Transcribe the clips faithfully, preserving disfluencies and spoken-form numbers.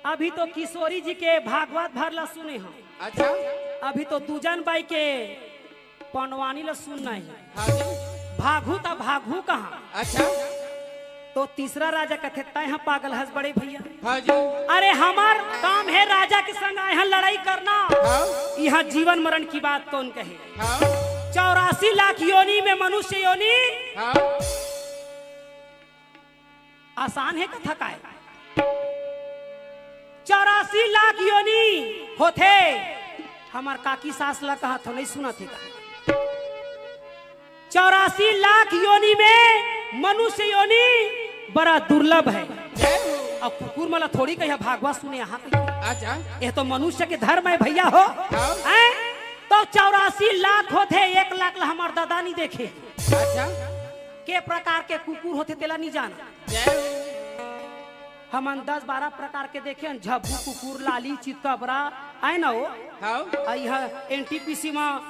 अभी तो किशोरी जी के भागवत भर ला सुने हंव। अच्छा। अभी तो दूजन बाई के पंडवानी ला सुनना हे। हाँ जी। भागहू त भागहू कहाँ? अच्छा। तो तीसरा राजा कथे, "तैं ह पागल हस बड़े भैया।" हाँ जी। अरे हमर काम हे राजा के संग आए हन लड़ाई करना। हाँ। इहाँ जीवन मरण की बात कौन कहे? हाँ। चौरासी लाख योनि में मनुष्य योनि। हाँ। आसान हे कथा काय? चौरासी लाख योनि होथे। हमर काकी सास ला कहत हंव, नहीं सुनत हे का? चौरासी लाख योनि में मनुष्य योनि बड़ा दुर्लभ हे। जय हो। अब कुकुर मन ला थोड़ी कहिया भागवत सुने यहाँ पे। अच्छा। ये तो मनुष्य के धर्म हे भैया हो। हाँ। हैं? तो चौरासी लाख होथे, एक लाख ला हमर दादा नहीं देखे। अच्छा। के प्रकार के कुकुर होथे तेला नहीं जाना। जय हो। हमन दस बारह प्रकार के देखे हन, झब्बू कुकुर, लाली, चितकबरा, आय ना हो? हाँ। आ इह एनटीपीसी म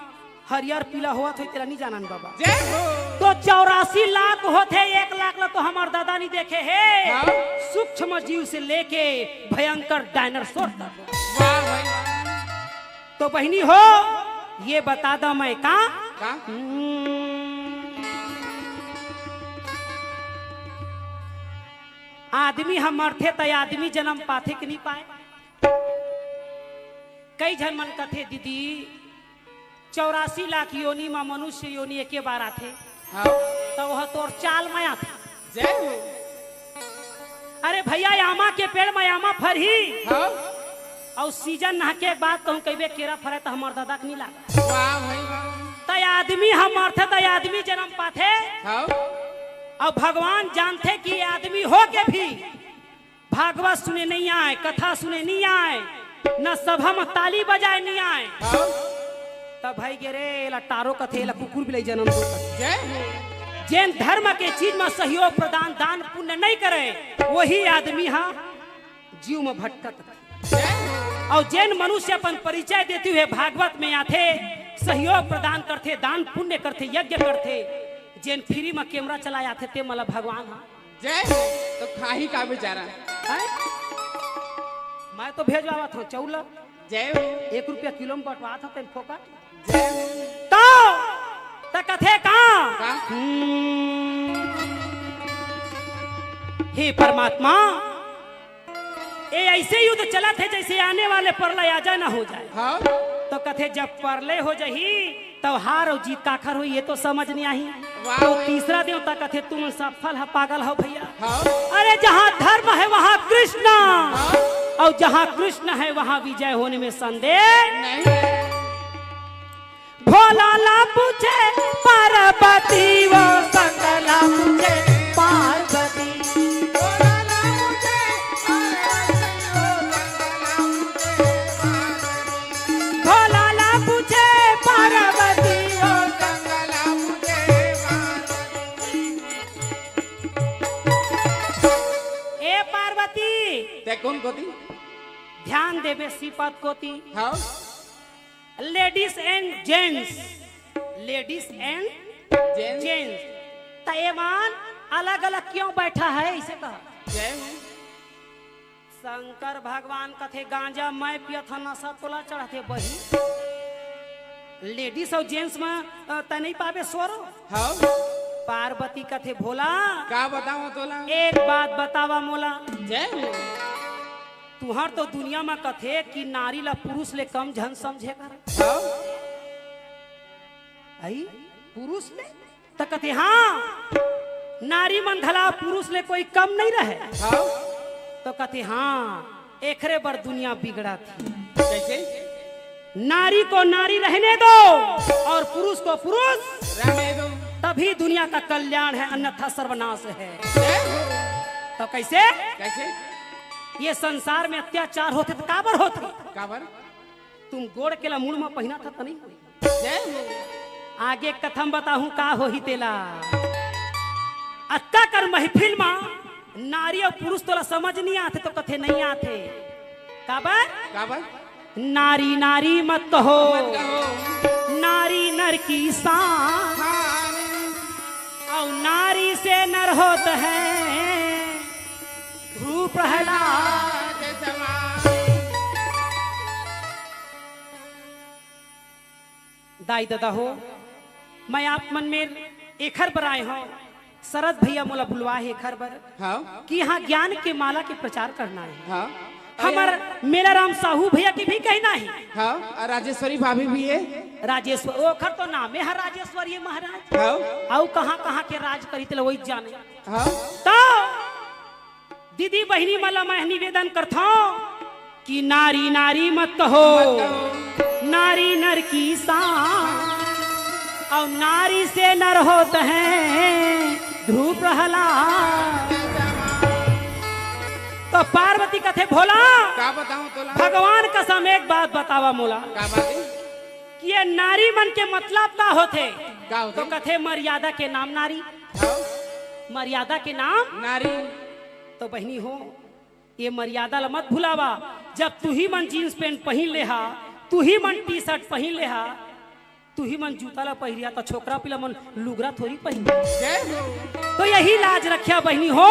हरियर पीला होवत होही, तेला नहीं जानन बाबा। जय हो। तो चौरासी लाख होथे, एक लाख ला तो हमर दादा नहीं देखे हे। हाँ। सूक्ष्म जीव से लेके भयंकर डायनासोर तक। वाह भाई। तो बहिनी हो, ये बता दा मैं का? का? हम्म। आदमी ह मरथे त आदमी जनम पाथे कि नहीं पाए? कई झन मन कथे, "दीदी, चौरासी लाख योनि म मनुष्य योनि एके बार आथे।" हाँ। त वह तोर चाल म आथे। जय हो। अरे भैया, आमा के पेड़ म आमा फरही। हाँ। अउ सीजन नहके के बाद कहूँ कहिबे केरा फरे त हमर दादा के नहीं लागे। वाह भाई वाह। त आदमी ह मरथे त आदमी जनम पाथे। हाँ। अउ भगवान जानथे कि आदमी हो के भी भागवत सुने नहीं आए, कथा सुने नहीं आए, न सभा म ताली बजाए नहीं आए। हाँ। तब भाई गे रे, एला टारो कथे, एला कुकुर बिलाई जनम दो। जय हो। जेन धर्म के चीज म सहयोग प्रदान, दान पुण्य नहीं करे, वही आदमी ह जीव म भटकत। जय हो। अउ जेन मनुष्य अपन परिचय देते हुए भागवत में आथे, सहयोग प्रदान करथे, दान पुण्य करथे, यज्ञ करथे, जेन फ्री म कैमरा चलाए आथे, ते मन ला भगवान ह जय हो। तो खाही का बेचारा? हैं? मैं तो भेजवावत हंव चाउर ला। जय हो। एक रुपया किलो म बंटवात हंव तेन फोकट। जय हो। तो, त कथे का? का? हम्म। हे परमात्मा, ए ऐसे युद्ध चलत हे जैसे आने वाले प्रलय आ जाए ना हो जाए। हाँ। तो कथे जब प्रलय हो जाही, तब हार अउ जीत काखर होही, ये तो समझ नहीं आही। वाह तो भाई। तीसरा देवता कथे, "तुम सफल ह पागल हो भैया।" हाँ। अरे जहाँ धर्म है वहाँ कृष्ण, हाँ। और जहाँ कृष्ण है वहाँ विजय होने में संदेह नहीं। भोला ला पूछे पार्वती, वो शंकर ला पूछे पार्वती। भोला ला पूछे पार्वती, वो शंकर ला पूछे पार्वती। भोला ला पूछे पार्वती, वो शंकर ला पूछे पार्वती। ए पार्वती। ते कोन कोती? ध्यान देबे श्रीपद कोती। हाँ। Ladies and gents, ladies and gents। Gents। त एमन अलग-अलग क्यों बैठा है, इसे कहा। जय हो। शंकर भगवान कथे, "गांजा मैं पियत हंव, नशा तोला चढ़थे बही। Ladies अउ gents म, अ, तैं नहीं पाबे स्वर।" हाँ। पार्वती कथे, "भोला, का बतावंव तोला? एक बात बतावा मोला।" जय हो। तुहर तो दुनिया म कथे कि नारी ला पुरुष ले कम झन समझे कर। हाँ। आई? पुरुष ले? त कथे, "हाँ, नारी मन घला पुरुष ले कोई कम नहीं रहे।" हाँ। तो कथे, "हाँ, एखरे बर दुनिया बिगड़त हे।" कैसे? नारी को नारी रहने दो और पुरुष को पुरुष, रहने दो। तभी दुनिया का कल्याण है, अन्यथा सर्वनाश है। जय हो। तो कैसे? कैसे? ये संसार में अत्याचार होथे त काबर होथे? काबर? तुम गोड़ के ला मुड़ म पहिनथव त नहीं होही। जय हो। आगे कथा म बताहूं का होही तेला। अतका कर महफिल म नारी अउ पुरुष तोला समझ नहीं आथे तो कथे नहीं आथे। काबर? काबर? नारी नारी मत कहो। मत कहो। नारी नर की शान। शान। अउ नारी से नर होत हे भ्रू प्रहलाद। प्रहलाद समान। दाई ददा हो, मैं आप मन में एखर बर आए हौं, शरद भैया मोला बुलवाए हे एखर बर हाँ। कि यहाँ ज्ञान के माला के प्रचार करना हे। हाँ। हमर मेलाराम साहू भैया के भी कहना हे। हाँ, अउ राजेश्वरी भाभी भी हे। राजेश्वर, ओखर तो नामे हे राजेश्वरी महाराज। हाँ। अउ कहाँ कहाँ के राज करी तेला वही जाने। हाँ। तो दीदी बहिनी मन ला मैं निवेदन करथौं कि नारी नारी मत कहो, मत कहो। नारी नर की शान, अउ नारी से नर होत हे ध्रुव प्रहलाद। तो पार्वती कथे, भोला, का बताऊं तोला? भगवान कसम एक बात बतावा मोला का बात हे? कि ये नारी मन के मतलब का होथे? का होथे? तो कथे, मर्यादा के नाम नारी। हाँ। मर्यादा के नाम नारी। तो बहिनी हो, ये मर्यादा ला मत भुलावा। जब तुही मन जींस पैंट पहिन ले हा, तुही मन टी शर्ट पहिन ले हा, तुही मन जूता ला पहिरिया, तो छोकरा पिला मन लुगरा थोड़ी पहिन। जय हो। तो यही लाज रखिया बहिनी हो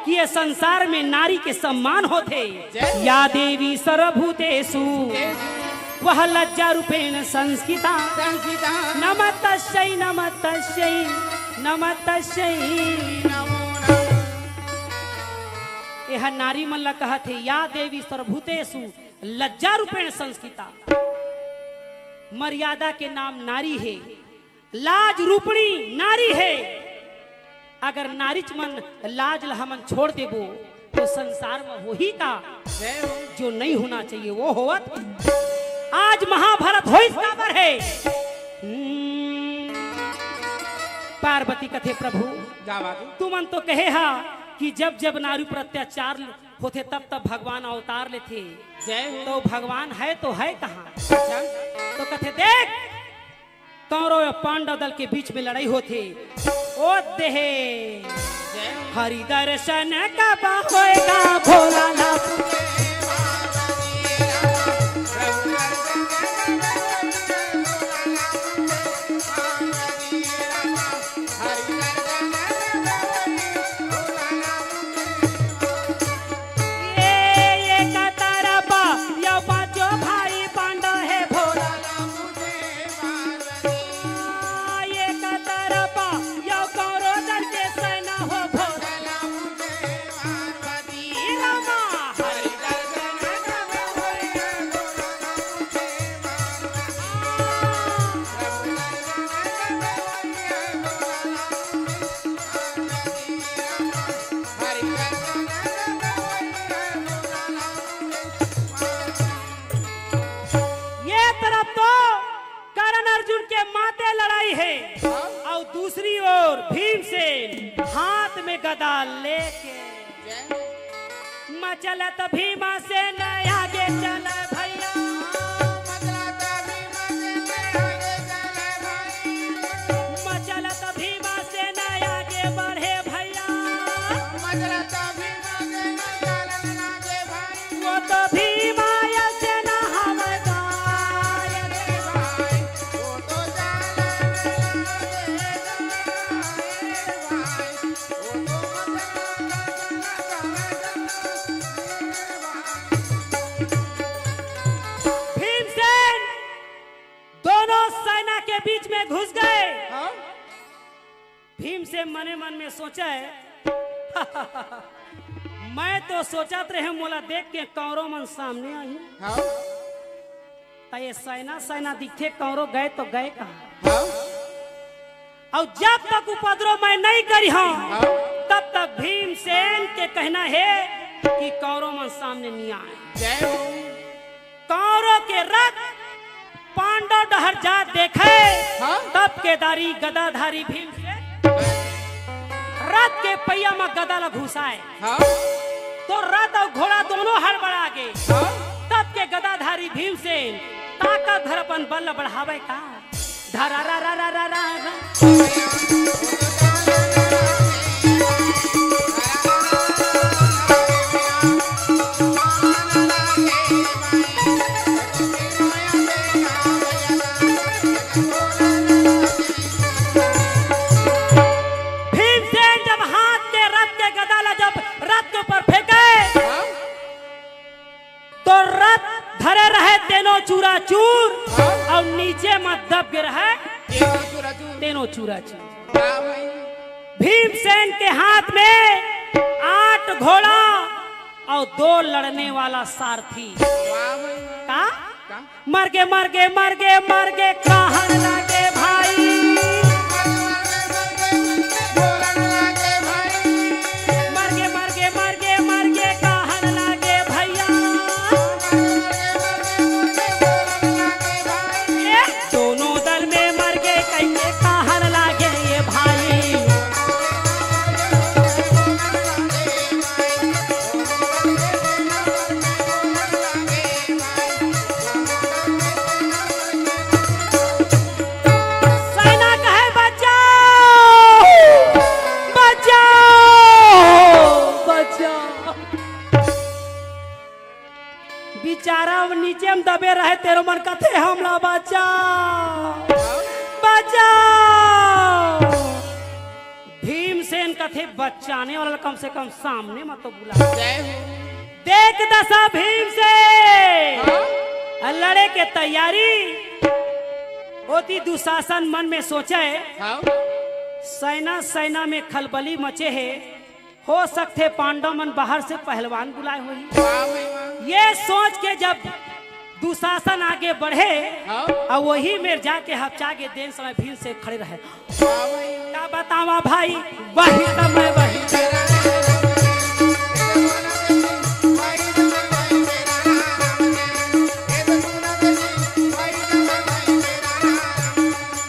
कि ये संसार में नारी के सम्मान होथे। जय। या देवी सर्वभूतेषु, जय हो। वह लज्जा रूपेण संस्थिता। संस्थिता। नमस्तस्यै, नमस्तस्यै, नमस्तस्यै। नमो नमः। एह नारी मन ला कहत हे, या देवी सर्वभूतेषु लज्जा रूपेण संस्थिता। मर्यादा के नाम नारी हे, लाज रूपणी नारी हे। अगर नारीच मन लाज ला हमन छोड़ देबो, तो संसार में होही का? जय हो। जो नहीं होना चाहिए, वो होवत। आज महाभारत होइस काबर हे? हम्म, पार्वती कथे, प्रभु, का बात हे? तुमन तो कहे हा कि जब जब नारी पर अत्याचार होथे, तब तब भगवान अवतार लेथे। जय हो। तो भगवान हे तो हे कहाँ? अच्छा। तो कथे, देख, कौरव अउ पांडव दल के बीच में लड़ाई होथे। ओ देहे। जय हो। हरि दर्शन कब होएगा भोला ला। ये, ये कतरपा, यो पांचों भाई पांडव हे भोला। ये कतरपा, यो कौरव दल के सेना हो भोला। ये तरफ तो कर्ण अर्जुन के माते लड़ाई हे, हाँ। अउ दूसरी ओर भीमसेन हाथ में गदा लेके। जय हो। मचलत भीमसेन आगे चल भैया। मचलत भीमसेन आगे चल भैया। मचलत भीमसेन आगे बढ़े भैया। मचलत भीमसेन चलन लागे भाई। वो तो भीम अइसे न हवय गाय रे भाई, वो तो चलन लागे गाय रे भाई, वो तो चलन लागे गाय रे भाई। भीमसेन दोनों सेना के बीच में घुस गए। हाँ? भीमसेन मने मन में सोचे, मैं तो सोचत रहेंव मोला देख के कौरव मन सामने आही। हाँ। त ये सेना सेना दिखथे, कौरव गए तो गए कहाँ? हाँ। अउ जब तक उपद्रव मैं नहीं करिहौं, हाँ। तब तक भीमसेन के कहना हे कि कौरव मन सामने नहीं आए। जय हो। कौरव के रथ पांडव डहर जात देखे, हाँ? तब केदारी गदाधारी भीमसेन रथ के पहिया म गदा ल घुसाए। हाँ? तो रथ अउ घोड़ा दोनों हड़बड़ा गे। हाँ? तब के गदाधारी भीमसेन ताकत भर अपन बल ल बढ़ावे का। धरा रा रा रा रा रा रा। भीमसेन जब हाथ के रथ के गदा ला जब रथ के ऊपर फेंके, तो रथ धरे रहे तेनो चूरा चूर। हाँ। अउ नीचे म दब गे रहय। तेनो चूरा चूर। तेनो चूरा चूर। वाह भाई। भीमसेन के हाथ में आठ घोड़ा अउ दो लड़ने वाला सारथी। वाह भाई, वाह। का? का? मरगे, मरगे, मरगे, मरगे, कहन लागे भाई। मरगे, मरगे, मरगे, मरगे, कहन लागे भैया। ए, दोनों दल में मरगे कहिके कहन लागे ये भाई। सैना कहे, "बचाओ, बचाओ, बचाओ।" बिचारा अब नीचे म दबे रहे, तेनो मन कथे, "हमला बचाओ, बचाओ।" भीमसेन कथे, "बचाने वाला ल कम से कम सामने म तो बुला।" जय हो। देख दसा भीमसेन, हाँ? लड़े के तैयारी। ओती दुशासन मन में सोचे, हाँ? सैना, सैना में खलबली मचे हे, हो सकथे पांडव मन बाहर से पहलवान बुलाए होही। वाह भाई वाह। ये सोच के जब दुशासन आगे बढ़े, हाँ। अउ वही मेर जाके हपचा गे, तेन समय भीमसेन खड़े रहे। वाह भाई। का बतावा भाई, वही समय वही।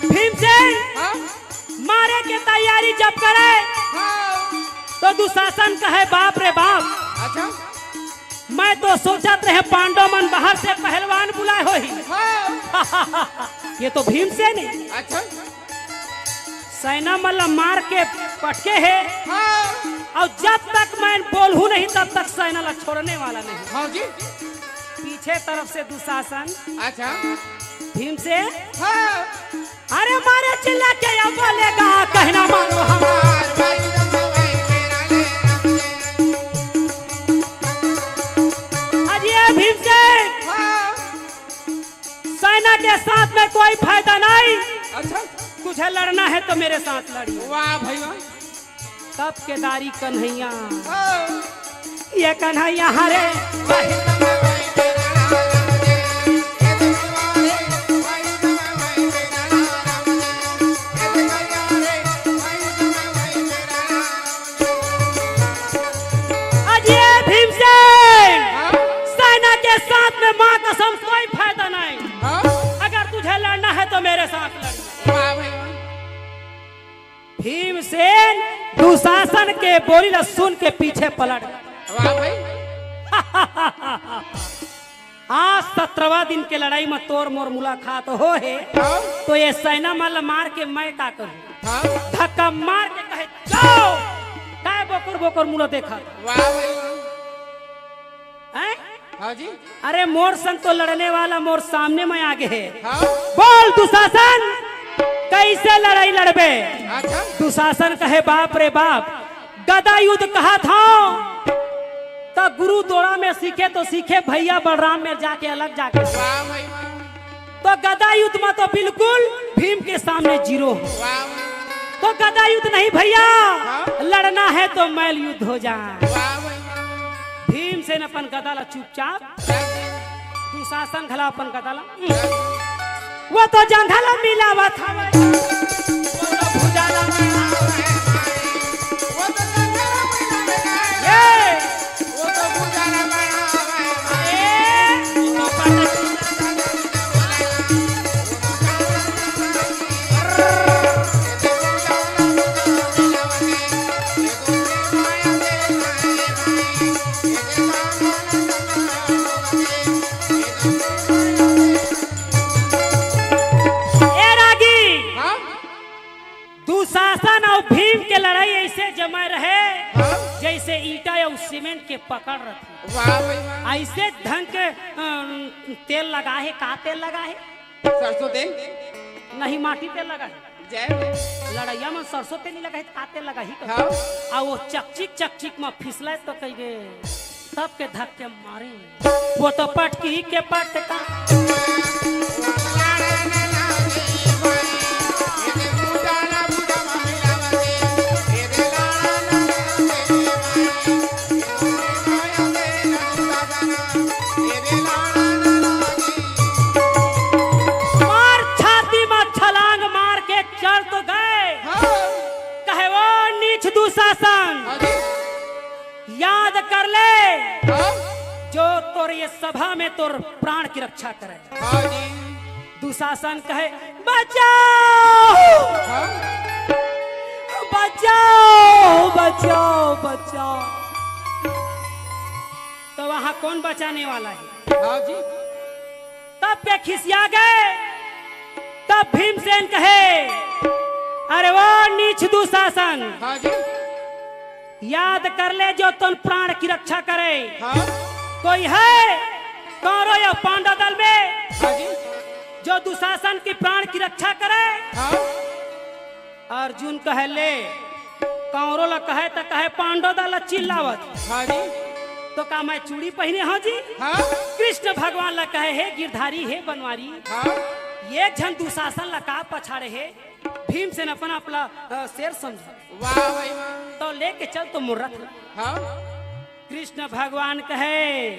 भीमसेन हाँ? मारे के तैयारी जब करे, हाँ। तो दुशासन कहे, "बाप रे बाप, अच्छा। मैं तो सोचत रहे पांडव मन बाहर से पहलवान बुलाए होही।" हाँ। ये तो भीमसेन हे। अच्छा। सैना मन ल मार के पटके हे। हाँ। अउ जब तक मैं बोलहूँ नहीं, तब तक सैना ल छोड़ने वाला नहीं। हाँ जी। पीछे तरफ से दुशासन। अच्छा। भीमसेन। हाँ। अरे मारे चिल्ला के या बोलेगा, कहना मानो हमार। अजय भीमसेन, हाँ। सेना के साथ में कोई फायदा नहीं। अच्छा। तुझे लड़ना है तो मेरे साथ लड़िए। वाह भाई वाह। तब केदारी कन्हैया। हाँ। ये कन्हैया हरे। अजय भीमसेन, हाँ? सेना के साथ में माँ कसम कोई फायदा नहीं। हाँ? अगर तुझे लड़ना है तो मेरे साथ लड़। वाह भाई वाह। भीमसेन दुशासन के बोली ल सुन के पीछे पलट। वाह भाई। आज सत्रहवाँ दिन के लड़ाई म तोर मोर मुलाकात हो हे, हाँ। तो ये सेना मन ल मार के मैं का करूँ? हाँ। धक्का मार के कहे, "जाओ।" काय बोकर बोकर मुँह देखत? वाह भाई वाह। हैं? हाँ जी। अरे मोर संग तो लड़ने वाला मोर सामने में आगे हे। हाँ। बोल दुशासन, कैसे लड़ाई लड़बे? अच्छा। दुशासन कहे, "बाप रे बाप, गदा युद्ध कहा था तो गुरु दोड़ा में सीखे तो सीखे, भैया बलराम में जाके अलग जाके सीखे।" वाह भाई वाह। तो गदा युद्ध में तो बिल्कुल भीम के सामने जीरो। वाह। तो गदा युद्ध नहीं भैया, हाँ? लड़ना है तो मैल युद्ध हो जाए। वाह भाई वाह। भीमसेन अपन गदा ला चुपचाप, दुशासन घला अपन गदा ला, वो तो जंघा ला मिलावत हवे, वो तो भुजा ला मिलावत हवे। ये, वो तो भुजा ला मिलावत हवे। ए रागी, हाँ? दुशासन अउ भीम के लड़ाई ऐसे जमे रहे, हाँ? जैसे ईंटा अउ सीमेंट के पकड़ रथे। वाह भाई वाह। ऐसे ढंग के, अम, तेल लगा हे, का तेल लगा हे? सरसों तेल? नहीं, माटी तेल लगा हे। जय हो। लड़ैया में सरसों तेल नहीं लगा हे, तो का तेल लगा ही कहो। हाँ। आ वो चकचिक, चकचिक में फिसले तो कहिबे। सबके धक्के मारे। वो तो पटकी के पटका। मार छाती में छलांग मार के चल तो गए। हाँ। कहे, "वो नीच दुशासन, हाँ जी। याद कर ले, हाँ। जो तोर ये सभा में तोर प्राण की रक्षा करे।" हाँ जी। दुशासन कहे, "बचाओ, हाँ। बचाओ, बचाओ, बचाओ।" तो वहां कौन बचाने वाला है? हाँ जी। तब के खिसिया गए। तब भीमसेन कहे, "अरे वो नीच दुशासन, हाँ जी। याद कर ले, जो तोर प्राण की रक्षा करे। हाँ। कोई है कौरव या पांडव दल में, हाँ जी। जो दुशासन की प्राण की रक्षा करे?" हाँ। अर्जुन कहे, "ले, कौरव ला कहे त कहे, पांडव दल ला चिल्लावत।" हाँ जी। तो का मैं चूड़ी पहने हूँ जी? हाँ। कृष्ण भगवान ला कहे, "हे गिरधारी, हे बनवारी, हाँ। ये झन दुशासन ला का पछाड़े हे?" भीमसेन अपन आप ला, अ, शेर समझ। वाह भाई वाह। तो लेके चल तो मोर रथ ला। हाँ। कृष्ण भगवान कहे,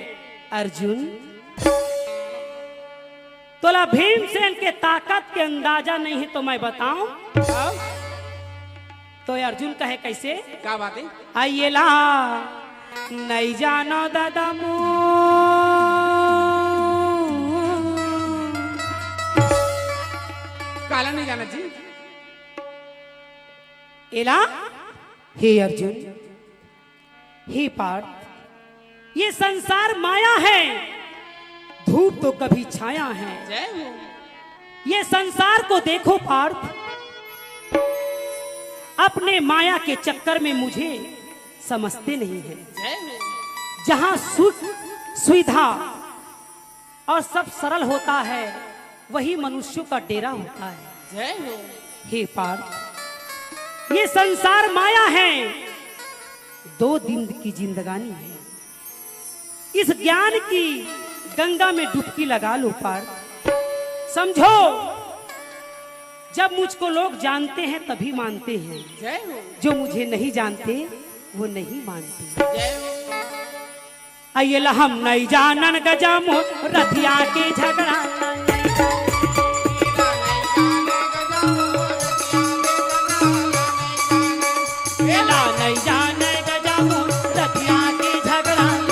"अर्जुन, तोला भीमसेन के ताकत के अंदाजा नहीं है तो मैं बताऊं?" हाँ। तो अर्जुन कहे, "कैसे?" का बात है? आइए ला, नहीं जानो दादा मो। काला नहीं जाना जी। एला, हे अर्जुन, हे पार्थ, ये संसार माया है, धूप तो कभी छाया है। जय हो। ये संसार को देखो पार्थ, अपने माया के चक्कर में मुझे समझते नहीं है। जय हो। जहाँ सुख, सुविधा और सब सरल होता है, वही मनुष्यों का डेरा होता है। जय हो। हे पार्थ, ये संसार माया है, दो दिन की जिंदगानी है। इस ज्ञान की गंगा में डुबकी लगा लो पार्थ। समझो, जब मुझको लोग जानते हैं तभी मानते हैं, जय हो। जो मुझे नहीं जानते वो नहीं मानते। जय हो। अइला हम नहीं जानन गजमो रथिया के झगड़ा। एला नहीं जाने गजमो रथिया के झगड़ा।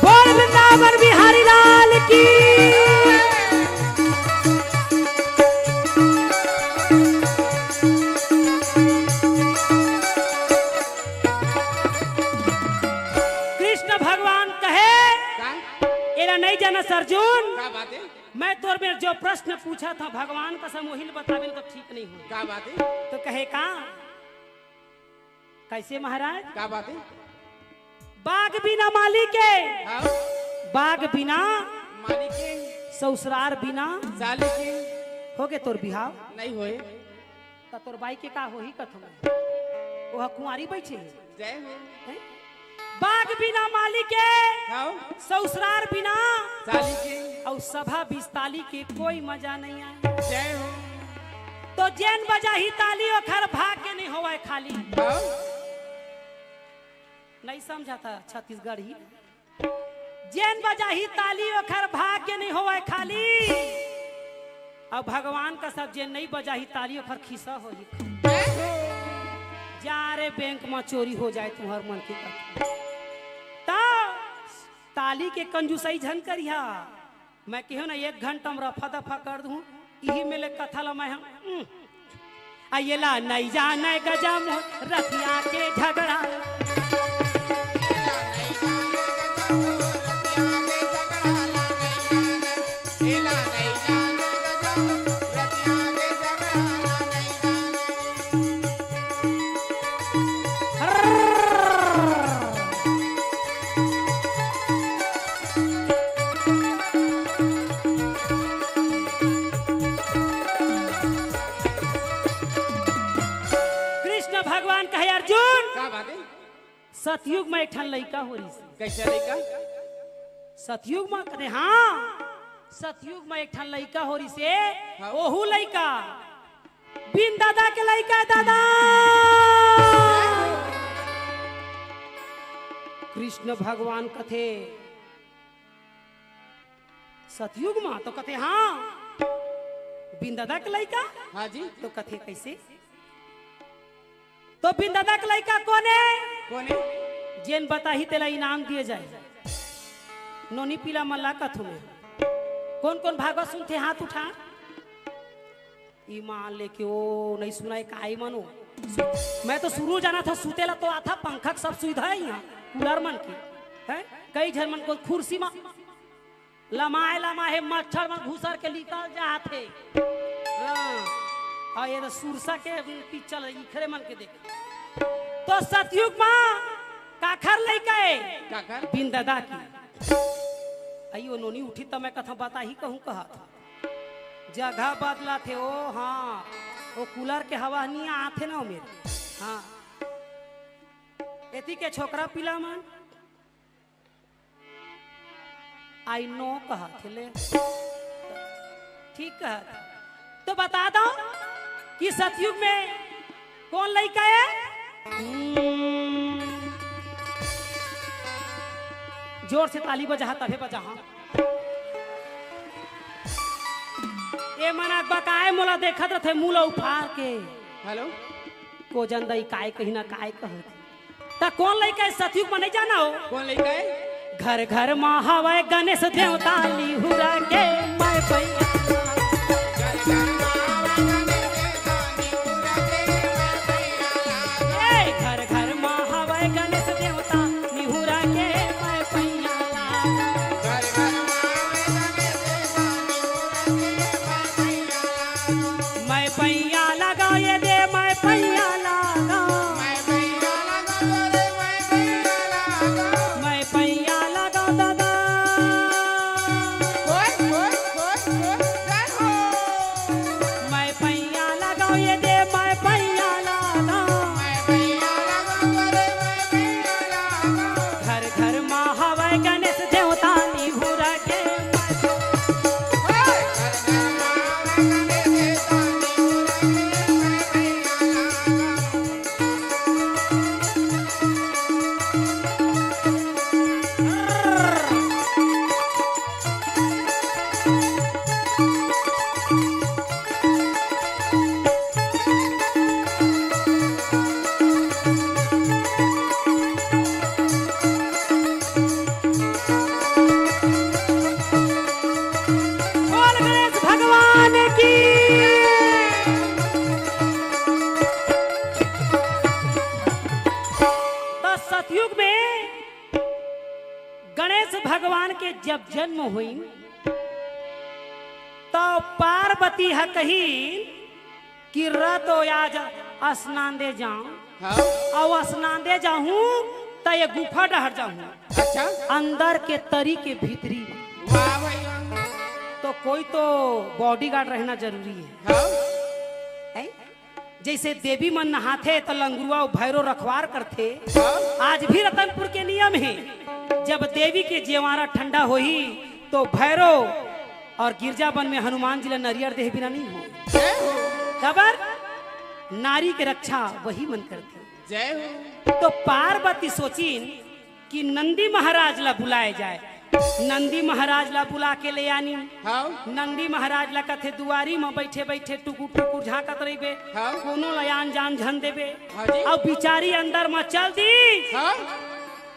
बोल वृंदावन बिहारी लाल की। कृष्ण भगवान कहे, का? एला नहीं जानस अर्जुन। का बात है? मैं तोर मेर जो प्रश्न पूछत हंव भगवान कसम वही ल बताबे न तो ठीक नहीं हो। का बात है? तो कहे का? कैसे महाराज? का बात है? बाग बिना माली के, हाँ। बाग बिना माली के, ससुरार बिना साली के। होगे तोर बिहाव? नहीं होए। त तोर बाई के का होही कथों? ओह कुंवारी बइठे हे। जय हो। हैं? बाग बिना माली के, हाँ। ससुरार बिना साली के। अउ सभा बिस ताली के कोई मजा नहीं आए। जय हो। तो जेन बजाही ताली ओखर भाग के नहीं होवय खाली। हाँ। नहीं समझा था छत्तीसगढ़ी। जेन बजाही ताली ओखर भाग के नहीं होवय खाली। अब भगवान कसम जेन नहीं बजाही ताली ओखर खिस्सा होही। जा रे बैंक म चोरी हो जाए तुंहर मन के कथा। त ताली के कंजूसई झन करिहा। मैं केहेंव ना एक घंटा म रफा दफा कर दूं, इही में ले कथा ल मैं हम, उम। अइला नहीं जाने गजमो रथिया के झगड़ा। सतयुग म एक ठन लइका हो रिहिस हे। कइसे लइका? सतयुग म कथे, हाँ, सतयुग म एक ठन लइका हो रिहिस हे। हाँ। ओहू लइका बिन ददा के लइका हे, ददा। कृष्ण भगवान कथे, सतयुग म तो कथे, हाँ, बिन ददा के लइका। हाँ जी। तो कथे, कइसे? तो बिन ददा के लइका कोन हे? कोन हे? जेन बताही तेला इनाम दिए जाए। नोनी पीला मन ला कथू मैं। कोन कोन भागवत सुनथे, हाथ उठा। ईमान लेके ओ नइ सुनाय, काय मानो। मैं तो सुरू जानथंव सुते ला तो आथा, पंखा के सब सुविधा हे इहाँ, कूलर मन के। हैं? कई झन मन के खुर्सी म लमाय लमाय हे, मच्छर मन घुसर के निकल जात हे। हाँ। अउ ये तो सुरसा के पिक्चर हे, इखरे मन के देख। तो सतयुग म काखर लइका हे? काखर? बिन ददा के। अई ओ नोनी उठी त मैं कथंव बताही कहूँ कहत। जगह बदलत हे ओ, हाँ। ओ कूलर के हवा नइ आत हे ना ओ मेर। हाँ। एती के छोकरा पीला मन। I know कहत हे ले। ठीक कहत। तो बता दंव कि सतयुग म कोन लइका हे? हम्म। जोर से ताली बजाहा, तभे बजाहा। ए मन अकबकाय मोला देखत रथे, मुँह ल उफार के। हेलो। को जन दई काय कही ना काय कहत। त कोन लइका हे सतयुग म नइ जाना हो? कोन लइका हे? घर घर म हवय गणेश देवता निहुरा के मैं पैया। ए, घर घर म हवय गणेश देवता निहुरा के मैं पैया। मैं पैया लगाओ ये दे, मैं पैया लगाओ। मैं पैया लगाओ दादा। मैं पैया लगाओ ये दे, मैं पैया लगाओ। घर घर मा हवय गणेश देवता निहुरा के। बोल गणेश भगवान की। त सतयुग में गणेश भगवान के जब जन्म होइन, त पार्वती ह कहिन कि रतो आज स्नान दे जाऊं। हाँ। अउ स्नान दे जाहूं त ये गुफा डहर जाहूं। अच्छा। अंदर के तरी के भीतरी। वाह भाई वाह। तो कोई तो बॉडीगार्ड रहना जरूरी है। हाँ। हैं? जैसे देवी मन नहाथे त लंगुरुआ अउ भैरो रखवार करथे। हाँ। आज भी रतनपुर के नियम हे, जब देवी के जेवारा ठंडा होही तो भैरो अउ गिरजा बन में हनुमान जी ला नरियर देहे बिना नहीं हो। जय हो। काबर? नारी के रक्षा वही मन करथे। जय हो। तो पार्वती सोचिन कि नंदी महाराज ला बुलाए जाए। नंदी महाराज ला बुला के ले आनी। हाँ। नंदी महाराज ला कथे दुआरी म बैठे बैठे टुकुर टुकुर झांकत रहिबे। हाँ। कोनो ला आन जान झन देबे। हाँ जी। अब बिचारी अंदर म चल दी। हाँ।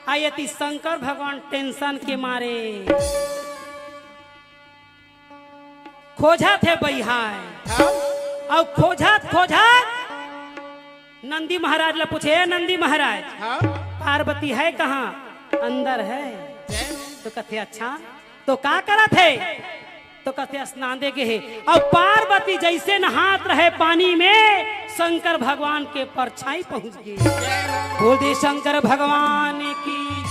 आ एती शंकर भगवान टेंशन के मारे खोजत हे बइहाय। हाँ। अउ खोजत खोजत नंदी महाराज ला पूछे, "ए नंदी महाराज, हाँ। पार्वती है कहाँ?" "अंदर है।" जय हो। तो कथे, "अच्छा, तो का करत हे?" तो कथे, "स्नान दे गे हे।" अउ पार्वती जैसे नहात रहे पानी में, शंकर भगवान के परछाई पहुंच गे। बोल दे शंकर भगवान की।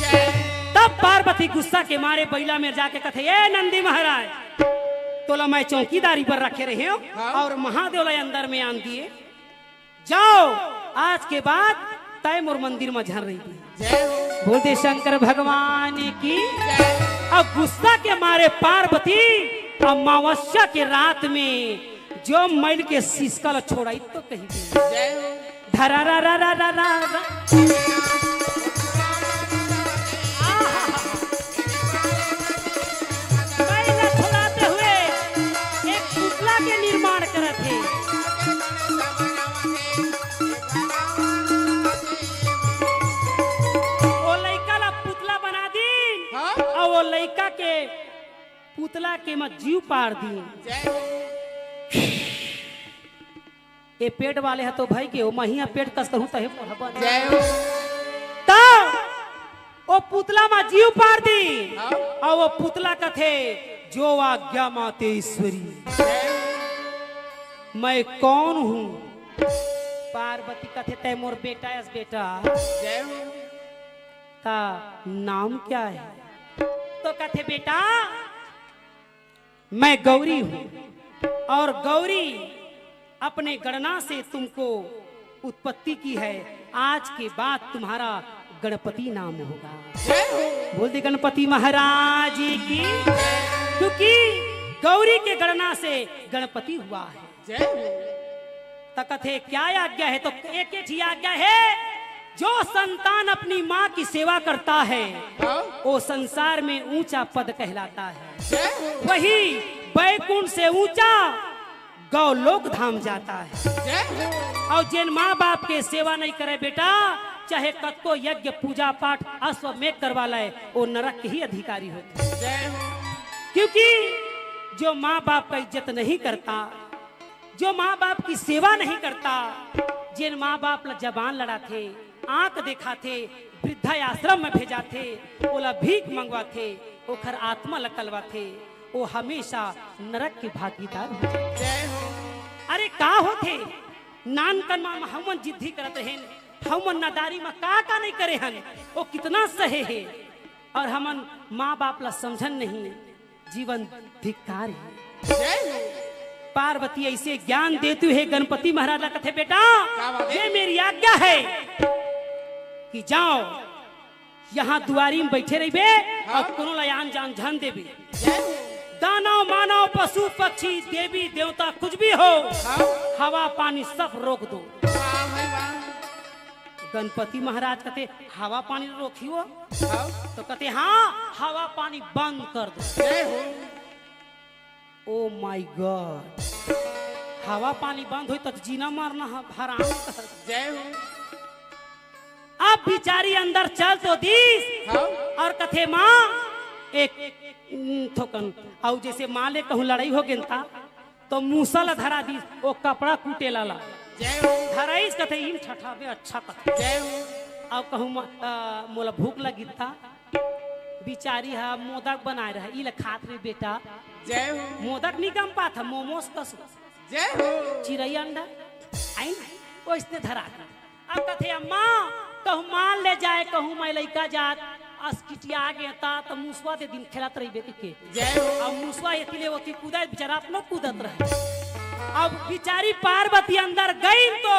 तब पार्वती गुस्सा के मारे बइला में जाके कथे, "ए नंदी महाराज, तोला मैं चौकीदारी पर रखे रहे हो हाँ। अउ महादेव ला अंदर में आन दिए। जाओ, आज के बाद तय मोर मंदिर म झन रहिबे। जय हो। बोल दे शंकर भगवान की। जय। अब गुस्सा के मारे पार्वती अमावस्या के रात में जो मैल के सिसका ल छोड़ाई तो कही दे। जय हो। धरा रा रा रा रा रा रा। आहा। मैल ल छोड़ाते हुए एक पुतला के निर्माण करत हे। ओ लइका ला पुतला बना दीन, हाँ? अउ ओ लइका के पुतला के म जीव पार दीन। जय हो। ए पेट वाले ह तो भई के, ओ महिया पेट कस करहूं तहे मोर ह बन। जय हो। त ओ पुतला म जीव पार दीन, हाँ। अउ ओ पुतला कथे, "जो आज्ञा माते ईश्वरी।" जय हो। मैं कौन हूँ? पार्वती कथे, "तय मोर बेटा अस बेटा।" जय हो। "का नाम क्या है?" तो कथे, "बेटा, मैं गौरी हूँ और गौरी अपने गणना से तुमको उत्पत्ति की है। आज के बाद तुम्हारा गणपति नाम होगा।" जय हो। बोल दे गणपति महाराज की। क्योंकि गौरी के गणना से गणपति हुआ है। जय हो। त कथे, "क्या आज्ञा है?" तो एक ही आज्ञा है, जो संतान अपनी माँ की सेवा करता है, हाँ। वो संसार में ऊंचा पद कहलाता है। जय हो। वही बैकुंठ से ऊंचा गौलोक धाम जाता है। जय हो। अउ जेन माँ बाप के सेवा नहीं करे बेटा, चाहे कतको यज्ञ पूजा पाठ अश्वमेध करवा ले, वो नरक के ही अधिकारी होथे। जय हो। क्योंकि जो माँ बाप का इज्जत नहीं करता, जो माँ बाप की सेवा नहीं करता, जेन माँ बाप ला जबान लड़ाथे, आंख देखाथे, वृद्धाश्रम में भेजाथे, ओला भीख मंगवाथे, ओखर आत्मा ला कलवाथे, वो हमेशा नरक के भागीदार हो जाथे। जय हो। अरे का होथे? नानकन मा हमन जिद्दी करत रहेन, हमन नादारी मा का का नहीं करे हन, वो कितना सहे हे, अउ हमन माँ बाप ला समझन नहीं, जीवन धिक्कार हे। जय हो। पार्वती ऐसे ज्ञान देती हुए गणपति महाराज ला कथे, "बेटा, का बात है? ये मेरी आज्ञा है कि जाओ, यहाँ दुआरी में बैठे रहिबे हाँ। अउ कोनो ला आन जान झन देबे। जय हो। दानव, मानव, पशु, पक्षी, देवी, देवता, कुछ भी हो, हाँ। हवा, पानी सब रोक दो।" वाह भाई वाह। गणपति महाराज कथे, "हवा, पानी रोकियो?" हाँ। तो कथे, "हाँ, हवा, पानी बंद कर दो।" जय हो। Oh my God, हवा पानी बंद होई त जीना मरना ह-, हराम कर। जय हो। अब बिचारी अंदर चल तो दीस हाँ। अउ कथे, "माँ, एक, उम, थोकन।" अउ जैसे माँ ले कहूँ लड़ाई हो गेन ता, तो मूसा ला धरा दीस, वो कपड़ा कूटे लाला। जय हो। धराइस कथे, "इन ठठाबे अच्छा कथे।" जय हो। अउ कहूँ म-, अ, मोला भूख लगी ता, बिचारी ह मोदक बनाए रहे, ई ले खात रहे बेटा। जय हो। मोदक नी गम पात ह, मोमोस कस। जय हो। चिरई अंडा, आइन, ओइसने धरा के। अब कथे, "अम्मा, कहूँ माल ले जाए, कहूँ मैं लइका जात, अस किटिया आगे ता, त मुसवा दे दिन खेलत रहिबे के।" जय हो। अब मुसवा एती ले ओती कूदत, बिचारा अपनो कूदत रहे। अब बिचारी पार्वती अंदर गई तो,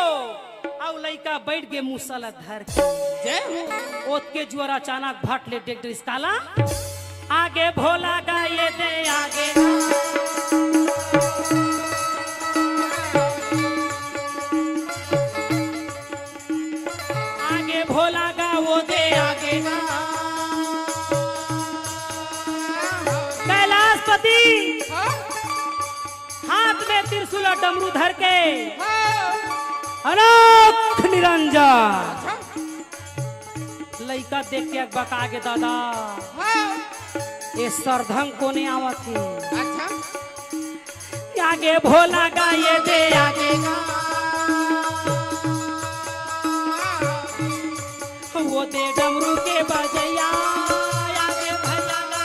अब लइका बैठ गे मुसवा ला धर के। जय हो। ओतके जुआर अचानक भट ले डेग डरिस काला। आगे भोला गा ये दे आगे। आगे भोला गा वो दे आगे। कैलाशपति हाँ? हाथ में त्रिशूल अउ डमरू धर के हाँ। अलख निरंजन। अच्छा। लइका देख के अकबका गे दादा। हाँ। ये सरधंग कोने आवत हे? अच्छा। आगे भोला गा ये दे आगे। वो दे डमरू के बजैया, आगे भैया गा।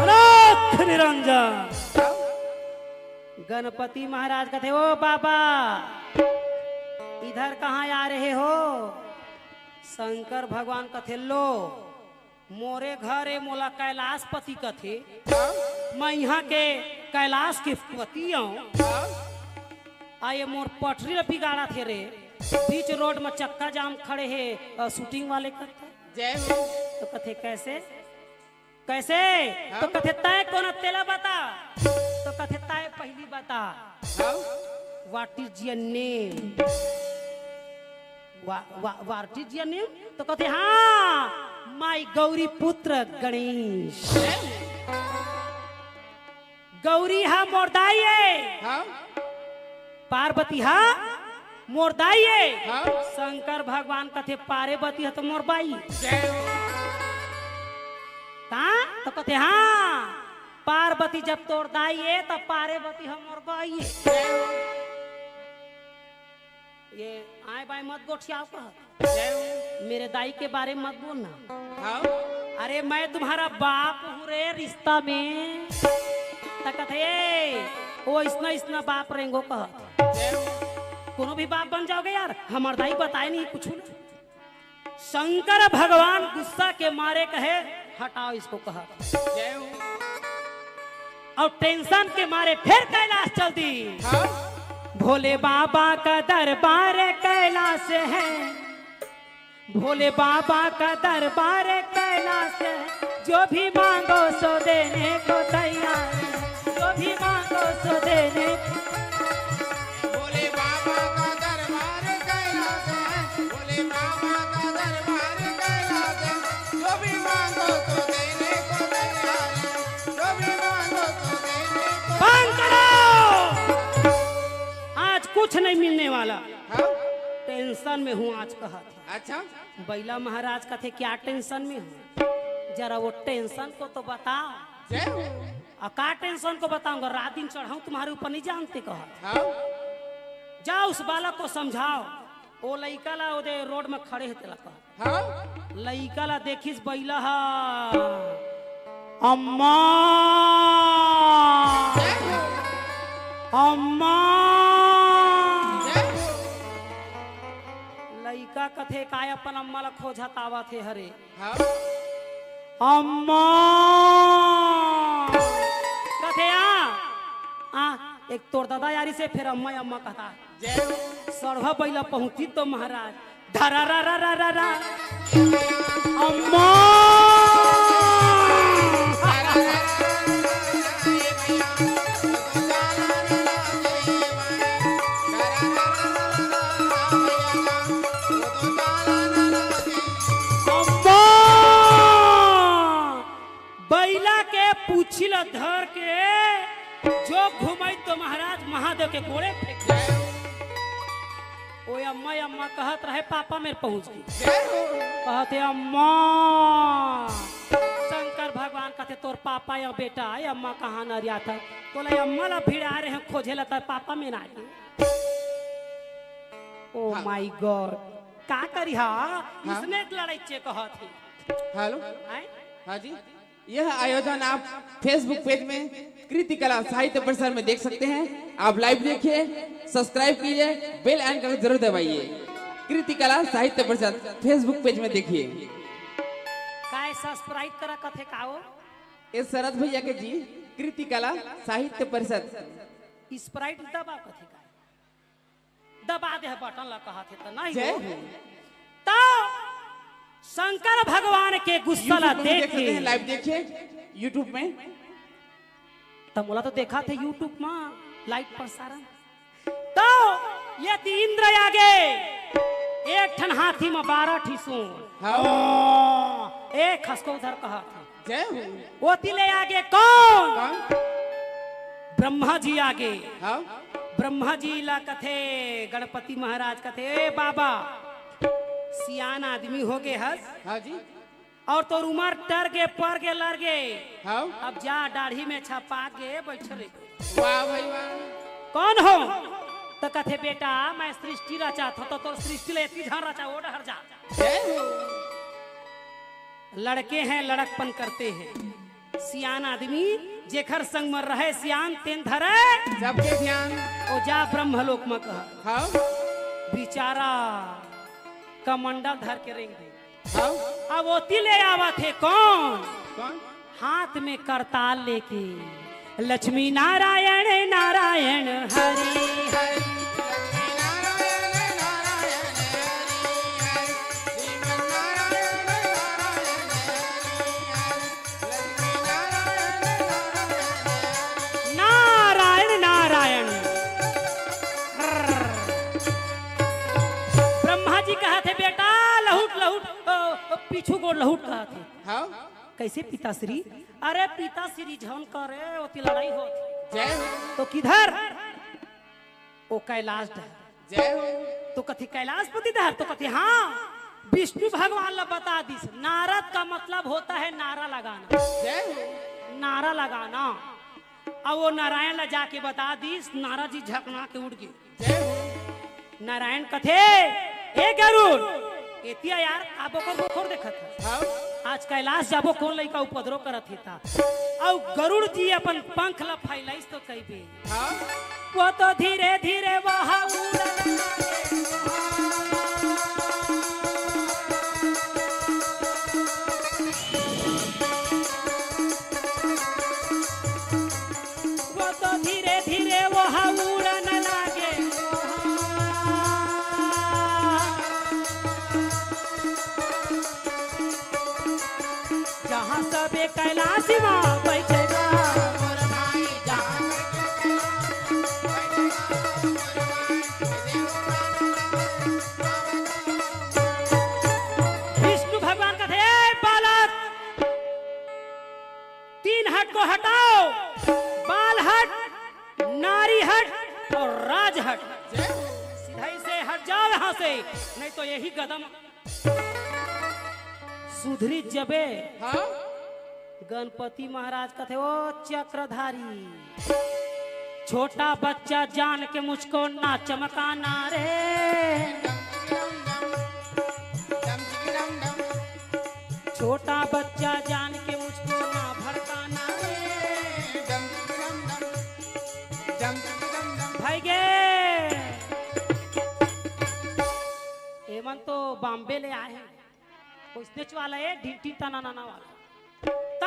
अलख निरंजन। गणपति महाराज कथे, "ओ बाबा, इधर कहाँ आ रहे हो?" शंकर भगवान कथे, "लो, मोरे घर ए मोला कैलाशपति कथे। हाँ? मैं इहाँ के कैलाश के पति आऊं। हाँ? आ ये मोर पटरी ल बिगाड़त हे रे। बीच रोड म चक्का जाम खड़े हे, अ, शूटिंग वाले करता। जय हो। तो कथे, "कैसे? कैसे?" हाँ? तो कथे, "तय कोन तेला बता।" तो कथे, "तय पहली बता।" हाँ? "What is your name?" वा-, वा-, "What is your name?" तो कथे, "हाँ, my गौरी पुत्र गणेश।" गौरी हा मोर दाई ए। हाँ? पार्वती हा मोर दाई ए। हाँ? शंकर भगवान कथे, "पार्वती हा तो मोर बाई।" जय हो। का? तो कथे, "हाँ, पार्वती जब तोर दाई ए, तब पार्वती हा मोर बाई ए।" जय हो। ये आए बाएं मत गोठियाव कहत। जय हो। मेरे दाई के बारे में मत बोलना। हाँ। अरे, मैं तुम्हारा बाप हूँ रे, रिश्ता में। त कथे, "ए, वो इसना, इसना बाप रेंगो," कहत। जय हो। कोनो भी बाप बन जाओगे यार, हमार दाई बताए नहीं कुछ ना। शंकर भगवान गुस्सा के मारे कहे, "हटाओ इसको," कहत। जय हो। और टेंशन के मारे फिर कैलाश चल दी। हाँ? भोले बाबा का दरबार कैलाश है, भोले बाबा का दरबार कैलाश है, जो भी मांगो सो देने को तैयार है, जो भी मांगो सो देने को। भोले बाबा का दरबार कैलाश है, भोले बाबा का दरबार कैलाश है, जो भी मांगो तो देने को तैयार है, जो भी मांगो तो देने को। बंद करो, आज कुछ नहीं मिलने वाला। हाँ? टेंशन में हूँ आज, कहत हे। अच्छा। बइला महाराज कथे, "क्या टेंशन में हो? जरा वो टेंशन को तो बताओ।" जय हो। "और का टेंशन को बताऊंगा, रात दिन चढ़ाऊं तुम्हारे ऊपर, नहीं जानते," कहा। हाँ। "जाओ उस बालक को समझाओ, वो लइका ला ओदे रोड में खड़े हे तेला कहा।" हाँ। लइका ला देखिस बइला हा, "अम्मा, जय हो। अम्मा।" जय हो। लइका कथे, "काय अपन अम्मा ला खोजत आवत हे हरे?" हाँ। "अम्मा।" कथे, "आ, आ, एक तोर ददा यारी से फिर अम्मा, अम्मा कहता।" जय हो। सड़वा बइला पहुंची तो महाराज, धरा रा रा रा रा रा। अम्मा। अम्मा। बइला के पूछी ल धर के जो घुमाई तो महाराज महादेव के गोड़े फेंक दे। ओ अम्मा, अम्मा कहत रहे, पापा मेर पहुंच गे। जय हो। कहत हे, "अम्मा।" शंकर भगवान कहत हे, "तोर पापा या बेटा, ये अम्मा कहाँ नरियात हे? तोला ये अम्मा ला भिड़ा रहे हैं खोजे ला, तोर पापा मेर आ गे।" Oh हाँ। My God, का करी हा? हाँ। इसने लड़ाई चे कहत हे। हेलो। आए? हाँ जी। यह आयोजन आप Facebook पेज में कृति कला साहित्य परिषद में देख सकते हैं। आप लाइव देखिए, सब्सक्राइब कीजिए, बेल आइकन को जरूर दबाइए। कृति कला साहित्य परिषद Facebook पेज में देखिए। काय सब्सक्राइब करा कथे का हो? ए शरद भैया के जी, कृति कला साहित्य परिषद। स्प्राइट दबा कथे का? दबा दे बटन ला कहत हे त नहीं जय हो। हो। तो शंकर भगवान के गुस्सा ला YouTube में देख देख सकते के हैं, लाइव देखिए YouTube में। त मोला तो देखा थे YouTube में लाइव प्रसारण। तो ये ती इंद्र आगे एक ठन हाथी में बारह ठी सूंड। हाँ। ए खसको उधर कहत हे। जय हो। ओती ले आगे कौन? कौन? ब्रह्मा जी आगे। हाँ। ब्रह्मा जी ला कथे, गणपति महाराज कथे, "ए बाबा, सियान आदमी हो गे हस। हाँ जी। और तोर उमर टर गे, पर गे, लर गे। हाँ। अब जा, दाढ़ी में छपा के बैठ रे।" वाह भाई वाह। "कौन हो?" त कथे, "बेटा, मैं सृष्टि रचात हंव, त तोर सृष्टि ले एती झन रचा, ओ डहर जा।" जय हो। लड़के हैं, लड़कपन करते हैं। सियान आदमी जेखर संग म रहे, सियान तेन धरे। सबके ध्यान। ओ जा ब्रह्मलोक म कह। हाँ। बिचारा कमंडल धर के रेंग दे। हाँ। ओती ले आवत हे कौन? कौन? हाथ में करताल लेके, लक्ष्मी नारायण नारायण हरि हरि। नारायण नारायण। ब्रह्मा जी कहत हे, "बेटा, लहुट लहुट, अ, अ, पीछू गोड़ लहुट," कहत हे। हाँ। कैसे पिताश्री? अरे पिताश्री झन करे, ओती लड़ाई होत हे। जय हो। तो किधर? ओ कैलाश डहर। जय हो। तो कथे कैलाशपति डहर, तो कथे हाँ, विष्णु भगवान ला बता दिस। नारद का मतलब होता है नारा लगाना। जय हो। नारा लगाना। अब वो नारायण ला जाके बता दिस, नारद जी झकना के उठ गे। जय हो। नारायण कथे, "ए गरुड़, एतिया यार, का बोकर बोकर देखत हस? हाँ। आज कैलाश जाबो, कौन लइका उपद्रव करत हे ता?" अउ गरुड़ जी अपन पंख ला फैलाइस तो कहिबे, हाँ। वो तो धीरे धीरे वहाँ उड़न लगे। वो तो धीरे धीरे वहाँ उड़न लगे। जहाँ सबे कैलाश माँ बैठेगा। विष्णु भगवान कथे, "ए बालक, तीन हट को हटाओ, बाल हट, नारी हट और राज हट। सीधा ही से हट जाओ यहाँ से, नहीं तो यही गदम।" सुधरी जबे। हाँ? गणपति महाराज कथे, "ओ चक्रधारी, छोटा बच्चा जान के मुझको ना चमकाना रे। छोटा बच्चा जान के मुझको ना भड़काना रे।" भाई गे, एमन तो बॉम्बे ले आए हे। वइसनेच वाला ए, ढिंटिन तना नाना वाला। त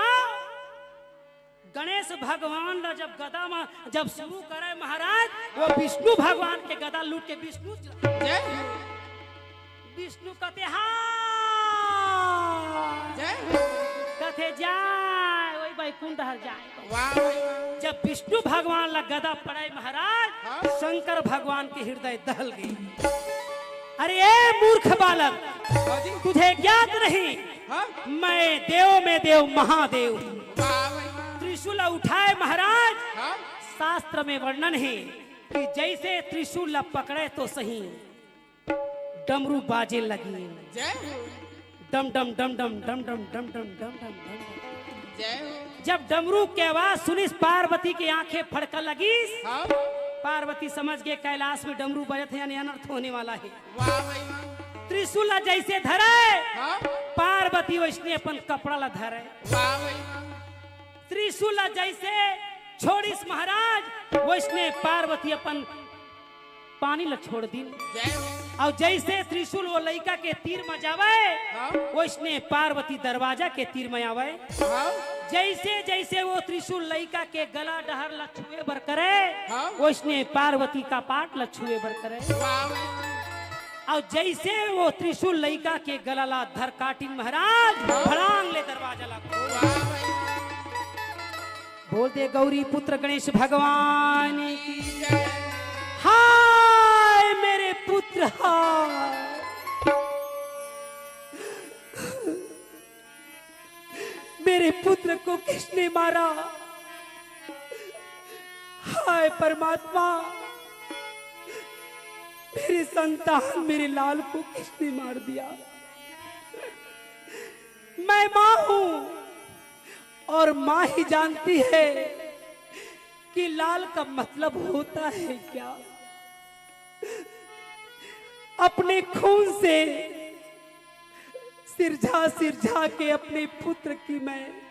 गणेश भगवान ला जब गदा म, जब शुरू करे महाराज, वो विष्णु भगवान के गदा लूट के विष्णु च-, जय हो। विष्णु कथे, "हाँ।" जय हो। कथे, "जाय, वही बैकुंठ हर जाय।" वाह, वाह, वाह। जब विष्णु भगवान ला गदा पड़े महाराज, हाँ। शंकर भगवान के हृदय दहल गई। अरे ए मूर्ख बालक, हाँ जी। तुझे ज्ञात नहीं, हाँ। मैं देव में देव महादेव हूँ। वाह भाई वाह। त्रिशूल उठाए महाराज, हाँ। शास्त्र में वर्णन है कि जैसे त्रिशूल ला पकड़े तो सही, डमरू बाजे लगी। जय हो। डम डम डम डम डम डम डम डम डम डम डम। जय हो। जब डमरू के आवाज सुनिस, पार्वती के आंखें फड़का लगिस। हाँ। पार्वती समझ गे कैलाश में डमरू बजत हे, यानी अनर्थ होने वाला है। वाह भाई वाह। त्रिशूल ला जैसे धरे, हाँ। पार्वती वैसने अपन कपड़ा ला धरे। वाह भाई वाह। त्रिशूल ला जैसे छोड़िस महाराज, वैसने पार्वती अपन पानी ला छोड़ दिन। जय हो। अउ जैसे त्रिशूल वो लइका के तीर म जावय, हाँ। वैसने पार्वती दरवाजा के तीर म आवय। हाँ। जैसे जैसे वो त्रिशूल लइका के गला डहर ला छुए बर करे, हाँ। वैसने पार्वती कपाट ला छुए बर करे। वाह। अउ जैसे वो त्रिशूल लइका के गला ला धर काटिन महाराज, हाँ। भड़ांग ले दरवाजा ला खोल। वाह। बोल दे गौरी पुत्र गणेश भगवान की। हाय मेरे पुत्र, हाय। मेरे पुत्र को किसने मारा? हाय परमात्मा, मेरी संतान, मेरे लाल को किसने मार दिया? मैं माँ हूँ, और माँ ही जानती है कि लाल का मतलब होता है क्या। अपने खून से सिरझा सिरझा के अपने पुत्र की मैं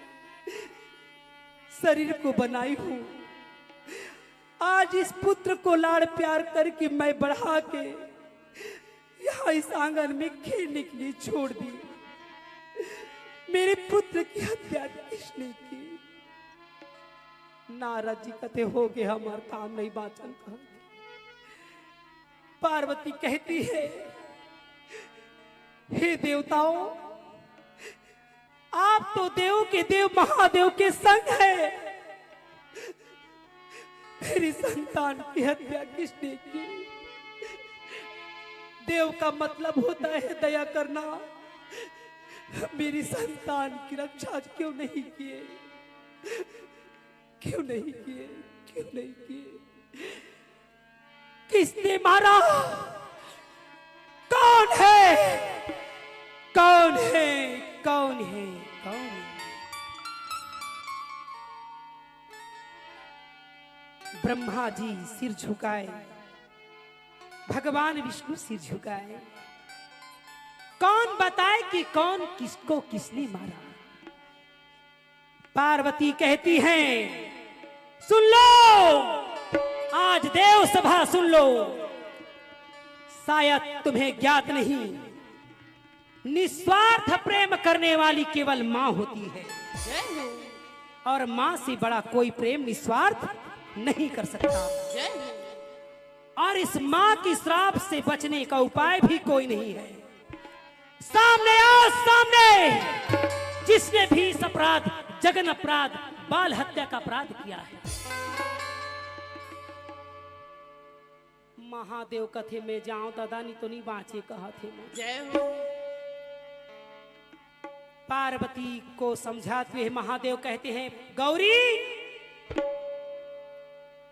शरीर को बनाई हूँ। आज इस पुत्र को लाड़ प्यार करके मैं बढ़ा के यहाँ इस आंगन में खेलने के लिए छोड़ दी। मेरे पुत्र की हत्या किसने की? नारद जी कथे, "हो गे, हमर काम नहीं बाचन," कहत। पार्वती कहती है, "हे देवताओं, आप तो देव के देव महादेव के संग है, मेरी संतान की हत्या किसने की? देव का मतलब होता है दया करना, मेरी संतान की रक्षा क्यों नहीं किए? क्यों नहीं किए? क्यों नहीं किए? किसने मारा? कौन है? कौन है? कौन है? कौन है?" ब्रह्मा जी सिर झुकाए, भगवान विष्णु सिर झुकाए। कौन बताए कि कौन किसको किसने मारा? पार्वती कहती हैं, "सुन लो, आज देव सभा सुन लो, शायद तुम्हें ज्ञात नहीं, निस्वार्थ प्रेम करने वाली केवल माँ होती है, और माँ से बड़ा कोई प्रेम निस्वार्थ नहीं कर सकता।" और इस माँ की श्राप से बचने का उपाय भी कोई नहीं है। सामने आओ, सामने, जिसने भी इस अपराध, जघन अपराध, बाल हत्या का अपराध किया है। महादेव कथे, "मैं जाऊं दादा, नहीं तो नहीं बांचे," कहत हे। पार्वती को समझाते हुए महादेव कहते हैं, "गौरी,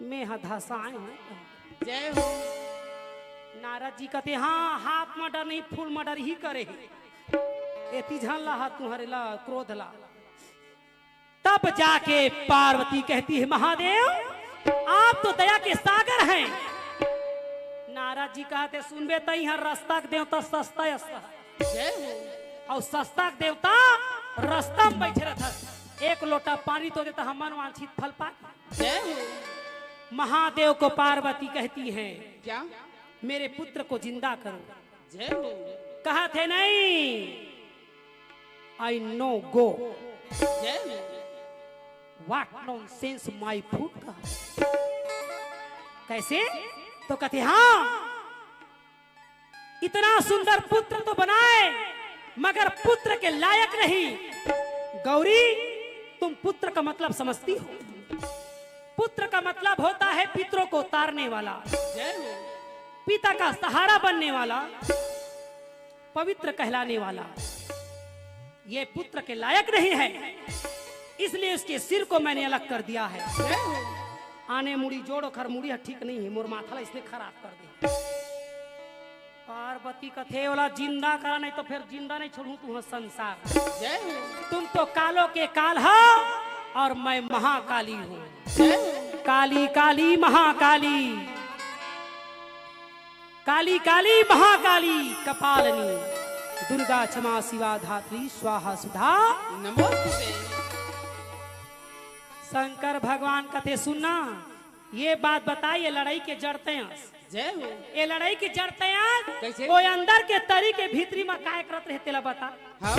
मैं हा धसाए हूँ।" नारद जी कहते, "हाँ, हाफ मर्डर नहीं, फुल मर्डर ही करे हे। एती झन ला हा तुम्हारे ला क्रोध ला।" तब जाके पार्वती कहती है, "महादेव, आप तो दया के सागर हैं।" नारद जी कहते, "सुनबे तई हर रस्ता के देवता सस्ता अस, और सस्ता के देवता रस्ता में बैठे रहता, एक लोटा पानी तो देता, हम मन वांछित फल पा।" महादेव को पार्वती कहती है, क्या? "मेरे पुत्र को जिंदा करो।" कहत हे, "नहीं, I no go।" What nonsense, my foot का। कैसे? तो कहते, "हाँ, इतना सुंदर पुत्र तो बनाए, मगर पुत्र के लायक नहीं। गौरी, तुम पुत्र का मतलब समझती हो? पुत्र का मतलब होता है पितरों को तारने वाला, पिता का सहारा बनने वाला, पवित्र कहलाने वाला। ये पुत्र के लायक नहीं है, इसलिए इसके सिर को मैंने अलग कर दिया है।" आने मुड़ी जोड़, ओखर मुड़ी ह ठीक नहीं है, मोर माथा ला इसने खराब कर दे। पार्वती कथे, "ओला जिंदा करा, नहीं तो फिर जिंदा नहीं छोड़ूं तुंहर संसार।" तुम तो कालों के काल हो और मैं महाकाली हूँ। काली काली महाकाली, काली काली महाकाली कपालनी, दुर्गा क्षमा शिवा धात्री स्वाहा सुधा नमोस्तुते। शंकर भगवान कथे, "सुनना, ये बात बताई, ये लड़ाई के जड़ तैं अस।" ये लड़ाई के जड़ तैं अस। कैसे? वो अंदर के तरी के भीतरी में काय करत रहे, तेला बता। हाँ।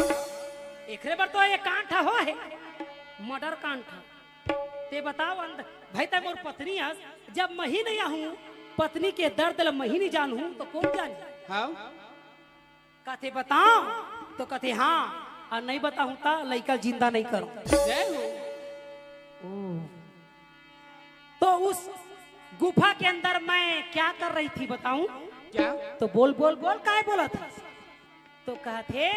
एकरे बर तो ये कांड हो हे, मर्डर कांड। ते बताओ, अंदर, भाई, तैं मोर पत्नी अस, जब मैं ही नहीं आहूं, पत्नी के दर्द ल मैं ही नहीं जानहूं, तो कौन जानी? हाँ। कथे, "बताओ?" तो कथे, "हाँ, और नहीं बताहूं, तो लइका जिंदा नहीं करो।" तो उस गुफा के अंदर मैं क्या कर रही थी, बताऊं? क्या? तो बोल, बोल, बोल, काय बोलत हे? तो कहत हे,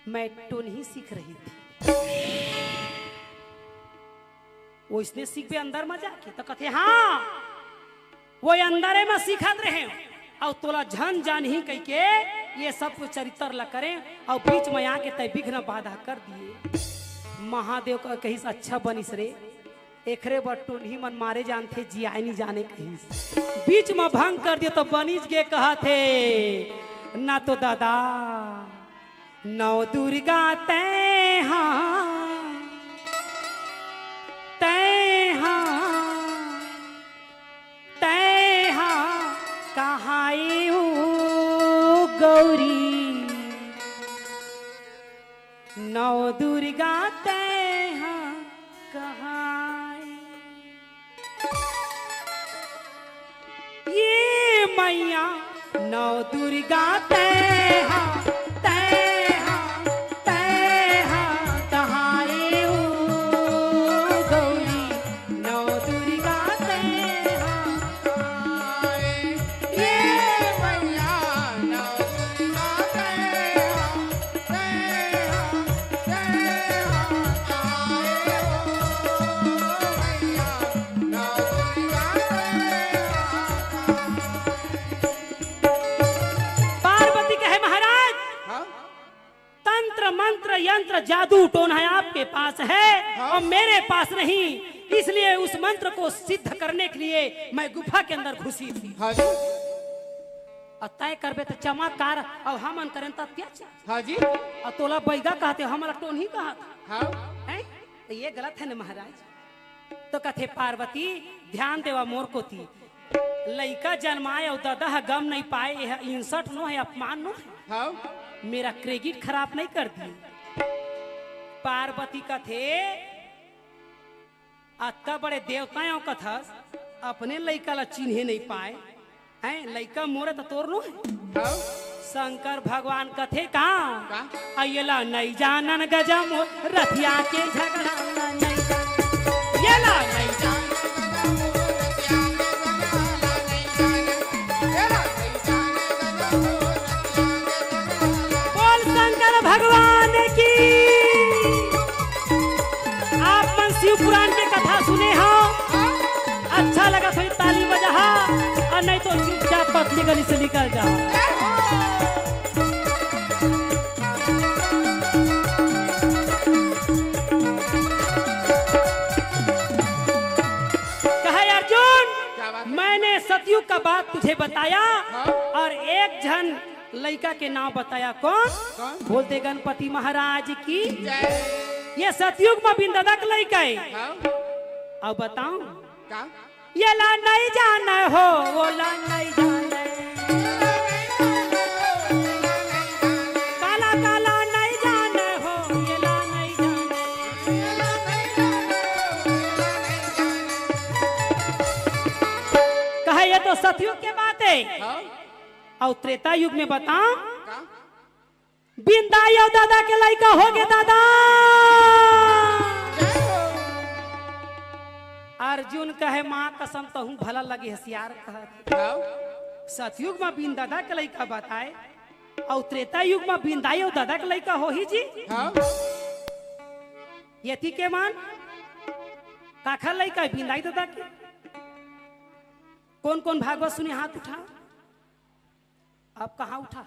"मैं टोनही सीख रही थी।" वो इसने सीखबे अंदर में जाके, तो कथे, "हाँ, वो अंदरे में सीखत रहे, और तोला झन जानही कहिके ये सब कुछ चरित्र ला करें, और बीच में आके तैं विघ्न बाधा कर दिए।" महादेव का कहिस, "अच्छा बनिस रे, एकरे बर टोनही मन मारे जानथे, जियाए नहीं जाने," कहिस। बीच में भंग कर दिए तो बनिस गे कहत हे, "ना तो दादा, नौ दुर्गा तैं हा, तैं हा, तैं हा, कहाँ ए ओ गौरी?" नौ दुर्गा तैं हा कहाए। ये मैया नौ दुर्गा तैं हा, तैं हा, तैं हा कहाए ओ गौरी। नौ दुर्गा तैं हा कहाए। ये मैया नौ दुर्गा तैं हा, पार्वती कहे, महाराज, हाँ? तंत्र, मंत्र, यंत्र, जादू, टोना आपके पास है हाँ? और मेरे पास नहीं, इसलिए उस मंत्र को सिद्ध करने के लिए मैं गुफा के अंदर घुसी थी। हाँ जी। और तय करबे तो चमत्कार, और हमन करें तो अत्याचार। हाँ जी। और तोला बैगा कहते, हमला टोनही कहत। हाँ। हैं? तो ये गलत है ना महाराज? तो कथे, पार्वती, ध्यान देवा मोर कोती। लइका जनमाए अउ ददा ह गम नइ पाए, एह insult नो हे, अपमान नो हे। हाँ। मेरा credit खराब नइ कर दिए। पार्वती कथे, अतका बड़े देवता अउ कथस, अपने लइका ला चिन्हे नइ पाए। हैं, लइका मोरे त तोर नो हे। हाँ। शंकर भगवान कथे का? का? अ, येला नइ जानन गजा मोर रथिया के झगड़ा ला नइ जानन। येला नइ जानन। बोल शंकर भगवान की। आप मन शिव पुराण के कथा सुने हो, अच्छा लगा तो ताली बजा, और नहीं तो चुपचाप पतली गली से निकल जाओ। कहे, अर्जुन, क्या बात है? मैंने सतयुग का बात तुझे बताया हाँ? और एक झन लइका के नाम बताया। कौन? कौन? बोलते गणपति महाराज की जय। ये सतयुग में बिंददा के लइका है। हाँ? अब बताऊं? का? येला नइ जाने हो, वोला नइ जाने। काला काला नइ जाने हो, येला नइ जाने। कहे, ये तो सतयुग के बात है। हाँ? अउ त्रेता युग में बताओ, का? बिंदाई अउ ददा के लइका होगे दादा। अर्जुन कहे, माँ कसम, तहूँ भला लगे हसियार कहत। हाँ। सतयुग म बिंददा के लइका बताए, अउ त्रेता युग म बिंदाई अउ ददा के लइका होही जी। हाँ। यति के मन काखर लइका हे, बिंदाई ददा के? कोन कोन भागवत सुने, हाथ उठा। अब कहाँ उठा?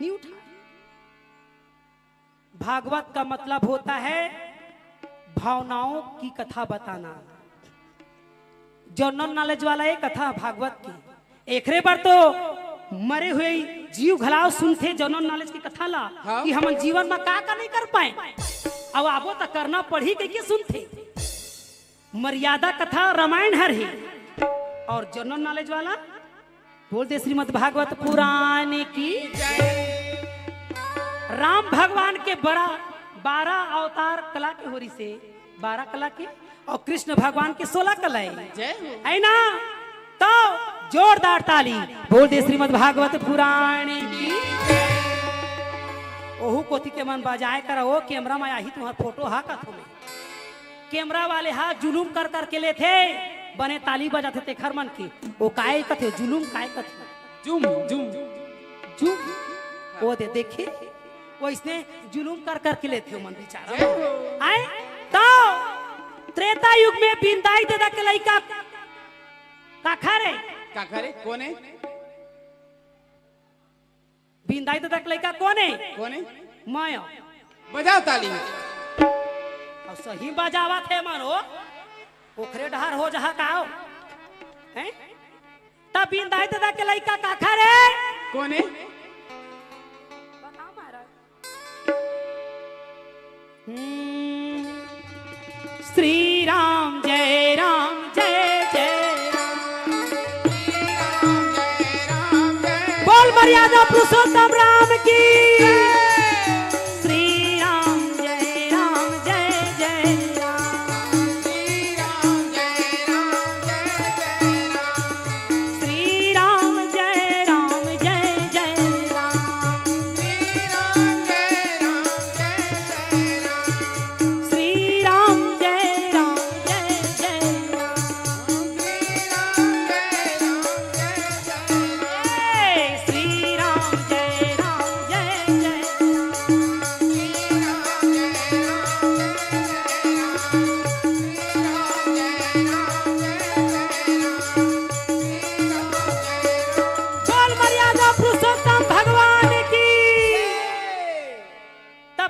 नहीं उठा। भागवत का मतलब होता है भावनाओं की कथा बताना। General knowledge वाला ये कथा भागवत की। एकरे बर तो मरे हुए जीव घलाव सुनथे general knowledge की कथा ला, हाँ। कि हमन जीवन में का का नहीं कर पाए, अब आबो त करना पड़ही कहिके सुनथे। मर्यादा कथा रामायण हर हे। अउ general knowledge वाला बोल दे श्रीमद् भागवत पुराण की। राम भगवान के बड़ा बारह अवतार कला के होरी से, बारह कला के, अउ कृष्ण भगवान के सोलह कला हे। जय हो। है ना? तो जोरदार ताली बोल दे श्रीमद् भागवत पुराण की। ओहू कोती के मन बजाए कर, ओ camera में आही तुम्हार photo हा कथो में। Camera वाले हा जुलूम कर कर के लेथे, बने ताली बजाथे तेखर मन के। ओ काय कथे, जुलूम काय कथे? जुम, जुम, जुम। ओ दे, देखे, ओ इसने जुलूम कर कर के लेथे मन बेचारा। जय हो। आए, तो त्रेता युग में बिंदाई ददा के लइका काखर हे? काखर हे? कोन हे? बिंदाई ददा के लइका कोन हे? कोन हे? मैं। बजाओ ताली। अउ सही बजावत हे मन हो, ओखरे डहर हो जहा का हो? हैं? त बिंदाई ददा के लइका काखर हे? कोन हे? बताओ महाराज। हम्म, श्री राम जय राम जय जय राम। बोल मर्यादा पुरुषोत्तम राम की। श्री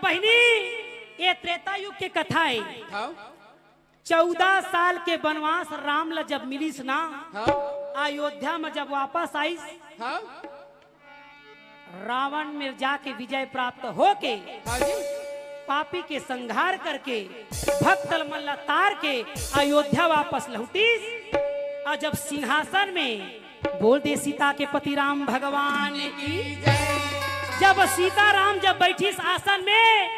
बहिनी, ये त्रेता युग के कथा हे। हाँ। चौदह साल के बनवास राम ला जब मिलिस ना, हाँ। अयोध्या में जब वापस आइस, हाँ। रावण में जाके विजय प्राप्त होके, हाँ जी। पापी के संहार करके, भक्त मन ला तार के अयोध्या वापस लौटिस। और जब सिंहासन में, बोल दे सीता के पति राम भगवान की, जब सीता राम जब बैठिस आसन में,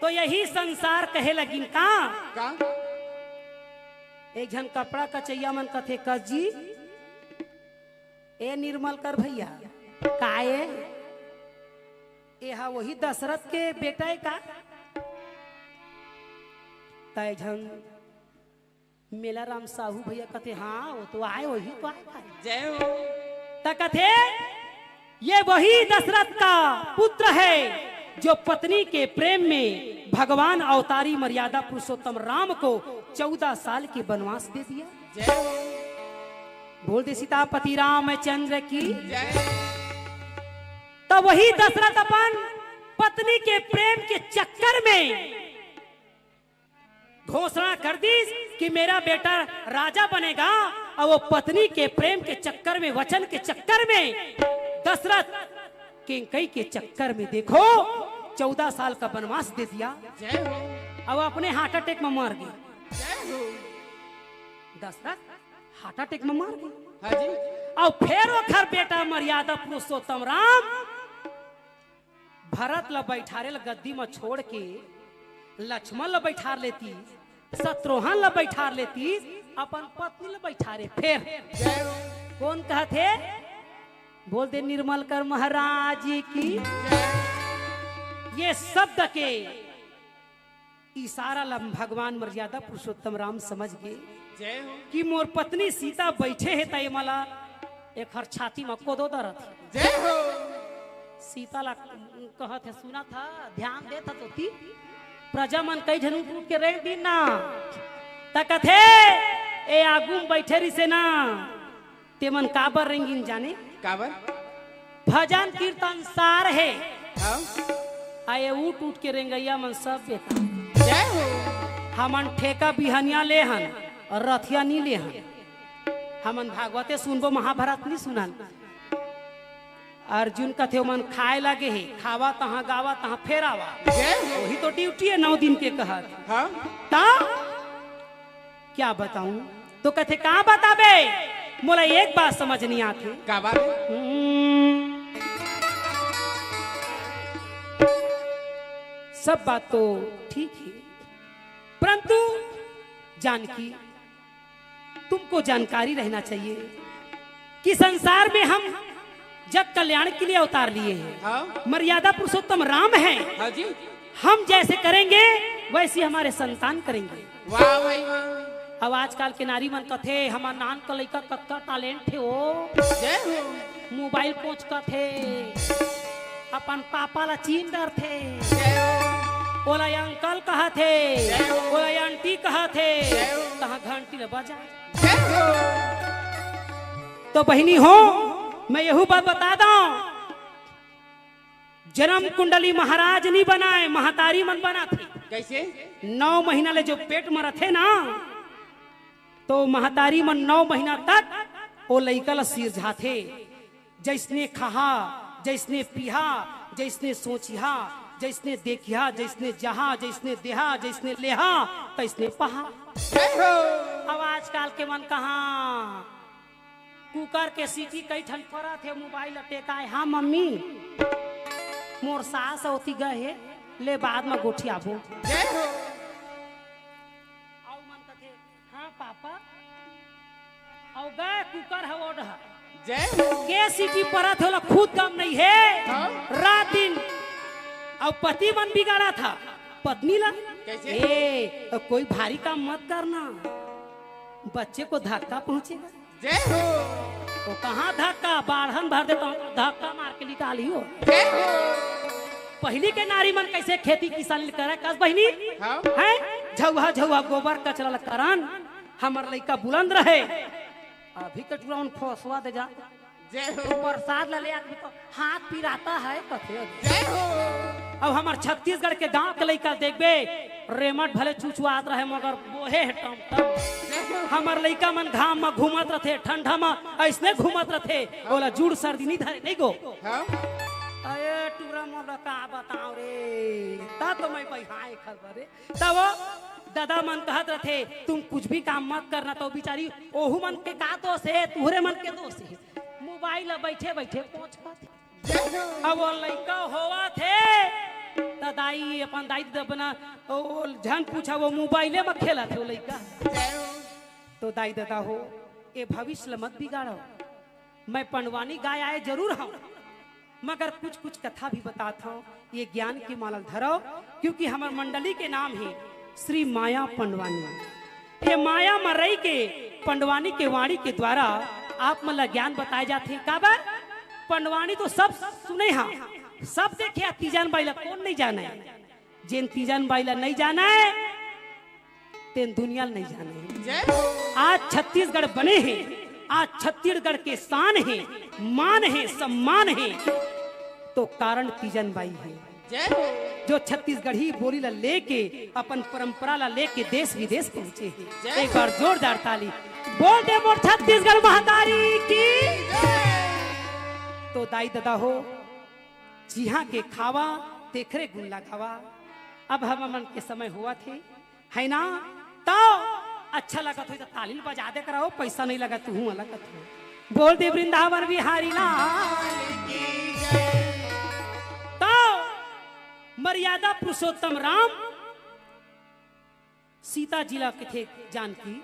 तो यही संसार कहे लगिन का? का? एक झन कपड़ा कचैया मन कथे, "कस जी, ए निर्मल कर भैया, का ए? ए हा वही दशरथ के बेटा हे का?" त एक झन मेला राम साहू भैया कथे, "हाँ, वो तो आए, वही तो आए, आए।" जय हो। त कथे, "ये वही दशरथ का पुत्र है, जो पत्नी के प्रेम में भगवान अवतारी मर्यादा पुरुषोत्तम राम को चौदह साल के बनवास दे दिया।" जय हो। बोल दे सीतापति रामचंद्र की। जय। त वही दशरथ अपन पत्नी के प्रेम के चक्कर में घोषणा कर दिस कि मेरा बेटा राजा बनेगा, और वो पत्नी के प्रेम के चक्कर में, वचन के चक्कर में, दशरथ कैकई के चक्कर में, देखो, चौदह साल का बनवास दे दिया। जय हो। अब अपने heart attack में मर गे। जय हो। दशरथ heart attack में मर गे। हाँ जी। अब फेर ओखर बेटा मर्यादा पुरुषोत्तम राम भरत ला बैठारे ला गद्दी म छोड़ के लक्ष्मण ला बैठार लेतिस, शत्रुघ्न ला बैठार लेतिस, अपन पत्नी ला बैठारे। फेर कोन कहत हे? बोल दे निर्मल कर महाराज की। ये शब्द के इशारा ला भगवान मर्यादा पुरुषोत्तम राम समझ गे। जय हो। कि मोर पत्नी सीता बैठे हे, त ये मला एखर छाती म कोदो दरत हे। जय हो। सीता ला कहत हे, सुनत हस, ध्यान देत हस तोती, प्रजा मन कई झन उठ उठ के रेंग दिन ना, त कथे, "ए आगू म बैठे रिसे ना, तेमन काबर रेंगिन जाने?" काबर? भजन कीर्तन सार हे। हाँ। आए उठ उठ के रेंगइया मन सब बेकार। जय हो। हमन ठेका बिहनिया ले हन और रथिया नी ले हन। हमन भागवते सुनबो, महाभारत नी सुनन। अर्जुन कथे ओमन खाए लागे हे, खावा तहाँ, गावा तहाँ, फेर आवा। जय हो। वही तो duty हे नौ दिन के कहत। हाँ। ता क्या बताऊं? तो कथे, "का बताबे? मोला एक बात समझ नहीं आथे।" का बात? हम्म, सब बात तो ठीक है, परंतु जानकी, तुमको जानकारी रहना चाहिए कि संसार में हम जग कल्याण के लिए अवतार लिए हैं। हाँ। मर्यादा पुरुषोत्तम राम हैं। हाँ जी। हम जैसे करेंगे, वैसे हमारे संतान करेंगे। वाह भाई वाह। अब आजकल के नारी मन कथे, "हमर नान का लइका कतका talent हे ओ।" जय हो। Mobile कोचकथे, अपन पापा ला चीन डरथे। जय हो। ओला uncle कहथे, जय हो। ओला aunty कहथे, जय हो। तहाँ घंटी ला बजा। जय हो। तो बहिनी हो, मैं यहू बात बता दंव, जन्म कुंडली महाराज नी बनाय, महतारी मन बनाथे। कैसे? नौ महीना ले जो पेट म रथे ना, तो महतारी मन नौ महीना तक ओ लइका ल सिरजाथे। जइसने खाहा, जइसने पीहा, जइसने सोचिहा, जइसने देखिहा, जइसने जहा, जइसने देहा, जइसने लेहा, तइसने पहा। जय हो। अब आजकल के मन कहाँ कुकर के सीटी कई ठन परत हे, mobile ल टेकाय, "हाँ मम्मी, मोर सास ओती गए हे, ले बाद म गोठियाबो।" जय हो। अउ मन कथे, "हाँ पापा।" अउ गए कुकर ह ओढ़। जय हो। के सीटी परत हे, ओला खुद गम नइ हे। हाँ। रात दिन अउ पति मन बिगाड़त हे पत्नी ला। कैसे? "ए, कोई भारी काम मत करना, बच्चे को धक्का पहुंचेगा।" जय हो। वो कहाँ धक्का, बाढ़न भर देता हूँ, धक्का मार के निकाली हो। जय हो। पहिली के नारी मन कैसे खेती किसानी करे, कस बहिनी? हाँ। हैं? झउहा झउहा गोबर कचरा ल करन, हमर लइका बुलंद रहे। अभी के टुरा मन फोसवा दे जा। जय हो। प्रसाद ल ले आदमी तो हाथ पिराता है, कथे। जय हो। अब हमर छत्तीसगढ़ के गांव के लइका देखबे, रेमट भले चुचुआत रहे, मगर बोहे हे टमटम। हमर लइका मन घाम म घूमत रथे, ठंडा म अइसने घूमत रथे, ओला जूड़ सर्दी नइ धरे, नइ गो। हाँ? अरे टूरा मोर ला का बताओं रे, ता तो मैं बइहाय खबर रे। तब वो ददा मन कहत रथे, "तुम कुछ भी काम मत करना।" तो बिचारी ओहू मन के का दोष हे, तुहरे मन के दोष हे। मोबाइल ला बइठे बइठे पोंछ पाथे। अब वो लइका होवत हे, त दाई, अपन दाई ददा बना, ओ, झन पूछा, वो मोबाइले म खेलत हे वो लइका। तो दाई ददा हो, ए भविष्य ल मत बिगाड़व। मैं पंडवानी गाय आय जरूर हंव, मगर कुछ-कुछ कथा भी बतात हंव, ये ज्ञान के माला ल धरव, क्योंकि हमर मंडली के नाम हे श्री माया पंडवानी। ये माया म रहि के पंडवानी के वाणी के द्वारा आप मन ला ज्ञान बताए जाथे। काबर? पंडवानी तो सब सुने हा, सब देखे हा, तीजन बाई ला कोन नइ जानय? जेन तीजन बाई ला नइ जानय, तेन दुनिया ल नइ जानय। आज छत्तीसगढ़ बने हे, आज छत्तीसगढ़ के शान हे, मान हे, सम्मान हे, तो कारण तीजन बाई हे। जो छत्तीसगढ़ी बोली ला लेके, अपन परंपरा ला लेके देश विदेश पहुंचे हे। एक बार जोरदार ताली बोल दे मोर छत्तीसगढ़ महतारी की। तो दाई ददा हो, जिहां के खावा, तेखरे गुण ला गावा। अब हमर मन के समय होवत हे, है ना? तो अच्छा लगत होही त ताली ल बजा दे करव, पैसा नइ लगत, तुहूं लगत हो। बोल दे वृंदावन बिहारी लाल की। तो मर्यादा पुरुषोत्तम राम सीता जी ला कथे जानकी,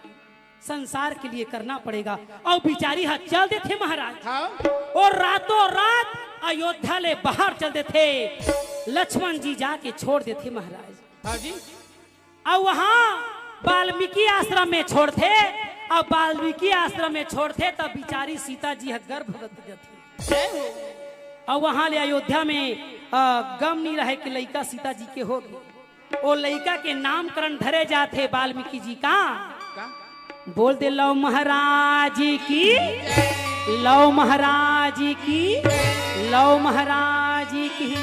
संसार के लिए करना पड़ेगा। अउ बिचारी ह चल देथे महाराज। हाँ। अउ रातों रात अयोध्या ले बाहर चल देथे। लक्ष्मण जी जाके छोड़ देथे महाराज। हाँ जी। अउ वहां वाल्मीकि आश्रम में छोड़थे। अउ वाल्मीकि आश्रम में छोड़थे, तब बिचारी सीता जी ह गर्भवती रथे। अउ वहां ले अयोध्या में, अ, गम नइ रहे कि लइका सीता जी के होगे। ओ लइका के नामकरण धरे जाथे वाल्मीकि जी का। का? बोल दे लव महाराज की, लव महाराज की, लव महाराज की।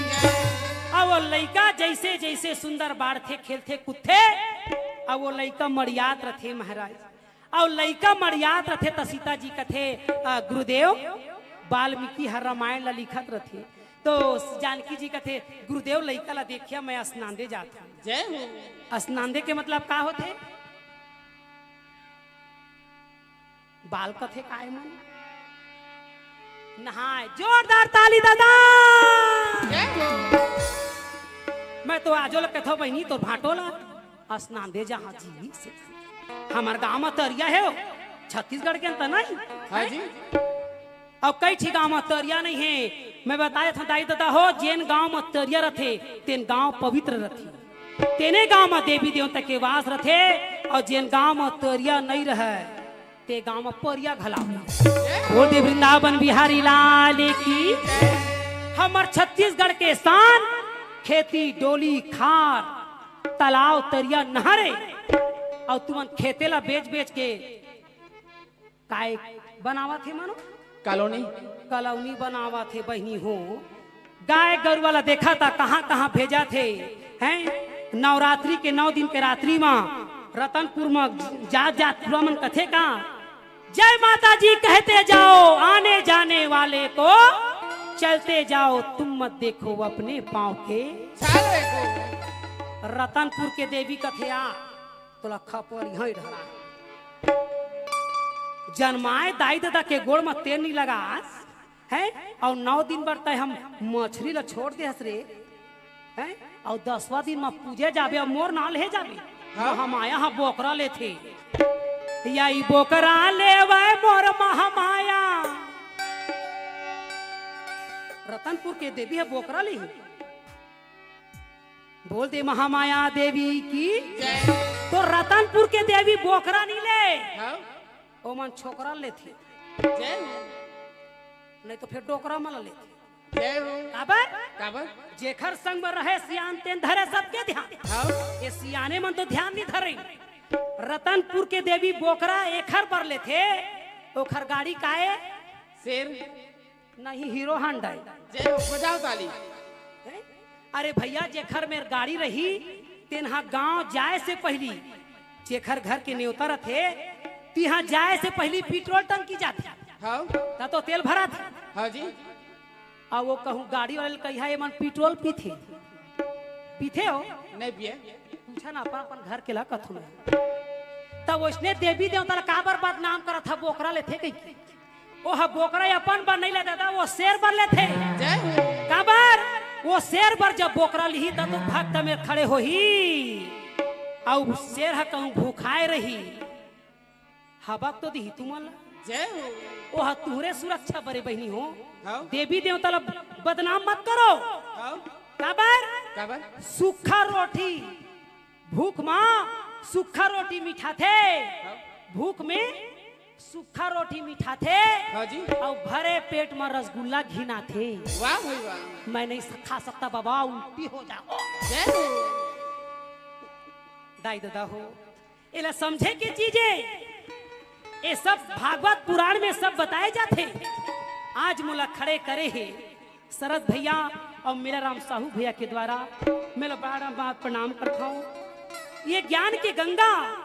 अब वो लइका जइसे जइसे सुंदर बाढ़थे, खेलथे, कूदथे, अब वो लइका मड़ियात रथे महाराज। अउ लइका मड़ियात रथे त सीता जी कथे, "अ, गुरुदेव, वाल्मीकि ह रामायण ला लिखत रथे।" तो जानकी जी कथे, "गुरुदेव, लइका ला देखिया, मैं स्नान दे जात हंव।" जय हो। स्नान दे के मतलब का होथे? बाल कथे काय मन? नहाय। जोरदार ताली ददा। जय हो। मैं तो आजो ल कथव बहिनी, तोर भांटो ला स्नान दे जहां जी से। हमर गांव म तरिया हे, छत्तीसगढ़ के अंत नहीं। हाँ जी। अउ कई ठी गांव म तरिया नइ हे। मैं बताय थंव दाई ददा हो, जेन गांव म तरिया रथे, तेन गांव पवित्र रथे। तेने गांव म देवी देवता के वास रथे, अउ जेन गांव म तरिया नइ रहय, ते गांव म परिया घला। बोल दे वृंदावन बिहारी लाल की। हमर छत्तीसगढ़ के शान, खेती, डोली, खार, तालाब, तरिया, नहर हे। अउ तुमन खेते ला बेच बेच के काय बनावत हे मानो? कॉलोनी। कॉलोनी बनावत हे बहिनी हो। गाय गरुवा ला देखा त कहां कहां भेजत हे, हैं? नवरात्रि के नौ दिन के रात्रि म रतनपुर म जात जात टूरा मन कथे का, "जय माता जी कहते जाओ, आने जाने वाले को चलते जाओ, तुम मत देखो अपने पाँव के।" चाल देखो। रतनपुर के देवी कथे आ, तोला खपरी हई ढला। जनमाय दाई ददा के गोड़ म तेल नइ लगास, हैं? अउ नौ दिन बर तैं ह मछरी ला छोड़ दे हस रे, हैं? अउ दसवां दिन म पूजे जाबे अउ मोर नाव ले जाबे। हाँ। महामाया ह बोकरा लेथे। या ई बोकरा लेवय मोर महामाया। रतनपुर के देवी ह बोकरा लेही। बोल दे महामाया देवी की। जय। तो रतनपुर के देवी बोकरा नइ ले। हाँ। ओमन छोकरा लेथे। जय हो। नहीं तो फिर डोकरा मन लेथे। जय हो। काबर? काबर? जेखर संग में रहे सियान तेन धरे सबके ध्यान। हाँ। ये सियाने मन तो ध्यान नइ धरे। रतनपुर के देवी बोकरा एखर बर लेथे, ओखर गाड़ी काय? शेर। नहीं, हीरो हांडा हे। जय हो, बजाओ ताली। हैं? अरे भैया, जेखर मेर गाड़ी रही, तेन हा गांव जाए से पहिली, जेखर घर के नेवता रथे, तिहां जाए से पहिली पेट्रोल टंकी जाथे। हाँ। त तो तेल भराथे। हाँ जी। अउ वो कहूं गाड़ी वाले ल कहिहा, "एमन पेट्रोल पीथे, पीथे हो?" नहीं पिए। पूछा ना अपन, अपन घर के ला कथों मैं। त वइसने देवी देवता ला काबर बदनाम करत हा, बोकरा लेथे कहिके। ओह बोकरा अपन बर नहीं ले दादा, वो शेर बर लेथे। जय हो। काबर? वो शेर बर जब बोकरा लिही, तब तो भक्त मेर खड़े होही। अउ शेर ह कहूं भूखाए रही, हबक तो दिही तुमन ला। जय हो। ओह तुहरे सुरक्षा बरे बहिनी हो। हाँ। देवी देवता ला बदनाम मत करो। हाँ। काबर? काबर? सूखा रोटी, भूख मा सूखा रोटी मिठाथे, हाँ। भूख में सूखा रोटी मिठाथे, हाँ जी। अउ भरे पेट मा रसगुल्ला घिनाथे। वाह भाई वाह। मैं नहीं स-, खा सकता बाबा, उल्टी हो जाओ। जय हो। दाई ददा हो, एला समझे के चीज हे। ये सब भागवत पुराण में सब बताए जाथे। आज मोला खड़े करे हे शरद भैया अउ मेरा राम साहू भैया के द्वारा, मैं ला बड़ा बड़ा प्रणाम करता हूँ। ये ज्ञान के गंगा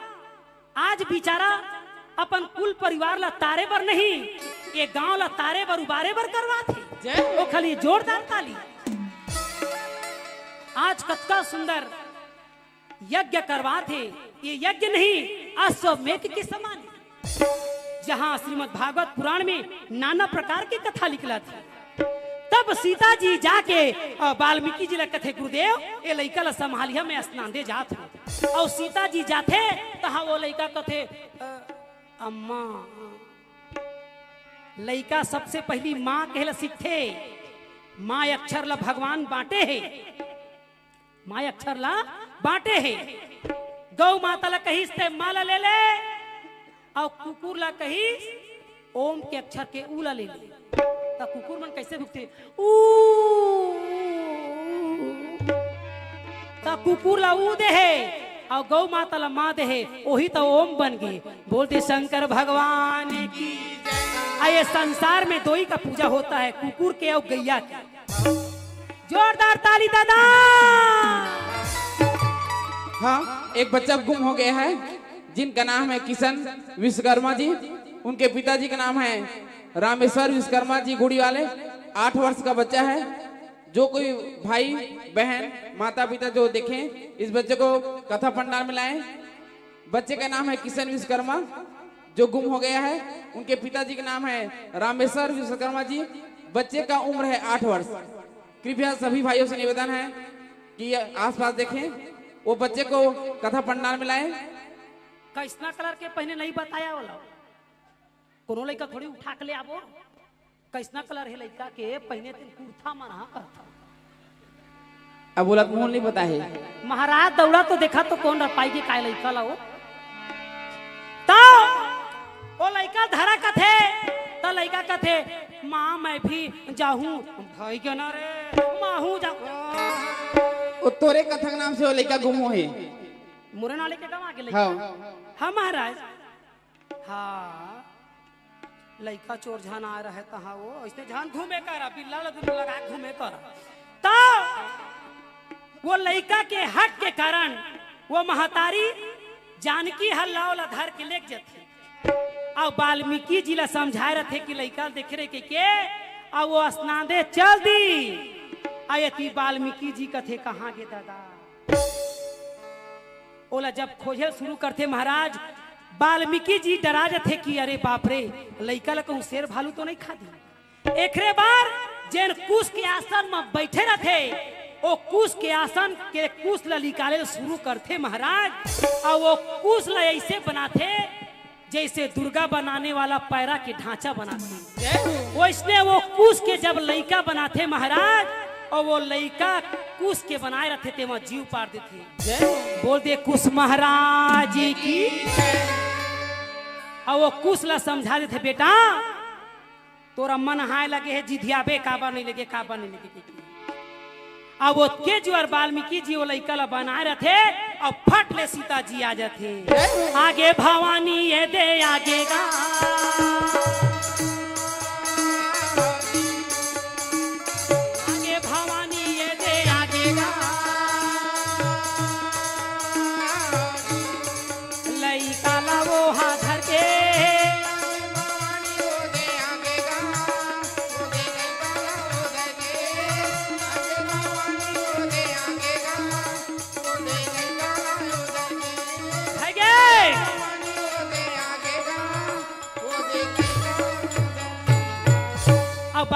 आज बिचारा अपन कुल परिवार ला तारे बर नहीं, ये गांव ला तारे बर उबारे बर करवाथे। जय हो। ओ खाली जोरदार ताली। आज कतका सुंदर यज्ञ करवाथे। ये यज्ञ नहीं, अश्वमेध के समान हे, जहां श्रीमद् भागवत पुराण में नाना प्रकार के कथा लिखलथे। तब सीता जी जाके, अ, वाल्मीकि जी ला कथे, "गुरुदेव, ये लइका ला संभालिहा, मैं स्नान दे जात हूँ।" अउ सीता जी जाथे, तहां वो लइका कथे, "अ, अम्मा।" लइका सबसे पहिली माँ कहे ला सीखथे। माँ अक्षर ला भगवान बांटे हे। माँ अक्षर ला बांटे हे। गौ माता ला कहिस ते माँ ला ले ले, अउ कुकुर ला कहिस ओम के अक्षर के ऊ ला ले ले। त कुकुर मन कइसे भुकथे? ऊ। त कुकुर ला ऊ दे हे, अउ गौ माता ला माँ दे हे, ओही त ओम बन गे। बोल दे शंकर भगवान की। आ ये संसार में दोई का पूजा होता है, कुकुर के अउ गैया के। जोरदार ताली दादा। हाँ, एक बच्चा गुम हो गया है, जिनका नाम है किशन विश्वकर्मा जी। उनके पिताजी का नाम है रामेश्वर विश्वकर्मा जी गुड़ी वाले। आठ वर्ष का बच्चा है। जो कोई भाई, बहन, माता, पिता जो देखें, इस बच्चे को कथा पंडाल में लाएं। बच्चे का नाम है किशन विश्वकर्मा, जो गुम हो गया है। उनके पिताजी का नाम है रामेश्वर विश्वकर्मा जी। बच्चे का उम्र है आठ वर्ष। कृपया सभी भाइयों से निवेदन है कि ये आसपास देखें, वो बच्चे को कथा पंडाल में लाएं। कइसना कलर के पहिने नहीं बताया वाला। कोनो लइका थोड़ी उठा के ले आबो। कइसना कलर हे लइका के पहिने, तेन कुर्ता मन हा कहत हव। अब बोलत मुंह नहीं पता है। महाराज दौड़ा तो देखा तो कोन रपाई के काय लइका ला वो। त वो लइका धरा कथे, त लइका कथे, "माँ, मैं भी जाहूँ।" भाई के ना रे, माँ हूँ जा। वो तोरे कथा के नाम से वो लइका गुम हो हे। मोरे नाले के गवा के लइका। हाँ। हाँ महाराज। हाँ, लइका चोर झन आए रहे तहाँ वो, अइसने झन घूमे करा, बिल्ला ल दुनू लगा के घूमे करा। त वो लइका के हट के कारण वो महतारी जानकी ह लाव ला धर के लेग जथे। अउ वाल्मीकि जी ला समझाए रथे कि लइका ल देखे रहे के, के, अउ वो स्नान दे चल दी। अउ एती वाल्मीकि जी कथे, "कहाँ गे दादा?" ओला जब खोजे ल शुरू करथे महाराज, वाल्मीकि जी डरा जथे कि अरे बाप रे, लइका ला कहूँ शेर भालू तो नहीं खा दी। एकरे बर जेन कुश के आसन म बइठे रथे, ओ कुश के आसन के कुश ला निकाले ल शुरू करथे महाराज, अउ ओ कुश ला अइसे बनाथे जइसे दुर्गा बनाने वाला पैरा के ढांचा बनाथे। जय हो। वइसने वो कुश के जब लइका बनाथे महाराज, अउ वो लइका कुश के बनाए रथे, तेमा जीव पार देथे। जय हो। बोल दे कुश महाराज की। अउ वो कुश ला समझा देथे, "बेटा, तोर अम्मा नहाए लगे हे, जिधियाबे, काबर नहीं लगे, काबर नहीं लगे।" अउ ओतके जुआर वाल्मीकि जी वो लइका ला बनाए रथे, अउ फट ले सीता जी आ जाथे। आगे भवानी ये दे आगे गा, आगे भवानी ये दे आगे गा,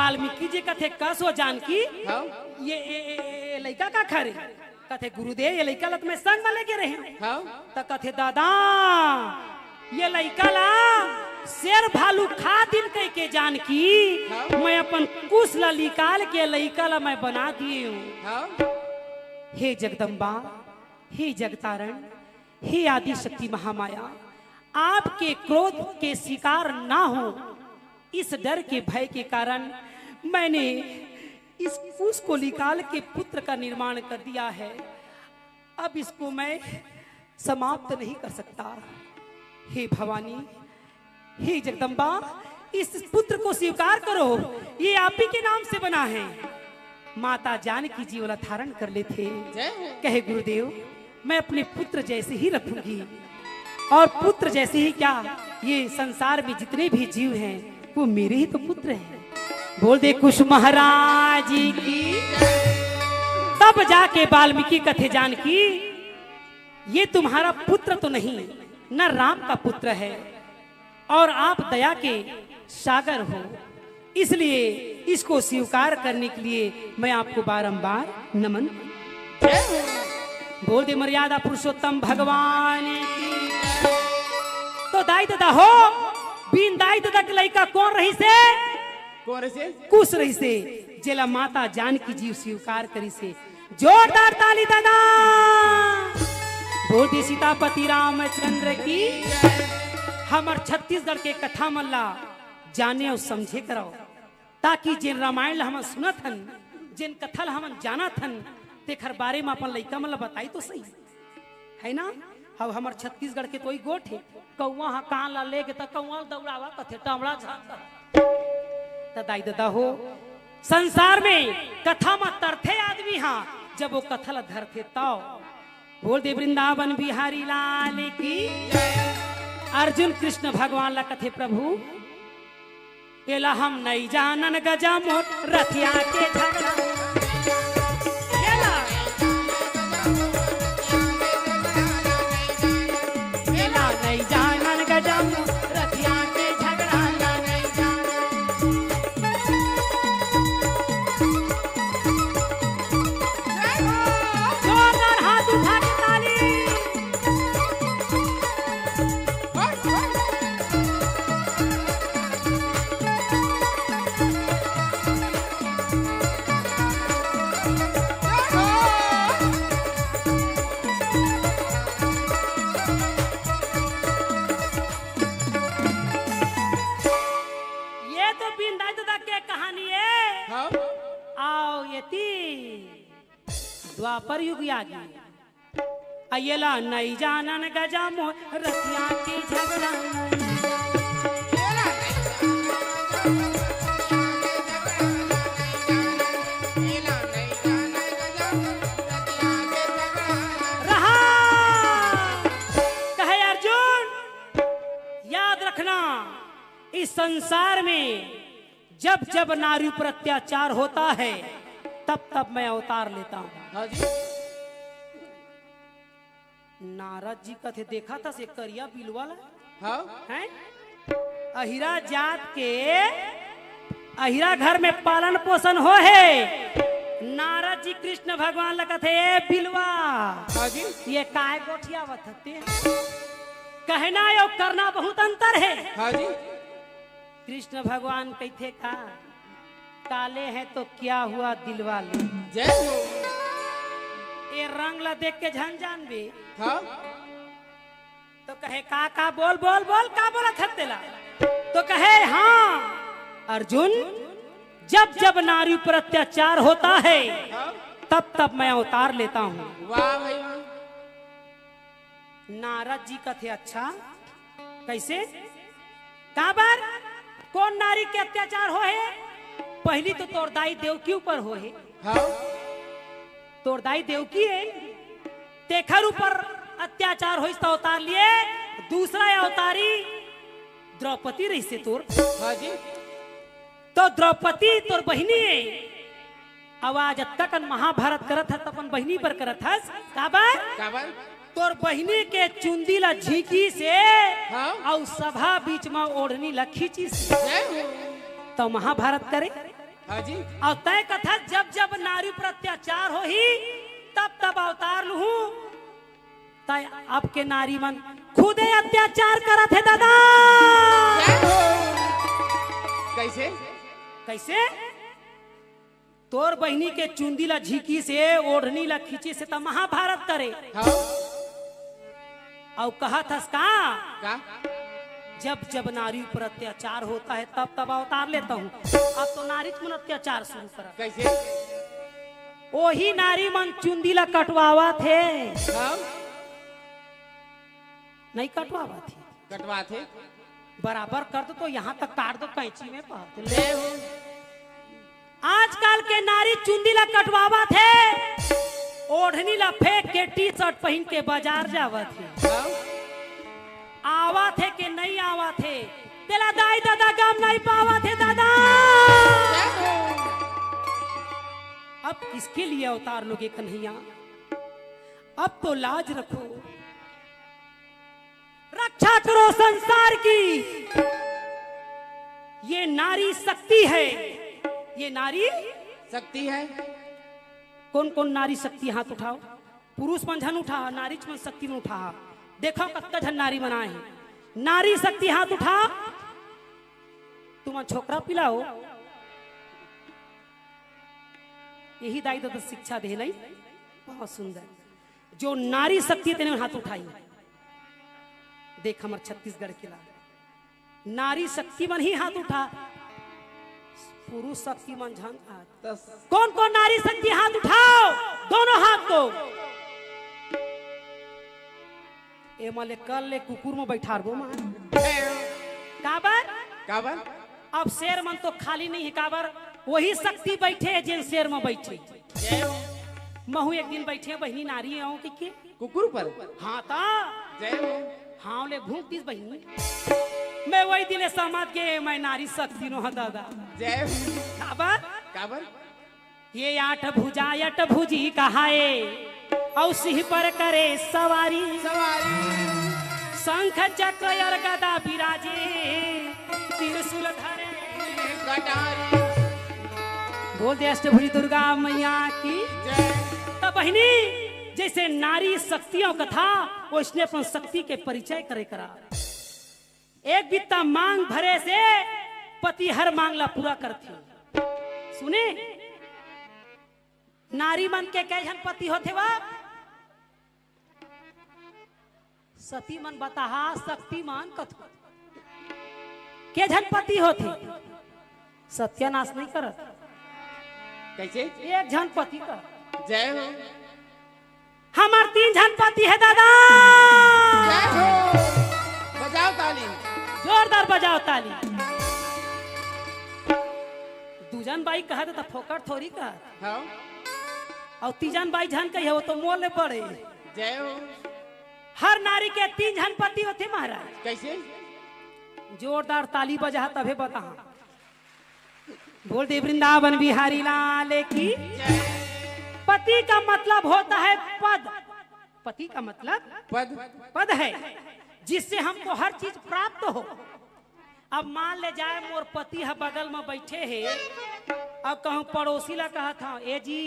वाल्मीकि जी कथे, "कस हो जानकी, हाँ। ये, ये, ये, ये, ये लइका का खा रे?" कथे, "गुरुदेव, ये लइका ल त मैं संग म लेगे रहेंव।" हाँ। त कथे, "दादा, ये लइका ला शेर भालू खा दिन कहिके जानकी, हाँ। मैं अपन कुस ला निकाल के लइका ला मैं बना दिए हूँ।" हाँ। हे जगदम्बा, हे जगतारण, हे आदि शक्ति महामाया, आपके क्रोध के शिकार ना हो, इस डर के भय के कारण मैंने इस कुस को निकाल के पुत्र का निर्माण कर दिया है। अब इसको मैं समाप्त नहीं कर सकता। हे भवानी, हे जगदम्बा, इस पुत्र को स्वीकार करो, ये आप ही के नाम से बना है। माता जानकी जी ओला धारण कर लेथे। जय हो। कहे, "गुरुदेव, मैं अपने पुत्र जैसे ही रखूंगी, और पुत्र जैसे ही क्या, ये संसार में जितने भी जीव हैं, वो मेरे ही तो पुत्र हैं।" बोल दे कुश महाराज की। तब जाके वाल्मीकि कथे जानकी, "ये तुम्हारा पुत्र तो नहीं, न राम का पुत्र है, और आप दया के सागर हो, इसलिए इसको स्वीकार करने के लिए मैं आपको बारंबार नमन।" बोल दे मर्यादा पुरुषोत्तम भगवान की। तो दाई ददा हो, बिन दाई ददा के लइका कोन रहिसे? कोन रहिसे? कुस रहिसे, जेला माता जानकी जी स्वीकार करिसे। जोरदार ताली ददा। बोल दे सीतापति रामचंद्र की। हमर छत्तीसगढ़ के कथा मन ला जाने अउ समझे करव, ताकि जेन रामायण ला हमन सुनत हन, जेन कथा ला हमन जानत हन, तेखर बारे म अपन लइका मन ला बताई तो सही, है ना? अब हमर छत्तीसगढ़ के तो ई गोठ हे, कौवा ह कान ला लेगे त कौवा ल दौड़ावा कथे, टमड़ा झांसा। त दाई ददा हो, संसार में कथा म तरथे आदमी ह, जब वो कथा ला धरथे तव। बोल दे वृंदावन बिहारी लाल की। अर्जुन कृष्ण भगवान ला कथे, "प्रभु, एला हम नइ जानन गजा मोर रथिया के झगड़ा।" एला, एला नइ जानन गजा मोर रथिया के झगड़ा ला नइ जानन। जोरदार हाथ उठा के ताली। ये तो बिंदाई ददा के कहानी है। हाँ। आओ ये ती द्वापर युग आ गई। अयला नइ जानन गजा मोर रतिया के झगड़ा। रहा। कहे अर्जुन, याद रखना, इस संसार में जब जब नारी पर अत्याचार होता है, तब तब मैं अवतार लेता हूँ। हाँ जी। नारद जी कथे, "देखा था से करिया बिलवा ला?" हाँ। हैं? अहिरा जात के, अहिरा घर में पालन पोषण हो है। नारद जी कृष्ण भगवान ला कथे, "ए बिलवा, हाँ जी। ये काय गोठियावत हते?" कहना अउ करना बहुत अंतर है। हाँ जी। कृष्ण भगवान कहिथे का, "काले हैं तो क्या हुआ दिलवा ले।" जय हो। ए रंग ला देख के झन जानबे। हाँ। तो कहे, "का, का, बोल, बोल, बोल, का बोलत हस तेला?" तो कहे, "हाँ, अर्जुन, जब, जब नारी पर अत्याचार होता है, हाँ। तब, तब मैं अवतार लेता हूँ।" वाह भाई वाह। नारद जी कथे, "अच्छा, कैसे? काबर? कोन नारी के अत्याचार हो हे? पहली तो तोर दाई देवकी ऊपर हो हे।" हाँ। तोर दाई देवकी हे, तेखर ऊपर अत्याचार होइस त अवतार लिए, दूसरा अवतारी द्रौपदी रहिसे तोर। हाँ जी। तो द्रौपदी तोर बहिनी हे, अउ आज अतका कन महाभारत करत हस, त अपन बहिनी बर करत हस, काबर? काबर? तोर बहिनी के चुंदी ला झींकिसे, हाँ। अउ सभा बीच म ओढ़नी ला खींचिसे। जय हो। त महाभारत करे, हाँ जी। अउ तय कथा, जब जब नारी पर अत्याचार होही, तब तब अवतार लुहूं। तय अब के नारी मन खुदे अत्याचार करत हे दादा। जय हो। कैसे? कैसे? तोर बहिनी के चुंदी ला झींकिस हे, ओढ़नी ला खींचिस हे, त महाभारत करे। हाँ। अउ कहत हस का? का? जब जब नारी पर अत्याचार होता है, तब तब अवतार लेता हूँ। अब तो नारीच मन अत्याचार शुरू करा। कैसे? ओही नारी मन चुंदी ला कटवावत हे। हाँ। नहीं कटवावत हे। कटवात हे। बराबर कर दो तो यहाँ तक काट दो कैंची में, बात ले। जय हो। आजकल के नारी चुंदी ला कटवावत हे, ओढ़नी ला फेंक के टी शर्ट पहिन के बाजार जावत हे। हाँ। आवत हे के नहीं आवत हे, तेला दाई ददा गम नहीं पावत हे दादा। जय हो। अब किसके लिए अवतार लोगे कन्हैया? अब तो लाज रखो, रक्षा करो संसार की। ये नारी शक्ति है, ये नारी शक्ति है। कौन कौन नारी शक्ति, हाथ उठाओ। पुरुष मन झन उठा, नारी मन शक्ति में उठा। देखो कतका झन नारी मन आए हे, नारी शक्ति हाथ उठा। तुमन छोकरा पिलाओ। यही दाई ददा शिक्षा दे नहीं, बहुत सुंदर। जो नारी शक्ति तेने हाथ उठाई। देख हमर छत्तीसगढ़ के ला, नारी शक्ति मन ही हाथ उठा, पुरुष शक्ति मन झन हाथ। कौन कौन नारी शक्ति हाथ उठाओ, दोनों हाथ को। ए मले कल ले कुकुर में बैठारबो मां। काबर? काबर? अब शेर मन तो खाली नहीं है, काबर? वही शक्ति बैठे है जेन शेर में बैठे। जय हो। महू एक दिन बैठे बहिनी नारी आऊं के, के? कुकुर पर? हाँ ता। जय हो। हाँ ले भूख दिस बहिनी। मैं वही दिन समझ के मैं नारी शक्ति नो हा दादा। जय हो। काबर? काबर? ये आठ भुजा अट भुजी कहाए, औ सिंह पर करे सवारी। सवारी। शंख चक्र और गदा विराजे, त्रिशूल धरे कटारी। बोल दे अष्टभुजी दुर्गा मैया की। जय। त बहिनी, जैसे नारी शक्तियों का था, वैसने अपन शक्ति के परिचय करे करा। एक बित्ता मांग भरे से पति हर मांग ला पूरा करथे। सुने, नारी मन के कई झन पति होथे वा? सती मन बताहा, शक्ति मन कथो। के झन पति होथे? सत्यानाश नहीं करत। कैसे? एक झन पति कर। जय हो। हमर तीन झन पति हे दादा। जय हो। बजाओ ताली। जोरदार बजाओ ताली। दू झन बाई कहत त फोकट थोड़ी कहत। हाँ। अउ तीजन बाई झन कही हे, वो तो मोर ले बड़े। जय हो। हर नारी के तीन झन पति होथे महाराज। कैसे? जोरदार ताली बजा तभे बता। बोल दे वृंदावन बिहारी लाल की। जय। पति का मतलब होता है पद। पति का मतलब पद। पद है, जिससे हमको हर चीज प्राप्त हो। अब मान ले जाए मोर पति ह बगल में बैठे हे, अब कहूँ पड़ोसी ला कहत हूँ, ए जी,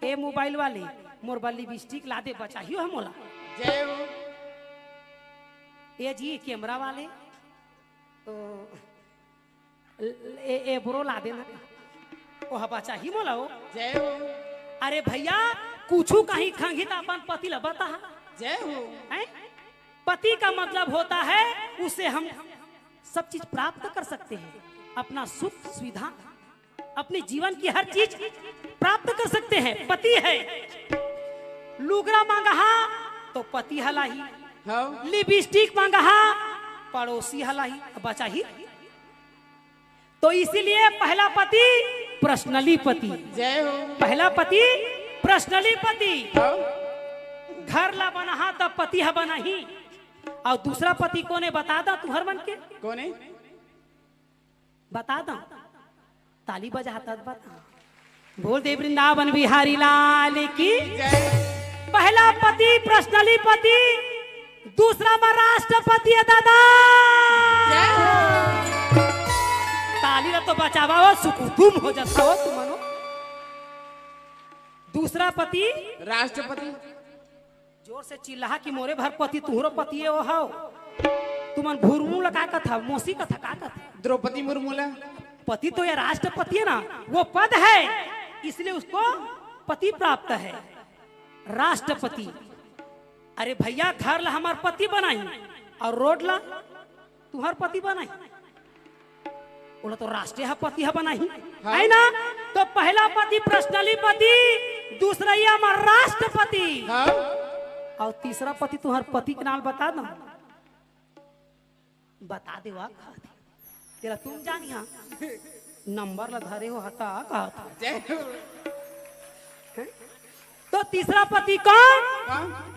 ए मोबाइल वाले, मोर बर लिपस्टिक ला दे, बचाही हो मोला। जय हो। ए जी, कैमरा वाले, तो ए, ए ब्रो ला देना, ओह बचाही मोला हो। जय हो। अरे भैया, कुछु कहीं खंगी त अपन पति ला बता। जय हो। हैं? पति का मतलब होता है, उससे हम सब चीज प्राप्त कर सकते हैं, अपना सुख सुविधा, अपने जीवन की हर चीज प्राप्त कर सकते हैं। पति है, लुगरा मांगहा तो पति ह लाही, हाँ। लिपस्टिक मांगहा, पड़ोसी ह लाही, बचाही। तो इसीलिए पहला पति पर्सनली पति। जय हो। पहला पति पर्सनली पति। हाँ। घर ला बनाहा तब पति ह बनाही। अउ दूसरा पति कोने बता दा तुहर मन के? कोने? बता दा। ताली बजा तब बता। बोल दे वृंदावन बिहारी लाल की। जय। पहला पति पर्सनली पति, दूसरा में राष्ट्रपति है दादा। जय हो। ताली ला तो बजावा हो, सुकुतुम हो जाता हो तुमन हो। दूसरा पति। राष्ट्रपति। जोर से चिल्लाहा कि मोरे भर पति तुहरो पति हे, ओ हव। तुमन भुरमू ला का कथा, मौसी कथा का कथा? द्रौपदी मुर्मू ला। पति तो ये राष्ट्रपति है ना, वो पद है, इसलिए उसको पति प्राप्त है, राष्ट्रपति। अरे भैया, घर ला हमार पति बनाही और रोड ला तुहर पति बनाही। ओला तो राष्ट्रीय ह पति ह बनाही, हाँ। है ना? तो पहला पति पर्सनली पति, दूसरइया म राष्ट्रपति। हाँ। और तीसरा पति तुहर पति के नाम बता दो। बता दे वा, तेला तुम जानिहा। नंबर ला धरे हो हता का? जय हो। तो तीसरा पति कौन? हाँ।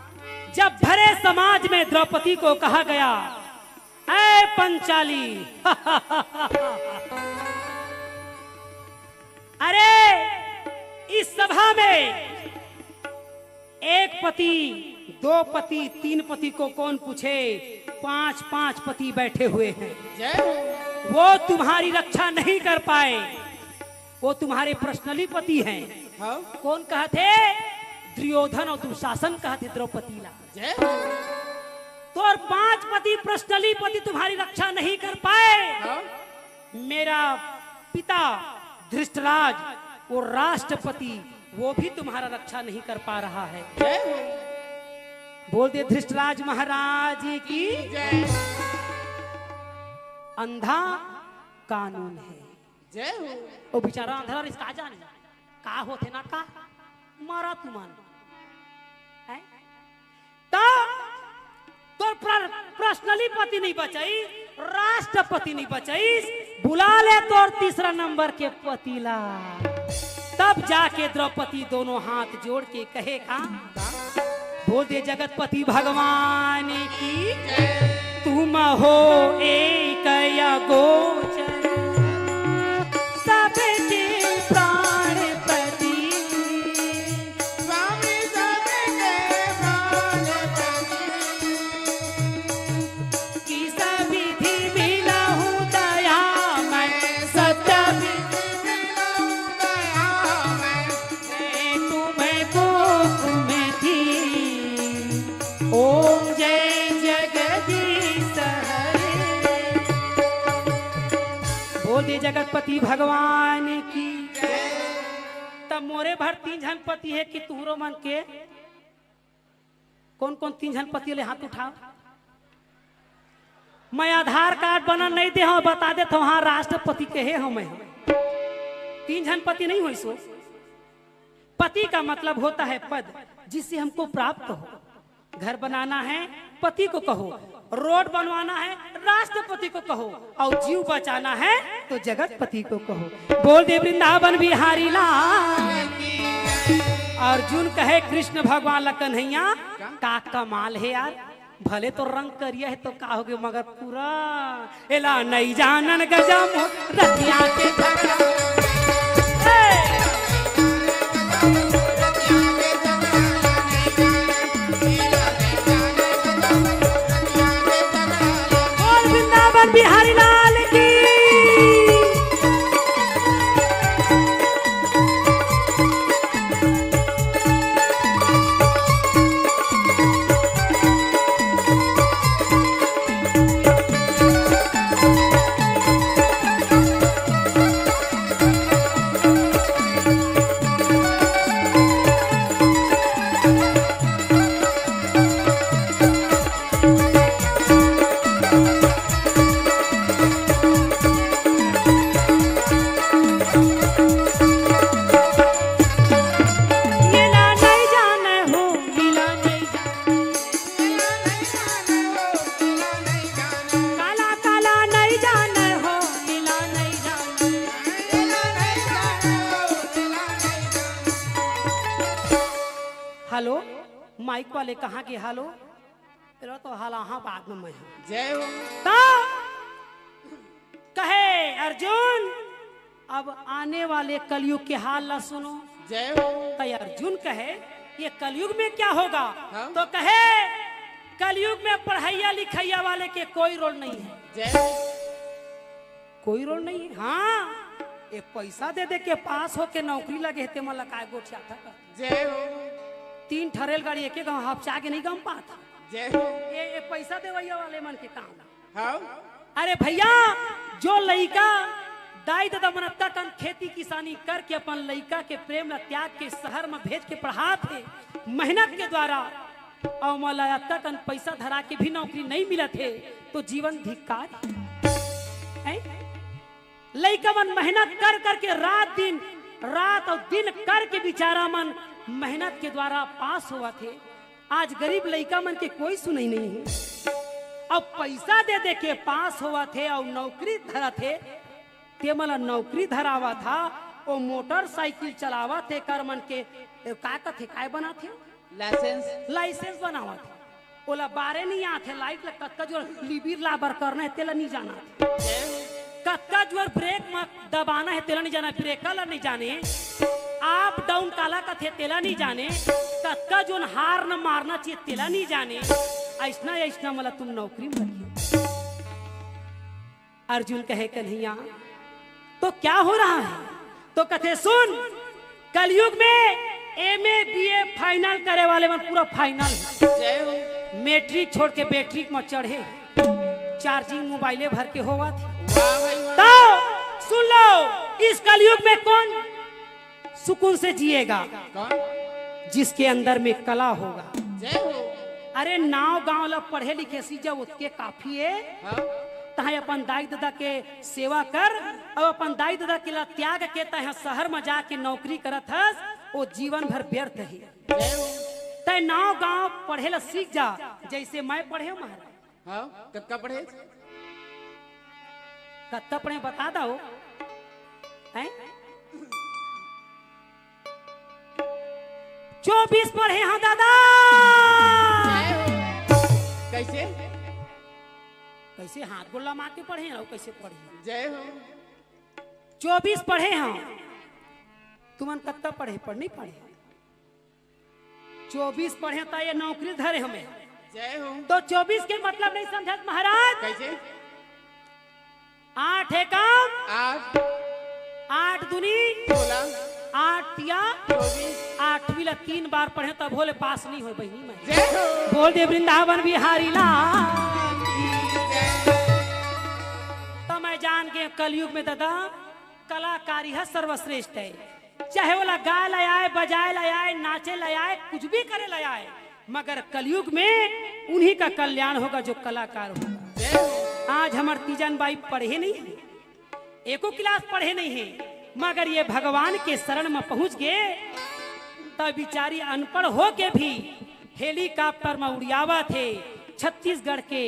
जब भरे समाज में द्रौपदी को कहा गया, "ऐ पंचाली।" अरे, इस सभा में एक पति, दो पति, तीन पति को कौन पूछे? पांच पांच पति बैठे हुए हैं। जय हो। वो तुम्हारी रक्षा नहीं कर पाए, वो तुम्हारे पर्सनली पति हैं। हाँ। कौन कहथे? दुर्योधन और दुशासन कहथे द्रौपदी ला। जय हो। तो और पांच पति, पर्सनली पति तुम्हारी रक्षा नहीं कर पाए। हाँ। मेरा पिता धृष्टराज, वो राष्ट्रपति, वो भी तुम्हारा रक्षा नहीं कर पा रहा है। जय हो। बोल दे धृष्टराज महाराज की। जय। अंधा कानून है। जय हो। वो बेचारा अंधरा रिस का जाने का होथे ना का मारा तुमन। हैं? त तोर प्र-, पर्सनली पति नहीं बचाई, राष्ट्रपति नहीं बचाई, बुला ले तोर तीसरा नंबर के पति ला। तब जाके द्रौपदी दोनों हाथ जोड़ के कहे का, बोल दे जगतपति भगवान की, तुम हो एक अगोचर, सबके प्राणपति। स्वामी सबके प्राणपति। किस विधि मिलहु दयामय, सत्य विधि मिलहु दयामय, मैं तुमको कुमति। ओम जय जगदीश हरे। बोल दे जगतपति भगवान की। तब मोरे भर तीन झन पति हे कि तुहरो मन के? कौन कौन तीन झन पति ले हाथ उठाओ। मैं आधार कार्ड बना नहीं दे हूं, बता देत हूं, हाँ, राष्ट्रपति कहे हूं मैं। तीन झन पति नहीं होइस हो। पति का मतलब होता है पद, जिससे हमको प्राप्त हो। घर बनाना है, पति को कहो। रोड बनवाना है, राष्ट्रपति को कहो। और जीव बचाना है, तो जगतपति को कहो। बोल दे वृंदावन बिहारी लाल। अर्जुन कहे कृष्ण भगवान ला, कन्हैया, का कमाल हे यार, भले तो रंग करिया हे तो का होगे, मगर पूरा एला नइ जानन गजम रतिया के झगड़ा। ए! बोल वृंदावन बिहारी लाल की। काला काला नइ जानय हो, लीला नइ जानय। हेलो, माइक वाले कहाँ गे? हेलो, तेरा तो हाल आहा बाद में मैं हूँ। जय हो। तो कहे अर्जुन, अब आने वाले कलयुग के हाल ला सुनो। जय हो। त अर्जुन कहे, ये कलयुग में क्या होगा? हाँ। तो कहे, कलयुग में पढ़ैया लिखैया वाले के कोई रोल नहीं है। जय हो। कोई रोल नहीं है। हाँ, ये पैसा दे दे के पास होके नौकरी लगे हे, ते मन ला काय गोठियाथा का? जय हो। तीन ठा रेलगाड़ी एके गांव हपचा के नहीं गम पात। जय हो। ये, ये पैसा देवैया वाले मन के काम। हाँ। अरे भैया, जो लइका दाई ददा मन अतका कन खेती किसानी करके अपन लइका के प्रेम ला त्याग के शहर में भेज के पढ़ात हे मेहनत के द्वारा, अउ मोला अतका कन पैसा धरा के भी नौकरी नहीं मिलत हे, तो जीवन धिक्कार हे। लइका मन मेहनत कर करके रात दिन, रात अउ दिन करके बिचारा मन मेहनत के द्वारा पास होवत हे। आज गरीब लइका मन के कोई सुनई नहीं हे। अब पैसा दे दे के पास होवत हे अउ नौकरी धरत हे, ते मन ला नौकरी धरावत हा, ओ मोटरसाइकिल चलावत हे, कर मन के, ए, का कथे, काय बनात हे? लाइसेंस। लाइसेंस बनावत हे। ओला बारे नहीं आत हे, लाइट ला कतका जोर लिबिर लाबर करना हे, तेला नहीं जानत हे। कतका जोर ब्रेक म दबाना हे, तेला नहीं जाना, ब्रेकर ला नहीं जाने। अप डाउन काला कथे, तेला नहीं जाने। कतका जोन हार्न मारना चाहिए, तेला नहीं जाने। अइसना, अइसना मला तुम नौकरी में रखियो। अर्जुन कहे, "कन्हैया, तो क्या हो रहा है?" तो कथे, "सुन, कलयुग में एमए बीए फाइनल करे वाले मन पूरा फाइनल हे। जय हो। मैट्रिक छोड़ के बैट्रिक में चढ़े, चार्जिंग मोबाइले भर के होवत हे। वाह भाई वाह। तो सुन लो, इस कलयुग में कौन सुकून से जिएगा?" कौन? "जिसके अंदर में कला होगा।" जय हो। अरे, नाव गांव ला पढ़े लिखे सीजा ओतके काफी हे। हाँ। तहां अपन दाई ददा के सेवा कर, अउ अपन दाई ददा के ला त्याग के तहां शहर में जाके नौकरी करत हस, ओ जीवन भर व्यर्थ हे। जय हो। तैं नाव गांव पढ़े ला सीख जा, जैसे मैं पढ़े हूं महाराज। हाँ, कतका पढ़े? कतका पढ़े बता दो। हैं? चौबीस पढ़े हंव दादा। कैसे? कैसे हाथ गोड़ लमा के पढ़े हंव, कैसे पढ़े? जय हो। चौबीस पढ़े हंव। तुमन कतका पढ़े? पढ़ नहीं पढ़े? चौबीस पढ़े त ये नौकरी धरे हमें। जय हो। तो चौबीस के मतलब नहीं समझत महाराज? कैसे? आठ एकम आठ। आठ दूनी सोलह। आठ तिया चौबीस। आठवीं ला तीन बार पढ़े तभो ले पास नहीं होय बहिनी मैं। जय हो। बोल दे वृंदावन बिहारी लाल की। त मैं जान के कलयुग में दादा कलाकारी ह सर्वश्रेष्ठ हे। चाहे ओला गाय ला आय, बजाय ला आय, नाचे ला आय, कुछ भी करे ला आय, मगर कलयुग में उन्हीं का कल्याण होगा जो कलाकार होगा। आज हमर तीजन बाई पढ़े नहीं हे, एको क्लास पढ़े नहीं हे, मगर ये भगवान के शरण में पहुंच गए, तब बिचारी अनपढ़ होके भी हेलीकॉप्टर में उड़ियावत हे, छत्तीसगढ़ के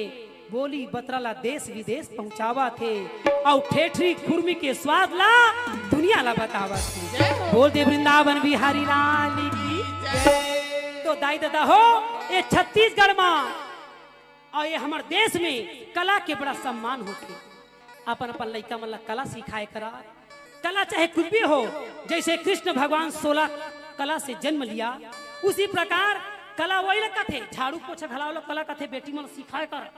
बोली बतरा ला देश विदेश पहुंचावत हे, अउ ठेठरी खुरमी के स्वाद ला दुनिया ला बतावत हे। बोल दे वृंदावन बिहारी लाल की। तो दाई ददा हो, ये छत्तीसगढ़ में अउ ये हमर देश में कला के बड़ा सम्मान होथे। अपन अपन लइका मन ला कला सिखाए करा। कला चाहे कुछ भी हो, जैसे कृष्ण भगवान सोलह कला से जन्म लिया, उसी प्रकार कला वही ला कथे, झाड़ू पोछा घलाव ला कला कथे, बेटी मन सिखाए करा।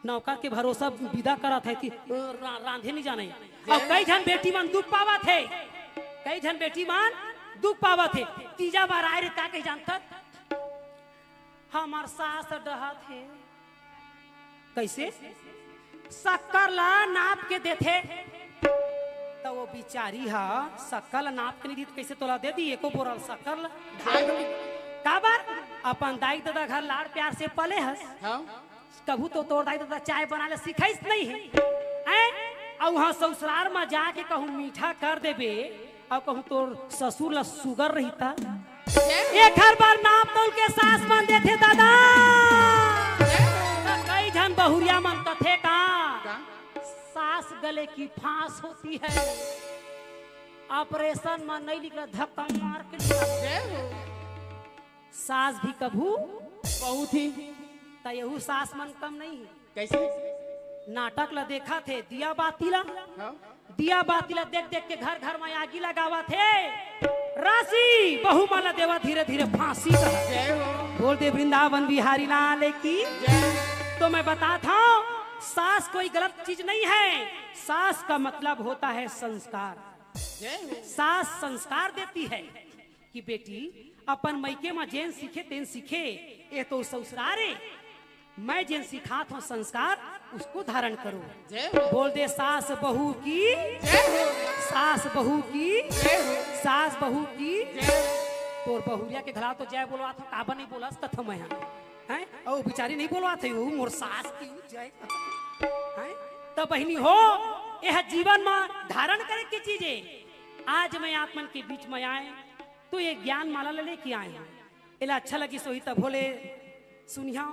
नौकर के भरोसा विदा करत हे कि रा-, रांधे नहीं जाने। अउ कई झन बेटी मन दुख पावत हे, कई झन बेटी मन दुख पावत हे। तीजा बार आए रे, का कही जानत? हमर सास डहत हे। कैसे? शक्कर ला नाप के देथे। त वो बिचारी हा शक्कर ला नाप के नहीं दी, त कैसे तोला दे दी एको बोरा शक्कर ला? काबर? अपन दाई ददा घर लाड़ प्यार से पले हस। हाँ। कभू तो तोर दाई ददा चाय बनाए ला सिखाइस नहीं हे। हैं? अउ उहाँ ससुरार में जाके कहूँ मीठा कर देबे, अउ कहूँ तोर ससुर ला सुगर रहिता। एखर बर नाप तौल के सास मन देथे दादा। त कई झन बहुरिया मन कथे का, का? सास गले की फांस होती है, ऑपरेशन में नहीं निकला, धक्का मार के निकला। जय हो। सास भी कभू बहुत ही। त यहू सास मन कम नहीं हे। कैसे? नाटक ला देखत हे, दिया बाती ला। हाँ। दिया बाती ला देख देख के घर घर में आगी लगावत हे। राशि बहू मन ला देवा धीरे धीरे फांसी का। जय हो। बोल दे वृंदावन बिहारी लाल की। जय। तो मैं बतात हंव, सास कोई गलत चीज नहीं है। सास का मतलब होता है संस्कार। जय हो। सास संस्कार देती है कि बेटी, अपन मइके म जेन सीखे तेन सीखे, ये तो ससुरार ए। मैं जेन सिखात हूँ संस्कार, उसको धारण करो। जय हो। बोल दे, सास बहू की। जय हो। सास बहू की। जय हो। सास बहू की। जय हो। तोर बहुरिया के घला तो जय बोलवात हूँ, काबर नहीं बोलस कथों मैं हा। हैं? ओ बिचारी नहीं बोलवात हे, ओ मोर सास की जय। हैं? त बहिनी हो, यह जीवन म धारण करे के चीज ए। आज मैं आप मन के बीच में आए, तो ये ज्ञान माला ले लेके आए हूँ। एला अच्छा लगिस होही त भोले सुनिहा,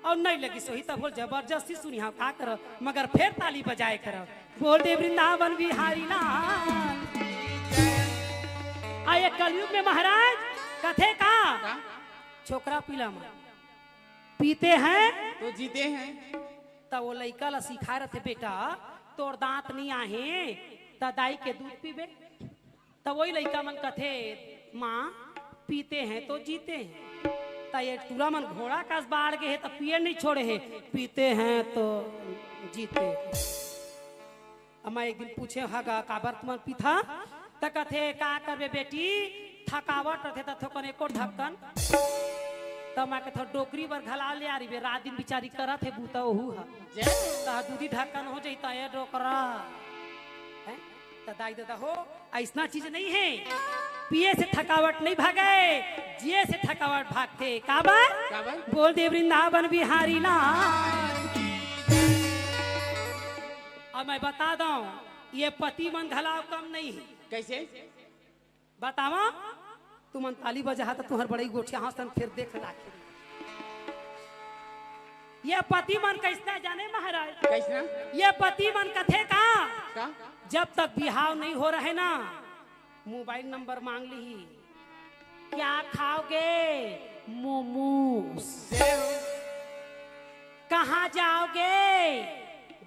अउ नहीं लगिस होही त भोले जबरदस्ती सुनिहा, का कर, मगर फेर ताली बजाए कर। बोल दे वृंदावन बिहारी लाल। आ ये कलयुग में महाराज कथे का? का? छोकरा पीला म पीते हैं तो जीते हैं। त वो लइका ला सिखाए रथे, बेटा, तोर दांत नहीं आहे, त दाई के दूध पीबे। त वही लइका मन कथे, माँ, पीते हैं तो जीते हैं। त ये टूरा मन घोड़ा कस बाढ़ गे हे, त पिए नहीं छोड़े हे, पीते हैं तो जीते हैं। अम्मा एक दिन पूछे, "हगा, काबर तुमन पीथा?" त कथे, "का करबे बेटी, थकावट रथे त थोकन एको ढक्कन।" त मैं कथे, "डोकरी बर घला ले आ रही बे, रात दिन बिचारी करत हे बूता ओहू ह।" जय हो। त दूधी ढक्कन हो जाई त ए डोकरा। हैं? त दाई ददा हो, अइसना चीज नहीं है। पिए से थकावट नहीं भागे, जिए से थकावट भागथे। काबर? काबर? बोल दे वृंदावन बिहारी लाल। अब मैं बता दूं, ये पति मन घलाव कम नहीं है। कैसे? बतावा, तुमन ताली बजाहा त तुहर बड़ई गोठिया हंस तन फिर देख लाखे। ये पति मन कैसना जाने महाराज? कैसना? ये पति मन कथे का? का? जब तक बिहाव नहीं हो रहे ना, मोबाइल नंबर मांग ली। क्या खाओगे? मोमोज। जय हो। कहाँ जाओगे?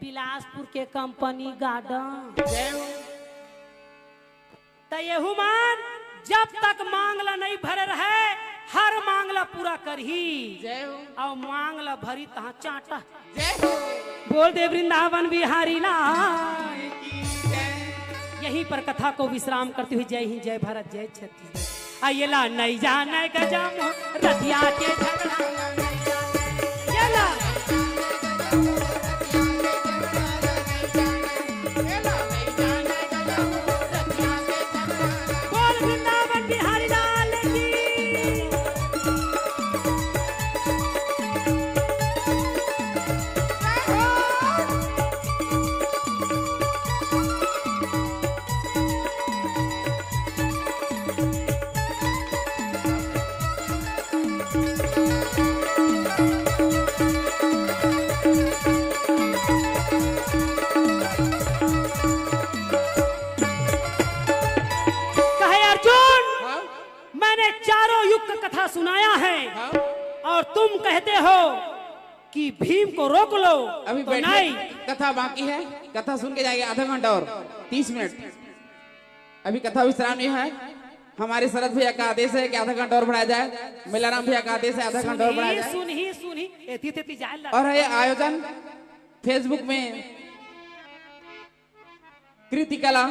बिलासपुर के कंपनी गार्डन। जय हो। त एहू मन जब तक मांग ला नहीं भरे रहे, हर मांग ला पूरा करही। जय हो। अउ मांग ला भरी तहाँ चाटा। जय हो। बोल दे वृंदावन बिहारी लाल। की जय। यहीं पर कथा को विश्राम करते हुए जय हिंद, जय भारत, जय छत्तीसगढ़। आ ये ला नहीं जाने गजम रतिया के झगड़ा। ये ला। बोल वृंदावन बिहारी लाल की। कहे अर्जुन, हाँ? मैंने चारों युग का कथा सुनाया है, हाँ? और तुम कहते हो कि भीम को रोक लो, अभी तो बैठिए, नहीं। कथा बाकी है, कथा सुन के जाएंगे आधा घंटा और तीस मिनट। अभी कथा विश्राम नहीं है, हमारे शरद भैया का आदेश है कि आधा घंटा और बढ़ाया जाए, मेलाराम भैया का आदेश है आधा घंटा और बढ़ाया जाए। सुनही, सुनही, एती तेती जाए ला। और है आयोजन Facebook में कृति कला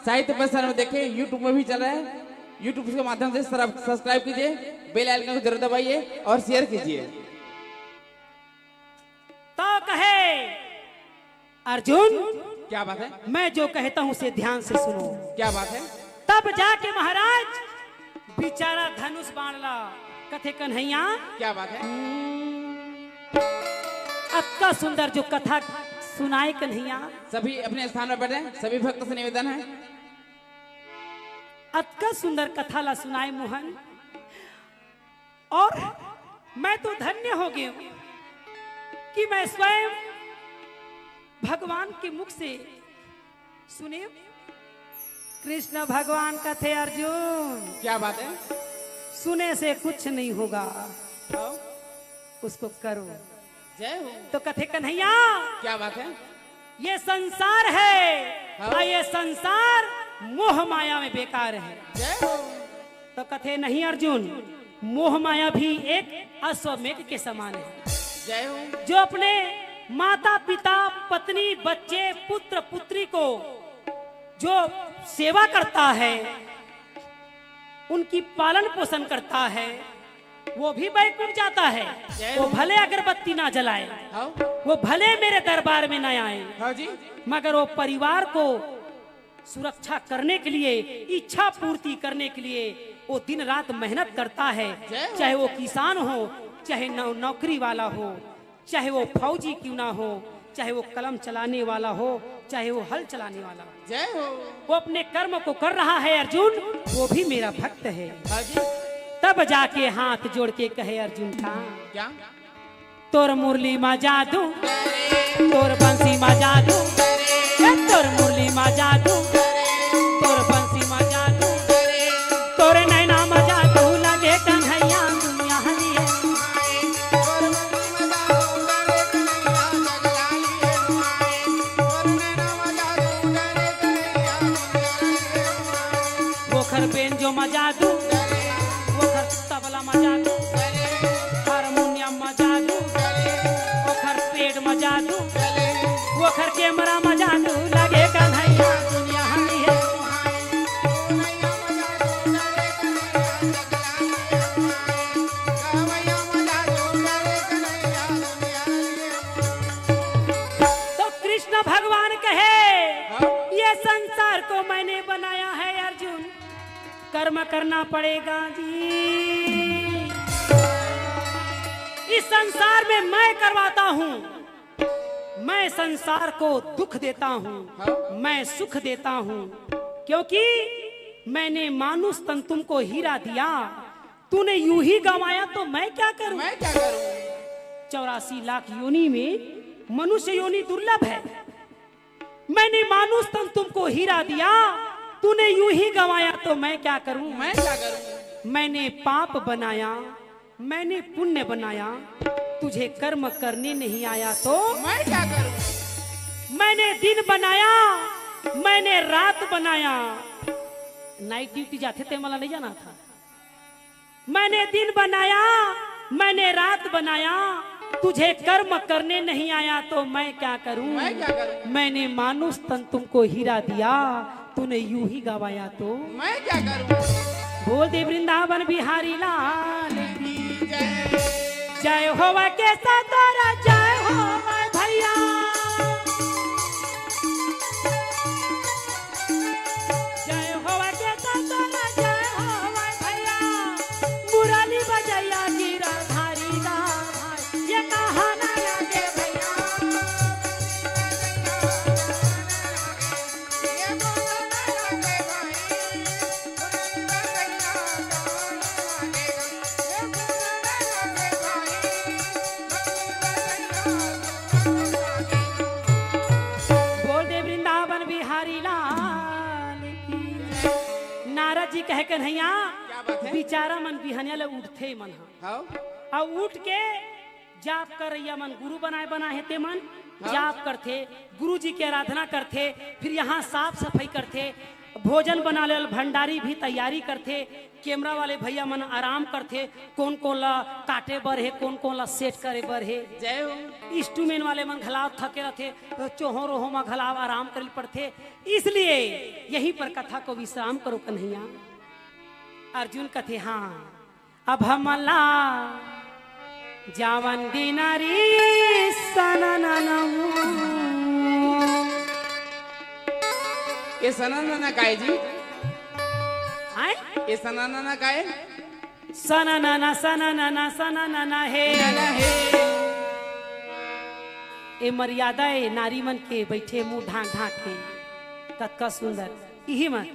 साहित्य परिसर में देखें, YouTube में भी चल रहा है। YouTube के माध्यम से सब्सक्राइब कीजिए, बेल आइकन को जरूर दबाइए और शेयर कीजिए। तो कहे अर्जुन, क्या बात है? मैं जो कहता हूँ उसे ध्यान से सुनो। क्या बात है? तब जाके महाराज बिचारा धनुष बाण ला कथे कन्हैया। क्या बात है? अतका सुंदर जो कथा सुनाए कन्हैया। सभी अपने स्थान पर बैठे, सभी भक्त से निवेदन है। अतका सुंदर कथा ला सुनाए मोहन, और मैं तो धन्य हो गई हूँ कि मैं स्वयं भगवान के मुख से सुने। कृष्ण भगवान कथे अर्जुन, क्या बात है? सुने से कुछ नहीं होगा, हाँ। उसको करो। जय हो। तो कथे कन्हैया, क्या बात है? ये संसार है, हाँ। और ये संसार मोह माया में बेकार है। जय हो। तो कथे नहीं अर्जुन, मोह माया भी एक अश्वमेघ के समान है। जय हो। जो अपने माता पिता, पत्नी, बच्चे, पुत्र पुत्री को जो सेवा करता है, उनकी पालन पोषण करता है, वो भी बैकुंठ जाता है। जय वो हो। भले अगरबत्ती ना जलाए, हाँ। वो भले मेरे दरबार में ना आए, हाँ जी। मगर वो परिवार को सुरक्षा करने के लिए, इच्छा पूर्ति करने के लिए वो दिन रात मेहनत करता है। जय हो। चाहे वो किसान हो, चाहे नौ-, नौकरी वाला हो, चाहे वो फौजी क्यों ना हो, चाहे वो कलम चलाने वाला हो, चाहे वो हल चलाने वाला हो, जय हो। वो अपने कर्म को कर रहा है अर्जुन, वो भी मेरा भक्त है। हाँ जी। तब जाके हाथ जोड़ के कहे अर्जुन का, क्या? तोर मुरली मा जादू, तोर बंसी मा जादू, ए, तोर मुरली मा जादू, तोर बंसी मा जादू, तोर नैना मा जादू लगे कन्हैया दुनिया हरी है। ओखर बेंजो मा जादू, ओखर तबला मा जादू, हारमोनियम मा जादू, ओखर पेट मा जादू, ओखर कैमरा मा जादू, लगे कन्हैया दुनिया हरी है। तो कृष्ण भगवान कहे, हाँ। ये संसार को मैंने बनाया है अर्जुन, कर्म करना पड़ेगा जी। इस संसार में मैं करवाता हूँ, मैं संसार को दुख देता हूँ, हाँ। मैं सुख देता हूँ, क्योंकि मैंने मानुष तन तुमको हीरा दिया, तूने यूं ही गंवाया तो मैं क्या करूं? मैं क्या करूं? चौरासी लाख योनि में मनुष्य योनि दुर्लभ है। मैंने मानुष तन तुमको हीरा दिया, तूने यूं ही गंवाया तो मैं क्या करूं? मैं क्या करूं? मैंने पाप बनाया, मैंने पुण्य बनाया, तुझे कर्म करने नहीं आया तो? मैं क्या करूं? मैंने दिन बनाया, मैंने रात बनाया। नाइट ड्यूटी जाथे ते मला नहीं जाना था। मैंने दिन बनाया, मैंने रात बनाया, तुझे कर्म करने नहीं आया तो मैं क्या करूं? मैं क्या करूं? मैंने मानुष तन तुमको हीरा दिया, तूने यूं ही गंवाया तो? मैं क्या करूं? बोल दे वृंदावन बिहारी लाल की जय। जय हो वै केसा तोरा, जय हो वै भैया। जय हो वै केसा तोरा, जय हो वै भैया। मुरली बजैया गिरधारी दा भाई, ये कहा ना लगे भैया। बोल दे वृंदावन बिहारी लाल की। नारद जी कहे, कन्हैया, क्या बात है? बिचारा मन बिहनिया ले उठथे मन ह। हाँ। अउ उठ के जाप करइया मन गुरु बनाए, बनाए हे ते मन हाँ। जाप करथे, गुरु जी के आराधना करथे, फिर यहाँ साफ सफाई करथे, भोजन बना लेल, भंडारी भी तैयारी करथे, कैमरा वाले भैया मन आराम करथे, कोन कोन ला काटे बर हे, कोन कोन ला सेट करे बर हे। जय हो। इंस्ट्रूमेंट वाले मन घलाव थके रथे, चोहो रोहो मा घलाव आराम करे पड़थे, इसलिए यहीं पर कथा को विश्राम करो कन्हैया। अर्जुन कथे, हाँ, अब हमला जावन दिनरी सनननमू। ये सननना काय जी? आय? ये सननना काय? सननना, सननना, सननना हे। नना हे। ए मर्यादा ए नारी मन के बइठे मुंह ढांक ढांक के। कतका सुंदर। इही मन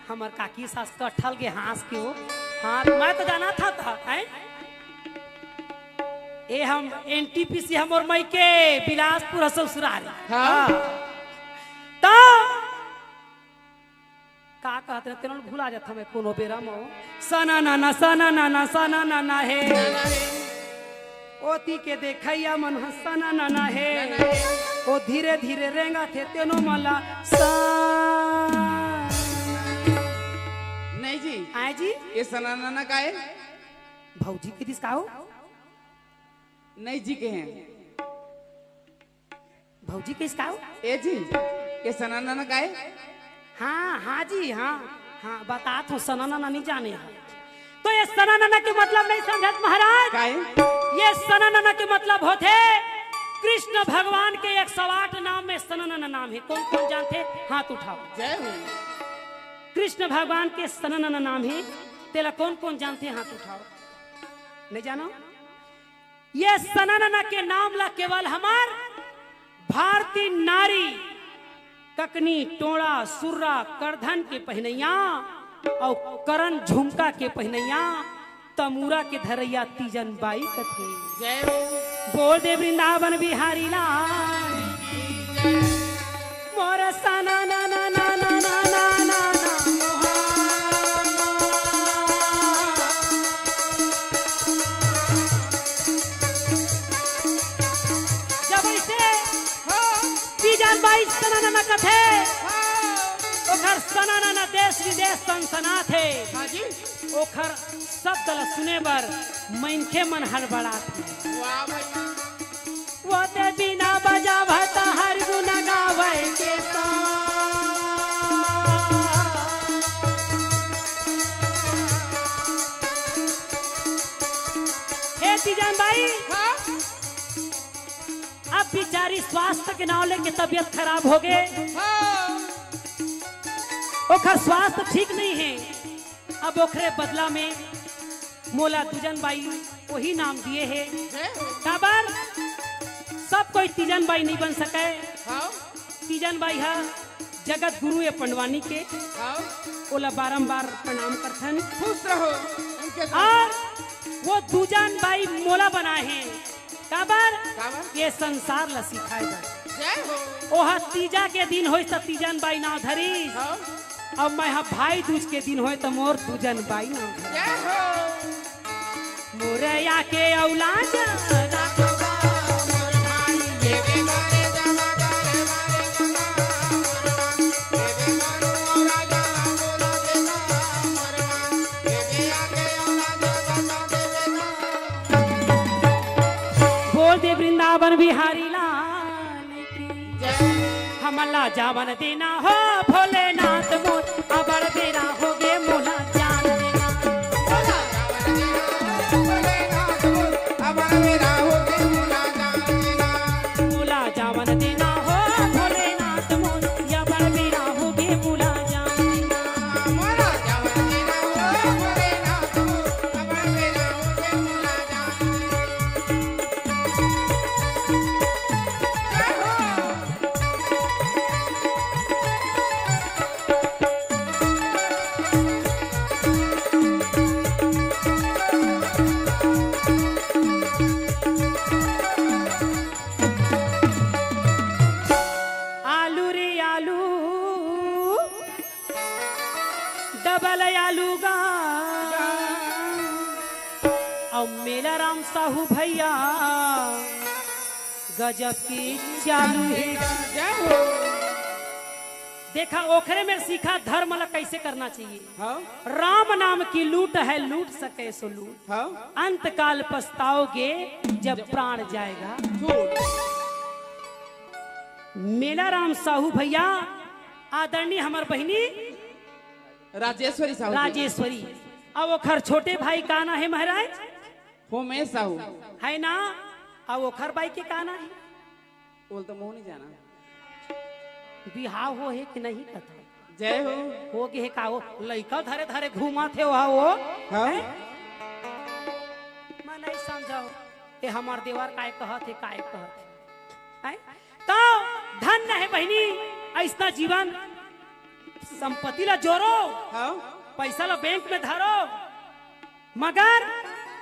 हमर काकी सास कठल के हाँस के हो। हाँ, मैं तो जाना था, था, हैं? ए हम एनटीपीसी हमर मइके बिलासपुर ह ससुराल। हाँ। हाँ। तो का कहत रहे, तेनो भुला जात हमें कोनो बेरा म। सना नाना, सना नाना, सना नाना हे। ओती के देखइया मन ह सना नाना हे। ओ धीरे धीरे रेंगत हे, तेनो मला सा। नहीं जी। आय जी? ये सना नाना का है? भौजी के दिस का हो? नहीं जी के हैं। भौजी कइस का हो? ए जी, ये सना नना काय? हाँ, हाँ जी, हाँ, हाँ, बतात हँव, सना नना नइ जाने हँव। तो ये सना नना के मतलब नइ समझत महाराज। काय? ये सना नना के मतलब होथे कृष्ण भगवान के एक सौ आठ नाम में सना नना नाम हे। कोन कोन जानथे, हाथ उठाओ। जय हो। कृष्ण भगवान के सना नना नाम हे, तेला कोन कोन जानथे, हाथ उठाओ। नइ जानो? ये सना नना के नाम ला केवल हमर भारतीय नारी ककनी, टोड़ा, सुर्रा, करधन के पहिनइया अउ करन झुमका के पहिनइया, तमूरा के धरइया तीजन बाई कथे। जय हो। बोल दे वृंदावन बिहारी लाल। मोर सना नना नना नना नना। जब अइसे तीजन बाई सना नना कथे, ओखर सना नना देश विदेश सनसनाथे। हाँ जी। ओखर शब्द ल सुने बर मनखे मन हड़बड़ाथे। वाह भाई। वो ते बीना बजावत हर गुन गावै के सा। हे तीजन बाई, हाँ? अब बिचारी स्वास्थ्य के नाव लेके तबीयत खराब होगे। हाँ। ओखर स्वास्थ्य ठीक नइ हे। अब ओखरे बदला में मोला दूजन बाई ओही नाम दिए हे। जय हो। काबर? सब कोई तीजन बाई नइ बन सकय। हाँ। तीजन बाई ह जगत गुरु ए पंडवानी के, हाँ। ओला बारंबार प्रणाम करथन। खुश रहो, उनके साथ। अउ वो दूजन बाई मोला बनाए हे। काबर? काबर? ये संसार ला सिखाए बर। जय हो। ओह तीजा के दिन होइस त तीजन बाई नाव धरिस। हाँ। अउ मैं ह भाई दूज के दिन होय त मोर दूजन बाई नाव धरिस। जय हो। मोरया के औलाद। बोल दे वृंदावन बिहारी लाल की। जय। हमला जावन देना हो भोलेनाथ मोर, अबड़ बेरा होगे मोला जान देना। मोला जावन देना हो भोलेनाथ मोर, अबड़ बेरा होगे मोला जान देना। आलू रे आलू, डबल आलू गा। अउ मेला राम साहू भैया गजब के चालू हे। जय हो। देखा, ओखरे में सीखा धर्म ला कैसे करना चाहिए। हाँ। राम नाम की लूट है, लूट सके सो लूट। हाँ। अंत काल पछताओगे जब प्राण जाएगा। झूठ। मेला राम साहू भैया, आदरणीय हमर बहिनी राजेश्वरी साहू जी। राजेश्वरी। अउ ओखर छोटे भाई का ना हे महाराज? होमेश साहू। हे ना? अउ ओखर बाई के का ना हे? ओला तो महूँ नइ जानँव। बिहाव होहे कि नहीं कथा? जय हो। होगे हे का हो? लइका धरे धरे घूमत हे वहाँ वो। हाँ। हैं? मैं नइ समझँव। ए हमर देवर काय कहत हे, काय कहत हे? हैं? तो धन्य हे बहिनी, अइसना जीवन। संपत्ति ला जोरो, हाँ। पैसा ला बैंक में धरो, मगर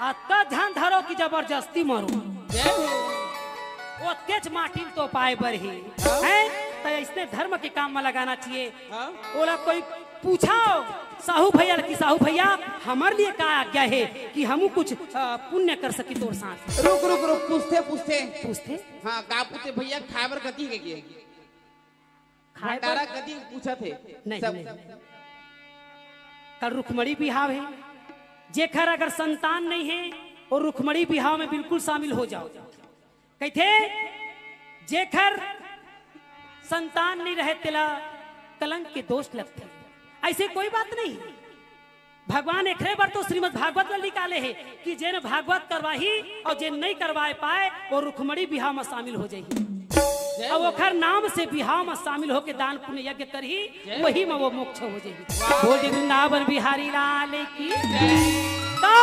अतका झन धरो कि जबरदस्ती मरो। जय हो। ओतकेच माटी ल तो पाए बर हे, हाँ। हैं? त अइसने धर्म के काम में लगाना चाहिए। हाँ। ओला कोई पूछो साहू भैया ल कि साहू भैया, हमर लिए का आज्ञा हे कि हमू कुछ, अ, पुण्य कर सकी तोर साथ। रुक, रुक, रुक, पूछथे, पूछथे। पूछथे? हाँ, का पूछथे भैया, खाए बर कथी हे के? खाए बर भंडारा कथी पूछत हे? नहीं, सब नहीं। कल रुक्मणी बिहाव हे, जेखर अगर संतान नहीं हे, वो रुक्मणी बिहाव में बिल्कुल शामिल हो जाओ। कहिथे, जेखर संतान नहीं रहे तेला कलंक के दोष लगथे। ऐसे कोई बात नहीं। भगवान एखरे बर तो श्रीमद् भागवत ल निकाले हे कि जेन भागवत करवाही अउ जेन नहीं करवाए पाए, वो रुक्मणी बिहाव म शामिल हो जाही। जय अउ हो। ओखर नाम से बिहाव म शामिल होके दान पुण्य यज्ञ करही, जय हो। वही म वो मोक्ष हो जाही। वाह। बोल दे वृंदावन बिहारी लाल की। जय। तो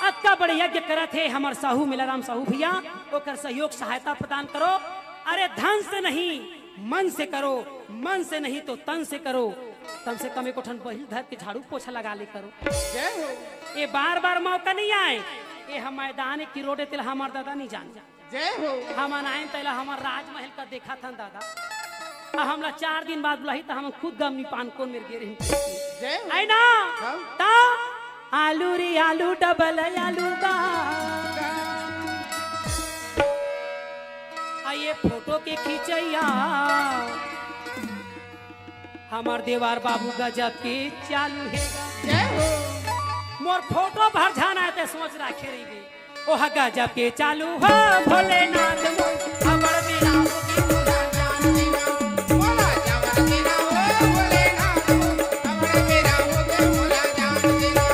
अतका बड़े यज्ञ करत हे हमर साहू मेलाराम साहू भैया, ओकर सहयोग सहायता प्रदान करो। अरे धन से नहीं, मन से करो, मन से नहीं तो तन से करो। कम से कम एको ठन बहिल धर के झाड़ू पोछा लगा ले करो। जय हो। ये बार बार मौका नहीं आए, ये हम मैदान की रोड तेला हमार दादा नहीं जान। जय हो। हमन आए तेला हमार राजमहल का देखा थन दादा। आ हमला चार दिन बाद बुलाही त हमन खुद गमनी पान कोन मेर गे रही। जय हो। है ना? हाँ। त आलू रे आलू डबल आलू बा। आ ये फोटो के खींचैया हमार देवार बाबू गजब के चालू हे। जय हो। मोर फोटो भर जाना है ते सोच राखे रहिबे। ओह गजब के चालू हो भोलेनाथ मोर, अमर मेरा हो के मोला जान देना। मोला जान देना हो भोलेनाथ मोर, अमर मेरा हो के मोला जान देना।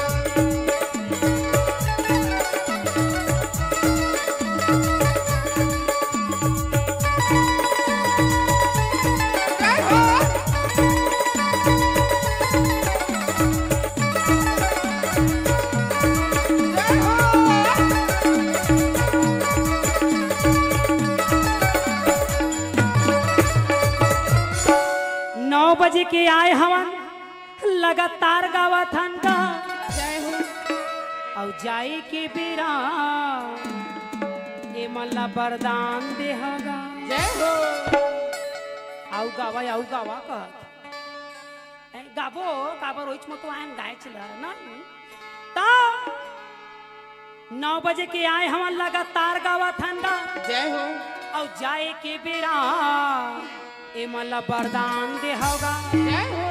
नौ बजे के आए हवन, लगातार गावत हन गा। जय हो। अउ जाए के बेरा ए मन ला वरदान देहगा। जय हो। अउ गावा, अउ गावा कहत। ए, गाबो, काबर ओइच म तो आयन गायच ल, ना? त नौ बजे के आए हमन लगातार गावत हन गा। जय हो। अउ जाए के बेरा ए मन ला वरदान देहगा। जय हो।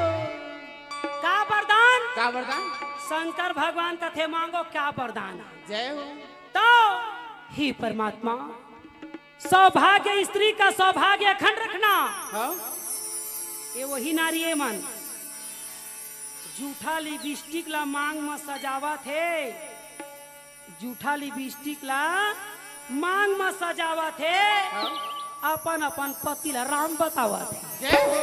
का वरदान? का वरदान? शंकर भगवान कथे मांगो क्या वरदान है। जय हो। तो हे परमात्मा, सौभाग्य स्त्री का सौभाग्य अखंड रखना। हाँ। ये वही नारी ए मन जूठा लिपस्टिक ला मांग म सजावत हे, जूठा लिपस्टिक ला मांग म सजावत हे, हाँ। अपन अपन पति ला राम बतावत हे। जय हो।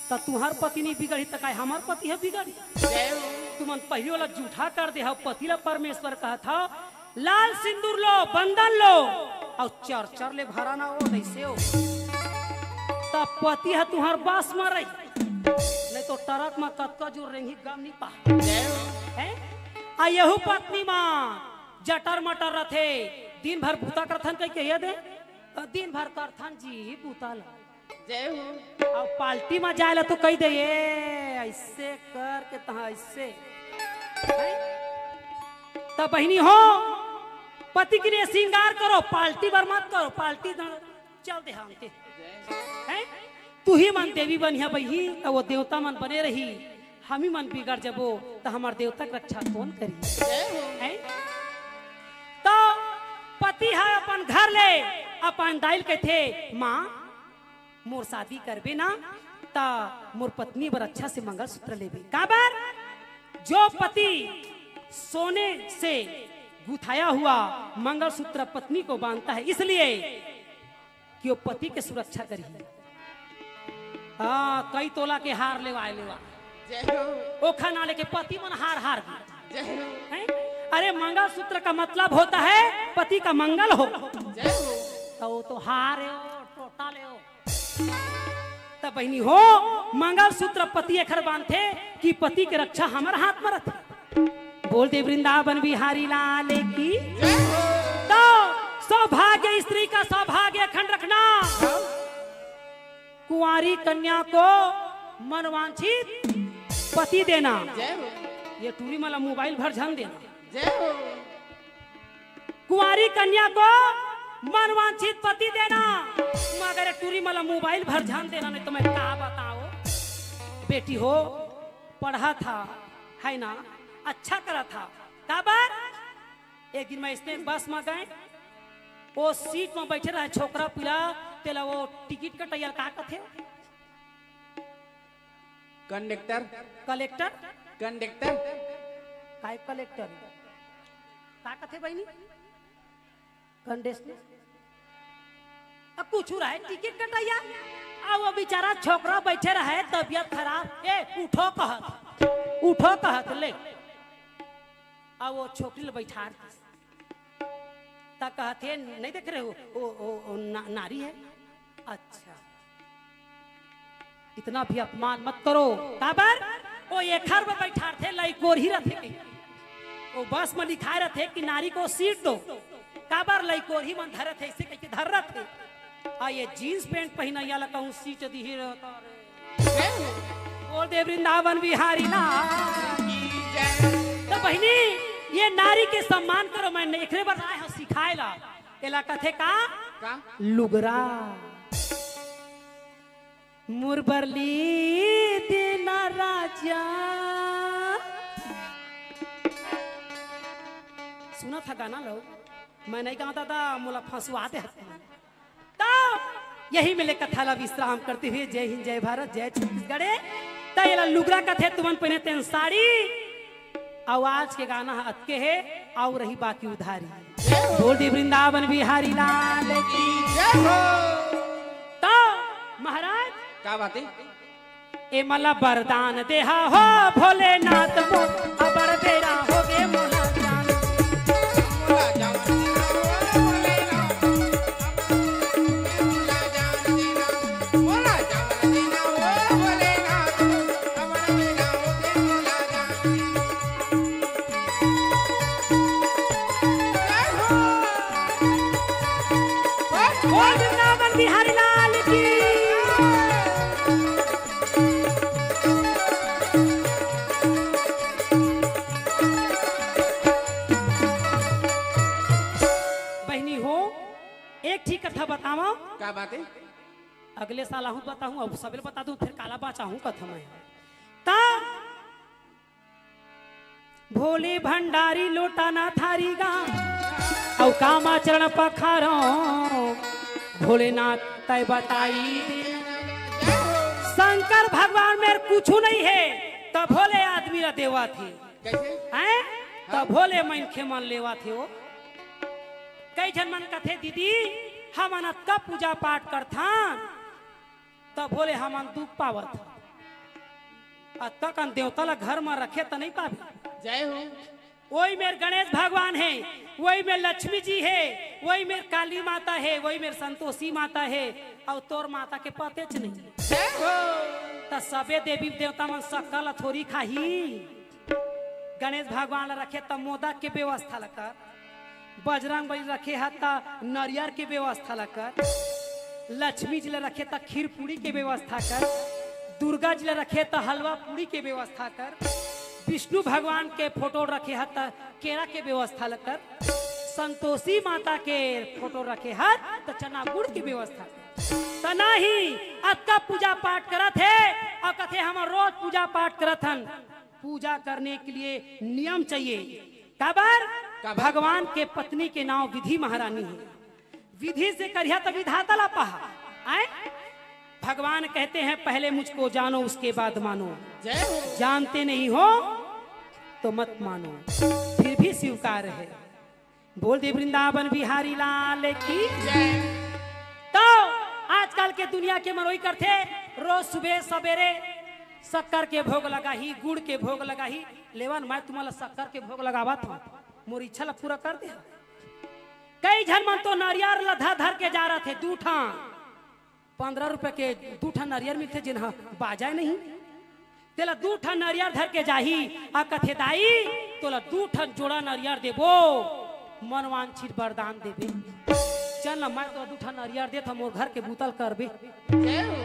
त तुहर पति नहीं बिगड़ी त काय हमर पति ह बिगड़ी? जय हो। तुमन पहिली वाला जूठा कर दे हव, पति ला परमेश्वर कहत हव, लाल सिंदूर लो, बंदन लो, अउ चर चर ले भरा ना हो, तइसे हो। त पति ह तुहर बस म रही, नहीं तो ट्रक म कतका जोर रेंगी गम नहीं पा। जय हो। हैं? आ यहू पत्नी म जटर मटर रथे, दिन भर बूता करथन कहि कहिए दे, त दिन भर करथन जी बूता ल। जय हो। अउ पार्टी म जाए ला तो कहि दे, "ए, ऐसे करके तहाँ ऐसे।" हैं? त बहिनी हो, पति के लिए श्रृंगार करो, पार्टी बर मत करो, पार्टी न-, चल दे हम ते। जय हो। हैं? तुही मन देवी बनिहा बहिनी, त वो देवता मन बने रही, हमी मन बिगड़ जबो, त हमर देवता के रक्षा कौन करी? जय हो। हैं? त पति ह अपन घर ले, अपन दाई ल कथे, "माँ, मोर शादी करबे ना, त मोर पत्नी बर अच्छा से मंगलसूत्र लेबे।" काबर? जो पति सोने से गुथाया हुआ मंगलसूत्र पत्नी को बांधता है, इसलिए कि वो पति के सुरक्षा करही। हाँ, कई तोला के हार लेवाए लेवा। जय हो। ओखर ना लेके पति मन हार हार गे। जय हो। हैं? अरे, मंगलसूत्र का मतलब होता है पति का मंगल हो। जय हो। त वो तो हार हे, वो टोटा ले हो। त बहिनी हो, मंगलसूत्र पति एखर बांधथे कि पति के रक्षा हमर हाथ म रथे। बोल दे वृंदावन बिहारी लाल की। जय हो। तो सौभाग्य स्त्री का सौभाग्य अखंड रखना। हाँ। कुंवारी कन्या को मनवांछित पति देना। जय हो। ये टूरी मला मोबाइल भर झन देना। जय हो। कुंवारी कन्या को मनवांछित पति देना, मगर ये टूरी मला मोबाइल भर झन देना, नहीं तो मैं का बताओ। बेटी हो, पढ़ा था, है ना, अच्छा करा था, काबर? एक दिन मैं इसने बस में गए, ओ सीट म बइठे रहय छोकरा पिला, तेला ओ टिकट कटइया ल का कथे? कंडक्टर। कलेक्टर? कंडक्टर। काय कलेक्टर? का कथे बहिनी? कंडक्टर। अब कुछू रहय टिकट कटइया। अब ओ बिचारा छोकरा बइठे रहय, तबियत खराब। ए, उठो कहत। उठो कहत, ले। अब ओ छोकरी ल बइठार दिस। त कहथे, "नहीं देख रहे हो? ओ, ओ, ओ ना, नारी है।" अच्छा, इतना भी अपमान मत करो। काबर? ओ एखर बर बइठारथे, लइकोरही रथे कहिके। ओ बस म लिखाय रथे कि नारी को सीट दो। काबर? लइकोरही मन धरत हे, अइसे कहिके धर रथे। आ ये जींस पैंट पहिनइया ला कहूँ सीट दिही रहता रे। बोल दे वृंदावन बिहारी लाल की जय। त बहिनी, ये नारी के सम्मान करो, मैं एकरे बर आय हंव सिखाय ला। एला कथे का? का? लुगरा। मोर बर ली देना राजा। सुनत हा गाना लो, मैं नहीं गावत दादा, मोला फंसवा दे। त यही मेर ले कथा ला विश्राम करते हुए जय हिंद, जय भारत, जय छत्तीसगढ़। त एला लुगरा कथे, तुमन पहिने तेन साड़ी। अउ आज के गाना ह अतके हे, अउ रही बाकी उधारी। बोल दे वृंदावन बिहारी लाल की। जय हो। त महाराज, का बात हे? ए मला वरदान देहा हो भोलेनाथ मोर, अबड़ बेरा होगे मोला जान। बोल वृंदावन बिहारी लाल की। बहिनी हो, एक ठीक कथा बतावंव। का बात हे? अगले साल आहूं त बताहूं, अब सबेल बता दूं, फेर काला बाचाहूं कथा मैं। त भोले भंडारी लोटा ना थारी गा, अउ कामाचरण पखारो, भोलेनाथ तय बताई दे। शंकर भगवान मेर कुछू नहीं हे, तभो ले आदमी ला देवत हे। कइसे? हैं? हाँ। तभो ले मनखे मन लेवत हे ओ। कई झन मन कथे, "दीदी, हमन अतका पूजा पाठ करथन, तभो ले हमन दुख पावत हन। अतका कन देवता ला घर म रखे त नहीं पाबे।" जय हो। ओही मेर गणेश भगवान हे, ओही मेर लक्ष्मी जी हे, ओही मेर काली माता हे, ओही मेर संतोषी माता हे, अउ तोर माता के पतेच नहीं। जय हो। त सबे देवी देवता मन सक्कर ला थोरी खाही। गणेश भगवान ला रखे त मोदक के व्यवस्था ला कर, बजरंग बली रखे ह त नरियर के व्यवस्था ला कर, लक्ष्मी जी ला रखे त खीर पूड़ी के व्यवस्था कर, दुर्गा जी ला रखे त हलवा पूड़ी के व्यवस्था कर, विष्णु भगवान के फोटो रखे ह त केरा के व्यवस्था ला कर, संतोषी माता के फोटो रखे ह त चना गुड़ के व्यवस्था कर। त नहीं, अतका पूजा पाठ करत हे अउ कथे, "हमन रोज पूजा पाठ करत हन।" पूजा करने के लिए नियम चाहिए। काबर? काबर? भगवान के पत्नी के नाम विधि महारानी हे। विधि से करिहा त विधाता ला पाहा। आय? भगवान कहते हैं, "पहले मुझको जानो, उसके बाद मानो।" जय हो। जानते नहीं हो तो मत मानो, फिर भी स्वीकार है। बोल दे वृंदावन बिहारी लाल की। जय। त आजकल के दुनिया के मन ओही करथे, रोज सुबह सबेरे सक्कर के भोग लगाही, गुड़ के भोग लगाही। लेवन, मैं तुम्हां ला सक्कर के भोग लगावत हंव, मोर इच्छा ला पूरा कर दे। कई झन मन तो नरियर ला धर धर के जा रथे, दू ठन, पंद्रह रुपया के दू ठन नरियर मिलथे, जेन ह बाजय नहीं। तेला दू ठन नरियर धर के जाही, अउ कथे, "दाई, तोला दू ठन जोड़ा नरियर देबो, मनवांछित वरदान देबे। चल ना, मैं तोला दू ठन नरियर देथंव, मोर घर के बुता ल करबे।" जय हो।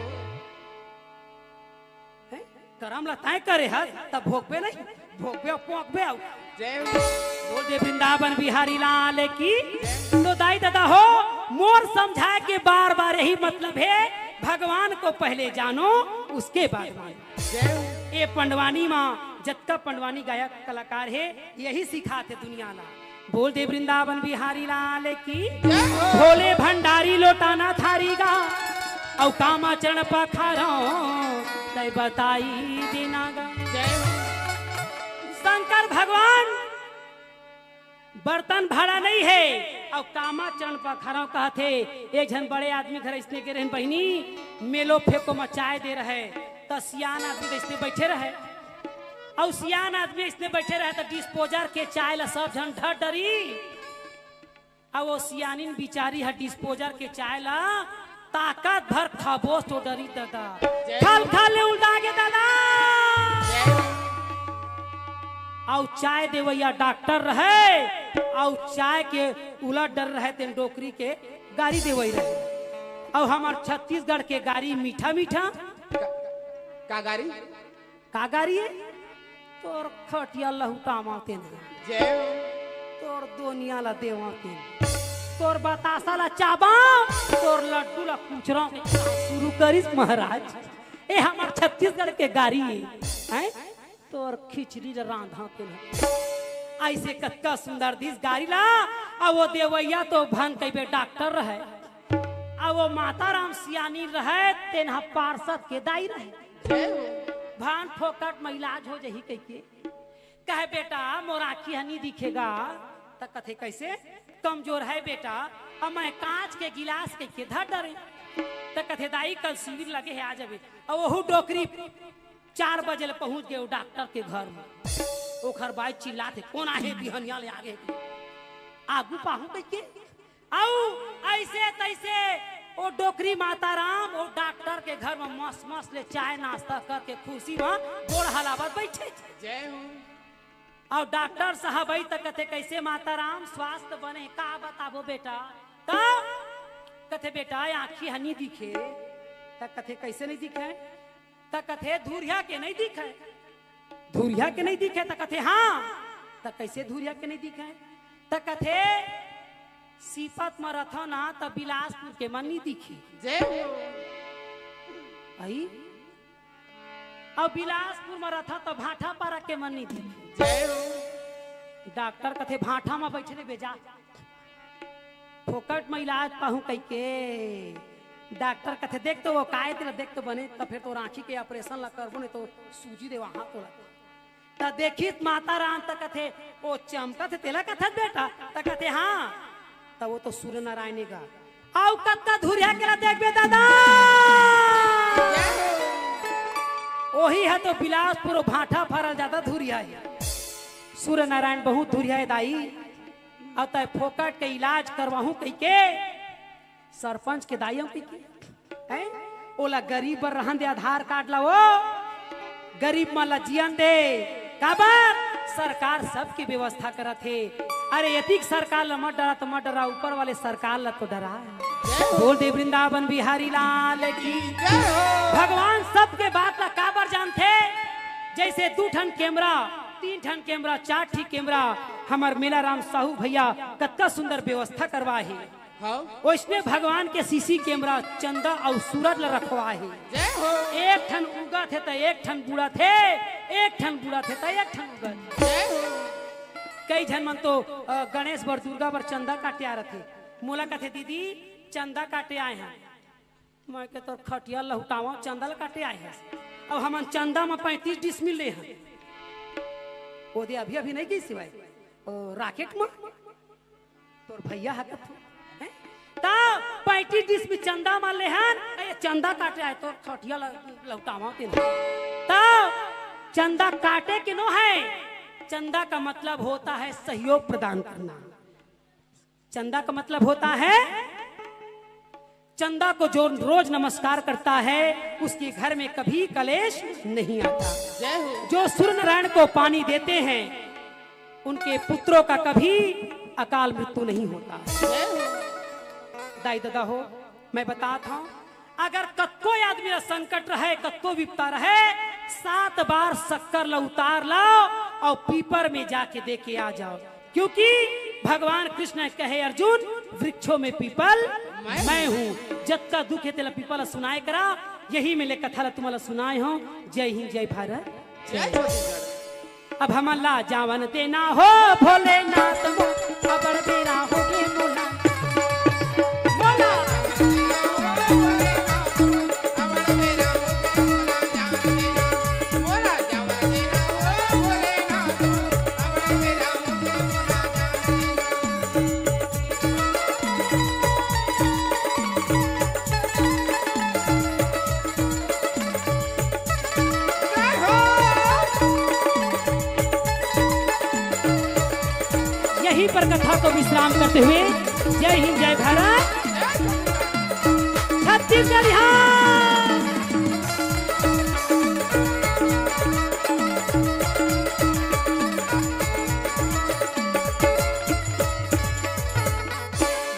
हैं? करम ला तैं करे हस, त भोगबे नहीं, भोगबे अउ पोंकबे अउ। जय हो। बोल दे वृंदावन बिहारी लाल की। तो दाई ददा हो, मोर समझाय के बार बार यही मतलब हे, भगवान को पहले जानो, उसके बाद मानो। जय हो। ए पंडवानी म जतका पंडवानी गायक कलाकार हे, यही सिखाथे दुनिया ला। बोल दे वृंदावन बिहारी लाल की। जय हो। भोले भंडारी लोटाना थारी गा, अउ कामा चरण पखारो तय बताई देना गा। जय हो। शंकर भगवान बर्तन भाड़ा नहीं हे, अउ कामा चरण पखारो कहथे। एक झन बड़े आदमी घर इसने गे रहन बहिनी, मेलो फेंको म चाय दे रहे, त सियान आदमी त इसने बैठे रहे, अउ सियान आदमी इसने बैठे रहे, त डिस्पोजर के चाय ला सब झन ढर डरी। अउ वो सियानिन बिचारी ह डिस्पोजर के चाय ला ताकत भर खाबोस तो डरी दादा। जय खल खल ले उल्टा गे दादा। जय। अउ चाय देवैया डॉक्टर रहे, अउ चाय के उलट डर रहे, तेन डोकरी के गारी देवई रहे। अउ हमर छत्तीसगढ़ के गारी मीठा मीठा। का, का गारी? का गारी हे? तोर खटिया लहुटावा तेन। जय हो। तोर दोनिया ला देवा तेन। तोर बतासा ला चाबा, तोर लड्डू ला कुचरा के शुरू करिस महाराज। ए हमर छत्तीसगढ़ के गारी हे, हैं? तोर खिचड़ी ला रांधा तेन। ऐसे कतका सुंदर दिस गारी ला, अउ वो देवैया तो भन कहिबे डॉक्टर रहे, अउ वो माता राम सियानी रहे, तेन ह पार्षद के दाई रहे। जय हो। भान फोकट म इलाज हो जही कहिके। कहे, "बेटा, मोर आँखी ह नी दिखे गा।" त कथे, "कइसे?" "कमजोर हे बेटा, अब मैं कांच के गिलास कहिके धर डरे।" त कथे, "दाई, कल शिविर लगे हे, आ जाबे।" अउ ओहू डोकरी चार बजे ले पहुंच गे ओ डॉक्टर के घर म। ओखर बाई चिल्लाथे, "कोन आहे बिहनिया ले आगे?" आगू पाहूं कहिके। अउ अइसे तइसे ओ डोकरी माता राम ओ डॉक्टर के घर म मस मस ले चाय नाश्ता करके खुशी म गोड़ हलावत बइठे। जय हो। अउ डॉक्टर साहब आई त कथे, "कइसे माता राम, स्वास्थ्य बने?" "का बताबो बेटा?" त कथे, "बेटा, आँखी ह नी दिखे।" त कथे, "कइसे नहीं दिखे?" त कथे, "धुरिया के नहीं दिखे।" "धुरिया के नहीं दिखे?" त कथे, "हाँ।" "त कइसे धुरिया के नहीं दिखे?" त कथे, "सीपत म रथव ना, त बिलासपुर के मन नहीं दिखे।" जय हो। अई, अउ बिलासपुर म रथव, त भाटापारा के मन नहीं दिखे। जय हो। डॉक्टर कथे, "भाटा म बइठे रहिबे जा।" फोकट म इलाज पाहूं कहिके। डॉक्टर कथे, "देख तो वो काय तेला, देख तो बने, त फेर तोर आँखी के ऑपरेशन ला करबो, नहीं तो सूजी देवा हाथ तोला।" त देखिस माता राम त कथे, "ओ चमकत हे तेला कथस बेटा?" त कथे, "हाँ।" त वो तो सूर्य नारायण हे गा। अउ कतका धुरिया के ला देखबे दादा, ओही ह तो बिलासपुर भाटापारा जादा धुरिया हे। सूर्य नारायण बहुत धुरिया हे दाई। अउ तय फोकट के इलाज करवाहूं कहिके सरपंच के दाई हूं कहिके, हैं? ओला गरीब बर रहन दे आधार कार्ड ला, ओ गरीब मन ला जियन दे। काबर? सरकार सबके व्यवस्था करत हे। अरे, एतिक सरकार ला मत डरा त मत डरा, ऊपर वाले सरकार ला तो डरा। बोल दे वृंदावन बिहारी लाल की। जय हो। भगवान सबके बात ला काबर जानथे? जइसे दू ठन कैमरा, तीन ठन कैमरा, चार ठी कैमरा, हमर मेला राम साहू भैया कतका सुंदर व्यवस्था करवाए हे। हाँ। ओइसने भगवान के सीसी कैमरा चंदा अउ सूरज ला रखवाए हे। जय हो। एक ठन उगत हे त एक ठन बुड़त हे, एक ठन बुड़त हे त एक ठन उगत हे। जय हो। कई झन मन तो, अ, गणेश बर, दुर्गा बर चंदा काटे आ रथे। मोला कथे, "दीदी, चंदा काटे आए हन।" मैं के, "तोर खटिया लहुटावा, चंदा ल काटे आए हस।" अब हमन चंदा म पैंतीस डिसमिल ले हन। ओ दे अभी, अभी नहीं गई सिवाय। ओ, राकेट म? तोर भैया ह कथू, हैं? त पैंतीस डिसमिल चंदा म ले हन, ए, चंदा काटे आए, तोर खटिया ल-, लहुटावा तेन। त चंदा काटे के नो हे, चंदा का मतलब होता है सहयोग प्रदान करना। चंदा का मतलब होता है, चंदा को जो रोज नमस्कार करता है, उसके घर में कभी कलेश नहीं आता। जय हो। जो सूर्य नारायण को पानी देते हैं, उनके पुत्रों का कभी अकाल मृत्यु नहीं होता। जय हो। दाई ददा हो, मैं बतात हूँ, अगर कतको आदमी ला संकट रहे, कतको विपदा रहे, सात बार शक्कर ला उतार लाओ अउ पीपर में जाके दे के आ जाओ, क्योंकि भगवान कृष्ण कहे, "अर्जुन, वृक्षों में पीपल मैं हूँ।" जतका दुख हे तेला पीपल ला सुनाए करा, यही में ले कथा ला तुमन ला सुनाए हूँ। जय हिंद, जय भारत, जय। जय छत्तीसगढ़। अब हमन ला जावन देना हो भोलेनाथ मोर। अबड़ बेरा होगे मोला, मोला। यहीं पर कथा को विश्राम करते हुए जय हिंद, जय भारत, छत्तीसगढ़िया।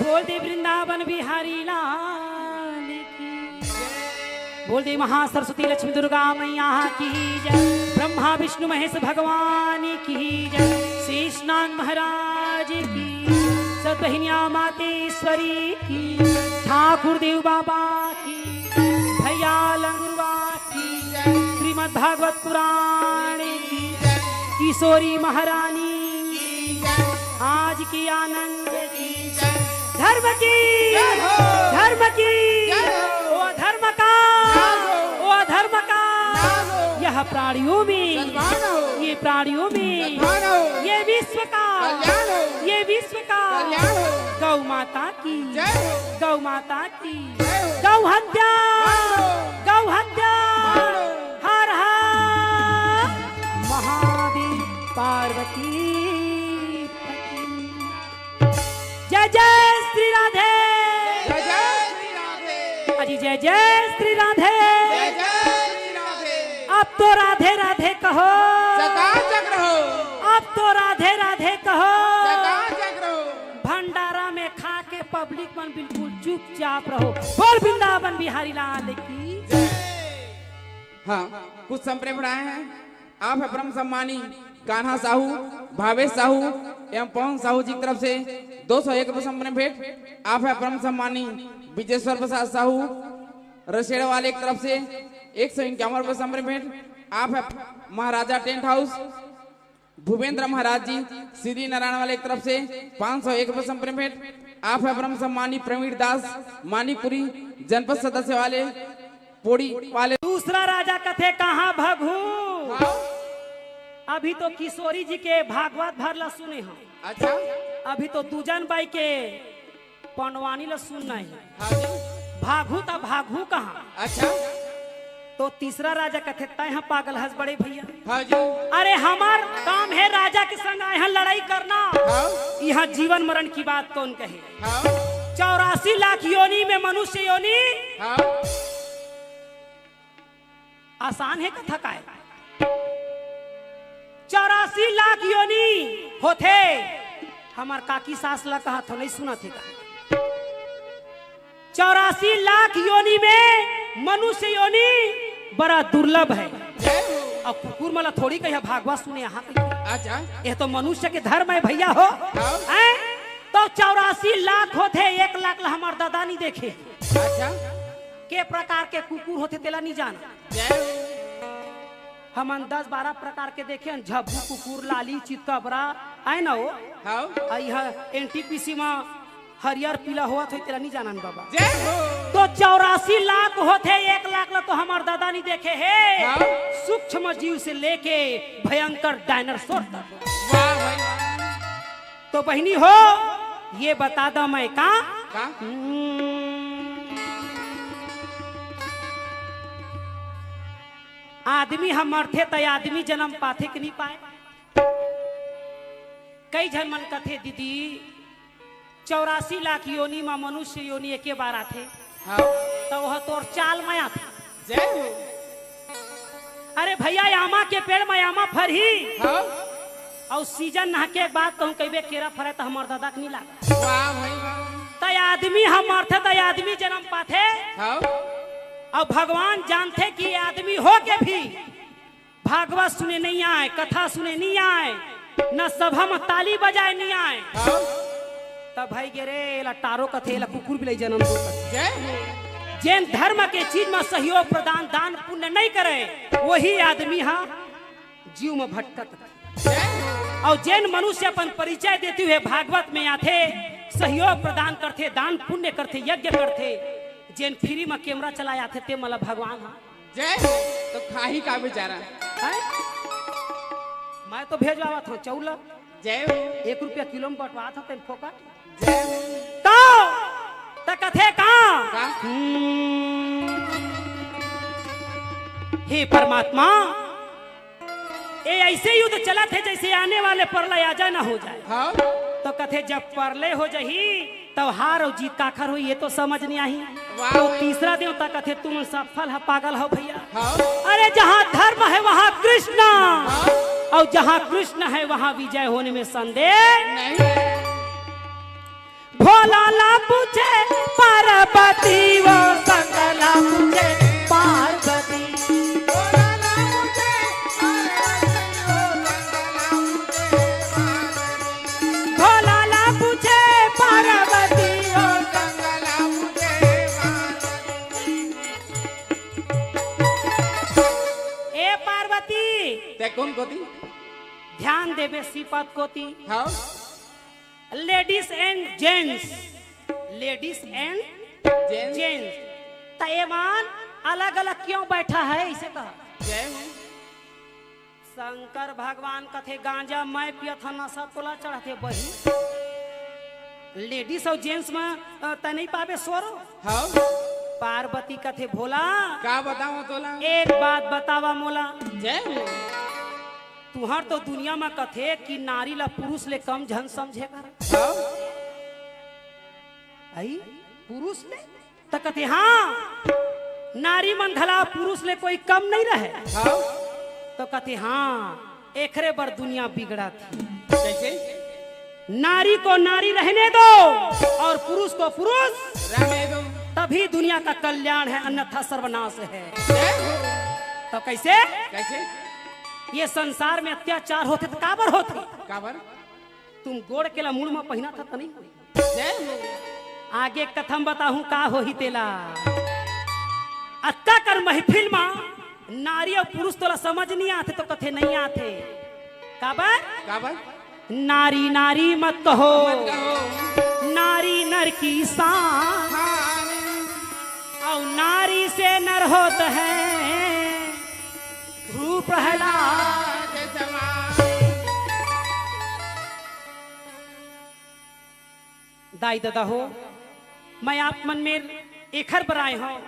बोल दे वृंदावन बिहारी लाल की, बोल दे महासरस्वती लक्ष्मी दुर्गा मैया की जय, ब्रह्मा विष्णु महेश भगवान की जय, शेषनाग महाराज की, सतबहिनिया मातेश्वरी की, ठाकुर देव बाबा की, भैया लंगुरवा की जय, श्रीमद् भागवत पुराण की जय, किशोरी महारानी की जय, आज की आनंद की जय, धर्म की, जय हो। धर्म की, जय हो। वो धर्म का, नाश हो। वो धर्म का, नाश हो। यह प्राणियों में, सद्भावना हो। ये प्राणियों में, सद्भावना हो। ये विश्व का, कल्याण हो। ये विश्व का, कल्याण हो। गौ माता की, जय हो। गौ माता की, जय हो। गौ हत्या, बंद हो। गौ हत्या, बंद हो। हर हर महादेव पार्वती पति। जय जय श्री राधे। जय जय श्री राधे। अजी जय जय श्री राधे। जय जय श्री राधे। अब तो राधे राधे कहो। सदा जग रहो। अब तो राधे राधे कहो। सदा जग रहो। भंडारा में खा के पब्लिक मन बिल्कुल चुपचाप रहो। बोल वृंदावन बिहारी लाल की। हाँ, कुछ संप्रेम बढ़ाए हैं। आप है परम सम्मानी कान्हा साहू, भावेश साहू एवं पवन साहू जी की तरफ से दो सौ एक रुपये संप्रेम भेंट। आप है परम सम्मानी विजेश्वर प्रसाद साहू रसेड़ वाले की तरफ से एक सौ इक्यावन रुपये संप्रेम भेंट। आप है महाराजा टेंट हाउस भूपेंद्र महाराज जी श्री नारायण वाले की तरफ से पाँच सौ एक रुपये संप्रेम भेंट। आप है परम सम्मानी प्रवीण दास मानिकपुरी जनपद सदस्य वाले पोड़ी वाले। दूसरा राजा कथे कहाँ भगू। हाँ। अभी तो किशोरी जी के भागवत भर ला सुने हो। अच्छा। अभी तो दूजन बाई के पंडवानी ला सुनना है। हाँ जी। भागू त भागू कहाँ? अच्छा। तो तीसरा राजा कथे तय ह पागल हस बड़े भैया। हाँ जी। अरे हमार काम है राजा के संग आए हैं लड़ाई करना। हाँ। यहाँ जीवन मरण की बात कौन कहे? हाँ। चौरासी लाख योनि में मनुष्य योनि। हाँ। आसान है कथा काय? चौरासी लाख योनि होथे। हमार काकी सास ला कहा थो, नहीं सुना थे का? चौरासी लाख योनि में मनुष्य योनि बड़ा दुर्लभ है। जय हो। अब कुकुर मला थोड़ी कहिया भागवत सुने यहाँ के। अच्छा। ये तो मनुष्य के धर्म है भैया हो। हाँ। हैं? तो चौरासी लाख होथे, एक लाख ला हमार दादा नहीं देखे। अच्छा। के प्रकार के कुकुर होथे तेला नहीं जाना। जय हो। हमन दस बारह प्रकार के देखे हन, झब्बू कुकुर, लाली, चितकबरा, आए ना हो? हाँ। आ यह एनटीपीसी में हरियर पीला होवत होही, तेला नहीं जानन बाबा। जय हो। तो चौरासी लाख होथे, एक लाख ला तो हमार दादा नहीं देखे हे। हाँ। सूक्ष्म जीव से लेके भयंकर डायनासोर तक। वाह भाई। तो बहिनी हो, ये बता दो मैं का? का? हम्म। आदमी ह मरथे त आदमी जन्म पाथे कि नहीं पाए? कई झन मन कथे, "दीदी, चौरासी लाख योनि म मनुष्य योनि एके बार आथे।" हाँ। त ओह तोर चाल म आथे। जय हो। अरे भैया, आमा के पेड़ म आमा फरही। हाँ। अउ सीजन नहके के बाद कहूँ कहिबे केरा फरे त हमर दादा के नहीं लागे। वाह भाई वाह। त आदमी ह मरथे त आदमी जन्म पाथे। हाँ। अउ भगवान जानथे कि आदमी हो के भी भागवत सुने नहीं आए, कथा सुने नहीं आए, न सभा में ताली बजाए नहीं आए। हाँ। तब भाई गे रे, एला टारो कथे, एला कुकुर बिलाई जन्म दो कथे। जय हो। जेन धर्म के चीज में सहयोग प्रदान, दान पुण्य नहीं करे, वही आदमी हा जीव में भटकत। जय हो। अउ जेन मनुष्य अपन परिचय देती हुए भागवत में आथे, सहयोग प्रदान करथे, दान पुण्य करथे, यज्ञ करथे, जेन फ्री म कैमरा चलाय आथे, ते मन ल भगवान ह। जय हो। तो खाही का बेचारा? हैं? मैं तो भेजवावत हूँ चौला। जय हो। एक रुपया किलो में बंटवात हूँ तेन फोकट। जय हो। तो, त कथे का? का? हम्म। हे परमात्मा, ए ऐसे युद्ध चलत हे जैसे आने वाले प्रलय आ जाए ना हो जाए। हाँ। तो कथे जब प्रलय हो जाही तब हार अउ जीत काखर होही ये तो समझ नहीं आही। वाह तो भाई। तीसरा देवता कथे तुम सफल ह पागल हो भैया। हाँ। अरे जहाँ धर्म है वहाँ कृष्ण हाँ। अउ जहाँ कृष्ण है वहाँ विजय होने में संदेह नहीं। भोला ला पूछे पार्वती वो शंकर ला पूछे पार्वती। भोला ला पूछे पार्वती वो शंकर ला पूछे पार्वती। ए पार्वती। ते कोन कोती? ध्यान देबे श्रीपद कोती। हाँ। Ladies and gents, ladies and gents। त एमन अलग-अलग क्यों बैठा है, इसे कहा। जय हो। शंकर भगवान कथे, "गांजा मैं पियत हंव, नशा तोला चढ़थे बही। Ladies अउ gents में, अ, त नहीं पाबे सोरो।" हाँ। पार्वती कथे, "भोला, का बतावं तोला? एक बात बतावा मोला।" जय हो। तुहर तो दुनिया म कथे कि नारी ला पुरुष ले कम झन समझे कर। हाँ। आई? पुरुष ले? त कथे, "हाँ, नारी मन घला पुरुष ले कोई कम नहीं रहे।" हाँ। तो कथे, "हाँ, एकरे बर दुनिया बिगड़त हे।" कैसे? नारी को नारी रहने दो और पुरुष को पुरुष रहने दो। तभी दुनिया का कल्याण है, अन्यथा सर्वनाश है। जय हो। तो कैसे? कैसे? ये संसार में अत्याचार होथे त काबर होथे? काबर? तुम गोड़ के ला मुड़ म पहिना था त नहीं होई। जय हो। आगे कथा म बताहूं का होही तेला। अतका कर महफिल म नारी अउ पुरुष तोला समझ नहीं आथे तो कथे नहीं आथे। काबर? काबर? नारी नारी मत कहो, मत कहो। नारी नर की शान। हाँ। और नारी से नर होत है भू प्रहलाद। दाई ददा हो, मैं आप मन मेर एखर बर आए हंव,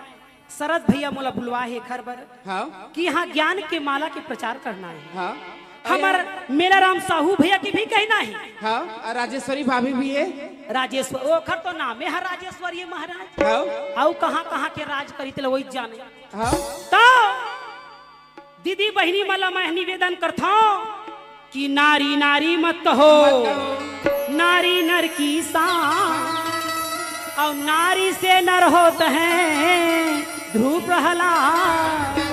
शरद भैया मोला बुलवा हे एखर बर हाँ। कि यहाँ ज्ञान के माला के प्रचार करना हे। हाँ। हमर मेला राम साहू भैया के भी कहना हे। हाँ, और राजेश्वरी भाभी भी हे। राजेश्वर, ओखर तो नामे हे राजेश्वरी महाराज। हाँ। अउ कहाँ कहाँ के राज करी तेला वही जाने। हाँ। तो दीदी बहिनी मन ला मैं निवेदन करथंव कि नारी नारी मत कहो, मत कहो। नारी नर की शान, और नारी से नर होत है ध्रुव प्रहलाद।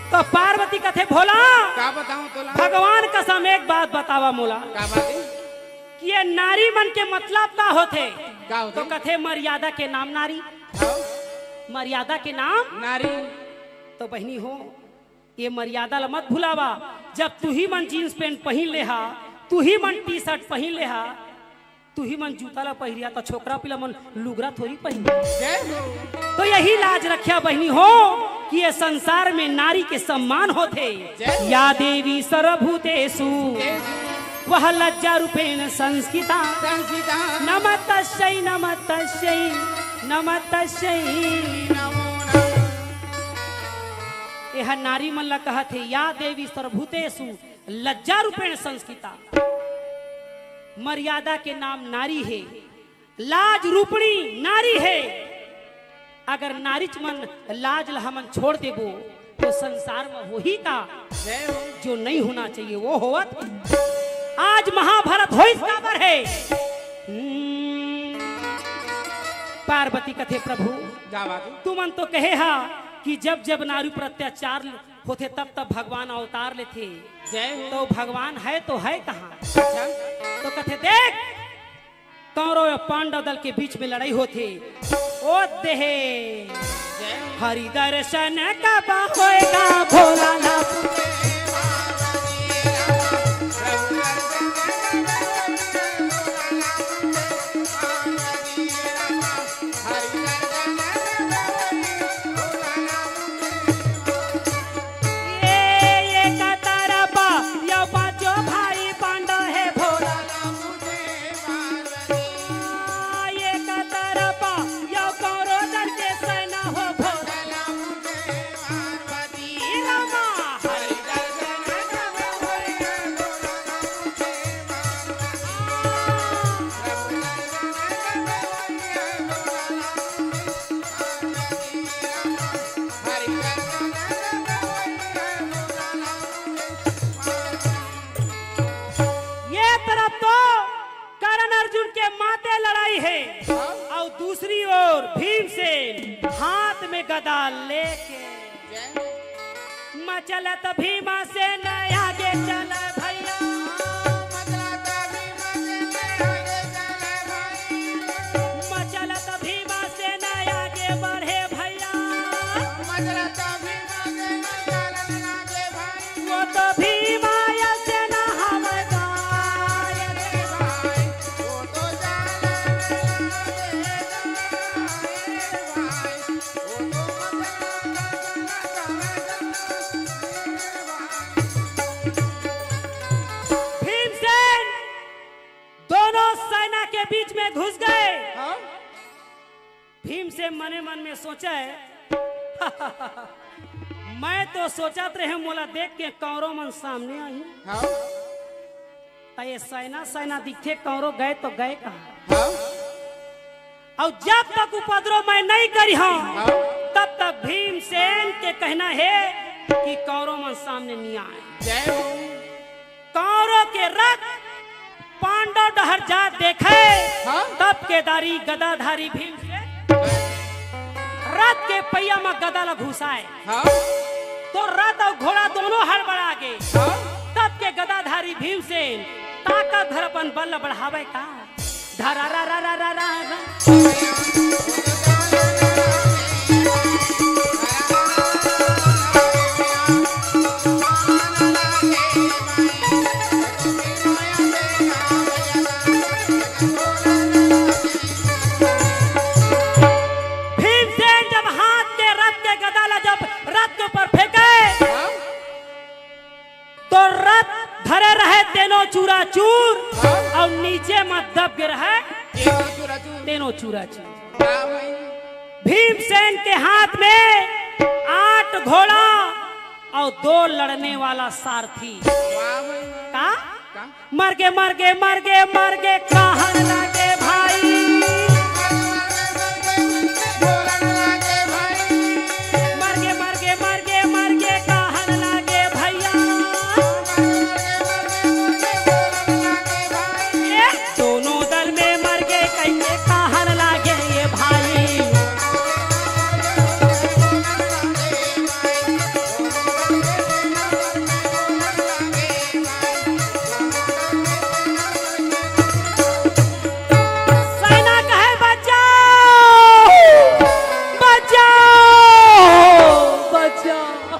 तो पार्वती कथे भोला, का बतावं तोला? भगवान कसम एक बात बतावा मोला। का बात हे? कि ये नारी मन के मतलब का होथे? का होथे? तो कथे मर्यादा के नाम नारी। हाँ। मर्यादा के नाम नारी। तो बहिनी हो, ये मर्यादा ला मत भुलावा। जब तुही मन जींस पैंट पहिन ले हा, तुही मन टी शर्ट पहिन ले हा, तुही मन जूता ला पहिरिया, त छोकरा पिला मन लुगरा थोरी पहिन। जय हो। तो यही लाज रखिया बहिनी हो कि ये संसार में नारी के सम्मान होथे। जय हो। या देवी सर्वभूतेषु देवी। वह लज्जा रूपेण संस्थिता। संस्थिता। नमस्तस्यै, नमस्तस्यै, नमस्तस्यै। नमो नमः। एह नारी मन ला कहत हे, या देवी सर्वभूतेषु लज्जा रूपेण संस्थिता। मर्यादा के नाम नारी हे, लाज रूपणी नारी हे। अगर नारीच मन लाज ला हमन छोड़ देबो, तो संसार में होही का? जय हो। जो नहीं होना चाहिए, वो होवत। आज महाभारत होइस काबर हे? हम्म, पार्वती कथे, "प्रभु, का बात हे? तुमन तो कहे हा कि जब जब नारी पर अत्याचार होथे, तब तब भगवान अवतार लेथे।" जय हो। तो भगवान हे तो हे कहाँ? अच्छा। तो कथे, देख, कौरव अउ पांडव दल के बीच में लड़ाई होथे। ओ देहे। जय हो। हरि दर्शन कब होएगा भोलानाथ? दूसरी ओर भीमसेन हाथ में गदा लेके, जय हो। मचलत भीमसेन आगे चल भैया। मचलत भीमसेन आगे चल भाई। मचलत भीमसेन आगे बढ़े भैया। मचलत भीमसेन चलन लागे भाई। वो तो भीमा सेना हवय गाय रे भाई। वो तो चलन लागे भाई। भीमसेन दोनों सेना के बीच में घुस गए। हाँ? भीमसेन मने मन में सोचे, मैं तो सोचत रहे मोला देख के कौरव मन सामने आही। हाँ? त ये सेना सेना दिखे, कौरव गए तो गए कहाँ? हाँ? अउ जब तक उपद्रव मैं नहीं करिहंव, हाँ। तब तक भीमसेन के कहना हे कि कौरव मन सामने नहीं आए। जय हो। कौरव के रथ पांडव डहर जात देखे, हाँ। तब केदारी गदाधारी भीमसेन रथ के पहिया म गदा ल घुसाए। हाँ। तो रथ अउ घोड़ा दोनों हड़बड़ा गे। हाँ। तब के गदाधारी भीमसेन ताकत भर अपन बल ल बढ़ावे का। धरा रा रा रा रा रा रा। भीमसेन जब हाथ के रथ के गदा ला जब रथ के ऊपर फेंके, हाँ? तो रथ धरे रहे तेनो चूरा चूर, हाँ? अउ नीचे म दब गे रहे तेनो चूरा चूर। तेनो चूरा चूर। वाह भाई। भीमसेन के हाथ में आठ घोड़ा अउ दो लड़ने वाला सारथी। वाह भाई वाह। का? का? मरगे, मरगे, मरगे, मरगे, कहन लागे भाई। मरगे, मरगे, मरगे, मरगे, कहन लागे भैया। ए, दोनों दल में मरगे, कइसे कहन लागे ये भाई। सेना कहे, "बचाओ, बचाओ, बचाओ।"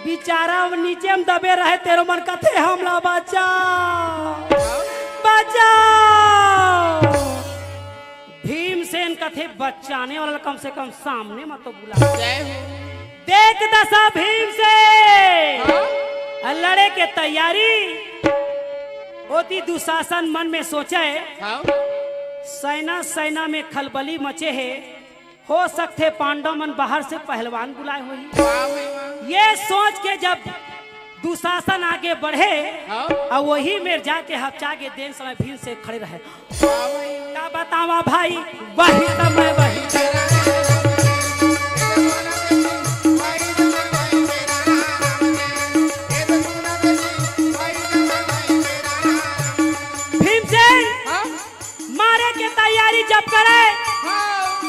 बेचारा अब नीचे म दबे रहे, तेनो मन कथे, "हमला बचाओ, बचाओ।" भीमसेन कथे, "बचाने वाला ल कम से कम सामने म तो बुला।" जय हो। देख दसा भीमसेन हाँ? लड़े के तैयारी। ओती दुशासन मन में सोचे, हाँ? सेना, सेना में खलबली मचे हे, हो सकथे पांडव मन बाहर से पहलवान बुलाए होही। वाह भाई वाह। ये सोच के जब दुशासन आगे बढ़े, हाँ? अउ वही मेर जाके हपचा गे, तेन समय भीमसेन खड़े रहे। का बतावा भाई, वही समय वही। भीमसेन हाँ? मारे के तैयारी जब करे, हाँ।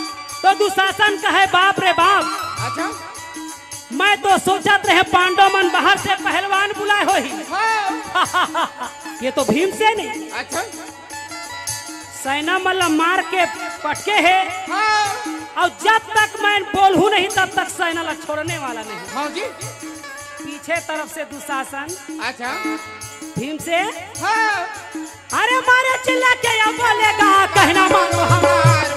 तो दुशासन कहे, "बाप रे बाप, अच्छा। मैं तो सोचत रहे पांडव मन बाहर से पहलवान बुलाए होही।" हाँ। ये तो भीमसेन हे। अच्छा। सेना मन ला मार के पटके हे। हाँ। अउ जब तक मैं बोलहूँ नहीं, तब तक सेना ला छोड़ने वाला नहीं। हाँ जी। पीछे तरफ से दुशासन। अच्छा। भीमसेन। हाँ। अरे मारे चिल्ला के या बोलेगा, कहना मानो हमार।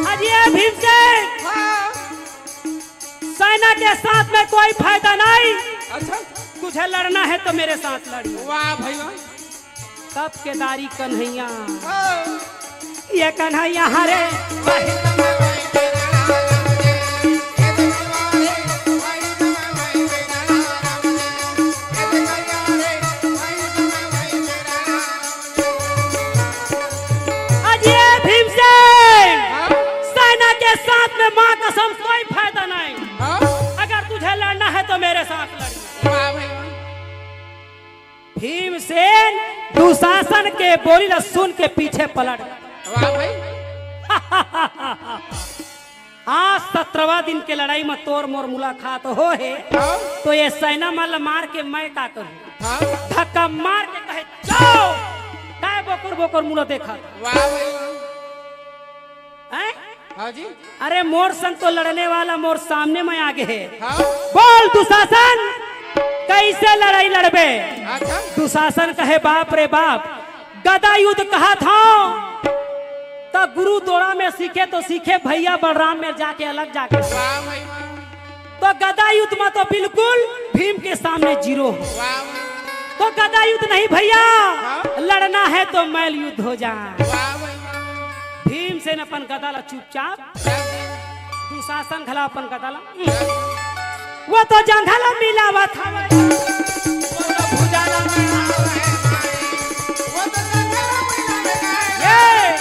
अरे भीमसेन। हाँ। सेना के साथ में कोई फायदा नहीं। अच्छा। तुझे लड़ना है तो मेरे साथ लड़िए। वाह भाई वाह। तब केदारी कन्हैया। हाँ। ये कन्हैया हरे। अजय भीमसेन, हाँ? सेना के साथ में माँ कसम कोई फायदा नहीं। हाँ? अगर तुझे लड़ना है तो मेरे साथ लड़िए। वाह भाई वाह। भीमसेन दुशासन के बोली ला सुन के पीछे पलट गे। वाह भाई। आज सत्रहवाँ दिन के लड़ाई में तोर मोर मुलाकात हो हे, हाँ। तो ये सेना मन ला मार के मैं का करूँ? हाँ। धक्का मार के कहे, "जाओ।" काय बोकर बोकर मुला देखा? वाह भाई वाह। हैं? हाँ जी। अरे मोर संग तो लड़ने वाला मोर सामने में आगे हे। हाँ। बोल दुशासन, कैसे लड़ाई लड़बे? अच्छा। दुशासन कहे, "बाप रे बाप, गदा युद्ध कहत हँव, त गुरु दोड़ा में सीखे तो सीखे, भैया बलराम में जाके अलग जाके।" वाह भाई वाह। तो गदा युद्ध में तो बिल्कुल भीम के सामने जीरो हो। वाह भाई। तो गदा युद्ध नहीं भैया, हाँ। लड़ना है तो मैल युद्ध हो जाए। वाह भाई वाह। भीमसेन अपन गदा ला चुपचाप, दुशासन घला अपन गदा ला, वो तो जंघा ला मिलावत हवय। वो तो भुजा ला बढ़ावत हवय। वो तो जंघा ला मिलावत हवय। ये।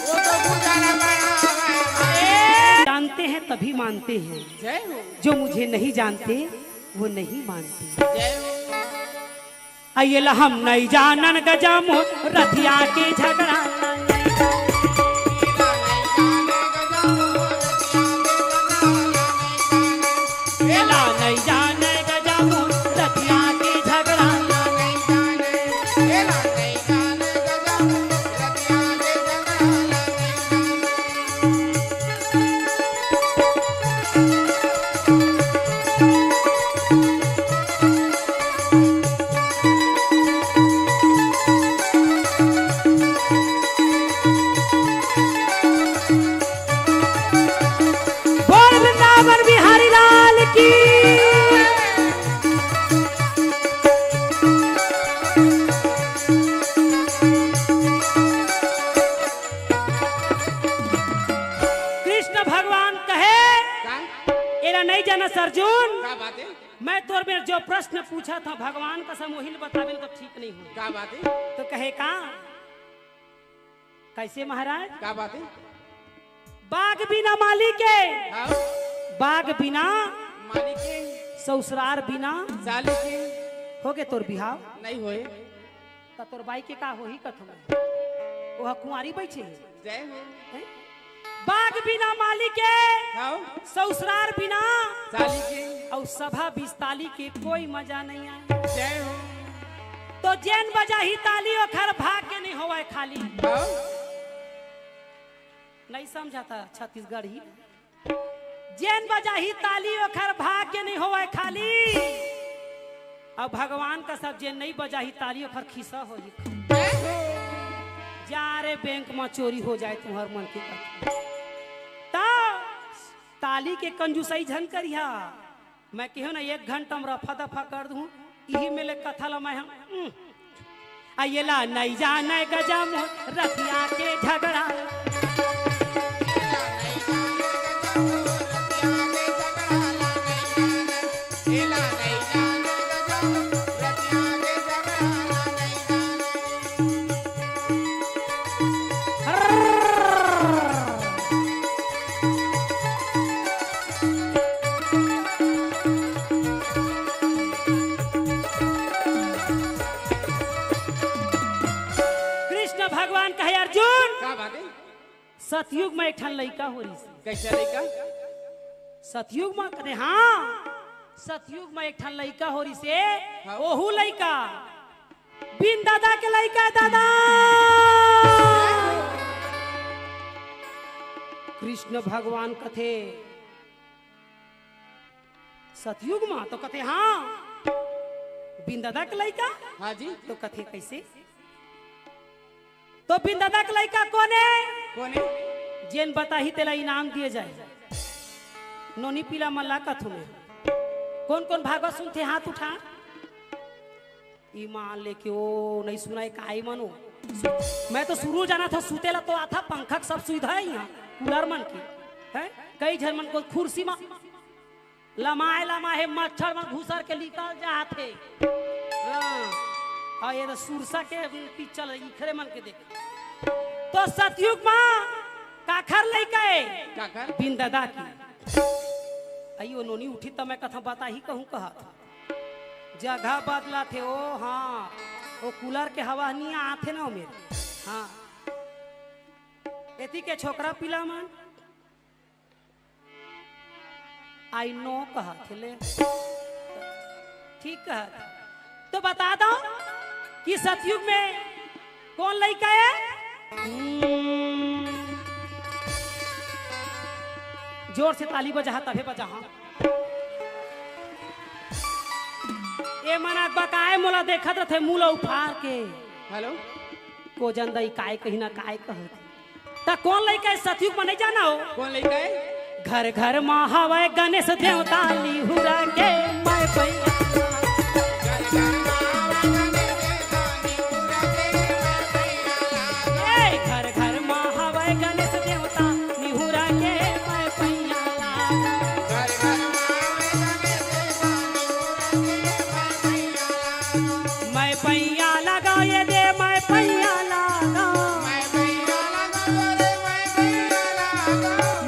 वो तो भुजा ला बढ़ावत हवय। जानते हैं तभी मानते हैं, जय हो। जो मुझे नहीं जानते वो नहीं मानते। जय हो। अइला हम नहीं जानन गजमोर रथिया के झगड़ा। अइला नहीं जाने गजमोर रथिया के झगड़ा। बोल वृंदावन बिहारी लाल की। कृष्ण भगवान कहे, का? एला नहीं जानस अर्जुन। का बात हे? मैं तोर मेर जो प्रश्न पूछत हँव भगवान कसम वही ल बताबे नहीं तो ठीक नहीं हो। का बात हे? तो कहे का? कैसे महाराज? का बात हे? बाग बिना माली के, हाँ। बाग बिना माली के, ससुरार बिना साली के। होगे तोर बिहाव? नहीं होय। त तोर बाई के का होही कथों मैं? ओह कुंवारी बइठे हे। जय हो। हैं? बाग बिना माली के, हाँ। ससुरार बिना साली के। अउ सभा बिस्ताली के कोई मजा नहीं आय। जय हो। तो जेन बजाही ताली ओखर भाग्य नहीं होवय खाली। हाँ। नहीं समझा था छत्तीसगढ़ी। जेन बजाही ताली ओखर भाग्य नहीं होवय खाली। अब भगवान कसम जेन नहीं बजाही ताली ओखर खिस्सा होही। जा रे बैंक में चोरी हो जाए तुहर मन के कथे। त ताली के कंजूसई झन करिहा। मैं केहेंव ना एक घंटा में रफा दफा कर दूँ, इही में ले कथा ला मैं हम, उम। अइला नहीं जाने गजमोर रथिया के झगड़ा। कृष्ण भगवान कहे, अर्जुन, का बात हे? सतयुग में एक ठन लइका हो रिहिस। कैसे लइका? सतयुग में कथे, हाँ, सतयुग में एक ठन लइका हो रिहिस हे, हाँ। ओहू लइका बिन ददा के लइका हे दादा। कृष्ण भगवान कथे, सतयुग मा तो कथे, हाँ, बिन ददा के लइका। हाँ जी। तो कथे, कैसे? तो बिन ददा के लइका कोन हे? कोन हे? जेन बताही तेला इनाम दिए जाए। नोनी पीला मन ला कथों मैं। कोन कोन भागवत सुनथे हाथ उठा। ईमान लेके ओ नहीं सुनाय काई मनो। मैं तो सुरू जानत हँव सुते ला तो आथा पंखा के सब सुविधा हे इहाँ, कूलर मन के। हैं? कई झन मन के खुर्सी मा लमाय लमाय हे, मच्छर मन घुसर के निकल जात हे। हाँ। अउ ये तो सुरसा के पिक्चर इखरे मन के देख। तो सतयुग मा काखर लइका हे? काखर? बिन ददा के। अई ओ नोनी उठी त मैं कथा बताही कहूँ कहत। जगह बदलत हे ओ, हाँ। ओ कूलर के हवा नहीं आथे ना ओ मेर। हाँ, एती के छोकरा पिला मन आई नो कहत हे ले। ठीक कहत। तो बता दो कि सतयुग में कौन लइका है? हम्म। जोर से ताली बजा, तभे बजा। हाँ, ए मन बकाए मोला देखत रथे, मुंह ला उफार के। हेलो। को जन दई काय कही ना काय कहत। त कौन लइका है सतयुग में, नहीं जाना हो? कौन लइका है? घर घर मा हवय गणेश देवता निहुरा के मैं पैया। ए, घर घर मा हवय गणेश देवता निहुरा के मैं पैया। मैं पैया लगाओ ये दे, मैं पैया लगाओ।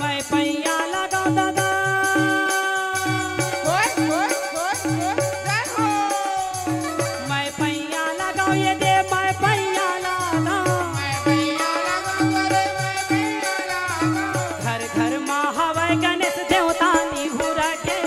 मैं पैया लगाओ दादा। मैं पैया लगाओ ये दे, मैं पैया लगाओ। घर घर मा हवय गणेश देवता निहुरा के।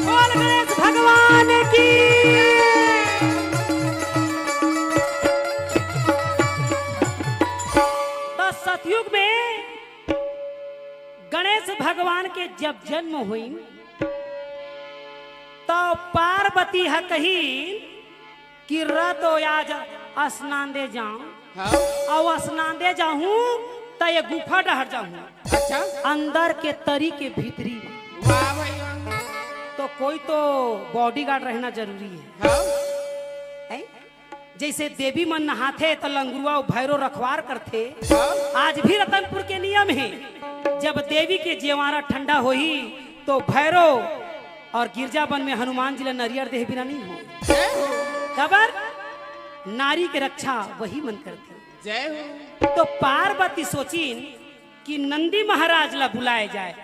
बोल गणेश भगवान की। तो सतयुग में गणेश भगवान के जब जन्म होइन, तो पार्वती ह कही कि "र तो आज स्नान दे जाऊं, हाँ। अउ स्नान दे जाहूं, त ये गुफा डहर जाहूं।" अच्छा। अंदर के तरी के भीतरी। वाह भाई वाह। तो कोई तो बॉडीगार्ड रहना जरूरी है। हाँ। हैं? जैसे देवी मन नहाथे त लंगुरुआ अउ भैरो रखवार करथे। हाँ। आज भी रतनपुर के नियम हे, जब देवी के जेवारा ठंडा होही तो भैरो अउ गिरजा बन में हनुमान जी ला नरियर देहे बिना नहीं हो। जय हो। काबर? नारी के रक्षा वही मन करथे। जय हो। तो पार्वती सोचिन कि नंदी महाराज ला बुलाए जाए।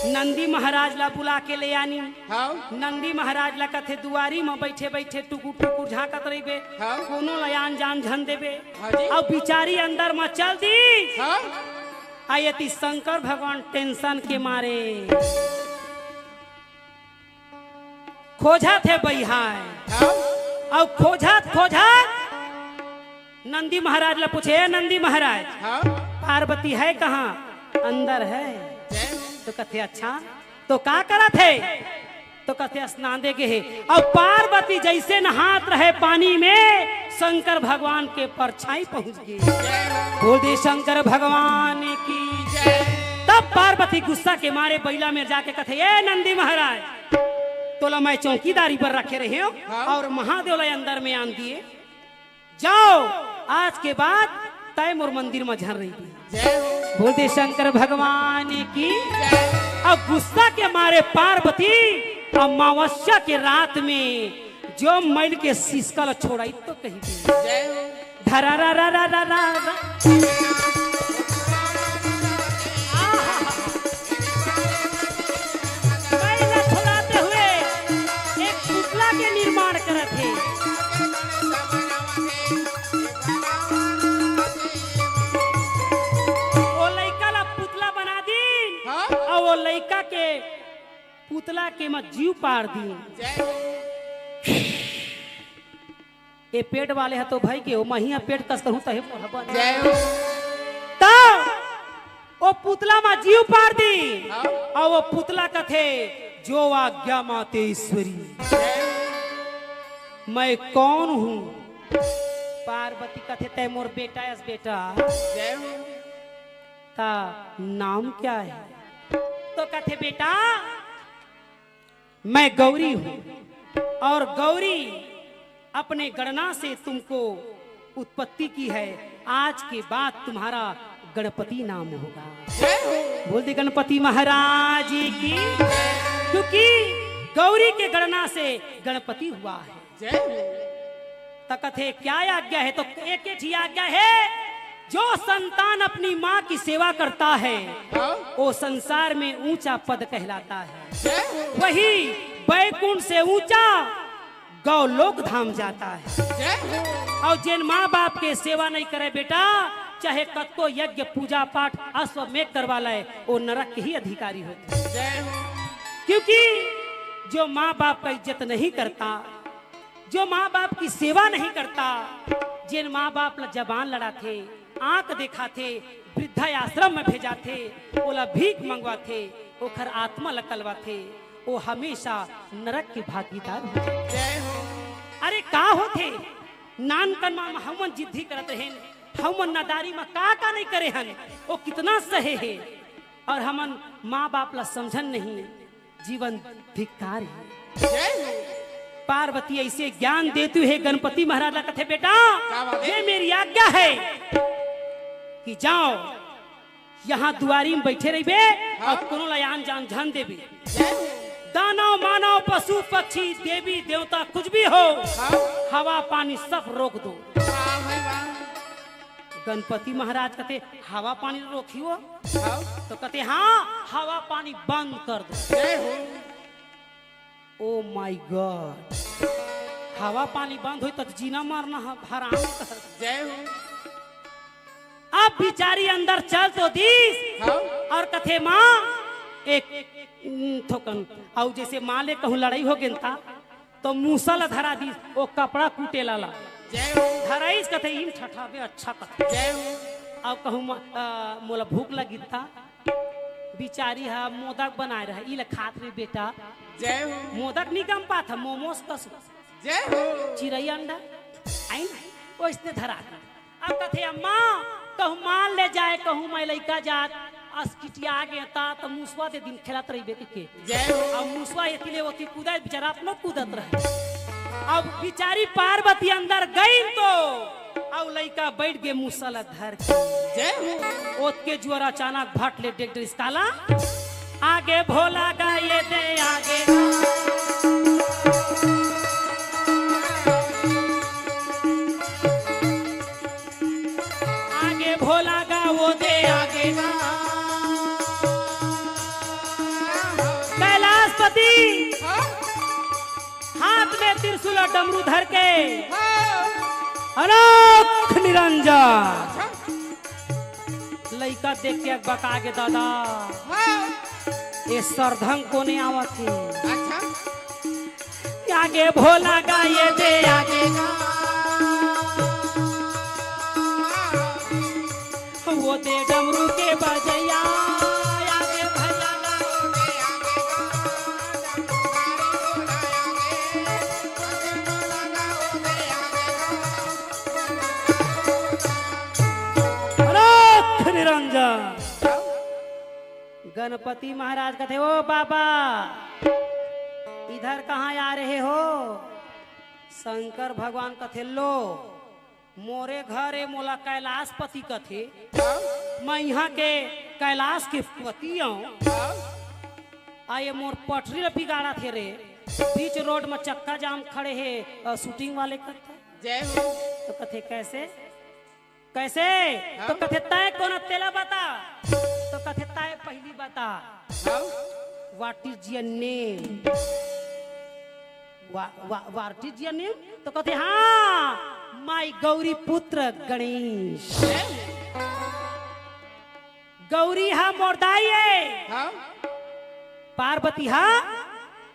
नंदी महाराज ला बुला के ले आनी। हाँ। नंदी महाराज ला कथे, "दुआरी म बइठे बइठे टुकुर टुकुर झांकत रहिबे, हाँ। कोनो ला आन जान झन देबे।" हाँ जी। अउ बिचारी अंदर म चल दी। हाँ। आ एती शंकर भगवान टेंशन के मारे खोजथे बइहाय। हाँ। अउ खोजत खोजत नंदी महाराज ला पूछे, "ए नंदी महाराज, हाँ। पार्वती है कहाँ?" "अंदर है।" जय हो। तो कथे, "अच्छा, तो का करत हे?" तो कथे, "स्नान दे गे हे।" अउ पार्वती जइसे नहात रहे पानी में, शंकर भगवान के परछाई पहुंच गे। जय हो। बोल दे शंकर भगवान की। जय। तब पार्वती गुस्सा के मारे बइला में जाके कथे, "ए नंदी महाराज, तोला मैं चौकीदारी पर रखे रहेंव हाँ। अउ महादेव ला अंदर में आन दिए।" जाओ, आज के बाद तय मोर मंदिर म झन रहिबे। जय हो। बोल दे शंकर भगवान की। जय। अब गुस्सा के मारे पार्वती अमावस्या के रात में जो मैल के सिसका ल छोड़ाई तो कही दे। जय हो। धरा रा रा रा रा रा रा। आहा। मैल ला छोड़ाते हुए एक पुतला के निर्माण करत हे। ओ लइका ला पुतला बना दीन, हाँ? अउ ओ लइका के पुतला के म जीव पार दीन। जय हो। ए पेट वाले ह तो भई के, ओ महिया पेट कस कहूं तहे मोर ह बन। जय हो। त ओ पुतला म जीव पार दीन, हाँ। अउ ओ पुतला कथे, "जो आज्ञा मातेश्वरी।" जय हो। मैं कौन हूँ? पार्वती कथे, "तय मोर बेटा अस बेटा।" जय हो। "ता नाम क्या है?" तो कथे, "बेटा, मैं गौरी हूँ, अउ गौरी अपने गणना से तुमको उत्पत्ति की है। आज के बाद तुम्हारा गणपति नाम होगा। बोल दे गणपति महाराज की। क्योंकि गौरी के गणना से गणपति हुआ है। त कथे क्या आज्ञा है? तो एक ही आज्ञा है, जो संतान अपनी माँ की सेवा करता है, वो संसार में ऊंचा पद कहलाता है। वही बैकुंठ से ऊंचा गौलोक धाम जाता है। और जिन माँ बाप के सेवा नहीं करे बेटा, चाहे कतको यज्ञ पूजा पाठ अश्वमेघ करवा ले, वो नरक के ही अधिकारी होते। क्योंकि जो माँ बाप का इज्जत नहीं करता, जो माँ बाप की सेवा नहीं करता, जिन माँ बाप ला जबान लड़ाथे, आंख देखाथे, वृद्धाश्रम में भेजाथे, ओला भीख मंगवाथे, ओखर आत्मा ला कलवाथे, वो हमेशा नरक के भागीदार हो। अरे का होथे? नानकन मा हमन जिद्दी करत रहेन, हमन नादारी मा का का नहीं करे हन, वो कितना सहे हे। और हमन माँ बाप ला समझन नहीं, जीवन धिक्कार है। पार्वती ऐसे ज्ञान देती है गणपति महाराज ला, कथे बेटा, ये मेरी आज्ञा है कि जाओ यहाँ दुआरी में बैठे रहिबे और कोनो ला आन जान झन देबे। दानव मानव पशु पक्षी देवी देवता कुछ भी हो, हवा पानी सब रोक दो। गणपति महाराज कथे हवा पानी रोकियो, तो कथे हाँ, हवा पानी बंद कर दो। Oh my God, हवा पानी बंद होई त जीना मरना ह-, हराम। अब बिचारी अंदर चल तो दीस और कथे माँ एक थोकन, अउ जैसे माँ ले कहूँ लड़ाई हो गेन ता, तो मूसा ला धरा दीस, वो कपड़ा कूटे लाला। धराइस कथे इन ठठाबे अच्छा कथे। अब कहूँ म-, अ, मोला भूख लगी ता, बिचारी हा मोदक बनाए रहा, ई ला खात रही बेटा। मोदक नहीं गम पात हा, मोमोस कस। चिरई अंडा, आइन, ओइसने धरा दीस। अब कथे अम्मा, कहूँ मान ले जाए, कहूँ मैं लइका जात, अस किटिया गे ता, त मुसवा दे दिन खेलत रहिबे कहिके। अब मुसवा एती ले ओती कूदत, बेचारा अपनो कूदत रहे। अब बिचारी पार्वती अंदर गई तो, अउ लइका बैठ गे मुसा ला धर के। ओतके जुअर अचानक भट ले डेग डरिस काला, आगे भोला गा ये दे आगे। आगे भोला गा वो दे आगे। कैलाशपति हाथ में त्रिशूल और डमरू धर के, अनोख निरंजन। लइका देख के बका गे दादा, ये सरधंग कोने आवत हे। आगे भोला गा ये दे आगे गा। वो दे डमरू के बजैया। आगे भोला गा वो दे आगे गा। अनोख निरंजन। गणपति महाराज कथे, "ओ बाबा, इधर कहाँ आ रहे हो?" शंकर भगवान कथे, "लो, मोरे घर ए, मोला कैलाशपति कथे। मैं यहाँ के कैलाश के पति आऊँ। आ ये मोर पटरी ल बिगाड़त हे रे, बीच रोड में चक्का जाम खड़े हे, अ, शूटिंग वाले कथे।" तो कथे, "कैसे?" कैसे? तो कथे, "तय कोन तेला बता।" तो कथे, "तय पहली बता।" What is your name? What is your name? तो कथे, "हाँ, my गौरी पुत्र गणेश।" गौरी हा मोर दाई हे। पार्वती हा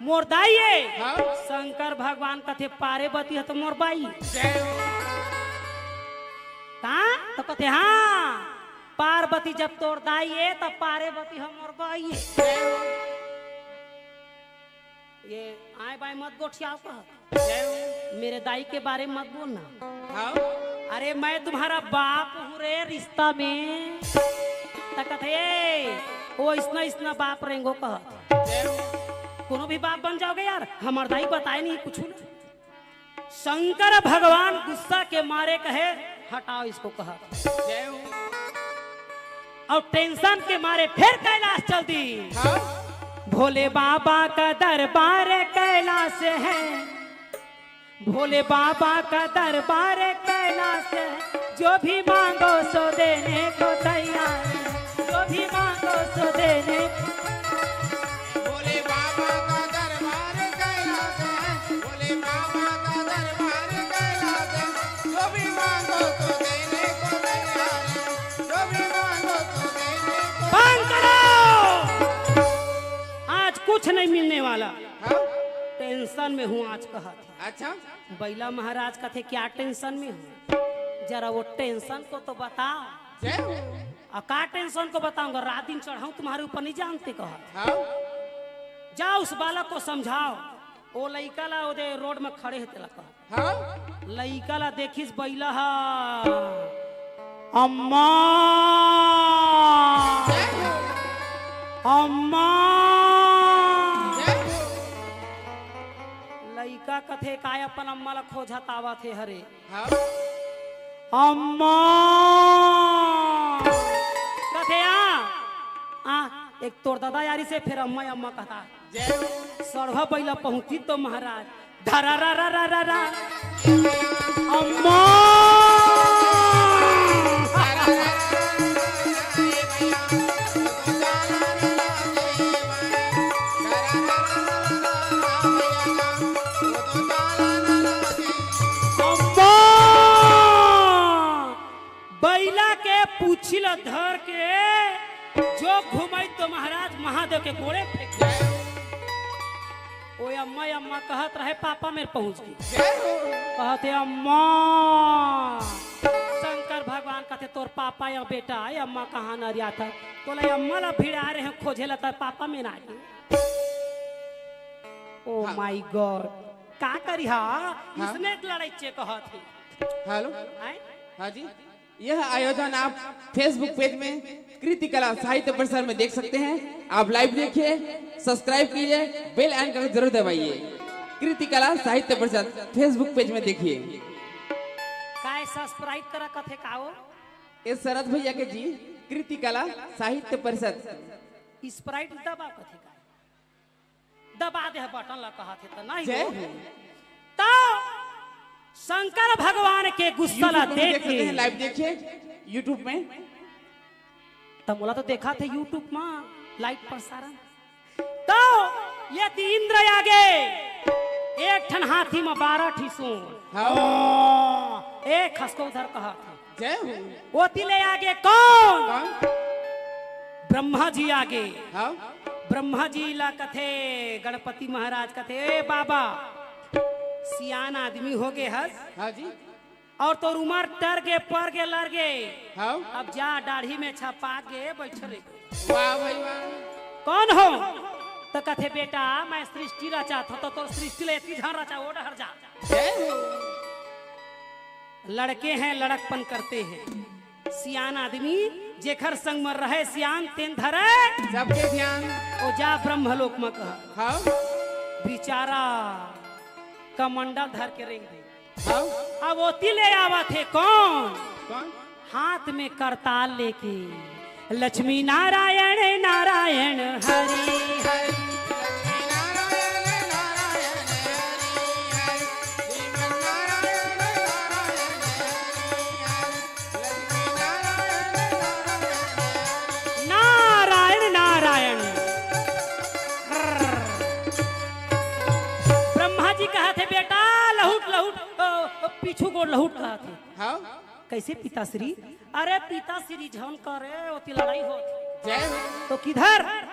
मोर दाई हे। शंकर भगवान कथे, "पार्वती हा तो मोर बाई।" का? तो कथे, "हाँ, पार्वती जब तोर दाई हे, तब पार्वती हा मोर बाई हे।" ये आए बाएं मत गोठियाओ कहा। मेरे दाई के बारे में मत बोलना। अरे, मैं तुम्हारा बाप हूँ रे, रिश्ता में। त कथे, "ए, वो इसना, इसना बाप रेंगो," कहा। कोनो भी बाप बन जाओगे यार, हमार दाई बताए नहीं कुछ ना। शंकर भगवान गुस्सा के मारे कहे, "हटाओ इसको," कहा। जय हो। और टेंशन के मारे फिर कैलाश चल दी। हाँ। भोले बाबा का दरबार कैलाश है, भोले बाबा का दरबार कैलाश है, जो भी मांगो सो देने को तैयार है, जो भी मांगो सो देने को। भोले बाबा का दरबार कैलाश है, भोले बाबा का दरबार कैलाश है, जो भी मांगो तो देने को तैयार है, जो भी मांगो तो देने को। बंद करो। आज कुछ नहीं मिलने वाला। हाँ? टेंशन में हूँ आज, कहा थे। अच्छा। बैला महाराज कथे, "क्या टेंशन में हो? जरा वो टेंशन को तो बता।" जय हो। "आ, का टेंशन को बताऊंगा? रात दिन चढ़ाऊं तुम्हारे ऊपर, नहीं जानते," कहा। हाँ। "जा उस बालक को समझाओ, वो लइका ला ओदे रोड में खड़े हे तेला," कहा। हाँ। लइका ला देखिस बैला हा, "अम्मा, जय हो। अम्मा।" जय हो। लइका कथे, "काय अपन अम्मा ला खोजत आवत हे हरे?" हाँ। "अम्मा।" कथे, "आ, आ, एक तोर ददा यारी से फिर अम्मा, अम्मा कहता।" जय हो। सड़वा बैला पहुंची तो महाराज, धरा रा रा रा रा रा। अम्मा। अम्मा। बैला के पूछी ल धर के जो घुमाई तो महाराज महादेव के गोड़े फेंक दे। ओ अम्मा, अम्मा कहत रहे, पापा मेर पहुंच गे। जय हो। कहत हे, "अम्मा।" शंकर भगवान कहत हे, "तोर पापा या बेटा, ये अम्मा कहाँ नरियात हे? तोला ये अम्मा ला भिड़ा रहे हैं खोजे ला, तर पापा मेर आ गे।" Oh हाँ। My God, का करी हा? हाँ। इसने लड़ाई चे कहत हे। हेलो। आए? हाँ जी। यह आयोजन आप Facebook पेज में कृति कला साहित्य परिषद में देख सकते हैं। आप लाइव देखिए, सब्सक्राइब कीजिए, बेल आइकन को जरूर दबाइए। कृति कला साहित्य परिषद Facebook पेज में देखिए। काय सब्सक्राइब करा कथे का हो? ए शरद भैया के जी, कृति कला साहित्य परिषद। स्प्राइट दबा कथे का? दबा दे बटन ला कहत हे त नहीं जय हो। हो। तो शंकर भगवान के गुस्सा ला YouTube में भी देख देख सकते के हैं, लाइव देखिए YouTube में। त मोला तो देखा थे YouTube में लाइव प्रसारण। तो यदि इंद्र आगे एक ठन हाथी में बारह ठी सूंड। हाँ। एक हंस को उधर कहा था। जय हो। ओती ले आगे कौन? कौन? ब्रह्मा जी आगे। हाँ। ब्रह्मा जी ला कथे, गणपति महाराज कथे, "ए बाबा, सियान आदमी हो गे हस। हाँ जी। और तोर उमर टर गे, पर गे, लर गे। हाँ। अब जा, दाढ़ी में छपा गे, बैठ रे।" वाह भाई वाह। कौन हो? तो कथे, "बेटा, मैं सृष्टि रचात हों, तो तोर सृष्टि ले इतनी झन रचा, वो डहर जा।" जय हो। लड़के हैं, लड़कपन करते हैं। सियान आदमी जेखर संग म रहे सियान, तेन धरे सबके ध्यान। ओ जा ब्रह्मलोक म कह। हाँ। बिचारा कमंडल धर के रेंग दे। हाँ। अब ओती ले आवत हे कौन? कौन? हाथ में करताल लेके, लक्ष्मी नारायण नारायण हरि हरि। नारायण नारायण। ब्रह्मा जी कहत हे, "बेटा लहुट लहुट, अ, पीछू गोड़ लहुट," कहत हे। हाँ। कैसे पिताश्री? अरे पिताश्री झन करे, ओती लड़ाई होत। जय हो। तो किधर?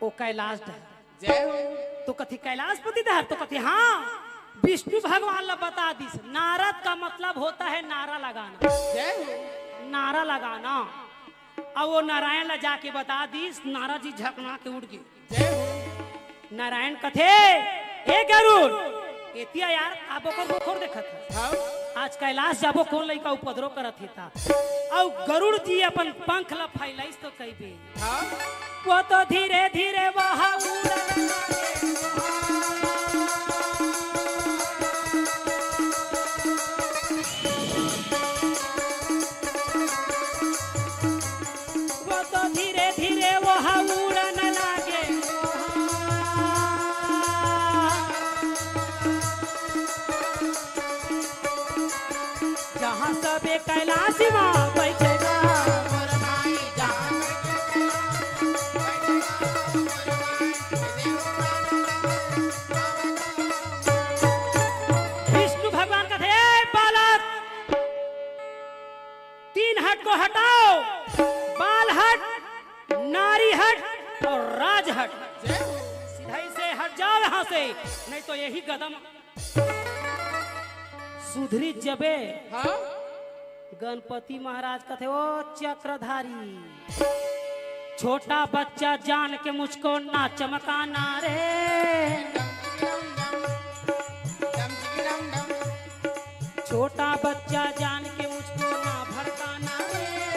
ओ कैलाश डहर। जय हो। तो कथे कैलाशपति डहर, तो कथे हाँ, विष्णु भगवान ला बता दिस। नारद का मतलब होता है नारा लगाना। जय हो। नारा लगाना। अब वो नारायण ला जाके बता दिस, नारद जी झकना के उठ गे। जय हो। नारायण कथे, "हे गरुड़, एतिया यार, का बोकर बोकर देखत हस? हाँ। आज कैलाश जाबो, कौन लइका उपद्रव करत हे ता?" अउ गरुड़ जी अपन पंख ला फैलाइस तो कहिबे, हाँ। वो तो धीरे धीरे वहाँ उड़न लगे। तबे कैलाश मा बैठेगा। विष्णु भगवान कथे, "ए बालक, तीन हट को हटाओ, बाल हट, नारी हट और राज हट। सीधा ही से हट जाओ यहाँ से, नहीं तो यही गदम सुधरी जबे।" हाँ? गणपति महाराज कथे, "ओ चक्रधारी, छोटा बच्चा जान के मुझको ना चमकाना रे। छोटा बच्चा जान के मुझको ना भड़काना रे।"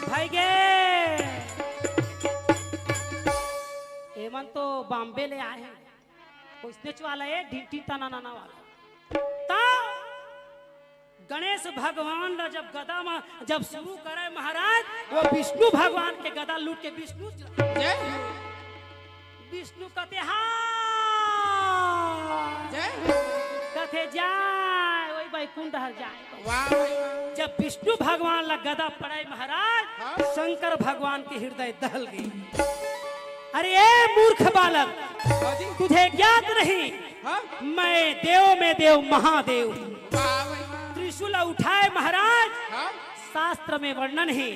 भाई गे, एमन तो बॉम्बे ले आए हैं, कोई स्नेच वाला है, ढिंटी तना नाना वाला। ता गणेश भगवान ला जब गदा में जब शुरू करे महाराज, वो विष्णु भगवान के गदा लूट के विष्णु जय हो। विष्णु कथे, "हाँ।" जय हो। कथे, "जाए, वही बैकुंठ हर जाए।" वाह भाई वाह। जब विष्णु भगवान ला गदा पड़े महाराज, हाँ। शंकर भगवान के हृदय दहल गई। "अरे ए मूर्ख बालक, हाँ जी। तुझे ज्ञात नहीं, हाँ। मैं देव में देव महादेव हूँ।" वाह भाई वाह। त्रिशूल उठाए महाराज, हाँ। शास्त्र में वर्णन है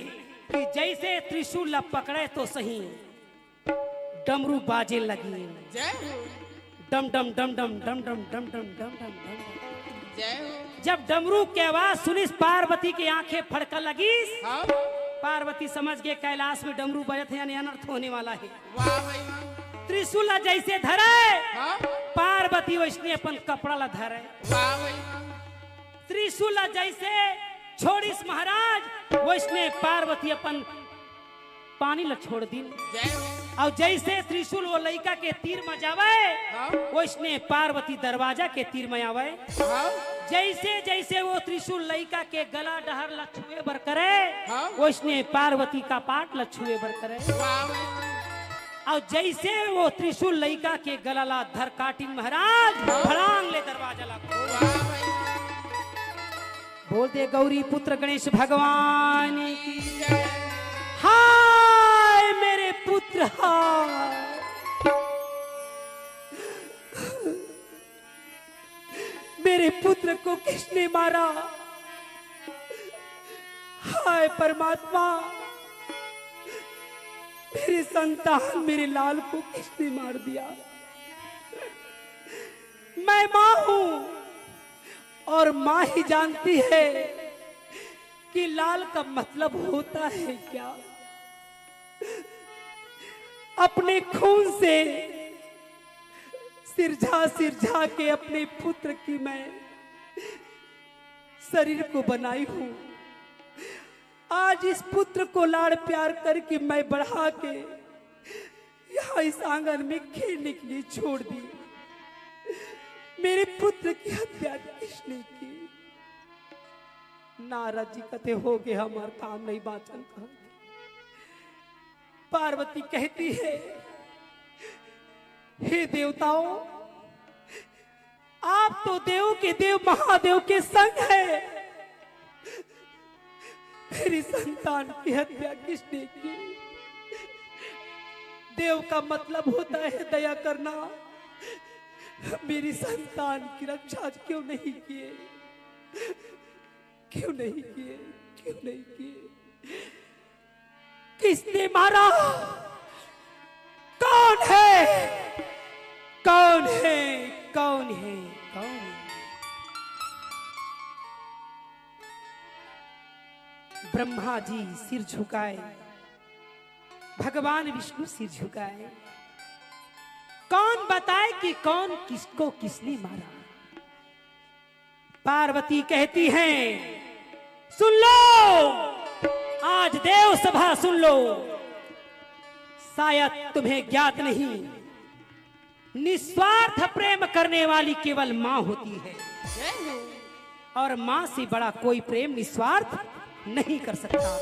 कि जैसे त्रिशूल ला पकड़े तो सही, डमरू बाजे लगी। जय हो। डम डम डम डम डम डम डम डम डम डम डम। जय हो। जब डमरू के आवाज सुनिस, पार्वती के आंखें फड़का लगिस। हाँ। पार्वती समझ गए कैलाश में डमरू बजत है, यानी अनर्थ होने वाला है। वाह भाई वाह। त्रिशूल ला जैसे धरे, हाँ। पार्वती वैसने अपन कपड़ा ला धरे। वाह भाई वाह। त्रिशूल ला जैसे छोड़िस महाराज, वैसने पार्वती अपन पानी ला छोड़ दिन। जय हो। अउ जैसे त्रिशूल वो लइका के तीर म जावय, हाँ। वैसने पार्वती दरवाजा के तीर म आवय। हाँ। जैसे जैसे वो त्रिशूल लइका के गला डहर ला छुए बर करे, हाँ। वैसने पार्वती कपाट ला छुए बर करे। वाह भाई। अउ जैसे वो त्रिशूल लइका के गला ला धर काटिन महाराज, हाँ। फड़ांग ले दरवाजा ला खोल। वाह भाई। बोल दे गौरी पुत्र गणेश भगवान की। हाय मेरे पुत्र हाय, मेरे पुत्र को किसने मारा? हाय परमात्मा, मेरे संतान, मेरे लाल को किसने मार दिया? मैं माँ हूँ और माँ ही जानती है कि लाल का मतलब होता है क्या। अपने खून से सिरझा सिरझा के अपने पुत्र की मैं शरीर को बनाई हूँ। आज इस पुत्र को लाड़ प्यार करके मैं बढ़ा के यहाँ इस आंगन में खेलने के लिए छोड़ दी। मेरे पुत्र की हत्या किसने की? नारद जी कथे, "हो गए, हमार काम नहीं बाचन।" कहा पार्वती कहती है, "हे देवताओं, आप तो देव के देव महादेव के संग है। मेरी संतान की हत्या किसने की? देव का मतलब होता है दया करना। मेरी संतान की रक्षा क्यों नहीं किए? क्यों नहीं किए? क्यों नहीं किए?" किसने मारा? कौन है? कौन है? कौन है? कौन है? ब्रह्मा जी सिर झुकाए, भगवान विष्णु सिर झुकाए। कौन बताए कि कौन किसको किसने मारा? पार्वती कहती हैं, "सुन लो, आज देव सभा सुन लो, शायद तुम्हें ज्ञात नहीं, निस्वार्थ प्रेम करने वाली केवल माँ होती है, और माँ से बड़ा कोई प्रेम निस्वार्थ नहीं कर सकता।"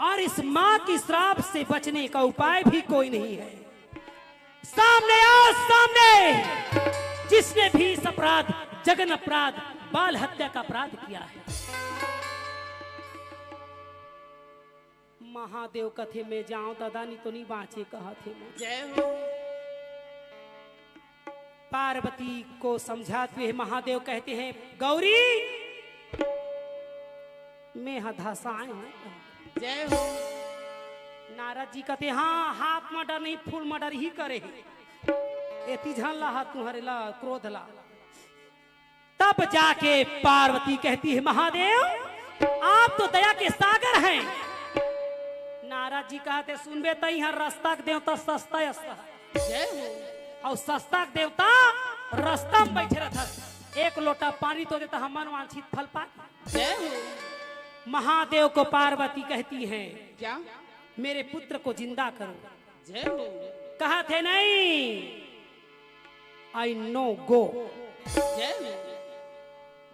और इस माँ की श्राप से बचने का उपाय भी कोई नहीं है। सामने आओ, सामने। जिसने भी सब अपराध, जघन्य अपराध, बाल हत्या का अपराध किया है। महादेव कथे, मैं जांव दादा, नहीं तो नहीं बांचे, कहत हे मैं। जय हो। पार्वती को समझाते हुए महादेव कहते हैं, गौरी, मैं हा धसाए हूँ। जय हो। नारद जी कहते, हाँ, हाफ मर्डर नहीं, फुल मर्डर ही करे हे। एती झन ला हा तुम्हारे ला, क्रोध ला। तब जाके पार्वती कहती है, महादेव, आप तो दया के सागर हैं। नारद जी कहते, सुनबे, तई हर रस्ता के देवता सस्ता, सस्ता। जय हो। और सस्ता के देवता रस्ता में बैठे रहता। एक लोटा पानी तो देता, हमन वांछित फल पा। जय हो। महादेव को पार्वती कहती है, क्या? मेरे पुत्र को जिंदा करो। जय हो। कहत हे, नहीं, I no go। जय हो।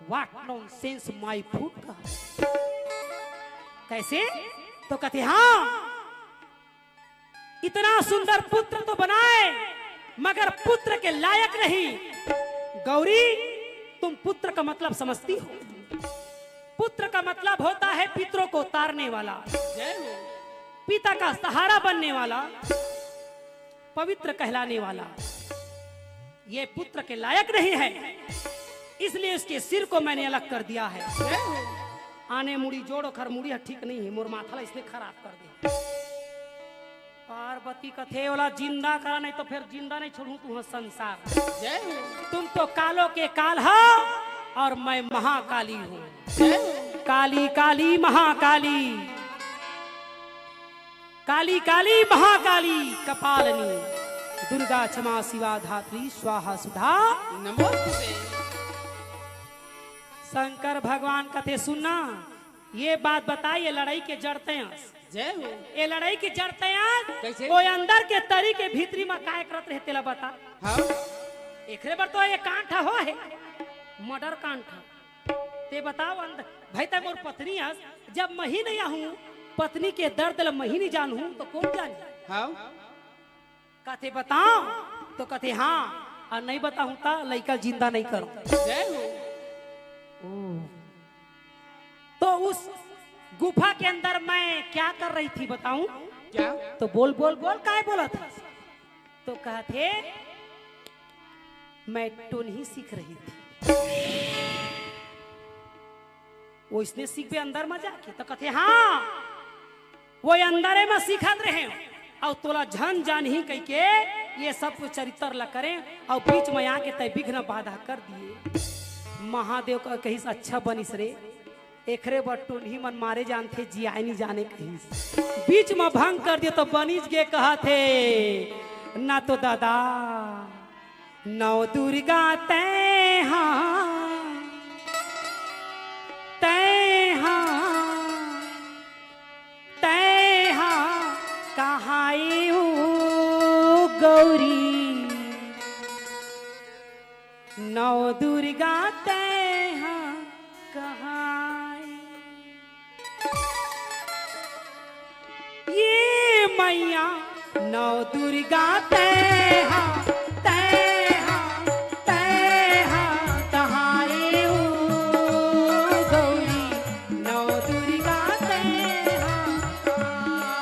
What nonsense, my foot का। कैसे? तो कहते, हाँ, इतना सुंदर पुत्र तो बनाए, मगर पुत्र के लायक नहीं। गौरी, तुम पुत्र का मतलब समझती हो? पुत्र का मतलब होता है पितरों को तारने वाला, जय हो। पिता का सहारा बनने वाला, पवित्र कहलाने वाला। ये पुत्र के लायक नहीं है, इसलिए इसके सिर को मैंने अलग कर दिया है। जय हो। आने मुड़ी जोड़, ओखर मुड़ी ह ठीक नहीं है, मोर माथा ला इसने खराब कर दे। पार्वती कथे, ओला जिंदा करा, नहीं तो फिर जिंदा नहीं छोड़ूं तुंहर संसार। जय हो। तुम तो कालों के काल हो और मैं महाकाली हूँ। जय हो। काली काली महाकाली, काली काली महाकाली कपालिनी, दुर्गा क्षमा शिवा धात्री स्वाहा सुधा। नमोस्तुते। शंकर भगवान कथे, सुनना, ये बात बताई, ये लड़ाई के जड़ तैं अस। जय हो। ये लड़ाई के जड़ तैं अस। कैसे? वो अंदर के तरी के भीतरी में काय करत रहे, तेला बता। हाँ। एकरे बर तो ये कांड हो हे, मर्डर कांड। ते बताओ, अंदर भाई, तैं मोर पत्नी अस, जब मही नहीं आहूं, पत्नी के दर्द ल मही नहीं जानहूं, तो कौन जानी? हाँ। कथे बताओ, तो कथे हाँ, और नहीं बताहूं, तो लइका जिंदा नहीं करूं। जय हो। ओ। तो उस गुफा के अंदर मैं क्या कर रही थी बताऊं? क्या? तो बोल, बोल, बोल, काय बोलत हस? तो कहत हे, मैं टोनही सीख रही थी। वो इसने सीखबे अंदर में जाके, तो कहत हे, हाँ, वो अंदरे में सीखत रहे, और तोला झन जानही कहिके ये सब कुछ चरित्र ला करें, और बीच में आके तैं विघ्न बाधा कर दिए। महादेव का कहिस, अच्छा बनिस रे, एकरे बर टोनही मन मारे जानथे, जियाए नी जाने कहिस। बीच म भंग कर दियो तो बनिस गे कहत हे, ना तो दादा, नौ दुर्गा तैं हा, तैं हा, तैं हा कहाए ओ गौरी। नौ दुर्गा तैं हा कहाए। ये मैया नौ दुर्गा तैं हा, तैं हा, तैं हा कहाए ओ गौरी। नौ दुर्गा तैं हा कहाए।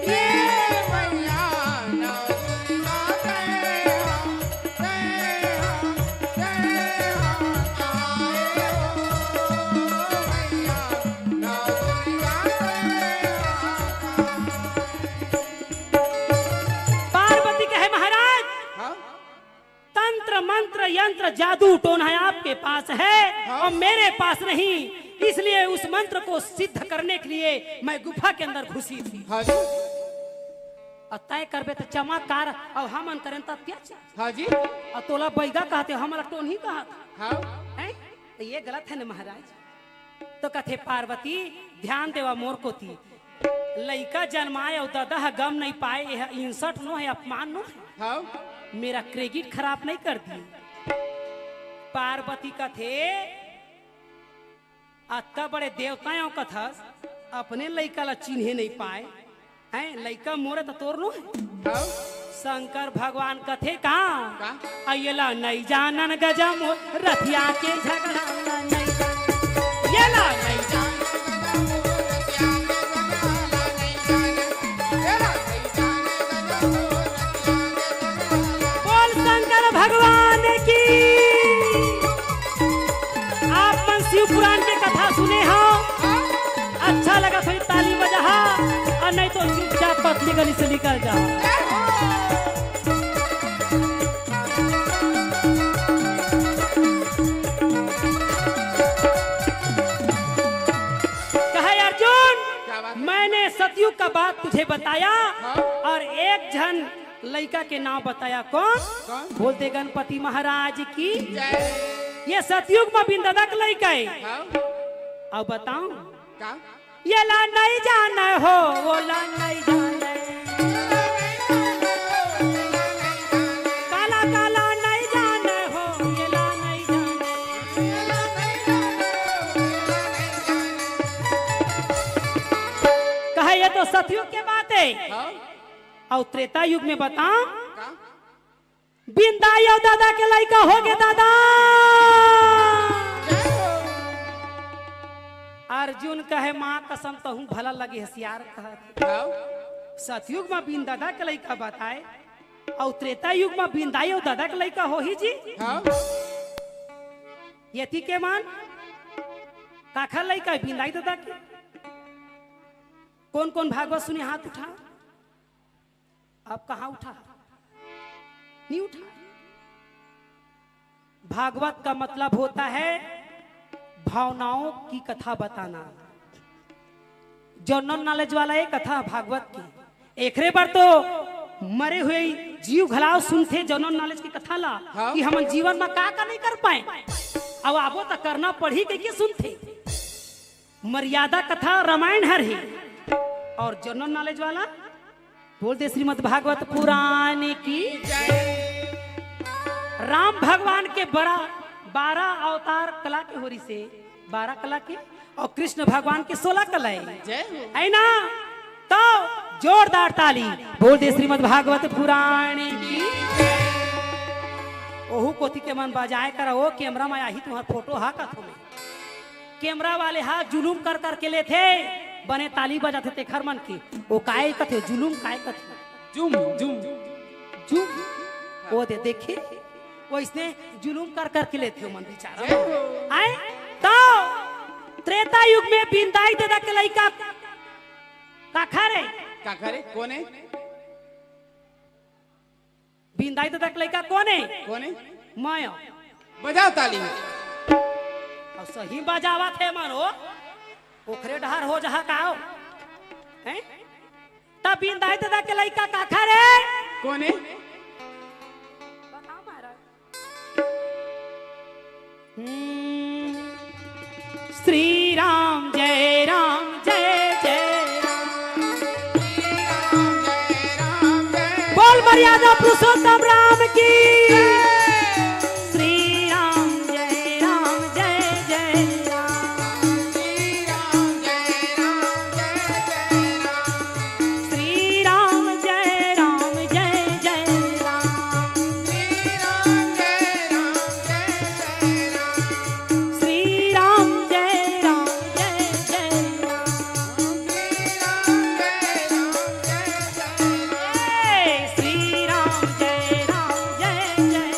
ये मैया नौ दुर्गा तैं हा, पार्वती कहे, महाराज, हाँ? तंत्र, मंत्र, यंत्र, जादू, टोना आपके पास है, हाँ? और मेरे पास नहीं, इसलिए उस मंत्र को सिद्ध करने के लिए मैं गुफा के अंदर घुसी थी। हाँ जी। और तय करबे तो चमत्कार, और हमन करें तो अत्याचार। हाँ जी। और तोला बैगा कहते, हमला टोनही कहत। हाँ। हैं? तो ये गलत है ना महाराज? तो कथे, पार्वती, ध्यान देवा मोर कोती। लइका जन्माए अउ ददा ह गम नहीं पाए, यह insult नो है, अपमान नो है। हाँ। मेरा credit खराब नहीं कर दिए। पार्वती कथे, अत्ता बड़े देवता हो कथस, अपने लइका ला चिन्हे नहीं पाए, हैं? लइका मोरे तो तोर नो है। हाँ। शंकर भगवान कथे का? का? अउ एला नइ जानन गजम रथिया के झगड़ा ला नइ जानन। एला नइ जानन। बोल शंकर भगवान की। आप मन शिव पुराण के कथा सुने हो, अच्छा लगत होही ताली बजाहा, अउ नहीं तो चुपचाप पतली गली से निकल जाओ। कहे अर्जुन, क्या बात? मैंने सतयुग का बात तुझे बताया हाँ। और एक झन लइका के नाम बताया, कौन? कौन? बोल दे गणपति महाराज की। जय। ये सतयुग में बिंददा के लइका हे। हाँ। अब बताओ। का? एला नइ जाने हो, ओला नइ जाने। काला काला नइ जाने हो, एला नइ जाने। कहे ये तो सतयुग के बात हे। हाँ। अउ त्रेता युग में बताओ। का? बिंदाई अउ दादा के लइका होगे दादा। अर्जुन कहे माँ कसम तहूँ भला लगे हसियार कहत। हाँ। सतयुग में बिंदादा के लइका बताए अउ त्रेता युग में बिंदाई अउ दादा के लइका होही जी। हाँ। यति के मन काखर लइका हे बिंदाई दादा के? कौन कौन भागवत सुने हाथ उठा। अब कहाँ उठा? नहीं उठा। भागवत का मतलब होता है भावनाओं की कथा बताना। जनरल नॉलेज वाला ये कथा भागवत की। एकरे बर तो मरे हुए जीव घलाव सुनथे जनरल नॉलेज की कथा ला हाँ। कि हमन जीवन में का का नहीं कर पाए। अब आबो तो करना पड़ही कहिके सुनथे। मर्यादा कथा रामायण हर हे अउ जनरल नॉलेज वाला बोल दे श्रीमद् भागवत पुराण की। राम भगवान के बड़ा बारह अवतार कला के होरी से बारह कला के अउ कृष्ण भगवान के सोलह कला हे। जय हो। है ना? तो जोरदार ताली बोल दे श्रीमद् भागवत पुराण की। ओहू कोती के मन बजाए करा ओ कैमरा में आही तुम्हार फोटो हा कथो में। कैमरा वाले हा जुलूम कर करके लेथे, बने ताली बजाथे तेखर मन के। ओ काय कथे, जुलूम काय कथे? जुम, जुम। जुम। ओ दे देखे, ओ इसने जुलूम कर करके लेथे ओ मन बिचारा। जय हो। आए तो त्रेता युग में बिंदाई दादा के लइका काखर हे? काखर हे? कोन हे? बिंदाई दादा के लइका कोन हे? कोन हे? मैं। बजाओ ताली। अउ सही बजावत हे मन ओ। ओखरे डहर हो जहा का ओ? हैं? त बिंदाई दादा के लइका काखर हे? कोन हे? बताओ महाराज। हम्म। श्री राम जय राम जय जय राम। बोल मर्यादा पुरुषोत्तम राम की। श्री राम जय राम जय जय राम। श्री राम जय राम जय जय राम। श्री राम जय राम जय जय राम। श्री राम जय राम जय जय।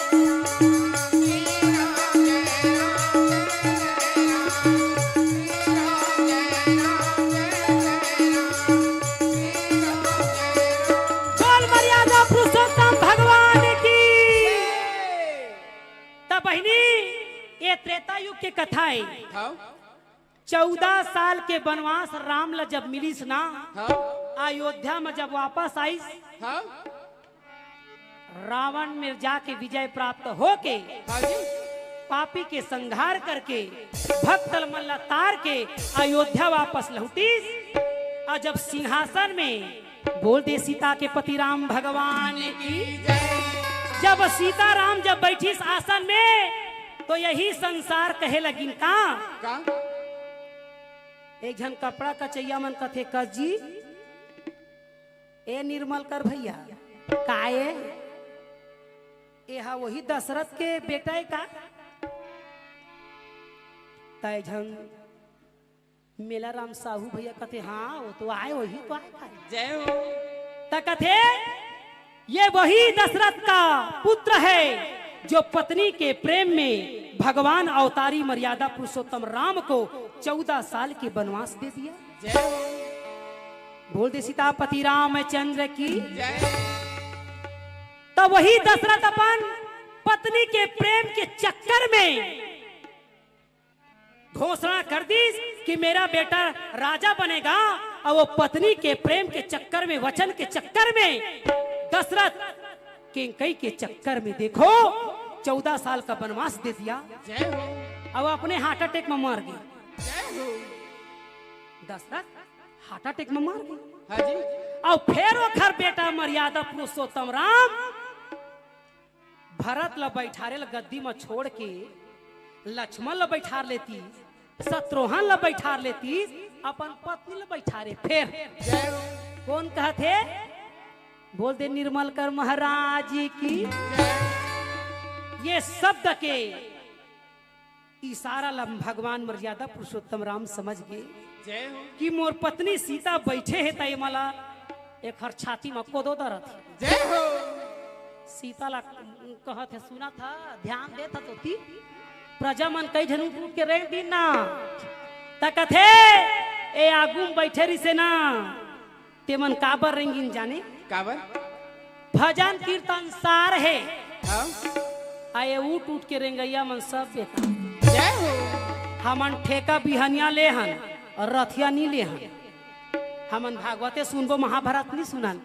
बोल मर्यादा पुरुषोत्तम भगवान की। त बहिनी, ये त्रेता युग के कथा हे। हाँ। चौदह साल के बनवास राम ला जब मिलिस ना, हाँ। अयोध्या में जब वापस आइस, हाँ। रावण में जाके विजय प्राप्त होके, हाँ जी। पापी के संहार करके, भक्त मन ला तार के अयोध्या वापस लौटिस। अउ जब सिंहासन में बोल दे सीता के पति राम भगवान की। जब सीता राम जब बैठिस आसन में, तो यही संसार कहे लगिन का? का? एक झन कपड़ा कचैया मन कथे, "कस जी, ए निर्मल कर भैया, काय? एहा वही दशरथ के बेटा हे का? तय झन मेला राम साहू भैया कथे, हाँ, वो तो आए, वही तो आए भाई। जय हो। त कथे, ये वही दशरथ का पुत्र है जो पत्नी के प्रेम में भगवान अवतारी मर्यादा पुरुषोत्तम राम को चौदह साल के वनवास दे दिया। जय हो। बोल दे सीतापति रामचंद्र की। जय। तो वही दशरथ अपन पत्नी के प्रेम के चक्कर में घोषणा कर दीस कि मेरा बेटा राजा बनेगा, और वो पत्नी के प्रेम के चक्कर में, वचन के चक्कर में, दशरथ केंकई के चक्कर में, देखो, चौदह साल का वनवास दे दिया। जय हो। अब अपने हार्ट अटैक में मर गए। जय हो। दशरथ हार्ट अटैक में मर गए। हाँ जी। और फिर ओखर बेटा मर्यादा पुरुषोत्तम राम भरत ला बैठारे ला गद्दी में छोड़ के लक्ष्मण ला बैठार लेती, शत्रुघ्न ला बैठार लेती, अपन पत्नी ला बैठारे। फिर जय हो। कौन कहत हे? बोल दे निर्मल कर महाराज की। जय। ये शब्द के इशारा ला भगवान मर्यादा पुरुषोत्तम राम समझ गे। जय हो। कि मोर पत्नी सीता बैठे हे, त ये मला एखर छाती म कोदो दरत हे। जय हो। सीता ला कहत हे, सुनत हस, ध्यान देत हस तोती, प्रजा मन कई झन उठ उठ के रेंग दिन ना, त कथे, ए आगू म बैठे रिसे ना, तेमन काबर रेंगिन जाने? काबर? भजन कीर्तन सार हे। हाँ। आए उठ उठ के रेंगइया मन सब बेटा। जय हो। हमन ठेका बिहनिया ले हन और रथिया नी ले हन। हमन भागवते सुनबो, महाभारत नी सुनन।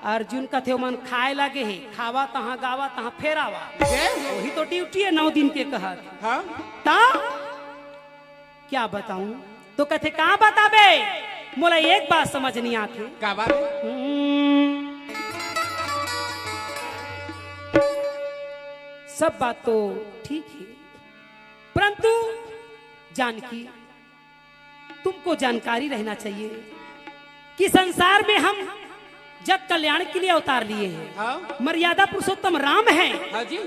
अर्जुन कथे ओमन खाए लागे हे, खावा तहाँ, गावा तहाँ, फेर आवा। जय हो। वही तो ड्यूटी हे नौ दिन के कहत। हाँ। ता क्या बताऊं? तो कथे, "का बताबे? मोला एक बात समझ नहीं आथे।" का बात? हम्म, सब बात तो ठीक है, परंतु जानकी, तुमको जानकारी रहना चाहिए कि संसार में हम जग कल्याण के लिए अवतार लिए हैं। हाँ। मर्यादा पुरुषोत्तम राम हैं। हाँ जी।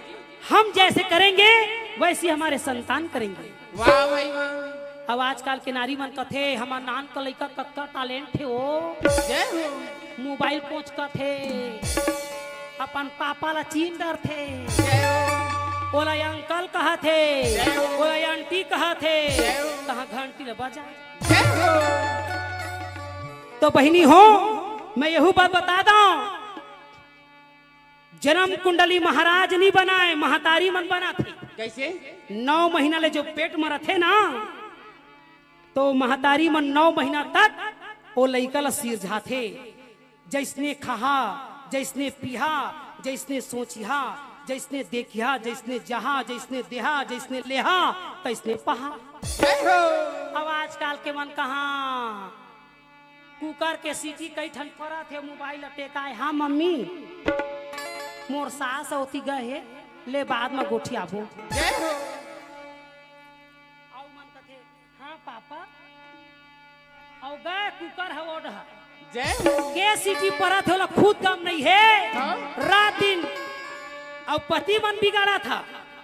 हम जैसे करेंगे, वैसे हमारे संतान करेंगे। वाह भाई वाह। अब आजकल के नारी मन कथे, "हमर नान का लइका कतका टैलेंट हे ओ।" जय हो। मोबाइल पोंछ कथे, अपन पापा ला चीन डरथे। जय हो। ओला अंकल कहथे, जय हो। ओला आंटी कहथे, जय हो। तहाँ घंटी ला बजा। जय हो। तो बहिनी हो, मैं यहू बात बता दंव, जन्म कुंडली महाराज नी बनाय, महतारी मन बनाथे। कैसे? नौ महीना ले जो पेट म रथे ना, तो महतारी मन नौ महीना तक ओ लइका ल सिरजाथे। जइसने खहा, जइसने पिहा, जइसने सोचिहा, जइसने देखिहा, जइसने जहा, जइसने देहा, जइसने लेहा, तइसने पहा। जय हो। अब आजकल के मन कहाँ कुकर के सीटी कई ठन परत हे, मोबाइल ल टेकाय, "हाँ मम्मी, मोर सास ओती गए हे, ले बाद म गोठियाबो।" जय हो। अउ मन कथे, "हाँ पापा।" अउ गए कुकर ह ओढ़। जय हो। के सीटी परत हे, ओला खुद गम नहीं हे। हाँ। रात दिन अउ पति मन बिगाड़त हे,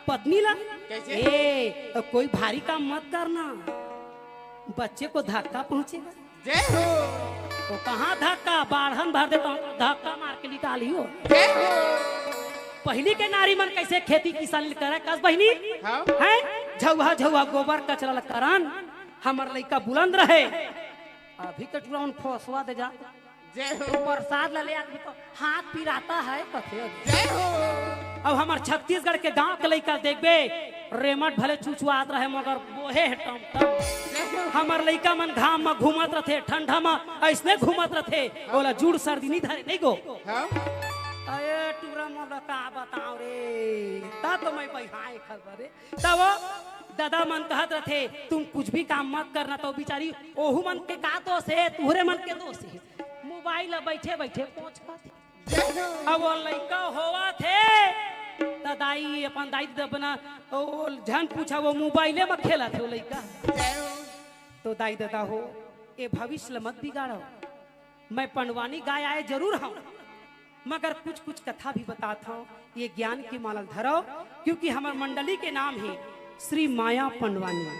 पत्नी ला। कैसे? ए, कोई भारी काम मत करना, बच्चे को धक्का पहुंचेगा। जय हो। वो कहाँ धक्का, बाढ़न भर देता हूँ, धक्का मार के निकाली हो। जय हो। पहिली के नारी मन कैसे खेती किसानी करे, कस बहिनी? हाँ। हैं? झउहा झउहा गोबर कचरा ल करन, हमर लइका बुलंद रहे। अभी के टुरा मन फोसवा दे जा। जय हो। प्रसाद ल ले आदमी तो हाथ पिराता है, कथे। जय हो। अब हमर छत्तीसगढ़ के गांव के लइका देखबे, रेमट भले चुचुआत रहे, मगर बोहे हे टमटम। जय हो। हमर लइका मन घाम म घूमत रथे, ठंडा म अइसने घूमत रथे, ओला जूड़ सर्दी नी धरे, नहीं गो? हाँ। अरे टुरा मोला का बताओ रे, ता तो मैं बइहाए खबर रे। तब वो ददा मन कहत रथे, "तुम कुछ भी काम मत करना।" तो बिचारी ओहू मन के का दोष हे, तुहरे मन के दोष हे। मोबाइल ल बइठे बइठे पोंछ खाथे। अब वो लइका होवत हे, त दाई, अपन दाई ददा बना, ओ झन पूछा, वो मोबाइले म खेलत हे वो लइका। तो दाई ददा हो, ए भविष्य ल मत बिगाड़ो। मैं पंडवानी गाय आए जरूर हूँ, मगर कुछ कुछ कथा भी बतात हव, ये ज्ञान के माला ल धरव, क्योंकि हमर मंडली के नाम हे श्री माया पंडवानी।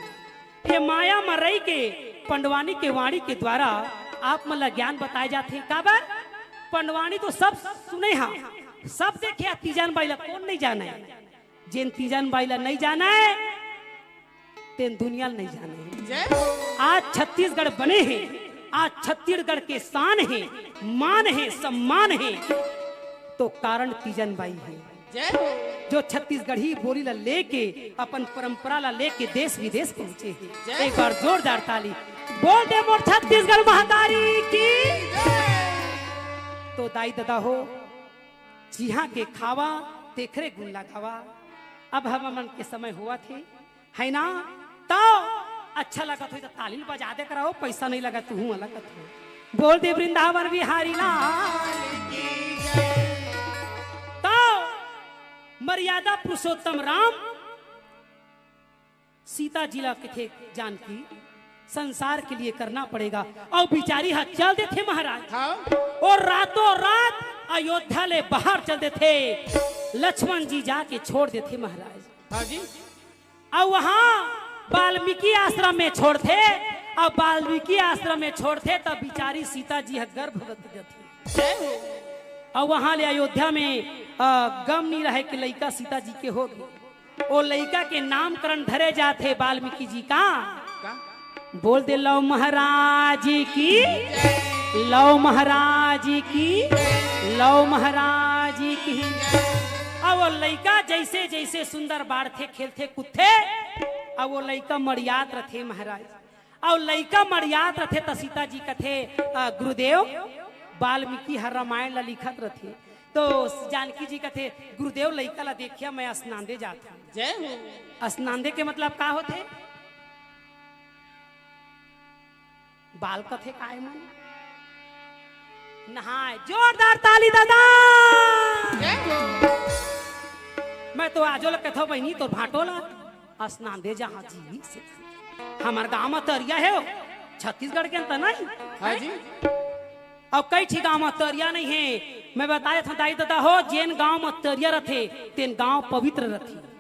ये माया म रहि के पंडवानी के वाणी के द्वारा आप मन ला ज्ञान बताए जाथे। काबर? पंडवानी तो सब सुने हा, सब देखे हा, तीजन बाई ला कोन नइ जाने? जेन तीजन बाई ला नइ जाने, तेन दुनिया ल नइ जाने। जय हो। आज छत्तीसगढ़ बने हे, आज छत्तीसगढ़ के शान हे, मान हे, सम्मान हे, तो कारण तीजन बाई हे। जय हो। जो छत्तीसगढ़ी बोली ला लेके, अपन परंपरा ला लेके देश विदेश पहुंचे हे। जय एक हो। बार जोरदार ताली। बोल दे मोर छत्तीसगढ़ महतारी की। जय। तो दाई ददा हो, जिहाँ के खावा, तेखरे गुण लगावा। अब हमन के समय होवत हे, है ना? तो अच्छा लगत होही त ताली ल बजा दे करव, पैसा नइ लगत, तुहूँ लगत हो। बोल दे वृंदावन बिहारी लाल की जय। तो मर्यादा पुरुषोत्तम राम सीता जी ला कथे, जानकी, संसार के लिए करना पड़ेगा। अउ बिचारी ह चल देथे महाराज। हाँ। अउ रातों रात अयोध्या ले बाहर चल देथे। लक्ष्मण जी जाके छोड़ देथे महाराज। हाँ जी। अउ वहाँ वाल्मीकि आश्रम में छोड़थे, अउ वाल्मीकि आश्रम में छोड़थे, तब बिचारी सीता जी ह गर्भवती रथे। जय हो। अउ वहाँ ले अयोध्या में, अ, गम नइ रहे कि लइका सीता जी के होगे। ओ लइका के नामकरण धरे जाथे वाल्मीकि जी का। का? बोल दे लव महाराज की, लव महाराज की, लव महाराज की। अब ओ लइका जइसे जइसे सुंदर बाढ़थे, खेलथे, कूदथे, अब ओ लइका मड़ियात रथे महाराज। अउ लइका मड़ियात रथे त सीता जी कथे, "अ, गुरुदेव, वाल्मीकि ह रामायण ल लिखत रथे।" तो जानकी जी कथे, "गुरुदेव, लइका ल देखिया, मैं स्नान दे जात हूँ।" जय हो। स्नान दे के मतलब का होथे? बाल कथे काय मन? नहाय। जोरदार ताली ददा। जय हो। मैं तो आजो ल कथो बहिनी, तोर भाटो ला स्नान दे जहाँ जी से। हमर गांव म तरिया हे, छत्तीसगढ़ के अंत नहीं। हाँ जी। अउ कई ठी गांव म तरिया नइ हे। मैं बताय थंव दाई ददा हो, जेन गांव म तरिया रथे, तेन गांव पवित्र रथे।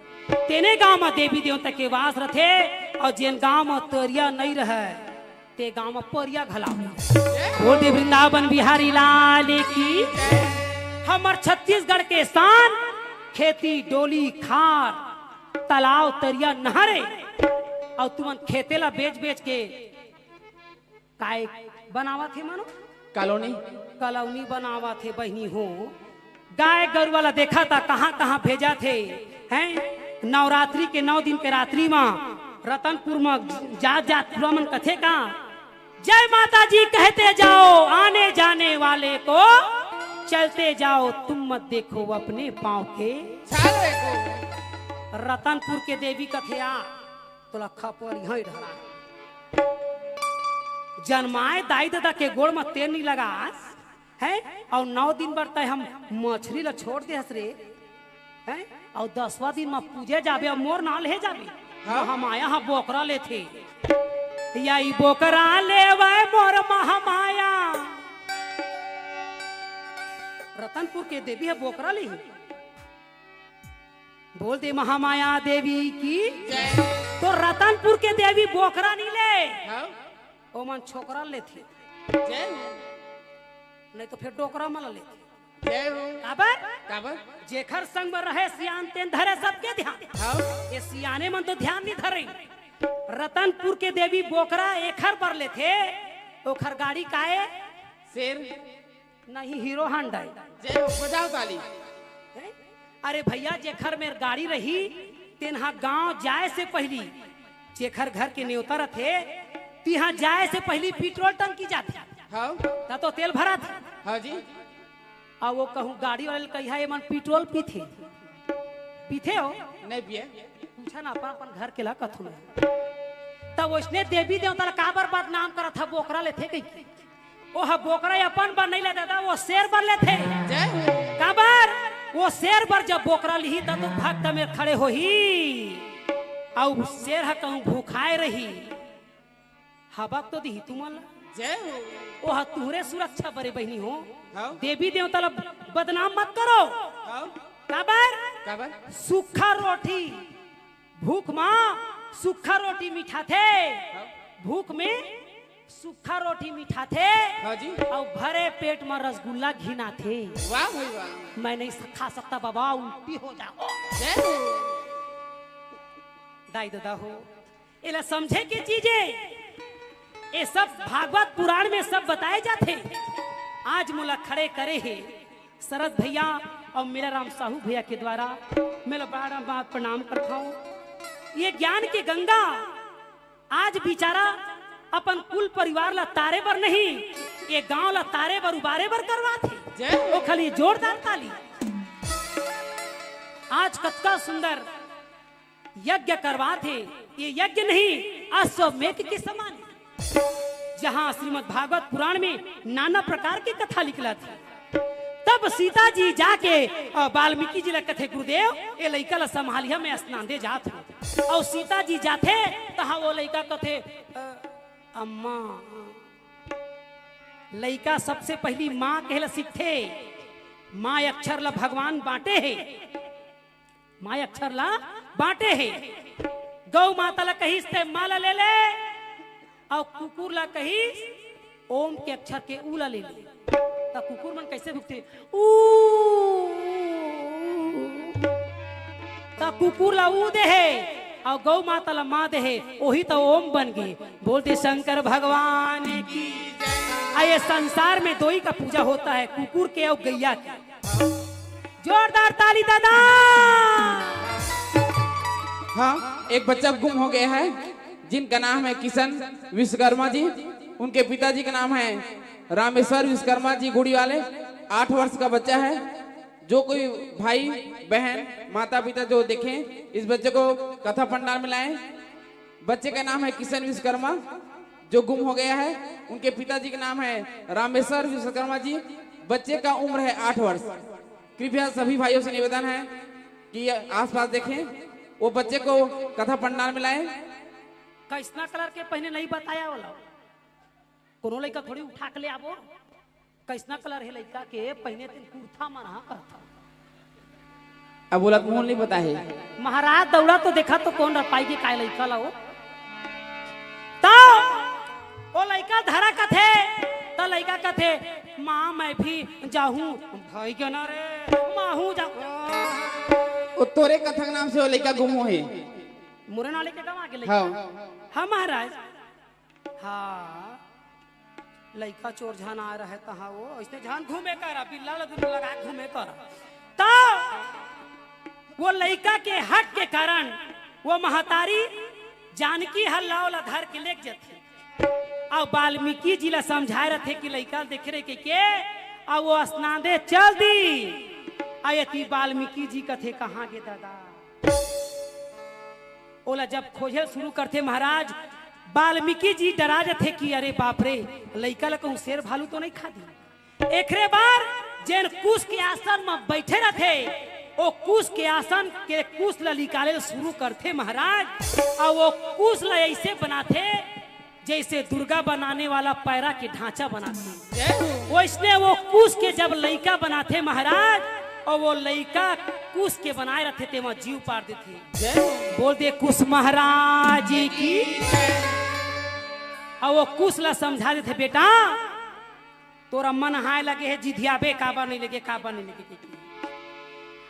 तेने गांव म देवी देवता के वास रथे, अउ जेन गांव म तरिया नइ रहय, ते गांव म परिया घला। बोल दे वृंदावन बिहारी लाल की। हमर छत्तीसगढ़ के शान, खेती, डोली, खार, तालाब, तरिया, नहरे, अउ तुमन खेते ला बेच बेच के काय बनावत हे मानो? कॉलोनी। कॉलोनी बनावत हे बहिनी हो। गाय गरुवा ला देखा त कहाँ कहाँ भेजत हे, हैं? नवरात्रि के नौ दिन के रात्रि म रतनपुर म जात जात टूरा मन कथे का, "जय माता जी कहते जाओ, आने जाने वाले को चलते जाओ, तुम मत देखो अपने पाँव के छाले को।" रतनपुर के देवी कथे, "आ तोला खपरी हई ढला, जनमाय दाई ददा के गोड़ म तेल नी लगास, हैं? अउ नौ दिन बर तय हम मछरी ला छोड़ दे हस रे, हैं? अउ दसवां दिन म पूजे जाबे, अउ मोर नाव ले जाबे।" हाँ। महमाया ह बोकरा लेथे, "या ई बोकरा लेवय मोर महमाया।" रतनपुर के देवी ह बोकरा लिही। बोल दे महामाया देवी की। जय। तो रतनपुर के देवी बोकरा नी ले। हाँ। ओमन छोकरा लेथे। जय हो। नहीं तो फिर डोकरा मन लेथे। जय हो। काबर? काबर? जेखर संग में रहे सियान तेन धरे सबके ध्यान। हाँ। ये सियाने मन तो ध्यान नहीं धरे। रतनपुर के देवी बोकरा एखर बर लेथे, ओखर गाड़ी काए? शेर। नहीं, हीरो हांडा हे। जय हो, बजाओ ताली। हैं? अरे भैया, जेखर मेर गाड़ी रही, तेन हा गांव जाए से पहिली, जेखर घर के नेवता रथे, तिहां जाए से पहिली पेट्रोल टंकी जाथे। हाँ। त तो तेल भराथे। हाँ जी। अउ वो कहूं गाड़ी वाले ल कहिहा, "एमन पेट्रोल पीथे?" पीथे हो? नहीं पिए। पूछा ना, अपन, अपन घर के ला कथू ना। त ओइसने देवी देवता ला काबर बदनाम करत ह, बोकरा लेथे कहिके? ओह बोकरा अपन बर नइ ले ददा, वो शेर बर लेथे। जय हो। काबर? वो शेर बर जब बोकरा लिही, तब तो भक्त मेर खड़े होही। अउ शेर ह कहूं भूखाए रही, हबक तो दिही तुमन ला। जय हो। ओह तुहरे सुरक्षा बरे बहिनी हो। हाँ। देवी देवता ला बदनाम मत करो। हाँ। काबर? काबर? सूखा रोटी भूख मा सूखा रोटी मिठाथे। हाँ। भूख में सूखा रोटी मिठाथे। हाँ जी। अउ भरे पेट मा रसगुल्ला घिनाथे। वाह भाई वाह। मैं नहीं खा सकता बाबा, उल्टी हो जाओ। जय हो। दाई ददा हो, एला समझे के चीज हे। ये सब भागवत पुराण में सब बताए जाथे। आज मोला खड़े करे हे शरद भैया अउ मेरा राम साहू भैया के द्वारा, मैं ला बार बार प्रणाम करता हूँ। ये ज्ञान के गंगा आज बिचारा अपन कुल परिवार ला तारे बर नहीं, ये गांव ला तारे बर उबारे बर करवाथे। जय हो। ओ खाली जोरदार ताली। आज कतका सुंदर यज्ञ करवाथे। ये यज्ञ नहीं, अश्वमेध के समान हे, जहाँ श्रीमद् भागवत पुराण में नाना प्रकार के कथा निकलत हे। तब सीता जी जाके, अ, वाल्मीकि जी ला कथे, "गुरुदेव, ये लइका ला संभालिया, मैं स्नान दे जात हूँ।" अउ सीता जी जाथे, तहाँ वो लइका कथे, "अ, अम्मा।" लइका सबसे पहली माँ कहे ला सीखथे। माँ अक्षर ला भगवान बांटे हे। माँ अक्षर ला बांटे हे। गौ माता ला कहिस ते माँ ला ले ले, अउ कुकुर ला कहिस ओम के अक्षर के ऊ ला ले ले। त कुकुर मन कैसे भुकथे? ऊ। त कुकुर ला ऊ दे हे, अउ गौ माता ला माँ दे हे, ओही त ओम बन गे। बोल दे शंकर भगवान की। आ ये संसार में दोई का पूजा होता है, कुकुर के अउ गैया के। जोरदार ताली दादा। हाँ, एक बच्चा गुम हो गया है, जिनका नाम है किशन विश्वकर्मा जी। उनके पिताजी का नाम है रामेश्वर विश्वकर्मा जी गुड़ी वाले। आठ वर्ष का बच्चा है। जो कोई भाई, बहन, माता, पिता जो देखें, इस बच्चे को कथा पंडाल में लाएं। बच्चे का नाम है किशन विश्वकर्मा, जो गुम हो गया है। उनके पिताजी का नाम है रामेश्वर विश्वकर्मा जी। बच्चे का उम्र है आठ वर्ष। कृपया सभी भाइयों से निवेदन है कि ये आसपास देखें, वो बच्चे को कथा पंडाल में लाएं। कइसना कलर के पहिने नहीं बताया वाला, कोनो लइका थोड़ी उठा के ले आबो। कइसना कलर हे लइका के पहिने, तेन कुर्ता मन हा कहता। अब बोला, मुंह नहीं पता है। महाराज दौड़ा तो देखा तो कोन रपाई के काय लइका ला वो। त ओ लइका धरा कथे, त लइका कथे, "माँ, मैं भी जाहूँ।" भाई के ना रे, माहू जा। ओ तोरे कथा के नाम से ओ लइका गुम होहे। मोरे नाले के गवा के लइका। हाँ। हाँ महाराज। हाँ, लइका चोर झन आ रहे तहाँ वो, अइसने झन घूमे करा, बिल्ला ला दुनू लगा घूमे करा। त वो लइका के हट के कारण वो महतारी जानकी ह लाव ला धर के लेग जथे। अउ वाल्मीकि जी ला समझाए रथे कि लइका देखे रहे के, के, अउ वो स्नान दे चल दी। अउ एती वाल्मीकि जी कथे, "कहाँ गे दादा?" ओला जब खोजे शुरू करथे महाराज, वाल्मीकि जी डरा जथे कि अरे बाप रे, लइका ला कहूँ शेर भालू तो नहीं खा दी। एकरे बर जेन कुश के आसन म बैठे रथे, ओ कुश के आसन के कुश ला निकाले शुरू करथे महाराज, अउ वो कुश ला ऐसे बनाथे जैसे दुर्गा बनाने वाला पैरा के ढांचा बनाथे। जय हो। वैसने वो कुश के जब लइका बनाथे महाराज, अउ वो लइका कुश के बनाए रथे, तेमा जीव पार देथे। जय हो। बोल दे कुश महाराज की। अउ वो कुश ला समझा देथे, "बेटा, तोरा मन हाय लगे हे, जिधियाबे काबर नहीं लगे, काबर नहीं लगे।"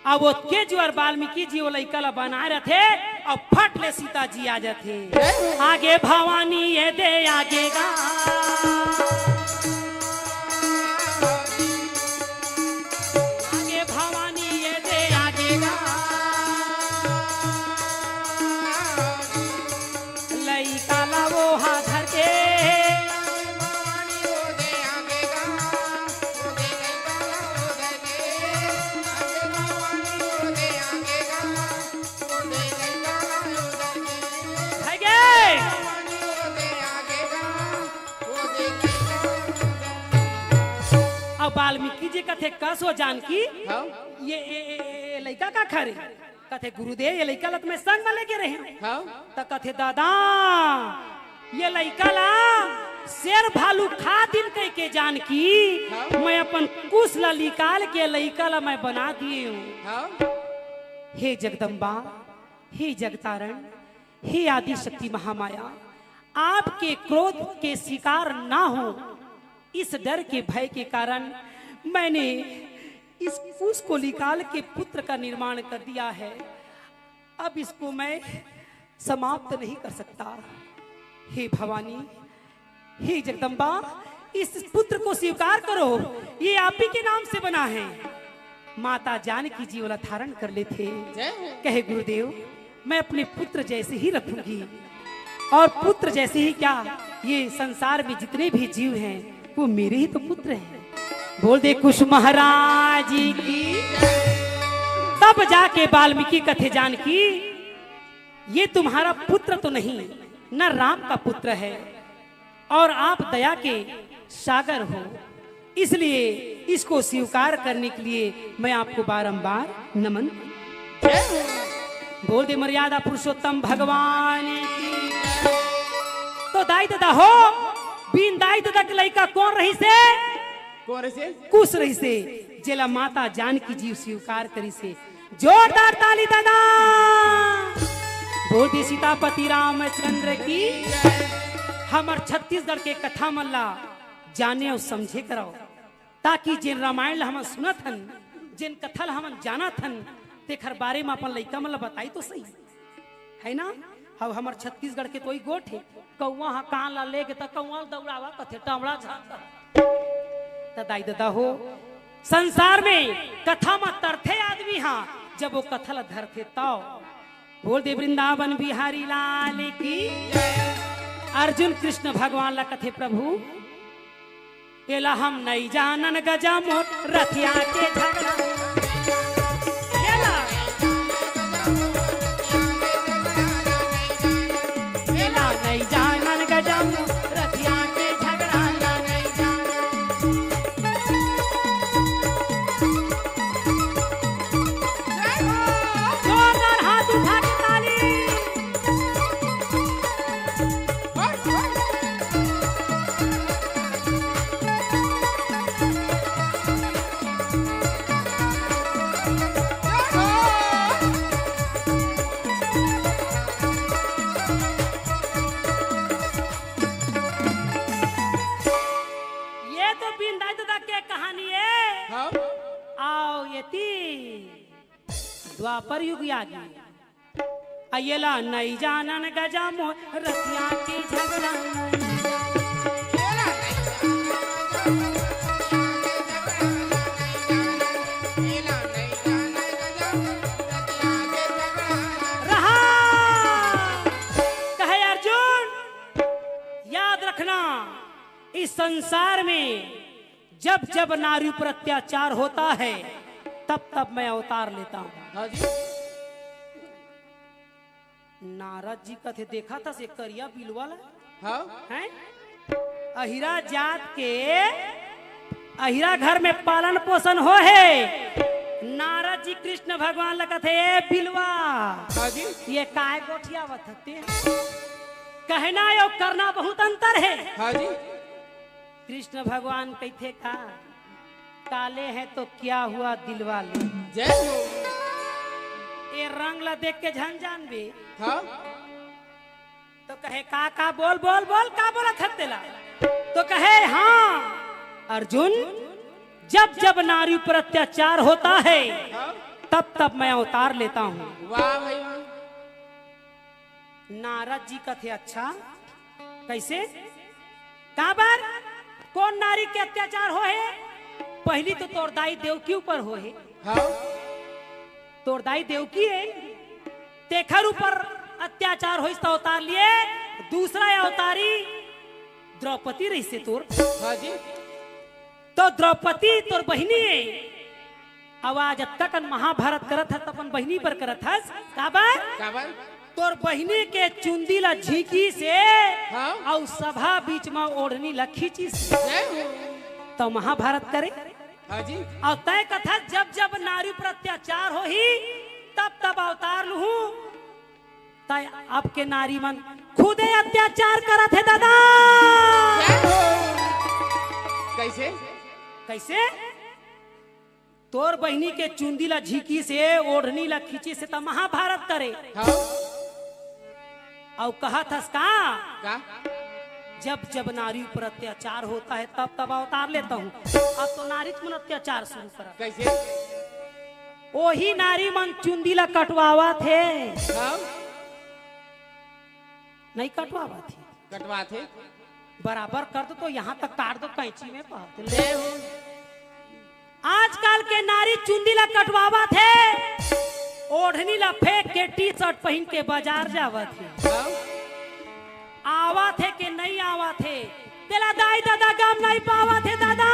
अउ ओतके जुआर वाल्मीकि जी वो लइका ला बनाए रथे, अउ फट ले सीता जी आ जाथे। आगे भवानी ये दे आगे गा, आगे भवानी ये दे आगे गा, लइका ला वो हा धर के। अब वाल्मीकि जी कथे, "कस हो जानकी, हाँ? ये, ये, ये, ये लइका का खा रे?" कथे, "गुरुदेव, ये लइका ला त मैं संग म लेके रहे हूँ।" हाँ? त कथे, "दादा, ये लइका ला शेर भालू खा दिन कहिके जानकी, हाँ। मैं अपन कुश ला निकाल के लइका ला मैं बना दिए हूँ। हाँ। हे जगदम्बा, हे जगतारण, हे आदि शक्ति महामाया, आपके क्रोध के शिकार ना हो, इस डर के भय के कारण मैंने इस कुश को निकाल के पुत्र का निर्माण कर दिया है। अब इसको मैं समाप्त नहीं कर सकता। हे भवानी, हे जगदम्बा, इस पुत्र को स्वीकार करो, ये आप ही के नाम से बना है। माता जानकी जी ओला धारण कर लेथे। जय हो। कहे, गुरुदेव, मैं अपने पुत्र जैसे ही रखूंगी, और पुत्र जैसे ही क्या, ये संसार में जितने भी जीव हैं, वो मेरे ही तो पुत्र हैं। बोल दे कुश महाराज जी की। तब जाके वाल्मीकि कथे, जानकी, ये तुम्हारा पुत्र तो नहीं, न राम का पुत्र है, और आप दया के सागर हो, इसलिए इसको स्वीकार करने के लिए मैं आपको बारंबार नमन। जय हो। बोल दे मर्यादा पुरुषोत्तम भगवान की। तो दाई ददा हो, बिन दाई ददा के लइका कोन रहिसे? कोन रहिसे? कुश रहिसे। जेला माता जानकी जी स्वीकार करिसे। जोरदार ताली ददा। बोल दे सीतापति रामचंद्र की। हमर छत्तीसगढ़ के कथा मन ला जाने अउ समझे करव, ताकि जेन रामायण ला हमन सुनत हन, जेन कथा ला हमन जानत हन, तेखर बारे म अपन लइका मन ला बताई तो सही, है ना? अब हमर छत्तीसगढ़ के तो ई गोठ हे, कौवा ह कान ला लेगे त कौवा ल दौड़ावा कथे, टावड़ा झांक। त दाई ददा हो, संसार में कथा म तरथे आदमी हा, जब वो कथा ला धरथे तव। बोल दे वृंदावन बिहारी लाल की। अर्जुन कृष्ण भगवान ला कथे, प्रभु, एला हम नइ जानन गजा मोर रथिया के झगड़ा। एला, एला नइ जानन गजा मोर रथिया के झगड़ा ला नइ जानन। जोरदार हाथ उठा के ताली। ये तो बिंदाई ददा के कहानी है। हाँ। आओ ये ती द्वापर युग आ गई। अयला नइ जानन गजा मोर रतिया के झगड़ा। रहा। कहे अर्जुन, याद रखना, इस संसार में जब जब नारी पर अत्याचार होता है, तब तब मैं अवतार लेता हूँ। हाँ जी। नारद जी कथे, देखा था से करिया बिलवा ला? हाँ। हैं? अहिरा जात के, अहिरा घर में पालन पोषण हो है। नारद जी कृष्ण भगवान ला कथे, ए बिलवा, हाँ जी। ये काय गोठियावत हते? कहना अउ करना बहुत अंतर है। हाँ जी। कृष्ण भगवान कहिथे का, काले हैं तो क्या हुआ दिलवा ले। जय हो। ए रंग ला देख के झन जानबे। हाँ। तो कहे का, का बोल, बोल, बोल, का बोलत हस तेला? तो कहे, हाँ अर्जुन, जब जब नारी पर अत्याचार होता है, हाँ। तब तब मैं अवतार लेता हूँ। वाह भाई वाह। नारद जी कथे, अच्छा, कैसे? काबर? कोन नारी के अत्याचार हो हे? पहली तो तोर दाई देवकी ऊपर हो हे। हाँ। तोर दाई देवकी हे, तेखर ऊपर अत्याचार होइस त अवतार लिए। दूसरा अवतारी द्रौपदी रहिसे तोर। हाँ जी। तो द्रौपदी तोर बहिनी हे। अउ आज अतका कन महाभारत करत हस, त अपन बहिनी बर करत हस। काबर? काबर? तोर बहिनी के चुंदी ला झींकिस हे, हाँ? अउ सभा बीच म ओढ़नी ला खींचिस हे। जय हो। त महाभारत करे। हाँ जी। अउ तय कथस, जब जब नारी पर अत्याचार होही, तब तब अवतार लूहूं। तय अब के नारी मन खूब खुदे अत्याचार करत हे दादा। कैसे? कैसे? तोर बहिनी के चुंदी ला झींकिस हे, ओढ़नी ला खींचिस हे, त महाभारत करे। हाँ। अउ कहत हस का? का? जब जब नारी पर अत्याचार होता है, तब तब अवतार लेता हूँ। अब तो नारीच मन अत्याचार शुरू करा। कैसे? ओही नारी मन चुंदी ला कटवावत हे। हाँ। नहीं कटवावत हे। कटवात हे। बराबर कर दो तो यहाँ तक काट दो कैंची में, बात ले। जय हो। आजकल के नारी चुंदी ला कटवावत हे, ओढ़नी ला फेंक के टी शर्ट पहन के बाजार जावत हे। हाँ। आवत हे कि नहीं आवत हे, तेला दाई दादा गम नहीं पावत हे दादा।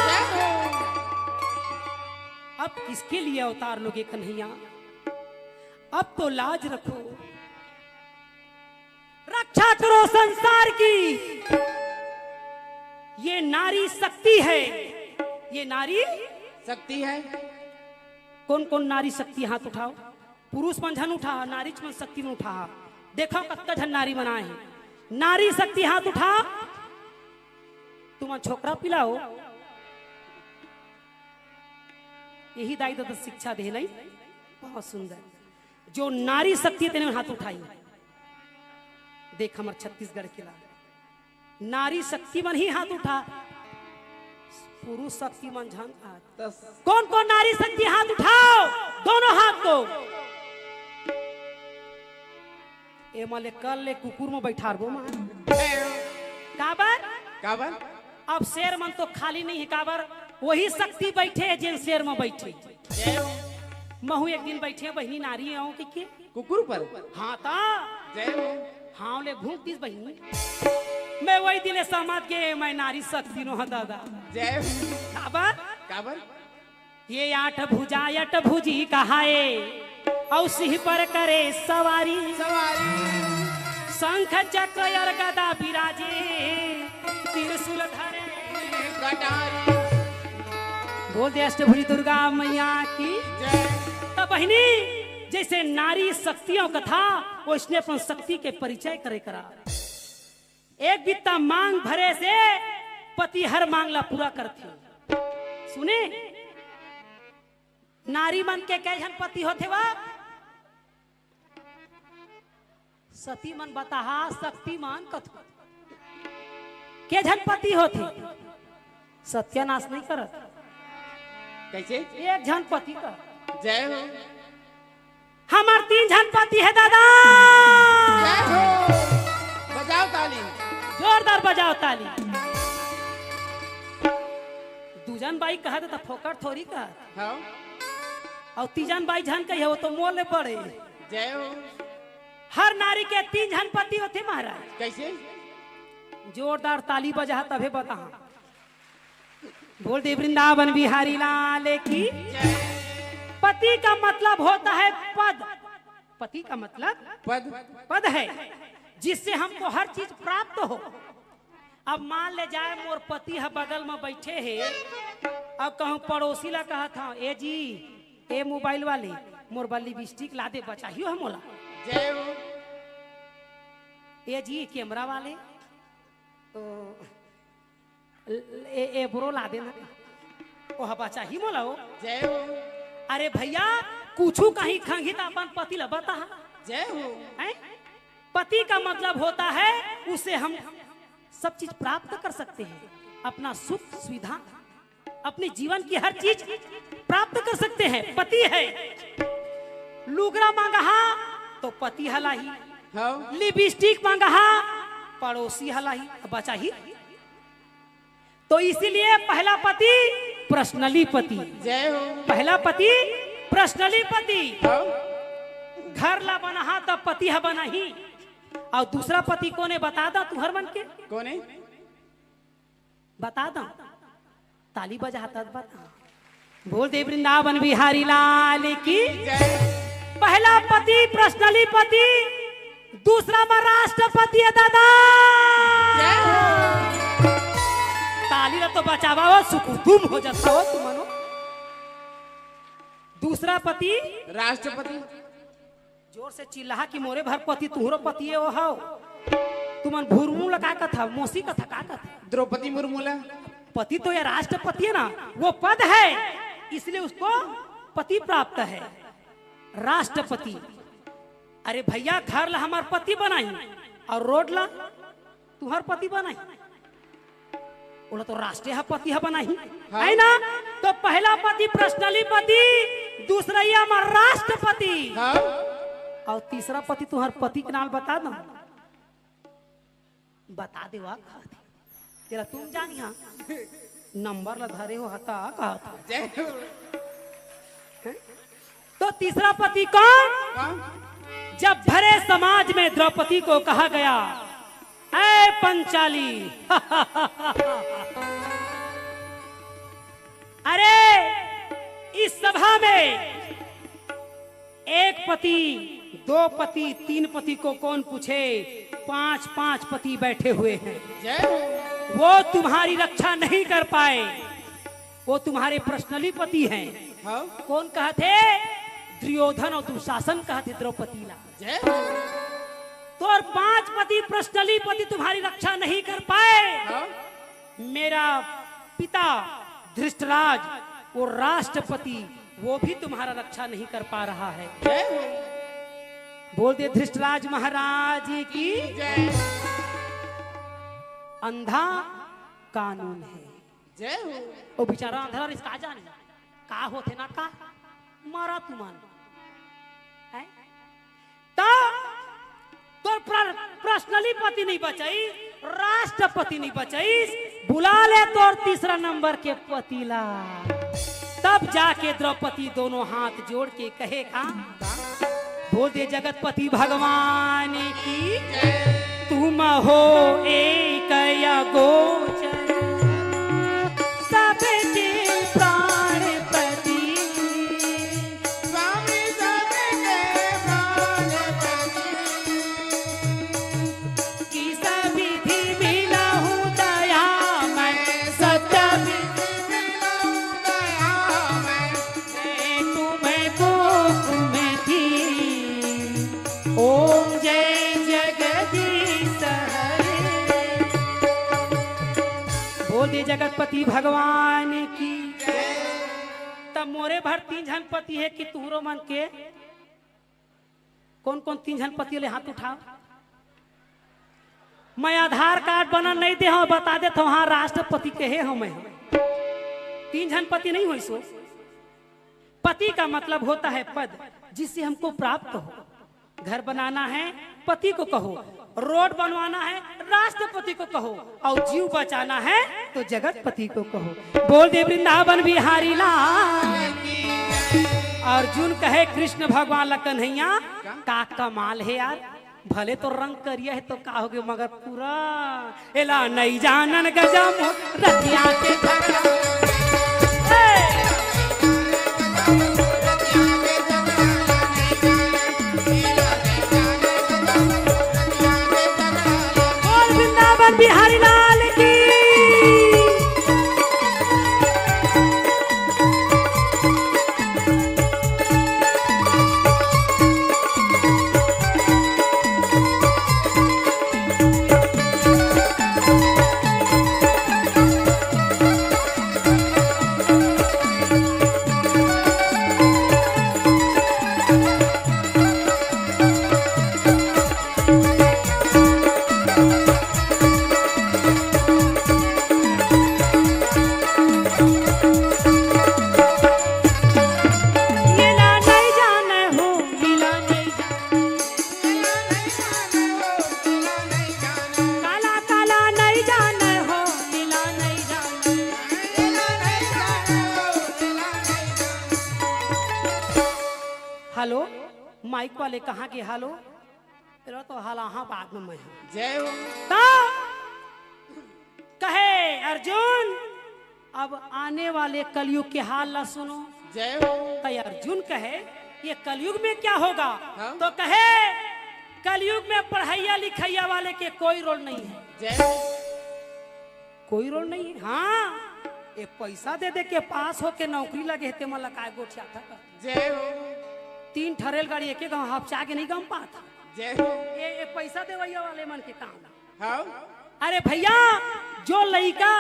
जय हो। अब किसके लिए अवतार लोगे कन्हैया? अब तो लाज रखो, रक्षा करो संसार की। ये नारी शक्ति है, ये नारी शक्ति है। कौन कौन नारी शक्ति, हाथ उठाओ। पुरुष मन झन उठा, नारी मन शक्ति में उठा। देखो कतका झन नारी मन आए हे। नारी शक्ति हाथ उठा। तुमन छोकरा पिलाओ। यही दाई ददा शिक्षा दे नहीं, बहुत सुंदर। जो नारी शक्ति हे तेने हाथ उठाई। देख हमर छत्तीसगढ़ के ला नारी शक्ति मन ही हाथ उठा, पुरुष शक्ति मन झन हाथ। कौन कौन नारी शक्ति हाथ उठाओ, दोनों हाथ को। ए मले कल ले कुकुर में बैठारबो मां। काबर? काबर? अब शेर मन तो खाली नहीं है, काबर? वही शक्ति बैठे है जेन शेर में बैठे। जय हो। महू एक दिन बैठे बहिनी नारी आऊं के, के? कुकुर पर? हाँ ता। जय हो। हाँ ले भूख दिस बहिनी। मैं वही दिले समझ के मैं नारी शक्ति नो हूं दादा। जय हो। काबर? काबर? ये आठ भुजा अटभुजी कहाए, औ सिंह पर करे सवारी। सवारी। शंख चक्र और गदा विराजे, त्रिशूल धरे कटारी। बोल दे अष्टभुजी दुर्गा मैया की। जय। त बहिनी, जैसे नारी शक्तियों का था, वैसने अपन शक्ति के परिचय करे करा। एक बित्ता मांग भरे से पति हर मांग ला पूरा करथे। सुने, नारी मन के कै झन पति होथे वा? सती मन बताहा, शक्ति मन कथो। के झन पति होथे? सत्यानाश नहीं करत। कैसे? एक झन पति का। जय हो। हमर तीन झन पति हे दादा। जय हो। बजाओ ताली। जोरदार बजाओ ताली। दू झन बाई कहत त फोकट थोरी कहत। हाँ। अउ तीजन बाई झन कही हो तो मोर ले बड़े। जय हो। हर नारी के तीन झन पति होथे महाराज। कैसे? जोरदार ताली बजा तभे बता। बोल दे वृंदावन बिहारी लाल की। जय। पति का मतलब होता है पद। पति का मतलब पद। पद है, जिससे हमको हर चीज प्राप्त हो। अब मान ले जाए मोर पति ह बगल में बैठे हे, अब कहूँ पड़ोसी ला कहत हूँ, ए जी, ए मोबाइल वाले, मोर बर लिपस्टिक ला दे, बचाही हो मोला। जय हो। ए जी, कैमरा वाले, तो ए, ए ब्रो ला देना। ओ हबा चाही मोला ओ। जय हो। अरे भैया, कुछु कहीं खंगी त अपन पति ल बता। जय हो। हैं? पति का मतलब होता है, उसे हम सब चीज प्राप्त कर सकते हैं, अपना सुख सुविधा, अपने जीवन की हर चीज प्राप्त कर सकते हैं। पति है, लुगरा मांगहा तो पति हलाही, हाँ। लिपस्टिक मांगहा, पड़ोसी हलाही, बचाही। तो इसीलिए पहला पति पर्सनली पति। जय हो। पहला पति पर्सनली पति। हाँ। घर ला बनाहा त पति ह बनाही। अउ दूसरा पति कोने बता दा तुहर मन के? कोने? बता दा। ताली बजा तब बता। बोल दे वृंदावन बिहारी लाल की। जय। पहला पति पर्सनली पति, दूसरा में राष्ट्रपति है दादा। जय हो। ताली ला तो बचावा हो, सुकुतुम हो जाता हो तुम मनो। दूसरा पति राष्ट्रपति। जोर से चिल्लाहा कि मोरे भर पति तुहरो पति ये वो हव। तुमन भुरमू ला का कथा, मौसी कथा का कथा? द्रौपदी मुर्मू ला। पति तो ये राष्ट्रपति है ना, वो पद है, इसलिए उसको पति प्राप्त है, राष्ट्रपति। अरे भैया, घर ला हमार पति बनाही अउ रोड ला तुहर पति बनाही, ओला तो राष्ट्रीय पति ह बनाही, हाँ। है ना? तो पहला पति पर्सनली पति, दूसरा ये हमार राष्ट्रपति। हाँ। अउ तीसरा पति तुहर पति के नाम बता दो, बता दे वा कहत हे। तेला तुम जानी हा, नंबर ला धरे हो हता कहत हे। जय हो। तो तीसरा पति कौन? कौन? जब भरे समाज में द्रौपदी को कहा गया, "ऐ पंचाली, अरे, इस सभा में एक पति, दो पति, तीन पति को कौन पूछे? पांच पांच पति बैठे हुए हैं। जय हो। वो तुम्हारी रक्षा नहीं कर पाए, वो तुम्हारे पर्सनली पति हैं।" हाँ। कौन कहत हे? दुर्योधन अउ दुशासन कहत हे द्रौपदी ला। जय हो। तो और पांच पति, पर्सनली पति तुम्हारी रक्षा नहीं कर पाए। हाँ। मेरा पिता धृष्टराज, वो राष्ट्रपति, वो भी तुम्हारा रक्षा नहीं कर पा रहा है। जय हो। बोल दे धृष्टराज महाराज की। जय। अंधा कानून है। जय हो। वो बेचारा अंधरा रिस का जाने का होथे ना का, मरा तुमन। हैं? त तोर पर्सनली पति नहीं बचाइस, राष्ट्रपति नहीं बचाइस, बुला ले तोर तीसरा नंबर के पति ला। तब जाके द्रौपदी दोनों हाथ जोड़ के कहे का, बोल दे जगतपति भगवान की। तुम हो एक अगोचर, सबके प्राणपति। स्वामी सबके प्राणपति। किस विधि मिलहु दयामय, सत्य विधि मिलहु दयामय। मैं तुम्हें को कुमति। ओम जय जगदीश हरे। बोल दे जगतपति भगवान की। तब मोरे भर तीन झन पति हे कि तुहरो मन के? कौन कौन तीन झन पति ले हाथ उठाओ। मैं आधार कार्ड बनन नहीं दे हूं, बता देत हूं, हाँ, राष्ट्रपति के हे हूं मैं। तीन झन पति नहीं होइस हो। पति का मतलब होता है पद, जिससे हमको प्राप्त हो। घर बनाना है, पति को कहो। रोड बनवाना है, राष्ट्रपति को कहो। और जीव बचाना है, तो जगतपति को कहो। बोल दे वृंदावन बिहारी लाल। अर्जुन कहे कृष्ण भगवान ला, कन्हैया, का कमाल हे यार, भले तो रंग करिया हे तो का होगे, मगर पूरा एला नइ जानन गजम रतिया के झगड़ा। ए! बोल वृंदावन बिहारी लाल की। लीला नइ जानय हो, लीला नइ जानय। काला काला नइ जानय हो, लीला नइ जानय। हेलो, माइक वाले कहाँ गे? हेलो, तेरा तो हाल आहा बाद में मैं हूँ। जय हो। तो कहे अर्जुन, अब आने वाले कलयुग के हाल ला सुनो। जय हो। तो अर्जुन कहे, ये कलयुग में क्या होगा? हाँ। तो कहे, कलयुग में पढ़ैया लिखैया वाले के कोई रोल नहीं है। जय हो। कोई रोल नहीं है। हाँ, ये पैसा दे दे के पास होके नौकरी लगे हे, ते मन ला काय गोठियाथा कर। जय हो। तीन ठा रेलगाड़ी एके गांव हपचा के नहीं गम पात। जय हो। ये, ये पैसा देवैया वाले मन के काम। हाँ। अरे भैया, जो लइका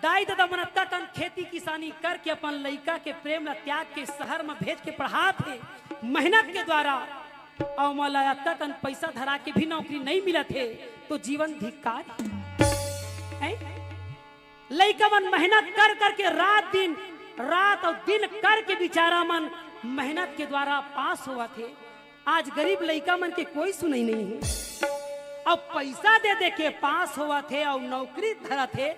दाई ददा मन अतका कन खेती किसानी करके अपन लइका के प्रेम ला त्याग के शहर में भेज के पढ़ात हे मेहनत के द्वारा, अउ मोला अतका कन पैसा धरा के भी नौकरी नहीं मिलत हे, तो जीवन धिक्कार हे। हैं? लइका मन मेहनत कर करके रात दिन, रात अउ दिन करके बिचारा मन मेहनत के द्वारा पास होवत हे। आज गरीब लइका मन के कोई सुनई नहीं हे। अब पैसा दे दे के पास होवत हे अउ नौकरी धरत हे।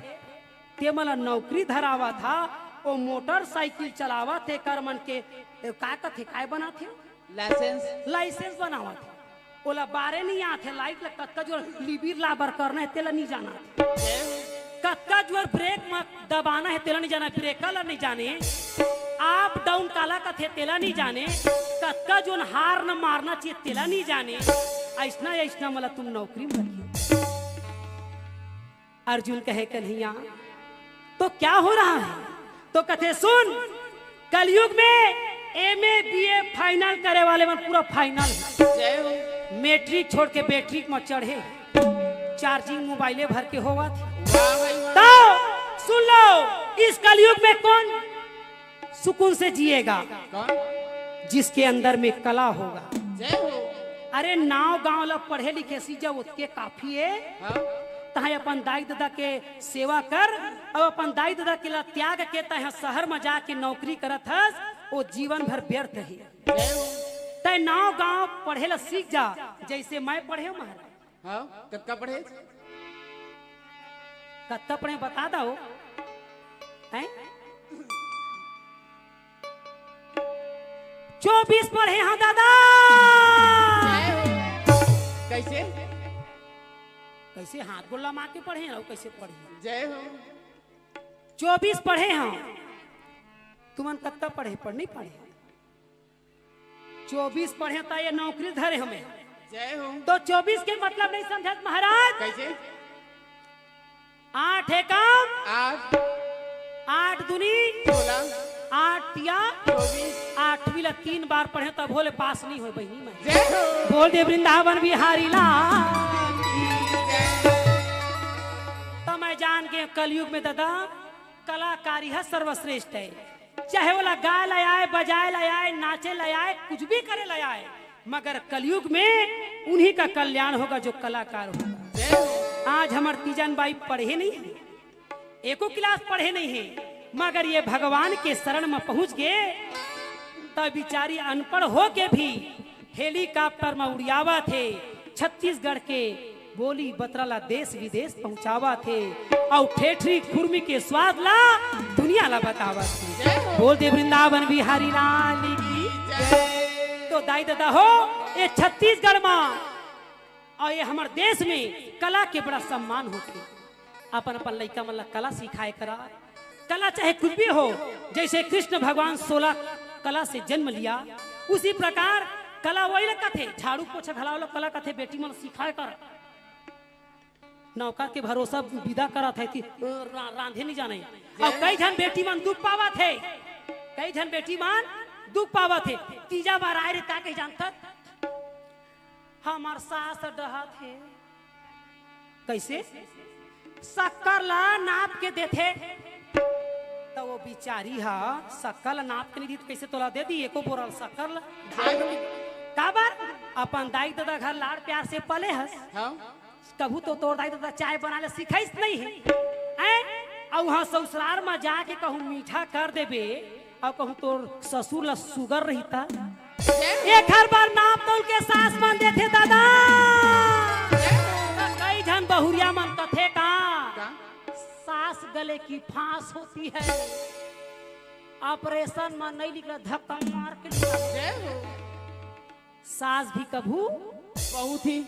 ते मन ला नौकरी धरावत हा, ओ मोटरसाइकिल चलावत हे, कर मन के, ए, का कथे, काय बनात हे? लाइसेंस। लाइसेंस बनावत हे। ओला बारे नहीं आत हे, लाइट ला कतका जोर लिबिर लाबर करना हे, तेला नहीं जानत हे। कतका जोर ब्रेक म दबाना हे, तेला नहीं जाना, ब्रेकर ला नहीं जाने, अप डाउन काला कथे, तेला नहीं जाने, कतका जोन हार्न मारना चाहिए, तेला नहीं जाने। ऐसना, ऐसना मला तुम नौकरी में रखिए। अर्जुन कहे, "कन्हैया, तो क्या हो रहा है?" तो कथे, "सुन, कलयुग में एमए बीए फाइनल करे वाले मन पूरा फाइनल हे। जय हो। मैट्रिक छोड़ के बैट्रिक में चढ़े, चार्जिंग मोबाइले भर के होवत हे।" वाह भाई वाह। तो सुन लो, इस कलयुग में कौन सुकून से जिएगा? कौन? जिसके अंदर में कला होगा। जय हो। अरे, नाव गांव ला पढ़े लिखे सीख जा, ओतके काफी हे। हाँ। तहां अपन दाई ददा के सेवा कर, अउ अपन दाई ददा के ला त्याग के तहां शहर में जाके नौकरी करत हस, वो जीवन भर व्यर्थ हे। जय हो। तय नाव गांव पढ़े ला सीख जा, जैसे मैं पढ़े हूं महाराज। हाँ, कतका पढ़े? कतका पढ़े बता दो। हैं? चौबीस पढ़े हाँ दादा। जय हो। कैसे? कैसे हाथ गोड़ लमा के पढ़े हैं, कैसे पढ़े? जय हो। चौबीस पढ़े हाँ। तुमन कतका पढ़े, पढ़ नहीं पढ़े? चौबीस पढ़े त ये नौकरी धरे हमें। जय हो। तो चौबीस के मतलब नहीं समझत महाराज? कैसे? आठ एकम आठ। आठ दूनी सोलह। आठ तिया चौबीस। आठवीं ला तीन बार पढ़े तब होले पास नहीं होय बहिनी मैं। जय हो। बोल दे वृंदावन बिहारी लाल की। जय। त मैं जान के कलयुग में दादा कलाकारी है सर्वश्रेष्ठ है। चाहे ओला गाय ला आए, बजाए ला आए, नाचे ला आए, कुछ भी करे ला आए, मगर कलयुग में उन्हीं का कल्याण होगा जो कलाकार होगा। आज हमर तीजन बाई पढ़े नहीं है, एको क्लास पढ़े नहीं है, मगर ये भगवान के शरण में पहुंच गए, तब बिचारी अनपढ़ होके भी हेलीकॉप्टर में उड़ियावत हे, छत्तीसगढ़ के बोली बतरा ला देश विदेश पहुंचावत हे, अउ ठेठरी खुरमी के स्वाद ला दुनिया ला बतावत हे। जय हो। बोल दे वृंदावन बिहारी लाल की जय। तो दाई ददा हो, ये छत्तीसगढ़ में अउ ये हमर देश में कला के बड़ा सम्मान होथे। अपन अपन लइका मन ला कला सिखाए करा, कला चाहे कुछ भी हो, जैसे कृष्ण भगवान सोलह कला से जन्म लिया, उसी प्रकार कला वही ला कथे, झाड़ू पोछा घलाव ला कला कथे, बेटी मन सिखाए कर। नौकर के भरोसा विदा करत हे कि रा-, रांधे नहीं जाने। अउ कई झन बेटी मन दुख पावत हे, कई झन बेटी मन दुख पावत हे। तीजा बार आए रे का कही जानथस? हमर सास डहत हे। कैसे? शक्कर ला नाप के देथे। त वो बिचारी हा शक्कर ला नाप के नहीं दी, त कैसे तोला दे दी एको बोरा शक्कर ला? काबर? अपन दाई ददा घर लाड़ प्यार से पले हस। हाँ। कभू तो तोर दाई ददा चाय बनाए ला सिखाइस नहीं हे। हैं? अउ उहाँ ससुरार मा जाके कहूँ मीठा कर देबे, अउ कहूँ तोर ससुर ला सुगर रहिता। एखर बर नाप तौल के सास मन देथे दादा। कई झन बहुरिया मन कथे का, का? सास गले की फांस होती है, ऑपरेशन मा नहीं निकला, धक्का मार के निकला। जय हो। सास भी कभू बहुत ही।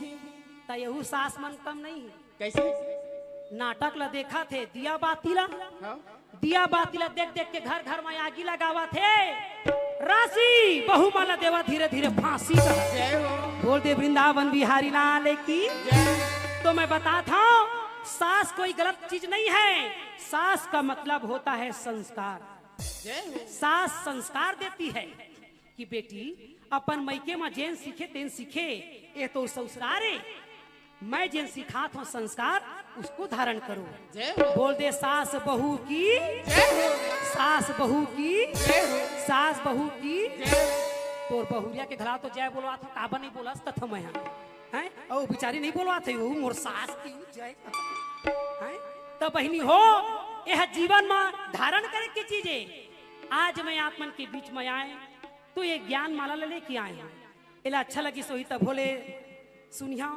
त यहू सास मन कम नहीं है। कैसे? नाटक ला देखा थे, दिया बाती ला। हाँ। दिया बाती ला देख देख के घर घर में आगी लगावा थे। राशि बहू मन ला देवा धीरे धीरे फांसी का। जय हो। बोल दे वृंदावन बिहारी लाल की। जय। तो मैं बताता हूँ, सास कोई गलत चीज नहीं है। सास का मतलब होता है संस्कार। जय हो। सास संस्कार देती है कि बेटी, अपन मइके म जेन सीखे तेन सीखे, ये तो ससुरार हे। मैं जेन सिखात हूँ संस्कार, उसको धारण करो। जय हो। बोल दे सास बहू की, जय हो। सास बहू की, जय हो। सास बहू की। जय हो। तोर बहुरिया के घला तो जय बोलवात हूँ, काबर नहीं बोलस कथों मैं हा। हैं? अउ बिचारी नहीं बोलवात हे, वो मोर सास की जय। हैं? त बहिनी हो, यह जीवन म धारण करे के चीज हे। आज मैं आप मन के बीच में आए, तो ये ज्ञान माला ला लेके आए हूँ। एला अच्छा लगिस होही तभो ले सुनिहा,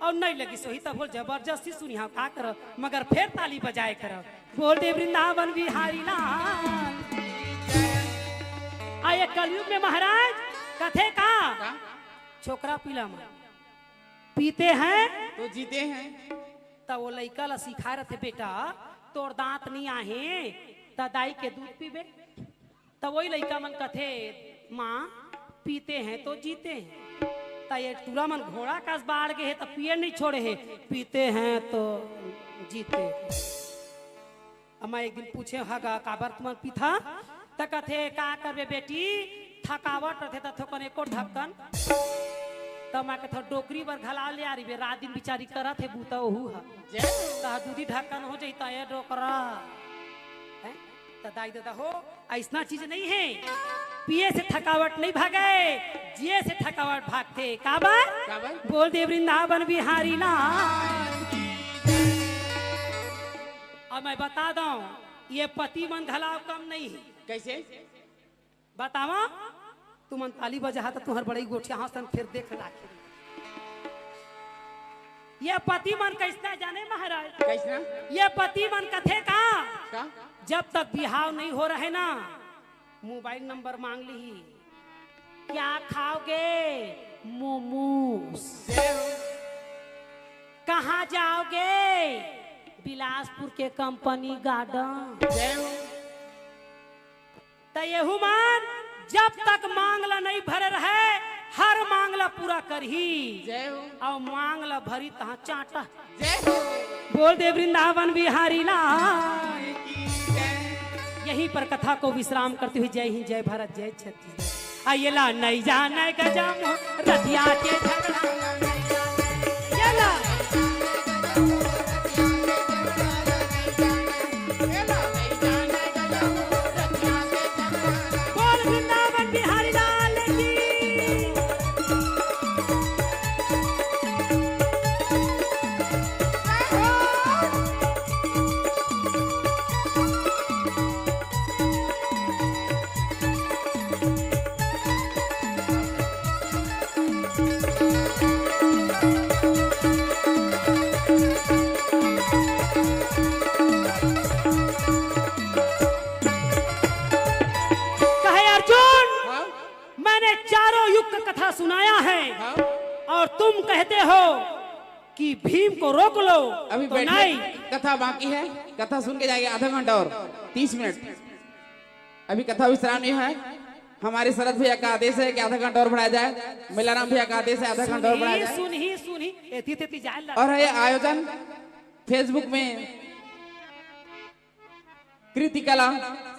अउ नहीं लगिस होही तभो ले जबरदस्ती सुनिहा, का करव, मगर फेर ताली बजाए करव। बोल दे वृंदावन बिहारी लाल। आ ये कलयुग में महाराज कथे का? का? छोकरा पीला मन पीते हैं तो जीते हैं। त वो लइका ला सिखाए रथे, बेटा, तोर दांत नहीं आहे, त दाई के दूध पीबे। त वही लइका मन कथे, माँ, पीते हैं तो जीते हैं। त ये टूरा मन घोड़ा कस बाढ़ गे हे, त पिए नहीं छोड़े हे, पीते हैं तो जीते हैं। अम्मा एक दिन पूछे, "हगा, काबर तुमन पीथा?" त कथे, "का करबे बेटी, थकावट रथे त थोकन एको ढक्कन।" त मैं कथे, "डोकरी बर घला ले आ रही बे, रात दिन बिचारी करत हे बूता ओहू ह।" जय हो। त दूधी ढक्कन हो जाई त ए डोकरा। हैं? त दाई ददा हो, अइसना चीज नहीं हे। पिए से थकावट नहीं भागे, जिए से थकावट भागथे। काबर? काबर? बोल दे वृंदावन बिहारी लाल। अउ मैं बता दंव, ये पति मन घला कम नहीं हे। कइसे? बतावा, तुमन ताली बजाहा त तुंहर बड़ई गोठिया हंसन फेर देख लाखे। ये पति मन कइसना जाने महाराज? कइसना? ये पति मन कथे का? का? जब तक बिहाव नहीं हो रहे ना, मोबाइल नंबर मांग लिही। क्या खाओगे? मोमोज। जय हो। कहाँ जाओगे? बिलासपुर के कंपनी गार्डन। जय हो। त एहू मन जब तक मांग ला नहीं भरे रहे, हर मांग ला पूरा करही। जय हो। अउ मांग ला भरी तहाँ चांटा। जय हो। बोल दे वृंदावन बिहारी लाल। की जय। यहीं पर कथा को विश्राम करते हुए जय हिंद, जय भारत, जय छत्तीसगढ़। आ येला नहीं जाने गजम रतिया के झगड़ा। येला। बोल वृंदावन बिहारी लाल की। कहे अर्जुन, हाँ? मैंने चारों युग का कथा सुनाया है, हाँ? और तुम कहते हो कि भीम को रोक लो, अभी तो बैठिए, नहीं। कथा बाकी है, कथा सुन के जाएंगे आधा घंटा और तीस मिनट। अभी कथा विश्राम नहीं है। हमारे शरद भैया का आदेश है कि आधा घंटा और बढ़ाया जाए। मेलाराम भैया का आदेश है, आधा घंटा और बढ़ाया जाए। सुनही, सुनही, एती तेती जाए ला। और ये आयोजन Facebook में कृति कला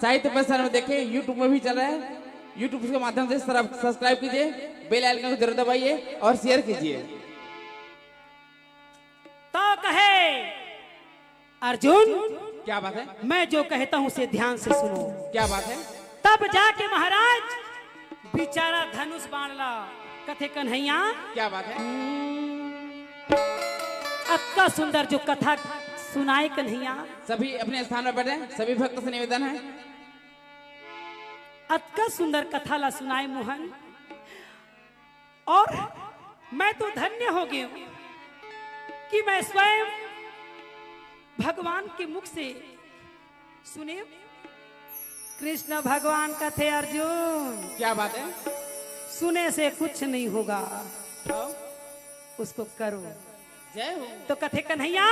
साहित्य प्रसारण में देखें, YouTube में भी चल रहा है। YouTube के माध्यम से सब्सक्राइब कीजिए, बेल आइकन को जरूर दबाइए और शेयर कीजिए। तो कहे अर्जुन, क्या बात है? मैं जो कहता हूँ उसे ध्यान से सुनो। क्या बात है? तब जाके महाराज बिचारा धनुष बाण ला कथे कन्हैया। क्या बात है? अतका सुंदर जो कथा सुनाए कन्हैया। सभी अपने स्थान पर बैठे, सभी भक्त से निवेदन है। अतका सुंदर कथा ला सुनाए मोहन। और मैं तो धन्य हो गई हूँ कि मैं स्वयं भगवान के मुख से सुने। कृष्ण भगवान कथे अर्जुन, क्या बात है? सुने से कुछ नहीं होगा, हाँ। उसको करो। जय हो। तो कथे कन्हैया,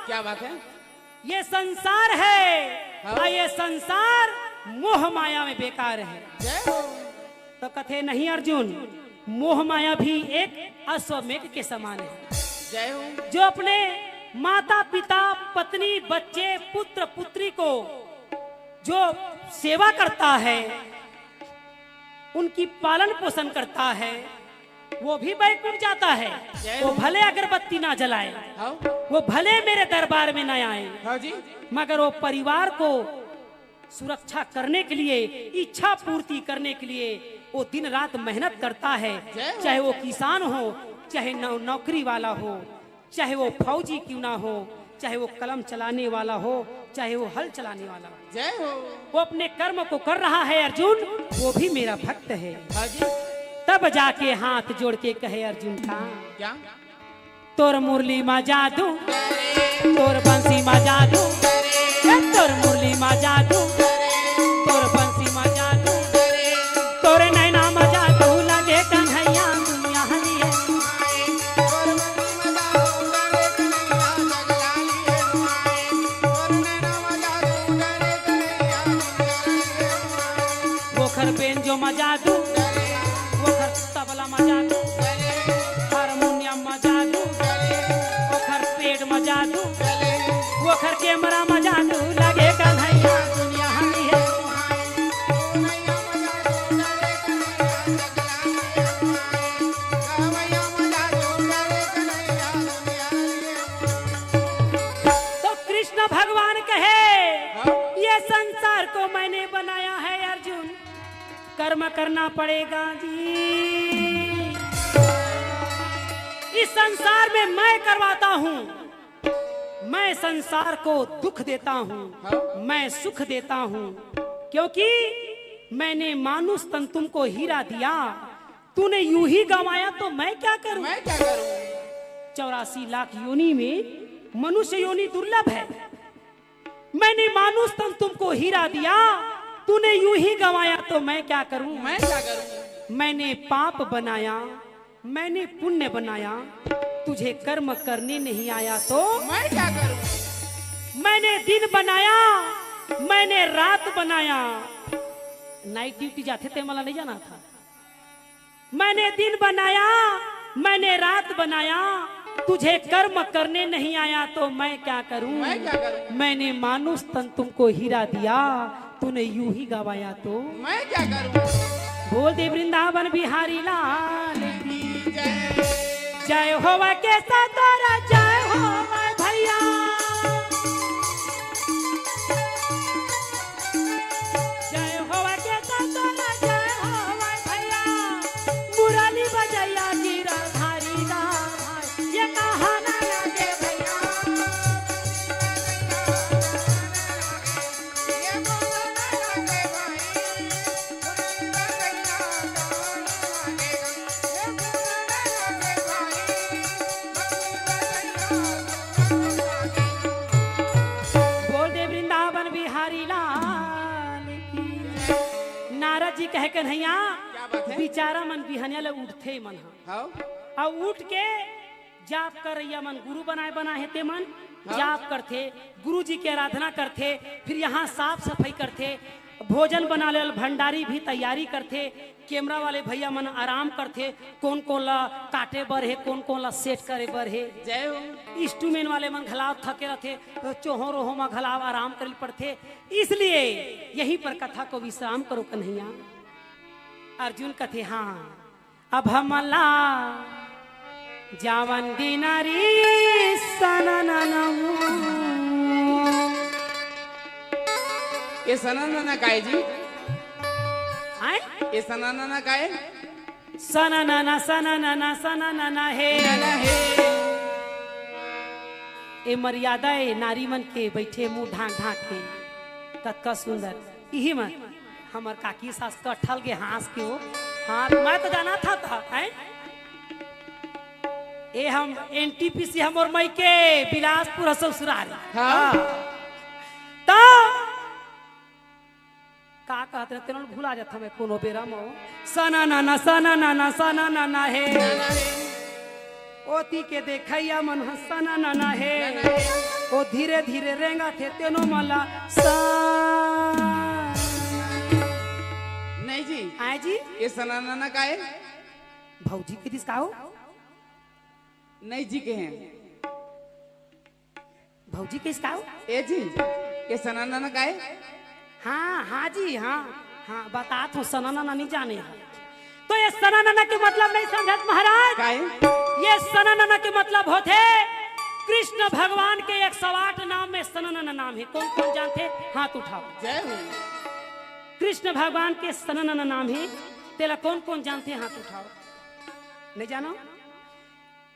क्या बात है? ये संसार है, हाँ। और ये संसार मोह माया में बेकार है। जय हो। तो कथे नहीं अर्जुन, मोह माया भी एक अश्वमेघ के समान है। जय हो। जो अपने माता पिता, पत्नी, बच्चे, पुत्र पुत्री को जो सेवा करता है, उनकी पालन पोषण करता है, वो भी बैकुंठ जाता है। जय वो हो। भले अगरबत्ती ना जलाए, हाँ। वो भले मेरे दरबार में ना आए, हाँ जी। मगर वो परिवार को सुरक्षा करने के लिए, इच्छा पूर्ति करने के लिए वो दिन रात मेहनत करता है। जय हो। चाहे वो किसान हो, चाहे नौ-, नौकरी वाला हो, चाहे वो फौजी क्यों ना हो, चाहे वो कलम चलाने वाला हो, चाहे वो हल चलाने वाला हो, जय हो। वो अपने कर्म को कर रहा है अर्जुन, वो भी मेरा भक्त है। हाँ जी। तब जाके हाथ जोड़ के कहे अर्जुन का, क्या? तोर मुरली मा जादू, तोर बंसी मा जादू, ए तोर मुरली मा जादू, तोर बंसी मा जादू, तोर नैना मा जादू लगे कन्हैया दुनिया हरी है। ओखर बेंजो मा जादू, ओखर तबला मा जादू, हारमोनियम मा जादू, ओखर पेट मा जादू, ओखर कैमरा मा जादू, लगे कन्हैया दुनिया हरी है। तो कृष्ण भगवान कहे, हाँ। ये संसार को मैंने बनाया है अर्जुन, कर्म करना पड़ेगा जी। इस संसार में मैं करवाता हूँ, मैं संसार को दुख देता हूँ, हाँ। मैं सुख देता हूँ, क्योंकि मैंने मानुष तन तुमको हीरा दिया, तूने यूं ही गंवाया तो मैं क्या करूं? मैं क्या करूं? चौरासी लाख योनि में मनुष्य योनि दुर्लभ है। मैंने मानुष तन तुमको हीरा दिया, तूने यूं ही गंवाया तो मैं क्या करूं? मैं क्या करूं? मैंने पाप बनाया, मैंने पुण्य बनाया, तुझे कर्म करने नहीं आया तो मैं क्या करूं? मैंने दिन बनाया, मैंने रात बनाया, नाइट ड्यूटी जाथे ते मला नहीं जाना था। मैंने दिन बनाया, मैंने रात बनाया, तुझे कर्म करने नहीं आया तो मैं क्या करूं? मैं क्या करूं? मैंने मानुष तन तुमको हीरा दिया, तूने यूं ही गंवाया तो मैं क्या करूं? बोल दे वृंदावन बिहारी लाल की जय। जय होवा के सतोरा, जय होवा भैया। जय होवा के सतोरा, जय होवा भैया। मुरली बजैया गिरधारी दा भाई, ये कहा ना लगे भैया। बोल दे वृंदावन बिहारी लाल की। नारद जी कहे, कन्हैया, क्या बात है? बिचारा मन बिहनिया ले उठथे मन ह। हाँ। अउ उठ के जाप करइया मन गुरु बनाए, बनाए हे ते मन हाँ। जाप करथे, गुरु जी के आराधना करथे, फिर यहाँ साफ सफाई करथे, भोजन बना ले, भंडारी भी तैयारी करथे, कैमरा वाले भैया मन आराम करथे, कोन कोन ला काटे बर हे, कोन कोन ला सेट करे बर हे। जय हो। इंस्ट्रूमेंट वाले मन घलाव थके रथे, तो चोहो रोहो मा घलाव आराम करे पड़थे। इसलिए यहीं पर कथा को विश्राम करो कन्हैया। अर्जुन कथे, हाँ, अब हमला जावन दिनारी सनननमु। ये सननना काय जी? आय? ये सननना काय? सननना, सननना, सननना हे। नना हे। ए मर्यादा ए नारी मन के बैठे मुंह ढांक ढांक के। कतका सुंदर। इही मन हमर काकी सास कटहल के हाँस के हो। हाँ, मैं तो जाना था, था, हैं? ए हम एनटीपीसी हमर मइके बिलासपुर ह ससुराल। हाँ। हाँ। तो का कहत रहे, तेनो भुला जात हमें कोनो बेरा मो। सना नाना, सना नाना, सना नाना हे। ओती के देखैया मन ह सना नाना हे। ओ धीरे धीरे रेंगा थे तेनो मला सा। नहीं जी। आए जी? ये सना नाना का है? भौजी के दिस का हो? नहीं जी के हैं। भौजी के इसका हो? ए जी, ये सना नाना का है? हाँ, हाँ जी, हाँ। हाँ, बता तो सना नाना नहीं जाने हैं। तो ये सनानन के मतलब नहीं समझत महाराज। काहे? ये सनानन के मतलब होथे कृष्ण भगवान के एक सौ आठ नाम में सनानन नाम हे। कोन कोन जानथे, हाथ उठाओ। जय हो। कृष्ण भगवान के सनानन नाम हे, तेला कोन कोन जानथे, हाथ उठाओ। नहीं जानो?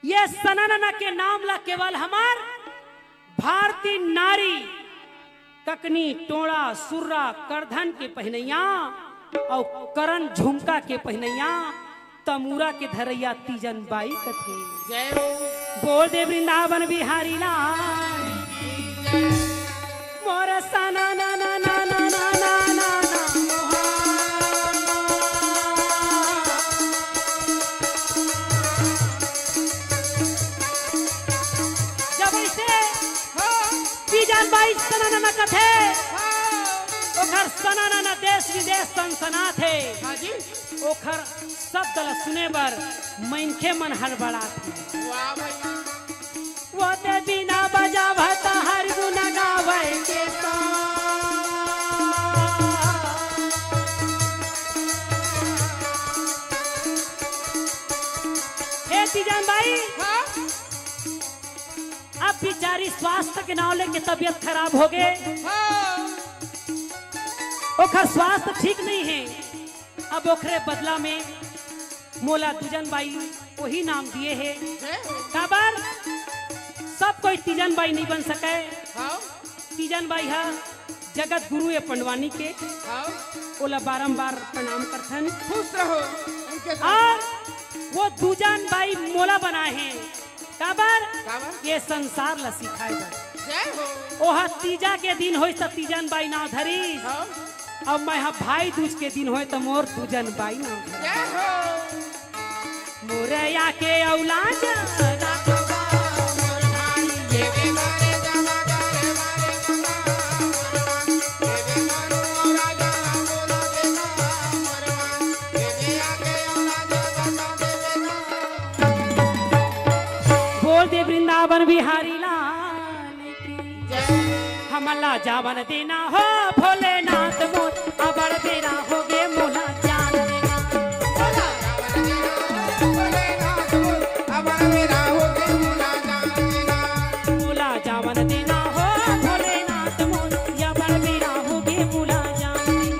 ये सनानन के नाम ला केवल हमर भारतीय नारी ककनी, टोड़ा, सुर्रा, करधन के पहिनइया अउ करन झुमका के पहिनइया तमूरा के धरइया तीजन बाई कथे। जय हो। बोल दे वृंदावन बिहारी लाल। मोर सना ना ना ना ना ना ना ना ना। जब ऐसे हाँ। तीजन बाई सना ना ना कथे, हाँ। ओखर सना ना ना देश विदेश सनसनाथे। हाँ जी। ओखर शब्द ल सुने बर मनखे मन हड़बड़ाथे। वाह भैया। वो ते बिना बजावत हर गुण गावे के सा। हे तीजन बाई, हाँ? अब बिचारी स्वास्थ्य के नाव लेके तबियत खराब हो गए। हाँ। ओखर स्वास्थ्य ठीक नहीं है। अब ओखरे बदला में मोला दूजन बाई वही नाम दिए हे। हैं? काबर? सब कोई तीजन बाई नहीं बन सके। हाँ। तीजन बाई हा जगत गुरु ए पंडवानी के। हाँ। ओला बारंबार प्रणाम करथन। खुश रहो। उनके साथ। और वो दूजन बाई मोला बनाए हैं। काबर? काबर? ये संसार ला सिखाए बर। जय हो। ओहा तीजा के दिन होइस त तीजन बाई नाव धरिस। हाँ। अब मैं हा भाई दूज के दिन होए त मोर दूजन बाई नाव धरिस। जय हो। मोरया के औलाद। बोल दे वृंदावन बिहारी लाल की। हमला जावन देना हो भोलेनाथ मोर, अबड़ बेरा हो गे मोला जान देना। मोला जावन देना हो भोलेनाथ मोर, अबड़ बेरा हो गे मोला जान देना।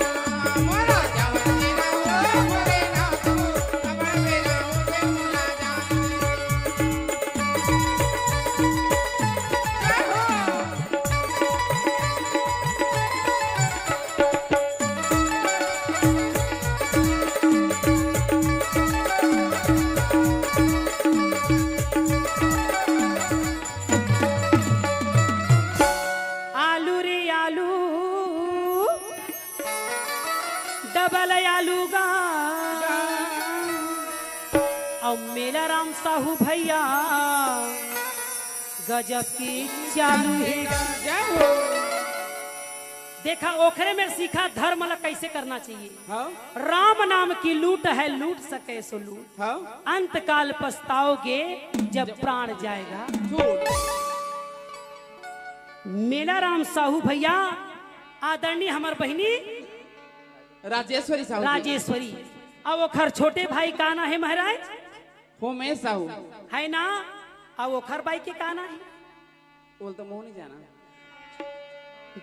आलू रे आलू, डबल आलू गा। अउ मेला राम साहू भैया, गजब के चालू हे। जय हो। देखा, ओखरे में सीखा धर्म ला कैसे करना चाहिए। हाँ। राम नाम की लूट है, लूट सके सो लूट। हाँ। अंत काल पछताओगे जब प्राण जाएगा। झूठ। मेला राम साहू भैया, आदरणीय हमर बहिनी राजेश्वरी साहू जी। राजेश्वरी। अब ओखर छोटे भाई का ना हे महाराज? होमेश साहू। है ना? अब ओखर बाई के का ना हे? बोल तो मुंह नहीं जाना।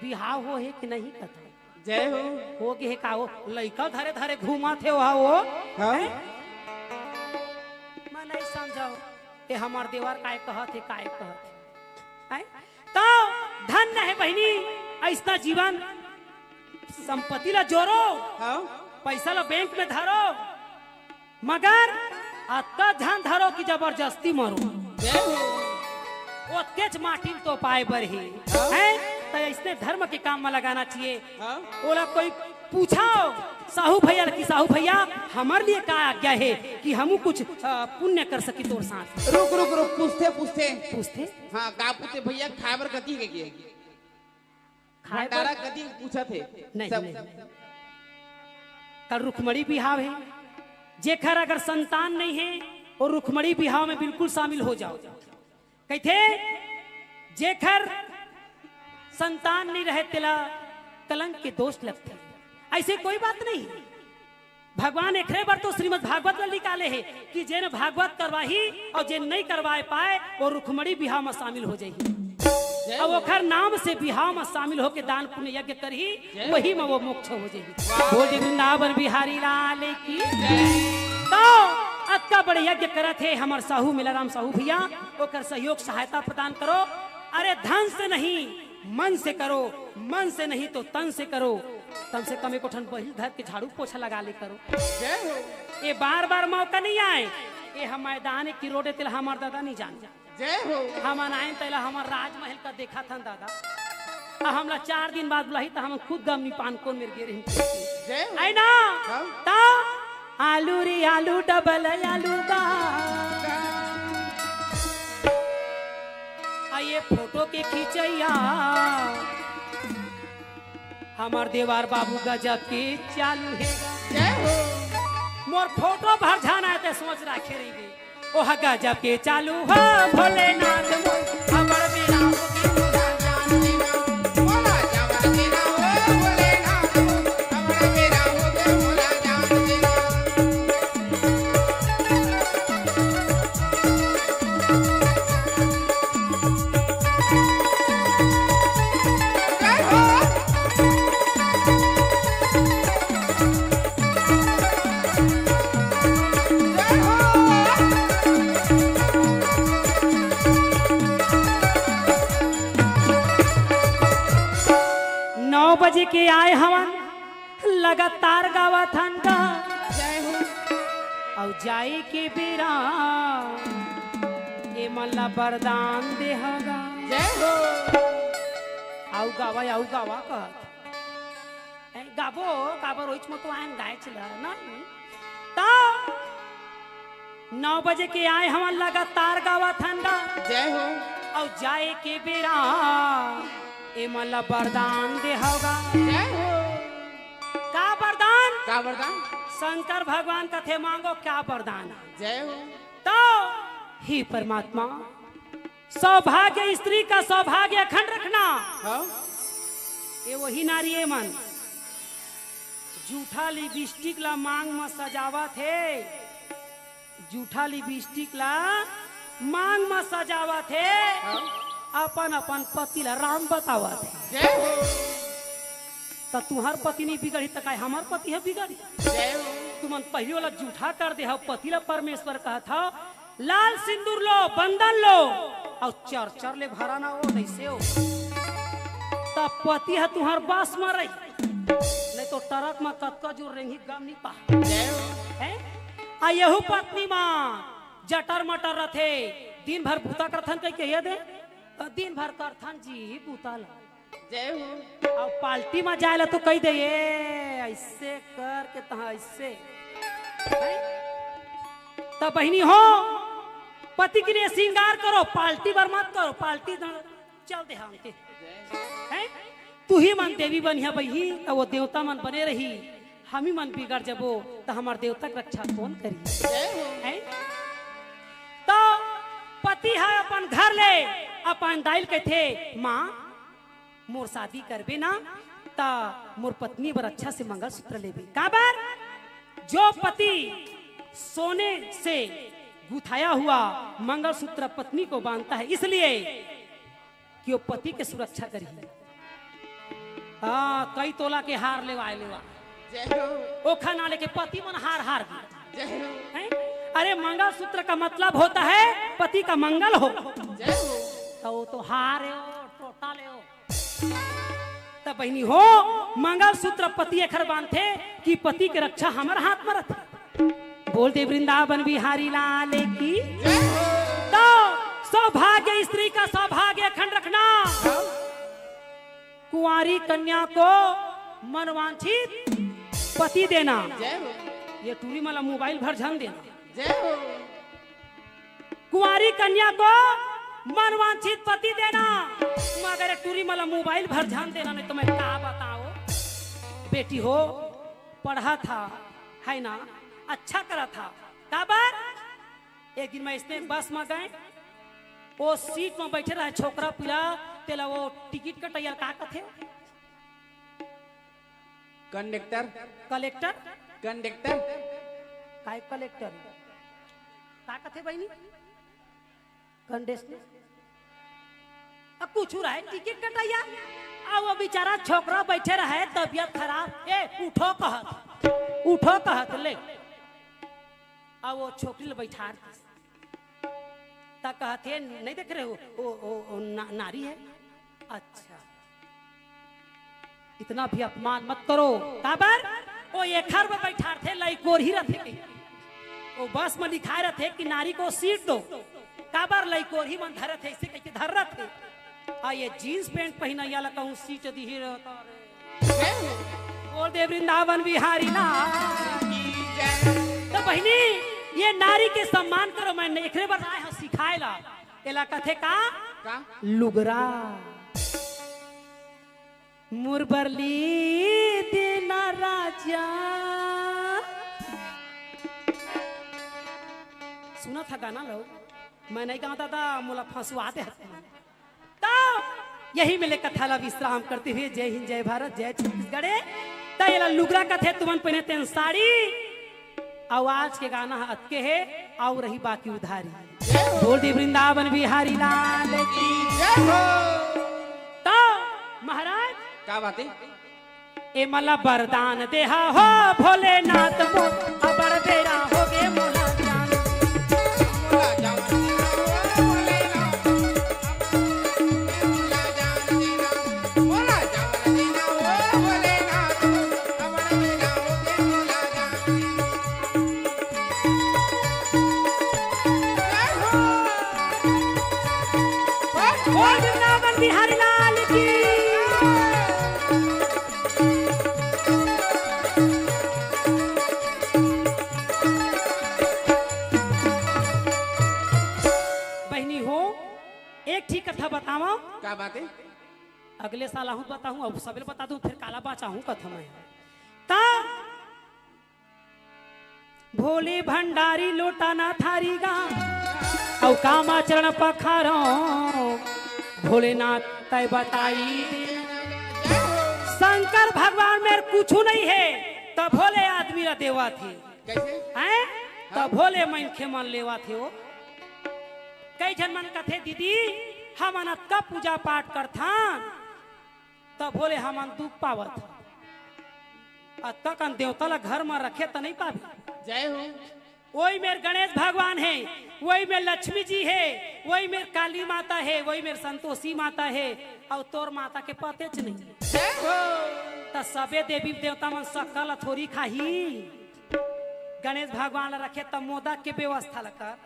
बिहाव हो हे कि नहीं कथा? जय हो। हो गे हे का हो? लइका धरे धरे घूमत हे वहा वो। हाँ। हैं? मैं नहीं समझाओ। ए हमार देवर काय कहत हे, काय कहत हे? हैं? तो धन्य हे बहिनी, ऐसना जीवन, संपत्ति ला जोरो, हाँ। पैसा ला बैंक में धरो, मगर अतका झन धरो कि जबरदस्ती मरो। जय हो। ओतकेच माटी ल तो पाए बर हे, हाँ। हैं? त ऐसने धर्म के काम में लगाना चाहिए। हाँ। ओला कोई पूछो साहू भैया ल कि साहू भैया, हमर लिए का आज्ञा हे कि हमू कुछ, अ, पुण्य कर सकी तोर साथ? रुक, रुक, रुक, पूछथे, पूछथे। पूछथे? हाँ, का पूछथे भैया, खाए बर कथी के, के? खाए बर भंडारा कथी पूछत हे? नहीं, सब नहीं। कल रुक्मणी बिहाव हे, जेखर अगर संतान नहीं हे, वो रुक्मणी बिहाव में बिल्कुल शामिल हो जाओ। कहिथे, जेखर संतान नहीं रहे, तेला कलंक के दोष लगथे। ऐसे कोई बात नहीं। भगवान एकरे बर तो श्रीमद् भागवत ल निकाले हे कि जेन भागवत करवाही अउ जेन नइ करवाए पाए, वो रुक्मणी बिहाव म शामिल हो जाही। जय अउ हो। ओखर नाम से बिहाव म शामिल होके दान पुण्य यज्ञ करही, जय हो। वही म वो मोक्ष हो जाही। वाह। बोल दे वृंदावन बिहारी लाल की। जय। तो अतका बड़े यज्ञ करत हे हमर साहू मेलाराम साहू भैया, ओकर सहयोग सहायता प्रदान करो। अरे धन से नहीं, मन से करो, मन से नहीं तो तन से करो। कम से कम एको ठन बहिल धर के झाड़ू पोछा लगा ले करो। जय हो। ये बार बार मौका नहीं आए। ये हम मैदान की रोड तेला हमर दादा नहीं जान। जय हो। हमन आए तेला हमर राजमहल का देखत हन दादा। आ हमला चार दिन बाद बुलाही त हमन खुद गम नहीं पान कोन मेर गे रही। जय हो। आए ना? हाँ। त आलू रे आलू डबल आलू का। आ ये फोटो के खींचैया हमर देवार बाबू गजब के चालू हे। जय हो। मोर फोटो भर झन आए ते सोच राखे रहिबे। ओह गजब के चालू हो भोलेनाथ मोर, अबर बेरा हो गे मोला जान देना। मोला जान देना हो भोलेनाथ मोर, अबर बेरा हो गे मोला जान देना। नौ बजे के आए हवन, लगातार गावत हन गा। जय हो। अउ जाए के बेरा ए मन ला वरदान देहगा। जय हो। अउ गावा, अउ गावा कहत। ए, गाबो, गाबो रोहित म तो आयन गाय चला, नहीं? त नौ बजे के आए हवन लगातार गावत हन गा। जय हो। अउ जाए के बेरा ए मन ला वरदान देहगा। जय हो। का वरदान? का वरदान? शंकर भगवान कथे मांगो का वरदान? जय हो। तो हे परमात्मा, सौभाग्य स्त्री का सौभाग्य अखंड रखना। हाँ। ये वही नारी ए मन जूठा लिपस्टिक ला मांग म सजावत हे। जूठा लिपस्टिक ला मांग म सजावत हे, हाँ। अपन अपन पति ला राम बतावत हे। जय हो। त तुहर पति नहीं बिगड़ी त काय हमर पति ह बिगड़ी? जय हो। तुमन पहिली ओला जूठा कर दे हव, पति ला परमेश्वर कहत हव, लाल सिंदूर लो, बंदन लो, अउ चर चर ले भरा ना ओ, तइसे ओ। त पति ह तुहर बस म रही, नहीं तो ट्रक म कतका जोर रेंगी गम नहीं पा। जय हो। हैं? आ यहू पत्नी म जटर मटर रथे, दिन भर बूता करथन कहिके ये दे, त दिन भर करथन जी बूता ल। जय हो। अउ पार्टी म जाए ला तो कहि दे, "ए, अइसे करके तहाँ अइसे।" हैं? त बहिनी हो, पति के लिए श्रृंगार करो, पार्टी बर मत करो, पार्टी न-, चल दे हम के। हैं? तुही मन देवी बनिहा बही, त वो देवता मन बने रही, हमी मन बिगड़ जबो, त हमर देवता के रक्षा कौन करी? जय हो। हैं? त पति ह अपन घर ले अपन दाई ल कहिथे, "माँ, मोर शादी करबे ना, त मोर पत्नी बर अच्छा से मंगलसूत्र लेबे।" काबर? जो पति सोने से गुथाया हुआ मंगलसूत्र पत्नी को बांधता है, इसलिए कि वो पति के सुरक्षा करही। हाँ, कई तोला के हार लेवाए लेवा। जय हो। ओखर ना लेके पति मन हार हार गे। जय हो। हैं? अरे, मंगलसूत्र का मतलब होता है पति का मंगल हो। जय हो। त वो तो हार हे, वो टोटा ले हो। त बहिनी हो, मंगलसूत्र पति एखर बांधथे कि पति के रक्षा हमर हाथ म रथे। बोल दे वृंदावन बिहारी लाल की। जय हो। तो सौभाग्य स्त्री का सौभाग्य अखंड रखना। हाँ। कुंवारी कन्या को मनवांछित पति देना। जय हो। ये टूरी मला मोबाइल भर झन देना। जय हो। कुंवारी कन्या को मनवांछित पति देना, मगर ये टूरी मला मोबाइल भर झन देना, नहीं तो मैं का बताओ। बेटी हो, पढ़ा था, है ना, अच्छा करा था। काबर? एक दिन मैं इसने बस में गए, वो सीट में बैठे रहे छोकरा पीला, तेला वो टिकट कटैया का कथे? कंडक्टर। कलेक्टर? कंडक्टर। काय कलेक्टर? का कथे बहिनी? कंडक्टर। अब कुछ रहे टिकट कटैया। अब वो बेचारा छोकरा बैठे रहे, तबियत खराब। ए, उठो कहत, उठो कहत ले। अब वो छोकरी ले बैठार दिस। त कहत हे, "नहीं देख रहे हो? ओ, ओ, ओ, ना, नारी है।" अच्छा, इतना भी अपमान मत करो। काबर? वो एखर में बैठारथे, लइकोरही रथे कहिके। वो बस में लिखाए रथे कि नारी को सीट दो। काबर? लइकोरही मन धरत हे, ऐसे कहिके धर रथे। आ ये जींस पैंट पहिनैया ला कहूँ सीट दिही रहता रे। बोल दे वृंदावन बिहारी लाल। तो बहिनी, ये नारी के सम्मान करो, मैं एकरे बर आए हँव सिखाए ला। एला कथे का? का? लुगरा। मुरबरली देना राजा। सुना था गाना लो, मैं नहीं गाता था, मोला फंसवा दे। तो यही मेले कथा ला विश्राम करते हुए जय हिंद, जय भारत, जय छत्तीसगढ़। त एला लुगरा कथे, तुमन पहिने तेन साड़ी। अउ आज के गाना ह अतके हे, अउ रही बाकी उधारी। बोल दे वृंदावन बिहारी लाल की। जय हो। तो महाराज, का बात हे? ए मला वरदान देहा हो भोलेनाथ मोर, अबड़ बेरा होगे मोला जान। बोल वृंदावन बिहारी लाल की। बहिनी हो, एक ठी कथा बतावंव। का बात हे? अगले साल आहूँ बताहूँ, अब सबेले बता दूँ, फेर काला बाचाहूँ कथा मैं। त भोले भंडारी लोटा ना थारी गा, अउ कामाचरण पखारो, भोलेनाथ तैं बताई दे। शंकर भगवान मेर कुछु नहीं हे, त भोले आदमी ला देवत हे। कैसे? हैं? त भोले मनखे मन लेवत हे वो। कई झन मन कथे, "दीदी, हमन अतका पूजा पाठ करथन, त भोले हमन दुख पावत हन। अतका कन देवता ला घर म रखे त नहीं पाबे।" जय हो। वही मेर गणेश भगवान हे, वही मेर लक्ष्मी जी हे, वही मेर काली माता हे, वही मेर संतोषी माता हे, अउ तोर माता के पतेच नहीं। जय हो। त सबे देवी देवता मन सक्कर ला थोरी खाही। गणेश भगवान ला रखे त मोदक के व्यवस्था ला कर,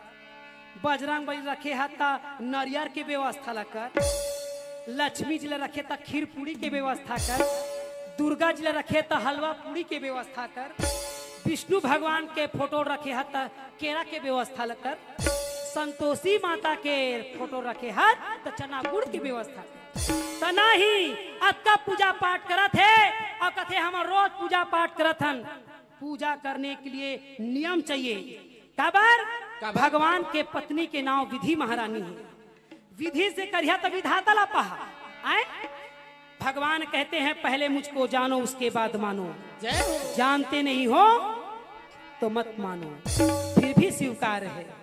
बजरंग बली रखे ह त नरियर के व्यवस्था ला कर, लक्ष्मी जी ला रखे त खीर पूड़ी के व्यवस्था कर, दुर्गा जी ला रखे त हलवा पूड़ी के व्यवस्था कर, विष्णु भगवान के फोटो रखे ह त केरा के व्यवस्था ला कर, संतोषी माता के फोटो रखे ह त चना गुड़ के व्यवस्था कर। त नहीं, अतका पूजा पाठ करत हे अउ कथे, "हमन रोज पूजा पाठ करत हन।" पूजा करने के लिए नियम चाहिए। काबर? काबर? भगवान के पत्नी के नाम विधि महारानी हे। विधि से करिहा त विधाता ला पाहा। आय? भगवान कहते हैं, "पहले मुझको जानो, उसके बाद मानो।" जय हो। जानते नहीं हो तो मत मानो, फिर भी स्वीकार है।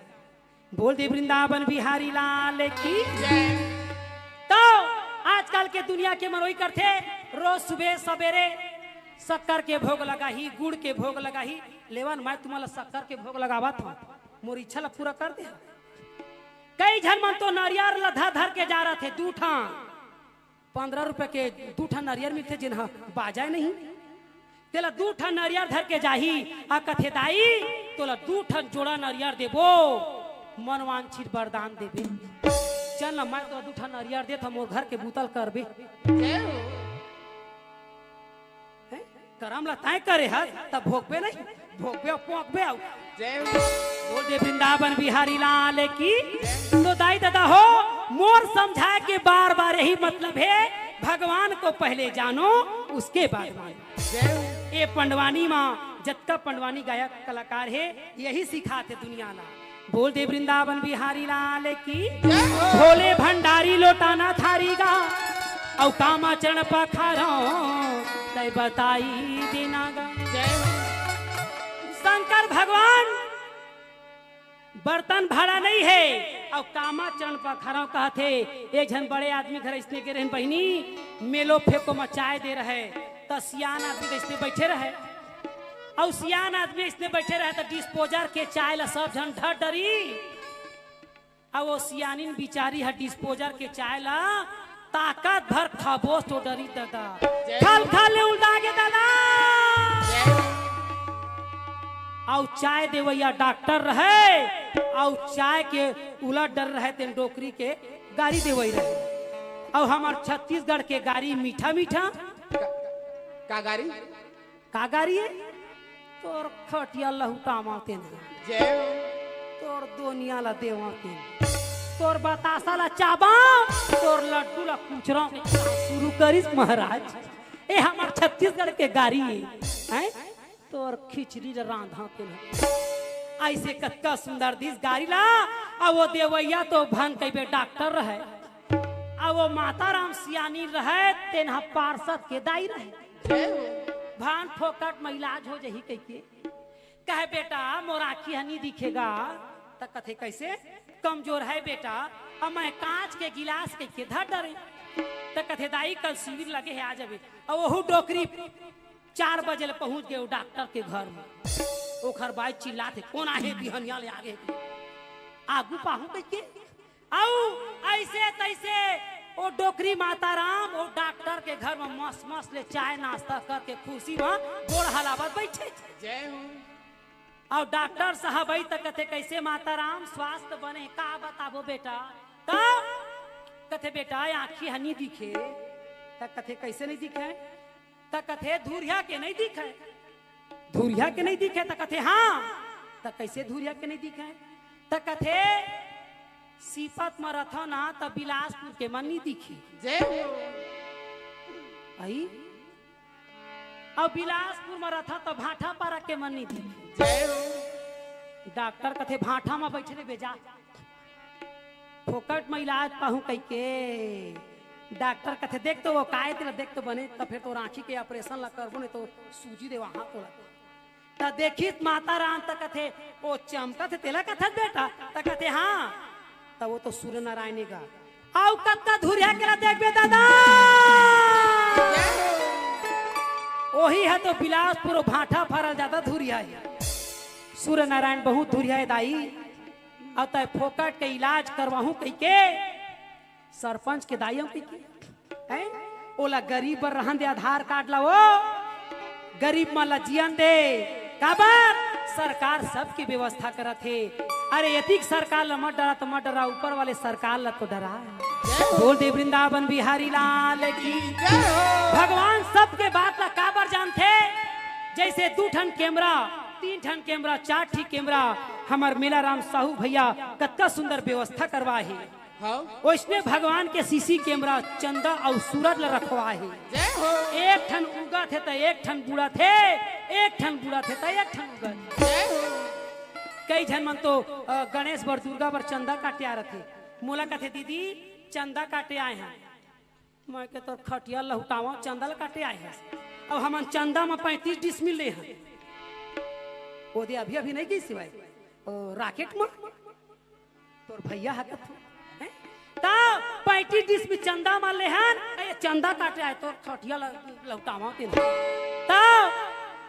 बोल दे वृंदावन बिहारी लाल की। जय। तो आजकल के दुनिया के मनोई करथे, रोज सुबह सवेरे शक्कर के भोग लगाही, गुड़ के भोग लगाही। लेवन, मैं तुम्हारा शक्कर के भोग लगावत हूँ, मोर इच्छा ला पूरा कर दे। कई झन मन तो नरियर ला धर धर के जा रहे थे, दू ठा पंद्रह रुपए के दू ठन नरियर मिलथे, जेन ह बाजय नहीं। तेला दू ठन नरियर धर के जाही, आ कथे, "दाई, तोला दू ठन जोड़ा नरियर देबो, मनवांछित वरदान देबे।" चल न, मैं तोला दू ठन नरियर देत हंव, मोर घर के बूता ल करबे। जय हो। हैं? करम ला तैं करे हस, त भोगबे नहीं, भोगबे अउ पोंकबे अउ। जय हो। बोल दे वृंदावन बिहारी लाल की। तो दाई ददा हो, मोर समझाए के बार बार यही मतलब हे, भगवान को पहले जानो, उसके बाद मानो। जय हो। ए पंडवानी मा जतका पंडवानी गायक कलाकार हे, यही सिखाथे दुनिया ला। बोल दे वृंदावन बिहारी लाल की। जय हो। भोले भंडारी लोटा ना थारी गा, अउ कामाचरण पखारो, तैं बताई देना गा। जय हो। भगवान बर्तन भाड़ा नहीं हे। अउ कामाचरण पखारव कहत हे, एक झन बड़े आदमी घर अइसने गे रहेन बहिनी, मेलो फेंको म चाय दे रहे, त सियान आदमी अइसने बइठे रहे, अउ सियान आदमी अइसने बइठे रहे, त डिस्पोजर के चाय ल सब झन ढर डरी। अउ ओ सियानिन बिचारी ह डिस्पोजर के चाय ल ताकत भर खबोस तो डरी ददा। जय हो। खल खल ले उलदा गे ददा। जय हो। अउ चाय देवइया डॉक्टर रहे, अउ चाय के उलट डर रहे, तेन डोकरी के गारी देवई रहे। अउ हमर छत्तीसगढ़ के गारी मीठा मीठा। का, का गारी? का गारी हे? तोर खटिया लहुटावा तेन। जय हो। तोर दोनिया ला देवा तेन। तोर बतासा ला चाबा, तोर लड्डू ला कुचरा के चाबा शुरू करिस महाराज। ए हमर छत्तीसगढ़ के गारी हे, हैं? तोर खिचड़ी ला रांधा तेन। अइसे कतका सुंदर दिस गारी ला, अउ ओ देवइया तो भन कहिबे डॉक्टर रहे, अउ ओ माता राम सियानी रहे, तेन ह पार्षद के दाई रहे। जय हो। भान फोकट म इलाज हो जही कहिके। कहे, "बेटा, मोर आँखी ह नी दिखे गा।" त कथे, "कइसे?" "कमजोर हे बेटा, अब मैं कांच के गिलास कहिके धर डरे।" त कथे, "दाई, कल शिविर लगे हे, आ जाबे।" अउ ओहू डोकरी चार बजे ले पहुंच गे ओ डॉक्टर के घर म। ओखर बाई चिल्लाथे, "कोन आहे बिहनिया ले आगे?" आगू पाहूं कहिके। अउ अइसे तइसे ओ डोकरी माता राम ओ डॉक्टर के घर म मस मस ले चाय नाश्ता करके कुर्सी म गोड़ हलावत बइठे। जय हो। अउ डॉक्टर साहब आई त कथे, "कइसे माता राम, स्वास्थ्य बने? का बताबो बेटा?" त कथे, "बेटा, आँखी ह नी दिखे।" त कथे, "कइसे नइ दिखे?" त कथे, "धुरिहा के नइ दिखे।" धुरिहा के नइ दिखे? त कथे, "हाँ।" त कइसे धुरिहा के नइ दिखे? त कथे, "सीपत म रथव ना, त बिलासपुर के मन नइ दिखे।" जय हो। अई? अउ बिलासपुर म रथव, त भाटापारा के मन नइ दिखे। जय हो। डॉक्टर कथे, "भाटा म बइठे रहिबे जा।" फोकट म इलाज पाहूं कहिके। डॉक्टर कथे, "देख तो ओ काय तेला देख तो बने, त फेर तोर आँखी के ऑपरेशन ला करबो, नहीं तो सूजी देवाहूं तोला।" त देखिस माता राम त कथे, "ओ चमकत हे तेला कथस बेटा?" त कथे, "हाँ।" त ओ तो सूर्य नारायण हे गा। अउ कतका धुरिहा के ला देखबे ददा। ओही ह तो बिलासपुर भाटापारा जादा धुरिहा हे। सूर्य नारायण बहुत धुरिहा हे दाई। अउ तैं फोकट के इलाज करवाहूं कहिके, सरपंच के दाई हंव कहिके, हैं? ओला गरीब बर रहन दे, आधार कार्ड ला ओ गरीब मन ला जियन दे। काबर? सरकार सबके व्यवस्था करत हे। अरे एतिक सरकार ला मत डरा त मत डरा, ऊपर वाले सरकार ला तो डरा। जय हो। बोल दे वृंदावन बिहारी लाल की। जय हो। भगवान सबके बात ला काबर जानथे? जइसे दू ठन कैमरा, तीन ठन कैमरा, चार ठी कैमरा, हमर मेलाराम साहू भैया कतका सुंदर व्यवस्था करवाए हे। हाँ। ओइसने भगवान के सीसी कैमरा चंदा अउ सूरज ल रखवाए हे। जय हो। एक ठन उगत हे त एक ठन बुड़त हे, एक ठन बुड़त हे त एक ठन उगत हे। जय हो। कई झन मन तो, अ, गणेश बर, दुर्गा बर चंदा काटे आ रथे। मोला कथे, "दीदी, चंदा काटे आए हन।" मैं के, "तोर खटिया लहुटावा, चंदा ल काटे आए हस।" अब हमन चंदा म पैंतीस डिसमिल ले हन। ओ दे अभी, अभी नहीं गई सिवाय, ओ, राकेट म। तोर भैया ह कथू, हैं? त पैंतीस डिसमिल चंदा म लेहन, ए, चंदा काटे आए, तोर खटिया ल-, लहुटावा तेन। त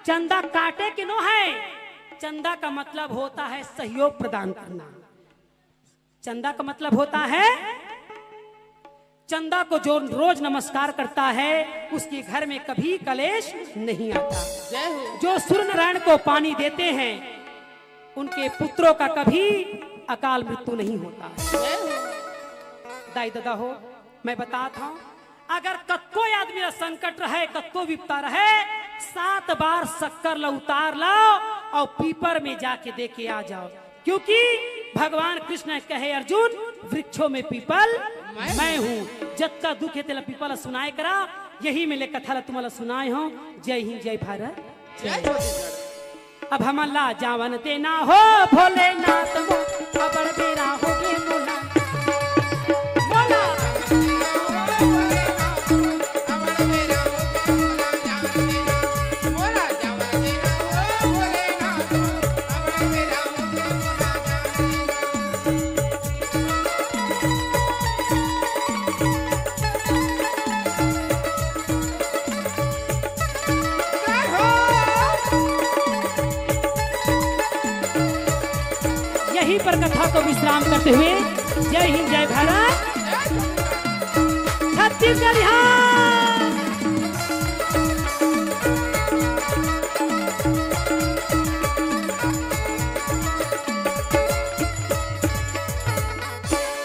चंदा काटे के नो हे, चंदा का मतलब होता है सहयोग प्रदान करना। चंदा का मतलब होता है, चंदा को जो रोज नमस्कार करता है, उसके घर में कभी कलेश नहीं आता। जय हो। जो सूर्य नारायण को पानी देते हैं, उनके पुत्रों का कभी अकाल मृत्यु नहीं होता है। जय हो। दाई ददा हो, मैं बतात हंव, अगर कतको आदमी ला संकट रहे, कतको विपदा रहे, सात बार शक्कर ला उतार लाव अउ पीपर में जाके दे के आ जाव, क्योंकि भगवान कृष्ण कहे, "अर्जुन, वृक्षों में पीपल मैं हूँ।" जतका दुख हे तेला पीपल ला सुनाए करा। यही मेर ले कथा ला तुमन ला सुनाए हंव। जय हिंद, जय भारत। जय छत्तीसगढ़। अब हमन ला जावन देना हो भोलेनाथ मो, अबड़ बेरा होगे मोला। मोला। कथा को विश्राम करते हुए जय हिंद, जय भारत, छत्तीसगढ़, हाँ।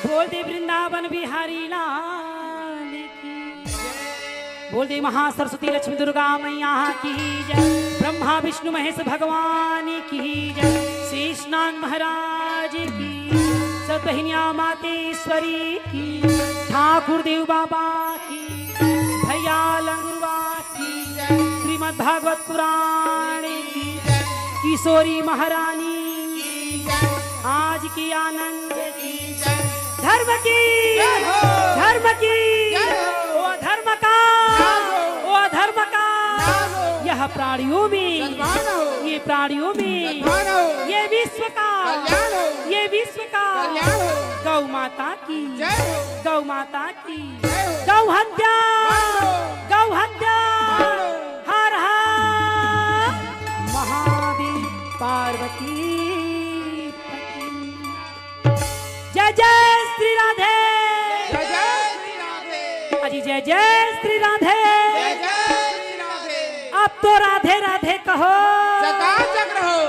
बोल दे वृंदावन बिहारी लाल की, बोल दे महासरस्वती लक्ष्मी दुर्गा मैया की जय, ब्रह्मा विष्णु महेश भगवान की जय, शेषनाग महाराज की, सतहिनिया मातेश्वरी की, ठाकुर देव बाबा की, भैया लंगुरवा की जय, श्रीमद् भागवत पुराण की जय, किशोरी महारानी की जय, आज की आनंद की जय, धर्म की, जय हो। धर्म की, जय हो। वो धर्म का, नाश हो। वो धर्म का, नाश हो। यह प्राणियों में, यजमान हो। ये प्राणियों में, यजमान हो। ये विश्व का, कल्याण हो। ये विश्व का, कल्याण हो। गौ माता की, जय हो। गौ माता की, जय हो। गौ हत्या, बंद हो। गौ हत्या, बंद हो। हर हर महादेव पार्वती पति। जय जय श्री राधे। जय जय श्री राधे। अजी जय जय श्री राधे। जय जय श्री राधे। अब तो राधे राधे कहो। चकाचक रहो।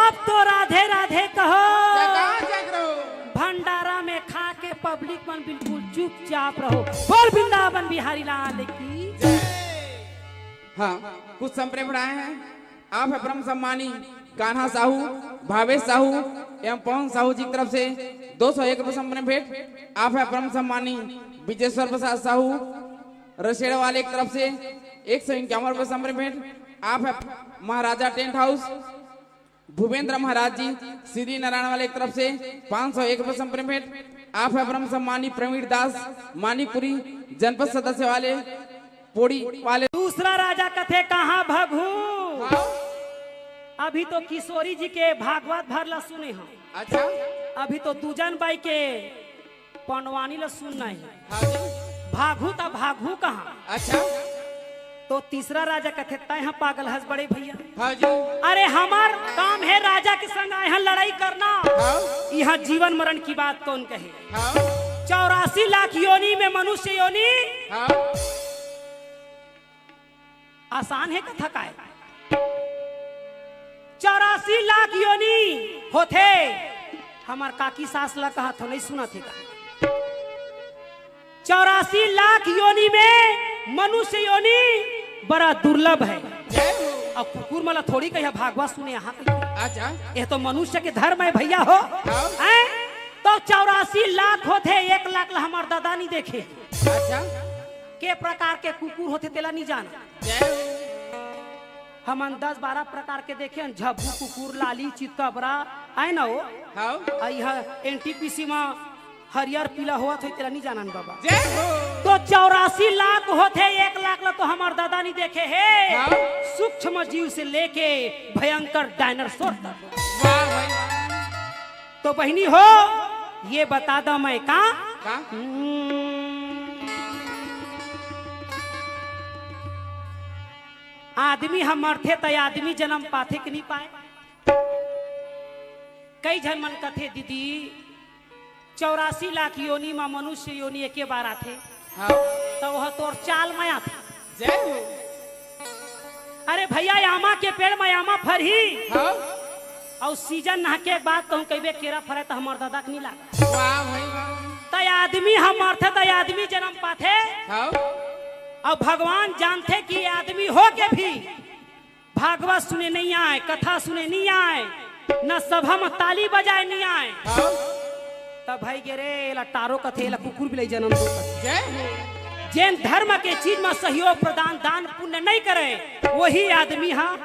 अब तो राधे राधे कहो। चकाचक रहो। भंडारा में खा के पब्लिक मन बिल्कुल चुपचाप रहो। बोल वृंदावन बिहारी लाल की। जय। हाँ, कुछ संप्रेम बढ़ाए हैं। आप है परम सम्मानी कान्हा साहू, भावेश साहू एवं पवन साहू जी की तरफ से दो सौ एक रुपये संप्रेम भेंट। आप है परम सम्मानी विजेश्वर प्रसाद साहू रसेड़ा वाले की तरफ से एक सौ इक्यावन रुपये संप्रेम भेंट। आप है महाराजा टेंट हाउस भूपेंद्र महाराज जी श्री नारायण वाले की तरफ से पाँच सौ एक रुपये संप्रेम भेंट। आप है परम सम्मानी प्रवीण दास मानिकपुरी जनपद सदस्य वाले पोड़ी वाले। दूसरा राजा कथे कहाँ भगू। हाँ। अभी तो किशोरी जी के भागवत भर ला सुने हो। अच्छा। अभी तो दूजन बाई के पंडवानी ला सुनना है। हाँ जी। भागू त भागू कहाँ? अच्छा। तो तीसरा राजा कथे तय ह पागल हस बड़े भैया। हाँ जी। अरे हमार काम है राजा के संग आए हैं लड़ाई करना। हाँ। यहाँ जीवन मरण की बात कौन कहे? हाँ। चौरासी लाख योनि में मनुष्य योनि। हाँ। आसान है कथा काय? चौरासी लाख योनि होथे। हमार काकी सास ला कहा थो, नहीं सुना थे का? चौरासी लाख योनि में मनुष्य योनि बड़ा दुर्लभ है। जय हो। अब कुकुर मला थोड़ी कहिया भागवत सुने यहाँ कहिया। अच्छा। ये तो मनुष्य के धर्म है भैया हो। हाँ। हैं? तो चौरासी लाख होथे, एक लाख ला हमार दादा नहीं देखे। अच्छा। के प्रकार के कुकुर होथे तेला नहीं जाना। जय हो। हमन दस बारह प्रकार के देखे हन, झब्बू कुकुर, लाली, चितकबरा, आए ना हो? हाँ। आ यह एनटीपीसी में हरियर पीला होवत होही, तेला नहीं जानन बाबा। जय हो। तो चौरासी लाख होथे, एक लाख ला तो हमार दादा नहीं देखे हे। हाँ। सूक्ष्म जीव से लेके भयंकर डायनासोर तक। वाह भाई। तो बहिनी हो, ये बता दा मैं का? का? हम्म। आदमी ह मरथे त आदमी जन्म पाथे कि नहीं पाए? कई झन मन कथे, "दीदी, चौरासी लाख योनि म मनुष्य योनि एके बार आथे।" हाँ। त वह तोर चाल म आथे। जय हो। अरे भैया, आमा के पेड़ म आमा फरही। हाँ। अउ सीजन नहके के बाद कहूँ कहिबे केरा फरे त हमर दादा के नहीं लागे। वाह भाई वाह। त आदमी ह मरथे त आदमी जन्म पाथे। हाँ। अउ भगवान जानथे कि आदमी हो के भी भागवत सुने नहीं आए, कथा सुने नहीं आए, न सभा में ताली बजाए नहीं आए। हाँ। तब भाई गे रे, एला टारो कथे, एला कुकुर बिलाई जन्म दो कथे। जय हो। जेन धर्म के चीज में सहयोग प्रदान, दान पुण्य नहीं करे, वही आदमी हा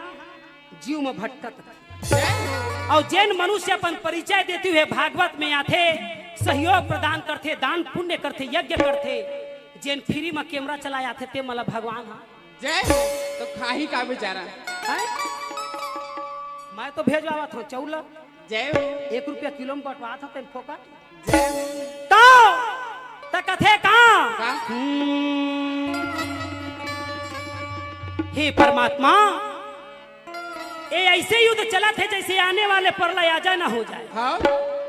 जीव में भटकत। जय हो। अउ जेन मनुष्य अपन परिचय देते हुए भागवत में आथे, सहयोग प्रदान करथे, दान पुण्य करथे, यज्ञ करथे, जेन फ्री में कैमरा चलाए आथे, ते मला भगवान हा जय हो। तो खाही का बेचारा? हैं? मैं तो भेजवावत हूँ चौल। जय हो। एक रुपया किलो में बंटवात हूँ तेन फोकट। जय हो। तो त कथे का? का? हम्म। हे परमात्मा, ये ऐसे युद्ध चलत हे जैसे आने वाले प्रलय आजा ना हो जाए। हाँ।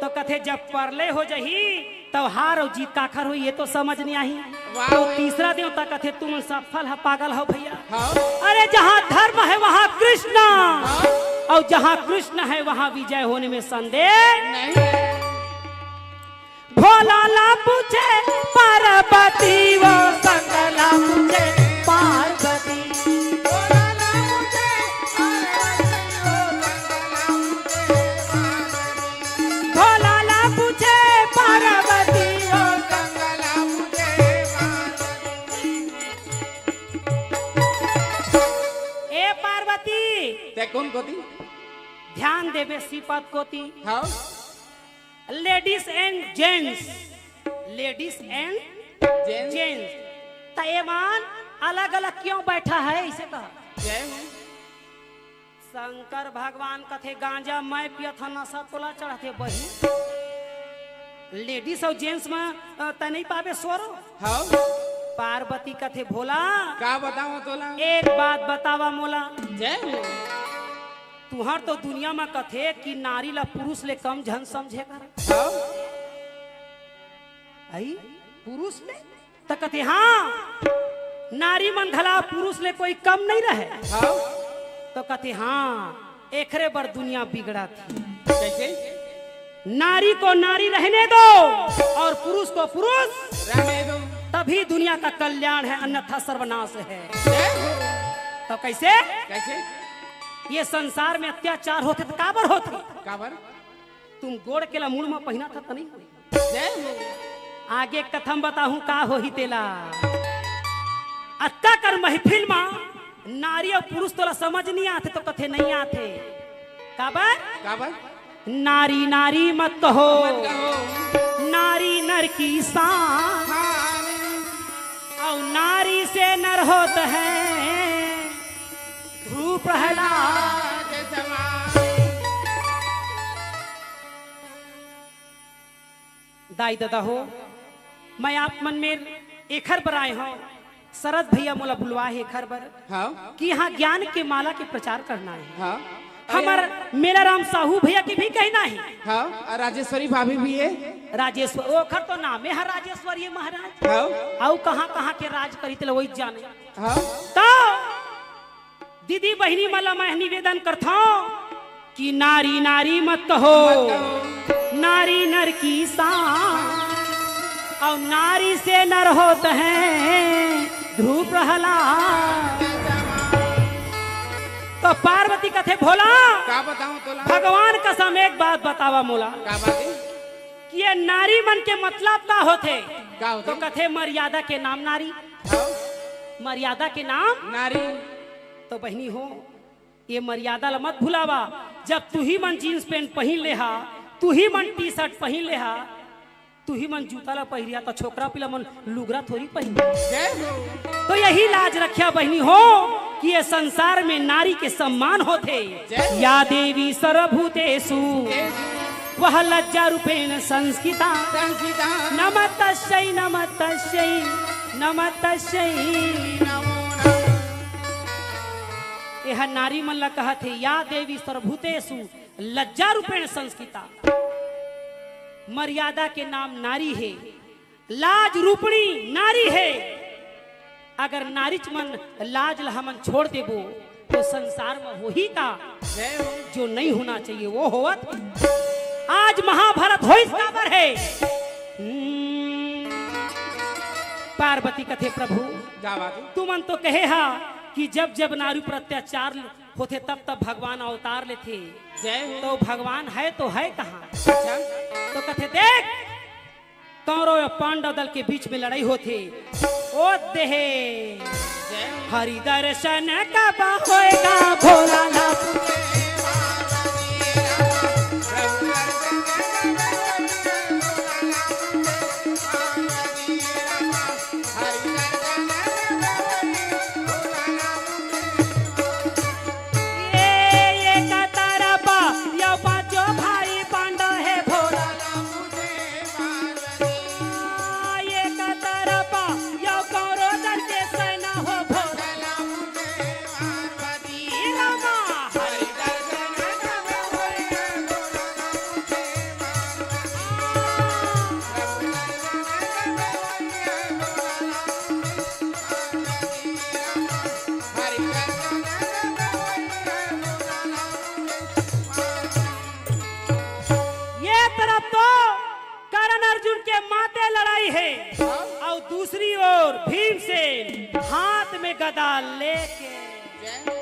तो कथे, जब परलय हो जही, तब हार अउ जीत काखर होही, ये तो समझ नइ आही। वाह। तो तीसरा देवता कथे, तुमन सब फल ह पागल हो भइया। हाँ। अरे, जहाँ धर्म है, वहाँ कृष्ण, हाँ। अउ जहाँ कृष्ण है, वहाँ विजय होने में संदेह नहीं। भोला ला पूछे पार्वती, वो शंकर ला पूछे पार्वती। भोला ला पूछे पार्वती, वो शंकर ला पूछे पार्वती। ए पार्वती, ते कोन कोती? ध्यान देबे श्रीपद कोती। हाँ। Ladies and gents, ladies and gents। Gents। त एमन अलग-अलग क्यों बैठा है, इसे कहा। जय हो। शंकर भगवान कथे, गांजा मैं पियत हंव, नशा तोला चढ़थे बहिनी। Ladies अउ gents में, अ, तैं नइ पाबे स्वर। हाँ। पार्वती कथे, भोला, का बतावंव तोला? एक बात बतावा मोला। जय हो। तुंहर तो दुनिया म कथे कि नारी ला पुरुष ले कम झन समझे कर। हाँ। अई? पुरुष ले? त कथे, हाँ, नारी मन घला पुरुष ले कोई कम नइ रहे। हाँ। तो कथे, हाँ, एखरे बर दुनिया बिगड़त हे। कैसे? नारी को नारी रहने दो और पुरुष को पुरुष, रहने दो। तभी दुनिया का कल्याण है, अन्यथा सर्वनाश है। जय हो। तो कैसे? कैसे? ये संसार में अत्याचार होथे त काबर होथे? काबर? तुम गोड़ के ला मुड़ म पहिनथव त नइ होय। जय हो। आगे कथा म बताहूं का होही तेला। अतका कर महफिल म नारी अउ पुरुष तोला समझ नइ आथे तो कथे नइ आथे। काबर? काबर? नारी नारी मत कहो, मत कहो। नारी नर की शान। शान। अउ नारी से नर होत है भ्रू प्रहलाद। दाई ददा हो, मैं आप मन मेर एखर बर आय हंव, शरद भइया मोला बुलवाय हे एखर बर, हाँ। कि इहाँ ज्ञान के माला के प्रचार करना हे। हाँ। हमर मेलाराम साहू भइया के भी कहना हे। हाँ, अउ राजेश्वरी भाभी भी हे। राजेश्वर-, ओखर तो नामे हे राजेश्वरी महाराज। हाँ। अउ कहाँ-कहाँ के राज करी तेला वही जाने। हाँ। तो दीदी बहिनी मन ला मैं निवेदन करथंव कि नारी नारी मत कहो, मत कहो। नारी नर की शान, अउ नारी से नर होत है भ्रू प्रहलाद। तो पार्वती कथे, भोला, का बतावंव तोला? भगवान कसम एक बात बतावा मोला। का बात हे? कि ये नारी मन के मतलब का होथे? का होथे? तो कथे, मर्यादा के नाम नारी। हाँ। मर्यादा के नाम नारी। तो बहिनी हो, ये मर्यादा ला मत भुलावा। जब तुही मन jeans pant पहिन ले हा, तुही मन T-shirt पहिन ले हा, तुही मन जूता ला पहिरिया, त छोकरा पिला मन लुगरा थोरी पहिन। जय हो। तो यही लाज रखिया बहिनी हो कि ये संसार में नारी के सम्मान होथे। जय हो। या देवी सर्वभूतेषु, देवी। वह लज्जा रूपेण संस्थिता। संस्थिता। नमस्तस्यै, नमस्तस्यै, नमस्तस्यै। नमो नमः। एह नारी मन ला कहत हे, या देवी सर्वभूतेषु लज्जा रूपेण संस्थिता। मर्यादा के नाम नारी हे, लाज रूपणी नारी हे। अगर नारीच मन लाज ला हमन छोड़ देबो, तो संसार म होही का? जय हो। जो नहीं होना चाहिए, वो होवत। आज महाभारत होइस काबर हे? हम्म, पार्वती कथे, प्रभु, का बात हे? तुमन तो कहे हा कि जब जब नारी पर अत्याचार होथे, तब तब भगवान अवतार लेथे। जय हो। तो भगवान हे तो हे कहाँ? अच्छा। तो कथे, देख, कौरव अउ पांडव दल के बीच में लड़ाई होथे। ओ देहे। जय हो। हरि दर्शन कब होएगा भोला ला। ये, ये कतरपा, यो पांचो भाई पांडव हे भोला। ये कतरपा, यो कौरव दल के सेना हो भोला। रामा। दूसरी ओर भीमसेन हाथ में गदा लेके, जय हो।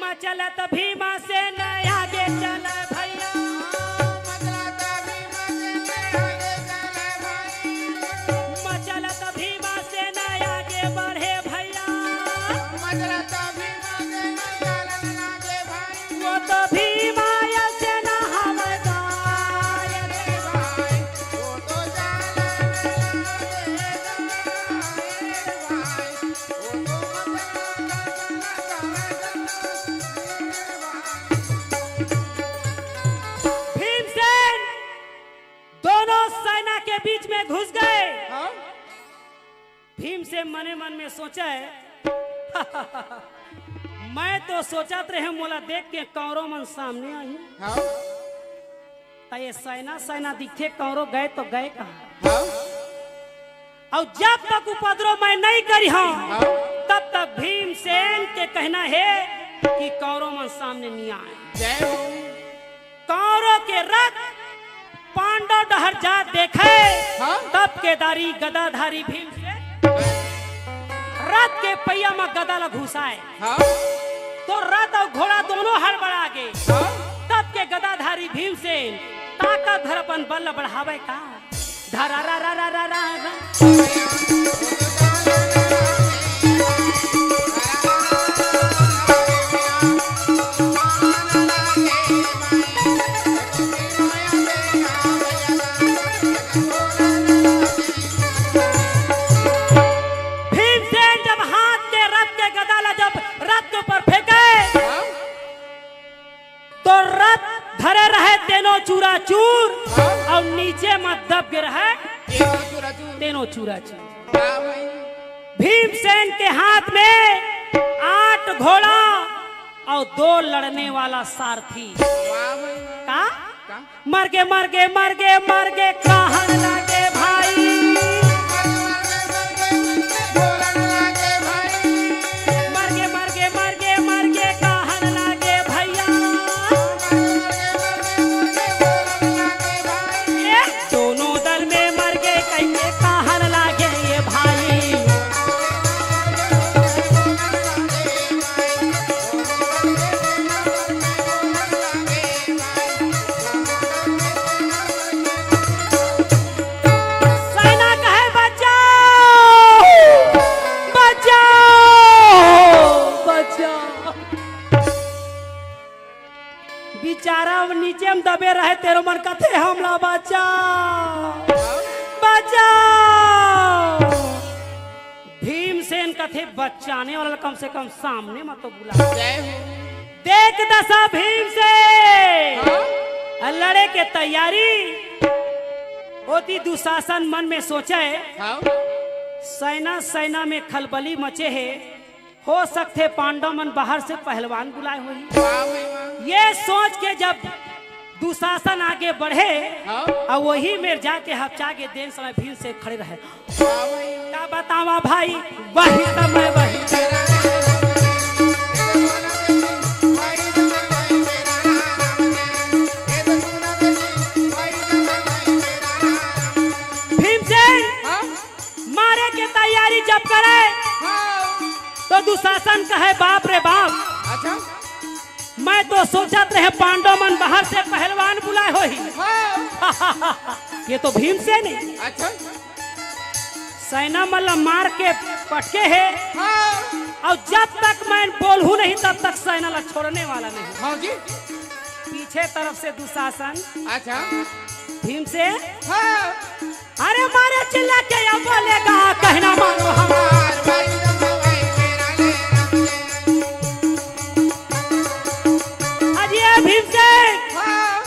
मचलत भीमसेन आगे चल भैया। मचलत भीमसेन आगे चल भाई। मचलत भीमसेन आगे बढ़े भैया। मचलत भीमसेन चलन लागे भाई। वो तो भीमा सेना हवलदार रे भाई। भीमसेन दोनों सेना के बीच में घुस गए। हाँ? भीमसेन मने मन में सोचे, मैं तो सोचत रहे मोला देख के कौरव मन सामने आही। हाँ? त ये सेना सेना दिखथे, कौरव गए तो गए कहाँ? हाँ? अउ जब तक उपद्रव मैं नहीं करिहंव, हाँ। तब तक भीमसेन के कहना हे कि कौरव मन सामने नहीं आए। जय हो। कौरव के रथ पांडव डहर जात देखे, हाँ। तब केदारी गदाधारी भीमसेन रथ के पहिया म गदा ल घुसाए। हाँ। तो रथ अउ घोड़ा दोनों हड़बड़ा गे। हाँ। तब के गदाधारी भीमसेन ताकत भर अपन बल ल बढ़ावे का। धरा रा रा रा रा रा रा। भीमसेन जब हाथ के रथ के गदा ला जब रथ के ऊपर फेंके, हाँ? तो रथ धरे रहे तेनो चूरा चूर, हाँ? अउ नीचे म दब गे रहे तेनो चूरा चूर। तेनो चूरा चूर। वाह भाई। भीमसेन के हाथ में आठ घोड़ा अउ दो लड़ने वाला सारथी। वाह भाई वाह। का? का? मरगे, मरगे, मरगे, मरगे, कहन लागे भाई। मरगे, मरगे, मरगे, मरगे, कहन लागे भैया। ये दोनों दल में मरगे कहिके कहन लागे ये भाई। सेना कहे, "बचाओ, बचाओ, बचाओ।" बिचारा नीचे म दबे रहे, तेनो मन कथे, "हमला बचाओ, बचाओ।" भीमसेन कथे, "बचाने वाला ल कम से कम सामने म तो बुला।" जय हो। देख दसा भीमसेन हाँ? लड़े के तैयारी। ओती दुशासन मन में सोचे, हाँ? सेना सेना में खलबली मचे हे, हो सकथे पांडव मन बाहर से पहलवान बुलाए होही। वाह भाई वाह। ये सोच के जब दुशासन आगे बढ़े, हाँ? अउ वही मेर जाके हपचा गे, तेन समय भीमसेन खड़े रहे। का बतावा भाई, वही समय वही। भीमसेन हाँ? मारे के तैयारी जब करे, हाँ। तो दुशासन कहे, "बाप रे बाप, अच्छा। मैं तो सोचत रहे पांडव मन बाहर से पहलवान बुलाए होही।" हाँ। ये तो भीमसेन हे। अच्छा। सेना मन ल मार के पटके हे। हाँ। अउ जब तक मैं बोलहूँ नहीं, तब तक सेना ल छोड़ने वाला नहीं। हाँ जी। पीछे तरफ से दुशासन। अच्छा। भीमसेन। हाँ। अरे मारे चिल्ला के या बोलेगा, कहना मानो हमार। अरे भीमसेन। हाँ।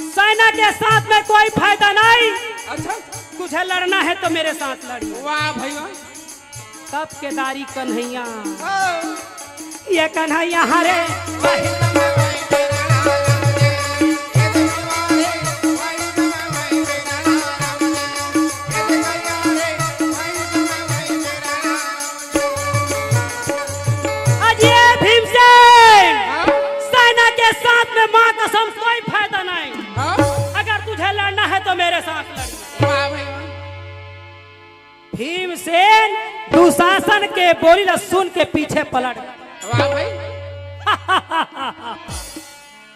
सेना के साथ में कोई फायदा नहीं। अच्छा। तुझे लड़ना है तो मेरे साथ लड़िए। वाह भाई वाह। तब केदारी कन्हैया। हाँ। ये कन्हैया हरे। अजय भीमसेन, हाँ? सेना के साथ में माँ कसम कोई फायदा नहीं। हाँ? अगर तुझे लड़ना है तो मेरे साथ लड़िए। वाह भाई वाह। तेन दुशासन के बोली ला सुन के पीछे पलट गे। वाह भाई।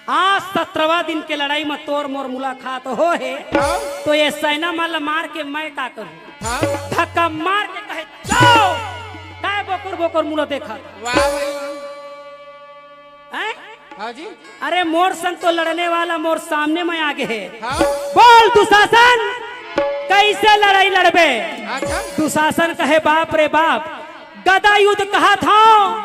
आज सत्रहवाँ दिन के लड़ाई म तोर मोर मुलाकात हो हे, हाँ। तो ये सेना मन ला मार के मैं का करूँ? हाँ। धक्का मार के कहे, "जाओ।" काय बोकर बोकर मुड़ा देखत? वाह भाई। हैं? हाँ जी। अरे मोर संग तो लड़ने वाला मोर सामने में आगे हे। हाँ। बोल दुशासन, कैसे लड़ाई लड़बे? अच्छा। दुशासन कहे, "बाप रे बाप, गदा युद्ध कहा था,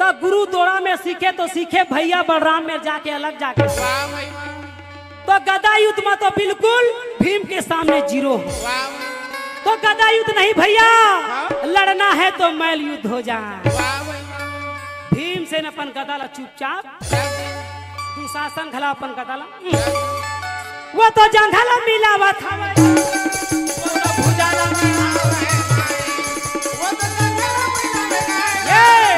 तो गुरु दोड़ा में सीखे तो सीखे, भैया बलराम में जाके अलग जाके सीखे।" वाह भाई वाह। तो गदा युद्ध में तो बिल्कुल भीम के सामने जीरो हो। वाह भाई। तो गदा युद्ध नहीं भैया, हाँ। लड़ना है तो मल्ल युद्ध हो जाए। वाह भाई वाह। भीमसेन अपन गदा ला चुपचाप, दुशासन घला अपन गदा ला, वो तो जंघा ला मिलावत हवे, वो तो भुजा ला मिलावत हवे। ये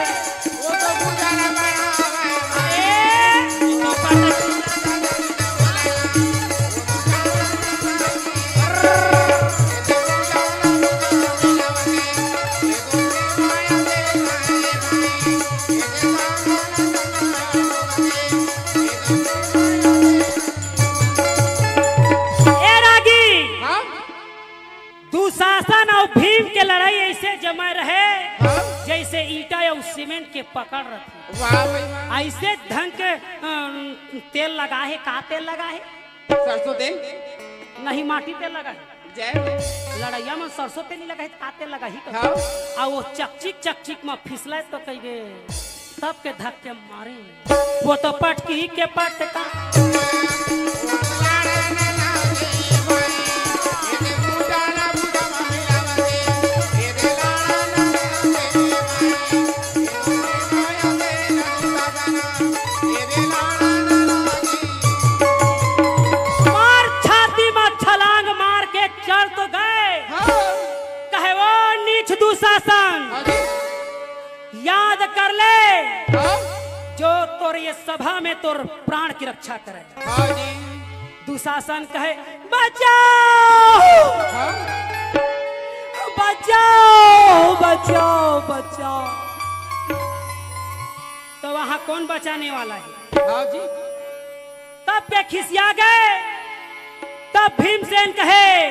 ए रागी, हाँ? दुशासन अउ भीम के लड़ाई ऐसे जमे रहे, हाँ? जैसे ईंटा अउ सीमेंट के पकड़ रथे। वाह भाई वाह। ऐसे ढंग के, अम, तेल लगा हे, का तेल लगा हे? सरसों तेल। नहीं, माटी तेल लगा हे। जय हो। लड़ैया में सरसों तेल नहीं लगा हे, का तेल लगा ही कहो। हाँ। आ वो चकचिक, चकचिक में फिसले तो कहिबे, सबके धक्के मारे। वो तो पटकी के पटका। मार छाती में छलांग मार के चढ़ तो गए। हाँ। कहे, "वो नीच दुशासन, हाँ जी। याद कर ले, हाँ। जो तोर ये सभा में तोर प्राण की रक्षा करे।" हाँ जी। दुशासन कहे, "बचाओ, हाँ। बचाओ, बचाओ, बचाओ।" तो वहां कौन बचाने वाला है? हाँ जी। तब के खिसिया गए, तब भीमसेन कहे,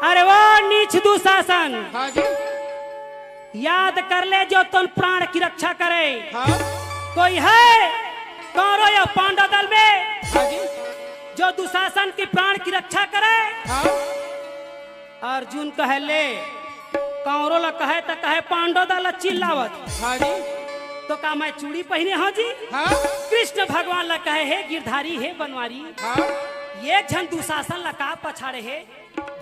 "अरे वो नीच दुशासन, हाँ जी। याद कर ले जो तोर प्राण की रक्षा करे। हाँ। कोई है कौरव या पांडव दल में, हाँ जी। जो दुशासन की प्राण की रक्षा करे?" हाँ। अर्जुन कहे, "ले, कौरव ला कहे त कहे पांडव दल ला चिल्लावत।" हाँ जी। तो का मैं चूड़ी पहिने हंव जी? हाँ। कृष्ण भगवान ला कहे, "हे गिरधारी, हे बनवारी।" हाँ। एक झन दुशासन ला का पछाड़े हे?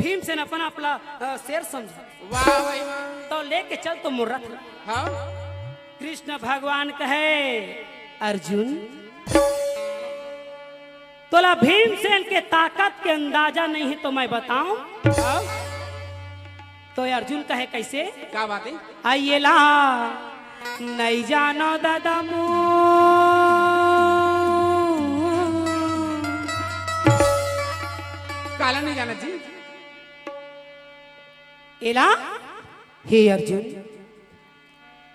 भीमसेन अपन आप ला, अ, शेर समझे। वाह भाई वाह। तो लेके चल तो मोर रथ ला। हाँ। कृष्ण भगवान कहे, "अर्जुन, तोला भीमसेन के ताकत के अंदाजा नहीं है तो मैं बताऊं?" हाँ। तो अर्जुन कहे, "कैसे?" का बात है? "अइला नहीं जानो दादा मो।" काला नहीं जाना जी। एला, हे अर्जुन,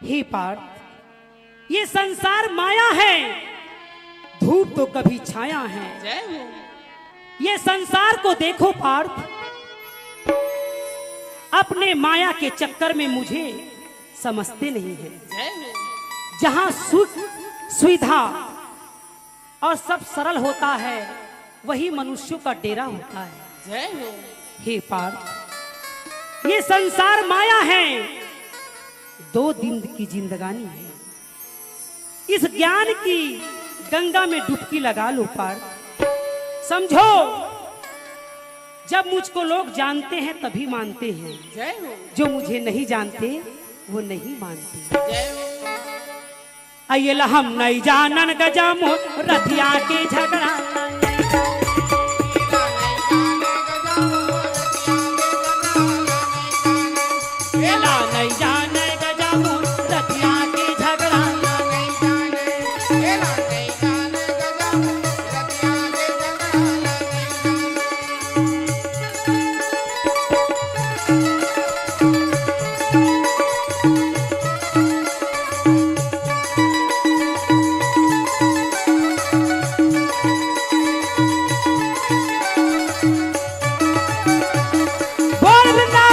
हे पार्थ, ये संसार माया है, धूप तो कभी छाया है। जय हो। ये संसार को देखो पार्थ, अपने माया के चक्कर में मुझे समझते नहीं है। जय हो। जहाँ सुख, सुविधा और सब सरल होता है, वही मनुष्यों का डेरा होता है। जय हो। हे पार्थ, ये संसार माया है, दो दिन की जिंदगानी है। इस ज्ञान की गंगा में डुबकी लगा लो पार्थ। समझो, जब मुझको लोग जानते हैं तभी मानते हैं, जय हो। जो मुझे नहीं जानते वो नहीं मानते। जय हो। अइला हम नहीं जानन गजा मोर रथिया के झगड़ा। एला नहीं जाने गजा मोर रथिया के झगड़ा।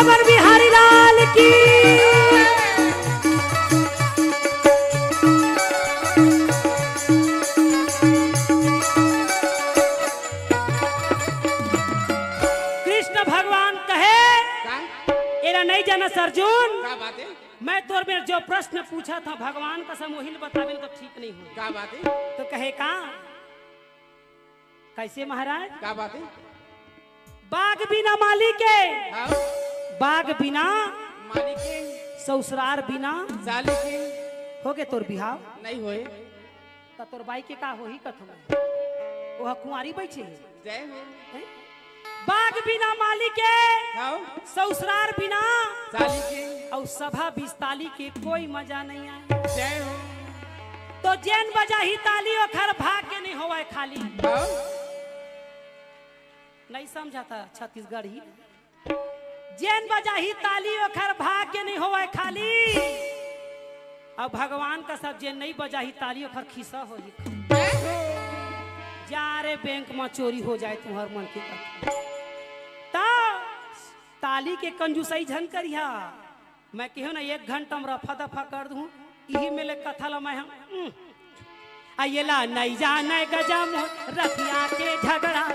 पर बिहारी लाल की। कृष्ण भगवान कहे, का? एला नहीं जानस अर्जुन। का बात है? मैं तोर मेर जो प्रश्न पूछत हँव भगवान कसम, ओही ल बताबे न तो ठीक नहीं हो। का बात है? तो कहे का? कैसे महाराज? का बात है? बाग बिना माली के, हाँ। बाग बिना माली के, ससुरार बिना साली के। होगे तोर बिहाव? नहीं होए। त तोर बाई के का होही कथों मैं? ओह कुंवारी बइठे हे। जय हो। हैं? बाग बिना माली के, हाँ। ससुरार बिना साली के। अउ सभा बिस्ताली के कोई मजा नहीं आए। जय हो। तो जेन बजाही ताली ओखर भाग्य नहीं होवय खाली। हाँ। नहीं समझा था छत्तीसगढ़ी। जेन बजाही ताली ओखर भाग्य नहीं होवय खाली। अब भगवान कसम जेन नहीं बजाही ताली ओखर खिस्सा होही। जा रे बैंक म चोरी हो जाए तुंहर मन के कथा। त ताली के कंजूसई झन करिहा। मैं केहेंव ना एक घंटा म रफा दफा कर दूँ। इही मेले कथा ल मैं ह, उम। आ एला नइ जानय गजा मोर रतिया के झगड़ा।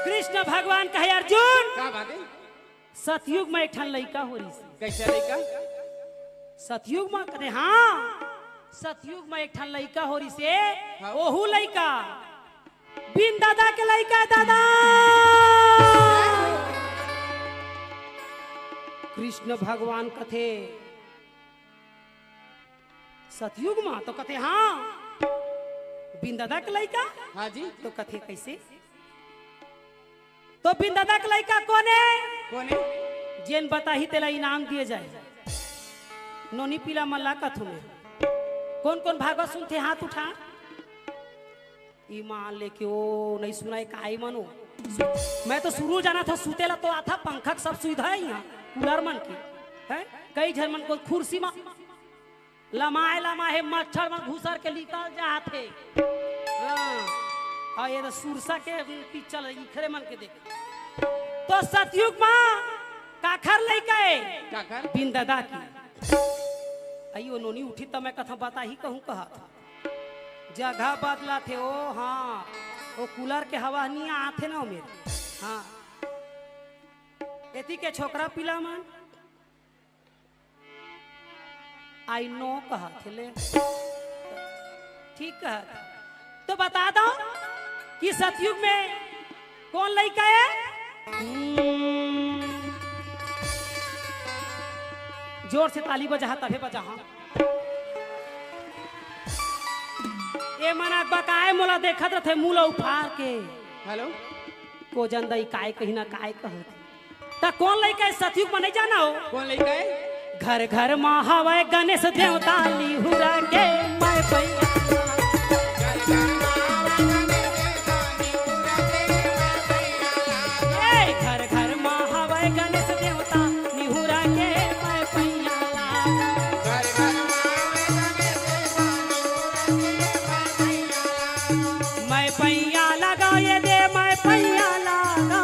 कृष्ण भगवान कहे, अर्जुन, का बात है? सतयुग म एक ठन लइका हो रिहिसे। कैसे लइका? सतयुग म कथे, हाँ, सतयुग म एक ठन लइका हो रिहिसे। हाँ। ओहू लइका बिन ददा के लइका हे दादा। कृष्ण भगवान कथे, सतयुग म तो कथे, हाँ, बिन ददा के लइका। हाँ जी। तो कथे, कैसे? तो बिन ददा के लइका कोन हे? कोन हे? जेन बताही तेला इनाम दिए जाए। नोनी पीला मन ला कथों मैं। कोन कोन भागवत सुनथे हाथ उठा। ईमान लेके ओ नहीं सुनाय काय मनो। मैं तो सुरू जानत हँव सुते ला तो आथा, पंखा के सब सुविधा हे इहाँ, कूलर मन के। हैं? कई झन मन के कुर्सी म लमाय लमाय हे, मच्छर मन घुसर के निकल जात हे। हाँ। अउ ये तो सुरसा के पिक्चर इखरे मन के देख। तो सतयुग म काखर लइका हे? काखर? बिन ददा के। अई ओ नोनी उठी त मैं कथों बताही कहूँ कहत। जगह बदलाथे ओ, हाँ, ओ कूलर के हवा नइ आथे ना ओ मेर। हाँ, एती के छोकरा पीला मन, I know कहत हे ले। ठीक कहत। तो बता दो कि सतयुग में कोन लइका हे? हम्म। जोर से ताली बजाहा, तभे बजाहा। ए मन अकबकाय मोला देखत रथे, मुँह ल उफार के। हेलो। को जन दई काय कही ना काय कहत। त कोन लइका हे सतयुग म नइ जाना हो? कोन लइका हे? घर घर म हवय गणेश देवता निहुरा के मैं पैया। ए, घर घर म हवय गणेश देवता निहुरा के मैं पैया लागा। मैं पैया लगा ये दे, मैं पैया लगा।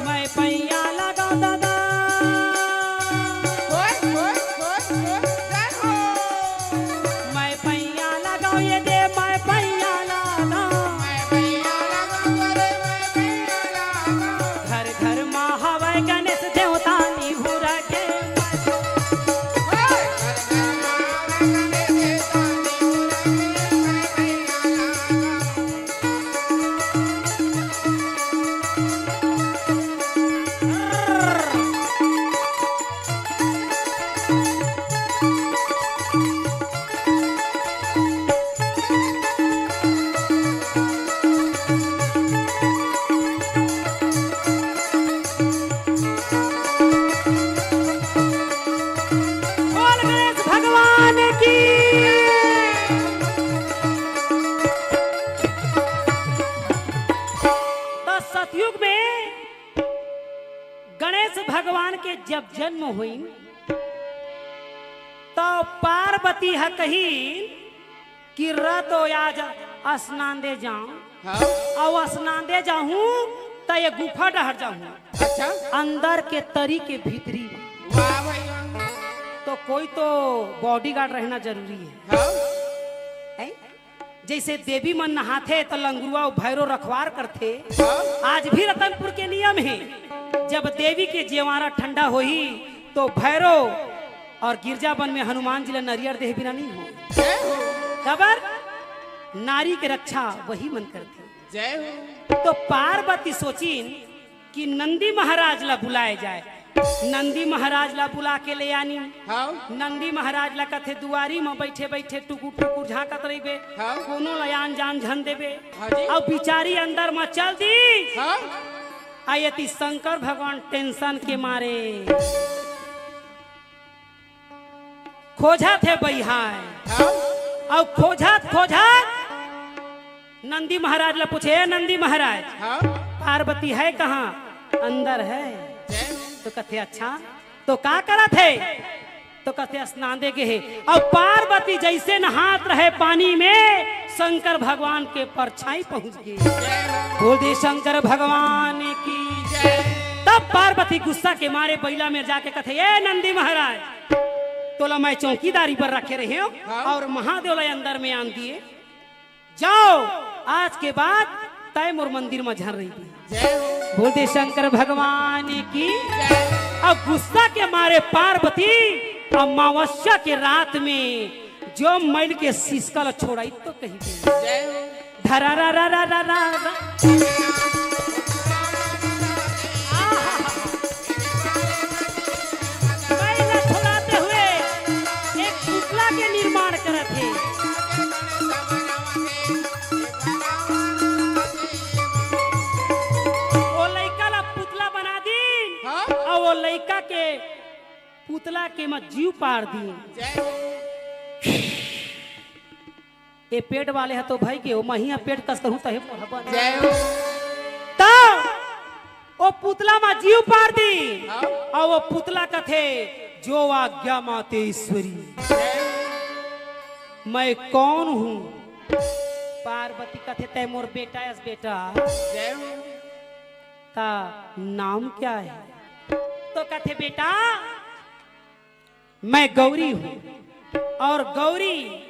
मैं पैया लगा दादा। मैं पैया लगा ये दे, मैं पैया लगा। घर घर म हवय गणेश देवता निहुरा के। गणेश भगवान के जब जन्म होइन, त पार्वती ह कहिन कि "रह तो आज स्नान दे जाऊं, हाँ। अउ स्नान दे जाहूं, त ये गुफा डहर जाहूं, अच्छा। अंदर के तरी के भीतरी।" वाह भाई वाह। तो कोई तो बॉडीगार्ड रहना जरूरी है। हाँ। हैं? जैसे देवी मन नहाथे त लंगुरुआ अउ भैरो रखवार करथे। हाँ। आज भी रतनपुर के नियम हे, जब देवी के जेवारा ठंडा होही तो भैरो अउ गिरजा बन में हनुमान जी ला नरियर देह बिना नहीं हो। जय हो। काबर? नारी के रक्षा वही मन करथे। जय हो। तो पार्वती सोचिन कि नंदी महाराज ला बुलाए जाए। नंदी महाराज ला बुला के ले आनी। हाँ। नंदी महाराज ला कथे, "दुआरी म बइठे बइठे टुकुर टुकुर झांकत रहिबे, हाँ। कोनो ला आन जान झन देबे।" हाँ जी। अउ बिचारी अंदर म चल दी। हाँ। आ एती शंकर भगवान टेंशन के मारे खोजत हे बइहाय। हाँ। अउ खोजत खोजत नंदी महाराज ला पूछे, "ए नंदी महाराज, हाँ। पार्वती है कहाँ?" "अंदर है।" जय हो। तो कथे, "अच्छा, तो का करत हे?" तो कथे, "स्नान दे गे हे।" अउ पार्वती जैसे नहात रहे पानी में, शंकर भगवान के परछाई पहुंच गे। जय हो। बोल दे शंकर भगवान की। जय। तब पार्वती गुस्सा के मारे बइला में जाके कथे, "ए नंदी महाराज, तोला मैं चौकीदारी पर रखे रहे हो हाँ। अउ महादेव ला अंदर में आन दिए।" जाओ, आज के बाद तय मोर मंदिर म झन रहिबे। जय हो। बोल दे शंकर भगवान की। जय। अब गुस्सा के मारे पार्वती अमावस्या के रात में जो मैल के सिसका ल छोड़ाई तो कही दे। जय हो। धरा रा रा रा रा रा रा। आहा। मैल ल छोड़ाते हुए एक पुतला के निर्माण करत हे। ओ लइका ला पुतला बना दीन, हाँ? अउ ओ लइका के पुतला के म जीव पार दीन। जय हो। ए पेट वाले ह तो भई के, ओ महिया पेट कस कहूं तहे मोर हबन। जय हो। त ओ पुतला म जीव पार दीन, हाँ। अउ ओ पुतला कथे, "जो आज्ञा मातेश्वरी।" जय हो। मैं कौन हूँ? पार्वती कथे, "तय मोर बेटा अस बेटा।" जय हो। "ता नाम क्या है?" तो कथे, "बेटा, मैं गौरी हूँ और गौरी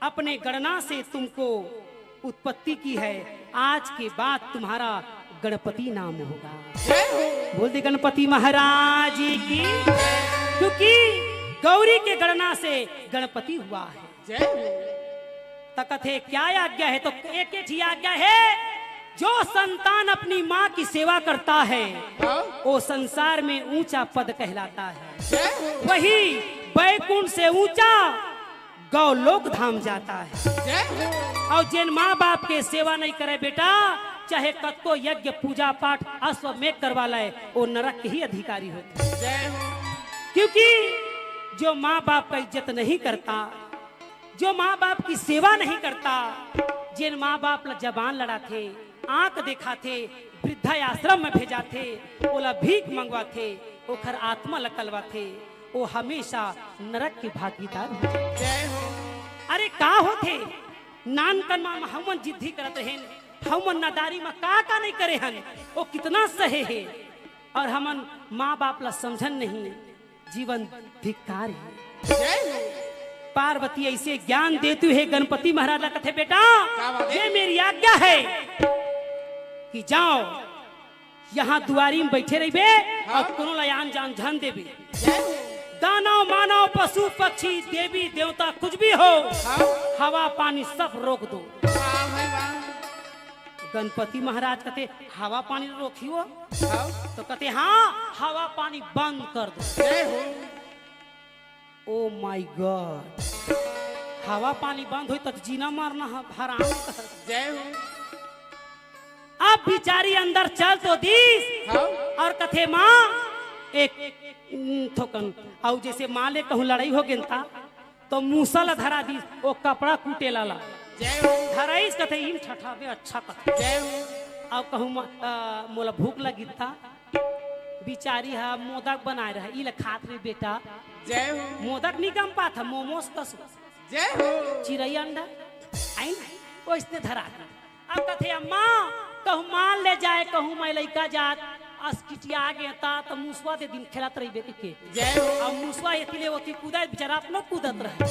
अपने गणना से तुमको उत्पत्ति की है। आज के बाद तुम्हारा गणपति नाम होगा।" जय हो। बोल दे गणपति महाराज की। क्योंकि गौरी के गणना से गणपति हुआ है। जय हो। त कथे, "क्या आज्ञा है?" तो एक ही आज्ञा है, जो संतान अपनी माँ की सेवा करता है, हाँ। वो संसार में ऊंचा पद कहलाता है। जय हो। वही बैकुंठ से ऊंचा गौलोक धाम जाता है। जय हो। अउ जेन माँ बाप के सेवा नहीं करे बेटा, चाहे कतको यज्ञ पूजा पाठ अश्वमेघ करवा ले, वो नरक के ही अधिकारी होथे। जय हो। क्योंकि जो माँ बाप का इज्जत नहीं करता, जो माँ बाप की सेवा नहीं करता, जेन माँ बाप ला जबान लड़ाथे, आंख देखाथे, वृद्धाश्रम में भेजाथे, ओला भीख मंगवाथे, ओखर आत्मा ला कलवाथे, वो हमेशा नरक के भागीदार होथे। जय हो। अरे का होथे? नानकन मा हमन जिद्दी करत रहेन, हमन नादारी मा का का नहीं करे हन, वो कितना सहे हे, अउ हमन माँ बाप ला समझन नहीं। जीवन धिक्कार हे। जय हो। पार्वती ऐसे ज्ञान देतू हे गणपति महाराज ला, कथे, "बेटा, का बात हे? ये मेरी आज्ञा है कि जाओ, यहाँ दुआरी में बैठे रहिबे हाँ। अउ कोनो ला आन जान झन देबे। जय हो। दानव, मानव, पशु, पक्षी, देवी, देवता, कुछ भी हो, हाँ। हवा, पानी सब रोक दो।" वाह भाई वाह। गणपति महाराज कथे, "हवा पानी रोकियो?" हाँ। तो कथे, "हाँ, हवा पानी बंद कर दो।" जय हो। Oh my God, हवा पानी बंद होई त जीना मरना ह-, हराम कर। जय हो। अब बिचारी अंदर चल तो दीस हाँ। अउ कथे, "माँ, एक, उम, थोकन।" अउ जैसे माँ ले कहूँ लड़ाई हो गेन ता, तो मूसा ला धरा दीस, वो कपड़ा कूटे लाला। जय हो। धराइस कथे, "इन ठठाबे अच्छा कथे।" जय हो। अउ कहूँ म-, अ, मोला भूख लगी ता, बिचारी ह मोदक बनाए रहे, ई ल खात रहे बेटा। जय हो। मोदक नहीं गम पात ह, मोमोस कस। जय हो। चिरई अंडा, आई ना, ओइसने धरा के। अब कथे, "अम्मा, कहूँ माल ले जाए, कहूँ मैं लइका जात, अस किटिया गे ता, त मुसवा दे दिन खेलत रहिबे," कहिके। जय हो। अब मुसवा एती ले ओती कूदत, बेचारा अपनो कूदत रहे।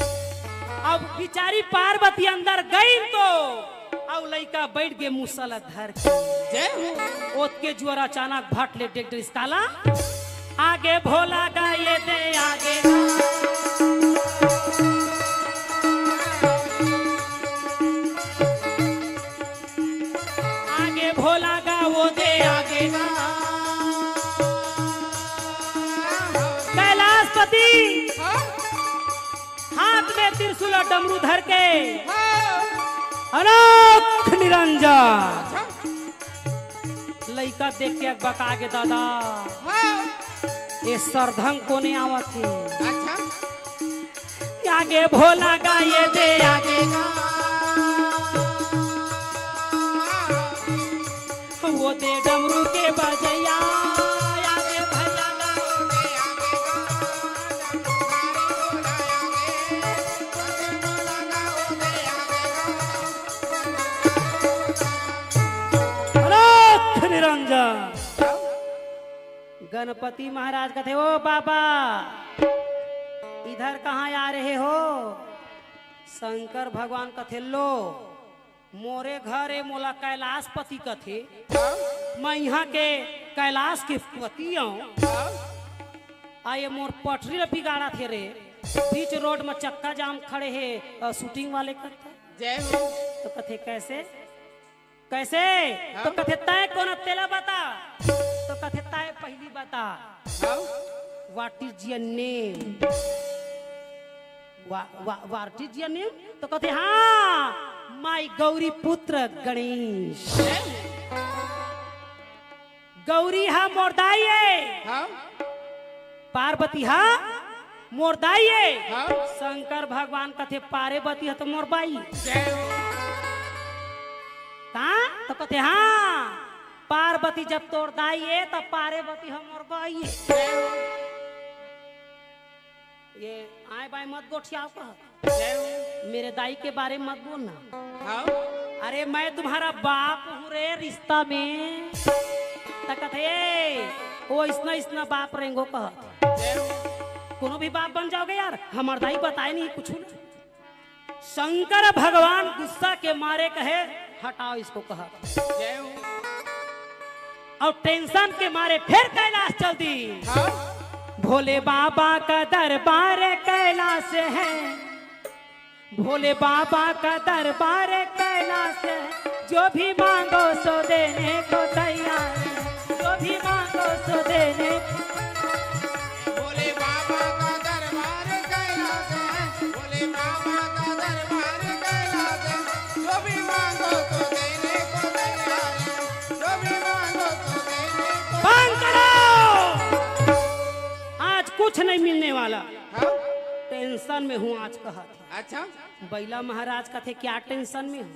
अब बिचारी पार्वती अंदर गई तो, अब लइका बैठ गे मुसवा ल धर के। जय हो। ओतके जुअर अचानक भट ले डेग डरिस काला। आगे भोला गा ये दे आगे। आगे भोला गा वो दे आगे। कैलाशपति। हाँ? हाथ में त्रिशूल और डमरू धर के। हाँ। अलख निरंजन। अच्छा। लइका देख के अकबका गे दादा। हाँ। ये सरधंग कोने आवत हे? अच्छा। आगे भोला गा ये दे आगे। वो दे डमरू के बजैया। आगे भैया गा। अलख निरंजन। गणपति महाराज कथे, "ओ बाबा, इधर कहाँ आ रहे हो?" शंकर भगवान कथे, "लो, मोरे घर ए, मोला कैलाशपति कथे। मैं इहाँ के कैलाश के पति हूँ। आ ये मोर पटरी ल बिगाड़त हे रे, बीच रोड म चक्का जाम खड़े हे, अ, शूटिंग वाले करता।" जय हो। तो कथे, "कैसे?" कैसे? हाँ? तो कथे, "तय कोन तेला बता।" तो कथे, "तय पहली बता।" हाँ? What is your name? What is your name? तो कथे, "हाँ, my गौरी पुत्र गणेश।" गौरी हा मोर दाई ए। हाँ? पार्वती हा मोर दाई ए। हाँ? शंकर भगवान कथे, "पार्वती हा तो मोर बाई।" जय हो। का? तो कथे, "हाँ, पार्वती जब तोर दाई ए, तब पार्वती हा मोर बाई ए।" जय हो। ये आए बाएं मत गोठियाव कह। जय हो। मेरे दाई के बारे में मत बोलना। हाँ। अरे मैं तुम्हारा बाप हूँ रे रिश्ता में। त कथे, "ए, वो इसना इसना बाप रेंगो कह।" जय हो। कोनो भी बाप बन जाओगे यार, हमार दाई बताए नहीं कुछ ना। शंकर भगवान गुस्सा के मारे कहे, "हटाओ इसको," कहा। जय हो। और tension के मारे फिर कैलाश चल दी। हाँ। भोले बाबा का दरबार कैलाश है, भोले बाबा का दरबार कैलाश है, जो भी मांगो सो देने को तैयार है, जो भी मांगो सो देने को। भोले बाबा का दरबार कैलाश है, भोले बाबा का दरबार कैलाश है, जो भी मांगो तो देने को तैयार है, जो भी मांगो तो देने को। बंद करो। आज कुछ नहीं मिलने वाला। हाँ? Tension में हूँ आज कहत हे। अच्छा। बैला महाराज कथे, "क्या tension में हो?"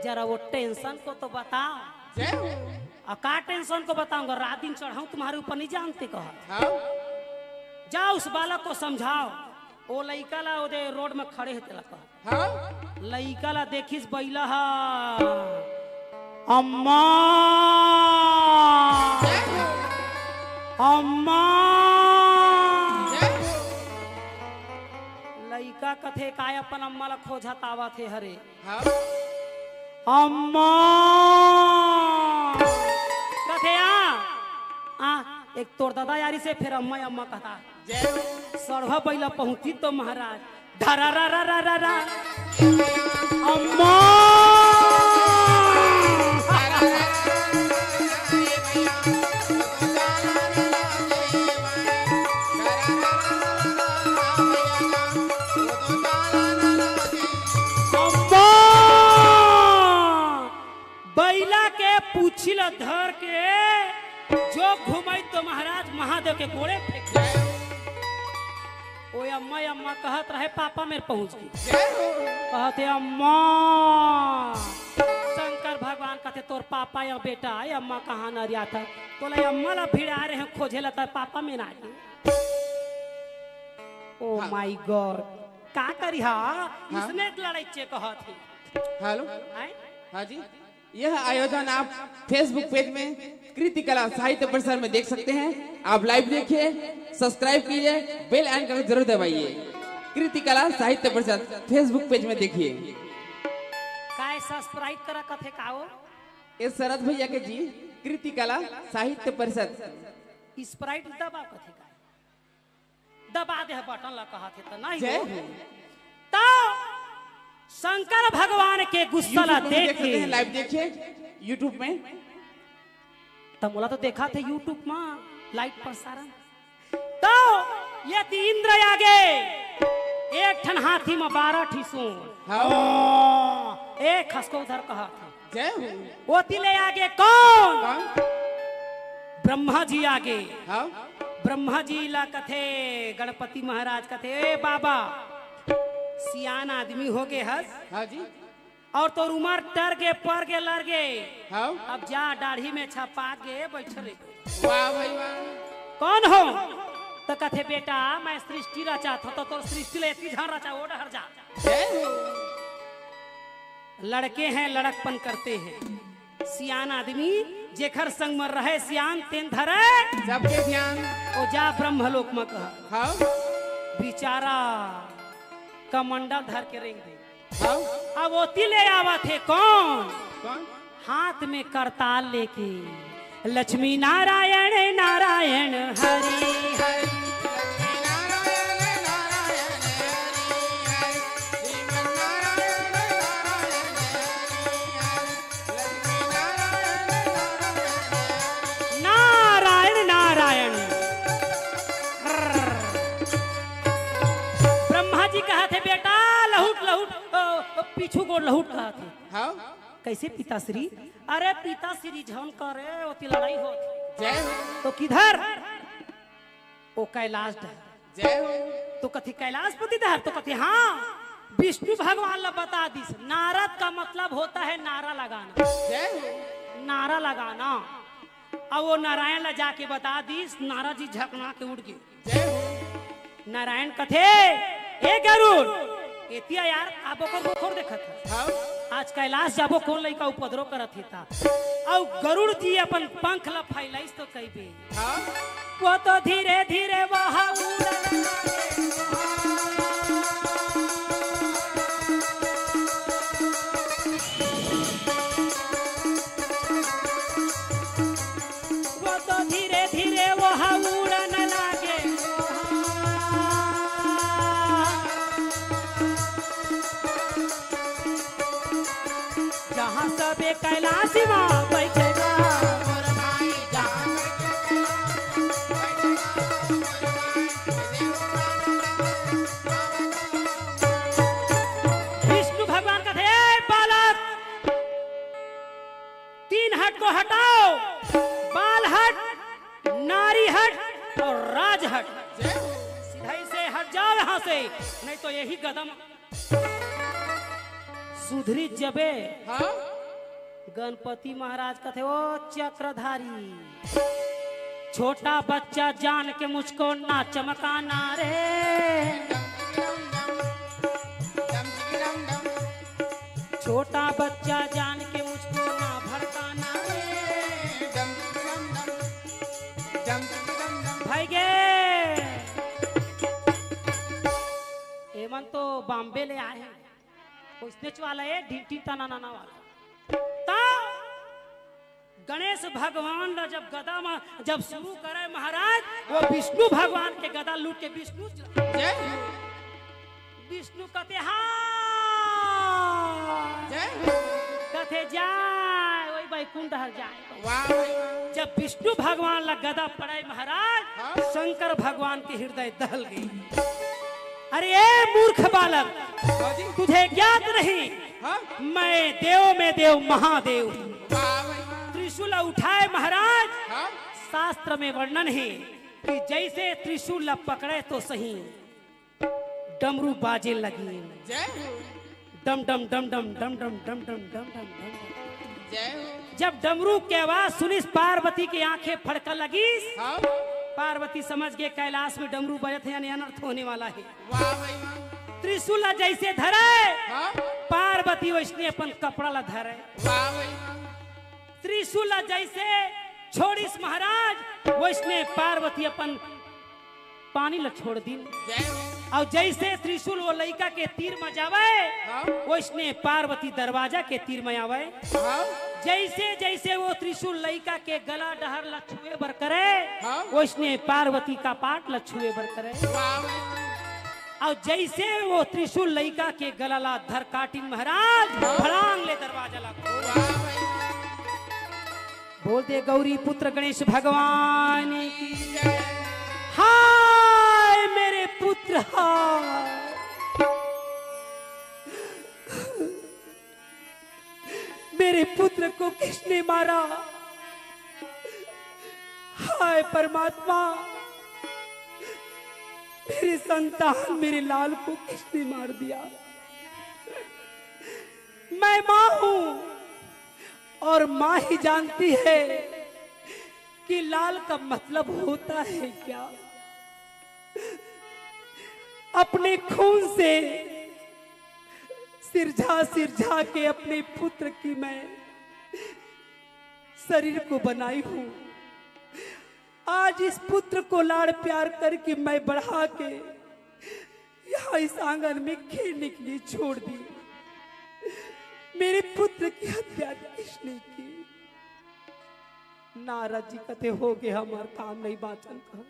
जरा वो tension को तो बताओ। जय हो। "आ का tension को बताऊंगा, रात दिन चढ़ाऊं तुम्हारे ऊपर, नहीं जानते," कहा। हाँ। "जाओ उस बालक को समझाओ, वो लइका ला ओदे रोड में खड़े हे तेला कहा।" हाँ। लइका ला देखिस बैला हा, "अम्मा, जय हो। अम्मा।" जय हो। लइका कथे, "काय अपन अम्मा ला खोजत आवत हे हरे?" हाँ। "अम्मा।" कथे, "आ, आ, एक तोर ददा यारी से फिर अम्मा, अम्मा कहता।" जय हो। सड़वा बैला पहुंची तो महाराज, धरा रा रा रा रा रा। अम्मा। अम्मा। बैला के पूछी ल धर के जो घुमाई तो महाराज महादेव के गोड़े फेंक दे। ओ अम्मा, अम्मा कहत रहे, पापा मेर पहुंच गे। जय हो। कहत हे, "अम्मा, शंकर भगवान कथे तोर पापा या बेटा या अम्मा कहाँ नरियात हे? तोला अम्मा ला भिड़ा रहे हैं खोजे ला, तर पापा में ना आगे। ओ हाँ। माय गॉड, का करी हा? हाँ। इसने लड़ाई चे कहत हे। हेलो। हैं? हाँ जी, यह आयोजन आप Facebook पेज में कृति कला साहित्य परिषद में देख सकते हैं। आप लाइव देखिए, सब्सक्राइब कीजिए, बेल आइकन को जरूर दबाइए। कृति कला साहित्य परिषद Facebook पेज में देखिए। काय सब्सक्राइब करा कथे का हो? ए शरद भैया के जी, कृति कला साहित्य परिषद। स्प्राइट दबा कथे का? दबा दे बटन ला कहत हे त नहीं जय हो। हो। तो शंकर भगवान के गुस्सा ला YouTube में भी देख देख सकते के हैं, लाइव देखिए YouTube में। त मोला तो देखा थे YouTube में लाइव प्रसारण। तो ये ती इंद्र आगे एक ठन हाथी में बारह ठी सूंड। हाँ। ए खसको उधर कहत हे। जय हो। ओती ले आगे कौन? कौन? ब्रह्मा जी आगे। हाँ। ब्रह्मा जी ला कथे, गणपति महाराज कथे, "ए बाबा, सियान आदमी हो गे हस। हाँ जी। और तोर उमर टर गे, पर गे, लर गे। हाँ। अब जा, दाढ़ी में छपा गे, बैठ रे।" वाह भाई वाह। कौन हो? त कथे, "बेटा, मैं सृष्टि रचात हों, त तोर सृष्टि ले एती झन रचा, ओ डहर जा।" जय हो। लड़के हैं, लड़कपन करते हैं। सियान आदमी जेखर संग म रहे सियान, तेन धरे सबके ध्यान। ओ जा ब्रह्मलोक म कह। हाँ। बिचारा कमंडल धर के रेंग दे। हाँ। अब ओती ले आवत हे कौन? कौन? हाथ में करताल लेके, "लक्ष्मी नारायण नारायण हरि हरि।" नारायण नारायण। ब्रह्मा जी कहत हे, "बेटा लहुट लहुट, अ, अ, पीछू गोड़ लहुट," कहत हे। हाँ। कैसे पिताश्री? अरे पिताश्री झन करे, ओती लड़ाई होत हे। जय हो। तो किधर? ओ कैलाश डहर। जय हो। तो कथे कैलाशपति डहर, तो कथे हाँ, विष्णु भगवान ला बता दिस। नारद का मतलब होता है नारा लगाना। जय हो। नारा लगाना। अब ओ नारायण ला जाके बता दिस, नारद जी झकना के उठ गे। जय हो। नारायण कथे, "ए गरुड़, एतिया यार, का बोकर बोकर देखत हस? हाँ। आज कैलाश जाबो, कोन लइका उपद्रव करत हे ता?" अउ गरुड़ जी अपन पंख ला फैलाइस तो कहिबे, हाँ। वो तो धीरे धीरे वहाँ उड़न लगे। वो तो धीरे धीरे वहाँ उड़न लगे। जहाँ सबे कैलाश माँ बैठेगा। विष्णु भगवान कथे, "ए बालक, तीन हट को हटाओ, बाल हट, नारी हट और राज हट। सीधा ही से हट जाओ यहाँ से, नहीं तो यही गदम सुधरी जबे।" हाँ? गणपति महाराज कथे, "ओ चक्रधारी, छोटा बच्चा जान के मुझको ना चमकाना रे, छोटा बच्चा जान के मुझको ना भड़काना रे।" भाई गे, एमन तो बॉम्बे ले आए हैं। कोई स्नेच वाला है, ढिंटी तना नाना वाला। ता गणेश भगवान ला जब गदा में जब शुरू करे महाराज, वो विष्णु भगवान के गदा लूट के विष्णु जय हो। विष्णु कथे, "हाँ।" जय हो। कथे, "जाय, वही बैकुंठ हर जाय।" वाह भाई वाह। जब विष्णु भगवान ला गदा पड़े महाराज, हाँ। शंकर भगवान के हृदय दहल गई। "अरे ए मूर्ख बालक, हाँ जी। तुझे ज्ञात नहीं, हाँ। मैं देव में देव महादेव हूँ।" वाह भाई वाह। त्रिशूल उठाए महाराज, हाँ। शास्त्र में वर्णन है कि जैसे त्रिशूल ला पकड़े तो सही, डमरू बाजे लगी। जय हो। डम डम डम डम डम डम डम डम डम डम डम। जब डमरू के आवाज सुनिस, पार्वती के आंखें फड़का लगिस। हाँ। पार्वती समझ गे, कैलाश में डमरू बजत हे, यानी अनर्थ होने वाला हे। वाह भाई वाह। त्रिशूल ला जैसे धरे, हाँ। पार्वती वैसने अपन कपड़ा ला धरे। वाह भाई वाह। त्रिशूल ला जैसे छोड़िस महाराज, वैसने पार्वती अपन पानी ला छोड़ दिन। जय हो। अउ जैसे त्रिशूल वो लइका के तीर म जावे, हाँ। वैसने पार्वती दरवाजा के तीर म आवे। हाँ। जैसे जैसे वो त्रिशूल लइका के गला डहर ला छुए बर करे, हाँ। वैसने पार्वती कपाट ला छुए बर करे। वाह। अउ जैसे वो त्रिशूल लइका के गला ला धर काटिन महाराज, हाँ। भड़ांग ले दरवाजा ला खोल। वाह भाई। बोल दे गौरी पुत्र गणेश भगवान की। जय। हाय मेरे पुत्र, हाय। मेरे पुत्र को किसने मारा? हाय परमात्मा, मेरी संतान, मेरे लाल को किसने मार दिया? मैं माँ हूँ और माँ ही जानती है कि लाल का मतलब होता है क्या। अपने खून से सिरझा सिरझा के अपने पुत्र की मैं शरीर को बनाई हूँ। आज इस पुत्र को लाड़ प्यार करके मैं बढ़ा के यहाँ इस आंगन में खेलने के लिए छोड़ दी। मेरे पुत्र की हत्या किसने की? नारद जी कथे, "हो गे, हमर काम नहीं बाचन," कहा।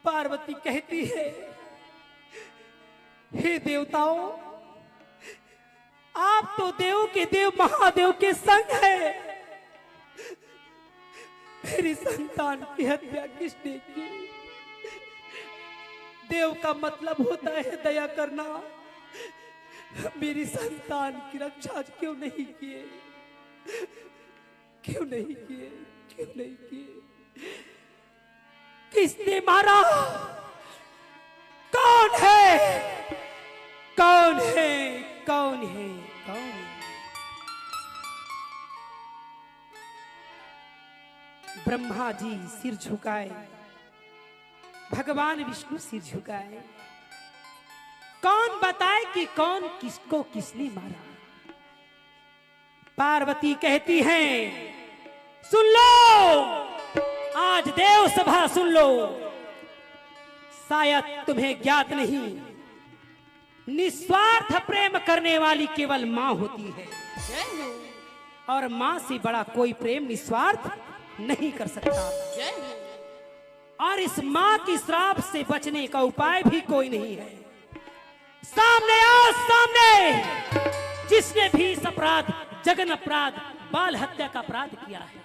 पार्वती कहती है, "हे देवताओं, आप तो देव के देव महादेव के संग है। मेरी संतान की हत्या किसने की? देव का मतलब होता है दया करना। मेरी संतान की रक्षा क्यों नहीं किए? क्यों नहीं किए? क्यों नहीं किए? किसने मारा? कौन है? कौन है? कौन है? कौन है?" ब्रह्मा जी सिर झुकाए, भगवान विष्णु सिर झुकाए। कौन बताए कि कौन किसको किसने मारा? पार्वती कहती हैं, "सुन लो, आज देव सभा सुन लो, शायद तुम्हें ज्ञात नहीं, निस्वार्थ प्रेम करने वाली केवल माँ होती है, और माँ से बड़ा कोई प्रेम निस्वार्थ नहीं कर सकता, और इस माँ की श्राप से बचने का उपाय भी कोई नहीं है। सामने आओ, सामने, जिसने भी इस अपराध, जघन्य अपराध, बाल हत्या का अपराध किया है।"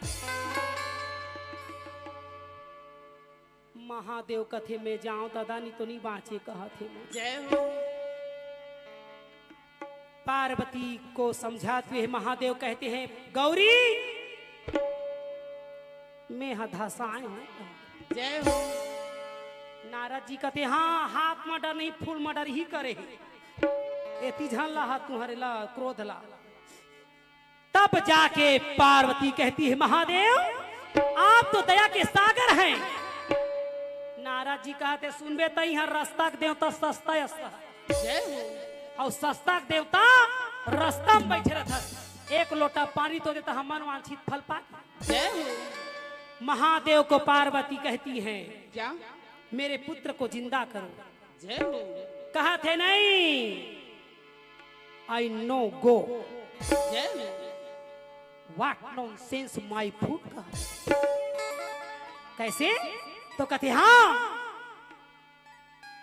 महादेव कथे, "मैं जाऊं दादा, नहीं तो नहीं बांचे," कहा थे मैं। जय हो। पार्वती को समझाते हुए महादेव कहते हैं, "गौरी, मैं ह धसाए हूँ।" जय हो। नारद जी कहते, "हाँ, हाफ मर्डर नहीं, फुल मर्डर ही करे हे। एती झन ला हा तुम्हारे ला क्रोध ला।" तब जाके पार्वती कहती है, "महादेव, आप तो दया के सागर हैं।" नारद जी कहते, "सुनबे तई हर रस्ता के देवता सस्ता है, सस्ता।" जय हो। और सस्ता के देवता रस्ता में बैठे रहता। एक लोटा पानी तो देता, हम मन वांछित फल पा। जय हो। महादेव को पार्वती कहती है, क्या? "मेरे पुत्र को जिंदा करो।" जय हो। कहा थे नहीं, "I no go।" जय हो। What nonsense my fool कहा। कैसे? तो कहते, "हाँ,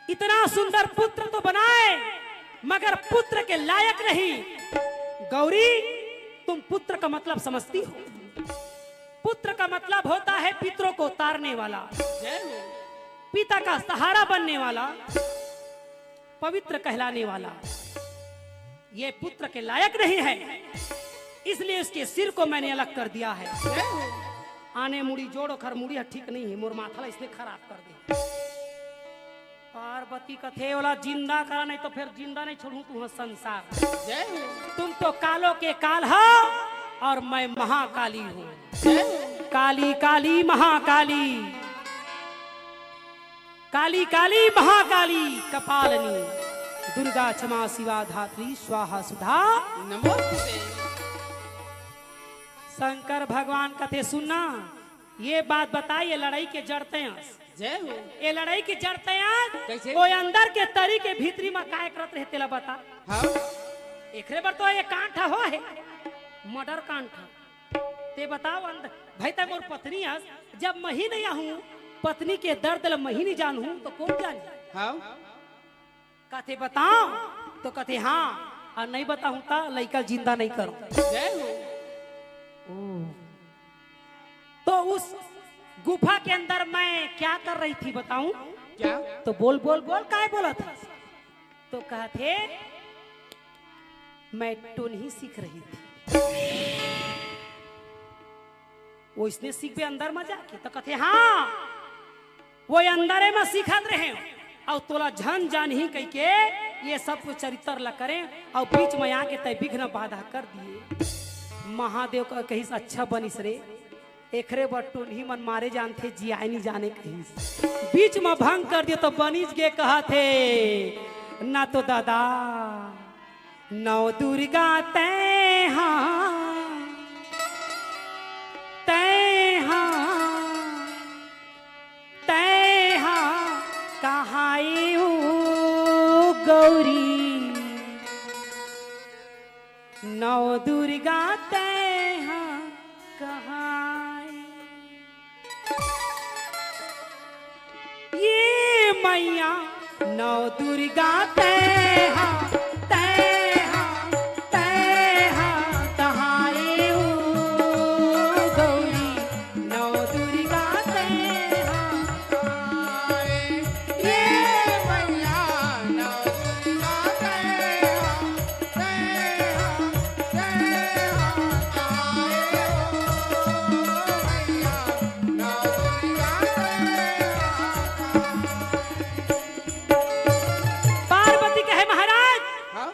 इतना सुंदर पुत्र तो बनाए, मगर पुत्र के लायक नहीं। गौरी, तुम पुत्र का मतलब समझती हो? पुत्र का मतलब होता है पितरों को तारने वाला, जय हो। पिता का सहारा बनने वाला, पवित्र कहलाने वाला। ये पुत्र के लायक नहीं है, इसलिए उसके सिर को मैंने अलग कर दिया है।" जय हो। आने मुड़ी जोड़ ओखर मुड़ी ह ठीक नहीं है, मोर माथा ला इसने खराब कर दे। पार्वती कथे, "ओला जिंदा करा, नहीं तो फिर जिंदा नहीं छोड़ूं तुंहर संसार।" जय हो। "तुम तो कालों के काल हो और मैं महाकाली हूँ।" जय हो। काली काली महाकाली, काली काली महाकाली कपालनी, दुर्गा क्षमा शिवा धात्री स्वाहा सुधा। नमोस्तुते। शंकर भगवान कथे, "सुनना, ये बात बताई, ये लड़ाई के जड़ तैं अस।" जय हो। ये लड़ाई के जड़ तैं अस। कैसे? वो अंदर के तरी के भीतरी मा काय करत रहे, तेला बता। हाँ। एकरे बर तो ये कांड हो हे, मर्डर कांड। ते बताओ अंदर, भाई, तैं मोर पत्नी अस, जब मही नहीं आहूं, पत्नी के दर्द ल मही नहीं जानहूं, तो कौन जानी? हाँ। कथे, "बताओ?" तो कथे, "हाँ, और नहीं बताऊं तो लइका जिंदा नहीं करो।" जय हो। ओ। तो उस गुफा के अंदर मैं क्या कर रही थी बताऊं? क्या? तो बोल, बोल, बोल, काय बोला था? तो कहा थे, "मैं टोनही सीख रही थी।" वो इसने सीखबे अंदर में जाके, तो कथे, "हाँ, वो अंदरे में सीखत रहे, और तोला झन जानही कह के ये सब कुछ चरित्र ला करें, और बीच में आके तय विघ्न बाधा कर दिए।" महादेव का कहिस, "अच्छा बनिस रे, एकरे बर टोनही मन मारे जानथे, जियाए नहीं जाने," कहिस। बीच में भंग कर दिए तो बनिस गे कहथे, "ना तो दादा, नौ दुर्गा तैं हा, तैं हा, तैं हा कहाए ओ गौरी, नौ दुर्गा तैं हा कहाए।" ये मैया नौ दुर्गा तैं हा, तैं हा, तैं हा, तहाए ओ गौरी, नौ दुर्गा तैं हा, तहाए। ये मैया नौ दुर्गा तैं हा, पार्वती कहे, "महाराज, हाँ?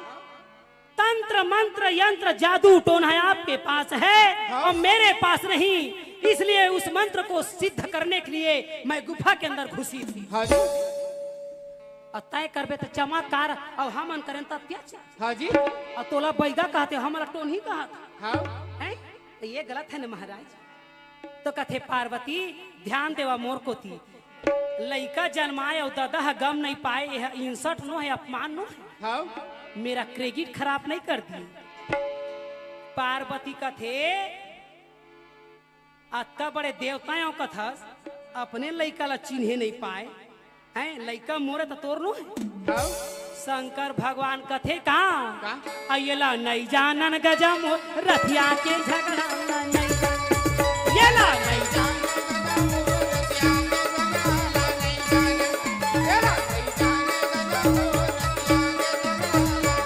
तंत्र, मंत्र, यंत्र, जादू, टोना आपके पास है हाँ? और मेरे पास नहीं, इसलिए उस मंत्र को सिद्ध करने के लिए मैं गुफा के अंदर घुसी थी।" हाँ जी। और तय करबे तो चमत्कार, और हमन करें तो अत्याचार। हाँ जी। और तोला बैगा कहथे, हमला टोनही कहत। हाँ। हैं? तो ये गलत है ना महाराज? तो कथे, "पार्वती, ध्यान देवा मोर कोती। लइका जन्माए अउ ददा ह गम नहीं पाए, यह insult नो है, अपमान नो है। हाँ। मेरा credit खराब नहीं कर दिए।" पार्वती कथे, "अतका बड़े देवता हो कथस, अपने लइका ला चिन्हे नहीं पाए, हैं? लइका मोरे त तोर नो है।" हाँ। शंकर भगवान कथे का? का? "आ येला नहीं जानन गजा मोर रथिया के झगड़ा ला नहीं जानन। येला नहीं जानन।"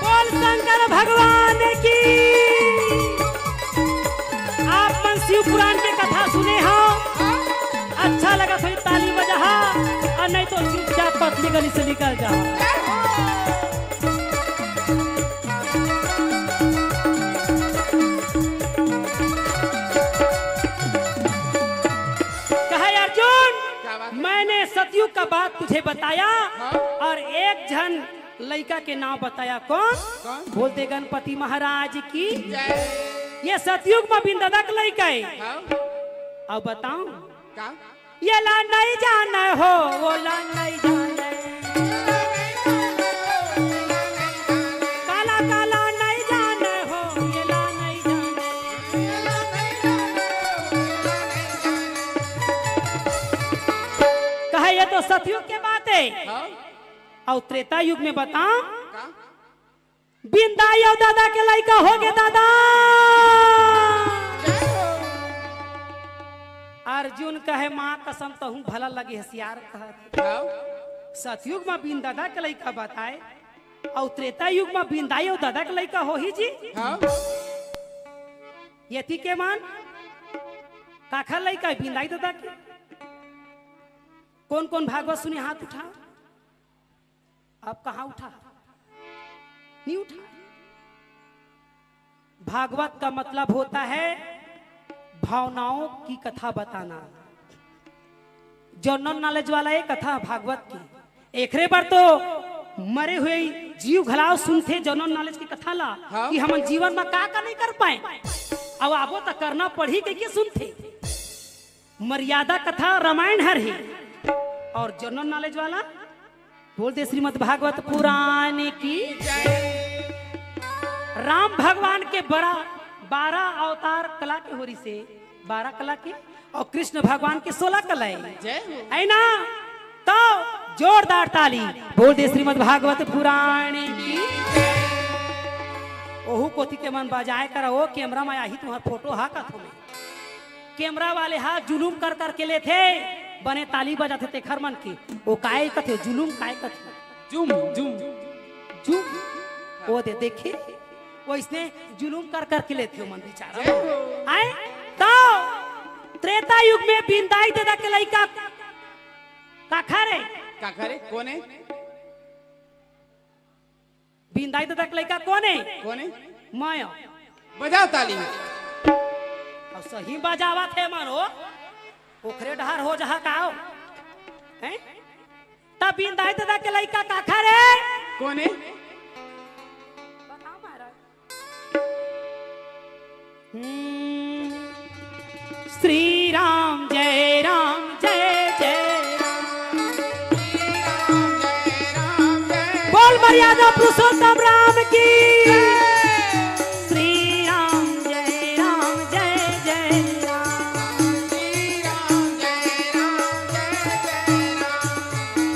बोल शंकर भगवान की। आप मन शिव पुराण के कथा सुने हो, अच्छा लगा थोड़ी ताली बजा, और नहीं तो चुपचाप पतली गली से निकल जाओ। कहा, "अर्जुन, क्या बात है? मैंने सतयुग का बात तुझे बताया हाँ। और एक झन लइका के नाम बताया।" कौन? कौन? बोल दे गणपति महाराज की। जय। ये सतयुग में बिंददा के लइका है। हाँ। अब बताऊं? का? येला नहीं जाने हो, वोला नहीं जाने। काला काला नहीं जाने हो, येला नहीं जाने। कहे ये तो सतयुग के बात है। हाँ। और त्रेता युग में बताओ, का? बिंदाई अउ दादा के लइका हो गे दादा। अर्जुन कहे, "माँ कसम, तहूँ भला लगे हसियार कहत।" हाँ। सतयुग में बिंदादा के लइका बताए, अउ त्रेता युग में बिंदाई अउ दादा के लइका होही जी। हाँ। यति के मान काखर लइका है बिंदाई दादा के? कौन कौन भागवत सुने हाथ उठा। अब कहाँ उठा? नहीं उठा। भागवत का मतलब होता है भावनाओं की कथा बताना। जनरल नॉलेज वाला ये कथा भागवत की। एकरे बर तो मरे हुए जीव घलाव सुनथे जनरल नॉलेज की कथा ला, हाँ। कि हमन जीवन में का का नहीं कर पाए, अब आबो त करना पड़ही कहिके सुनथे। मर्यादा कथा रामायण हर हे, और जनरल नॉलेज वाला बोल दे श्रीमद् भागवत पुराण की। राम भगवान के बड़ा बारह अवतार कला के होरी से, बारह कला के, और कृष्ण भगवान के सोलह कला है। जय हो। है ना? तो जोरदार ताली बोल दे श्रीमद् भागवत पुराण की। ओहू कोती ते मन बजाए करा, ओ कैमरा में आही तुम्हार फोटो हा कथो में। कैमरा वाले हा जुलूम कर करके लेथे, बने ताली बजाथे तेखर मन के। ओ काय कथे, जुलूम काय कथे? जुम, जुम। जुम। ओ दे, देखे? वो इसने जुलूम कर करके लेथे मन बेचारा। जय हो। आए? तो त्रेता युग में बिंदाई ददा के लइका काखर हे? काखर हे? कोन हे? बिंदाई ददा के लइका कोन हे? कोन हे? मैं। बजाओ ताली। अब सही बजावत हे मानो। ओखरे डहर हो जहा का हो? हैं? तब बिंदाई ददा के लइका काखर हे? कोन हे? बताओ महाराज। हम्म, श्री राम जय राम जय जय राम। बोल मर्यादा पुरुषोत्तम राम की। श्री राम जय राम जय जय राम।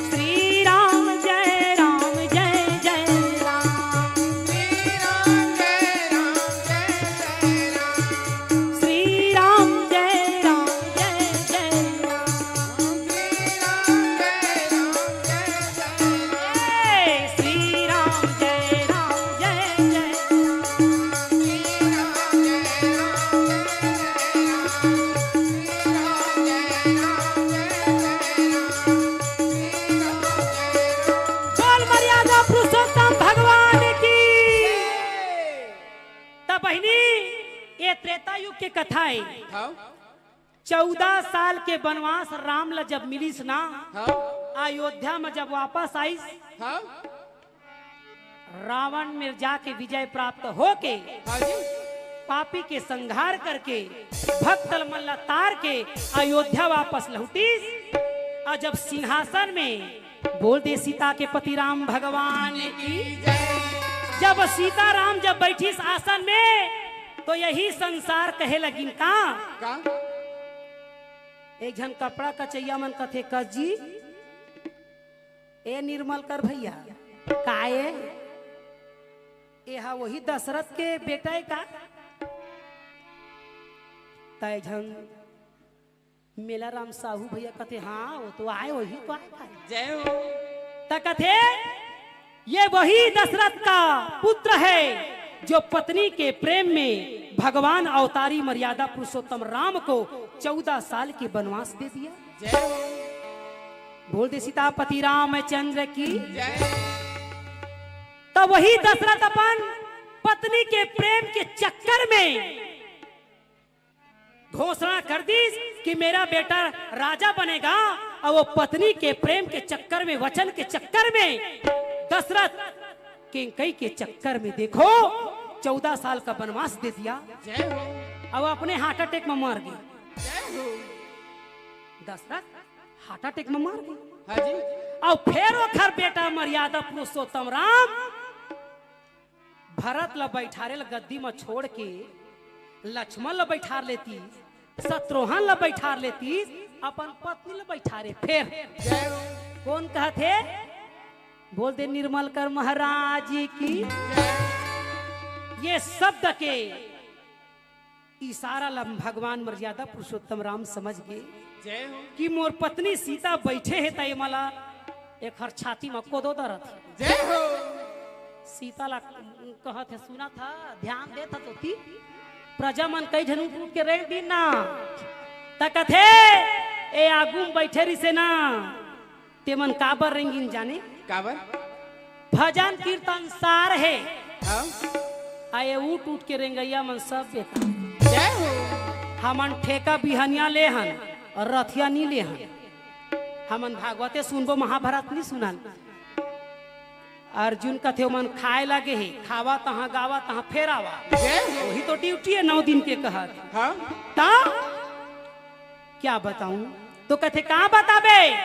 श्री राम जय राम जय जय राम। श्री राम जय राम जय जय राम। श्री राम जय राम जय जय राम। बोल मर्यादा पुरुषोत्तम भगवान की। त बहिनी, ये त्रेता युग के कथा हे। हाँ। चौदह साल के बनवास राम ला जब मिलिस ना, हाँ। अयोध्या में जब वापस आइस, हाँ। रावण में जाके विजय प्राप्त होके, हाँ जी। पापी के संहार करके, भक्त मन ला तार के अयोध्या वापस लौटिस। और जब सिंहासन में, बोल दे सीता के पति राम भगवान की, जब सीता राम जब बैठिस आसन में, तो यही संसार कहे लगिन का? का? एक झन कपड़ा कचैया मन कथे, "कस जी, ए निर्मल कर भैया, का ए? ए हा वही दशरथ के बेटा हे का?" त एक झन मेला राम साहू भैया कथे, "हाँ, वो तो आए, वही तो आए, आए।" जय हो। त कथे, "ये वही दशरथ का पुत्र है जो पत्नी के प्रेम में भगवान अवतारी मर्यादा पुरुषोत्तम राम को चौदह साल के बनवास दे दिया।" जय हो। बोल दे सीतापति रामचंद्र की। जय। त वही दशरथ अपन पत्नी के प्रेम के चक्कर में घोषणा कर दिस कि मेरा बेटा राजा बनेगा, और वो पत्नी के प्रेम के चक्कर में, वचन के चक्कर में, दशरथ कैकई के चक्कर में, देखो, चौदह साल का बनवास दे दिया। जय हो। अब अपने heart attack में मर गे। जय हो। दशरथ heart attack में मर गे। हाँ जी। अब फेर ओखर बेटा मर्यादा पुरुषोत्तम राम भरत ला बैठारे ला गद्दी म छोड़ के लक्ष्मण ला बैठार लेतिस, शत्रुघ्न ला बैठार लेतिस, अपन पत्नी ला बैठारे। फेर कोन कहत हे? बोल दे निर्मल कर महाराज की। ये शब्द के इशारा ला भगवान मर्यादा पुरुषोत्तम राम समझ गे जय हो। कि मोर पत्नी सीता बैठे हे, त ये मला एखर छाती म कोदो दरत हे। जय हो। सीता ला कहत हे, सुनत हा, ध्यान देत हा तोती, प्रजा मन कई झन उठ उठ के रेंग दिन ना, त कथे, ए आगू म बैठे रिसे ना, तेमन काबर रेंगिन जाने? काबर? भजन कीर्तन सार हे। हाँ? आए उठ उठ के रेंगइया मन सब बेकार। जय हो। हमन ठेका बिहनिया ले हन और रथिया नी ले हन। हमन भागवते सुनबो, महाभारत नी सुनन। अर्जुन कथे ओमन खाए लगे हे, खावा तहाँ गावा तहाँ फेर आवा। जय हो। वही तो ड्यूटी हे नौ दिन के कहत। हाँ? ता क्या बताऊं? तो कथे, "का बताबे?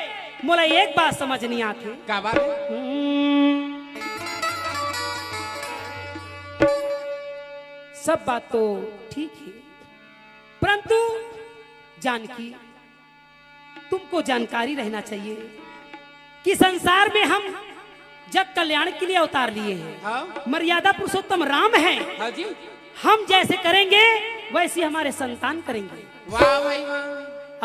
मोला एक बात समझ नहीं आथे।" का बात हे? हम्म, सब बात तो ठीक हे, परंतु जानकी, तुमको जानकारी रहना चाहिए कि संसार में हम जग कल्याण के लिए अवतार लिए हैं। हाँ। मर्यादा पुरुषोत्तम राम हैं। हाँ जी। हम जैसे करेंगे, वैसी हमारे संतान करेंगे। वाह भाई वाह।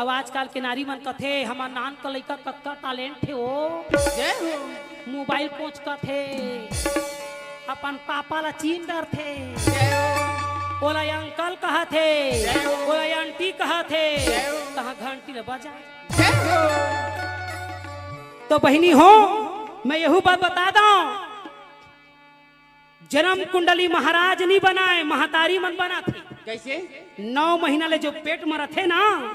अब आजकल के नारी मन कथे, "हमर नान का लइका कतका talent हे ओ, जय हो। मोबाइल कोचकत हे, अपन पापा ला चीन डरथे, जय हो। ओला अंकल कहत हे, जय हो। ओला आंटी कहत हे, जय हो। तहाँ घंटी ला बजा।" जय हो। तो बहिनी हो, मैं यहू बात बता दंव, जन्म कुंडली महाराज नी बनाए, महतारी मन बनाथे। कैसे? नौ महीना ले जो पेट म रथे ना,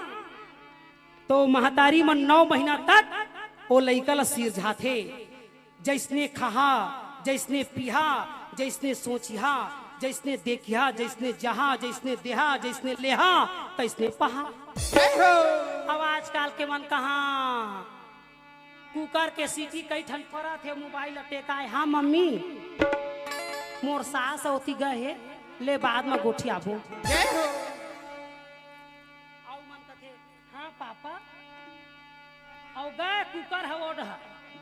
तो महतारी मन नौ महीना तक ओ लइका ल सिरझाथे। जइसने खाहा, जइसने पीहा, जइसने सोचिहा, जइसने देखिहा, जइसने जहा, जइसने देहा, जइसने लेहा, तइसने पहा। जय हो। अब आजकल के मन कहाँ कुकर के सीटी कई ठन परत हे, मोबाइल ल टेकाए, "हाँ मम्मी, मोर सास ओती गए हे, ले बाद म गोठियाबो।" जय हो। अउ मन कथे, "हाँ पापा।" अउ गए कुकर ह ओढ़।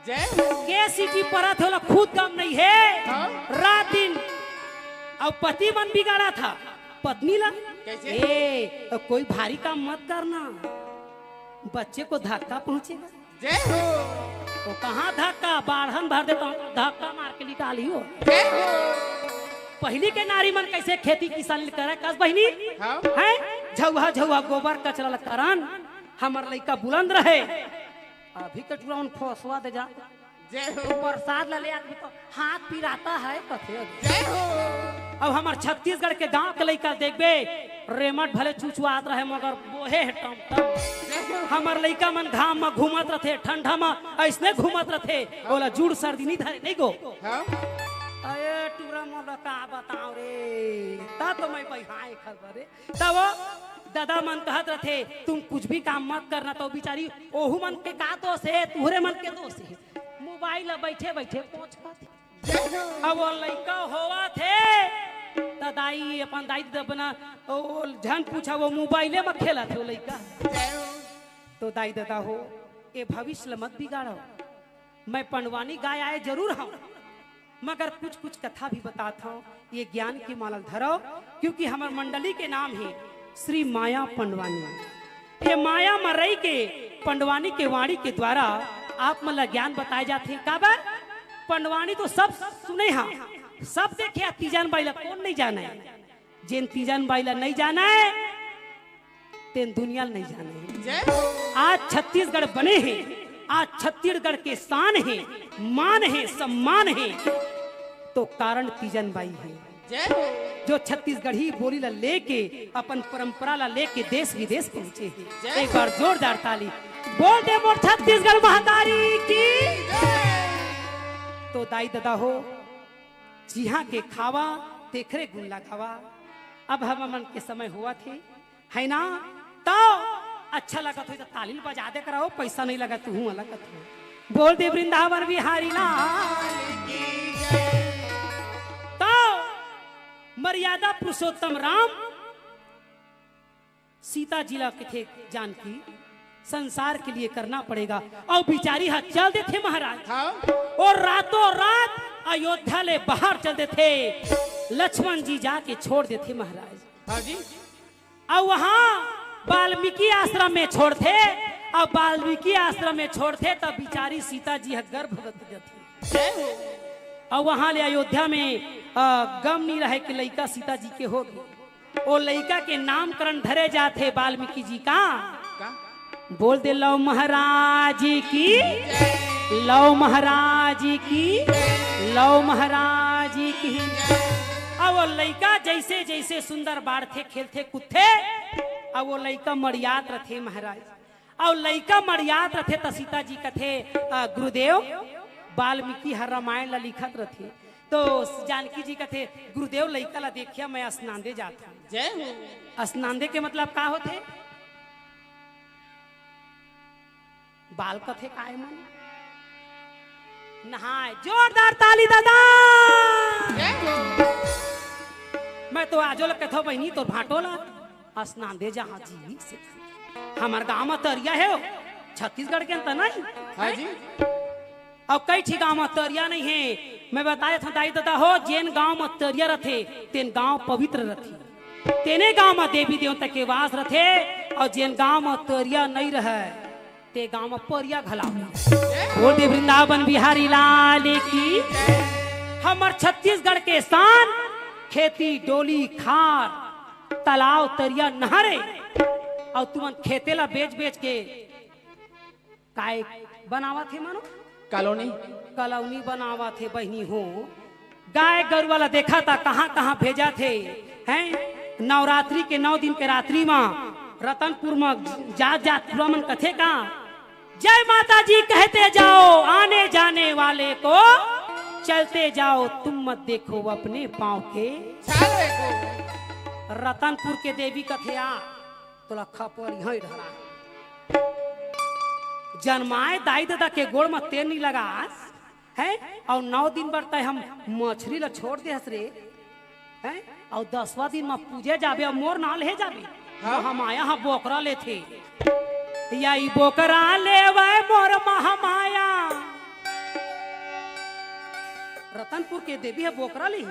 जय हो। के सीटी परत हे, ओला खुद गम नहीं हे। हाँ। रात दिन। अउ पति मन बिगाड़त हे पत्नी ला। कैसे? "ए, कोई भारी काम मत करना, बच्चे को धक्का पहुंचेगा।" जय हो। तो कहाँ धक्का, बाढ़न भर देता हूँ, धक्का मार के निकाली हो। जय हो। पहिली के नारी मन कैसे खेती किसानी करे, कस बहिनी? हाँ। हैं? झउहा झउहा गोबर कचरा ल करन, हमर लइका बुलंद रहे। अभी के टुरा मन फोसवा दे जा। जय हो। प्रसाद ला ले आदमी तो हाथ पिराता है, कथे। जय हो। अब हमर छत्तीसगढ़ के गांव के लइका देखबे, रेमट भले चुचुआत रहे, मगर बोहे हे टमटम। जय हो। हमर लइका मन घाम म घूमत रथे, ठंडा म अइसने घूमत रथे, ओला जुड़ सर्दी नी धरे, नहीं गो। हाँ। अरे टुरा मोला का बताओ रे, ता तो मैं बहिहाए खबर रे। तब वो ददा मन कहत रथे, "तुम कुछ भी काम मत करना।" तो बिचारी ओहू मन के का दोष हे, तुहरे मन के दोष हे। मोबाइल ला बैठे बैठे पोंछ खाथे। अब वो लइका होवत हे, त दाई, अपन दाई ददा बना, ओ, ओ, झन पूछा, वो मोबाइले म खेलत हे वो लइका। तो दाई ददा हो, ए भविष्य ल मत बिगाड़ो। मैं पंडवानी गाय आए जरूर हूँ, मगर कुछ कुछ कथा भी बतात हूँ, ये ज्ञान की माला धरो, क्योंकि हमर मंडली के नाम हे श्री माया पंडवानी। हे माया म रहि के पंडवानी के वाणी के द्वारा आप मन ला ज्ञान बताए जाथे। काबर? पंडवानी तो सब सुने हा, सब देखे हा, तीजन बाई ला कोन नहीं जाने? जेन तीजन बाई ला नहीं जाने, तेन दुनिया ल नहीं जाने। जय हो। आज छत्तीसगढ़ बने हे, आज छत्तीसगढ़ के शान हे, मान हे, सम्मान हे, तो कारण तीजन बाई हे। जय हो। जो छत्तीसगढ़ी बोली ला लेके, अपन परंपरा ला लेके देश विदेश पहुंचे हे। जय हो। एक बार जोरदार ताली बोल दे मोर छत्तीसगढ़ महतारी की। जय। तो दाई ददा हो, जिहाँ के खावा, तेखरे गुण लगावा। अब हमर मन के समय होवत हे, है ना? तो अच्छा लगत होही त ताली ल बजा दे करा हो, पैसा नहीं लगत, तुहूँ लगत हो। बोल दे वृंदावन बिहारी लाल की जय। तो मर्यादा पुरुषोत्तम राम सीता जी ला कथे, "जानकी, संसार के लिए करना पड़ेगा।" अउ बिचारी ह चल देथे महाराज। हाँ। और रातों रात अयोध्या ले बाहर चल देथे, लक्ष्मण जी जाके छोड़ देथे महाराज। हाँ जी। अउ वहाँ वाल्मीकि आश्रम में छोड़थे, अउ वाल्मीकि आश्रम में छोड़थे, तब बिचारी सीता जी ह गर्भवती जथे। जय हो। अउ वहाँ ले अयोध्या में, अ, गम नहीं रहे कि लइका सीता जी के होगे। ओ लइका के नामकरण धरे जाथे वाल्मीकि जी का। का? बोल दे लव महाराज की। जय। लव महाराज की, लव महाराज की। अब वो लइका जइसे जइसे सुंदर बाढ़थे, खेलथे, कूदथे, अब वो लइका मड़ियात रथे महाराज। अउ लइका मड़ियात रथे त सीता जी कथे, "अ, गुरुदेव, वाल्मीकि ह रामायण ल लिखत रथे।" तो जानकी जी कथे, "गुरुदेव, लइका ल देखिया, मैं असनांदे जात हूँ।" जय हो। असनांदे के मतलब का होथे? बाल कथे काय मन? नहाय। जोरदार ताली दादा। जय हो। मैं तो आजो ल कथो बहिनी तोर भाटो ल असनांदे जहाँ जी से। हमर गांव म तरिया हे, छत्तीसगढ़ के अंत नहीं। हाँ जी। अउ कई ठी गांव म तरिया नहीं हे। मैं बताए था दाई दादा हो, जेन गांव म तरिया रथे, तेन गांव पवित्र रथे। तेने गांव म देवी देवता के वास रथे, अउ जेन गांव म तरिया नहीं रहय, ते गांव म परिया घलाव। बोल दे वृंदावन बिहारी लाल की। हमर छत्तीसगढ़ के शान, खेती, डोली, खार, तालाब, तरिया, नहर हे। अउ तुमन खेते ला बेच बेच के काय बनावत हे मानो? कॉलोनी। कॉलोनी बनावत हे बहिनी हो। गाय गरुवा ला देखा ता कहाँ कहाँ भेजत हे, हैं? नवरात्रि के नौ दिन के रात्रि म रतनपुर म जात जात पूरा मन कथे का, "जय माता जी कहते जाओ, आने जाने वाले को चलते जाओ, तुम मत देखो अपने पाँव के।" चाल रे को। रतनपुर के देवी कथे आ, तोला खपरी हई ढरा। जनमाए दाई ददा के गोड़ म तेल नी लगास, हैं? अउ नौ दिन बर तय हम मछरी ला छोड़ दे हस रे, हैं? अउ दसवां दिन म पूजे जाबे अउ मोर नाल हे जाबे। हाँ। हम आया हा बोकरा लेथे। या ई बोकरा लेवे मोर महामाया। रतनपुर के देवी ह बोकरा ली।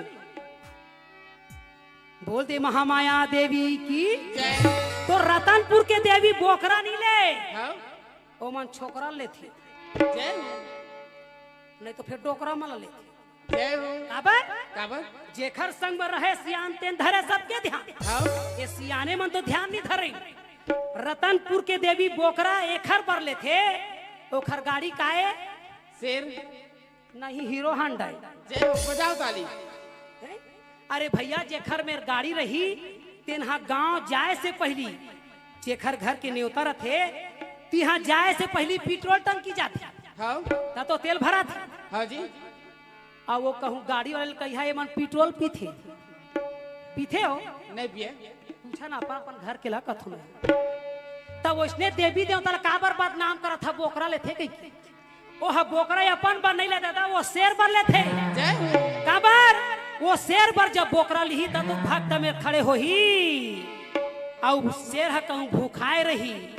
बोल दे महामाया देवी की। जय। तो रतनपुर के देवी बोकरा नी ले। हाँ। ओमन छोकरा लेथे। जय हो। नहीं तो फिर डोकरा मन लेथे। जय हो। काबर? काबर? जेखर संग में रहे सियान तेन धरे सबके ध्यान। हाँ। ये सियाने मन तो ध्यान नहीं धरे। रतनपुर के देवी बोकरा एखर बर लेथे, ओखर गाड़ी काए? शेर। नहीं, हीरो हांडा हे। जय हो, बजाओ ताली। हैं? अरे भैया, जेखर मेर गाड़ी रही, तेन हा गांव जाए से पहिली, जेखर घर के नेवता रथे, तिहां जाए से पहिली पेट्रोल टंकी जाथे। हाँ। त तो तेल भराथे। हाँ जी। अउ वो कहूं गाड़ी वाले ल कहिहा, "एमन पेट्रोल पीथे?" पीथे हो? नहीं पिए। पूछा ना अपन, अपन घर के ला कथो ना। त वइसने देवी देवता ला काबर बदनाम करत हा, बोकरा लेथे कहिके। ओह बोकरा अपन बर नहीं ले दादा, वो शेर बर लेथे। जय हो। काबर? वो शेर बर जब बोकरा लिही, तब तो भक्त में खड़े होही। अउ शेर ह कहूं भूखाए रही,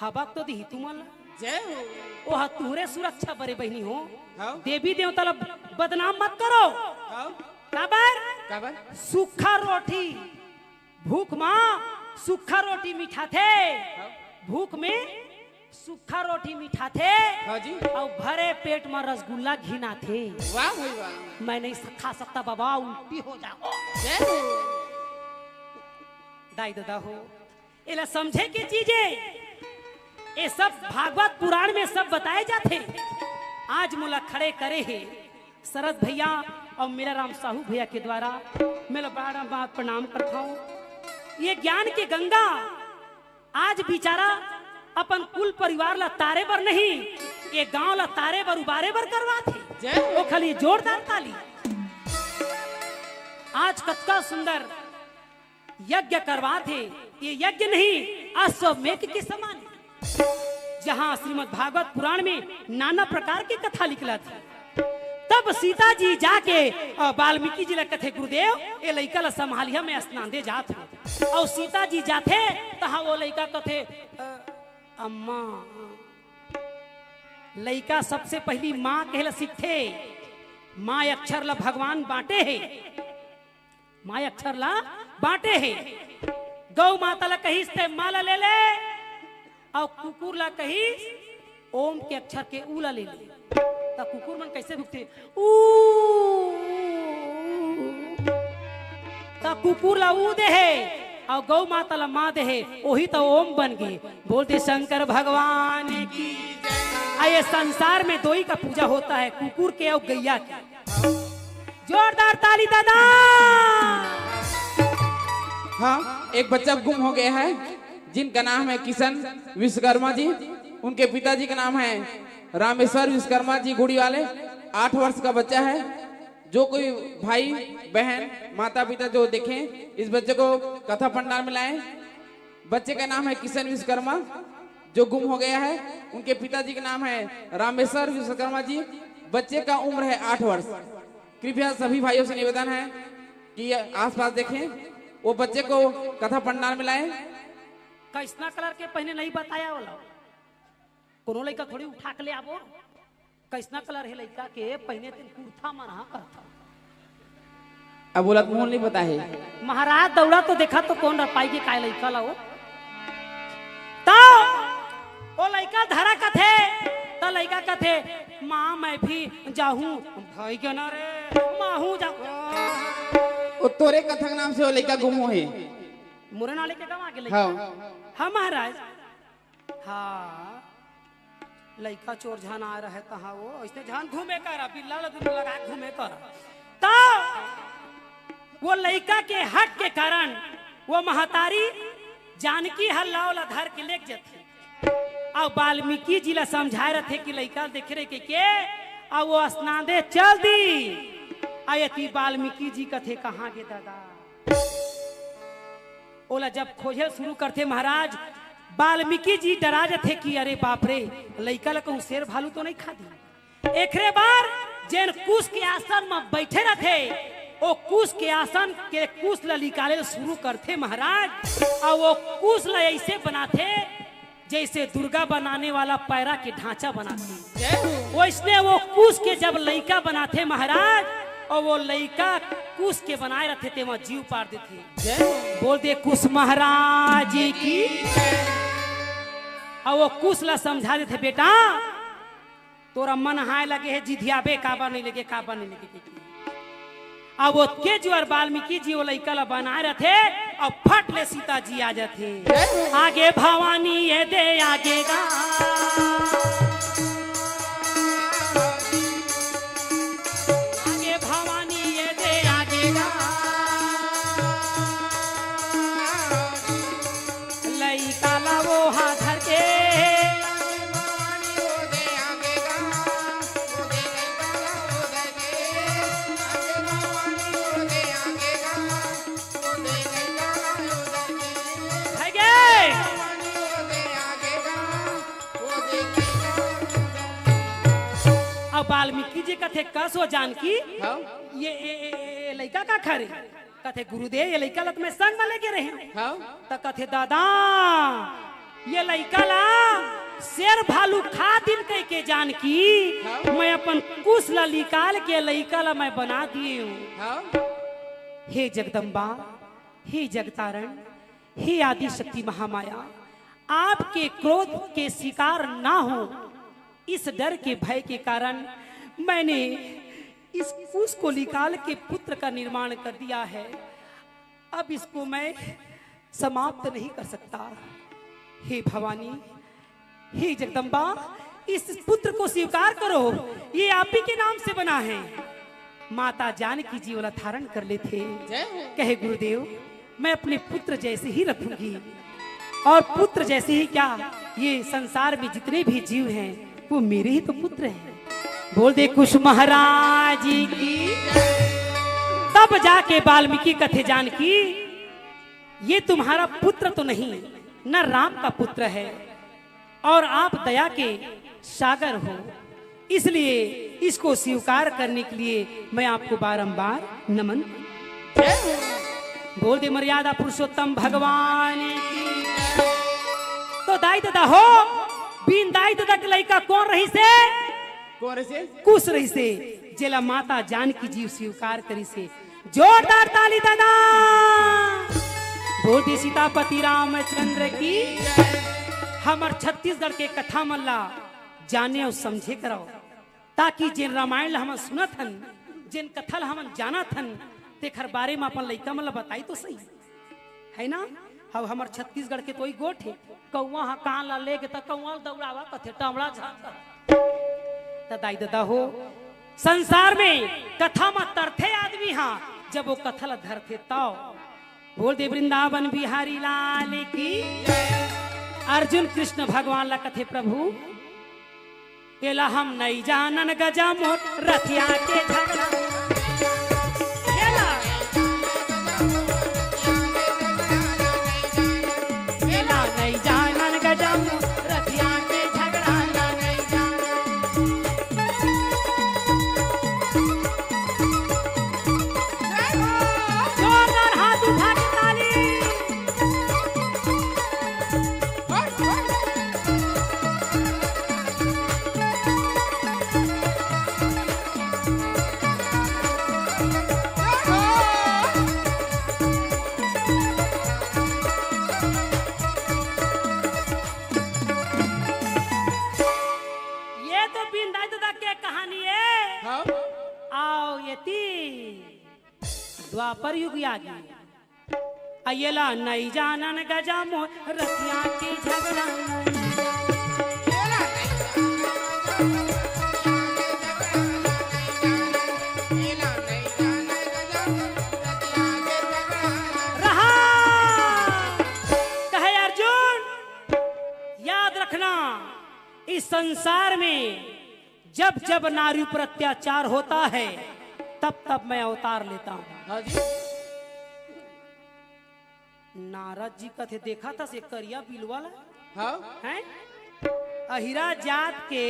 हबक तो दिही तुमन ला। जय हो। ओह तुहरे सुरक्षा बरे बहिनी हो। हाँ। देवी देवता ला बदनाम मत करो। हाँ। काबर? काबर? सूखा रोटी भूख मा सूखा रोटी मिठाथे, हाँ। भूख में सूखा रोटी मिठाथे, हाँ जी। अउ भरे पेट मा रसगुल्ला घिनाथे। वाह भाई वाह। मैं नहीं स-, खा सकता बाबा, उल्टी हो जाओ। जय हो। दाई ददा हो, एला समझे के चीज हे। ये सब भागवत पुराण में सब बताए जाथे। आज मोला खड़े करे हे शरद भैया अउ मेरा राम साहू भैया के द्वारा मैं ला बड़ा बड़ा प्रणाम करता हूँ। ये ज्ञान के गंगा आज बिचारा अपन कुल परिवार ला तारे बर नहीं, ये गांव ला तारे बर उबारे बर करवात हे। जय हो। ओखर लिए जोरदार ताली। आज कतका सुंदर यज्ञ करवात हे। ये यज्ञ नहीं, अश्वमेध के समान हे, जहाँ श्रीमद् भागवत पुराण में नाना प्रकार के कथा निकलत हे। तब सीता जी जाके, अ, वाल्मीकि जी ला कथे, "गुरुदेव, ये लइका ला संभालिहा, मैं स्नान दे जात हूँ।" अउ सीता जी जाथे, तहाँ वो लइका कथे, "अ, अम्मा।" लइका सबसे पहिली माँ कहे ला सीखथे। माँ अक्षर ला भगवान बांटे हे। माँ अक्षर ला बांटे हे। गौ माता ला कहिस ते माँ ला ले ले, अउ कुकुर ला कहिस ओम के अक्षर के ऊ ला ले ले। त कुकुर मन कैसे भुकथे? ऊ। त कुकुर ला ऊ दे हे, अउ गौ माता ला माँ देहे, ओही त ओम बन गे। बोल दे शंकर भगवान की। आ ये संसार में दोई का पूजा होता है, कुकुर के अउ गैया के। जोरदार ताली दादा। हाँ, एक बच्चा गुम हो गया है, जिनका नाम है किशन विश्वकर्मा जी। उनके पिताजी का नाम है रामेश्वर विश्वकर्मा जी गुड़ी वाले। आठ वर्ष का बच्चा है। जो कोई भाई, बहन, माता पिता जो देखें, इस बच्चे को कथा पंडाल में लाएं। बच्चे का नाम है किशन विश्वकर्मा, जो गुम हो गया है। उनके पिताजी का नाम है रामेश्वर विश्वकर्मा जी। बच्चे का उम्र है आठ वर्ष। कृपया सभी भाइयों से निवेदन है कि ये आसपास देखें, वो बच्चे को कथा पंडाल में लाएं। कइसना कलर के पहिने नहीं बताया वाला, कोनो लइका थोड़ी उठा के ले आबो। कइसना कलर हे लइका के पहिने, तेन कुर्ता मन हा करता। अब बोला मुंह नहीं पता है। महाराज दौड़ा तो देखा तो कोन रपाई के काय लइका ला वो। तो वो लइका धरा कथे, तो लइका कथे, "माँ मैं भी जाहूँ।" भाई के ना रे, माहू जा। वो तोरे कथा के नाम से वो लइका गुम हो है। मोरे नाले के गवा के लइका। हाँ। हाँ महाराज। हाँ, लइका चोर झन आ रहे तहाँ वो ऐसे झन घूमे कर, बिल्ला ल दुनू लगा के घूमे कर। तो वो लइका के हट के कारण वो महतारी जानकी ह लाव ला धर के लेके जथे। अउ वाल्मीकि जी ला समझाए रथे कि लइका देखे रहे के, के अउ वो स्नान दे चल दी। आ यति वाल्मीकि जी कथे, "कहाँ गे दादा?" ओला जब खोजे शुरू करथे महाराज, वाल्मीकि जी डरा जथे कि अरे बाप रे, लइका ल कहूँ शेर भालू तो नहीं खा दी। एकरे बर जेन कुश के आसन म बैठे रथे, ओ कुश के आसन के कुश ल निकाले ल शुरू करथे महाराज। अउ वो कुश ल ऐसे बनाथे जैसे दुर्गा बनाने वाला पैरा के ढांचा बनाथे। वैसने वो कुश के जब लइका बनाथे महाराज, अउ वो लइका कुश के बनाए रथे, तेमा जीव पार देथे। बोल दे कुश महाराज की। अउ वो कुश ला समझा देथे, "बेटा, तोरा मन हाय लगे हे, जिधियाबे काबर नहीं लगे, काबर नहीं लगे।" अउ ओतके जुआर वाल्मीकि जी वो लइका ला बनाए रथे, अउ फट ले सीता जी आ जाथे। "आगे भवानी ये दे आगे गा, आगे भवानी ये दे आगे गा।" लइका ला वो हा धर के, धर के। अब वाल्मीकि जी कथे, "कस हो जानकी, हाँ। ये, ये, ये, ये लइका का खा रे?" कथे, "गुरुदेव, ये लइका ला त मैं संग म लेके रहे।" हाँ। त कथे, "दादा, ये लइका ला शेर भालू खा दिन कह के जानकी, हाँ। मैं अपन कुश ला निकाल के लइका ला मैं बना दिए हूँ।" हाँ। हे जगदम्बा, हे जगतारण, हे आदि शक्ति महामाया, आपके क्रोध के शिकार ना हो, इस डर के भय के कारण मैंने इस कुश को निकाल के पुत्र का निर्माण कर दिया है। अब इसको मैं समाप्त नहीं कर सकता। हे भवानी, हे जगदम्बा, इस पुत्र को स्वीकार करो, ये आप ही के नाम से बना है। माता जानकी जी ओला धारण कर लेथे। जय हो। कहे, "गुरुदेव, मैं अपने पुत्र जैसे ही रखूंगी, और पुत्र जैसे ही क्या, ये संसार में जितने भी जीव हैं, वो मेरे ही तो पुत्र हैं।" बोल दे कुश महाराज की। तब जाके वाल्मीकि कथे, "जानकी, ये तुम्हारा पुत्र तो नहीं, न राम का पुत्र है, और आप दया के सागर हो, इसलिए इसको स्वीकार करने के लिए मैं आपको बारंबार नमन।" बोल दे मर्यादा पुरुषोत्तम भगवान की। तो दाई ददा हो, बिन दाई ददा के लइका कोन रहिसे? कोन रहिसे? कुश रहिसे, जेला माता जानकी जी स्वीकार करिसे। जोरदार ताली ददा। बोल दे सीतापति रामचंद्र की। हमर छत्तीसगढ़ के कथा मन ला जाने अउ समझे करव, ताकि जेन रामायण ला हमन सुनत हन, जेन कथा ला हमन जानत हन, तेखर बारे म अपन लइका मन ला बताई तो सही। है ना? अब हमर छत्तीसगढ़ के तो ही गोठ हे, कौवा ह कान ला लेगे त कौवा ल दौड़ावा कथे, टमड़ा झांका। त दाई ददा हो, संसार में कथा म तरथे आदमी ह, जब वो कथा ला धरथे तव। बोल दे वृंदावन बिहारी लाल की। अर्जुन कृष्ण भगवान ला कथे, प्रभु, एला हम नइ जानन गजा मोर रथिया के झगड़ा। एला, एला नइ जानन गजा मोर रथिया के झगड़ा ला नइ जानन। जोरदार हाथ उठा के ताली। ये तो बिंदाई ददा के कहानी हे। हाँ। आओ ये ती द्वापर युग आगे। अयला नइ जानन गजा मोर रतिया के झगड़ा। रहा। कहे अर्जुन, याद रखना, इस संसार में जब जब नारी पर अत्याचार होता है, तब तब मैं अवतार लेता हूँ। हाँ जी। नारद जी कथे, देखा था से करिया बिलवा ला? हाँ। हैं? अहिरा जात के,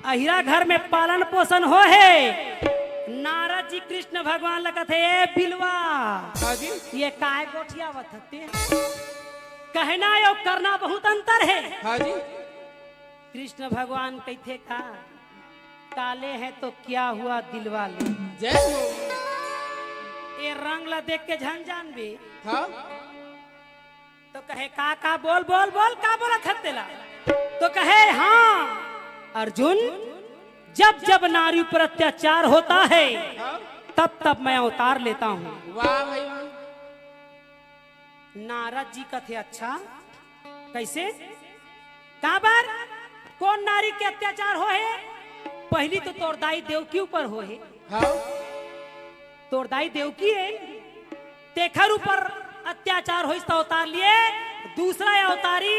अहिरा घर में पालन पोषण हो हे। नारद जी कृष्ण भगवान ला कथे, ए बिलवा, हाँ जी। ये काय गोठियावत हते? कहना अउ करना बहुत अंतर हे। हाँ जी। कृष्ण भगवान कहिथे का, काले हैं तो क्या हुआ दिलवाले। जय हो। ए रंग ला देख के झन जानबे। हाँ। तो कहे का, का बोल, बोल, बोल, का बोलत हस तेला? तो कहे, हाँ अर्जुन, जब जब नारी पर अत्याचार होता है, हाँ। तब तब मैं अवतार लेता हूँ। वाह भाई वाह। नारद जी कथे, अच्छा, कैसे? काबर? कोन नारी के अत्याचार हो हे? पहली तो तोर दाई देवकी ऊपर हो हे। हाँ। तोर दाई देवकी हे, तेखर ऊपर अत्याचार होइस त अवतार लिए। दूसरा अवतारी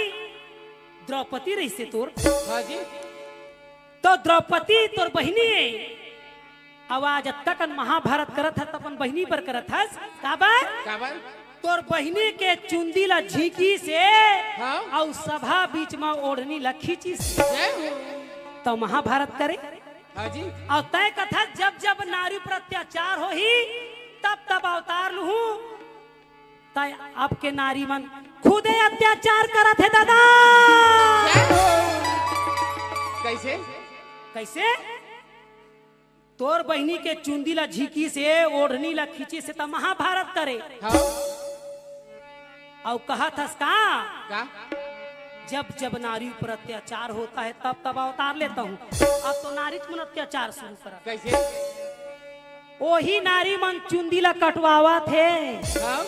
द्रौपदी रहिसे तोर। हाँ जी। तो द्रौपदी तोर बहिनी हे। अब आज अतका कन महाभारत करत हस, अपन बहिनी पर करत हस। काबर? काबर? तोर बहिनी के चुंदी ला झींकिसे, हाँ। अउ सभा बीच म ओढ़नी ला खींचिसे। जय हो। त महाभारत करे। हाँ जी। अउ तय कथस, जब जब नारी पर अत्याचार होही, तब तब अवतार लूहूं। तय अब के नारी मन खुदे अत्याचार करत हे दादा। जय हो। कैसे? कैसे? तोर बहिनी के चुंदी ला झींकिसे, ओढ़नी ला खींचिसे त महाभारत करे। हाँ। अउ कहत हस का? का? जब जब नारी पर अत्याचार होता है, तब तब अवतार लेता हूँ। अब तो नारी मन अत्याचार शुरू करा। कैसे? ओही नारी मन चुंदी ला कटवावत हे। हाँ।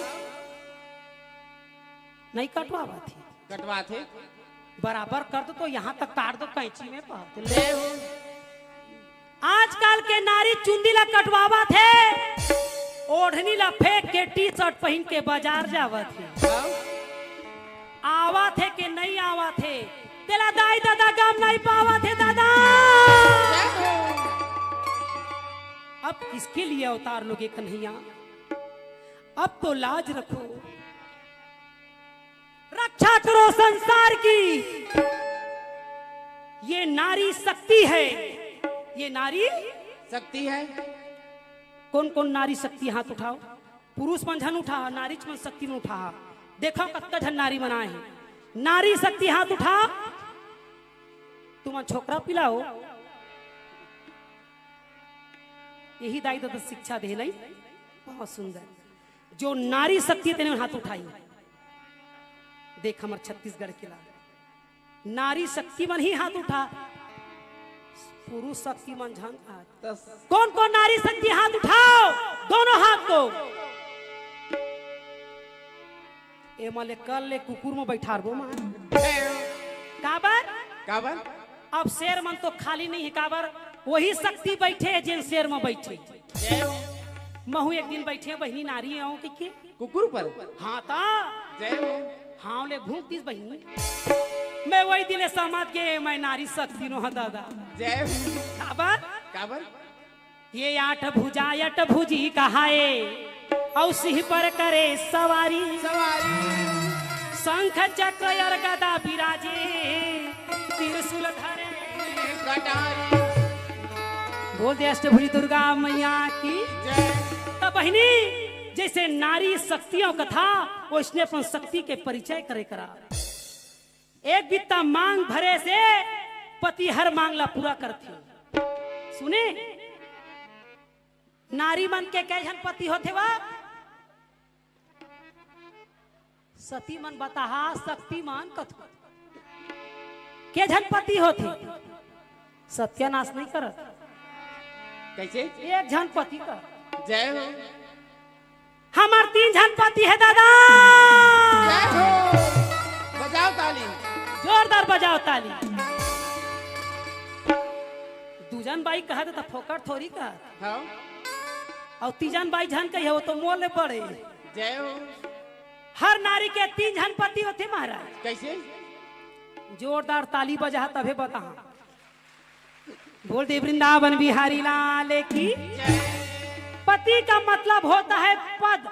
नहीं कटवावत हे। कटवात हे। बराबर कर दो तो यहाँ तक काट दो कैंची में, बात ले। ले हो। आजकल के नारी चुंदी ला कटवावत हे, ओढ़नी ला फेंक के टी शर्ट पहिन के बाजार जावत हे। हाँ। आवत हे के नहीं आवत हे, तेला दाई ददा गम नहीं पावत हे दादा। ले हो। अब किसके लिए अवतार लोगे कन्हैया? अब तो लाज रखो। रक्षा करो संसार की। ये नारी शक्ति है, ये नारी शक्ति है। कौन कौन नारी शक्ति, हाथ उठाओ। पुरुष मन झन उठा, नारीच मन शक्ति मन उठा। देखो कतका झन नारी मन आए हे। नारी शक्ति हाथ उठा। तुमन छोकरा पिला हो। यही दाई ददा शिक्षा दे नहीं। बहुत सुंदर। जो नारी शक्ति हे तेने हाथ उठाई। देख हमर छत्तीसगढ़ के ला नारी शक्ति मन ही हाथ उठा, पुरुष शक्ति मन झन हाथ। कौन कौन नारी शक्ति हाथ उठाओ, दोनों हाथ को। ए मले कल ले कुकुर म बैठारबो मा। काबर? काबर? अब शेर मन तो खाली नहीं हे, काबर? वही शक्ति बैठे हे, जेन शेर म बैठे। जय हो। महू एक दिन बैठे, बहिनी नारी आऊं कि के? कुकुर पर? हाँ ता। जय हो। हाँ ले भूख दिस बहिनी। मैं वही दिन समझ के मैं नारी शक्ति नो हा दादा। जय हो। काबर? काबर? ये आठ भुजा अट भुजी कहाए, औ सिंह पर करे सवारी। सवारी। शंख चक्र और गदा विराजे, त्रिशूल धरे। कटारी। बोल दे अष्टभुजी दुर्गा मैया की। जय। त बहिनी, जैसे नारी शक्तियों का था, वैसने अपन शक्ति के परिचय करे करा। एक बित्ता मांग भरे से पति हर मांग ला पूरा करथे। सुने, नारी मन के कै झन पति होथे वा? सती मन बताहा, शक्ति मन कथो। के झन पति होथे? सत्यानाश नहीं करत। कैसे? एक झन पति का। जय हो। हमर तीन झन पति हे दादा। जय हो। बजाओ ताली। जोरदार बजाओ ताली। दू झन बाई कहत त फोकट थोड़ी कहत। हाँ। अउ तीजन बाई झन कही हे, वो तो मोर ले बड़े। जय हो। हर नारी के तीन झन पति होथे महाराज। कैसे? जोरदार ताली बजा तभे बता। बोल दे वृंदावन बिहारी लाल की। जय। पति का मतलब होता है पद।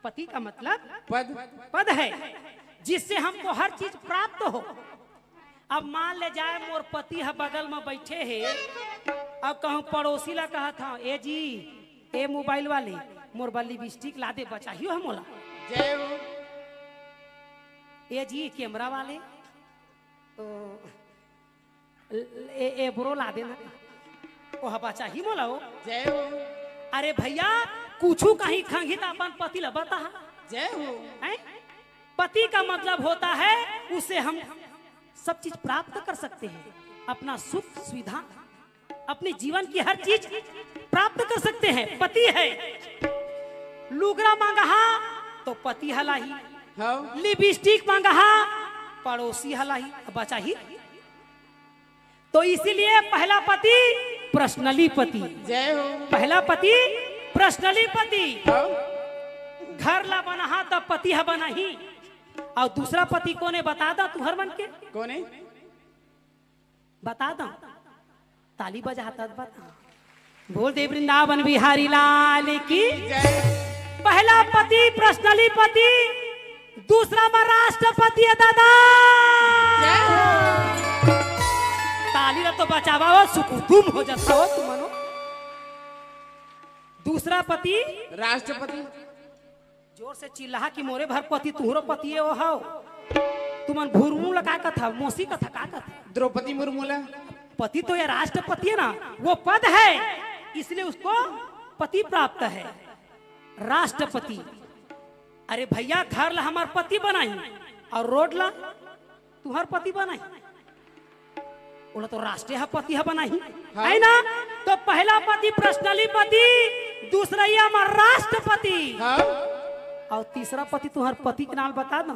पति का मतलब पद। पद है, जिससे हमको हर चीज प्राप्त हो। अब मान ले जाए मोर पति ह बगल म बैठे हे, अब कहूँ पड़ोसी ला कहत हव, "ए जी, ए मोबाइल वाले, मोर बर लिपस्टिक ला दे, बचाही हो मोला।" जय हो। "ए जी, कैमरा वाले, तो ए, ए ब्रो ला देना, ओह बचाही मोला हो।" जय हो। अरे भैया, कुछु कहीं खंगी त अपन पति ला बता। जय हो। हैं? पति का मतलब होता है, उससे हम सब चीज प्राप्त कर सकते हैं, अपना सुख सुविधा, अपने जीवन की हर चीज प्राप्त कर सकते हैं। पति है, लुगरा मांगहा तो पति ह लाही, हाँ। लिपस्टिक मांगहा पड़ोसी ह लाही, बचाही। तो इसीलिए पहला पति पर्सनली पति। जय हो। पहला पति पर्सनली पति। हाँ। घर ला बनाहा तब पति ह बनाही। अउ दूसरा पति कोने बता दा तुहर मन के? कोने? बता दा। ताली बजा तब बता। बोल दे वृंदावन बिहारी लाल की। जय। पहला पति पर्सनली पति, दूसरा म राष्ट्रपति हे दादा। जय हो। ताली ला तो बजावा हो, सुकुतुम हो जाता हो तुमनो। दूसरा पति राष्ट्रपति। जोर से चिल्लाहा कि मोरे भर पति तुहरो पति हे ओ हव। तुमन भुरमू ला का कथा, मौसी कथा का कथा? द्रौपदी मुर्मू ला। पति तो ये राष्ट्रपति है ना, वो पद है, इसलिए उसको पति प्राप्त है। राष्ट्रपति। अरे भैया, घर ला हमर पति बनाही अउ रोड ला तुहर पति बनाही, ओला तो राष्ट्रीय ह पति ह बनाही, हाँ। है ना? तो पहला पति पर्सनली पति, दूसरइया म राष्ट्रपति, हाँ। अउ तीसरा पति तुहर पति के नाम बता दो,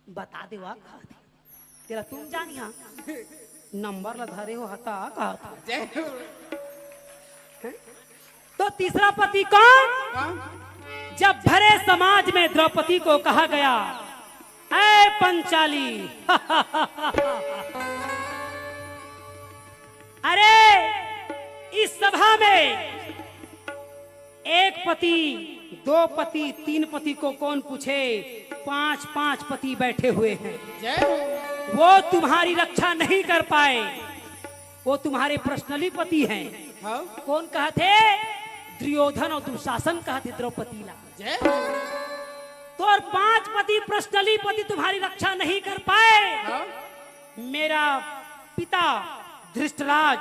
बता देवा कहत हे। तेला तुम जानिहा, नंबर ला धरे हो हता कहत हे। जय हो। हैं? तो तीसरा पति कौन? कौन? जब भरे समाज में द्रौपदी को कहा गया, "ऐ पंचाली, अरे इस सभा में एक पति, दो पति, तीन पति को कौन पूछे? पांच पांच पति बैठे हुए हैं। जय हो। वो तुम्हारी रक्षा नहीं कर पाए, वो तुम्हारे पर्सनली पति हैं।" हाँ। कौन कहत हे? दुर्योधन अउ दुशासन कहत हे द्रौपदी ला। जय हो। तोर पांच पति पर्सनली पति तुम्हारी रक्षा नहीं कर पाए। हाँ। मेरा पिता धृष्टराज,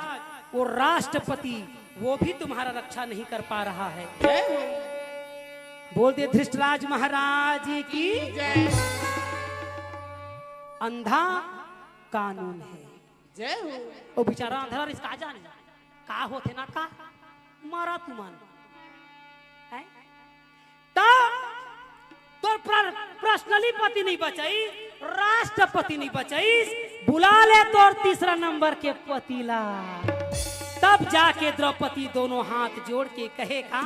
वो राष्ट्रपति, वो भी तुम्हारा रक्षा नहीं कर पा रहा है। जय हो। बोल दे धृष्टराज महाराज की। जय। अंधा कानून है। जय हो। वो बेचारा अंधरा रिस का जाने का होथे ना का, मरा तुमन। हैं? त तोर प्र-, पर्सनली पति नहीं बचाइस, राष्ट्रपति नहीं बचाइस, बुला ले तोर तीसरा नंबर के पति ला। तब जाके द्रौपदी दोनों हाथ जोड़ के कहे का,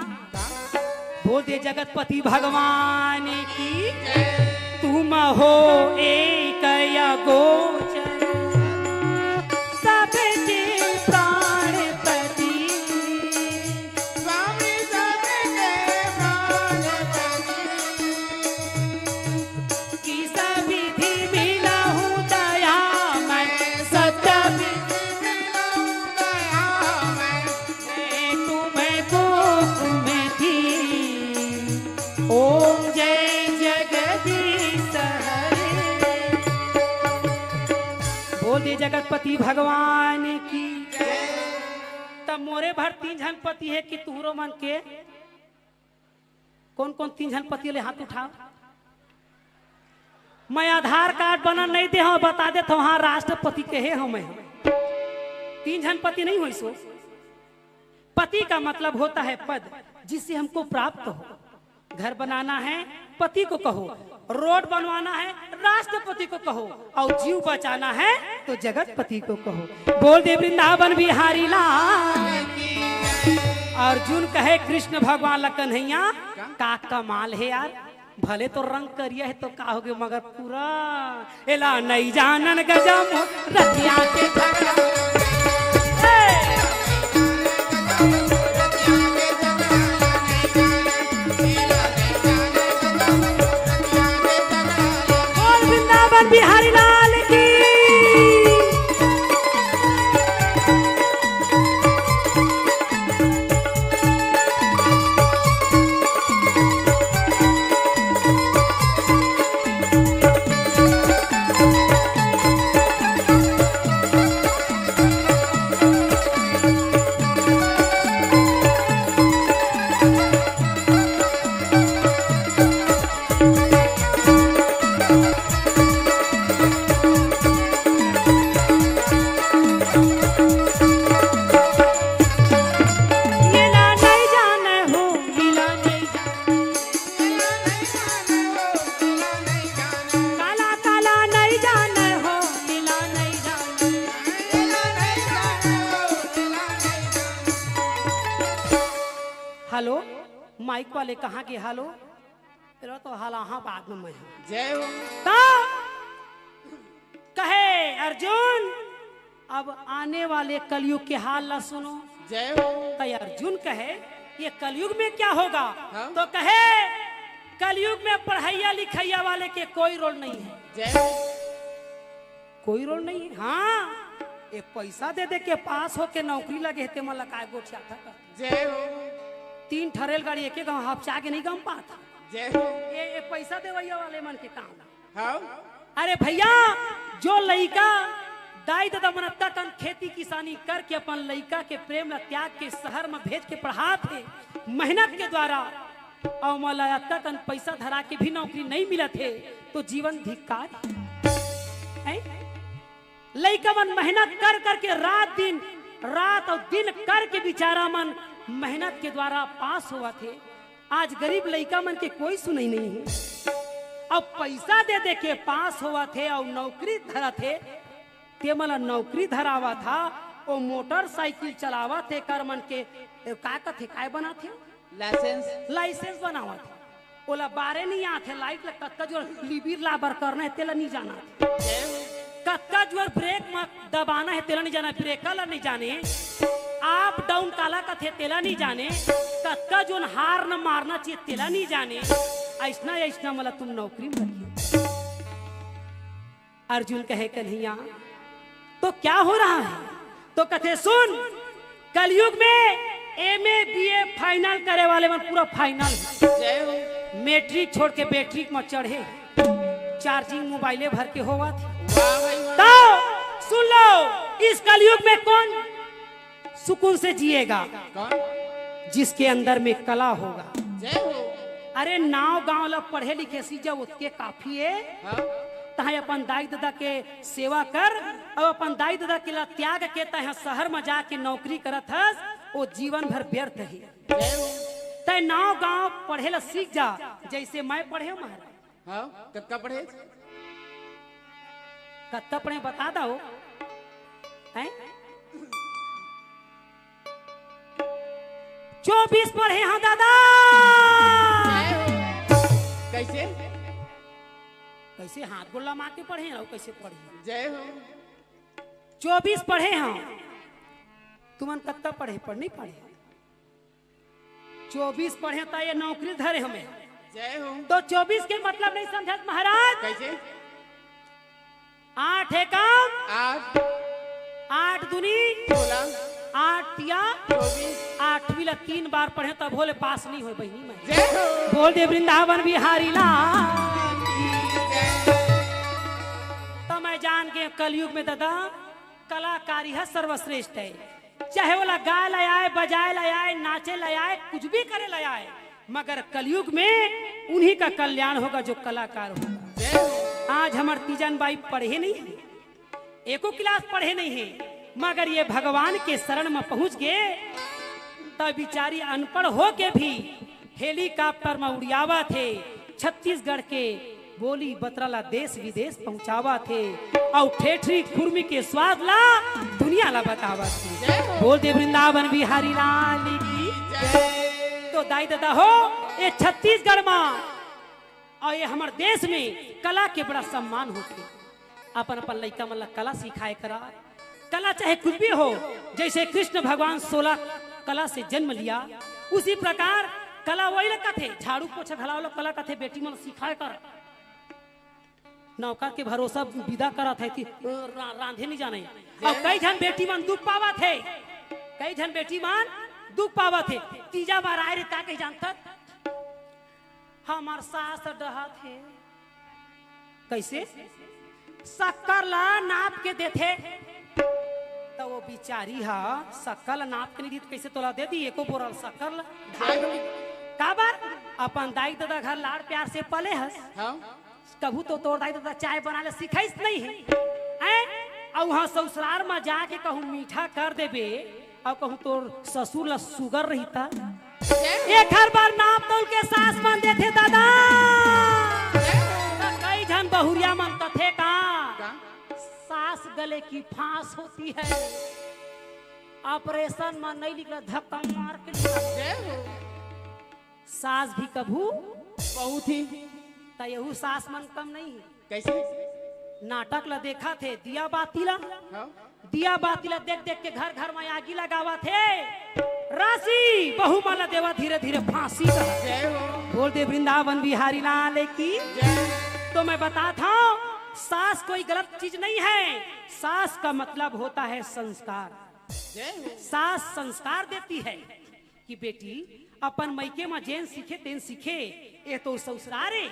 बोल दे जगतपति भगवान की, तुम हो एक अगोचर, सबके प्राणपति। स्वामी सबके प्राणपति। कि सविधि मिलहु दयामय, सत्य विधि मिलहु दयामय। मैं तुम्हें कोख में थी। ओम जय जगदीश हरे। बोल दे जगतपति भगवान की। तब मोरे भर तीन झन पति हे कि तुहरो मन के? कौन कौन तीन झन पति ले हाथ उठाओ। मैं आधार कार्ड बना नहीं दे हूं, बता देत हूं, हाँ, राष्ट्रपति कहे हूं मैं। तीन झन पति नहीं होइस ओ। पति का मतलब होता है पद, जिससे हमको प्राप्त हो। घर बनाना है, पति को कहो। रोड बनवाना है, राष्ट्रपति को कहो। और जीव बचाना है, तो जगतपति को कहो। बोल दे वृंदावन बिहारी लाल। अर्जुन कहे कृष्ण भगवान ला, कन्हैया, का कमाल है यार, भले तो रंग करिया है तो का होगे, मगर पूरा एला नइ जानन गजम रतिया के झगड़ा। ए! बोल वृंदावन बिहारी लाल की। ये ला नहीं जाने हो, ये ला नहीं जाने। काला काला नहीं जाने हो, लीला नहीं जाने। हेलो, माइक वाले कहाँ गे? हेलो, तेरा तो हाल आहा बाद में मैं हूँ। जय हो। तो कहे अर्जुन, अब आने वाले कलयुग के हाल ला सुनो। जय हो। तो अर्जुन कहे, ये कलयुग में क्या होगा? हाँ। तो कहे, कलयुग में पढ़ैया लिखैया वाले के कोई रोल नहीं है। जय हो। कोई रोल नहीं है। हाँ, ये पैसा दे दे के पास होके नौकरी लगे हे, ते मन ला काय गोठियाथा कर। जय हो। तीन ठा रेलगाड़ी एक एक गाँव हपचा के नहीं गम पाता। जय हो। ये, ये पैसा देवैया वाले मन के काम। हाँ। अरे भैया, जो लइका दाई ददा मन अतका कन खेती किसानी करके अपन लइका के प्रेम ला त्याग के शहर में भेज के पढ़ात हे मेहनत के द्वारा, अउ मोला अतका कन पैसा धरा के भी नौकरी नहीं मिलत हे, तो जीवन धिक्कार हे। हैं? लइका मन मेहनत कर करके रात दिन, रात अउ दिन करके बिचारा मन मेहनत के द्वारा पास होवत हे। आज गरीब लइका मन के कोई सुनई नहीं हे। अब पैसा दे दे के पास होवत हे अउ नौकरी धरत हे, ते मन ला नौकरी धरावत हा, ओ मोटरसाइकिल चलावत हे, कर मन के, ए, का कथे, काय बनात हे? लाइसेंस। लाइसेंस बनावत हे। ओला बारे नहीं आत हे, लाइट ला कतका जोर लिबिर लाबर करना हे, तेला नहीं जाना हे। कतका जोर ब्रेक म दबाना हे, तेला नहीं जाना हे, ब्रेकर ला नहीं जाने, अप डाउन काला कथे, तेला नहीं जाने, कतका जोन हार्न मारना चाहिए, तेला नहीं जाने। अइसना, अइसना मन ला तुम नौकरी में रखियो। अर्जुन कहे, कन्हैया, तो क्या हो रहा है? तो कथे, सुन, कलयुग में एमए बीए फाइनल करे वाले मन पूरा फाइनल हे। जय हो। मैट्रिक छोड़ के बैटरी में चढ़े, चार्जिंग मोबाइले भर के होवत हे। वाह भाई वाह। तो सुन लो, इस कलयुग में कौन सुकून से जिएगा? कौन? जिसके अंदर में कला होगा। जय हो। अरे, नाव गांव ला पढ़े लिखे सीजा, ओतके काफी हे। हाँ। तहां अपन दाई ददा के सेवा कर, अउ अपन दाई ददा के ला त्याग के तहां शहर में जाके नौकरी करत हस, ओ जीवन भर व्यर्थ हे। जय हो। तैं नाव गांव पढ़े ला सीख जा, जैसे मैं पढ़े हूं महाराज। हाँ, कतका पढ़े? कतका पढ़े बता दो। हैं? चौबीस पढ़े हँव दादा। जय हो। कैसे? कैसे हाथ गोड़ लमा के पढ़े हँव, कैसे पढ़े? जय हो। चौबीस पढ़े हँव। तुमन कतका पढ़े, पढ़ नहीं पढ़े? चौबीस पढ़े त ये नौकरी धरे हमें। जय हो। तो चौबीस के मतलब नहीं समझत महाराज। कैसे? आठ एकम आठ। आठ दूनी सोलह। आठ तिया चौबीस। आठवीं ला तीन बार पढ़े तभो ले पास नहीं होय बहिनी मैं। जय हो। बोल दे वृंदावन बिहारी लाल की जय। त मैं जान के कलयुग में दादा कलाकारी ह सर्वश्रेष्ठ हे। चाहे ओला गाय ला आय, बजाय ला आय, नाचे ला आय, कुछ भी करे ला आय, मगर कलयुग में उन्हीं का कल्याण होगा जो कलाकार होगा। आज हमर तीजन बाई पढ़े नहीं हे, एको class पढ़े नहीं हे, मगर ये भगवान के शरण में पहुँच गे त बिचारी अनपढ़ होके भी helicopter में उड़ियावत हे, छत्तीसगढ़ के बोली बतरा ला देश विदेश पहुँचावत हे, अउ ठेठरी खुरमी के स्वाद ला दुनिया ला बतावत हे। जय हो। बोल दे वृंदावन बिहारी लाल की जय। तो दाई ददा हो, ये छत्तीसगढ़ मा अउ ये हमर देश में कला के बड़ा सम्मान होथे। अपन अपन लइका मन ला कला सिखाए करा। कला चाहे कुछ भी हो, जैसे कृष्ण भगवान सोलह कला से जन्म लिया, उसी प्रकार कला वही ला कथे, झाड़ू पोछा घलाव ला कला कथे, बेटी मन सिखाए कर। नौकर के भरोसा विदा करत हे कि रा-, रांधे नहीं जाने। अउ कई झन बेटी मन दुख पावत हे, कई झन बेटी मन दुख पावत हे। तीजा बार आए रे का कही जानथस? हमर सास डहत हे। कैसे? शक्कर ला नाप के देथे। त वो बिचारी ह शक्कर ला नाप के नहीं दी त कैसे तोला दे दी एको बोरल शक्कर ला? काबर? अपन दाई ददा घर लाड़ प्यार से पले हस। हाँ। कभू तो तोर दाई ददा चाय बनाय ला सिखाइस नहीं हे। हैं? अउ उहाँ ससुरार मा जाके कहूँ मीठा कर देबे, अउ कहूँ तोर ससुर ला sugar रही त? एखर बर नाप तौल के सास मन देथे दादा। त कई झन बहुरिया मन कथे का? का? सास गले की फांस होती है, operation में नहीं निकला, धक्का मार के निकला। जय हो। सास भी कभू बहुत ही। त यहू सास मन कम नहीं हे। कैसे? नाटक ला देखथे, दिया बाती ला। हाँ। दिया बाती ला देख देख के घर घर में आगी लगावथे। राशि बहू मन ला देवा धीरे धीरे फांसी का। जय हो। बोल दे वृंदावन बिहारी लाल की। जय। तो मैं बताथंव, सास कोई गलत चीज नहीं है। सास का मतलब होता है संस्कार। जय हो। सास संस्कार देती है। कि बेटी, अपन मइके म जेन सीखे तेन सीखे, ये तो ससुरार हे।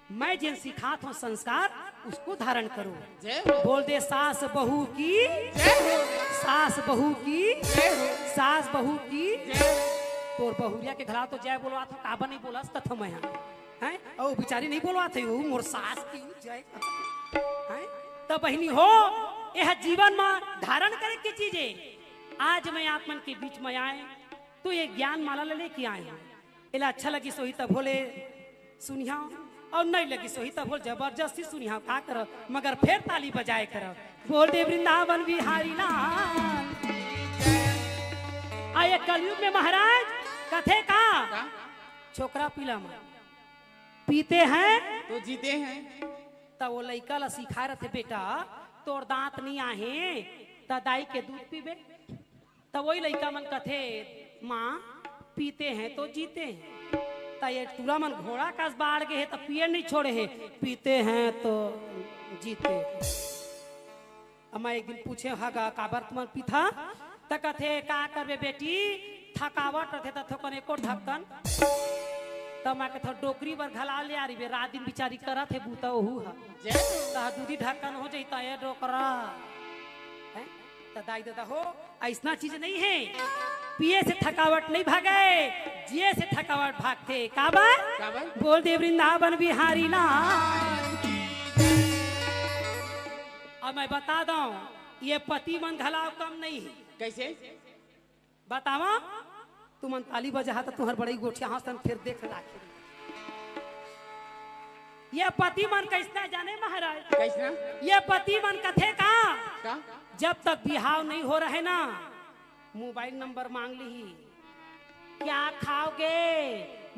मैं जेन सिखात हंव संस्कार, उसको धारण करो। जय हो। बोल दे सास बहू की, जय हो। सास बहू की, जय हो। सास बहू की। जय हो। तोर बहुरिया के घला तो जय बोलवात हंव, काबर नहीं बोलस कथंव मैं हा। हैं? अउ बिचारी नहीं बोलवात हे, वो मोर सास की जय। हैं? त बहिनी हो, यह जीवन म धारण करे के चीज हे। आज मैं आप मन के बीच में आए, तो ये ज्ञान माला ला लेके आए हंव। एला अच्छा लगिस होही तभो ले सुनिहा, अउ नहीं लगिस होही तभो ले जबरदस्ती सुनिहा, का करव, मगर फेर ताली बजाए करव। बोल दे वृंदावन बिहारी लाल। आ ये कलयुग में महाराज कथे का? का? छोकरा पीला मन पीते हैं। तो जीते हैं। त वो लइका ला सिखाए रथे, बेटा, तोर दांत नहीं आहे, त दाई के दूध पीबे। त वही लइका मन कथे, माँ, पीते हैं तो जीते हैं। त ये टूरा मन घोड़ा कस बाढ़ गे हे, त पिए नहीं छोड़े हे, पीते हैं तो जीते हैं। अब मैं एक दिन पूछे हंव गा, काबर तुमन पीथा? त कथे, का करबे बेटी, थकावट रथे त थोकन एको ढक्कन। त मैं कथंव, डोकरी बर घला ले आ रहिबे, रात दिन बिचारी करत हे बूता ओहू ह। जय हो। त दूधी ढक्कन हो जाही त ए डोकरा। हैं? त दाई ददा हो, अइसना चीज नहीं हे। पिए से थकावट नहीं भागे, जिए से थकावट भागथे। काबर? काबर? बोल दे वृंदावन बिहारी लाल। अब मैं बता दंव, ये पति मन घला कम नहीं हे। कैसे? बतावा, तुमन ताली बजाहा त तुंहर बड़ई गोठियाहूं त फेर देख लाके। ये पति मन कइसना जाने महाराज? कइसना? ये पति मन कथे का? का? जब तक बिहाव नहीं हो रहे ना, मोबाइल नंबर मांग लिही। क्या खाओगे?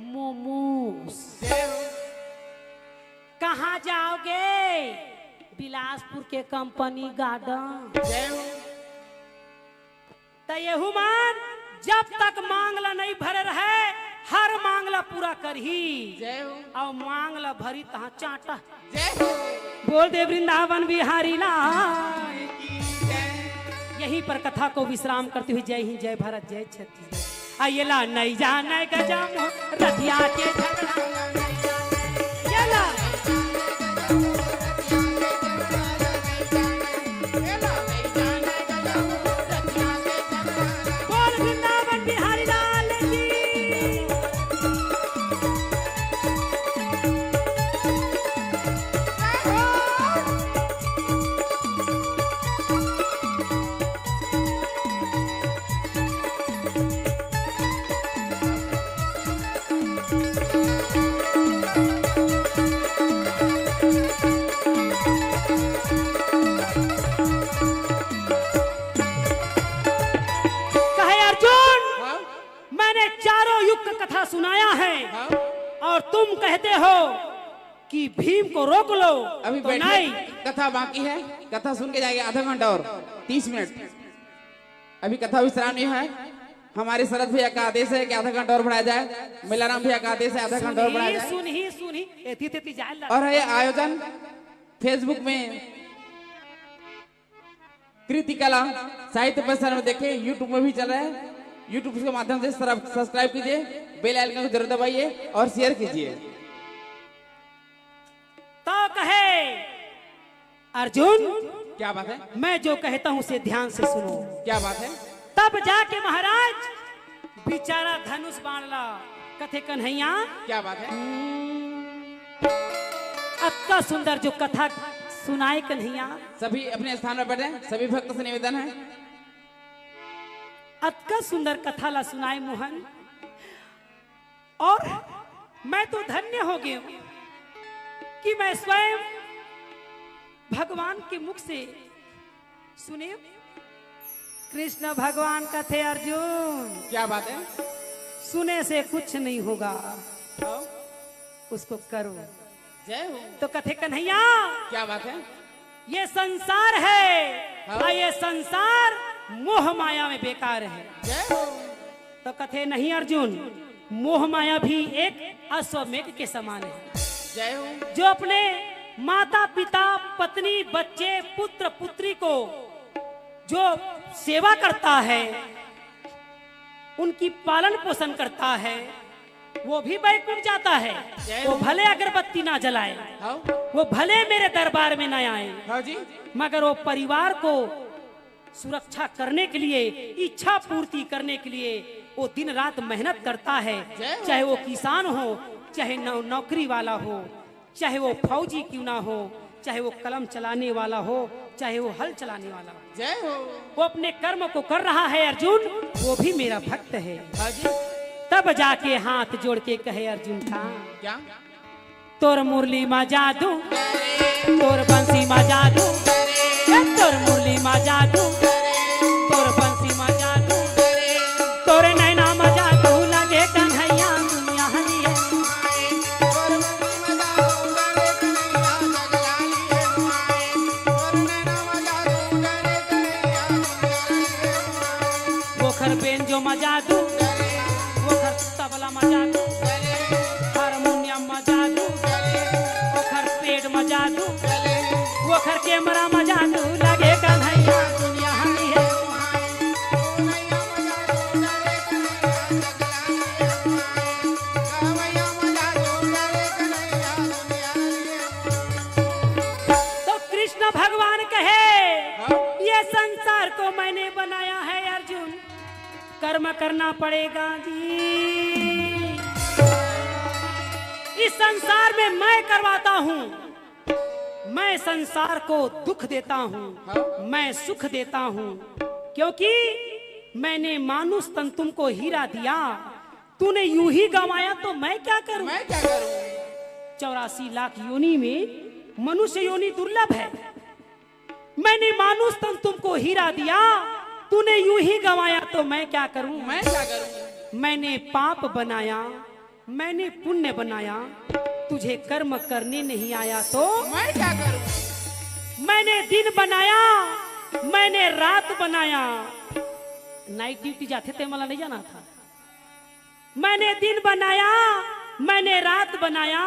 मोमोज। जय हो। कहाँ जाओगे? बिलासपुर के कंपनी गार्डन। जय हो। त एहू मन जब तक मांग ला नहीं भरे रहे, हर मांग ला पूरा करही। जय हो। अउ मांग ला भरी तहाँ चाटा। जय हो। बोल दे वृंदावन बिहारी लाल। की जय। यहीं पर कथा को विश्राम करते हुए जय हिंद, जय भारत, जय छत्तीसगढ़। आ ये ला नहीं जाने गजम रथिया के झगड़ा। ये ला। बोल वृंदावन बिहारी लाल की। कहे अर्जुन, हाँ? मैंने चारों युग का कथा सुनाया है, हाँ? और तुम कहते हो कि भीम को रोक लो, अभी तो बैठिए, नहीं। कथा बाकी है, कथा सुन के जाइए आधा घंटा और तीस मिनट। अभी कथा विश्राम नहीं है। हमारे शरद भैया का आदेश है कि आधा घंटा और बढ़ाया जाए, मिलाराम भैया का आदेश है आधा घंटा और बढ़ाया जाए। सुनही, सुनही, एती तेती जाए ला। और ये आयोजन Facebook में कृति कला साहित्य परिसर में देखें, YouTube में भी चल रहा है। YouTube के माध्यम से सब्सक्राइब कीजिए, बेल आइकन को जरूर दबाइए और शेयर कीजिए। तो कहे अर्जुन, क्या बात है? मैं जो कहता हूँ उसे ध्यान से सुनो। क्या बात है? तब जाके महाराज बिचारा धनुष बाण ला कथे कन्हैया। क्या बात है? अतका सुंदर जो कथा सुनाए कन्हैया। सभी अपने स्थान पर बैठे, सभी भक्त से निवेदन है। अतका सुंदर कथा ला सुनाए मोहन, और मैं तो धन्य हो गया कि मैं स्वयं भगवान के मुख से सुने। कृष्ण भगवान कथे अर्जुन, क्या बात है? सुने से कुछ नहीं होगा, हाँ? उसको करो। जय हो। तो कथे कन्हैया, क्या बात है? ये संसार है, हाँ। और ये संसार मोह माया में बेकार है। जय हो। तो कथे नहीं अर्जुन, मोह माया भी एक अश्वमेघ के समान है। जय हो। जो अपने माता पिता, पत्नी, बच्चे, पुत्र पुत्री को जो सेवा करता है, उनकी पालन पोषण करता है, वो भी बैकुंठ जाता है। जय हो। वो भले अगरबत्ती ना जलाए, हाँ। वो भले मेरे दरबार में ना आए, हाँ जी। मगर वो परिवार को सुरक्षा करने के लिए, इच्छा पूर्ति करने के लिए वो दिन रात मेहनत करता है। जय हो। चाहे वो किसान हो, चाहे नौ-, नौकरी वाला हो, चाहे वो फौजी क्यों ना हो, चाहे वो कलम चलाने वाला हो, चाहे वो हल चलाने वाला हो। जय हो। वो अपने कर्म को कर रहा है अर्जुन, वो भी मेरा भक्त है। हाँ जी। तब जाके हाथ जोड़ के कहे अर्जुन का, क्या? तोर मुरली मा जादू, तोर बंसी मा जादू, ए तोर मुरली मा जादू, तोर बंसी मा जादू, तोर नैना मा जादू लगे कन्हैया दुनिया हरी है। ओखर बेंजो मा जादू, ओखर तबला मा जादू, हारमोनियम मा जादू, ओखर पेट मा जादू, ओखर कैमरा मा जादू, लगे कन्हैया दुनिया हरी है। तो कृष्ण भगवान कहे, हाँ। ये संसार को मैंने बनाया है अर्जुन, कर्म करना पड़ेगा जी। इस संसार में मैं करवाता हूँ, मैं संसार को दुख देता हूँ, हाँ। मैं सुख देता हूँ, क्योंकि मैंने मानुष तन तुमको हीरा दिया, तूने यूं ही गंवाया तो मैं क्या करूं? मैं क्या करूं? चौरासी लाख योनि में मनुष्य योनि दुर्लभ है। मैंने मानुष तन तुमको हीरा दिया, तूने यूं ही गंवाया तो मैं क्या करूं? मैं क्या करूं? मैंने पाप बनाया, मैंने पुण्य बनाया, तुझे कर्म करने नहीं आया तो? मैं क्या करूं? मैंने दिन बनाया, मैंने रात बनाया, नाइट ड्यूटी जाथे ते मला नहीं जाना था। मैंने दिन बनाया, मैंने रात बनाया,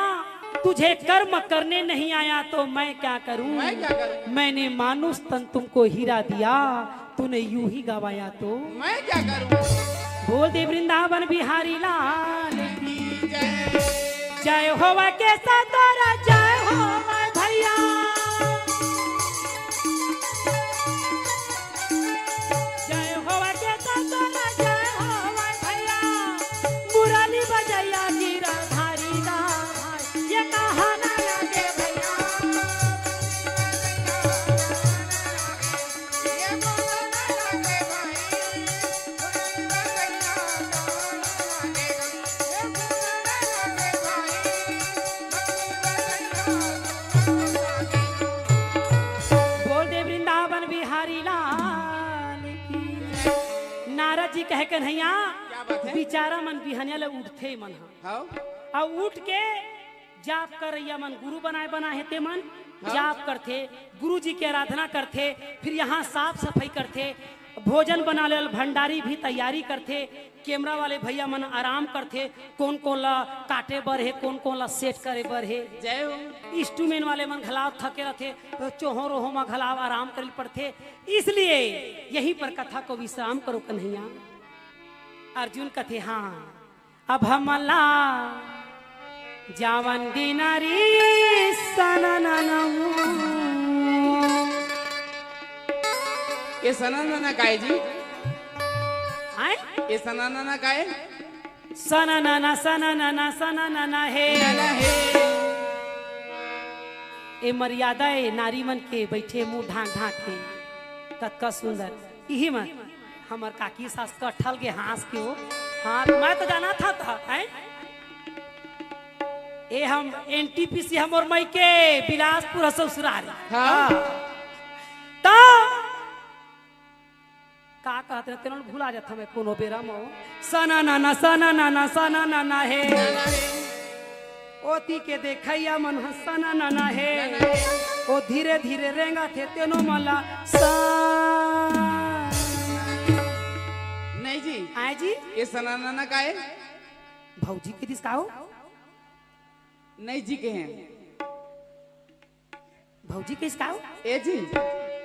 तुझे कर्म करने नहीं आया तो मैं क्या करूं? मैं क्या करूं? मैंने मानुष तन तुमको हीरा दिया, तूने यूं ही गंवाया तो? मैं क्या करूं? बोल दे वृंदावन बिहारी लाल की जय। जय होवा के सतोरा, जय होवा भैया। जय होवा के सतोरा, जय होवा भैया। मुरली बजैया गिरधारी दा भाई, ये कहा ना लगे भैया। बोल दे वृंदावन बिहारी लाल की। नारद जी कहे, कन्हैया, क्या बात है? बिचारा मन बिहनिया ले उठथे मन ह। हाँ। अउ उठ के जाप करइया मन, गुरु बनाए बनाए हे ते मन हाँ। जाप करथे, गुरु जी के आराधना करथे, फिर यहाँ साफ सफाई करथे, भोजन बना ले, भंडारी भी तैयारी करथे, कैमरा वाले भैया मन आराम करथे, कोन कोन ला काटे बर हे, कोन कोन ला सेट करे बर हे। जय हो। इंस्ट्रूमेंट वाले मन घलाव थके रथे, तो चोहो रोहो मा घलाव आराम करे पड़थे। इसलिए यहीं पर कथा को विश्राम करो कन्हैया। अर्जुन कथे, हाँ, अब हमला जावन दिनारी सनननमु। ये सननन काय जी? आय? ये सननन काय? सननन, सननन, सननन हे। नन हे। ए मर्यादा ए नारी मन के बैठे मुंह ढांक ढांक के। कतका सुंदर। इही मन हमर काकी सास कटहल के हाँस के हो। हाँ, मैं तो जाना था, था, हैं? ए हम एनटीपीसी हमर मइके बिलासपुर ह ससुरारी। हाँ। हाँ। तो का कहत रहे, तेनो भुला जात हमें कोनो बेरा मो। सना नाना, सना नाना, सना नाना हे। ओती के देखैया मन ह सना नाना हे। ओ धीरे धीरे रेंगा थे तेनो मला सा। नहीं जी। आय जी? ये सना नाना का है? भौजी के दिस का हो? नहीं जी के हैं। भौजी के इसका हो? ए जी,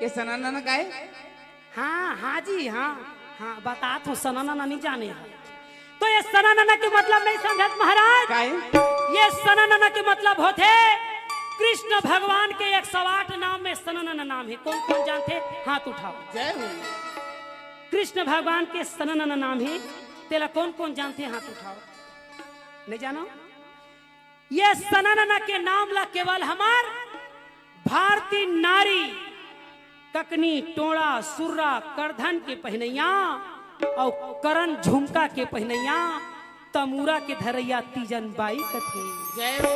ये सना नाना का है? हाँ, हाँ जी, हाँ। हाँ, बतात हूँ, सना नाना नहीं जाने हैं। तो ये सना नाना के मतलब नहीं समझत महाराज। का है? ये सना नाना के मतलब होथे कृष्ण भगवान के एक सौ आठ नाम में सना नाना नाम है। कौन कौन जानथे? हाथ उठाओ। जय हो। कृष्ण भगवान के सना नाना नाम है, तेला कौन कौन जानथे? हाथ उठाओ। नहीं जानो? ये सना नाना के नाम ला केवल हमर भारतीय नारी ककनी, टोड़ा, सुर्रा, करधन के पहिनैया अउ करन झुमका के पहिनैया तमूरा के धरैया तीजन बाई कथे। जय हो।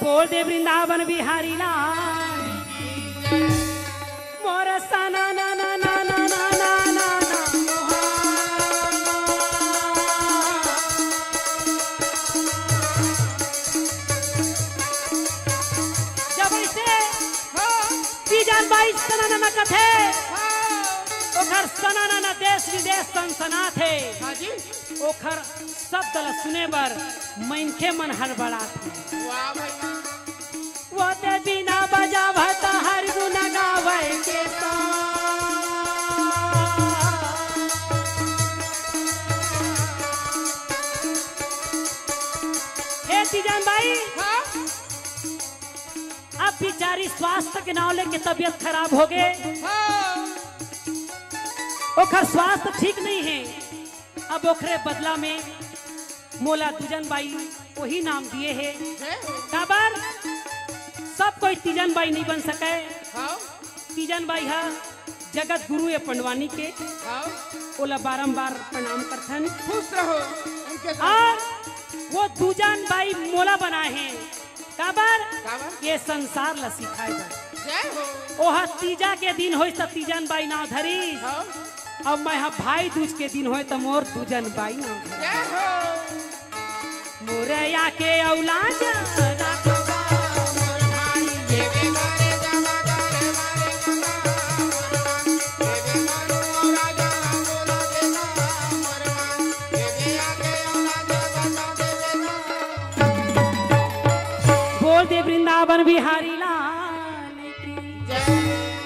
बोल दे वृंदावन बिहारी लाल। मोर सना ना ना ना ना ना ना ना ना। जब ऐसे हाँ। तीजन बाई सना ना ना कथे, हाँ। ओखर सना ना ना देश विदेश सनसनाथे। हाँ जी। ओखर शब्द ल सुने बर मनखे मन हड़बड़ाथे। वाह भाई। वो ते बीना बजावत हर गुण गावै के सा। हे तीजन बाई, हाँ? अब बिचारी स्वास्थ्य के नाव लेके तबीयत खराब हो गए। हाँ। ओखर स्वास्थ्य ठीक नहीं है। अब ओखरे बदला में मोला दूजन बाई वही नाम दिए हे। हैं? काबर सब कोई तीजन बाई नहीं बन सके। हाँ। तीजन बाई हा जगत गुरु ए पंडवानी के। हाँ। ओला बारंबार प्रणाम करथन। खुश रहो। उनके साथ। और वो दूजन बाई मोला बनाए हैं। काबर? काबर? ये संसार ला सिखाए बर। जय हो। ओह तीजा के दिन होइस त तीजन बाई नाव धरिस। हाँ। अब मैं ह भाई दूज के दिन होय त मोर दूजन बाई नाव धरिस। जय हो। मोर आके औलाद बोल दे वृंदावन बिहारी लाल की। जय।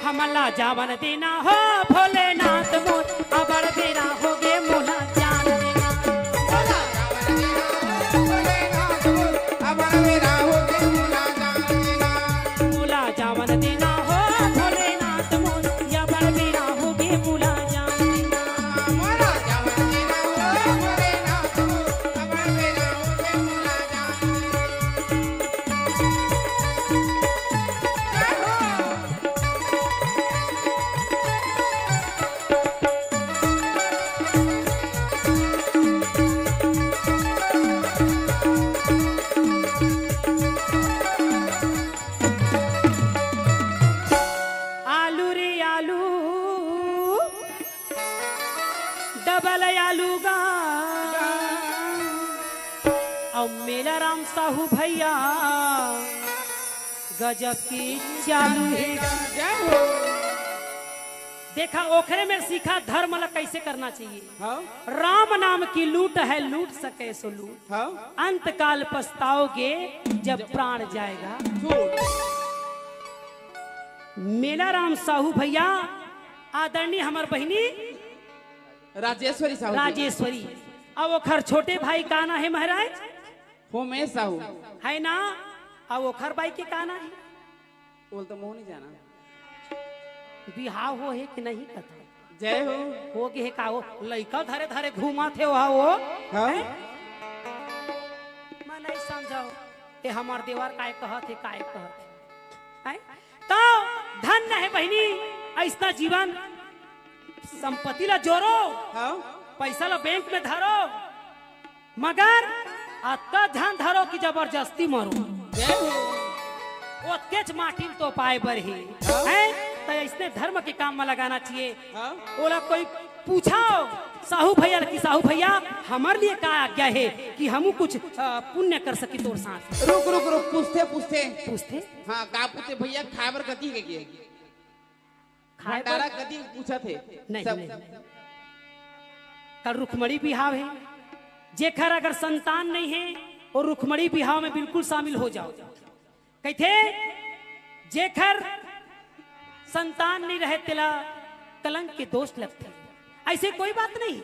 हमला जावन देना हो भोलेनाथ मोर, अबड़ बेरा होगे मोला जान देना। मोला जावन देना हो भोलेनाथ मोर, अबड़ बेरा होगे मोला जान देना। आलू रे आलू, डबल आलू गा। अउ मेला राम साहू भैया गजब के चालू हे। जय हो। देखा, ओखरे में सीखा धर्म ला कैसे करना चाहिए। हाँ। राम नाम की लूट है, लूट सके सो लूट। हाँ। अंत काल पछताओगे जब प्राण जाएगा। झूठ। मेला राम साहू भैया, आदरणीय हमर बहिनी राजेश्वरी साहू जी। राजेश्वरी। अब ओखर छोटे भाई का ना हे महाराज? होमेश साहू। है ना? अब ओखर बाई के का ना हे? बोल तो मोह नहीं जाना। बिहाव हो हे कि नहीं कथा? जय हो। हो गे हे का हो? लइका धरे धरे घूमत हे वहा वो। हाँ। हैं? मैं नहीं समझाओ। ये हमार देवर काय कहत हे, काय कहत हे? हैं? तो धन्य हे बहिनी, ऐसना जीवन, संपत्ति ला जोरो, हाँ। पैसा ला बैंक में धरो, मगर अतका झन धरो कि जबरदस्ती मरो। जय हो। ओतकेच माटी ल तो पाए बर हे, हाँ। हैं? त ऐसने धर्म के काम में लगाना चाहिए। हाँ। ओला कोई पूछो, साहू भैया ल कि साहू भैया, हमर लिए का आज्ञा हे कि हमू कुछ, अ, पुण्य कर सकी तोर साथ। रुक, रुक, रुक, पूछथे, पूछथे। पूछथे? हाँ, का पूछथे भैया, खाए बर कथी हे के? खाए बर भंडारा कथी पूछत हे? नहीं, सब नहीं। कल रुक्मणी बिहाव हे, जेखर अगर संतान नहीं हे, वो रुक्मणी बिहाव में बिल्कुल शामिल हो जाओ। कहिथे, जेखर संतान नहीं रहे, तेला कलंक के दोष लगथे। ऐसे कोई बात नहीं।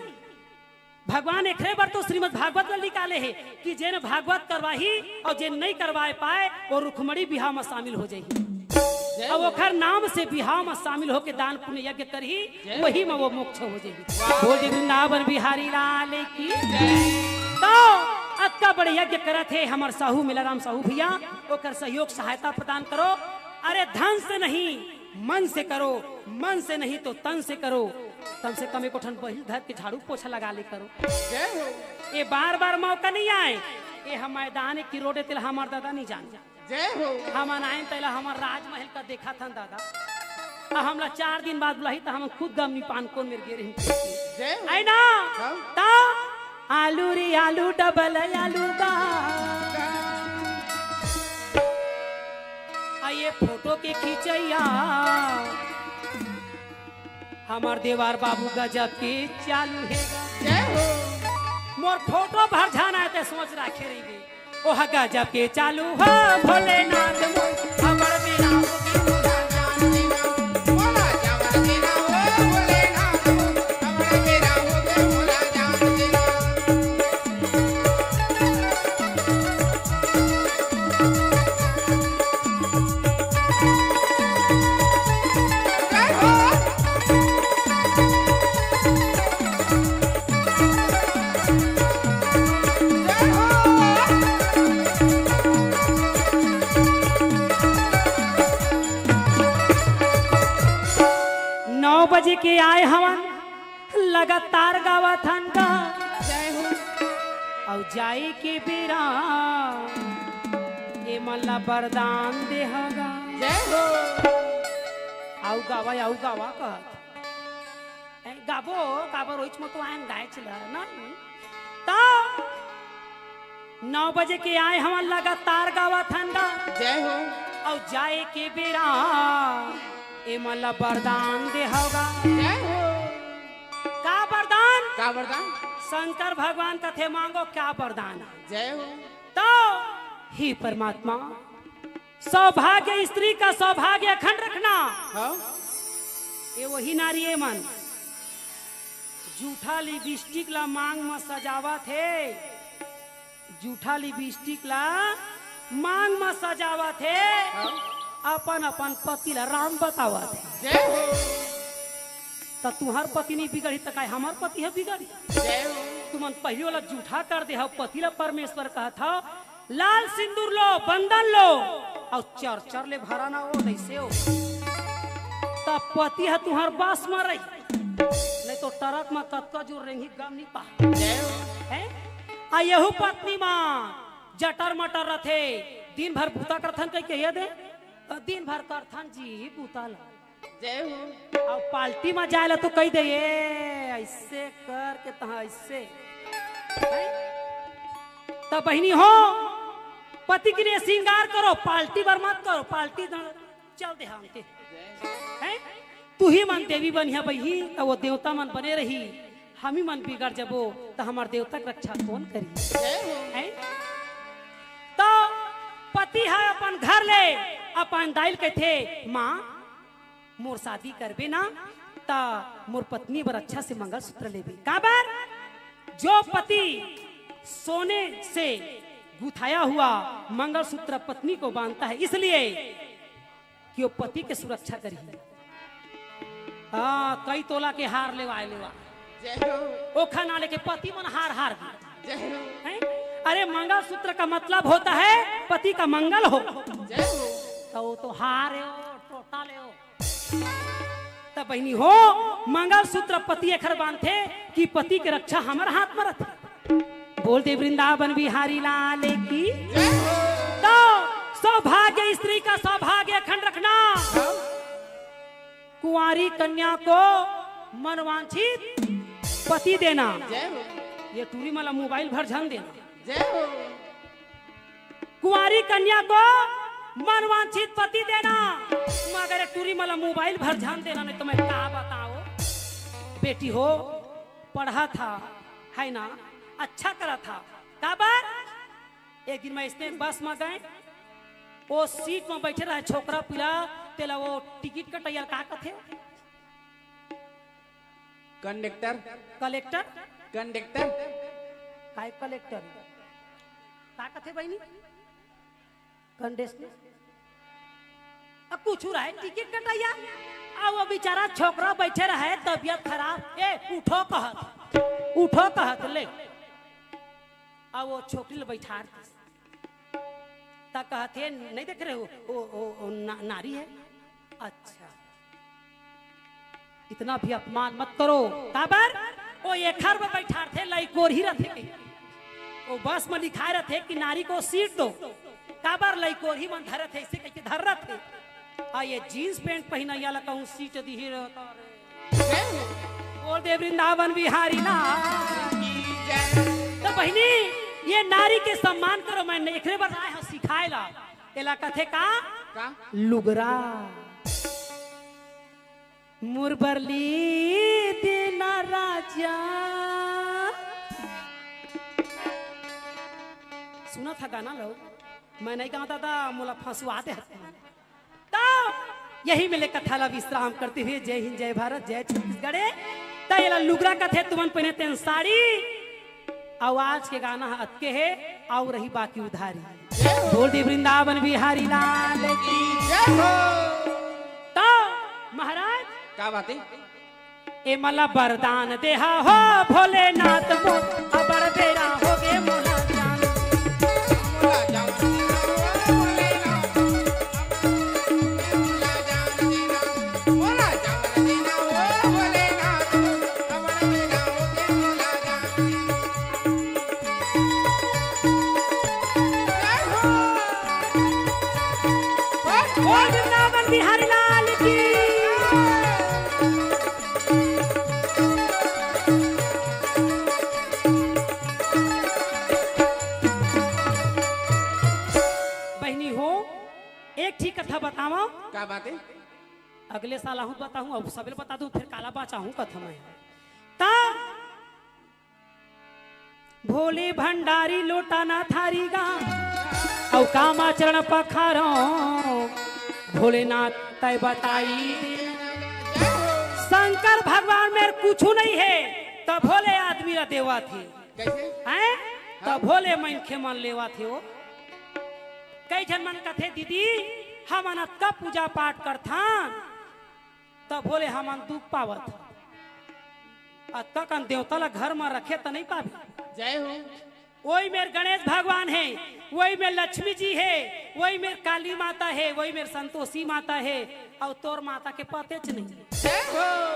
भगवान एकरे बर तो श्रीमद् भागवत ल निकाले हे कि जेन भागवत करवाही अउ जेन नहीं करवाए पाए, वो रुक्मणी बिहाव में शामिल हो जाही। जय अउ हो। ओखर नाम से बिहाव में शामिल होके दान पुण्य यज्ञ करही, जय हो। वही में वो मोक्ष हो जाही। वाह। बोल दे वृंदावन बिहारी लाल की। जय। तो अतका बड़े यज्ञ करत हे हमर साहू मेलाराम साहू भैया, ओकर सहयोग सहायता प्रदान करो। अरे धन से नहीं, मन से करो, मन से नहीं तो तन से करो। कम से कम एको ठन बहिल धर के झाड़ू पोछा लगा ले करो। जय हो। ये बार बार मौका नहीं आए। ये हम मैदान की रोड हे, तेला हमार दादा नहीं जान। जय हो। हमन आए तेला हमार राजमहल का देखा थन दादा। अब हमला चार दिन बाद बुलाही त हम खुद गमनी पान कोन मेर गे रही। जय हो। है ना? हाँ। ता आलू रे आलू, डबल आलू का। आ ये फोटो के खींचैया हमार देवार बाबू गजब के चालू हे गा। जय हो। मोर फोटो भर झन आए ते सोच राखे रहिबे। ओह गजब के चालू हो भोलेनाथ मोर, अबड़ बेरा होगे मोला जान देना। मोला जावन देना हो भोलेनाथ मोर, अबड़ बेरा होगे मोला जान देना। नौ बजे के आए हवन, लगातार गावत हन गा। जय हो। अउ जाए के बेरा ए मन ला वरदान देहगा। जय हो। आऊ गावा, आऊ गावा कहत। ए, गाबो, काबर ओइच म तो आयन गायच ल, नहीं? त नौ बजे के आए हमन लगातार गावत हन गा। जय हो। अउ जाए के बेरा ए मन ला वरदान देहगा। जय हो। का वरदान? का वरदान? शंकर भगवान कथे मांगो, का वरदान? जय हो। तो हे परमात्मा, सौभाग्य, स्त्री का सौभाग्य अखंड रखना। हाँ। ये वही नारी ए मन जूठा लिपस्टिक ला मांग म सजावत हे, जूठा लिपस्टिक ला मांग म सजावत हे, हाँ। अपन अपन पति ला राम बतावत हे। जय हो। त तुहर पति नहीं बिगड़ी त काय हमर पति ह बिगड़ी? जय हो। तुमन पहिली वाला जूठा कर दे हव, पति ला परमेश्वर कहत हव, लाल सिंदूर लो, बंदन लो, अउ चर चर ले भरा ना हो, नइसे हो। त पति ह तुहर बस म रही, नहीं तो ट्रक म कतका जोर रेंगी गम नहीं पा। जय हो। हैं? आ यहू पत्नी म जटर मटर रथे, दिन भर बूता करथन कहिके ये दे, त दिन भर करथन जी बूता ला। जय हो। अउ पार्टी म जाए ला तो कहि दे, "ए, अइसे करके तहाँ अइसे।" हैं? त बहिनी हो, पति के लिए श्रृंगार करो, पार्टी बर मत करो, पार्टी द-, चल दे हमके। हैं? तुही मन देवी बनिहा बही, त वो देवता मन बने रही, हमी मन बिगड़ जबो, त हमर देवता के रक्षा कौन करी? जय हो। हैं? त पति ह अपन घर ले अपन दाई ल कहिथे, "माँ, मोर शादी करबे ना, त मोर पत्नी बर अच्छा से मंगलसूत्र लेबे।" काबर? जो पति सोने से गुथाया हुआ मंगलसूत्र पत्नी को बांधता है, इसलिए कि वो पति के सुरक्षा करी। हाँ, कई तोला के हार लेवाए लेवा। जय हो। ओखर ना लेके पति मन हार हार गे। जय हो। हैं? अरे, मंगलसूत्र का मतलब होता है पति का मंगल हो। जय हो। त वो तो हार हे, वो टोटा ले हो। त बहिनी हो, मंगलसूत्र पति एखर बांधथे कि पति के रक्षा हमर हाथ म रथे। बोल दे वृंदावन बिहारी लाल की। जय हो। तो सौभाग्य, स्त्री का सौभाग्य अखंड रखना। हाँ। कुंवारी कन्या को मनवांछित पति देना। जय हो। ये टूरी मन ला मोबाइल भर झन देना। जय हो। कुंवारी कन्या को मनवांछित पति देना, मगर ये टूरी मन ला मोबाइल भर झन देना, नहीं तो मैं का बताओ। बेटी हो, पढ़ा था, है ना, अच्छा करा था। काबर? एक दिन मैं इसने बस में गए, वो सीट में बैठे रहे छोकरा पीला, तेला वो टिकट कटैया का कथे? कंडक्टर। कलेक्टर? कंडक्टर। काय कलेक्टर? का कथे बहिनी? कंडक्टर। अब कुछ रहे टिकट कटैया, अब वो बेचारा छोकरा बैठे रहे, तबियत खराब, "ए, उठो," कहत, "उठो," कहत, ले। अब वो छोकरी ल बैठार दिस। त कहत हे, "नहीं देख रहे हो, ओ, ओ, ओ ना, नारी है।" अच्छा, इतना भी अपमान मत करो। काबर? वो एखर बर बैठारथे, लइकोरही रथे। वो बस में लिखाए रथे कि नारी को सीट दो। काबर? लइकोरही मन धरत हे, इसे कहिके धर रथे। आ ये जींस पैंट पहिना, या ला कहूँ सीट दिही रहता रे। बोल दे वृंदावन बिहारी लाल की जय। तो बहिनी, ये नारी के सम्मान करो, मैं एकरे बर आए हंव सिखाए ला। एला कथे का? का? लुगरा। मुरबरली देना राजा। सुना था गाना लो, मैं नहीं गाँव दादा, मोला फंसवा दे। तो यही में ले कथा ला विश्राम करते हुए जय हिंद, जय भारत, जय छत्तीसगढ़। त एला लुगरा कथे, तुमन पहिने तेन साड़ी। अउ आज के गाना ह अतके हे, अउ रही बाकी उधारी। बोल दे वृंदावन बिहारी लाल की। जय हो। तो महाराज, का बात हे? ए मला वरदान देहा हो भोलेनाथ मोर, अबड़ बेरा होगे मोला जान। का बात हे? अगले साल आहूं त बताहूं, अब सबेल बता दूं, फेर काला बाचाहूं कथंव मैं। त भोले भंडारी लोटा ना थारी गा, अउ कामाचरण पखारंव, भोलेनाथ तैं बताई। शंकर भगवान मेर कुछू नइ हे, त भोले आदमी ला देवत हे। कइसे? हैं? त भोले मनखे मन लेवत हे वो। कई झन मन कथे, "दीदी, हमन अतका पूजा पाठ करथन, त भोले हमन दुख पावत हन। अतका कन देवता ला घर म रखे त नइ पाबे।" जय हो। वही मेर गणेश भगवान हे, वही मेर लक्ष्मी जी हे, वही मेर काली माता हे, वही मेर संतोषी माता हे, अउ तोर माता के पतेच नइ। जय हो।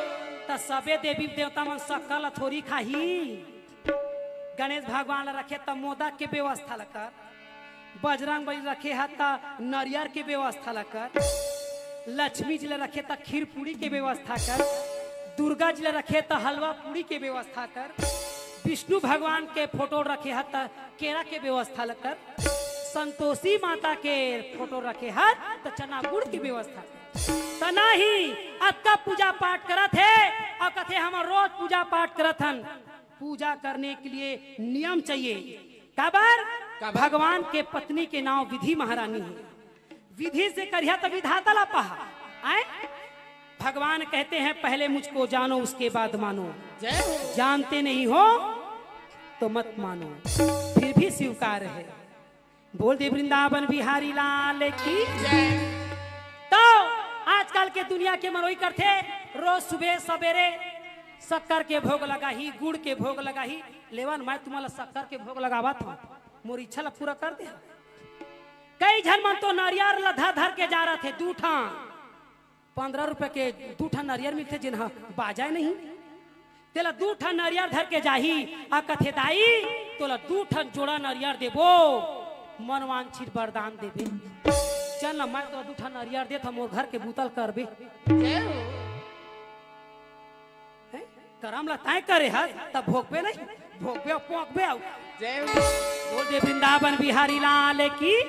त सबे देवी देवता मन सक्कर ला थोरी खाही। गणेश भगवान ला रखे त मोदक के व्यवस्था ला कर, बजरंग बली रखे ह त नरियर के व्यवस्था ला कर, लक्ष्मी जी ला रखे त खीर पूड़ी के व्यवस्था कर, दुर्गा जी ला रखे त हलवा पूड़ी के व्यवस्था कर, विष्णु भगवान के फोटो रखे ह त केरा के व्यवस्था ला कर, संतोषी माता के फोटो रखे ह त चना गुड़ के व्यवस्था कर। त नहीं, अतका पूजा पाठ करत हे अउ कथे, "हमन रोज पूजा पाठ करत हन।" पूजा करने के लिए नियम चाहिए। काबर? काबर? भगवान के पत्नी के नांव विधि महारानी हे। विधि से करिहा त विधाता ला पाहा। आय? भगवान कहते हैं, "पहले मुझको जानो, उसके बाद मानो।" जय हो। जानते नहीं हो तो मत मानो, फिर भी स्वीकार है। बोल दे वृंदावन बिहारी लाल की। जय। त आजकल के दुनिया के मन ओही करथे, रोज सुबह सबेरे सक्कर के भोग लगाही, गुड़ के भोग लगाही। लेवा न, मैं तुमन ला सक्कर के भोग लगावत हंव, मोर इच्छा ला पूरा कर दे। कई झन मन तो नरियर ला धर धर के जा रथे, दू ठन, पंद्रह रुपया के दू ठन नरियर मिलथे, जेन ह बाजय नहीं। तेला दू ठन नरियर धर के जाही, अउ कथे, "दाई, तोला दू ठन जोड़ा नरियर देबो, मनवांछित वरदान देबे।" चल न, मैं तोला दू ठन नरियर देथंव, मोर घर के बुता ल करबे। जय हो। हैं? करम ला तैं करे हस, त भोगबे नहीं, भोगबे अउ पोंकबे अउ। जय हो। बोल दे वृंदावन बिहारी लाल की।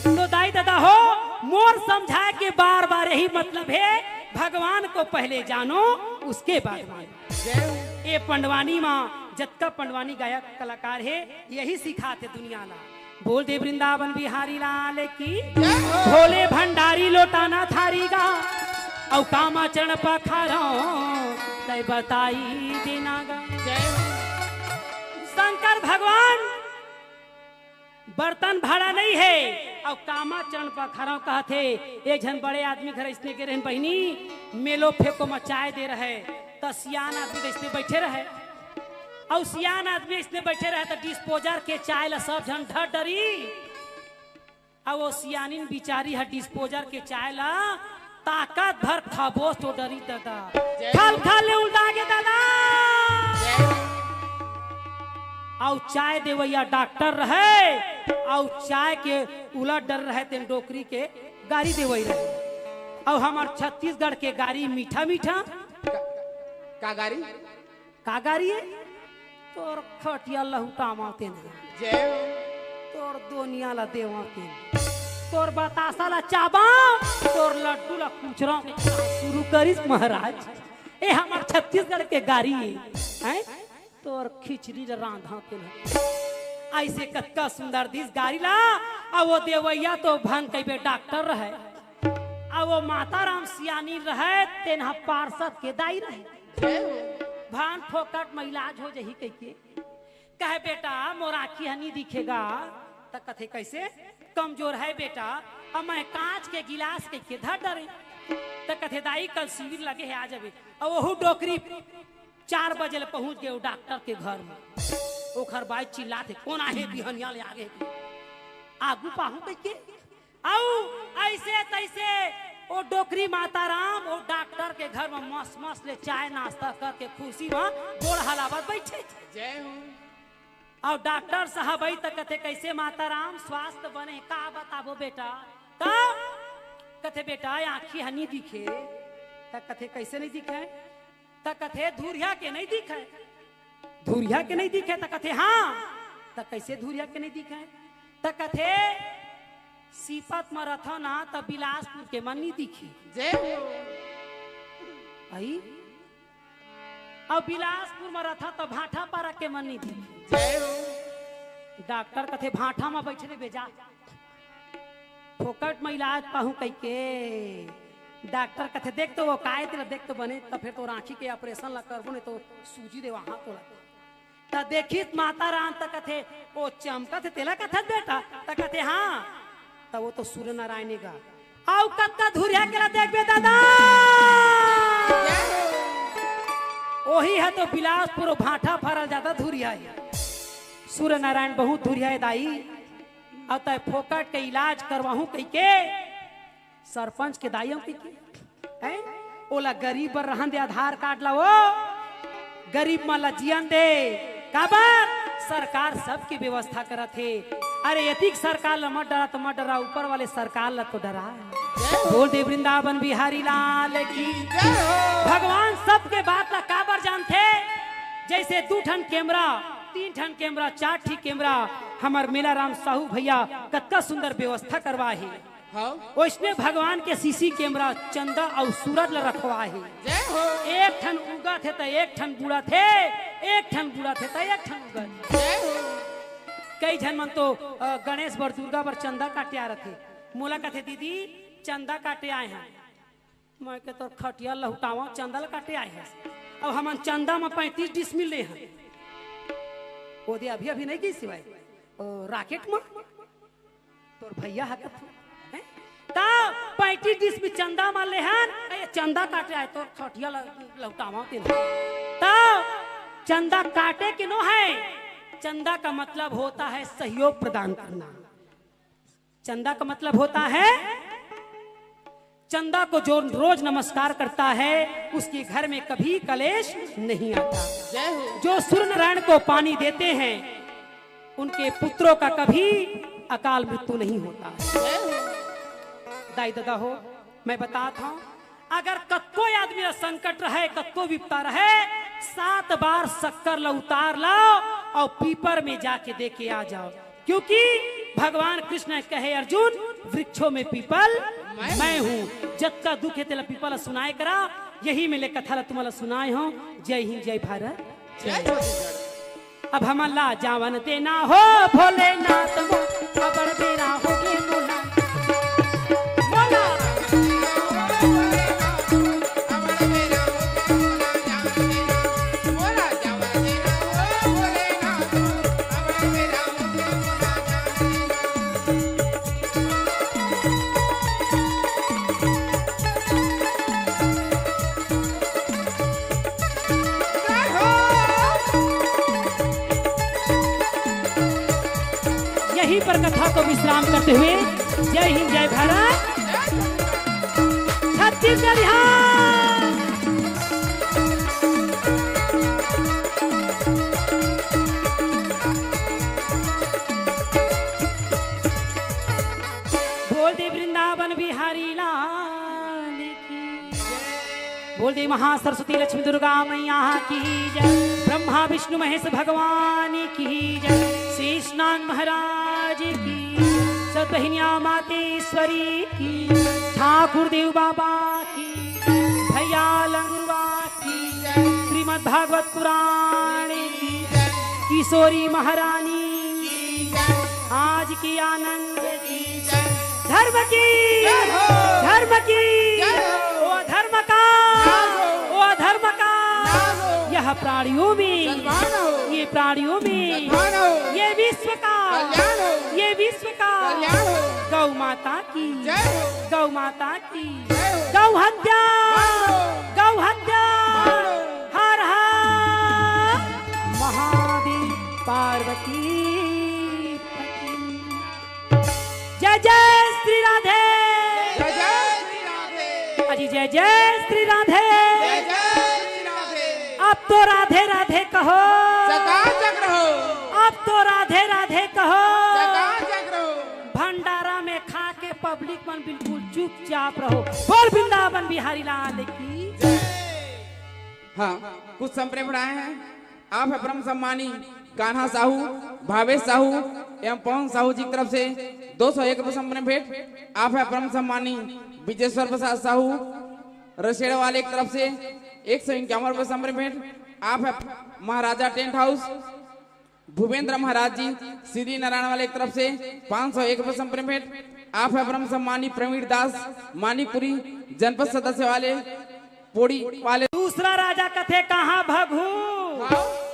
तो दाई ददा हो, मोर समझाय के बार बार यही मतलब हे, भगवान को पहले जानो, उसके बाद मानो। जय हो। ए पंडवानी म जतका पंडवानी गायक कलाकार हे, यही सिखाथे दुनिया ला। बोल दे वृंदावन बिहारी लाल की। जय हो। भोले भंडारी लोटा ना थारी गा, अउ कामाचरण पखारंव, तैं बताई देना गा। जय हो। शंकर भगवान बर्तन भाड़ा नइ हे, अउ कामाचरण पखारंव कहत हे। एक झन बड़े आदमी घर अइसने गे रहेन बहिनी, मेलो फेंको म चाय दे रहे, त सियान आदमी अइसने बइठे रहे, अउ सियान आदमी अइसने बइठे रहे, त disposal के चाय ल सब झन ढर डरी, अउ वो सियानिन बिचारी ह disposal के चाय ल ताकत भर खबोस तो डरी ददा। जय खल खल ले उलदा गे ददा। जय। अउ चाय देवइया डॉक्टर रहे, अउ चाय के उलट डरे रहे, तेन डोकरी के गारी देवई रहे। अउ हमर छत्तीसगढ़ के गारी मीठा मीठा। का, का गारी? का गारी हे? तोर खटिया लहुटावंव तेन ह। जय हो। तोर दोनिया ला देवंव तेन ह। तोर बतासा ला चाबंव, तोर लड्डू ला कुचरंव। शुरू करिस महाराज, ए हमर छत्तीसगढ़ के गारी हे, हैं? तोर खिचड़ी ला रांधंव तेन ह। अइसे कतका सुंदर दिस गारी ला, अउ वो देवइया तो भन कहिबे डॉक्टर रहे, अउ वो माता राम सियानी रहे, तेन ह पार्षद के दाई रहे। जय हो। भान फोकट म इलाज हो जही कहिके। कहे, "बेटा, मोर आँखी ह नी दिखे गा।" त कथे, "कइसे?" "कमजोर हे बेटा, अब मैं कांच के गिलास कहिके धर डरे।" त कथे, "दाई, कल शिविर लगे हे, आ जाबे।" अउ ओहू डोकरी चार बजे ले पहुंच गे ओ डॉक्टर के घर म। ओखर बाई चिल्लाथे, "कोन आहे बिहनिया ले आगे?" आगू पाहूं कहिके। अउ अइसे तइसे ओ डोकरी माता राम ओ डॉक्टर के घर म मस मस ले चाय नाश्ता करके खुशी म गोड़ हलावत बइठे। जय हो। अउ डॉक्टर साहब अई त कथे, "कइसे माता राम, स्वास्थ्य बने हे?" "का बताबो बेटा?" त कथे, "बेटा, आँखी ह नी दिखे।" त कथे, "कइसे नइ दिखे?" त कथे, "धुरिहा के नइ दिखे?" "धुरिहा के नइ दिखे?" त कथे, "हाँ।" "त कइसे धुरिहा के नइ दिखे?" त कथे, सीपत म रथव ना, त बिलासपुर के मन नी दिखी। जय हो। अई? अउ बिलासपुर म रथव, त भाटापारा के मन नी दिखी। जय हो। डॉक्टर कथे, "भाटा म बइठे रहिबे जा, फोकट म इलाज पाहूं," कहिके। डॉक्टर कथे, "देख तो वो काय तेला देख तो बने, त फेर तोर आंखी के ऑपरेशन ला करबो, नहीं तो सूजी देवा हाथ तोला।" त देखिस माता राम त कथे, "ओ चमकत हे तेला कथस बेटा?" त कथे, "हाँ।" त वो तो सूर्य नारायण हे गा। अउ कतका धुरिहा के ला देखबे दादा, ओही ह तो बिलासपुर भाटापारा जादा धुरिहा हे। सूर्य नारायण बहुत धुरिहा हे दाई। अउ तैं फोकट के इलाज करवाहूं कहिके सरपंच के दाई अउ कहिके, हैं? ओला गरीब बर रहन दे, आधार कार्ड ला वो गरीब मन ला जियन दे। काबर? सरकार सबके व्यवस्था करत हे। अरे, एतिक सरकार ला मत डरा त मत डरा, ऊपर वाले सरकार ला तो डरा। जय हो। बोल दे वृंदावन बिहारी लाल की। जय हो। भगवान सबके बात ला काबर जानथे? जैसे दू ठन कैमरा, तीन ठन कैमरा, चार ठी कैमरा, हमर मेला राम साहू भैया कतका सुंदर व्यवस्था करवाए हे। हाँ। ओइसने भगवान के सीसी कैमरा चंदा अउ सूरज ल रखवाए हे। जय हो। एक ठन उगत हे त एक ठन बुड़त हे, एक ठन बुड़त हे त एक ठन उगत हे। जय हो। कई झन मन तो, अ, गणेश बर, दुर्गा बर चंदा काटे आ रथे। मोला कथे, "दीदी, चंदा काटे आए हन।" मैं के, "तोर खटिया लहुटावा, चंदा ल काटे आए हस।" अब हमन चंदा म पैंतीस डिसमिल ले हन। ओ दे अभी, अभी नहीं गई सिवाय, ओ, राकेट म। तोर भैया हा कथू, हैं? त पैंतीस डिसमिल चंदा म लेहन, ए, चंदा काटे आए, तोर खटिया ल-, लहुटावा तेन। त चंदा काटे के नो हे, चंदा का मतलब होता है सहयोग प्रदान करना। चंदा का मतलब होता है, चंदा को जो रोज नमस्कार करता है, उसके घर में कभी कलेश नहीं आता। जय हो। जो सूर्य नारायण को पानी देते हैं, उनके पुत्रों का कभी अकाल मृत्यु नहीं होता। जय हो। दाई ददा हो, मैं बताथंव, अगर कतको आदमी ला संकट रहे, कतको विपदा रहे, सात बार शक्कर ला उतार लाव अउ पीपर में जाके दे के आ जाव, क्योंकि भगवान कृष्ण कहे, "अर्जुन, वृक्षों में पीपल मैं हूँ।" जतका दुख हे तेला पीपल ला सुनाए करा, यही में ले कथा ला तुमन ला सुनाए हंव। जय हिंद, जय भारत। जय छत्तीसगढ़। अब हमन ला जावन देना हो भोलेनाथ मो, अबड़ बेरा होगे मोला। मोला। यहीं पर कथा को विश्राम करते हुए जय हिंद, जय भारत, छत्तीसगढ़। बोल दे वृंदावन बिहारी लाल की। बोल दे महासरस्वती लक्ष्मी दुर्गा मैया की जय। ब्रह्मा विष्णु महेश भगवान की जय। शेषनाग महाराज की जय। सतहिनिया मातेश्वरी की। ठाकुर देव बाबा की। भैया लंगुरवा की जय। श्रीमद् भागवत पुराण की जय। किशोरी महारानी की जय। आज की आनंद की जय। धर्म की जय हो। धर्म की जय हो। ओ धर्म का नाश हो। ओ धर्म का नाश हो। यह प्राणियों में सद्भावना हो। ये प्राणियों में सद्भावना हो। ये विश्व का कल्याण हो। ये विश्व का कल्याण हो। गौ माता की जय हो। गौ माता की जय हो। गौ हत्या बंद हो। गौ हत्या बंद हो। हर हर महादेव पार्वती पति। जय जय श्री राधे। जय जय श्री राधे। अजी जय जय श्री राधे। जय जय श्री राधे। अब तो राधे राधे कहो। चकाचक रहो। अब तो राधे राधे कहो। चकाचक रहो। भंडारा में खा के पब्लिक मन बिल्कुल चुपचाप रहो। बोल वृंदावन बिहारी लाल की जय। हाँ, कुछ संप्रेम बढ़ाए हैं। आप है ब्रह्म सम्मानी कान्हा साहू, भावेश साहू एवं पवन साहू जी की तरफ से दो सौ एक रुपये संपूर्ण भेंट। आप है परम सम्मानी विजेश्वर प्रसाद साहू रसेड़ वाले की तरफ से एक सौ इक्यावन रुपये संपूर्ण भेंट। आप है महाराजा टेंट हाउस भूपेंद्र महाराज जी श्री नारायण वाले की तरफ से पाँच सौ एक रुपये संपूर्ण भेंट। आप है परम सम्मानी प्रवीण दास मानिकपुरी जनपद सदस्य वाले पोड़ी वाले। दूसरा राजा कथे कहाँ भगू? हाँ।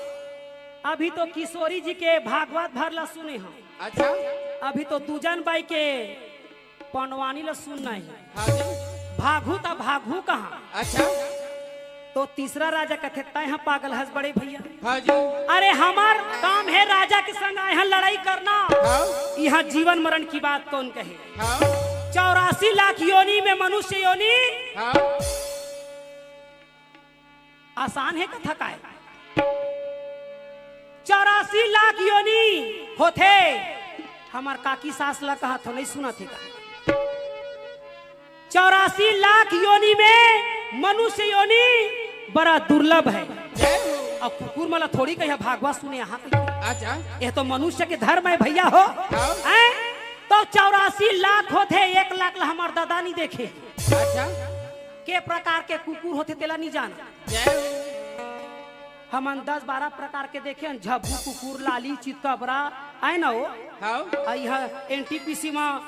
अभी तो किशोरी जी के भागवत भर ला सुने हम। अच्छा। अभी तो दूजन बाई के पंडवानी ला सुनना है। हाँ जी। भागू त भागू कहाँ? अच्छा। तो तीसरा राजा कथे, "तय ह पागल हस बड़े भैया।" हाँ जी। अरे हमार काम है राजा के संग आए हैं लड़ाई करना। हाँ। यहाँ जीवन मरण की बात कौन कहे? हाँ। चौरासी लाख योनि में मनुष्य योनि। हाँ। आसान है कथा काय? चौरासी लाख योनि होथे। हमार काकी सास ला कहा थो, नहीं सुना थे का? चौरासी लाख योनि में मनुष्य योनि बड़ा दुर्लभ है। जय हो। अब कुकुर मला थोड़ी कहिया भागवा सुने यहाँ कहिया। अच्छा। ये तो मनुष्य के धर्म है भैया हो। हाँ। हैं? तो चौरासी लाख होथे, एक लाख ला हमार दादा नहीं देखे। अच्छा। के प्रकार के कुकुर होथे तेला नहीं जाना। जय हो। हमन दस बारह प्रकार के देखे हन, झब्बू कुकुर, लाली, चितकबरा, आए ना हो? हाँ। आ इहा एनटीपीसी में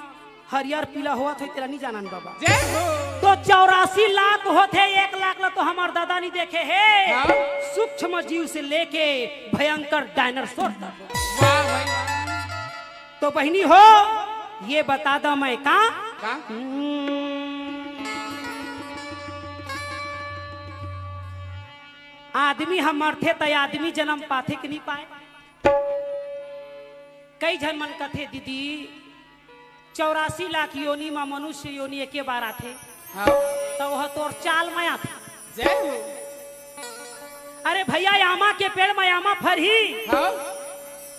हरियर पीला होवत होई, तेला नहीं जानन बाबा। जय हो। तो चौरासी लाख होथे, एक लाख ला तो हमार दादा नहीं देखे हे। हाँ। सूक्ष्म जीव से लेके भयंकर डायनासोर तक। वाह भाई। तो बहिनी हो, ये बता दा मैं का? का? हम्म। आदमी ह मरथे त आदमी जन्म पाथे कि नहीं पाए? कई झन मन कथे, "दीदी, चौरासी लाख योनि म मनुष्य योनि एके बार आथे।" हाँ। त वह तोर चाल म आथे। जय हो। अरे भैया, आमा के पेड़ म आमा फरही। हाँ।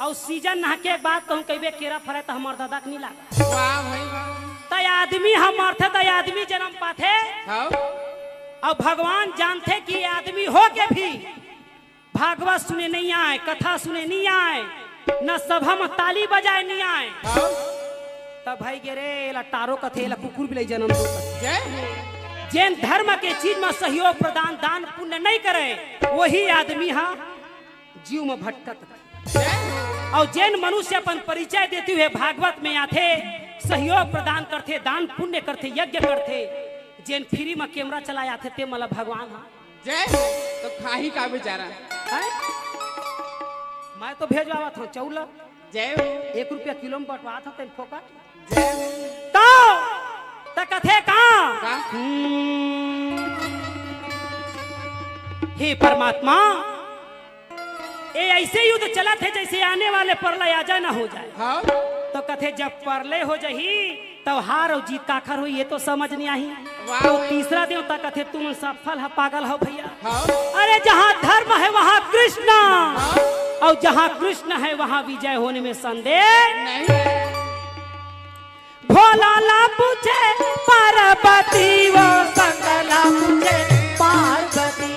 अउ सीजन नहके के बाद कहूँ कहिबे केरा फरे त हमर दादा के नहीं लागा। वाह भाई वाह। त आदमी ह मरथे त आदमी जन्म पाथे। हाँ। अउ भगवान जानथे कि आदमी हो के भी भागवत सुने नहीं आए, कथा सुने नहीं आए, न सभा में ताली बजाए नहीं आए। हाँ। तब भाई गे रे, एला टारो कथे, एला कुकुर बिलाई जन्म दो कथे। जय हो। जेन धर्म के चीज में सहयोग प्रदान, दान पुण्य नहीं करे, वही आदमी हा जीव में भटकत। जय हो। अउ जेन मनुष्य अपन परिचय देते हुए भागवत में आथे, सहयोग प्रदान करथे, दान पुण्य करथे, यज्ञ करथे, जेन फ्री में कैमरा चलाए आथे, ते मला भगवान हा जय हो। तो खाही का बेचारा? हैं? मैं तो भेजवावत हूँ चौला। जय हो। एक रुपया किलो में बंटवात हूँ तेन फोकट। जय हो। तो त कथे का? का? हम्म। हे परमात्मा, ए ऐसे युद्ध चलत हे जैसे आने वाले प्रलय आजा ना हो जाए। हाँ। तो कथे जब प्रलय हो जाही, तब हार अउ जीत काखर होही, ये तो समझ नहीं आही। वाह। तो तीसरा देवता कथे, "तुम सफल ह, पागल हो भैया।" हाँ। अरे, जहाँ धर्म है, वहाँ कृष्ण, हाँ। और जहाँ कृष्ण है, वहाँ विजय होने में संदेह नहीं। भोला ला पूछे पार्वती, वो शंकर ला पूछे पार्वती।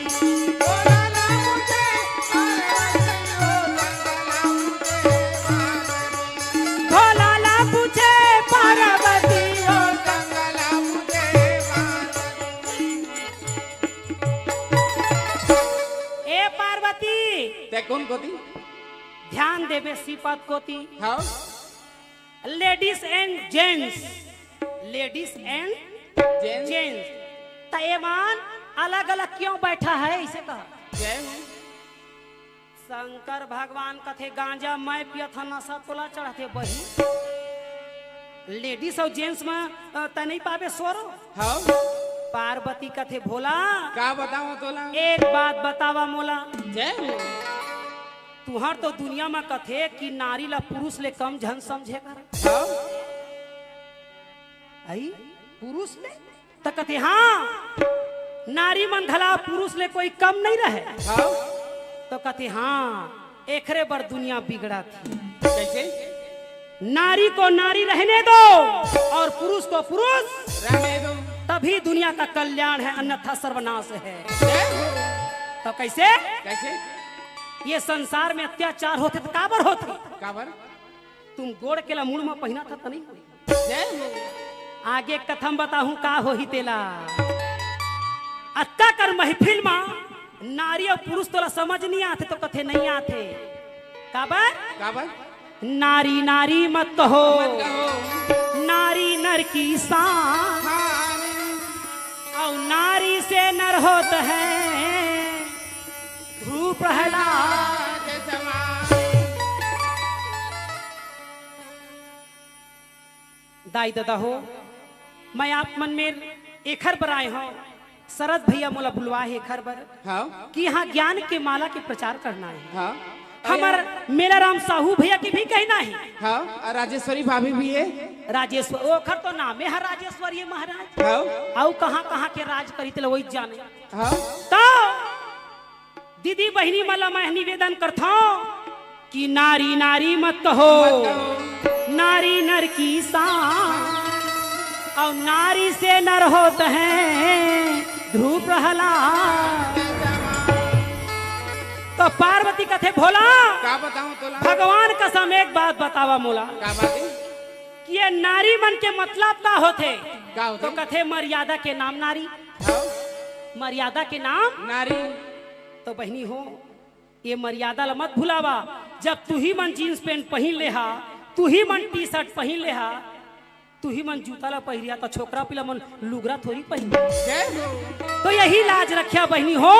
भोला ला पूछे पार्वती, ओ ए पार्वती, ते कोन कोती? ध्यान देबे श्रीपद कोती। हाँ। Ladies and gents, ladies and gents। Gents। त एमन अलग-अलग क्यों बैठा है, इसे कहा। जय हो। शंकर भगवान कथे, "गांजा मैं पियत हंव, नशा तोला चढ़थे बही। Ladies अउ gents में, अ, तैं नहीं पाबे सोरो।" हाँ। पार्वती कथे, "भोला, का बतावं तोला? एक बात बतावा मोला।" जय हो। तुहर तो दुनिया में कथे कि नारी ला पुरुष ले कम झन समझे कर। हाँ। आई? पुरुष ले? त कथे, "हाँ, नारी मन घला पुरुष ले कोई कम नहीं रहे।" हाँ। तो कथे, "हाँ, एखरे बर दुनिया बिगड़त हे।" कैसे? नारी को नारी रहने दो और पुरुष को पुरुष रहने दो। तभी दुनिया का कल्याण है, अन्यथा सर्वनाश है। जय हो। तो कैसे? कैसे? ये संसार में अत्याचार होथे त काबर होथे? काबर? तुम गोड़ के ला मुड़ म पहिना था त नहीं? जय हो। आगे कथम बताहूं का होही तेला। अतका कर महफिल म नारी अउ पुरुष तोला समझ नहीं आथे त कथे नहीं आथे। काबर? काबर? नारी नारी मत कहो, मत कहो। नारी नर की शान। शान। अउ नारी से नर होत है ध्रुव प्रहलाद। दाई ददा हो, मैं आप मन मेर एखर बर आए हंव, शरद भैया मोला बुलवाए हे एखर बर हाँ। कि यहाँ ज्ञान के माला के प्रचार करना है। हाँ। हमर मेलाराम साहू भैया के भी कहना है। हाँ, अउ राजेश्वरी भाभी भी है। राजेश्वर, ओखर तो नामे है राजेश्वरी महाराज। हाँ। अउ कहाँ कहाँ के राज करी तेला वही जाने। हाँ। तो दीदी बहिनी मन ला मैं निवेदन करथंव कि नारी नारी मत कहो, मत कहो। नारी नर की शान, अउ नारी से नर होत है ध्रुव प्रहलाद। तो पार्वती कथे भोला, का बताऊं तोला? भगवान कसम एक बात बतावा मोला का बात है? कि ये नारी मन के मतलब का होथे? का होथे? तो कथे मर्यादा के नाम नारी। हाँ। मर्यादा के नाम नारी। तो बहिनी हो, ये मर्यादा ला मत भुलावा। जब तुही मन जींस पैंट पहिन ले हा, तुही मन टी शर्ट पहिन ले हा, तुही मन जूता ला पहिरिया, त छोकरा पिला मन लुगरा थोड़ी पहिन। जय हो। तो यही लाज रख्या बहिनी हो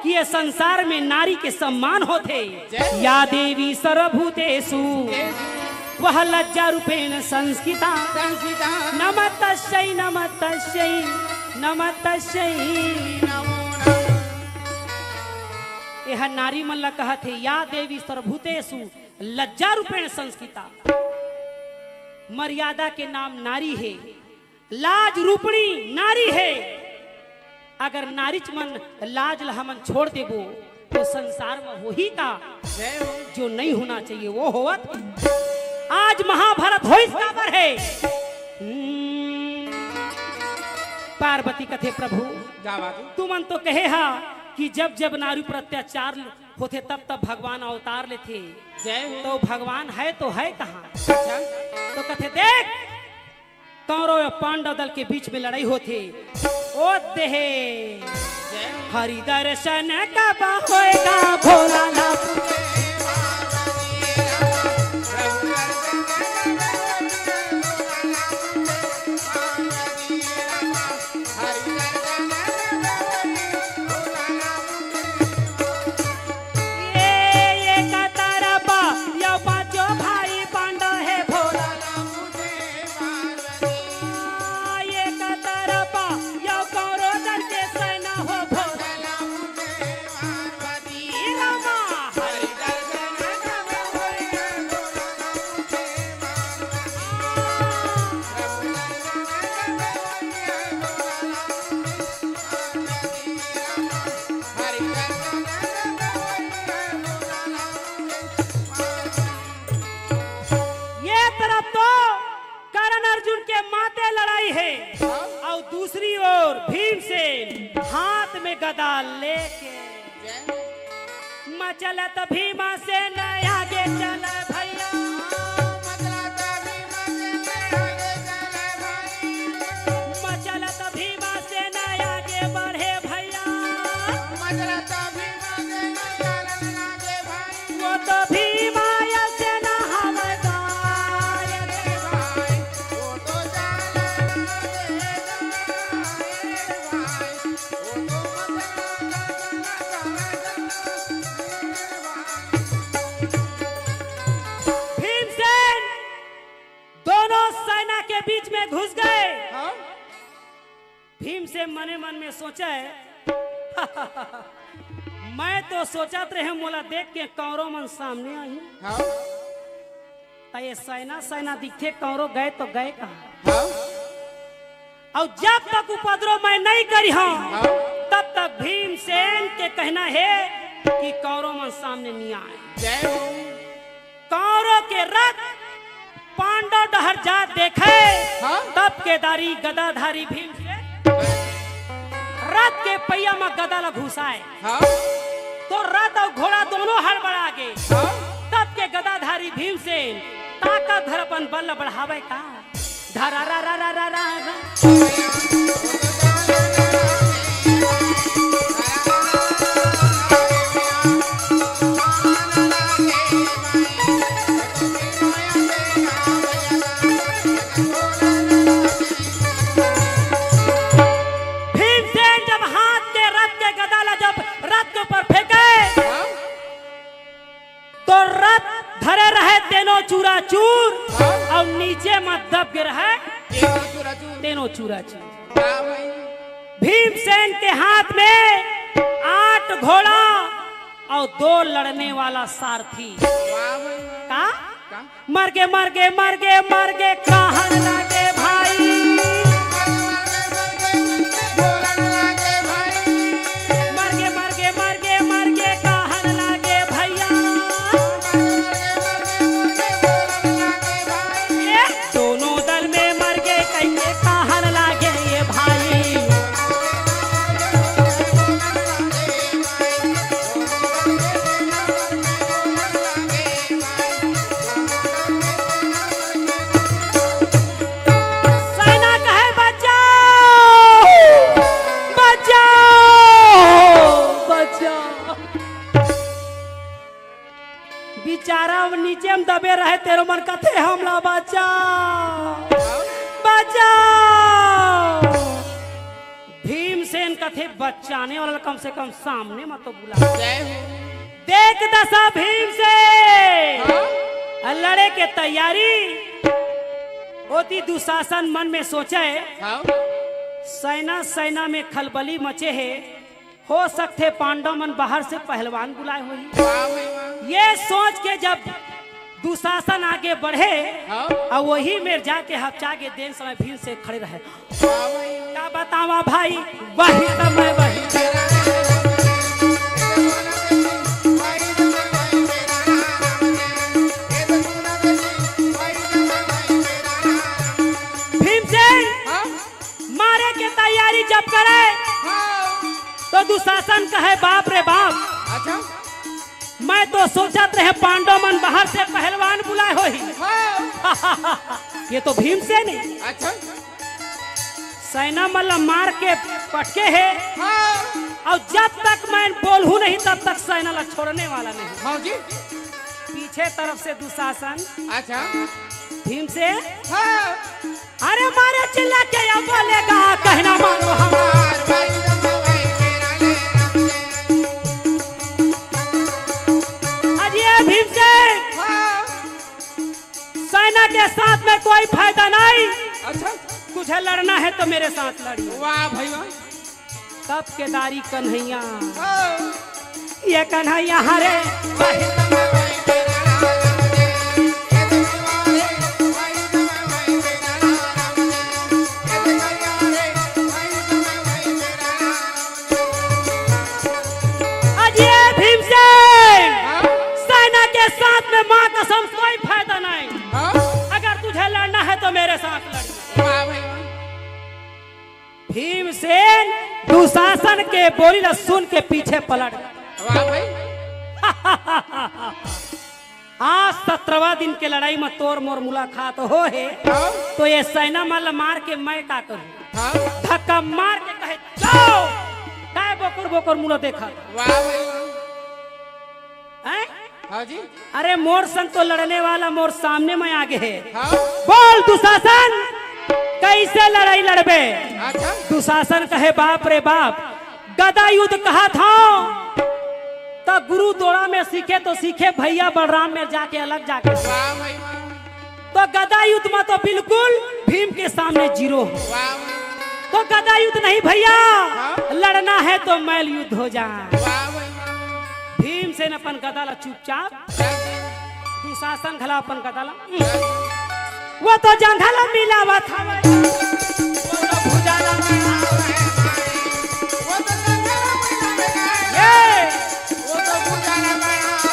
कि ये संसार में नारी के सम्मान होथे। जय हो। या देवी सर्वभूतेषु, देवी। वह लज्जा रूपेण संस्थिता। संस्थिता। नमस्तस्यै, नमस्तस्यै, नमस्तस्यै। नमो नमः। एह नारी मन ला कहत हे, या देवी सर्वभूतेषु लज्जा रूपेण संस्थिता। मर्यादा के नाम नारी हे, लाज रूपणी नारी हे। अगर नारीच मन लाज ला हमन छोड़ देबो, तो संसार में होही का? जय हो। जो नहीं होना चाहिए, वो होवत। आज महाभारत होइस काबर हे? हम्म, पार्वती कथे, प्रभु, का बात है? तुमन तो कहे हा कि जब जब नारी पर अत्याचार होथे, तब तब भगवान अवतार लेथे। जय हो। तो भगवान है तो है कहाँ? अच्छा। तो कथे, देख, कौरव अउ पांडव दल के बीच में लड़ाई होथे। ओ देहे। जय हो। हरि दर्शन कब होएगा भोला ला। ये, ये कतरपा, यो पांचो भाई पांडव हे भोला। ये कतरपा, यो कौरव दल के सेना हो भोला। ये तरफ तो कर्ण अर्जुन के माते लड़ाई हे, अउ दूसरी ओर भीमसेन हाथ में गदा लेके। मचलत भीमसेन आगे चल भैया। मचलत भीमसेन आगे बढ़े भैया। वो तो भीमा सेना हवलदार। भीमसेन दोनों सेना के बीच में घुस गए। हाँ? भीमसेन मने मन में सोचा है, मैं तो सोचत रहे मोला देख के कौरव मन सामने आही। हाँ? त ये सेना सेना दिखथे, कौरव गए तो गए कहाँ? हाँ? अउ जब तक उपद्रव मैं नहीं करिहंव, हाँ। तब तक भीमसेन के कहना हे कि कौरव मन सामने नहीं आए। जय हो। कौरव के रथ पांडव डहर जा देखे, हाँ। तब केदारी गदाधारी भीमसेन रथ के पहिया म गदा ला घुसाए। हाँ। तो रथ अउ घोड़ा दोनों हड़बड़ा से ताकत धर अपन बल बढ़ावे का। धरा रा रा रा रा रा रा। भीमसेन जब हाथ के रथ के गदा ला जब रथ के ऊपर फेंके, तो रथ धरे रहे तेनो चूरा चूर, हाँ। अउ नीचे म दब गे रहे तेनो चूरा चूर। तेनो चूरा चूर। वाह भाई। भीमसेन के हाथ में आठ घोड़ा अउ दो लड़ने वाला सारथी। वाह भाई, वाह। का? का? मर गे, मर गे, मर गे, मर गे, कहन लागे भाई। मर गे, मर गे, मर गे, मर गे, कहन लागे भैया। ए, दोनों दल में मर गे, कहिके कहन लागे ये भाई। सेना कहे, "बचाओ, बचाओ, बचाओ।" बिचारा अब नीचे म दबे रहे, तेनो मन कथे, "हमला बचाओ, बचाओ।" भीमसेन कथे, "बचाने वाला ल कम से कम सामने म तो बुला।" जय हो। देख दसा भीमसेन हाँ? लड़े के तैयारी। ओती दुशासन मन में सोचे, हाँ? सेना, सेना में खलबली मचे हे, हो सकथे पांडव मन बाहर से पहलवान बुलाए होही। वाह भाई वाह। ये सोच के जब दुशासन आगे बढ़े हाँ। अउ वही मेर जाके हपचा के देन समय भीमसेन खड़े रहे। वाह भाई। का बतावा भाई, वही समय वही। भीमसेन हाँ? मारे के तैयारी जब करे हाँ। तो दुशासन कहे, "बाप रे बाप, अच्छा। मैं तो सोचत रहे पांडव मन बाहर से पहलवान बुलाए होही।" हाँ। ये तो भीमसेन हे। अच्छा। सेना मन ल मार के पटके हे हाँ। अउ जब तक मैं बोलहूँ नहीं तब तक सेना ल छोड़ने वाला नहीं। हाँ जी। पीछे तरफ से दुशासन अच्छा। भीमसेन हाँ। अरे मारे चिल्ला के अब बोलेगा, कहना मानो हमार। अरे भीमसेन, सेना के साथ में कोई फायदा नहीं। अच्छा। तुझे लड़ना है तो मेरे साथ लड़िए। वाह भाई वाह। तब केदारी कन्हैया हाँ। ये कन्हैया हरे। अजय भीमसेन, हाँ? सेना के साथ में माँ कसम कोई फायदा नहीं। हाँ? अगर तुझे लड़ना है तो मेरे साथ लड़। वाह भाई वाह। भीमसेन दुशासन के बोली ल सुन के पीछे पलट। वाह भाई। आज सत्रहवाँ दिन के लड़ाई म तोर मोर मुलाकात हो हे, हाँ? तो ये सेना मन ल मार के मैं का करूँ? हाँ? धक्का मार के कहे, "जाओ!" काय बोकर बोकर मुँह देखत? वाह भाई वाह। हैं? हाँ जी। अरे मोर संग तो लड़ने वाला मोर सामने में आगे हे। हाँ। बोल दुशासन, कैसे लड़ाई लड़बे? अच्छा। दुशासन कहे, "बाप रे बाप, गदा युद्ध कहत हँव, त गुरु दोड़ा में सीखे तो सीखे, भैया बलराम में जाके अलग जाके सीखे।" वाह भाई वाह। तो गदा युद्ध में तो बिल्कुल भीम के सामने जीरो हो। वाह वाह। तो गदा युद्ध नहीं भैया, हाँ। लड़ना है तो मल्ल युद्ध हो जाए। वाह भाई वाह। भीमसेन अपन गदा ला चुपचाप दुशासन घला अपन गदा ला, वो तो जंघा ला मिलावत हवय, वो तो भुजा ला मिलावत हवय, ये, वो तो भुजा ला मिलावत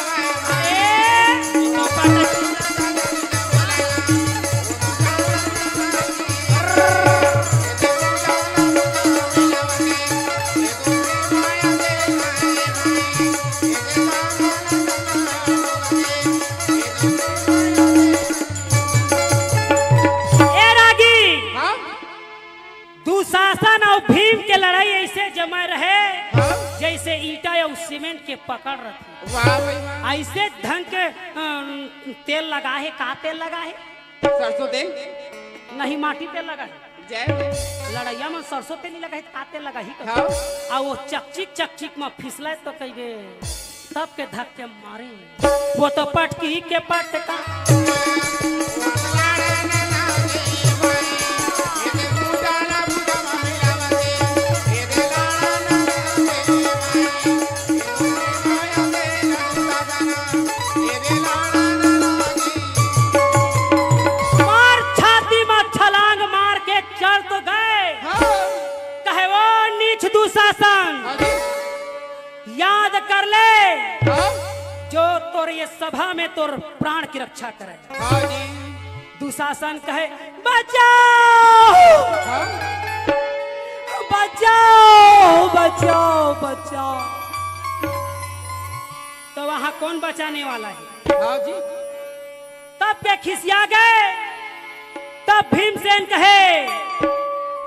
हवय, ये, के पकड़ रथे। वाह भाई वाह। ऐसे ढंग के, अम, तेल लगा हे, का तेल लगा हे? सरसों तेल। नहीं, माटी तेल लगा हे। जय हो। लड़ैया में सरसों तेल नहीं लगा हे, त का तेल लगा हे? हाँ। आ वो चकचिक, चकचिक में फिसला तो कहिबे, तब के धक्के मारे। वो तो पटकी के पटका। मार छाती में छलांग मार के चढ़ तो गए। हाँ। कहे, "वो नीच दुशासन, हाँ जी। याद कर ले, हाँ। जो तोर ये सभा में तोर प्राण की रक्षा करे।" हाँ जी। दुशासन कहे, "बचाओ, हाँ। बचाओ, बचाओ, बचाओ।" तो वहां कौन बचाने वाला है? हाँ जी। तब के खिसिया गए। तब भीमसेन कहे,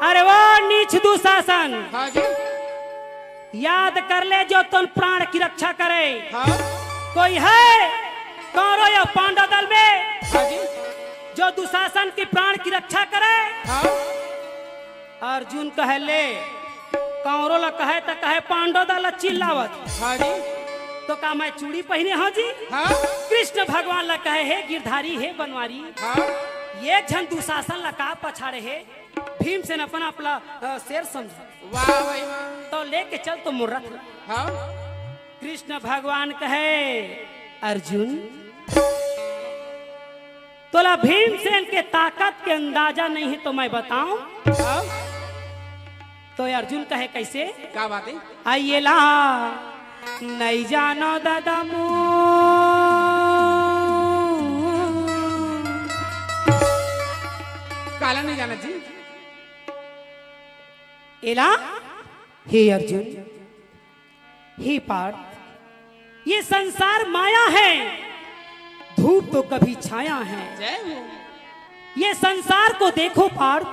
"अरे वो नीच दुशासन, हाँ जी। याद कर ले, जो तोर प्राण की रक्षा करे।" हाँ। कोई है कौरव या पांडव दल में, हाँ जी। जो दुशासन की प्राण की रक्षा करे? हाँ। अर्जुन कहे, "ले, कौरव ला कहे त कहे, पांडव दल ला चिल्लावत।" हाँ जी। तो का मैं चूड़ी पहिने हंव जी? हाँ। कृष्ण भगवान ला कहे, "हे गिरधारी, हे बनवारी, हाँ। ये झन दुशासन ला का पछाड़े हे?" भीमसेन अपन आप ला, अ, शेर समझे। वाह भाई वाह। तो लेके चल तो मोर रथ ला। हाँ। कृष्ण भगवान कहे, "अर्जुन, तोला भीमसेन के ताकत के अंदाजा नहीं है तो मैं बताऊं?" हाँ। तो अर्जुन कहे, "कैसे?" का बात है? "आइए ला, नहीं जानो दादा मो।" काला नहीं जाना जी। एला, हे अर्जुन, हे पार्थ, ये संसार माया है, धूप तो कभी छाया है। जय हो। ये संसार को देखो पार्थ,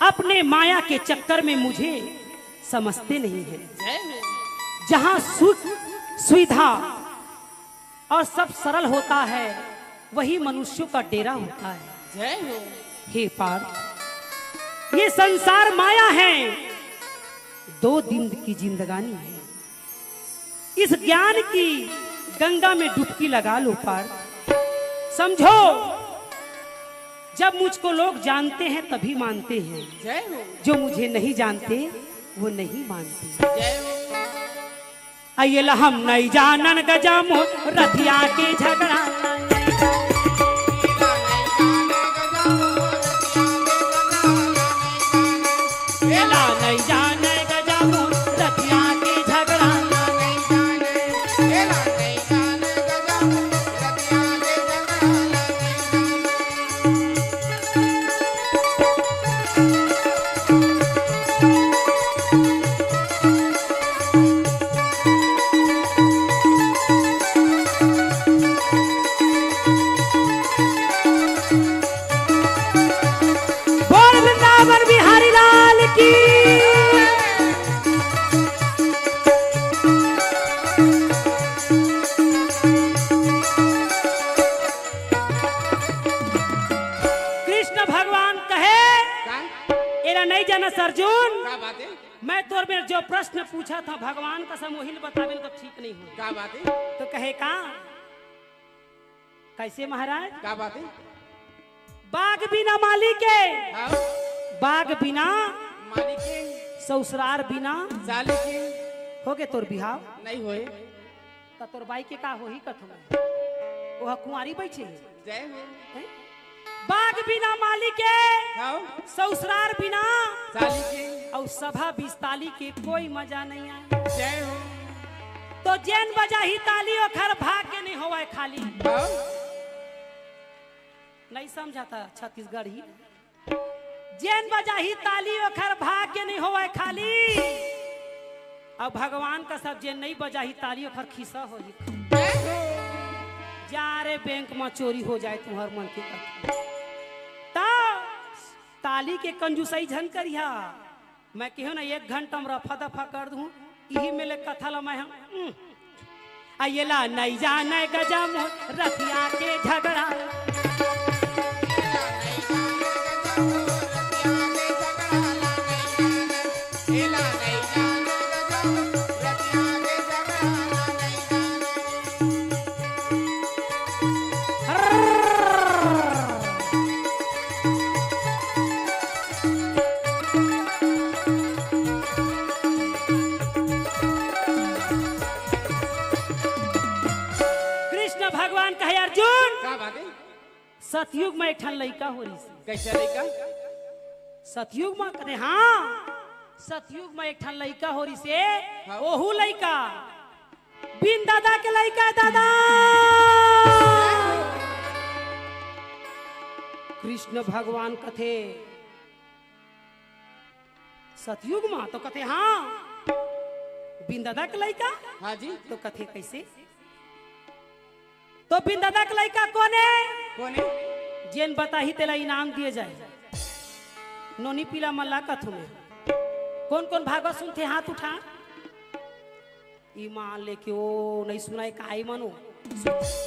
अपने माया के चक्कर में मुझे समझते नहीं है। जय हो। जहाँ सुख, सुविधा और सब सरल होता है, वही मनुष्यों का डेरा होता है। जय हो। हे पार्थ, ये संसार माया है, दो दिन की जिंदगानी है। इस ज्ञान की गंगा में डुबकी लगा लो पार्थ। समझो, जब मुझको लोग जानते हैं तभी मानते हैं, जय हो। जो मुझे नहीं जानते वो नहीं मानते। जय हो। अइला हम नहीं जानन गजमो रथिया के झगड़ा। एला नहीं जाने गजमो रथिया के झगड़ा। बोल वृंदावन बिहारी लाल की। कृष्ण भगवान कहे, का? एला नहीं जानस अर्जुन। का बात है? मैं तोर मेर जो प्रश्न पूछा था भगवान का समूहिल बताबे तो ठीक नहीं हो। का बात है? तो कहे का? कैसे महाराज? का बात है? बाग बिना माली के, हाँ? बाग बिना माली के, ससुरार बिना साली के। हो गे तोर बिहाव? नहीं होए। त तोर बाई के का होही कथों? ओह कुंवारी बइठे हे। जय हो। हैं? बाग बिना माली के, हाँ। ससुरार बिना साली के। अउ सभा बिस्ताली के कोई मजा नहीं आए। जय हो। तो जेन बजाही ताली ओखर भाग्य नहीं होवय खाली। हाँ। नहीं समझा था छत्तीसगढ़ी। जेन बजाही ताली ओखर भाग्य नहीं होवय खाली। अब भगवान का सब जेन नहीं बजाही ताली ओखर खिस्सा होही। जा रे बैंक में चोरी हो जाए तुम्हर मन के कथा। ता ताली के कंजूसई झन करिहा। मैं कहो ना एक घंटा में रफा दफा कर दूं। इही में ले कथा ला मैं ह। हम्म। आ एला नइ जानय गजा मोर रतिया के झगड़ा। कृष्ण भगवान कहे, अर्जुन, का बात है? सतयुग में एक ठन लइका हो रिहिसे। कैसे लइका? सतयुग में कथे, हाँ, सतयुग में एक ठन लइका हो रिहिसे। हाँ। ओहू लइका बिन ददा के लइका हे, ददा। कृष्ण भगवान कथे, सतयुग मा? तो कथे, हाँ। बिन ददा के लइका? हाँ जी। तो कथे, कैसे? तो बिन ददा के लइका कोन हे? कोन हे? जेन बताही तेला इनाम दिए जाए। नोनी पीला मन ला कथू मैं। कोन कोन भागवत सुनथे, हाथ उठा। ईमान लेके ओ नइ सुनाय का ईमान ओ।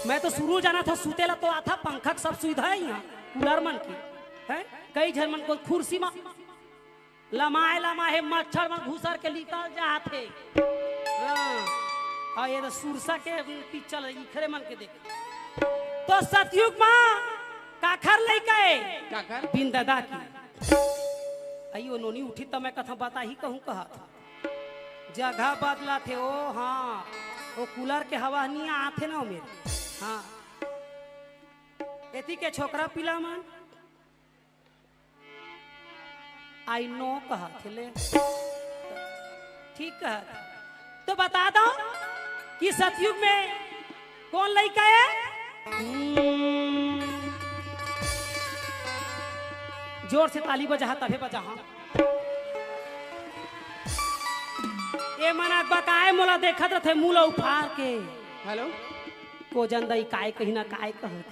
मैं तो शुरू जानत हँव सुते ला तो आथा, पंखा के सब सुविधा हे इहाँ, कूलर मन के। हैं? कई झन मन के खुर्सी मा लमाय लमाय हे, मच्छर मन घुसर के निकल जात हे। हाँ। अउ ये तो सुरसा के पिक्चर हे, इखरे मन के देख। तो सतयुग मा काखर लइका हे? काखर? बिन ददा के। अई ओ नोनी उठी त मैं कथँव बताही कहूँ कहत। जगह बदलत हे ओ, हाँ, ओ कूलर के हवा नइ आत हे ना ओ मेर। हाँ। एती के छोकरा पीला मन, I know कहत हे ले। ठीक कहत। तो बता दँव कि सतयुग में कोन लइका हे? हम्म। जोर से ताली बजाहा, तभे बजाहा। ए मन अकबकाय मोला देखत रथे, मुँह ल उफार के। हेलो। को जन दई काय कही ना काय कहत।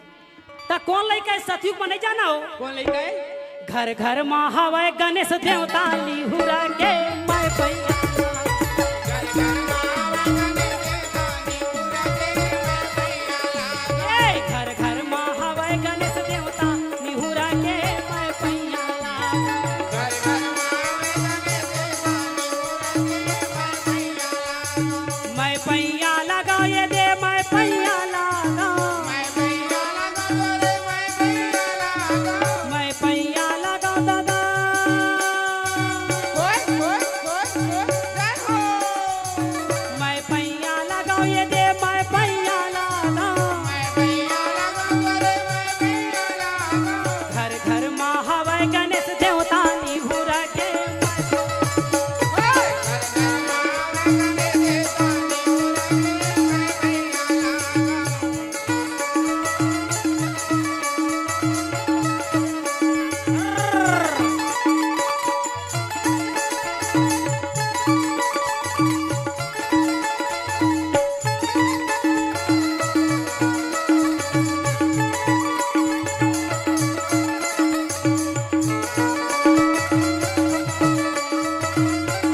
त कोन लइका हे सतयुग म नइ जाना हो? कोन लइका हे? घर घर म हवय गणेश देवता निहुरा के मैं पैया। ए, घर घर म हवय गणेश देवता निहुरा के मैं पैया लागा। मैं पैया लगाओ ये दे, मैं पैया लगाओ। मैं पैया लगाओ दादा। मैं पैया लगाओ ये दे, मैं पैया लगाओ। घर घर मा हवय गणेश देवता निहुरा के।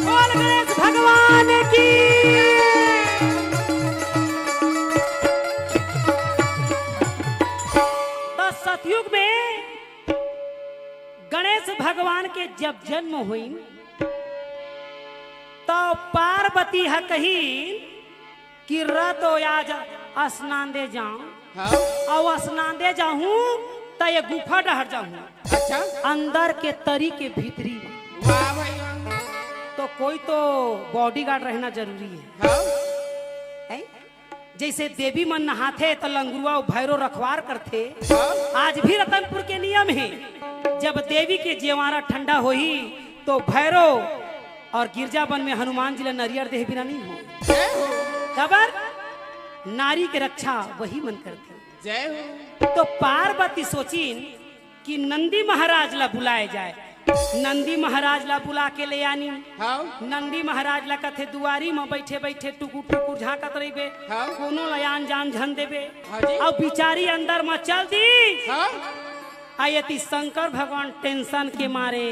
बोल गणेश भगवान की। त सतयुग में गणेश भगवान के जब जन्म होइन, त पार्वती ह कहिन कि रतो आज स्नान दे जाऊं। हाँ। अउ स्नान दे जाहूं त ये गुफा डहर जाहूं। अच्छा। अंदर के तरी के भीतरी। वाह भाई वाह। तो कोई तो बॉडीगार्ड रहना जरूरी है। हाँ। हैं? जैसे देवी मन नहाथे त लंगुरवा अउ भैरो रखवार करथे। हाँ। आज भी रतनपुर के नियम हे, जब देवी के जेवारा ठंडा होही तो भैरो अउ गिरजा बन में हनुमान जी ला नरियर देह बिना नहीं हो। जय हो। काबर? नारी के रक्षा वही मन करथे। जय हो। तो पार्वती सोचिन कि नंदी महाराज ला बुलाए जाए। नंदी महाराज ला बुला के ले आनी। हाँ। नंदी महाराज ला कथे दुआरी म बैठे बैठे टुकुर टुकुर झांकत रहिबे। हाँ। कोनो ला आन जान झन देबे। हाँ जी। अब बिचारी अंदर म चल दी। हाँ। आ एती शंकर भगवान टेंशन के मारे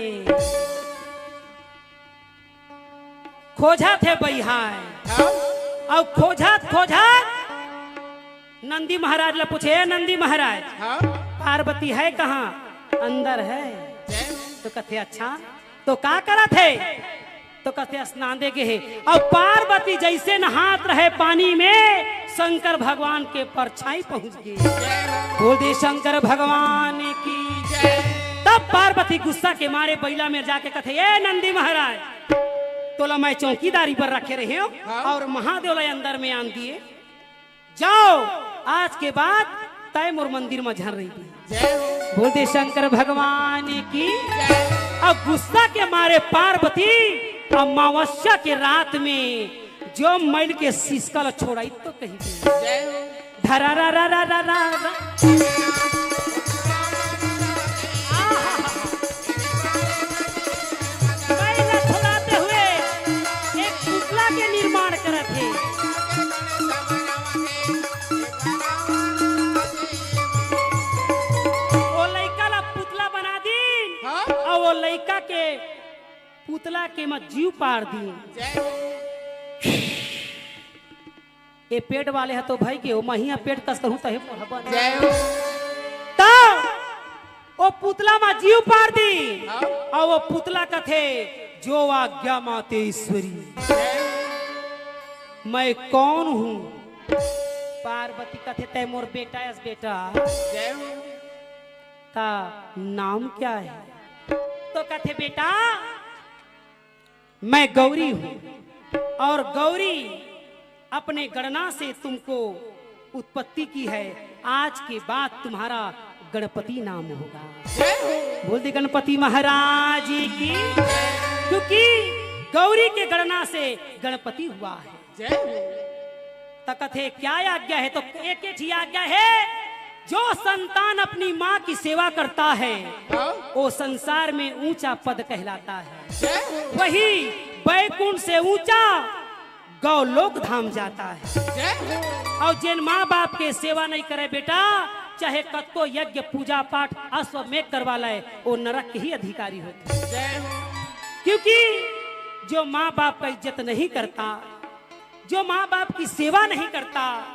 खोजथे बइहाय। हाँ। अउ खोजत खोजत नंदी महाराज ला पूछे, "ए नंदी महाराज, हाँ। पार्वती है कहाँ?" "अंदर है।" जय हो। तो कथे, "अच्छा, तो का करत हे?" तो कथे, "स्नान दे गे हे।" अउ पार्वती जइसे नहात रहे पानी में, शंकर भगवान के परछाई पहुंच गे। जय हो। बोल दे शंकर भगवान की। जय। तब पार्वती गुस्सा के मारे बइला में जाके कथे, "ए नंदी महाराज, तोला मैं चौकीदारी पर रखे रहे हंव हाँ। अउ महादेव ला अंदर में आन दिए। जाव, आज के बाद तैं मोर मंदिर म झन रहिबे।" जय हो। बोल दे शंकर भगवान की। जय। अउ गुस्सा के मारे पार्वती अमावस्या के रात में जो मइल के सिसका ल छोड़ाई तो कही दे। जय हो। धरा रा रा रा रा रा रा। आहा। मइल ल छोड़ाते हुए एक पुतला के निर्माण करत हे। ओ लइका ला पुतला बना दीन, हाँ? अउ ओ लइका के पुतला के म जीव पार दीन। जय हो। ए पेट वाले ह तो भई गे, ओ महिया पेट कस करहूं तहे मोर ह बन। जय हो। त ओ पुतला म जीव पार दीन, हाँ। अउ ओ पुतला कथे, "जो आज्ञा माते ईश्वरी।" जय हो। "मैं कौन हूँ?" पार्वती कथे, "तैं मोर बेटा अस बेटा।" जय हो। "का नाम क्या है?" तो कथे, "बेटा, मैं गौरी हूँ और गौरी अपने गणना से तुमको उत्पत्ति की है। आज के बाद तुम्हारा गणपति नाम होगा।" जय हो। बोल दे गणपति महाराज की। क्योंकि गौरी के गणना से गणपति हुआ है। जय हो। त कथे, "क्या आज्ञा है?" तो एक ही आज्ञा है, "जो संतान अपनी माँ की सेवा करता है, हाँ। वो संसार में ऊंचा पद कहलाता है। जय हो। वही बैकुंठ से ऊंचा गौलोक धाम जाता है।" जय हो। अउ जेन माँ बाप के सेवा नहीं करे बेटा, चाहे कतको यज्ञ पूजा पाठ अश्वमेघ करवा ले, वो नरक के ही अधिकारी होथे। जय हो। क्योंकि जो माँ बाप का इज्जत नहीं करता, जो माँ बाप की सेवा नहीं करता,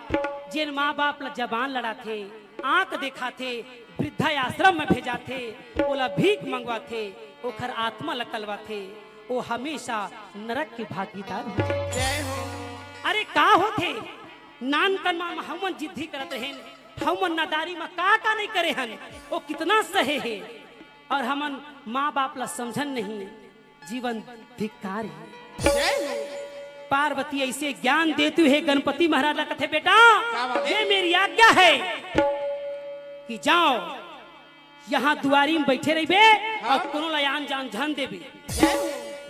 जेन माँ बाप ला जबान लड़ाथे, आंख देखाथे, वृद्धाश्रम में भेजाथे, ओला भीख मंगवाथे, ओखर आत्मा ला कलवाथे, वो हमेशा नरक के भागीदार होथे। जय हो। अरे का होथे? नानकन मा हमन जिद्दी करत रहेन, हमन नादारी मा का का नहीं करे हन, वो कितना सहे हे, अउ हमन माँ बाप ला समझन नहीं। जीवन धिक्कार हे। जय हो। पार्वती ऐसे ज्ञान देती हुए गणपति महाराज ला कथे, "बेटा, का बात हे? ये मेरी आज्ञा है कि जाव, यहाँ दुआरी में बैठे रहिबे हाँ। अउ कोनो ला आन जान झन देबे। जय हो।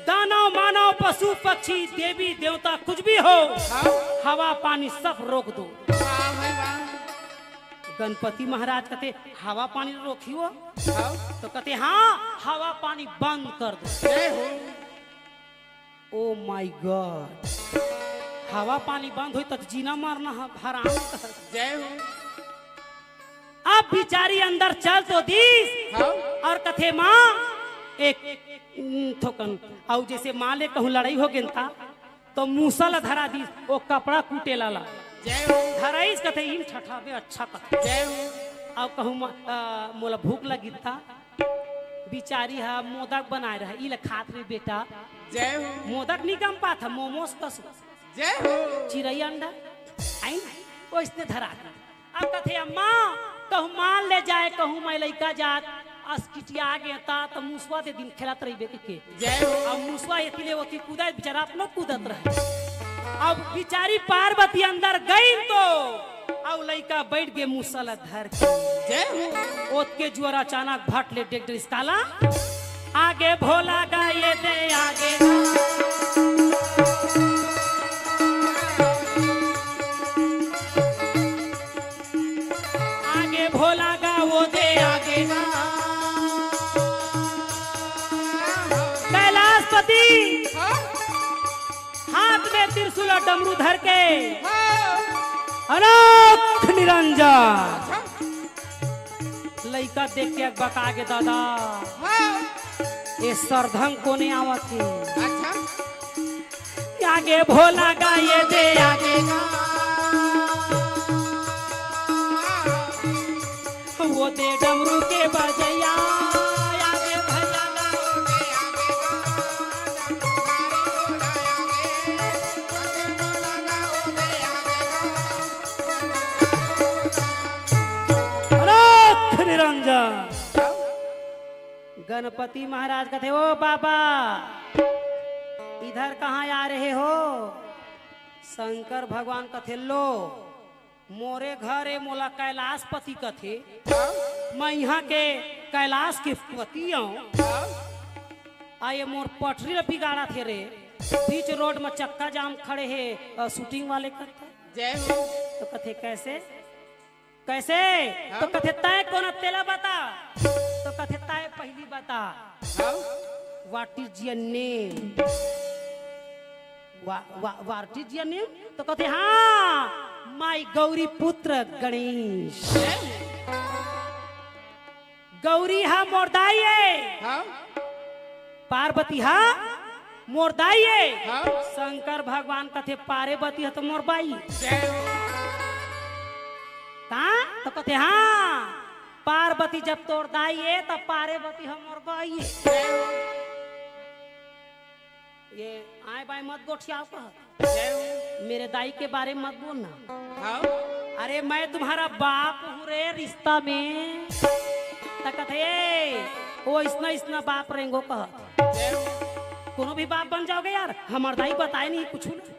दानव, मानव, पशु, पक्षी, देवी, देवता कुछ भी हो, हाँ। हवा, पानी सब रोक दो।" वाह भाई वाह। गणपति महाराज कथे, "हवा पानी रोकियो?" हाँ। तो कथे, "हाँ, हवा पानी बंद कर दो।" जय हो। Oh my God, हवा पानी बंद होई त जीना मरना ह हराम। जय हो। अब बिचारी अंदर चल तो दीस हाँ। अउ कथे, "माँ, एक थोकन।" अउ जइसे माँ ले कहूँ लड़ई हो गेन ता, तो मूसा ला धरा दीस, ओ कपड़ा कूटे ला ला। जय हो। धराइस कथे, "इन ठठा दे, अच्छा कथे।" जय हो। अउ कहूँ म-, अ, मोला भूख लगिस ता, बिचारी हा मोदक बनाए रहा, "ई ला खात रे बेटा।" जय हो। मोदक नी गम पात हा, मोमोस कस। जय हो। चिरई अंडा, आइन, ओइसने धरा दीस। अब कथे, "अम्मा, कहूँ माल ले जाए, कहूँ मैं लइका जात, अस किटिया आगे ता, त मुसवा दे दिन खेलत रहिबे कहिके।" जय हो। अब मुसवा एती ले ओती कूदत, बिचारा अपनो कूदत रहे। अब बिचारी पार्वती अंदर गई तो, अब लइका बैठ गे मुसा ला धर के। जय हो। ओतके जुअर अचानक भट ले डेग डरिस काला। आगे भोला गा ये दे आगे ना। आगे भोला गा वो दे आगे ना। कैलाशपति हाँ? हाथ में त्रिशूल और डमरू धर के हाँ। अलख निरंजन। अच्छा। लइका देख के बका गे दादा। हाँ। ये सरधंग कोने आवत हे? अच्छा। आगे भोला गाए दे आगे गा। वो दे डमरू के बजैया, आगे भैया गा। अनोख निरंजन। गणपति महाराज कथे, "ओ बाबा, इधर कहाँ आ रहे हो?" शंकर भगवान कथे, "लो, मोरे घर ए, मोला कैलाशपति कथे। मैं इहाँ के कैलाश के पति आंव। आ ये मोर पटरी ल बिगाड़त हे रे, बीच रोड म चक्का जाम खड़े हे, अ, shooting वाले कथे।" जय हो। तो कथे, "कैसे?" कैसे? हाँ? तो कथे, "तय कोन तेला बता।" तो कथे, "तय पहली बता।" हाँ? What is your name? What is your name? तो कथे, "हाँ, my गौरी पुत्र गणेश।" गौरी हा मोर दाई ए। हाँ? पार्वती हा मोर दाई ए। हाँ? शंकर भगवान कथे, "पार्वती हा तो मोर बाई।" जय हो। का? तो कथे, "हाँ, पार्वती जब तोर दाई ए, तब पार्वती हा मोर बाई ए।" जय हो। ये आए बाएं मत गोठियाव कहत। जय हो। मेरे दाई के बारे में मत बोलना। हाँ। अरे, मैं तुम्हारा बाप हूँ रे, रिश्ता में। त कथे, "ओ इसना इसना बाप रेंगो" कहत। जय हो। कोनो भी बाप बन जाओगे यार, हमार दाई बताए नहीं कुछ ना।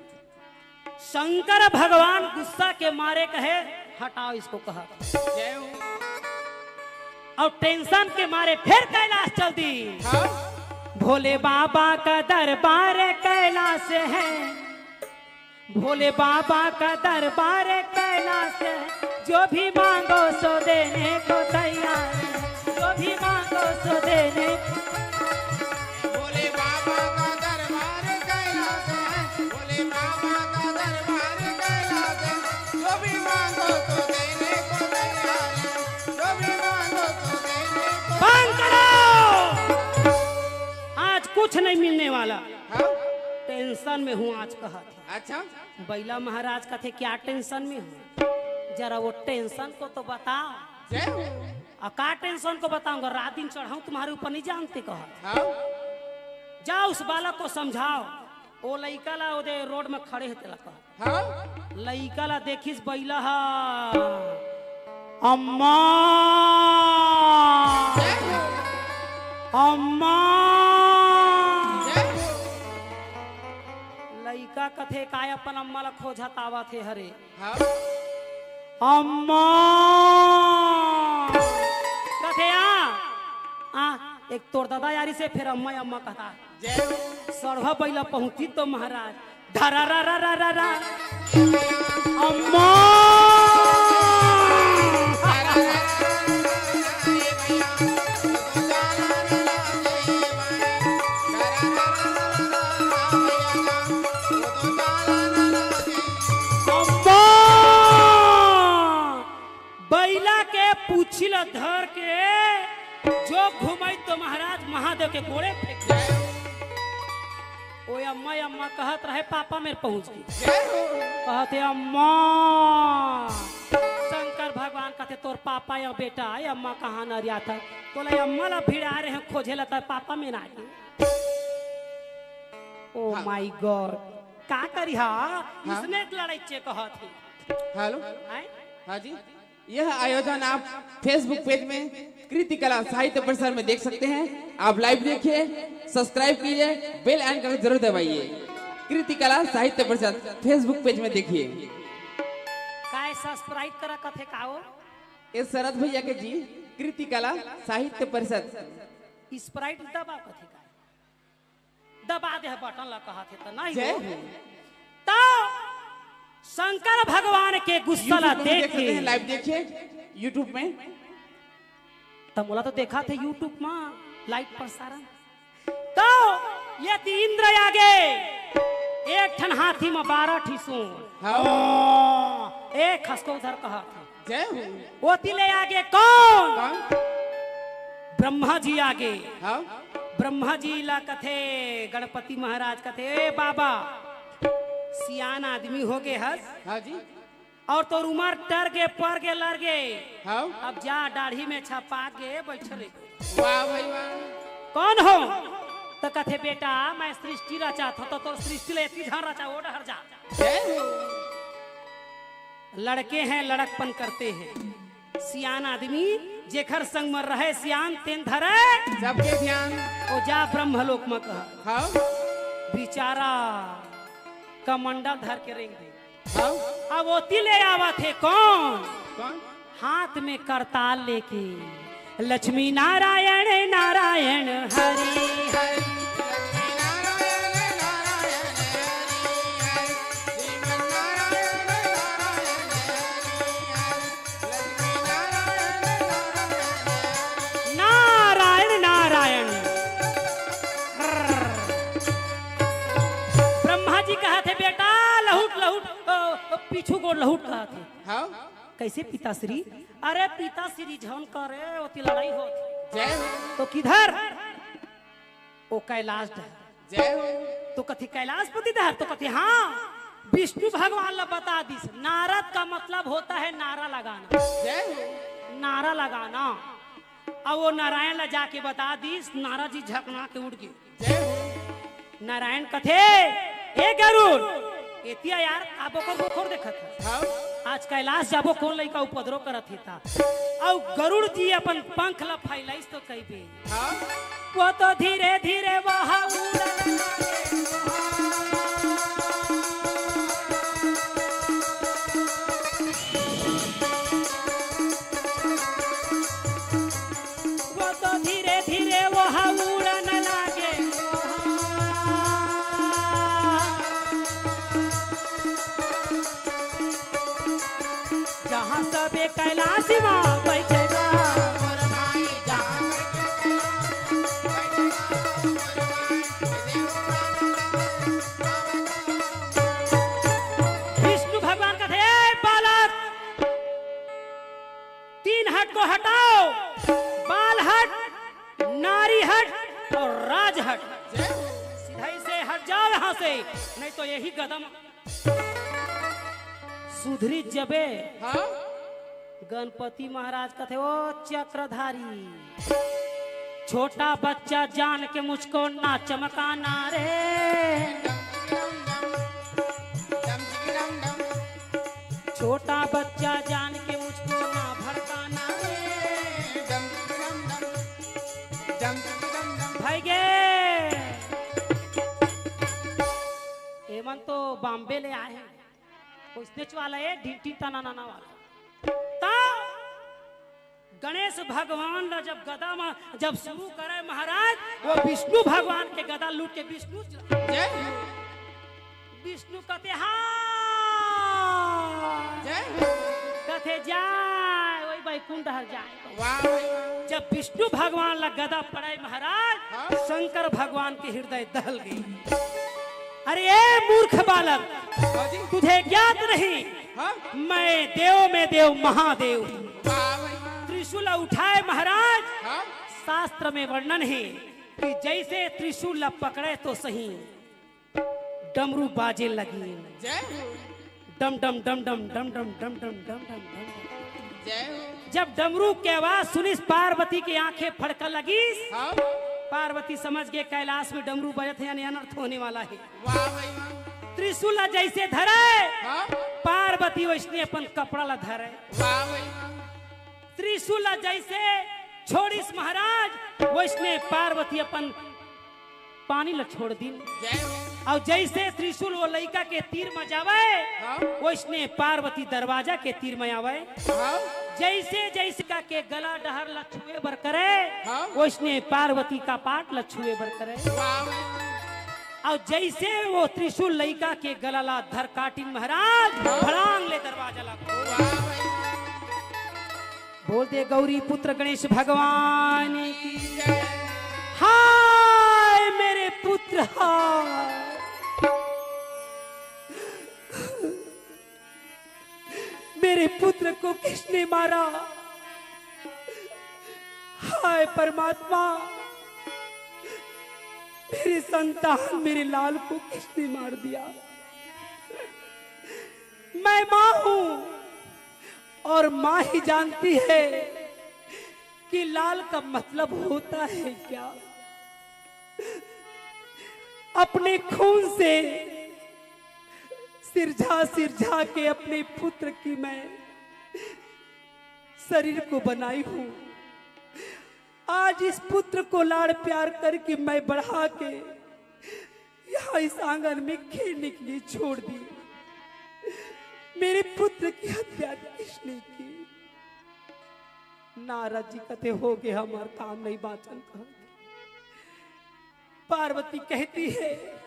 शंकर भगवान गुस्सा के मारे कहे, "हटाओ इसको" कहत। जय हो। और tension के मारे फिर कैलाश चल दी। हाँ। भोले बाबा का दरबार कैलाश है, भोले बाबा का दरबार कैलाश है, जो भी मांगो सो देने को तैयार है, जो भी मांगो सो देने। भोले बाबा का दरबार कैलाश है, भोले बाबा का दरबार कैलाश है, जो भी मांगो तो देने को तैयार है, जो भी मांगो तो देने को। बंद करो। आज कुछ नहीं मिलने वाला। हाँ? Tension में हूँ आज कहत हे। अच्छा। बैला महाराज कथे, "क्या tension में हो? जरा वो tension को तो बताओ।" जय हो। "आ का tension को बताऊंगा? रात दिन चढ़ाऊं तुम्हारे ऊपर, नहीं जानते" कहत। हाँ। "जाओ उस बालक को समझाओ।" ओ लइका ला ओदे रोड में खड़े हे तेला कह। हाँ? लइका ला देखिस बैला हा। "अम्मा, जय हो। अम्मा।" जय हो। लइका कथे, "काय अपन अम्मा ला खोजत आवत हे हरे?" हाँ। अम्मा। कथे, "आ, आ, एक तोर ददा यारी से फिर अम्मा, अम्मा कहता।" जय हो। सड़वा बैला पहुंची तो महाराज, धरा रा रा रा रा रा। अम्मा। अम्मा। बैला के पूछी ल धर के जो घुमाई तो महाराज महादेव के गोड़े फेंक दे। ओ अम्मा, अम्मा कहत रहे, पापा मेर पहुंच गे। कहत हे, "अम्मा।" शंकर भगवान कहते, "तोर पापा या बेटा, ए अम्मा कहाँ नरियात हे? तोला अम्मा ला भिड़ा रहे हैं खोजे ला, तोर पापा मेर आ गे।" Oh हाँ। My God, का करी हा? हाँ। इसने एक लड़ाई चे कहत हे। हेलो। हैं? हाँ जी। यह आयोजन आप Facebook पेज में कृति कला साहित्य परिषद में देख सकते हैं। आप लाइव देखिए, सब्सक्राइब कीजिए, बेल आइकन को जरूर दबाइए। कृति कला साहित्य परिषद Facebook पेज में देखिए। काय सब्सक्राइब करा कथे का हो? ये शरद भैया के जी, कृति कला साहित्य परिषद। स्प्राइट दबा कथे का? दबा दे बटन ला कहत हे त नहीं जय हो। हो। तो शंकर भगवान के गुस्सा ला YouTube में भी देख देख सकते के हैं, लाइव देखिए YouTube में। त मोला तो देखा थे YouTube में लाइव प्रसारण। तो ये ती इंद्र आगे एक ठन हाथी में बारह ठी सूंड। हाँ। ओ, एक हंस को उधर कहा था। जय हो। ओती ले आगे कौन? कौन? ब्रह्मा जी आगे। हाँ। ब्रह्मा जी ला कथे, गणपति महाराज कथे, "ए बाबा, सियान आदमी हो गे हस। हाँ जी। और तोर उमर टर गे, पर गे, लर गे। हाँ। अब जा, दाढ़ी में छपा गे, बैठ रे। वाह भाई वाह। कौन हो? तो कथे, "बेटा, मैं सृष्टि रचाथंव।" तो तोर सृष्टि ले एती झन रचा, ओ डहर जा। जय हो। लड़के हैं, लड़कपन करते हैं। सियान आदमी, जेखर संग म रहय सियान, तेन धरय सबके ध्यान। ओ जा ब्रह्मलोक म कह। हाँ। बिचारा कमंडल धर के रेंग दे। हाँ। अब ओती ले आवत हे कौन? कौन? हाथ में करताल लेके, "लक्ष्मी नारायण, नारायण हरि हरि।" नारायण, नारायण। ब्रह्मा जी कहत हे, "बेटा, लहुट, लहुट, अ, अ, पीछू गोड़ लहुट," कहत हे। हाँ। कैसे पिताश्री? अरे पिताश्री झन करे, ओती लड़ाई होत हे। जय हो। तो किधर? ओ कैलाश डहर। जय हो। तो कथे, "कैलाशपति डहर?" तो कथे, "हाँ।" विष्णु भगवान ला बता दिस। नारद का मतलब होता है नारा लगाना। जय हो। नारा लगाना। अब ओ नारायण ला जाके बता दिस, नारद जी झकना के उठ गे। जय हो। नारायण कथे, "ए गरुड़, एती आ यार, का बोकर बोकर देखत हस?" हाँ। आज कैलाश जाबो, कोन लइका उपद्रव करत हे ता। अउ गरुड़ जी अपन पंख ला फैलाइस तो कहिबे, हाँ। वो तो धीरे धीरे वहाँ उड़न लगे। वो तो धीरे धीरे वहाँ उड़न लगे। जहाँ सबे कैलाश मा बैठे बा। विष्णु भगवान कथे, "ए बालक, तीन हट को हटाओ, बाल हट, नारी हट और राज हट। सीधा से हट जाओ यहाँ से, नहीं तो यही गदम सुधरी जबे।" हाँ? गणपति महाराज कथे, "ओ चक्रधारी, छोटा बच्चा जान के मुझको ना चमकाना रे। छोटा बच्चा जान के मुझको ना भड़काना रे।" भाई गे, एमन तो बॉम्बे ले आए हैं। कोई स्नेच वाला है, ढिन ढिन तना नाना वाला। ता गणेश भगवान ला जब गदा मा जब शुरू करे महाराज, वो विष्णु भगवान के गदा लूट के विष्णु च-, जय हो। विष्णु कथे, "हाँ।" जय हो। कथे, "जाय, वही बैकुंठ हर जाय।" वाह भाई वाह। जब विष्णु भगवान ला गदा पड़े महाराज, हाँ। शंकर भगवान के हृदय दहल गई। "अरे ए मूर्ख बालक, हाँ जी। तुझे ज्ञात नहीं, हाँ। मैं देव में देव महादेव हूँ।" वाह भाई वाह। त्रिशूल उठाए महाराज, हाँ। शास्त्र में वर्णन है कि जैसे त्रिशूल ला पकड़े तो सही, डमरू बाजे लगी। जय हो। डम डम डम डम डम डम डम डम डम डम डम। जय हो। जब डमरू के आवाज सुनिस, पार्वती के आंखें फड़का लगिस। हाँ। पार्वती समझ गे कैलाश में डमरू बजत हे, यानी अनर्थ होने वाला है। वाह भाई वाह। त्रिशूल ला जैसे धरे, हाँ। पार्वती वैसने अपन कपड़ा ला धरे। वाह भाई वाह। त्रिशूल ला जैसे छोड़िस महाराज, वैसने पार्वती अपन पानी ला छोड़ दिन। जय हो। अउ जैसे त्रिशूल वो लइका के तीर म जावे, हाँ। वैसने पार्वती दरवाजा के तीर म आवे। हाँ। जैसे जैसे का के गला डहर ला छुए बर करे, हाँ। वैसने पार्वती कपाट ला छुए बर करे। वाह। अउ जैसे वो त्रिशूल लइका के गला ला धर काटिन महाराज, हाँ। भड़ांग ले दरवाजा ला खोल। वाह। बोल दे गौरी पुत्र गणेश भगवान की। हाय मेरे पुत्र, हाय। मेरे पुत्र को किसने मारा? हाय परमात्मा, मेरे संतान, मेरे लाल को किसने मार दिया? मैं माँ हूँ और माँ ही जानती है कि लाल का मतलब होता है क्या। अपने खून से सिरझा सिरझा के अपने पुत्र की मैं शरीर को बनाई हूँ। आज इस पुत्र को लाड़ प्यार करके मैं बढ़ा के यहाँ इस आंगन में खेलने के लिए छोड़ दी। मेरे पुत्र की हत्या किसने की? नारद जी कथे, "हो गे, हमार काम नहीं बाचन," कहा। पार्वती कहती है,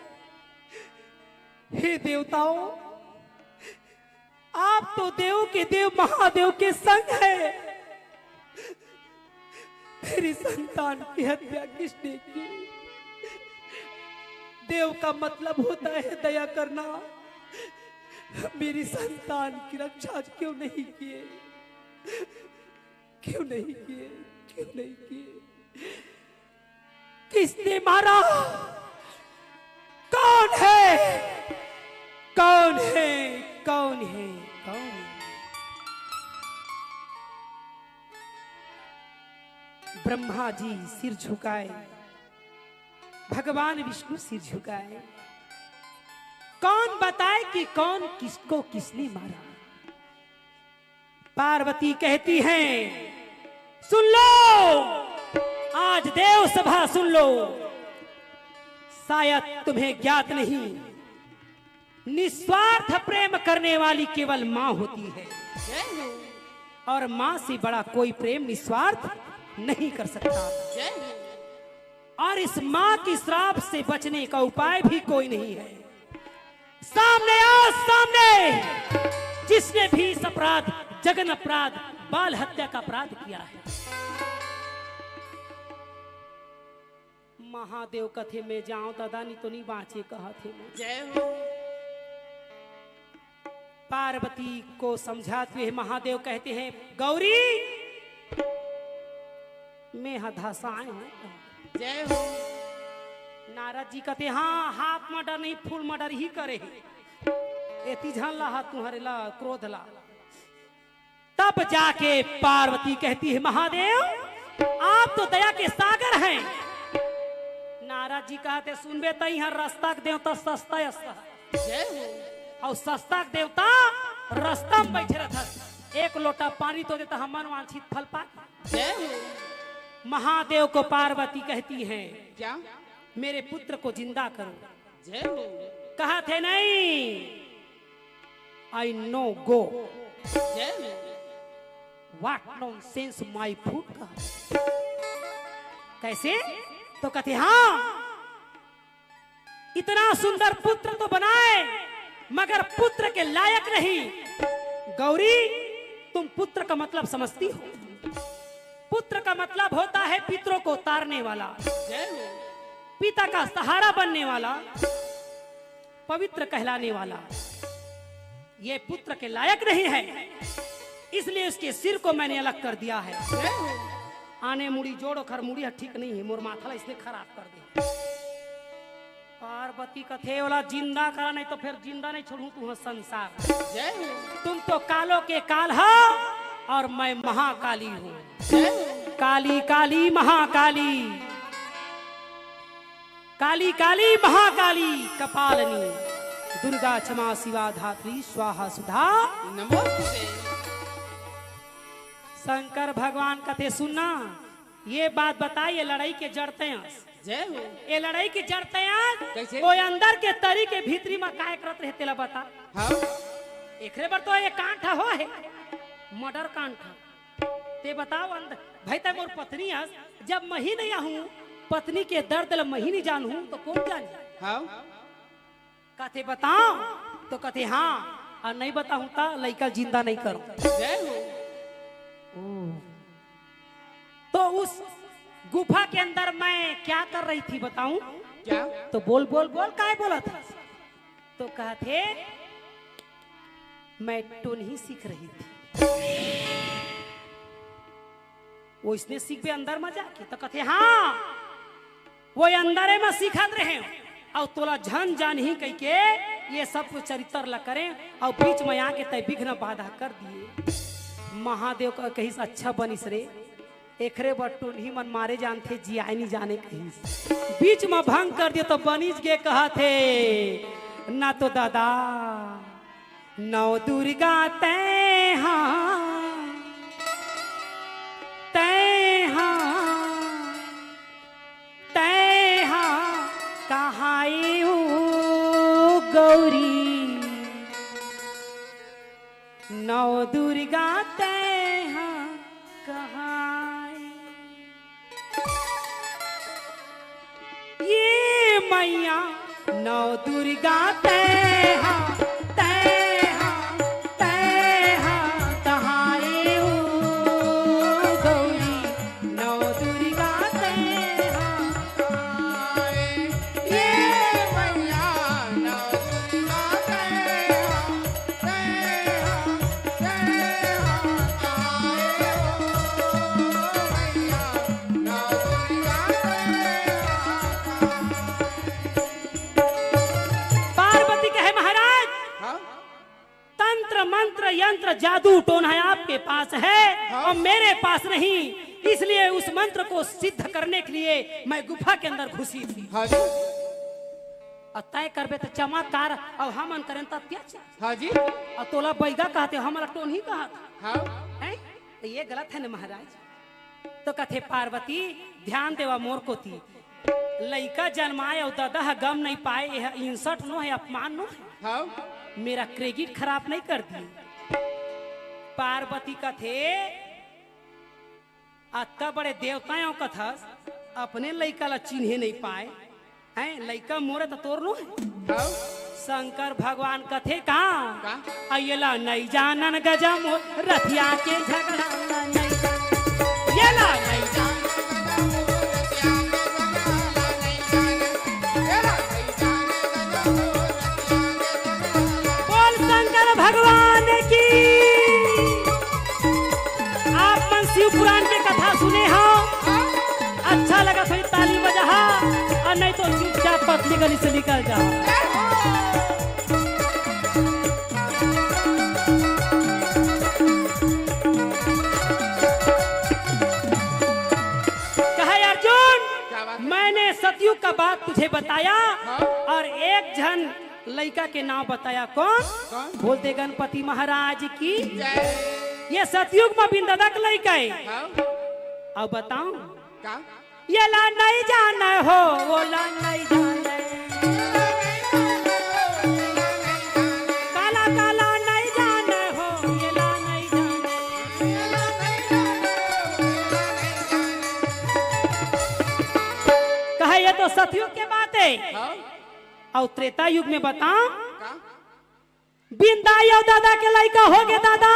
"हे देवताओं, आप तो देव के देव महादेव के संग है, मेरी संतान की हत्या किसने की? देव का मतलब होता है दया करना, मेरी संतान की रक्षा क्यों नहीं किए? क्यों नहीं किए? क्यों नहीं किए? किसने मारा? कौन है? कौन है? कौन है? कौन है?" ब्रह्मा जी सिर झुकाए, भगवान विष्णु सिर झुकाए। कौन बताए कि कौन किसको किसने मारा? पार्वती कहती हैं, "सुन लो, आज देव सभा सुन लो, शायद तुम्हें ज्ञात नहीं, निस्वार्थ प्रेम करने वाली केवल माँ होती है, और माँ से बड़ा कोई प्रेम निस्वार्थ नहीं कर सकता।" और इस माँ की श्राप से बचने का उपाय भी कोई नहीं है। सामने आओ, सामने, जिसने भी इस अपराध, जघन अपराध, बाल हत्या का अपराध किया है। महादेव कथे, "मैं जाऊं दादा, नहीं तो नहीं बाँचे," कहा थे मैं। जय हो। पार्वती को समझाते हुए महादेव कहते हैं, "गौरी, मैं हा धसाए हूँ।" जय हो। नारद जी कहते, "हाँ, half murder नहीं, full murder ही करे हे। एती झन ला हा तुम्हारे ला क्रोध ला।" तब जाके पार्वती कहती है, "महादेव, आप तो दया के सागर हैं।" नारद जी कहते, "सुनबे, तई हर रस्ता के देवता सस्ता अस।" जय हो। और सस्ता के देवता रस्ता में बैठे रहता, एक लोटा पानी तो देता, हम मन वांछित फल पा। जय हो। महादेव को पार्वती कहती है, क्या? "मेरे पुत्र को जिंदा करो।" जय हो। कहा थे नहीं, "I no go।" जय हो। "What nonsense, my foot," कहा। कैसे? तो कहते, "हाँ, इतना सुंदर पुत्र तो बनाए, मगर पुत्र के लायक नहीं। गौरी, तुम पुत्र का मतलब समझती हो? पुत्र का मतलब होता है पितरों को तारने वाला, जय हो। पिता का सहारा बनने वाला, पवित्र कहलाने वाला। ये पुत्र के लायक नहीं है, इसलिए इसके सिर को मैंने अलग कर दिया है।" जय हो। आने मुड़ी जोड़, ओखर मुड़ी ह ठीक नहीं है, मोर माथा ला इसने खराब कर दे। पार्वती कथे, "ओला जिंदा करा, नहीं तो फिर जिंदा नहीं छोड़ूं तुंहर संसार।" जय हो। "तुम तो कालों के काल हो और मैं महाकाली हूँ।" जय हो। "काली काली महाकाली, काली काली महाकाली कपालनी, दुर्गा क्षमा शिवा धात्री स्वाहा सुधा।" नमोस्तुते। शंकर भगवान कथे, "सुनना, ये बात बता, ये लड़ई के जड़ तैं अस।" जय हो। "ये लड़ई के जड़ तैं अस।" कैसे? वो अंदर के तरी के भीतरी म काय करत रहे, तेला बता। हाँ। एकरे बर तो ये कांड ह हो हे, murder कांड ह। ते बताओ, अंदर, भाई, तैं मोर पत्नी अस, जब मही नहीं आहूं, पत्नी के दर्द ल मही नहीं जानहूं, तो कौन जानी? हाँ। कथे, "बताओ?" तो कथे, "हाँ, और नहीं बताऊं तो लइका जिंदा नहीं करो।" जय हो। ओ। "तो उस गुफा के अंदर मैं क्या कर रही थी, बताऊं?" क्या? तो बोल, बोल, बोल, काय बोला था? तो कहा थे, "मैं टोनही सीख रही थी।" वो इसने सीखबे अंदर में जाके, तो कथे, "हाँ, वो अंदरे में सीखत रहे, और तोला झन जानही कह के ये सब कुछ चरित्र ला करें अउ बीच में आके तैं विघ्न बाधा कर दिए। महादेव का कहिस, "अच्छा बनिस रे, एकरे बर टोनही मन मारे जानथे, जियाए नी जाने," कहिस। बीच में भंग कर दिए तो बनिस गे कहत हे, "ना तो दादा, नौ दुर्गा तैं हा, तैं हा, तैं हा कहाए ओ गौरी, नौ दुर्गा तैं हा कहाए।" ये मैया नौ दुर्गा तैं हा, तैं हा, तैं हा कहाए ओ गौरी, नौ दुर्गा तैं हा। ये मैया नौ दुर्गा तैं हा, तैं हा, तैं हा कहाए ओ मैया, नौ दुर्गा तैं हा कहाए। पार्वती कहे, "महाराज, हाँ? तंत्र, मंत्र, यंत्र, जादू, टोना आपके पास है हाँ? और मेरे पास नहीं, इसलिए उस मंत्र को सिद्ध करने के लिए मैं गुफा के अंदर घुसी थी।" हाँ जी। और तय करबे तो चमत्कार और हमन करें तो अत्याचार। हाँ जी। और तोला बैगा कहते, हमला टोनही कहत। हाँ। हैं? तो ये गलत है ना महाराज? तो कथे, "पार्वती, ध्यान देवा मोर कोती। लइका जनमाए अउ ददा ह गम नहीं पाए, यह insult नो है, अपमान नो है। हाँ। मेरा credit खराब नहीं कर दिए।" पार्वती कथे, "अतका बड़े देवता हो कथस, अपने लइका ला चिन्हे नहीं पाए।" हैं, लइका मोरे त तोर नो है। हाँ। शंकर भगवान कथे का? का? "आ येला नइ जानन गजा मोर रथिया के झगड़ा ला नइ जानन।" येला नइ जानन। बोल शंकर भगवान की। आप मन शिव पुराण के कथा सुने हो, अच्छा लगा तो ताली बजा, और नहीं तो चुपचाप पतली गली से निकल जाओ। कहा, अर्जुन, क्या बात है? मैंने सतयुग का बात तुझे बताया हाँ? और एक झन लइका के नाम बताया। कौन? कौन? बोलते गणपति महाराज की जय। ये सतयुग में बिन ददा के लइका है। हाँ? अब बताऊं? का? येला नइ जाने हो, वोला नइ जाने। काला काला नइ जाने हो, येला नइ जाने। कहे, ये तो सतयुग के बात है। हाँ? और त्रेता युग में बताओ, का? बिंदाई अउ दादा के लइका होगे दादा।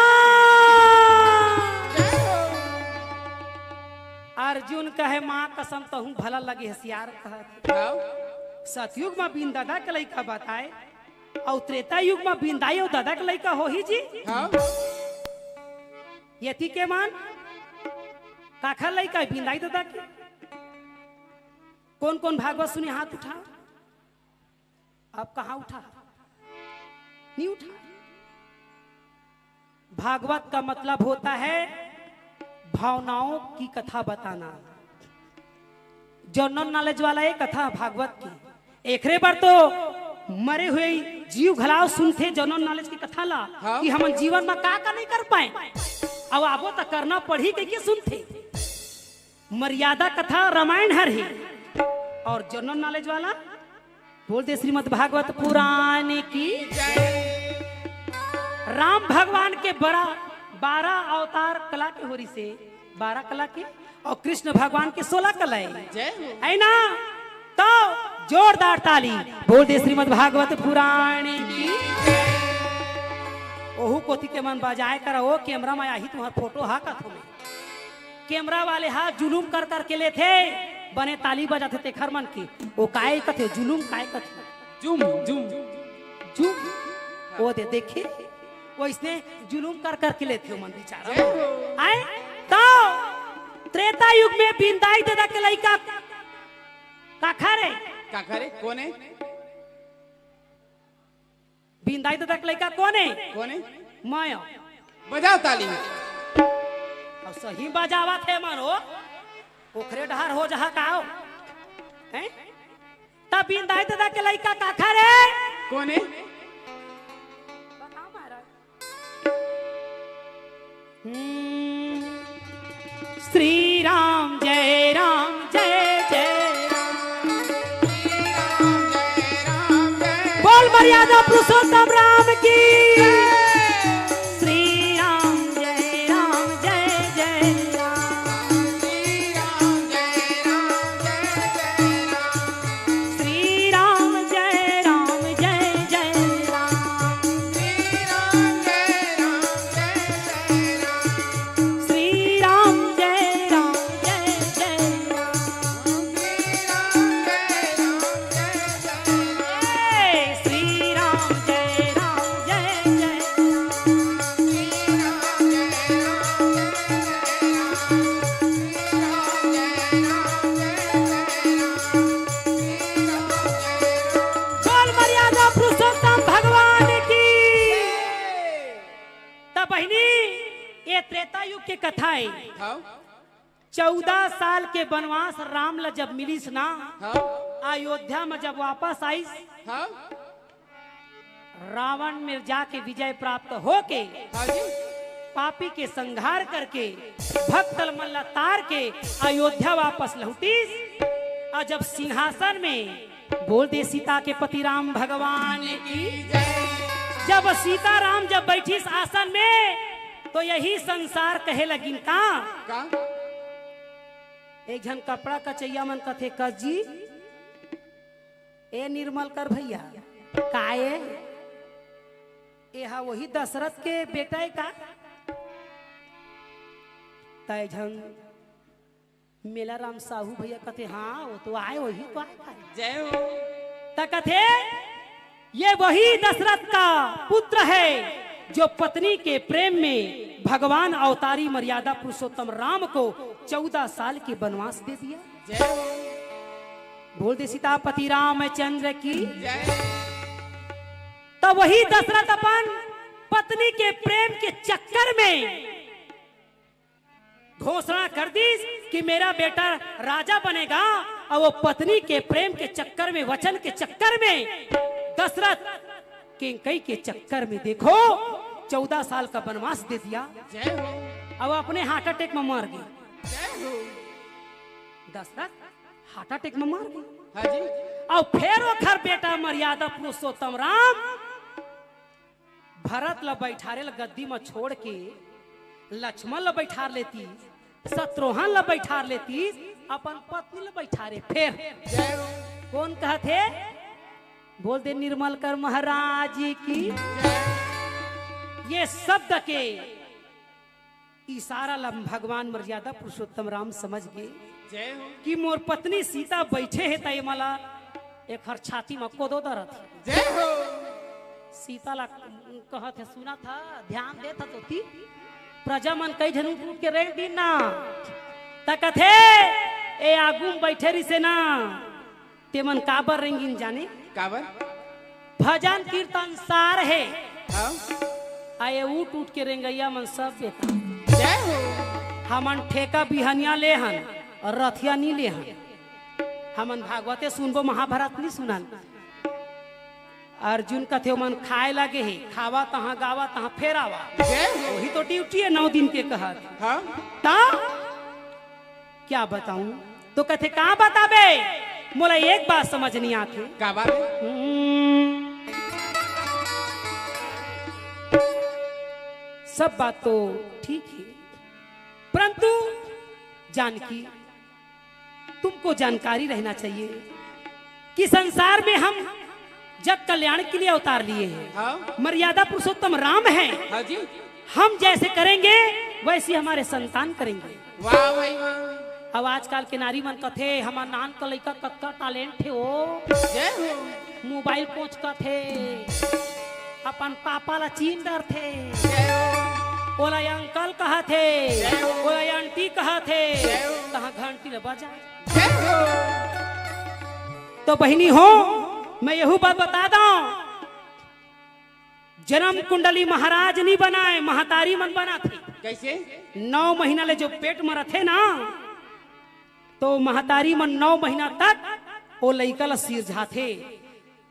अर्जुन कहे, माँ कसम, तहूँ भला लगे हसियार कहत। हाँ? सतयुग में बिन दादा के लइका बताए, अउ त्रेता युग में बिंदाई अउ दादा के लइका होही जी। हाँ? यति के मन काखर लइका है, बिंदाई दादा के? कौन कौन भागवत सुने, हाथ उठा। अब कहाँ उठा? नहीं उठा। भागवत का मतलब होता है भावनाओं की कथा बताना। जनरल नॉलेज वाला ये कथा भागवत की। एकरे बर तो मरे हुए जीव घलाव सुनथे जनरल नॉलेज की कथा ला हाँ। कि हमन जीवन में का का नहीं कर पाए, अब आबो तो करना पड़ही कहिके सुनथे। मर्यादा कथा रामायण हर ही। और जनरल नॉलेज वाला बोल दे श्रीमद् भागवत पुराण की। राम भगवान के बड़ा बारह अवतार कला के होरी से, बारह कला के, और कृष्ण भगवान के सोलह कला है। जय हो। है ना? तो जोरदार ताली बोल दे श्रीमद् भागवत पुराण की। ओहू कोती के मन बजाए कर, ओ कैमरा में आही तुम्हार फोटो हा कथो में। कैमरा वाले हा जुलूम कर करके लेथे, बने ताली बजाथे तेखर मन के। ओ काय कथे, जुलूम काय कथे? Zoom, zoom, zoom. ओ दे, देखे, वो इसने जुलूम कर करके लेथे मन बेचारा। जय हो। आए, तो त्रेता युग में बिंदाई दादा के लइका काखर हे? काखर हे? कोन हे? बिंदाई ददा के लइका कोन हे? कोन हे? मैं। बजाव ताली। अउ सही बजावत हे मन हो। ओखरे डहर हो जहा का हो? हैं? त बिंदाई ददा के लइका काखर हे? कोन हे? बताव महाराज। हम्म। श्री राम जय राम जय जय राम। बोल मर्यादा पुरुषोत्तम राम की। श्री राम जय राम जय जय राम। श्री राम जय राम जय जय राम। श्री राम जय राम जय जय राम। श्री राम जय राम जय जय राम। बोल मर्यादा पुरुषोत्तम भगवान की। त बहिनी, ये त्रेता युग के कथा हे। हाँ। चौदह साल के बनवास राम ला जब मिलिस ना, हाँ। अयोध्या म जब वापस आइस, हाँ। रावण मेर जाके विजय प्राप्त होके, हाँ जी। पापी के संहार करके, भक्त मन ला तार के अयोध्या वापस लौटिस। अउ जब सिंहासन में, बोल दे सीता के पति राम भगवान की। जब सीता राम जब बैठिस आसन में, तो यही संसार कहे लगिन का? का? एक झन कपड़ा कचैया मन कथे, "कस जी, ए निर्मल कर भैया, का ए? ए हा वही दशरथ के बेटा हे का?" त एक झन मेला राम साहू भैया कथे, "हाँ, वो तो आए, वही तो आए, आए।" जय हो। त कथे, "ये वही दशरथ का पुत्र है, जो पत्नी के प्रेम में भगवान अवतारी मर्यादा पुरुषोत्तम राम को चौदह साल के बनवास दे दिया।" जय हो। बोल दे सीतापति रामचंद्र की। जय। त वही दशरथ अपन पत्नी के प्रेम के चक्कर में घोषणा कर दिस कि मेरा बेटा राजा बनेगा, अउ वो पत्नी के प्रेम के चक्कर में, वचन के चक्कर में, दशरथ कैकई के चक्कर में, देखो, चौदह साल का बनवास दे दिया। जय हो। अउ अपने heart attack में मर गे। जय हो। दशरथ heart attack में मर गे। हाँ जी। अउ फेर ओखर बेटा मर्यादा पुरुषोत्तम राम भरत ल बइठारे ल गद्दी म छोड़ के लक्ष्मण ल बइठार लेतिस, शत्रुघ्न ल बइठार लेतिस, अपन पत्नी ल बइठारे। फेर कोन कहत हे? बोल दे निर्मल कर महाराज की। ये शब्द के इशारा ल भगवान मर्यादा पुरुषोत्तम राम समझ गे। जय हो। कि मोर पत्नी सीता बइठे हे, त ये मोला एखर छाती म कोदो दरत हे। जय हो। सीता ला कहत हे, सुनत हस, ध्यान देत हस तोती। प्रजा मन कई झन उठ उठ के रेंग दिन ना। त कथे, ए आगू म बइठे रिसे ना, तेमन काबर रेंगिन जाने? काबर? भजन कीर्तन सार हे। हाँ। आ ये उठ उठ के रेंगइया मन सब बेकार। जय हो। हमन ठेका बिहनिया ले हन अउ रथिया नी ले हन। हमन भागवते सुनबो, महाभारत नी सुनन। अर्जुन कथे, ओमन खाए लगे हे, खावा तहाँ, गावा तहाँ, फेर आवा। जय हो। वही तो duty हे नौ दिन के कहत। हाँ। त क्या बताऊं? तो कथे, "का बताबे? मोला एक बात समझ नहीं आथे।" का बात हे? हम्म। सब बात तो ठीक हे, परंतु जानकी, तुमको जानकारी रहना चाहिए कि संसार में हम जग कल्याण के लिए अवतार लिए हैं। हाँ। मर्यादा पुरुषोत्तम राम हैं। हाँ जी। हम जैसे करेंगे, वैसे हमारे संतान करेंगे। वाह भाई वाह। अब आजकल के नारी मन कथे, "हमर नान का लइका कतका talent हे ओ।" जय हो। Mobile कोचकथे, अपन पापा ला चीन डरथे। जय हो। ओला uncle कहथे, जय हो। ओला aunty कहथे। जय हो। तहाँ घंटी ला बजा। जय हो। तो बहिनी हो, मैं यहू बात बता दंव, जन्म कुंडली महाराज नी बनाय, महतारी मन बनाथे। कैसे? नौ महीना ले जो पेट म रथे ना, तो महतारी मन नौ महीना तक ओ लइका ल सिरजाथे।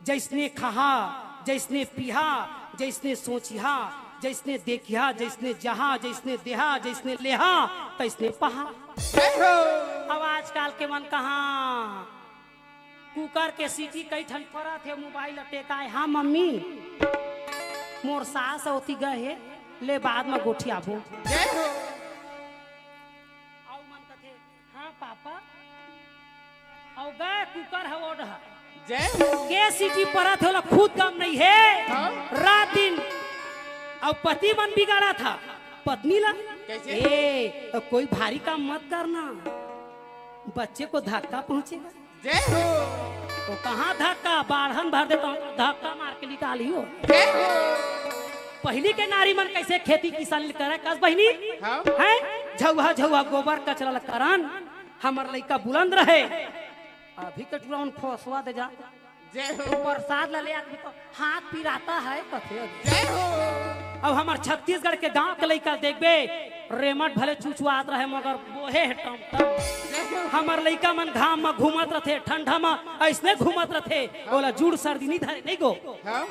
जइसने खाहा, जइसने पीहा, जइसने सोचिहा, जइसने देखिहा, जइसने जहा, जइसने देहा, जइसने लेहा, तइसने पहा। जय हो। अब आजकल के मन कहाँ कुकर के सीटी कई ठन परत हे, मोबाइल ल टेकाय, "हाँ मम्मी, मोर सास ओती गए हे, ले बाद म गोठियाबो।" जय हो। अउ मन कथे, "हाँ पापा।" अउ गए कुकर ह ओढ़। जय हो। के सीटी परत हे, ओला खुद गम नइ हे। हाँ। रात दिन अउ पति मन बिगाड़त हे पत्नी ला। कैसे? ए, कोई भारी काम मत करना, बच्चे को धक्का पहुंचेगा। जय हो। तो कहाँ धक्का, बाढ़न भर देता हूँ, धक्का मार के निकाली हो। जय हो। पहिली के नारी मन कैसे खेती किसानी करे, कस बहिनी? हाँ। हैं? झउहा झउहा गोबर कचरा ल करन, हमर लइका बुलंद रहे। अभी के टुरा उन फोसवा दे जा। जय हो। प्रसाद ल ले आदमी तो हाथ पिराता है, कथे। जय हो। अब हमर छत्तीसगढ़ के गांव के लइका देखबे, रेमट भले चुचुआत रहे, मगर बोहे हे टमटम। जय हो। हमर लइका मन घाम म घूमत रथे, ठंडा म अइसने घूमत रथे, ओला जूड़ सर्दी नी धरे, नहीं गो। हाँ।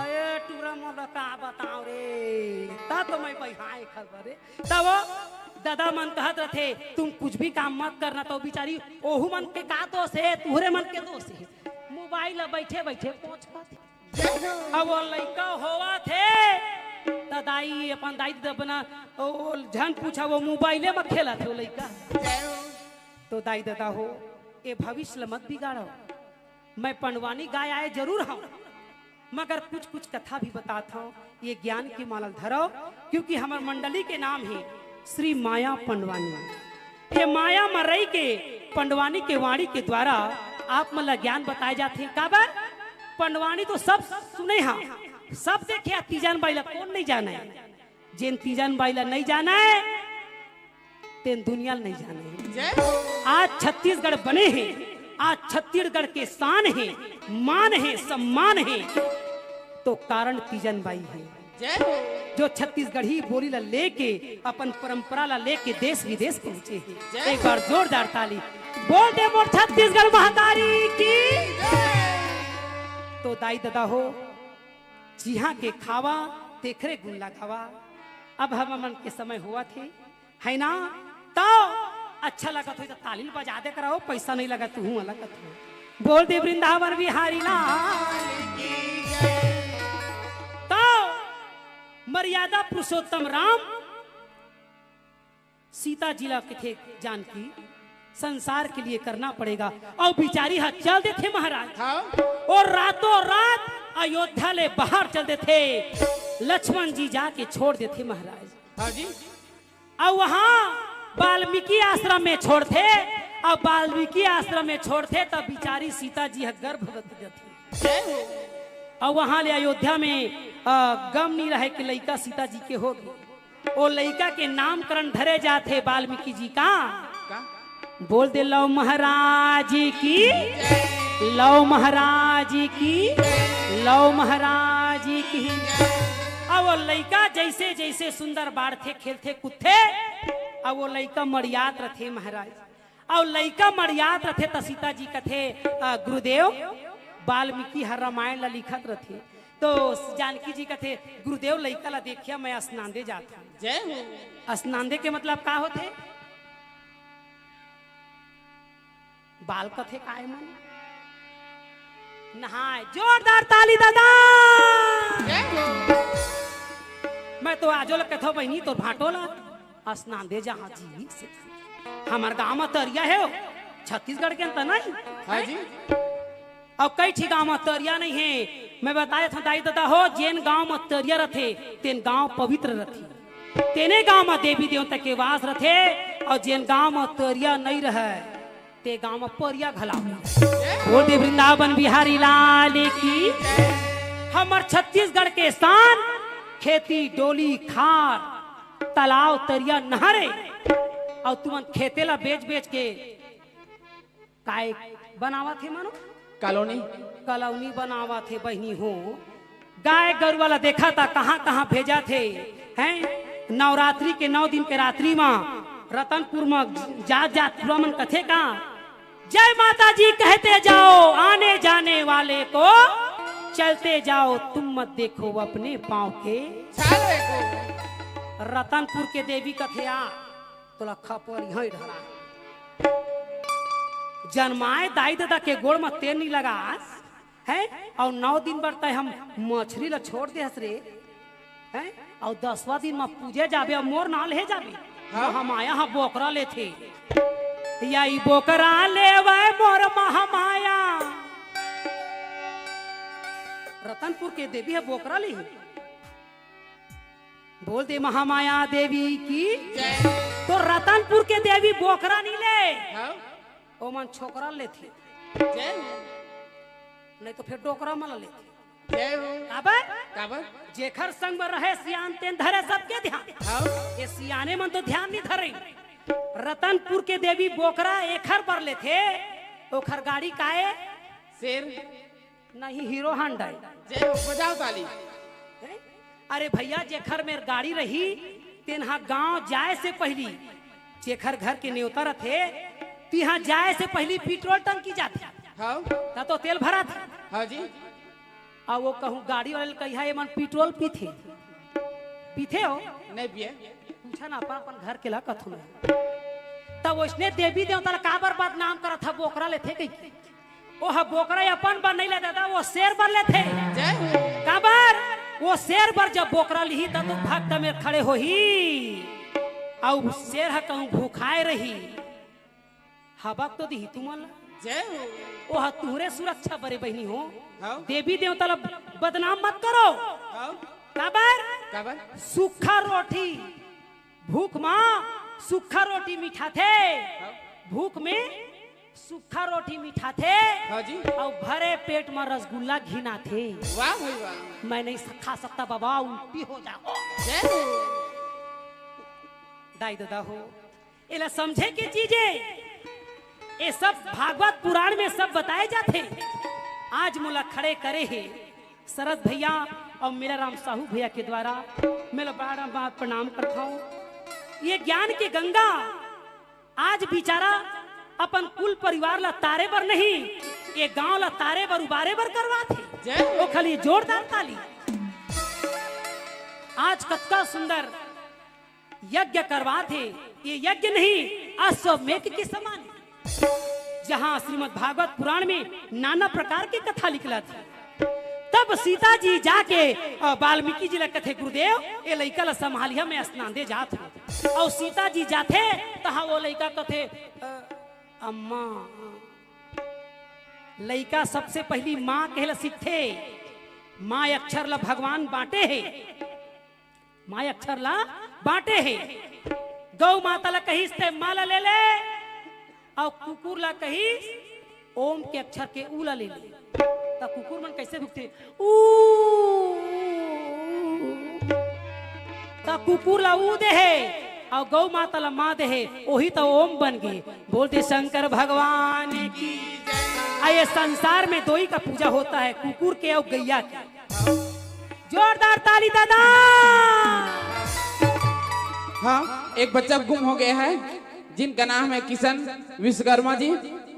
अरे टुरा मन ला का बताओ रे, ता तो मैं बइहाए खबर रे। तब वो ददा मन कहत रथे, "तुम कुछ भी काम मत करना।" तो बिचारी, "ओहू मन के का दोष हे, तुहरे मन के दोष हे।" मोबाइल ला बैठे बैठे पोंछ पाथे। अब वो लइका होवत हे, त दाई, अपन दाई ददा बना, ओ, झन पूछा, वो मोबाइले म खेलत हे वो लइका। तो दाई ददा हो, ए भविष्य ल मत बिगाड़ो। मैं पंडवानी गाय आए जरूर हूँ, मगर कुछ कुछ कथा भी बतात हूँ, ये ज्ञान के माला धरो, क्योंकि हमर मंडली के नाम हे श्री माया पंडवानी। ये माया म रही के पंडवानी के वाणी के द्वारा आप मन ला ज्ञान बताए जाथे। काबर? पंडवानी तो सब सुने हा, सब देखे हा, तीजन बाई ला कोन नहीं जाने? जेन तीजन बाई ला नहीं जाने, तेन दुनिया ल नहीं जाने। जय हो। आज छत्तीसगढ़ बने हे, आज छत्तीसगढ़ के शान हे, मान हे, सम्मान हे, तो कारण तीजन बाई हे। जय हो। जो छत्तीसगढ़ी बोली ला लेके, अपन परंपरा ला लेके देश विदेश पहुंचे हे। जय एक हो। बार जोरदार ताली बोल दे मोर छत्तीसगढ़ महतारी की। जय। तो दाई ददा हो, जिहाँ के खावा, तेखरे गुण लगावा। अब हमर मन के समय होवत हे, है ना? तो अच्छा लगत होही त ताली ल बजा दे करव, पैसा नहीं लगत, तुहूँ लगत हो। बोल दे वृंदावन बिहारी लाल की जय। तो मर्यादा पुरुषोत्तम राम सीता जी ला कथे, "जानकी, संसार के लिए करना पड़ेगा।" अउ बिचारी ह चल देथे महाराज। हाँ। अउ रातों रात अयोध्या ले बाहर चल देथे। लक्ष्मण जी जाके छोड़ देथे महाराज। हाँ जी। अउ वहाँ वाल्मीकि आश्रम में छोड़थे, अउ वाल्मीकि आश्रम में छोड़थे, तब बिचारी सीता जी ह गर्भवती रथे। जय हो। अउ वहाँ ले अयोध्या में, अ, गम नहीं रहे कि लइका सीता जी के होगे। ओ लइका के नामकरण धरे जाथे वाल्मीकि जी का। का? बोल दे लव महाराज की, लव महाराज की, लव महाराज की। अब वो लइका जैसे जैसे सुंदर बाढ़थे, खेलथे, कूदथे, अब वो लइका मड़ियात रथे महाराज। अउ लइका मड़ियात रथे त सीता जी कथे, "अ, गुरुदेव, वाल्मीकि ह रामायण ल लिखत रथे।" तो जानकी जी कथे, "गुरुदेव, लइका ल देखिया, मैं स्नान दे जात हूँ।" जय हो। स्नान दे के मतलब का होथे? बाल कथे काय मन? नहाए। जोरदार ताली ददा। जय हो। मैं तो आजो ल कथो बहिनी तोर भाटो ला। स्नान दे जहाँ जी से। हमर गांव म तरिया हे, छत्तीसगढ़ के अंत नहीं। हाँ जी। अउ कई ठी गांव म तरिया नहीं हे। मैं बताए था दाई ददा हो, जेन गांव म तरिया रथे, तेन गांव पवित्र रथे। तेने गांव म देवी देवता के वास रथे, अउ जेन गांव म तरिया नहीं रहे, ते गांव म परिया घला। बोल दे वृंदावन बिहारी लाल की। हमर छत्तीसगढ़ के शान, खेती, डोली, खार, तालाब, तरिया, नहर हे। अउ तुमन खेते ला बेच बेच के काय बनावत हे मानो? कॉलोनी। कॉलोनी बनावत हे बहिनी हो। गाय गरुवा ला देखा था, कहाँ कहाँ भेजा थे, हैं? नवरात्रि के नौ दिन के रात्रि मा रतनपुर मा जात जात पूरा मन कथे का, "जय माता जी कहते जाओ, आने जाने वाले को चलते जाओ, तुम मत देखो अपने पाँव के।" चालो एको। रतनपुर के देवी कथे, "आ, तोला खपरी है ढला। जनमाए दाई ददा के गोड़ म तेल नहीं लगास, हैं? अउ नौ दिन बर तय हम मछरी ला छोड़ दे हस रे, हैं? अउ दसवां दिन म पूजे जाबे अउ मोर नाव ले जाबे।" हाँ। हम आया हाँ बोकरा लेथे, या ई बोकरा लेवय मोर महामाया। रतनपुर के देवी ह बोकरा ली, बोल दे महामाया देवी की। जय। तो रतनपुर के देवी बोकरा नहीं ले, हाँ। ओमन छोकरा लेथे, जय हो। नहीं तो फिर डोकरा मन लेथे। जय हो। काबर? काबर? जेखर संग में रहे सियान तेन धरे सबके ध्यान। हाँ। ये सियाने मन तो ध्यान नहीं धरे। रतनपुर के देवी बोकरा एखर बर लेथे, ओखर गाड़ी काए? शेर। नहीं, हीरो हांडा। जय हो, बजाओ ताली। हैं? अरे भैया, जेखर मेर गाड़ी रही, तेन हा गांव जाए से पहिली, जेखर घर के नेवता रथे, तिहा जाए से पहिली पेट्रोल टंकी जाथे। हाँ। त तो तेल भराथे। हाँ जी। अउ वो कहूँ गाड़ी वाले ल कहिहा, "एमन पेट्रोल पीथे?" पीथे हो? नहीं पिए। पूछा ना अपन, अपन घर के ला कथू ना। त वइसने देवी देवता ला काबर बदनाम करत ह, बोकरा लेथे कहिके? ओह बोकरा अपन बर नहीं ले दादा, वो शेर बर लेथे। जय हो। काबर? वो शेर बर जब बोकरा लिही, तब तो भक्त मेर खड़े होही। अउ शेर ह कहूँ भूखाए रही, हबक तो दिही तुमन ला। जय हो। ओह तुहरे सुरक्षा बरे बहिनी हो। हाँ। देवी देवता ला बदनाम मत करो। हाँ। काबर? काबर? सूखा रोटी, भूख मा सूखा रोटी मिठाथे। हाँ। भूख में सूखा रोटी मिठाथे। हाँ जी। अउ भरे पेट मा रसगुल्ला घिनाथे। वाह भाई वाह। मैं नहीं स-, खा सकता बाबा, उल्टी हो जाओ। जय हो। दाई ददा हो, एला समझे के चीज हे। ये सब भागवत पुराण में सब बताए जाथे। आज मोला खड़े करे हे शरद भैया अउ मेरा राम साहू भैया के द्वारा मैं ला बड़ा बड़ा प्रणाम करता हूँ। ये ज्ञान के गंगा आज बिचारा अपन कुल परिवार ला तारे बर नहीं, ये गांव ला तारे बर उबारे बर करवाथे। जय हो। ओखर लिए जोरदार ताली। आज कतका सुंदर यज्ञ करवाथे। ये यज्ञ नहीं, अश्वमेध के समान हे, जहाँ श्रीमद् भागवत पुराण में नाना प्रकार के कथा लिखलत हे। तब सीता जी जाके, अ, वाल्मीकि जी ला कथे, "गुरुदेव, ये लइका ला संभालिहा, मैं स्नान दे जात हूँ।" अउ सीता जी जाथे, तहाँ वो लइका कथे, "अ, अम्मा।" लइका सबसे पहिली माँ कहे ला सीखथे। माँ अक्षर ला भगवान बांटे हे। माँ अक्षर ला बांटे हे। गौ माता ला कहिस, "ते माँ ला ले ले," अउ कुकुर ला कहिस, "ओम के अक्षर के ऊ ला ले ले।" त कुकुर मन कैसे भुकथे? ऊ। त कुकुर ला ऊ दे हे, अउ गौ माता ला माँ दे हे, ओही त ओम बन गे। बोल दे शंकर भगवान की। आ, ये संसार में दोई का पूजा होता है, कुकुर के अउ गैया के। जोरदार ताली दादा। हाँ, एक बच्चा गुम हो गया है, जिनका नाम है किशन विश्वकर्मा जी।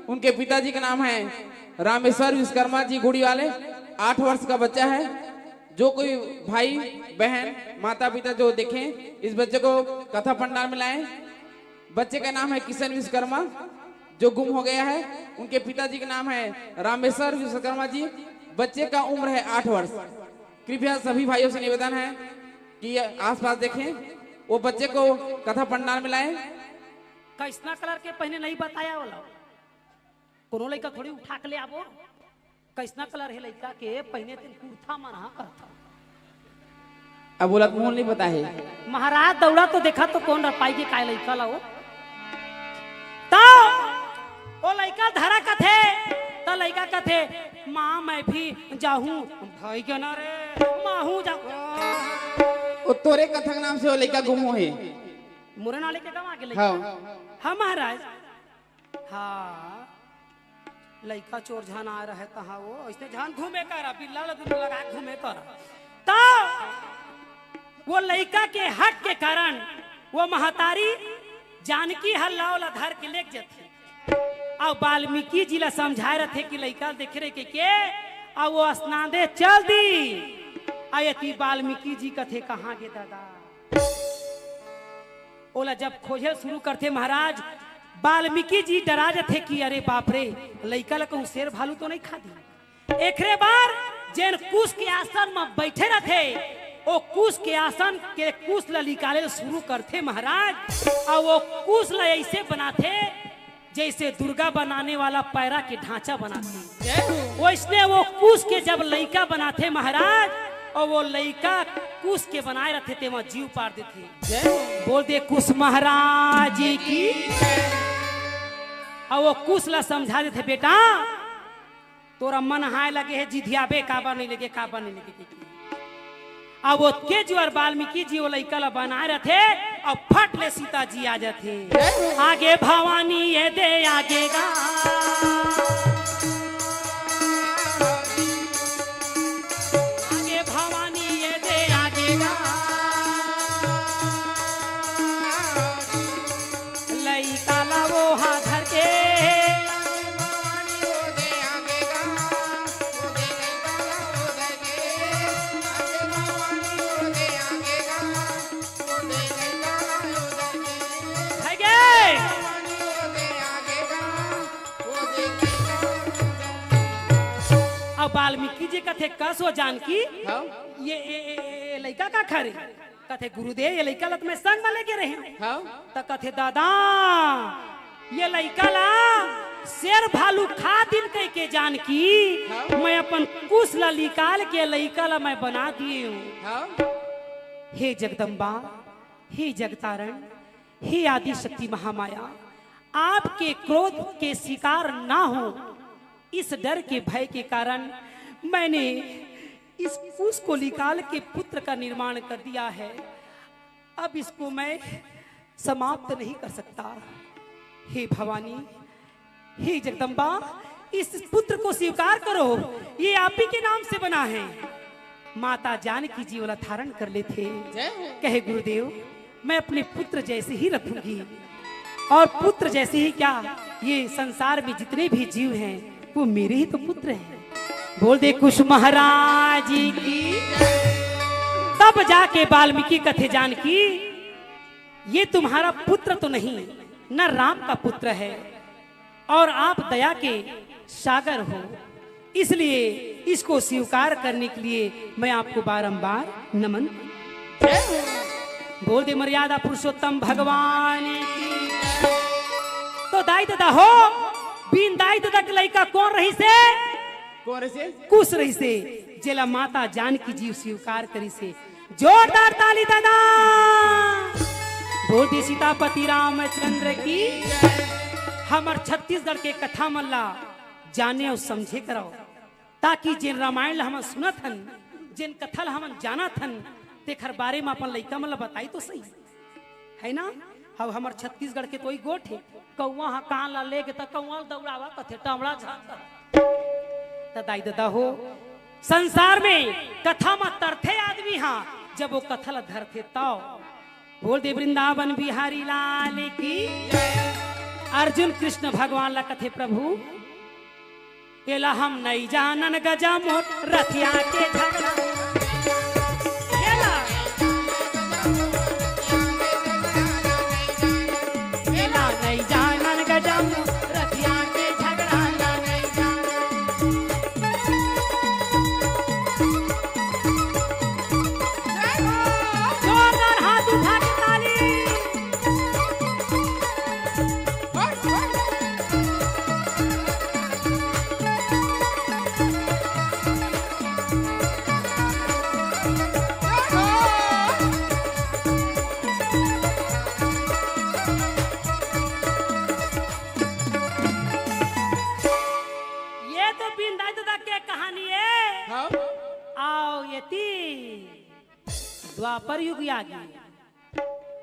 उनके पिताजी का नाम है रामेश्वर विश्वकर्मा जी गुड़ी वाले। आठ वर्ष का बच्चा है। जो कोई भाई, बहन, माता पिता जो देखें, इस बच्चे को कथा पंडाल में लाएं। बच्चे का नाम है किशन विश्वकर्मा, जो गुम हो गया है। उनके पिताजी का नाम है रामेश्वर विश्वकर्मा जी। बच्चे का उम्र है आठ वर्ष। कृपया सभी भाइयों से निवेदन है कि ये आसपास देखें, वो बच्चे को कथा पंडाल में लाएं। कैसना कलर के पहिने नहीं बताया वाला, कोनो लइका थोड़ी उठा के ले आबो। कैसना कलर हे लइका के पहिने, तेन कुर्ता मन हा करत हा। अब बोला, मुंह नहीं पता है। महाराज दौड़ा तो देखा तो कोन रपाई के काय लइका ला वो। तो वो लइका धरा कथे, त लइका कथे, "माँ, मैं भी जाहूँ।" भाई के ना रे, माँ हूँ जाहूँ। वो तोरे कथक नाम से वो लइका गुम हो हे। मोरे नाले के गवा के लइका। हाँ। हाँ महाराज। हाँ, लइका चोर झन आ रहे तहाँ वो, ऐसे झन घूमे करा, बिल्ला ल दुनू लगा के घूमे करा। वो लइका के हट के कारण वो महतारी जानकी ह लाव ला धर के लेग जथे। अउ वाल्मीकि जी ला समझाए रथे कि लइका ल देखे रहे के, के, अउ वो असनादे चल दी। अउ एती वाल्मीकि जी कथे, "कहाँ गे ददा?" ओला जब खोजे ल शुरू करथे महाराज, वाल्मीकि जी डरा जथे कि अरे बाप रे, लइका ला कहूँ शेर भालू तो नहीं खा दी। एकरे बर जेन कुश के आसन म बइठे रथे, ओ कुश के आसन के कुश ल निकाले ल शुरू करथे महाराज। अउ ओ कुश ल अइसे बनाथे जइसे दुर्गा बनाने वाला पैरा के ढांचा बनाथे। जय हो। वइसने वो कुश के जब लइका बनाथे महाराज, अउ वो लइका कुश के बनाए रथे तेमा जीव पार देथे। जय हो। बोल दे कुश महाराज की। अउ वो कुश ला समझा देथे, "बेटा, तोरा मन हाय लगे हे, जिधियाबे काबर नहीं लगे, काबर नहीं लगे।" अउ ओतके जुआर वाल्मीकि जी वो लइका ला बनाए रथे, अउ फट ले सीता जी आ जाथे। आगे भवानी ये दे आगे गा, आगे भवानी ये दे आगे गा, लइका ला वो हा धर के। है गे? अब वाल्मीकि जी कथे, "कस हो जानकी, हाँ? ये, ये, ये, ये लइका का खा रे?" कथे, "गुरुदेव, ये लइका ला त मैं संग म लेके रहेंव।" हाँ। त कथे, "दादा, ये लइका ला शेर भालू खा दिन कहिके जानकी, हाँ। मैं अपन कुश ला निकाल के लइका ला मैं बना दिए हूँ।" हाँ। हे जगदम्बा, हे जगतारण, हे आदि शक्ति महामाया, आपके क्रोध के शिकार ना हो, इस डर के भय के कारण मैंने इस कुश को निकाल के पुत्र का निर्माण कर दिया है। अब इसको मैं समाप्त नहीं कर सकता। हे भवानी, हे जगदम्बा, इस पुत्र को स्वीकार करो, ये आप ही के नाम से बना है। माता जानकी जी ओला धारण कर लेथे। जय हो। कहे, "गुरुदेव, मैं अपने पुत्र जैसे ही रखूंगी, और पुत्र जैसे ही क्या, ये संसार में जितने भी जीव हैं, वो मेरे ही तो पुत्र हैं।" बोल दे कुश महाराज की। तब जाके वाल्मीकि कथे जानकी, "ये तुम्हारा पुत्र तो नहीं, न राम का पुत्र है, और आप दया के सागर हो, इसलिए इसको स्वीकार करने के लिए मैं आपको बारंबार नमन।" बोल दे मर्यादा पुरुषोत्तम भगवान की। तो दाई ददा हो, बिन दाई ददा के लइका कोन रहिसे? कोन रहिसे? कुश रहिसे, जेला माता जानकी जी स्वीकार करिसे। जोरदार ताली ददा। बोल दे सीतापति रामचंद्र की। हमर छत्तीसगढ़ के कथा मन ला जाने अउ समझे करव, ताकि जेन रामायण ला हमन सुनत हन, जेन कथा ला हमन जानत हन, तेखर बारे म अपन लइका मन ला बताई तो सही, है ना? अब हमर छत्तीसगढ़ के तो ई गोठ हे, कौवा ह कान ला लेगे त कौवा ल दौड़ावा कथे, टमड़ा झांक। त दाई ददा हो, संसार में कथा म तरथे आदमी ह, जब वो कथा ला धरथे तव। बोल दे वृंदावन बिहारी लाल की। अर्जुन कृष्ण भगवान ला कथे, "प्रभु, एला हम नइ जानन गजा मोर रथिया के झगड़ा।" एला, एला नइ जानन गजा मोर रथिया के झगड़ा ला नइ जानन। जोरदार हाथ उठा के ताली। ये तो बिंदा ददा के कहानी है। हाँ। आओ ये ती द्वापर युग आ गया।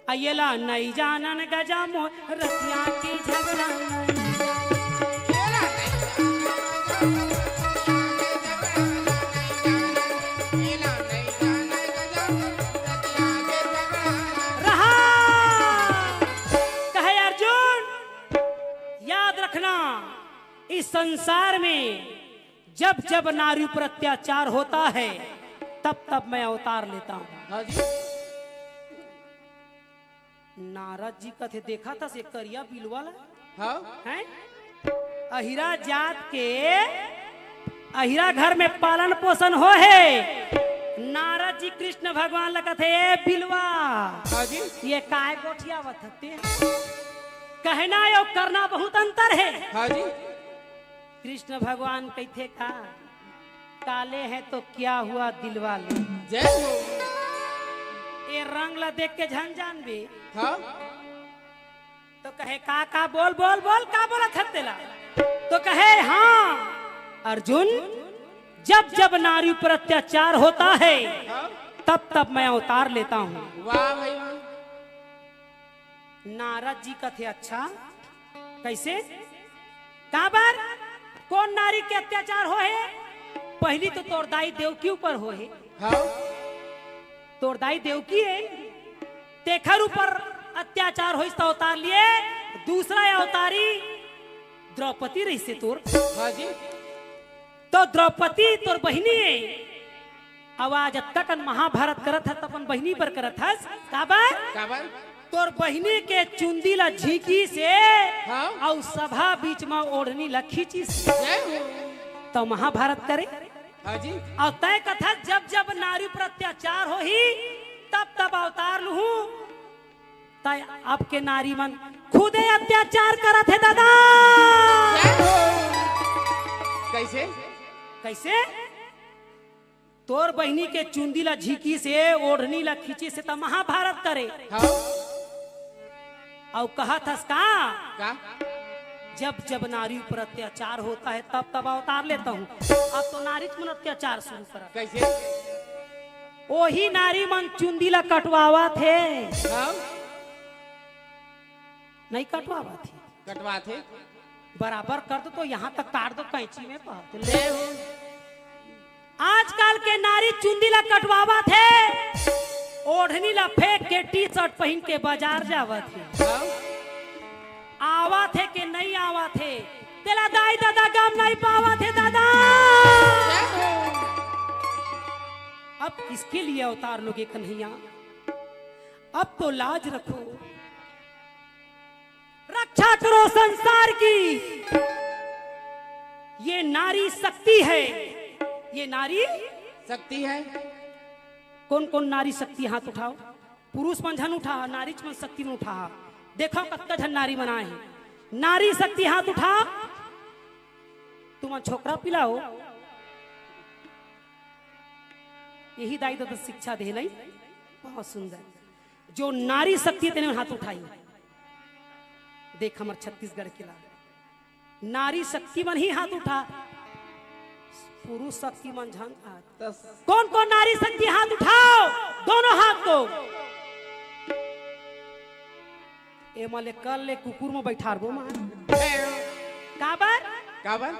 अयला नइ जानन गजा मोर रतिया के झगड़ा। इस संसार में जब जब नारी पर अत्याचार होता है, तब तब मैं अवतार लेता हूँ। हाँ जी। नारद जी कथे, "देखा था से करिया बिलवा ला?" हाँ। हैं? अहिरा जात के, अहिरा घर में पालन पोषण हो है। नारद जी कृष्ण भगवान ला कथे, "ए बिलवा, हाँ जी। ये काय गोठियावत हते?" कहना अउ करना बहुत अंतर है। हाँ जी। कृष्ण भगवान कहिथे का, "काले हैं तो क्या हुआ दिलवा ले।" जय हो। ए रंग ला देख के झन जानबे। हाँ। तो कहे, "का, का, बोल, बोल, बोल, का बोलत हस तेला?" तो कहे, "हाँ, अर्जुन, जब, जब नारी पर अत्याचार होता है, हाँ। तब, तब मैं अवतार लेता हूँ।" वाह भाई वाह। नारद जी कथे, "अच्छा, कैसे? काबर? कोन नारी के अत्याचार हो हे?" "पहली तो तोर दाई देवकी ऊपर हो हे।" हाँ। "तोर दाई देवकी हे, तेखर ऊपर अत्याचार होइस त अवतार लिए, दूसरा अवतारी द्रौपदी रहिसे तोर।" हाँ जी। तो द्रौपदी तोर बहिनी हे, अउ आज अतका कन महाभारत करत हस, त अपन बहिनी बर करत हस। काबर? काबर? तोर बहिनी के चुंदी ला झींकिस हे, हाँ। अउ सभा बीच म ओढ़नी ला खींचिस हे। जय हो। त महाभारत करे। हाँ जी। अउ तैं कथस, "जब जब नारी पर अत्याचार होही, तब तब अवतार लूहूं।" तैं अब के नारी मन खुदे अत्याचार करत हे दादा। जय हो। कैसे? कैसे? तोर बहिनी के चुंदी ला झींकिस हे, ओढ़नी ला खींचिस हे, त महाभारत करे। हाँ। अउ कहत हस का? का? "जब जब नारी पर अत्याचार होता है, तब तब अवतार लेता हूँ।" अब तो नारी मन अत्याचार शुरू करत। कैसे? ओही नारी मन चुंदी ला कटवावत हे। हाँ। नहीं कटवावत हे। कटवात हे। बराबर कर दो तो यहाँ तक काट दो कैंची में, बात ले। जय हो। आजकल के नारी चुंदी ला कटवावत हे, ओढ़नी ला फेंक के टी शर्ट पहिन के बाजार जावत हे। हाँ। आवत हे के नहीं आवत हे, तेला दाई ददा गम नहीं पावत हे दादा। जय हो। अब किसके लिए अवतार लोगे कन्हैया? अब तो लाज रखो, रक्षा करो संसार की। ये नारी शक्ति है, ये नारी शक्ति है। कौन कौन नारी शक्ति, हाथ उठाओ। पुरुष मन झन उठा, नारी मन शक्ति मन उठा। देखो कतका झन नारी मन आए हे। नारी शक्ति हाथ उठा। तुमन छोकरा पिलाओ। यही दाई ददा शिक्षा दे नहीं। बहुत सुंदर। जो नारी शक्ति तेने हाथ उठाई। देख हमर छत्तीसगढ़ के ला। नारी शक्ति मन ही हाथ उठा, पुरुष शक्ति मन झन हाथ। कौन कौन नारी शक्ति हाथ उठाओ, दोनों हाथ को। ए मले कल ले कुकुर में बैठारबो मां। काबर? काबर?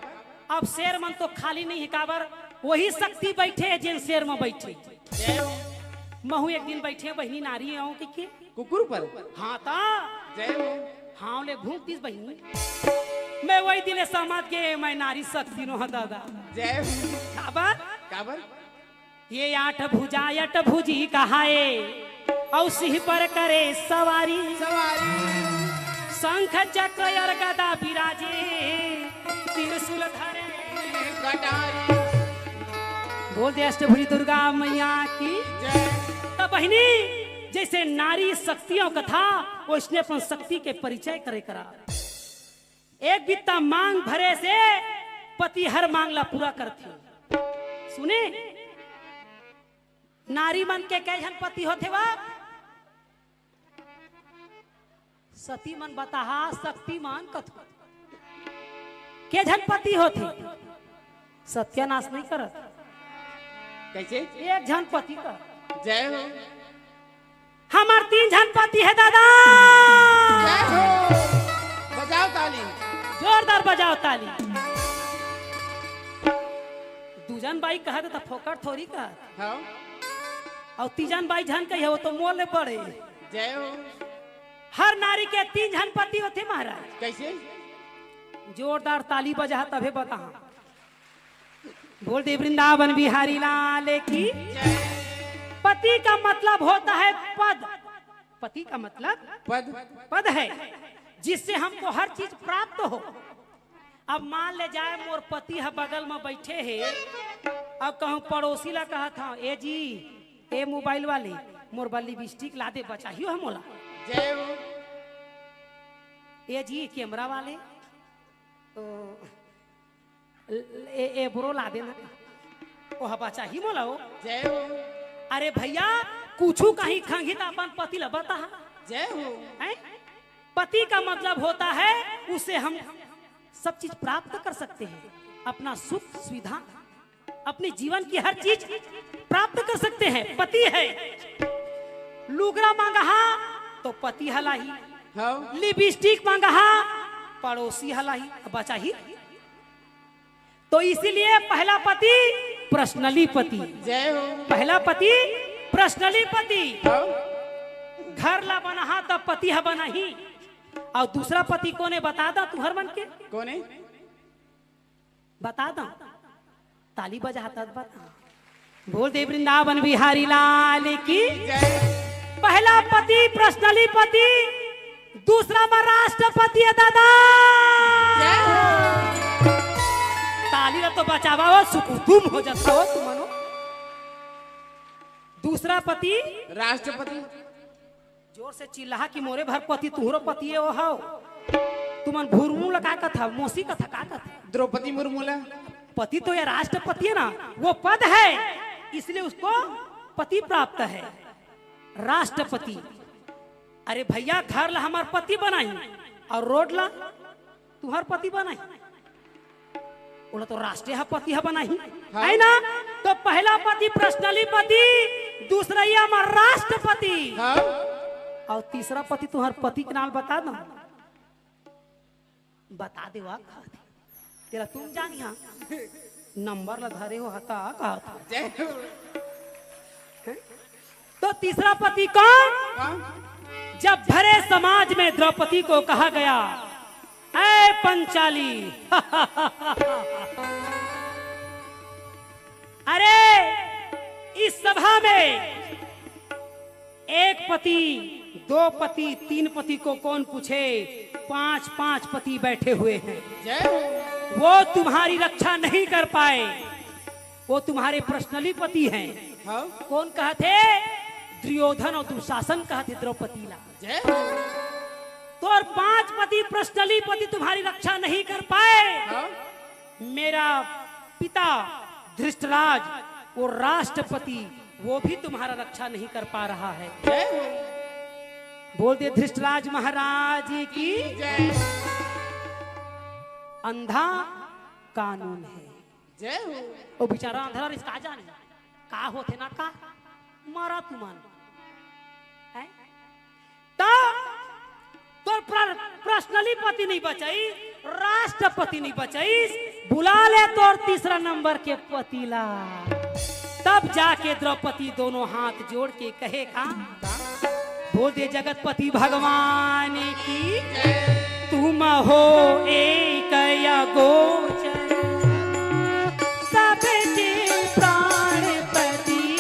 अब शेर मन तो खाली नहीं है, काबर? वही शक्ति बैठे है जेन शेर में बैठे। महू एक दिन बैठे बहिनी नारी आऊं के, के? कुकुर पर? हाँ ता। जय हो। हाँ ले भूख दिस बहिनी। मैं वही दिन समझ के मैं नारी शक्ति नो दादा। जय हो। काबर? काबर? ये आठ भुजा अट भुजी कहाए, औ सिंह पर करे सवारी। सवारी। शंख चक्र और गदा विराजे, त्रिशूल धरे कटारी। बोल दे अष्टभुजी दुर्गा मैया की। जय। त बहिनी, जैसे नारी शक्तियों का था, वैसने अपन शक्ति के परिचय करे करा। एक बित्ता मांग भरे से पति हर मांग ला पूरा करथे। सुने, नारी मन के कै झन पति होथे वा? सती मन बताहा, शक्ति मन कथो। के झन पति होथे? सत्यानाश नहीं करत। कैसे? एक झन पति का। जय हो। हमर तीन झन पति हे दादा। जय हो। बजाओ ताली। जोरदार बजाओ ताली। दू झन बाई कहत त फोकट थोड़ी कहत। हाँ। अउ तीजन बाई झन कही हे, वो तो मोर ले बड़े। जय हो। हर नारी के तीन झन पति होथे महाराज। कैसे? जोरदार ताली बजा, तभे बता। बोल दे वृंदावन बिहारी लाल की। पति का मतलब होता है पद। पति का मतलब पद। पद है, जिससे हमको हर चीज प्राप्त हो। अब मान ले जाए, मोर पति ह बगल में बैठे हे, अब कहूँ पड़ोसी ला कहत हूँ, "ए जी, ए मोबाइल वाले, मोर बर लिपस्टिक ला दे, बचाही हो मोला।" जय हो। "ए जी, कैमरा वाले, तो ए, ए ब्रो ला देना।" ओह बचाही मोला हो। जय हो। अरे भैया, कुछु कहीं खंगी त अपन पति ला बता। जय हो। हैं? पति का मतलब होता है, उससे हम सब चीज प्राप्त कर सकते हैं, अपना सुख सुविधा, अपने जीवन की हर चीज प्राप्त कर सकते हैं। पति है, लुगरा मांगहा तो पति ह लाही, हाँ। लिपस्टिक मांगहा पड़ोसी ह लाही, बचाही। तो इसीलिए पहला पति पर्सनली पति। जय हो। पहला पति पर्सनली पति। हाँ। घर ला बनाहा तब पति ह बनाही। और दूसरा पति कोने, बता दा तुहर मन के? कोने? बता दा। ताली बजा तब बता। बोल दे वृंदावन बिहारी लाल की। जय। पहला पति पर्सनली पति, दूसरा में राष्ट्रपति है दादा। जय हो। ताली ला तो बजावा हो, सुकुतुम हो जाता हो तुमनो। दूसरा पति राष्ट्रपति। जोर से चिल्लाहा कि मोरे भर पति, तुहरो पति ये वो हव। तुमन भुरमू ला का कथा, मौसी कथा का कथा? द्रौपदी मुर्मू ला। पति तो ये राष्ट्रपति है ना, वो पद है, इसलिए उसको पति प्राप्त है, राष्ट्रपति। अरे भैया, घर ला हमार पति बनाही और रोड ला तुहर पति बनाही, ओला तो राष्ट्रीय ह पति ह बनाही, हाँ। है ना? तो पहला पति पर्सनली पति, दूसरैया में राष्ट्रपति, हाँ। और तीसरा पति तुहर पति के नाम बता दो, बता दे वा कहत हे। तेला तुम जानिहा, नंबर ला धरे हो हता कहत हे। जय हो। तो तीसरा पति कौन? हाँ। जब भरे समाज में द्रौपदी को कहा गया, "ऐ पंचाली, अरे इस सभा में एक पति, दो पति, तीन पति को कौन पूछे? पांच पांच पति बैठे हुए हैं। जय हो। वो तुम्हारी रक्षा नहीं कर पाए।" वो तुम्हारे पर्सनली पति हैं। हाँ। कौन कहत हे? दुर्योधन और दुशासन कहत हे द्रौपदी ला। जय हो। तो और पांच पति पर्सनली पति तुम्हारी रक्षा नहीं कर पाए। हाँ। मेरा पिता धृष्टराज, वो राष्ट्रपति, वो भी तुम्हारा रक्षा नहीं कर पा रहा है। जय हो। बोल दे धृष्टराज महाराज की। जय। अंधा कानून है। जय हो। वो बेचारा अंधरा रिस का जाने का होथे ना का, मरा तुमन। हैं? त तोर पर्सनली पति नहीं बचाई, राष्ट्रपति नहीं बचाई, बुला ले तोर तीसरा नंबर के पति ला। तब जाके द्रौपदी दोनों हाथ जोड़ के कहे का, बोल दे जगतपति भगवान की। तुम हो एक अगोचर, सबके प्राणपति।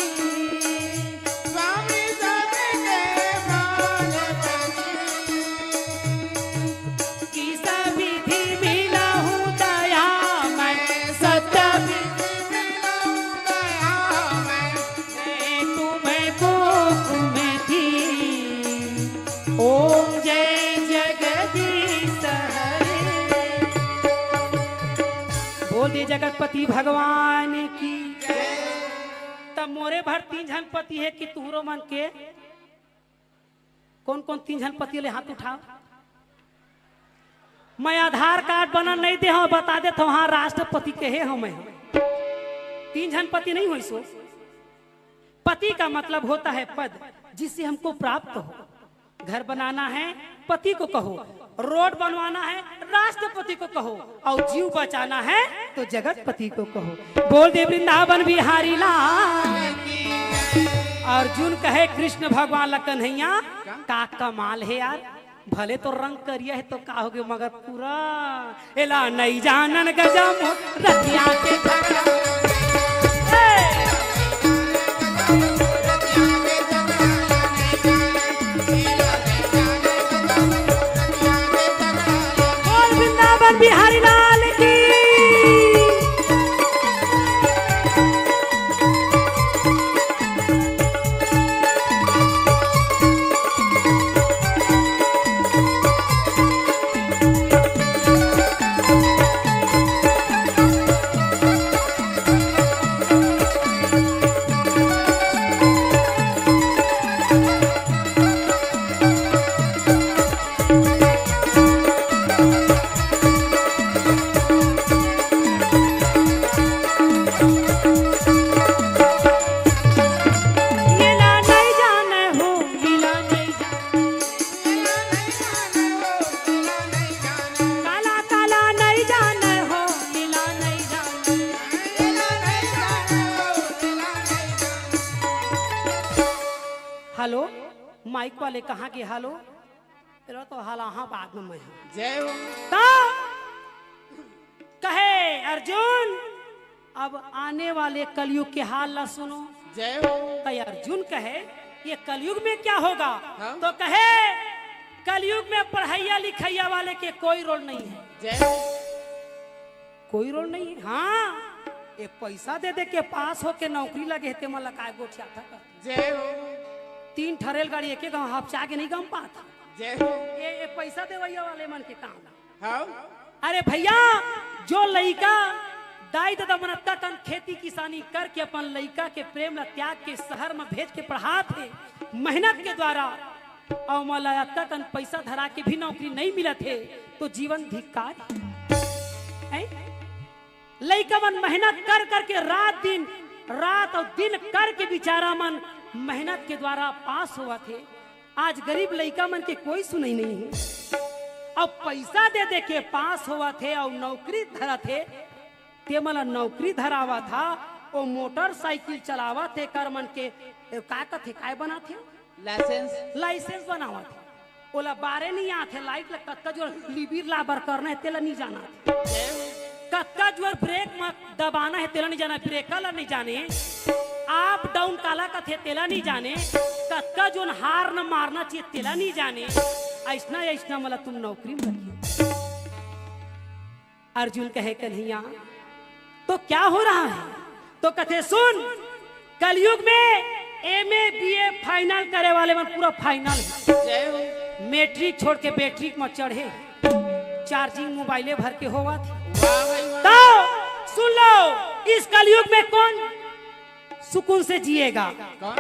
स्वामी सबके प्राणपति। कि सविधि मिलहु दयामय, सत्य विधि मिलहु दयामय। मैं तुमको कुमति। ओम जय जगदीश हरे। बोल दे जगतपति भगवान की। तब मोरे भर तीन झन पति हे कि तुहरो मन के? कौन कौन तीन झन पति ले हाथ उठाओ। मैं आधार कार्ड बना नहीं दे हूं, बता देत हूं, हाँ, राष्ट्रपति के हे हूं मैं। तीन झन पति नहीं होइस हो। पति का मतलब होता है पद, जिससे हमको प्राप्त हो। घर बनाना है, पति को कहो। रोड बनवाना है, राष्ट्रपति को कहो। और जीव बचाना है, तो जगतपति को कहो। बोल दे वृंदावन बिहारी लाल। अर्जुन कहे कृष्ण भगवान ला, कन्हैया, का कमाल है यार। भले तो रंग करिया हे तो का होगे, मगर पूरा एला नइ जानन गजम रतिया के झगड़ा। ए! बोल वृंदावन बिहारी लाल की। ये ला नहीं जाने हो, ये ला नहीं जाने। काला काला नहीं जाने हो, लीला नहीं जाने। हेलो, माइक वाले कहाँ गे? हेलो, तेरा तो हाल आहा बाद में मैं हूँ। जय हो। तो कहे अर्जुन, अब आने वाले कलयुग के हाल ला सुनो। जय हो। तो अर्जुन कहे, ये कलयुग में क्या होगा? हाँ। तो कहे, कलयुग में पढ़ैया लिखैया वाले के कोई रोल नहीं है। जय हो। कोई रोल नहीं है। हाँ, ये पैसा दे दे के पास होके नौकरी लगे हे, ते मन ला काय गोठियाथा कर। जय हो। तीन ठा रेलगाड़ी एके गांव हपचा के नहीं गम पात। जय हो। ये, ये पैसा देवैया वाले मन के काम। हाँ। अरे भैया, जो लइका दाई ददा मन अतका कन खेती किसानी करके अपन लइका के प्रेम ला त्याग के शहर में भेज के पढ़ात हे मेहनत के द्वारा, अउ मोला अतका कन पैसा धरा के भी नौकरी नहीं मिलत हे, तो जीवन धिक्कार हे। लइका मन मेहनत कर करके रात दिन, रात अउ दिन करके बेचारा मन मेहनत के द्वारा पास होवत हे। आज गरीब लइका मन के कोई सुनई नहीं हे। अब पैसा दे दे के पास होवत हे अउ नौकरी धरत हे, ते मन ला नौकरी धरावत हा, ओ मोटरसाइकिल चलावत हे, कर मन के, ए, का कथे, काय बनात हे? लाइसेंस। लाइसेंस बनावत हे। ओला बारे नहीं आत हे, लाइट ला कतका जोर लिबिर लाबर करना हे, तेला नहीं जाना। कतका जोर ब्रेक म दबाना हे, तेला नहीं जाना, ब्रेकर ला नहीं जाने। अप डाउन काला कथे, तेला नहीं जाने। कतका जोन हार्न मारना चाहिए, तेला नहीं जाने। ऐसना, ऐसना मला तुम नौकरी में रखिए। अर्जुन कहे, "कन्हैया, तो क्या हो रहा है?" तो कथे, "सुन, कलयुग में एमए बीए फाइनल करे वाले मन पूरा फाइनल हे। जय हो। मैट्रिक छोड़ के बैट्रिक में चढ़े, चार्जिंग मोबाइले भर के होवत हे।" वाह भाई वाह। तो सुन लो, इस कलयुग में कौन सुकून से जिएगा? कौन?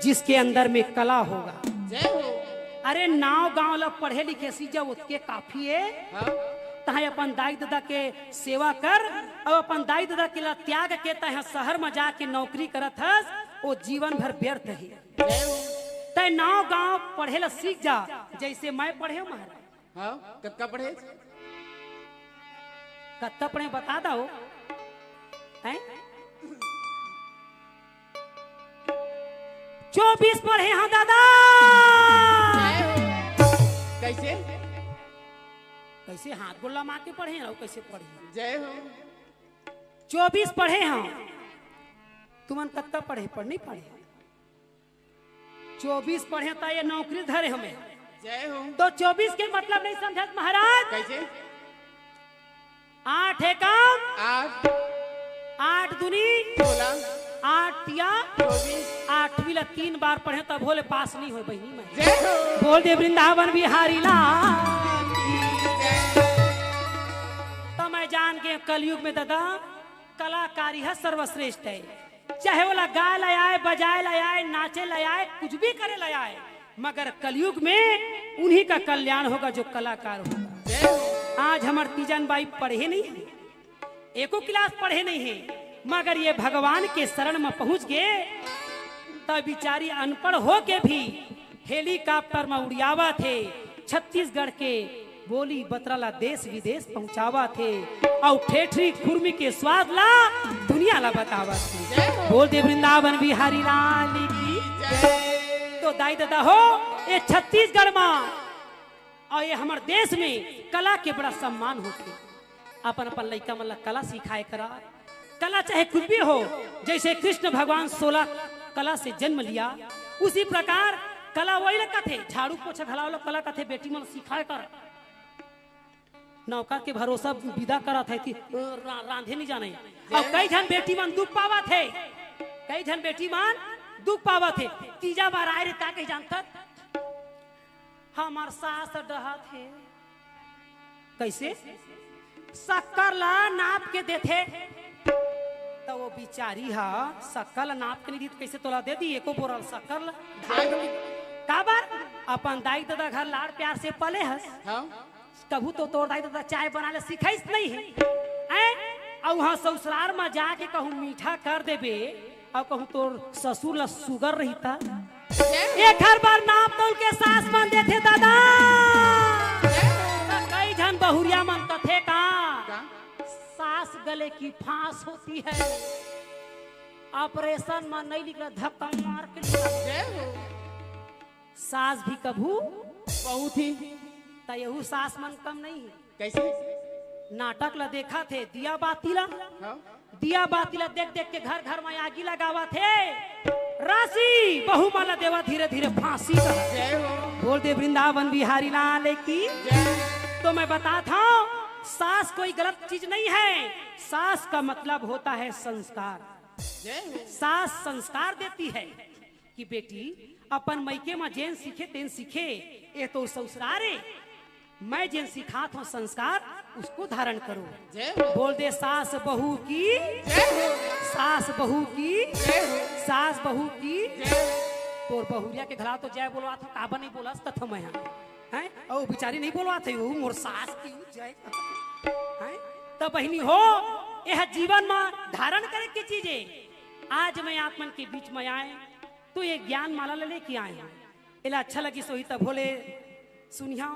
जिसके अंदर में कला होगा। जय हो। अरे, नाव गांव ला पढ़े लिखे सीख जा, ओतके काफी हे। हाँ। तहां अपन दाई ददा के सेवा कर, अउ अपन दाई ददा के ला त्याग के तहां शहर में जाके नौकरी करत हस, ओ जीवन भर व्यर्थ हे। जय हो। तैं नाव गांव पढ़े ला सीख जा, जैसे मैं पढ़े हूं महाराज। हाँ, कतका पढ़े? कतका पढ़े बता दो। हैं? चौबीस पढ़े हाँ दादा। कैसे? कैसे हाथ गोड़ लमा के पढ़े हैं, कैसे पढ़े? जय हो। चौबीस पढ़े हाँ। तुमन कतका पढ़े? पढ़ नहीं पढ़े? चौबीस पढ़े त ये नौकरी धरे हमें। जय हो। तो चौबीस के मतलब नहीं समझत महाराज। कैसे? आठ एकम आठ। आठ दूनी सोलह। आठ तिया चौबीस। आठवीं ला तीन बार पढ़े तब होले पास नहीं हो बहिनी मैं। जय हो। बोल दे वृंदावन बिहारी लाल की जय। तो मैं जान के कलयुग में दादा कलाकारी है सर्वश्रेष्ठ है। चाहे ओला गाए ला आए, बजाए ला आए, नाचे ला आए, कुछ भी करे ला आए, मगर कलयुग में उन्हीं का कल्याण होगा जो कलाकार होगा। आज हमर तीजन बाई पढ़े नहीं है, एको क्लास पढ़े नहीं है, मगर ये भगवान के शरण में पहुंच गए, तब बिचारी अनपढ़ हो के भी हेलीकॉप्टर में उड़ियावत हे, छत्तीसगढ़ के बोली बतरा ला देश विदेश पहुंचावत हे, अउ ठेठरी खुरमी के स्वाद ला दुनिया ला बतावत हे। जय हो। बोल दे वृंदावन बिहारी लाल की जय। तो दाई ददा हो, ये छत्तीसगढ़ में अउ ये हमर देश में कला के बड़ा सम्मान होथे। अपन अपन लइका मन ला कला सिखाए करा। कला चाहे कुछ भी हो, जइसे कृष्ण भगवान सोलह कला से जन्म लिया, उसी प्रकार कला वही ला कथे, झाड़ू पोछा घलाव ला कला कथे, बेटी मन सिखाए कर। नौकर के भरोसा विदा करत हे कि रा-, रांधे नहीं जाने। अउ कई झन बेटी मन दुख पावत हे, कई झन बेटी मन दुख पावत हे। तीजा बर आए रे, का कही जानथस? हमर सास डहत हे। कइसे? शक्कर ला नाप के देथे। त वो बिचारी ह शक्कर ला नाप के नहीं दी, त कइसे तोला दे दी एको बोरा शक्कर ला? काबर? अपन दाई ददा घर लाड़ प्यार से पले हस। हाँ। कभू तो तोर दाई ददा चाय बनाए ला सिखाइस नहीं हे। हैं? अउ उहाँ ससुरार म जाके कहूँ मीठा कर देबे, अउ कहूँ तोर ससुर ला सुगर रहिता। एखर बर नाप तौल के सास मन देथे दादा। त कई झन बहुरिया मन कथे का, का? सास गले की फांस होती है, ऑपरेशन म नहीं निकला, धक्का मार के निकला। सास भी कभू बहुत ही। त यहू सास मन कम नहीं हे। कइसे? नाटक ला देखथे, दिया बाती ला, हाँ। दिया बाती ला देख देख के घर घर म आगी लगावथे। राशि बहू मन ला देवा धीरे धीरे फांसी का। जय हो। बोल दे वृंदावन बिहारी लाल की। जय। तो मैं बताथंव, सास कोई गलत चीज नहीं है। सास का मतलब होता है संस्कार। जय हो। सास संस्कार देती है। कि बेटी, अपन मइके म जेन सीखे तेन सीखे, ये तो ससुरार हे। मैं जेन सिखाथंव संस्कार, उसको धारण करो। जय हो। बोल दे, सास बहू की, जय हो। सास बहू की, जय हो। सास बहू की। जय हो। तोर बहुरिया के घला तो जय बोलवाथंव, काबर नहीं बोलस त मैं हा। हैं? अउ बिचारी नहीं बोलवाथे, वो मोर सास की जय। हैं? त बहिनी हो, यह जीवन म धारण करे के चीज हे। आज मैं आप मन के बीच म आए, तो ये ज्ञान माला ले लेके आए हंव। एला अच्छा लगिस होही त भोले सुनिहा,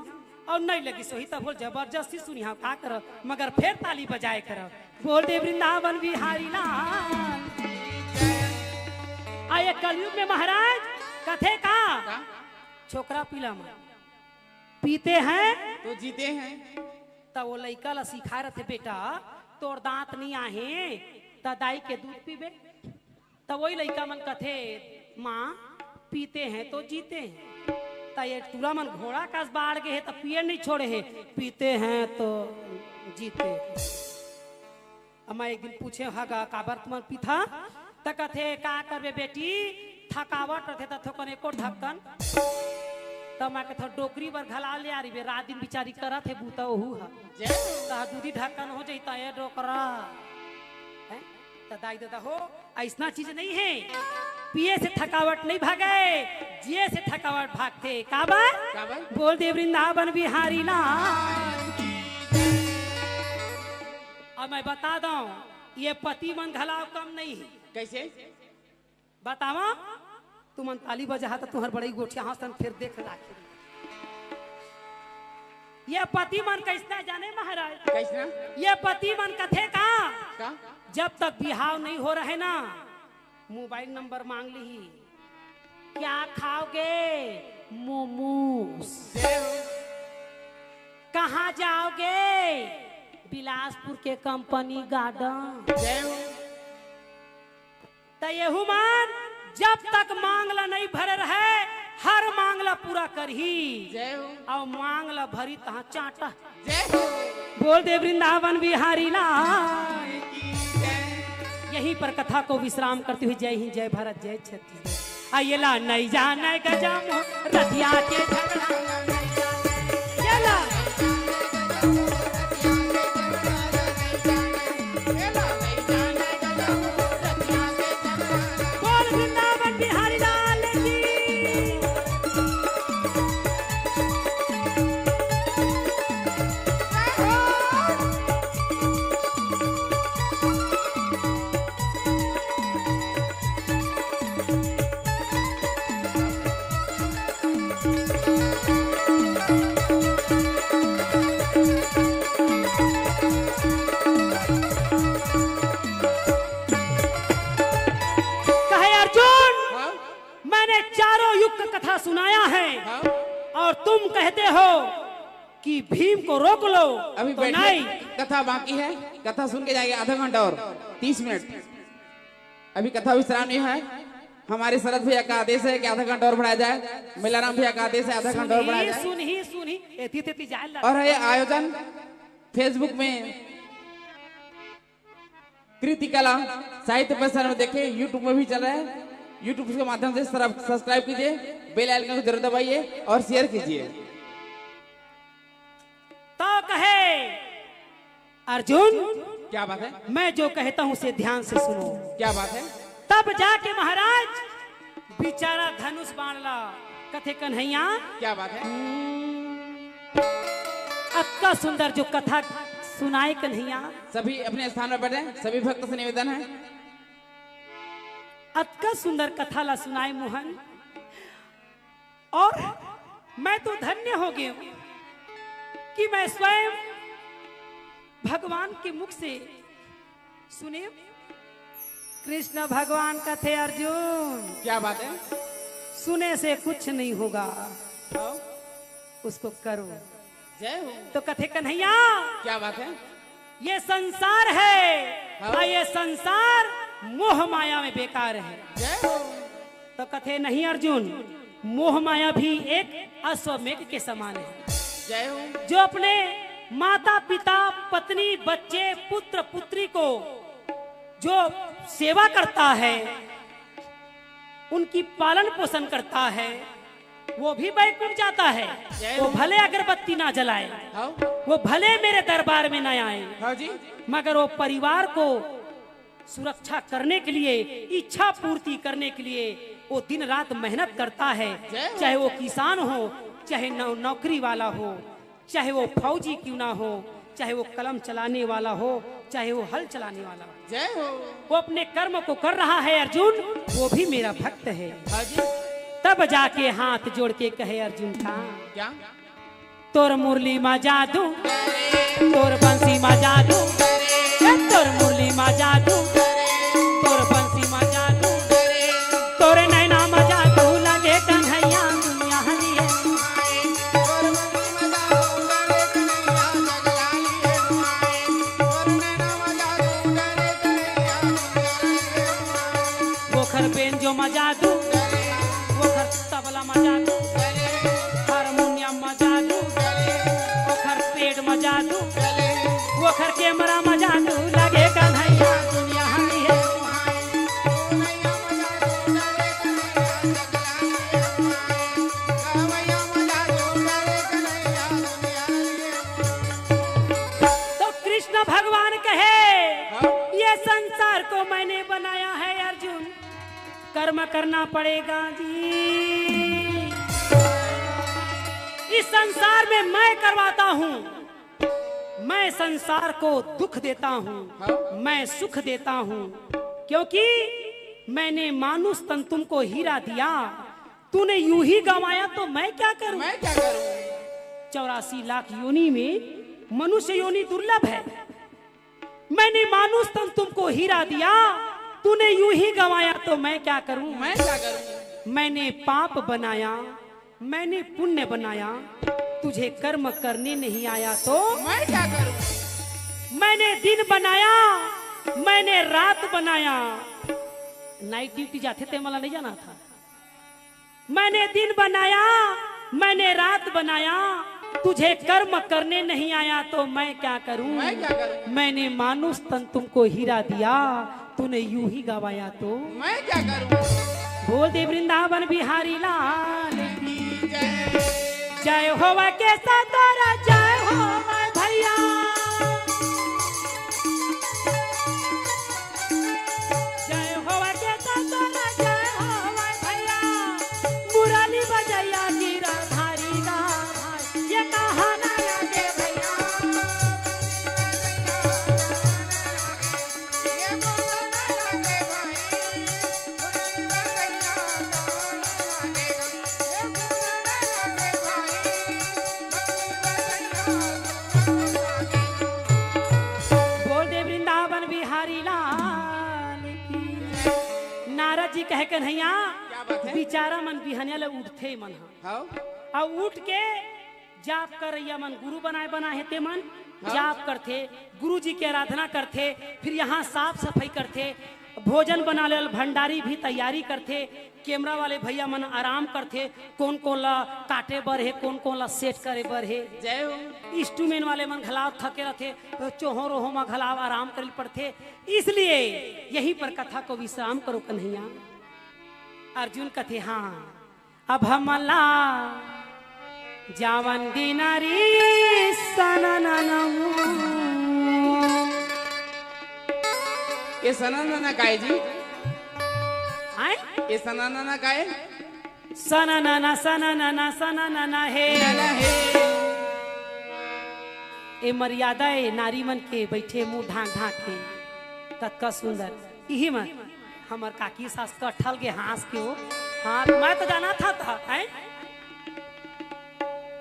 अउ नहीं लगिस होही त भोले जबरदस्ती सुनिहा, का कर, मगर फेर ताली बजाए कर। बोल दे वृंदावन बिहारी लाल। आ ये कलयुग में महाराज कथे का? का? छोकरा पीला मन पीते हैं तो जीते हैं। त वो लइका ला सिखाए रथे, बेटा, तोर दांत नहीं आहे, त दाई के दूध पीबे। त वही लइका मन कथे, माँ, पीते हैं तो जीते हैं। त ये टूरा मन घोड़ा कस बाढ़ गे हे, त पिए नहीं छोड़े हे, पीते हैं तो जीते हैं। अब मैं एक दिन पूछे हँव गा, काबर तुमन पीथा? त कथे, का करबे बेटी, थकावट रथे त थोकन एको ढक्कन। त मैं कथे, डोकरी बर घला ले आ रहिबे, रात दिन बिचारी करत हे बूता ओहू ह। जय हो। त दूधी ढक्कन हो जइता ए डोकरा। हैं? त दाई ददा हो, अइसना चीज नहीं हे। पिए से थकावट नहीं भागे, जिए से थकावट भागथे। काबर? काबर? बोल दे वृंदावन बिहारी लाल। अब मैं बता दंव, ये पति मन घलाव कम नहीं हे। कइसे? बतावा, तुमन ताली बजाहा त तुंहर बड़ई गोठिया हंसन फेर देख लाखिन। ये पति मन कइसना जाने महाराज? कइसना? ये पति मन कथे का? का? जब तक बिहाव नहीं हो रहे ना, मोबाइल नंबर मांग लिही। क्या खाओगे? मोमोज। जय हो। कहाँ जाओगे? बिलासपुर के कंपनी गार्डन। जय हो। त एहू मन जब तक मांग ला नहीं भरे रहे, हर मांग ला पूरा करही। जय हो। अउ मांग ला भरी तहाँ चांटा। जय हो। बोल दे वृंदावन बिहारी लाल। यहीं पर कथा को विश्राम करते हुए जय हिंद, जय भारत, जय छत्तीसगढ़। आ ये ला नहीं जाने गजम रतिया के झगड़ा। ये ला। बोल वृंदावन बिहारी लाल की। कहे अर्जुन, हाँ? मैंने चारों युग का कथा सुनाया है, हाँ? और तुम कहते हो कि भीम को रोक लो, अभी तो बैठिए, नहीं। कथा बाकी है। कथा सुन के जाएंगे आधा घंटा और तीस मिनट। अभी कथा विश्राम नहीं है। हमारे शरद भैया का आदेश है कि आधा घंटा और बढ़ाया जाए। मेलाराम भैया का आदेश है, आधा घंटा और बढ़ाया सुनही जाए। सुनही सुनही एती तेती जाए ला। और ये आयोजन Facebook में कृति कला साहित्य परिसर में देखें, YouTube में भी चल रहा है। YouTube के माध्यम से सब्सक्राइब कीजिए, बेल आइकन को जरूर दबाइए और शेयर कीजिए। तो कहे अर्जुन, क्या बात है? मैं जो कहता हूँ उसे ध्यान से सुनो। क्या बात है? तब जाके महाराज बिचारा धनुष बाण ला कथे कन्हैया। क्या बात है? अतका सुंदर जो कथा सुनाए कन्हैया। सभी अपने स्थान पर बैठे, सभी भक्त से निवेदन है। अतका सुंदर कथा ला सुनाए मोहन, और मैं तो धन्य हो गया हूँ कि मैं स्वयं भगवान के मुख से सुने। कृष्ण भगवान कथे अर्जुन, क्या बात है? सुने से कुछ नहीं होगा, हाँ? उसको करो। जय हो। तो कथे कन्हैया, क्या बात है? ये संसार है, हाँ। और ये संसार मोह माया में बेकार है। जय हो। तो कथे नहीं अर्जुन, मोह माया भी एक अश्वमेघ के समान है, जय हो। जो अपने माता पिता, पत्नी, बच्चे, पुत्र पुत्री को जो सेवा करता है, उनकी पालन पोषण करता है, वो भी बैकुंठ जाता है। जय वो हो। भले अगरबत्ती ना जलाए, हाँ? वो भले मेरे दरबार में ना आए, हाँ जी। मगर वो परिवार को सुरक्षा करने के लिए, इच्छा पूर्ति करने के लिए वो दिन रात मेहनत करता है। जय हो। चाहे वो किसान हो, चाहे नौ, नौकरी वाला हो, चाहे वो फौजी क्यों ना हो, चाहे वो कलम चलाने वाला हो, चाहे वो हल चलाने वाला हो, जय हो। वो अपने कर्म को कर रहा है अर्जुन, वो भी मेरा भक्त है। हाँ जी। तब जाके हाथ जोड़ के कहे अर्जुन का, क्या? तोर मुरली मा जादू, तोर बंसी मा जादू, ए, तोर मुरली मा जादू, तोर बंसी मा जादू, तोर नैना मा जादू लगे कन्हैया दुनिया हरी है। ओखर बेंजो मा जादू, ओखर तबला मा जादू, हारमोनियम मा जादू, ओखर पेट मा जादू, ओखर कैमरा मा जादू लगे कन्हैया दुनिया हरी है। तो कृष्ण भगवान कहे, ये संसार को मैंने बनाया है अर्जुन, कर्म करना पड़ेगा जी। इस संसार में मैं करवाता हूँ, मैं संसार को दुख देता हूँ, मैं सुख देता हूँ, क्योंकि मैंने मानुष तन तुमको हीरा दिया, तूने यूं ही गंवाया तो मैं क्या करूं? मैं क्या करूं? चौरासी लाख योनि में मनुष्य योनि दुर्लभ है। मैंने मानुष तन तुमको हीरा दिया, तूने यूं ही गंवाया तो मैं क्या करूं? मैं क्या करूं? मैंने पाप बनाया, मैंने पुण्य बनाया, तुझे कर्म करने नहीं आया तो? मैं क्या करूं? मैंने दिन बनाया, मैंने रात बनाया। नाइट ड्यूटी जाथे ते मला नहीं जाना था। मैंने दिन बनाया, मैंने रात बनाया, तुझे कर्म करने नहीं आया तो मैं क्या करूं? मैं क्या करूं? मैंने मानुष तन तुमको हीरा दिया, तूने यूं ही गंवाया तो? मैं क्या करूं? बोल दे वृंदावन बिहारी लाल की जय। जय होवा के सतोरा, जय होवा भैया। जय होवा के सतोरा, जय होवा भैया। मुरली बजैया गिरधारी गा भाई, ये कहा ना लागे भैया। बोल दे वृंदावन बिहारी लाल की। नारद जी कहे, कन्हैया, क्या बात है? बिचारा मन बिहनिया ले उठथे मन ह। हाँ? अउ उठ के जाप करइया मन गुरु बनाए बना हे ते मन हाँ। जाप करथे, गुरु जी के आराधना करथे, फिर यहाँ साफ सफाई करथे, भोजन बना लेल भंडारी भी तैयारी करथे, कैमरा वाले भैया मन आराम करथे, कोन कोन ला काटे बर हे, कोन कोन ला सेट करे बर हे। जय हो। इंस्ट्रूमेंट वाले मन घलाव थके रथे, चोहो रोहो मा घलाव आराम करे पड़थे। इसलिए यहीं पर कथा को विश्राम करो कन्हैया। अर्जुन कथे हाँ, अब हमला जावन दिनारी सनननमू। ये सननना काय जी? आय? ये सननना काय? सननना, सननना, सननना हे। नना हे। ए मर्यादा ए नारी मन के बैठे मुंह ढांक ढांक के। कतका सुंदर। इही मन हमर काकी सास कठल के हाँस के हो। हाँ, मैं तो जाना था, था, हैं?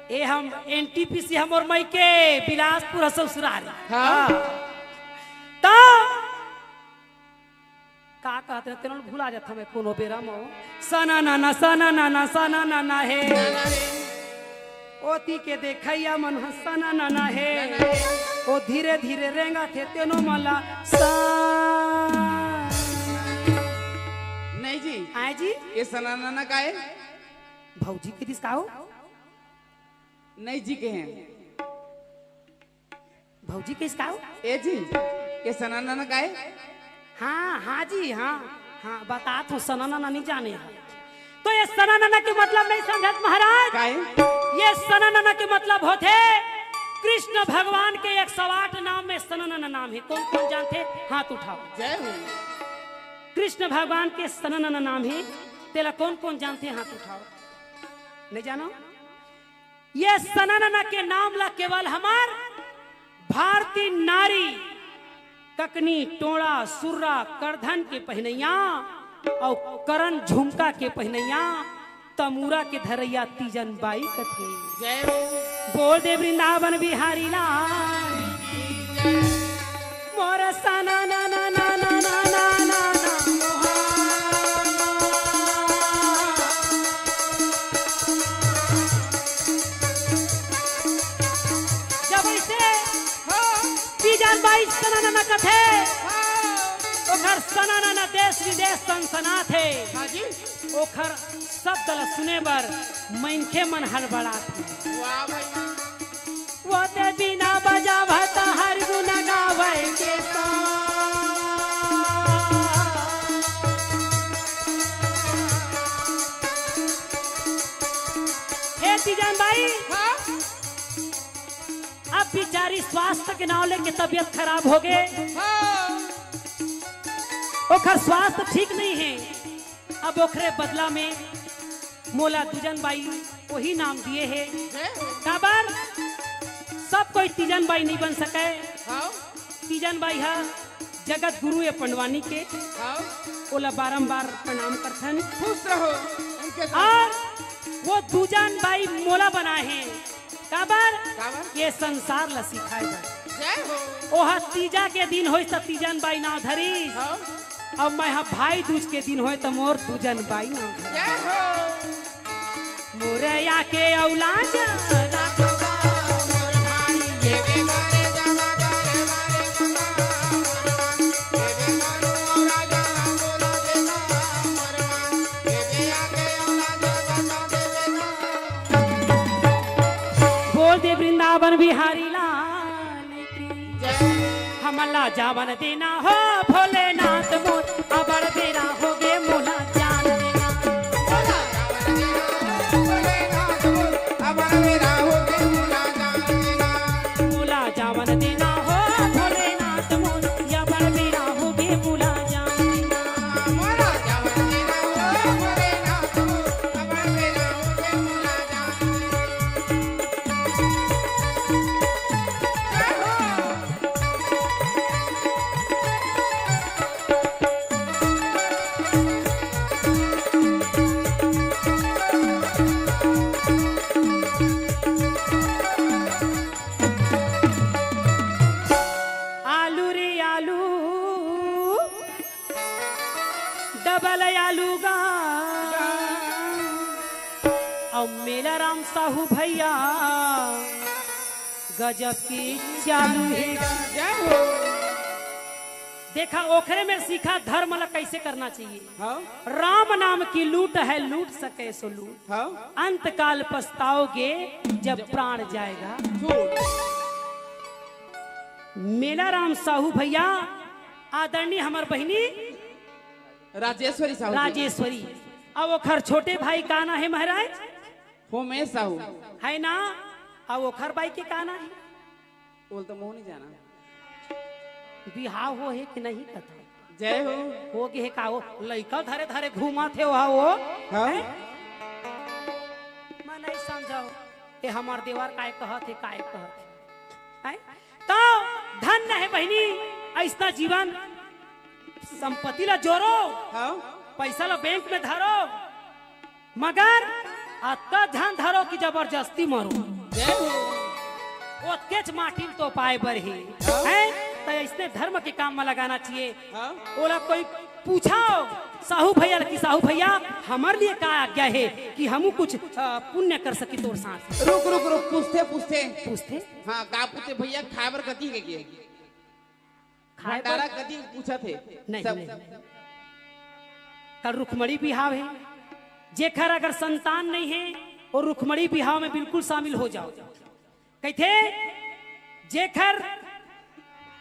ए हम एनटीपीसी हमर मई के बिलासपुर ह ससुरारी। हाँ। हाँ। तो का कहत रहे, तेनो भुला जात हमें कोनो बेरा मो। सना ना ना, सना ना ना, सना ना ना हे। ओती के देखैया मन ह सना ना ना हे। ओ धीरे धीरे रेंगा थे तेनो मला सा। नहीं जी। आय जी? ये सना ना ना का हे? भौजी के दिस का हो? नहीं जी के हैं। भौजी के इसका हो? ए जी, ये सना ना ना का हे? हाँ, हाँ जी, हाँ। हाँ, बता तो सना ना ना नहीं जाने है। तो ये सना ना ना के मतलब नहीं समझत महाराज। का हे? ये सना ना ना के मतलब होथे कृष्ण भगवान के एक सौ आठ नाम में सना ना ना नाम हे। कौन कौन जानथे? हाथ उठाओ। जय हो। कृष्ण भगवान के सना ना ना नाम हे, तेला कौन कौन जानथे? हाथ उठाओ। नहीं जानो? ये सना ना ना के नाम ला केवल हमर भारतीय नारी ककनी, टोड़ा, सुर्रा, करधन के पहिनैया अउ करन झुमका के पहिनैया तमूरा के धरैया तीजन बाई कथे। जय हो। बोल दे वृंदावन बिहारी लाल। मोर सना ना ना ना ना ना ना ना ना। जब ऐसे हाँ। तीजन बाई सना ना ना कथे, हाँ। ओखर सना ना ना देश विदेश सनसनाथे। हाँ जी। ओखर शब्द ल सुने बर मनखे मन हड़बड़ाथे। वाह भाई। वो ते बिना बजावत हर गुण गावे के सा। हे तीजन बाई, हाँ? अब बिचारी स्वास्थ्य के नाव लेके तबीयत खराब हो गए। हाँ। ओखर स्वास्थ्य ठीक नहीं है। अब ओखरे बदला में मोला दूजन बाई वही नाम दिए हे। जय हो। काबर सब कोई तीजन बाई नहीं बन सके। हाँ। तीजन बाई हा जगत गुरु ए पंडवानी के। हाँ। ओला बारंबार प्रणाम करथन। खुश रहो। उनके साथ। और वो दूजन बाई मोला बनाए हे। काबर? काबर? ये संसार ला सिखाए बर। जय हो। ओहा तीजा के दिन होइस त तीजन बाई नाव धरिस। हाँ। अब मैं हा भाई दूज के दिन होए त मोर दूजन बाई नाव धरिस। जय हो। मोरया के औलाद। बोल दे वृंदावन बिहारी लाल की। जय। हमला जावन देना हो भोलेनाथ मोर, अबड़ बेरा हो गे मोला जान देना। मोला जावन देना हो भोलेनाथ मोर, अबड़ बेरा हो गे मोला जान देना। मोला जावन देना हो भोलेनाथ मोर, अबड़ बेरा हो गे मोला जान देना। मोला जावन देना हो भोलेनाथ मोर, अबड़ बेरा हो गे मोला जान देना। आलू रे आलू, डबल आलू गा। अउ मेला राम साहू भैया, गजब के चालू हे। जय हो। देखा, ओखरे में सीखा धर्म ला कैसे करना चाहिए। हाँ। राम नाम की लूट है, लूट सके सो लूट। हाँ। अंत काल पछताओगे जब प्राण जाएगा। झूठ। मेला राम साहू भैया, आदरणीय हमर बहिनी राजेश्वरी साहू जी। राजेश्वरी। अब ओखर छोटे भाई का ना हे महाराज? होमेश साहू। है ना? अब ओखर बाई के का ना हे? बोल तो मोह नहीं जाना। बिहाव हो हे कि नहीं कथा? जय हो। हो गे हे का? वो लइका धरे धरे घूमत हे वहा वो। हाँ। हैं? मैं नहीं समझाओ। ये हमार देवर काय कहत हे, काय कहत हे? हैं? तो धन्य हे बहिनी, ऐसना जीवन। संपत्ति ला जोरो, हाँ। पैसा ला बैंक में धरो, मगर अतका झन धरो कि जबरदस्ती मरो। जय हो। ओतकेच माटी ल तो पाए बर हे, हाँ। हैं? त ऐसने धर्म के काम में लगाना चाहिए। हाँ। ओला कोई पूछो साहू भैया ल कि साहू भैया, हमर लिए का आज्ञा हे कि हमू कुछ, अ, पुण्य कर सकी तोर साथ? रुक, रुक, रुक, पूछथे, पूछथे। पूछथे? हाँ, का पूछथे भैया, खाए बर कथी हे के? खाए बर भंडारा कथी पूछत हे? नहीं, सब नहीं। कल रुक्मणी बिहाव हे, जेखर अगर संतान नहीं हे, वो रुक्मणी बिहाव में बिल्कुल शामिल हो जाओ। कहिथे, जेखर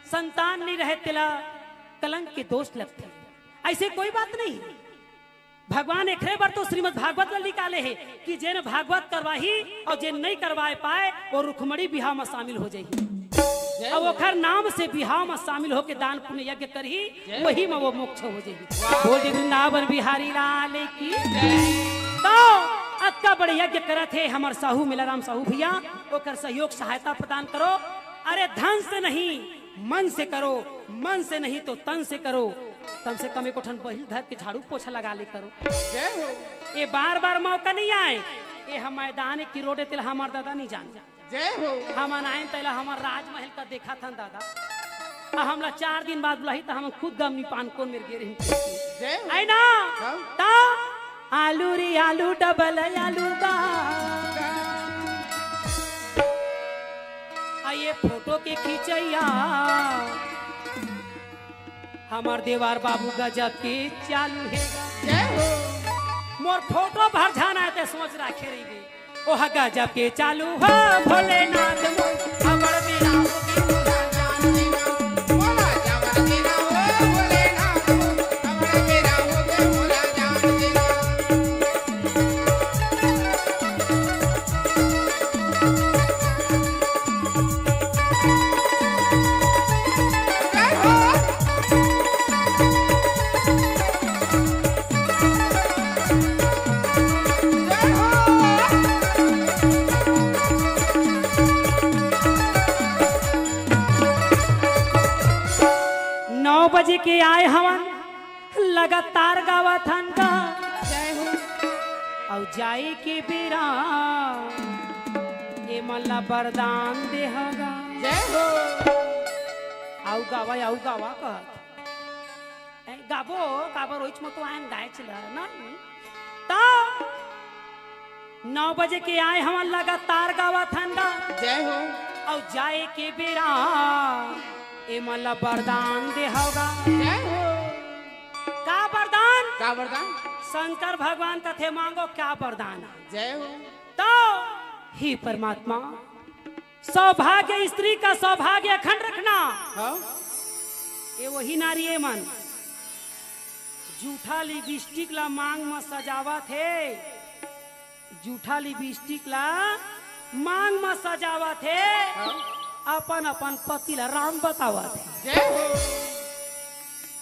संतान नहीं रहे, तेला कलंक के दोष लगथे। ऐसे कोई बात नहीं। भगवान एकरे बर तो श्रीमद् भागवत ला निकाले हे कि जेन भागवत करवाही अउ जेन नहीं करवाए पाए, वो रुक्मणी बिहाव में शामिल हो जाही। जय अउ हो। ओखर नाम से बिहाव में शामिल होके दान पुण्य यज्ञ करही, जय हो। वही में वो मोक्ष हो जाही। वाह। बोल दे वृंदावन बिहारी लाल की। जय। तो अतका बड़े यज्ञ करत हे हमर साहू मेलाराम साहू भैया, ओकर सहयोग सहायता प्रदान करो। अरे धन से नहीं, मन से करो, मन से नहीं तो तन से करो। कम से कम एको ठन बहिल धर के झाड़ू पोछा लगा ले करो। जय हो। ये बार बार मौका नहीं आए। ये हम मैदान की रोड हे, तेला हमार दादा नहीं जान। जय हो। हमन आए तेला हमार राजमहल का देखा थन दादा। आ हमला चार दिन बाद बुलाही त हमन खुद गमनी पान कोन मेर गे रही। जय हो। है ना? हाँ। त आलू रे आलू, डबल आलू बा। आ ये फोटो के खींचैया हमार देवार बाबू गजब के चालू हे। जय हो। मोर फोटो भर झन आए ते सोच राखे रहिबे। ओह गजब के चालू हो भोलेनाथ मोर, अमर मेरा हो गया पूरा जान लेना। बोला जबर मेरा हो भोलेनाथ मोर, अमर मेरा हो गया पूरा जान लेना। नौ बजे के आए हवन, लगातार गावत हन गा। जय हो। अउ जाए के बेरा ए मन ला वरदान देहा गा। जय हो। अउ गावा, अउ गावा कहत। ए, गाबो, काबर ओइच म तो आयन गायच ल, ना? त नौ बजे के आए हवन लगातार गावत हन गा। जय हो। अउ जाए के बेरा ए मन ला वरदान देहा गा। जय हो। का वरदान? का वरदान? शंकर भगवान कथे मांगो क्या वरदान हे? जय हो। तो हे परमात्मा, सौभाग्य, स्त्री का सौभाग्य अखंड रखना। हाँ। ये वही नारी ए मन जूठा लिपस्टिक ला मांग म सजावत हे, जूठा लिपस्टिक ला मांग म सजावत हे, हाँ। अपन अपन पति ला राम बतावत हे। जय हो।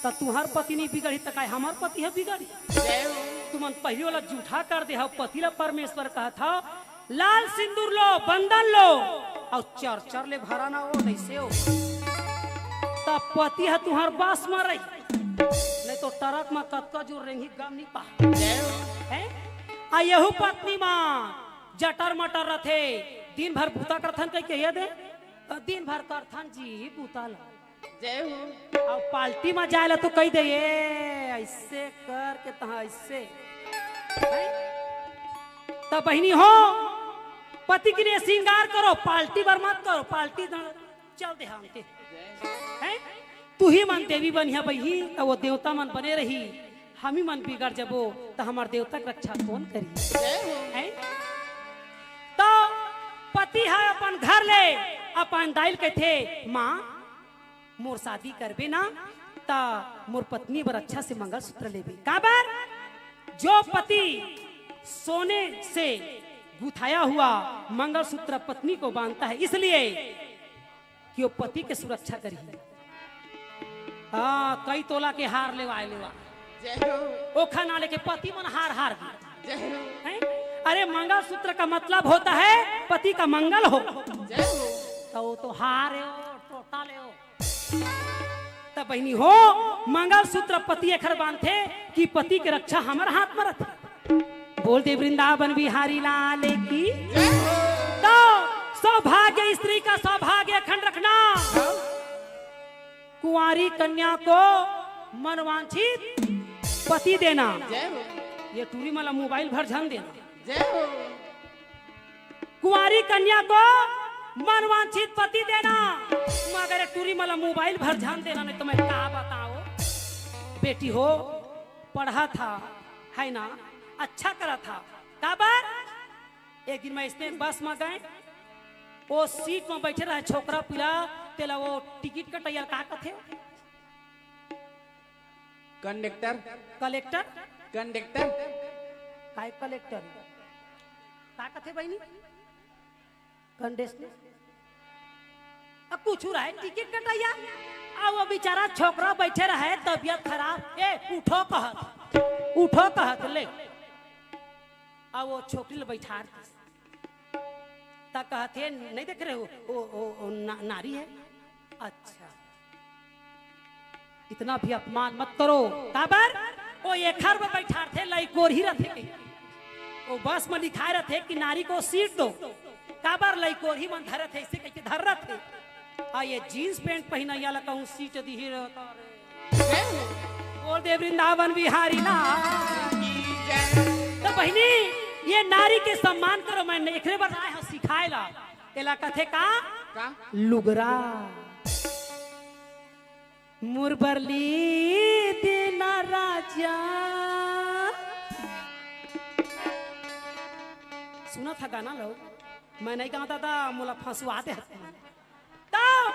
त तुहर पति नहीं बिगड़ी त काय हमर पति ह बिगड़ी? जय हो। तुमन पहिली वाला जूठा कर दे हव, पति ला परमेश्वर कहत हव, लाल सिंदूर लो, बंदन लो, अउ चर चर ले भरा ना हो, तइसे हो। त पति ह तुहर बस म रही, नहीं तो ट्रक म कतका जोर रेंगी गम नहीं पा। जय हो। हैं? आ यहू पत्नी म जटर मटर रथे, दिन भर बूता करथन कहि कहिए दे, त दिन भर करथन जी बूता ला। जय हो। अउ पार्टी म जाए ला तो कहि दे, "ए, ऐसे करके तहाँ ऐसे।" हैं? त बहिनी हो, पति के लिए श्रृंगार करो, पार्टी बर्बाद करो, पार्टी न-, चल दे हमके। हैं? तू ही मन देवी बनिहा बही, त वो देवता मन बने रही, हम ही मन बिगड़ जबो, त हमर देवता के रक्षा कौन करी? हैं? त पति ह अपन घर ले अपन दाई ल कथे, माँ, मोर शादी करबे ना, त मोर पत्नी बर अच्छा से मंगलसूत्र लेबे। काबर? जो पति सोने से गुथाया हुआ मंगलसूत्र पत्नी को बांधता है, इसलिए कि वो पति के सुरक्षा करही। हाँ, कई तोला के हार लेवाए लेवा। जय हो। ओखा ना लेके पति मन हार हार गे। जय हो। हैं? अरे, मंगलसूत्र का मतलब होता है पति का मंगल हो। जय हो। तो वो तो हार है, टोटा ले हो। त बहिनी हो, मंगलसूत्र पति एखर बांधथे कि पति के रक्षा हमर हाथ म रथे। बोल दे वृंदावन बिहारी लाल की। तो सौभाग्य, स्त्री का सौभाग्य अखंड रखना। कुंवारी कन्या को मनवांछित पति देना। जय हो। ये टूरी मला मोबाइल भर झन देना। जय हो। कुंवारी कन्या को मनवांछित पति देना, मगर ये टूरी मला मोबाइल भर झन देना, नहीं तो मैं का बताओ। बेटी हो, पढ़ा था, है ना, अच्छा करा था। काबर? एक दिन मैं इसने बस में गए, वो सीट में बैठे रहे छोकरा पीला, तेला वो टिकट कटैया का कथे? कंडक्टर। कलेक्टर? कंडक्टर। काय कलेक्टर? का कथे बहिनी? कंडक्टर। अब कुछ रहे टिकट कटैया, अब वो बेचारा छोकरा बैठे रहे, तबियत खराब, ए, उठो कहत, उठो कहत, ले। अब वो छोकरी ले बैठार दिस। त कहत हे, "नहीं देख रहे हो? ओ, ओ, ओ, ना-, नारी है।" अच्छा, इतना भी अपमान मत करो। काबर? ओ एखर में बैठारथे, लइकोरही रथे। ओ बस में लिखाए रथे कि नारी को सीट दो। काबर? लइकोरही मन धरत हे, इसे कहिके धर रथे। आ ये जींस पैंट पहिनैया ला कहूँ सीट दिही रहता रे। बोल दे वृंदावन बिहारी लाल की जय। तो बहिनी, ये नारी के सम्मान करो, मैं एकरे बर आए हूँ सिखाए ला। एला कथे का? का? लुगरा। मुरबरली देना राजा। सुना था गाना लो, मैं नहीं गाता था, मोला फंसवा दे। तो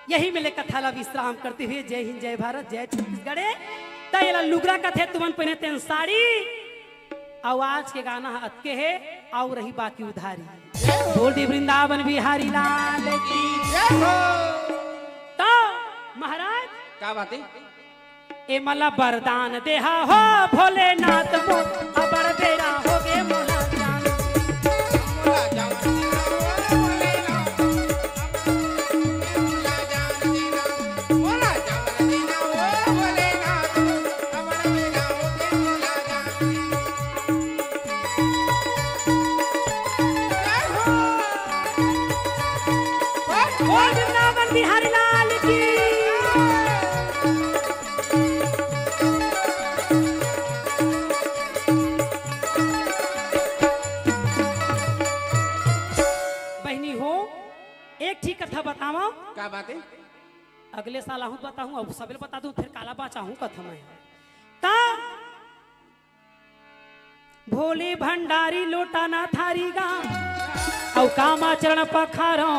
यही मेले कथा ला विश्राम करते हुए जय हिंद, जय भारत, जय छत्तीसगढ़। त एला लुगरा कथे, तुमन पहने तेन साड़ी। अउ आज के गाना ह अतके हे, अउ रही बाकी उधारी। बोल दे वृंदावन बिहारी लाल की। जय हो। तो महाराज का बात है? ए मला वरदान देहा हो भोलेनाथ मोर, अबड़ बेरा होगे मोला जान। बोल वृंदावन बिहारी लाल की। बहिनी हो, एक ठीक कथा बतावं। का बात है? अगले साल आहूँ बताहूँ, अब सबेले बता दूँ, फिर काला बाँचाहूँ कथा मैं। त भोले भंडारी लोटाना थारी गा, अउ कामाचरण पखारो,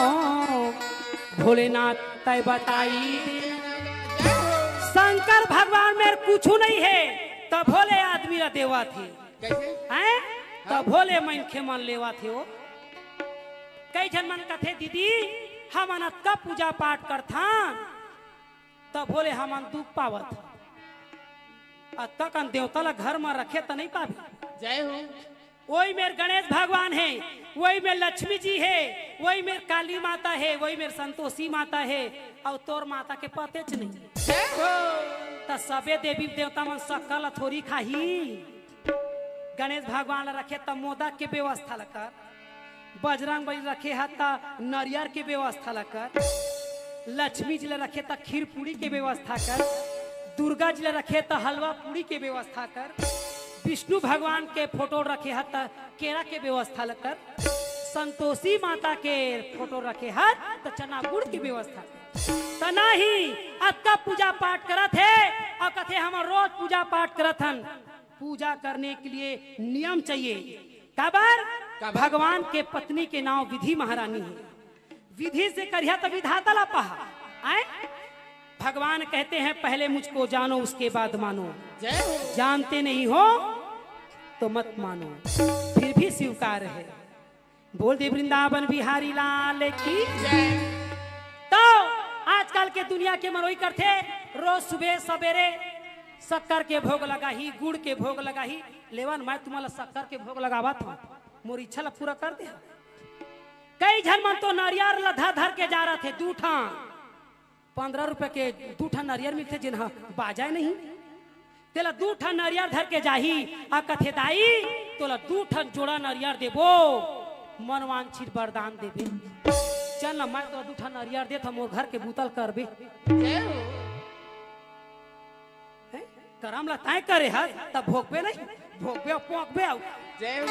भोलेनाथ तय बताई दे। शंकर भगवान मेर कुछु नहीं है, त भोले आदमी ला देवत हे। कैसे? हैं? त भोले मनखे मन लेवत हे वो। कई झन मन कथे, "दीदी, हमन अतका पूजा पाठ करथन, त भोले हमन दुख पावत हन। अतका कन देवता ला घर म रखे त नहीं पाबे।" जय हो। वही मेर गणेश भगवान हे, वही मेर लक्ष्मी जी हे, वही मेर काली माता हे, वही मेर संतोषी माता हे, अउ तोर माता के पतेच नहीं। जय हो। त सबे देवी देवता मन सक्का ला थोरी खाही। गणेश भगवान ला रखे त मोदक के व्यवस्था ला कर, बजरंग बली रखे ह त नरियर के व्यवस्था ला कर, लक्ष्मी जी ला रखे त खीर पूड़ी के व्यवस्था कर, दुर्गा जी ला रखे त हलवा पूड़ी के व्यवस्था कर, विष्णु भगवान के फोटो रखे ह त केरा के व्यवस्था ला कर। संतोषी माता के फोटो रखे हस, त चना गुड़ के व्यवस्था। त नहीं, अतका पूजा पाठ करत हे अउ कथे, "हमन रोज पूजा पाठ करत हन।" पूजा करने के लिए नियम चाहिए। काबर? काबर? भगवान के पत्नी के नाम विधि महारानी हे। विधि से करिहा त विधाता ला पाहा। आय? भगवान कहते हैं, "पहले मुझको जानो, उसके बाद मानो।" जय हो। जानते नहीं हो तो मत मानो, फिर भी स्वीकार है। बोल दे वृंदावन बिहारी लाल की। जय। तो आजकल के दुनिया के मनोई करथे, रोज सुबह सवेरे शक्कर के भोग लगाही, गुड़ के भोग लगाही। लेवन, मैं तुम्हारा शक्कर के भोग लगावत हूँ, मोर इच्छा ला पूरा कर दे। कई झन मन तो नरियर ला धर धर के जा रहे थे, दू ठन, पंद्रह रुपए के दू ठन नरियर मिलथे, जेन ह बाजाय नहीं, तेला दू ठन नरियर धर के जाही, आ कथे, "दाई, तोला दू ठन जोड़ा नरियर देबो, मनवांछित वरदान देबे।" चल ना, मैं तोला दू ठन नरियर देत हूँ, मोर घर के बुता ल करबे। जय हो। हैं? करम ला तय करे हस, तब भोगबे नहीं, भोगबे अउ पोंकबे अउ। जय हो।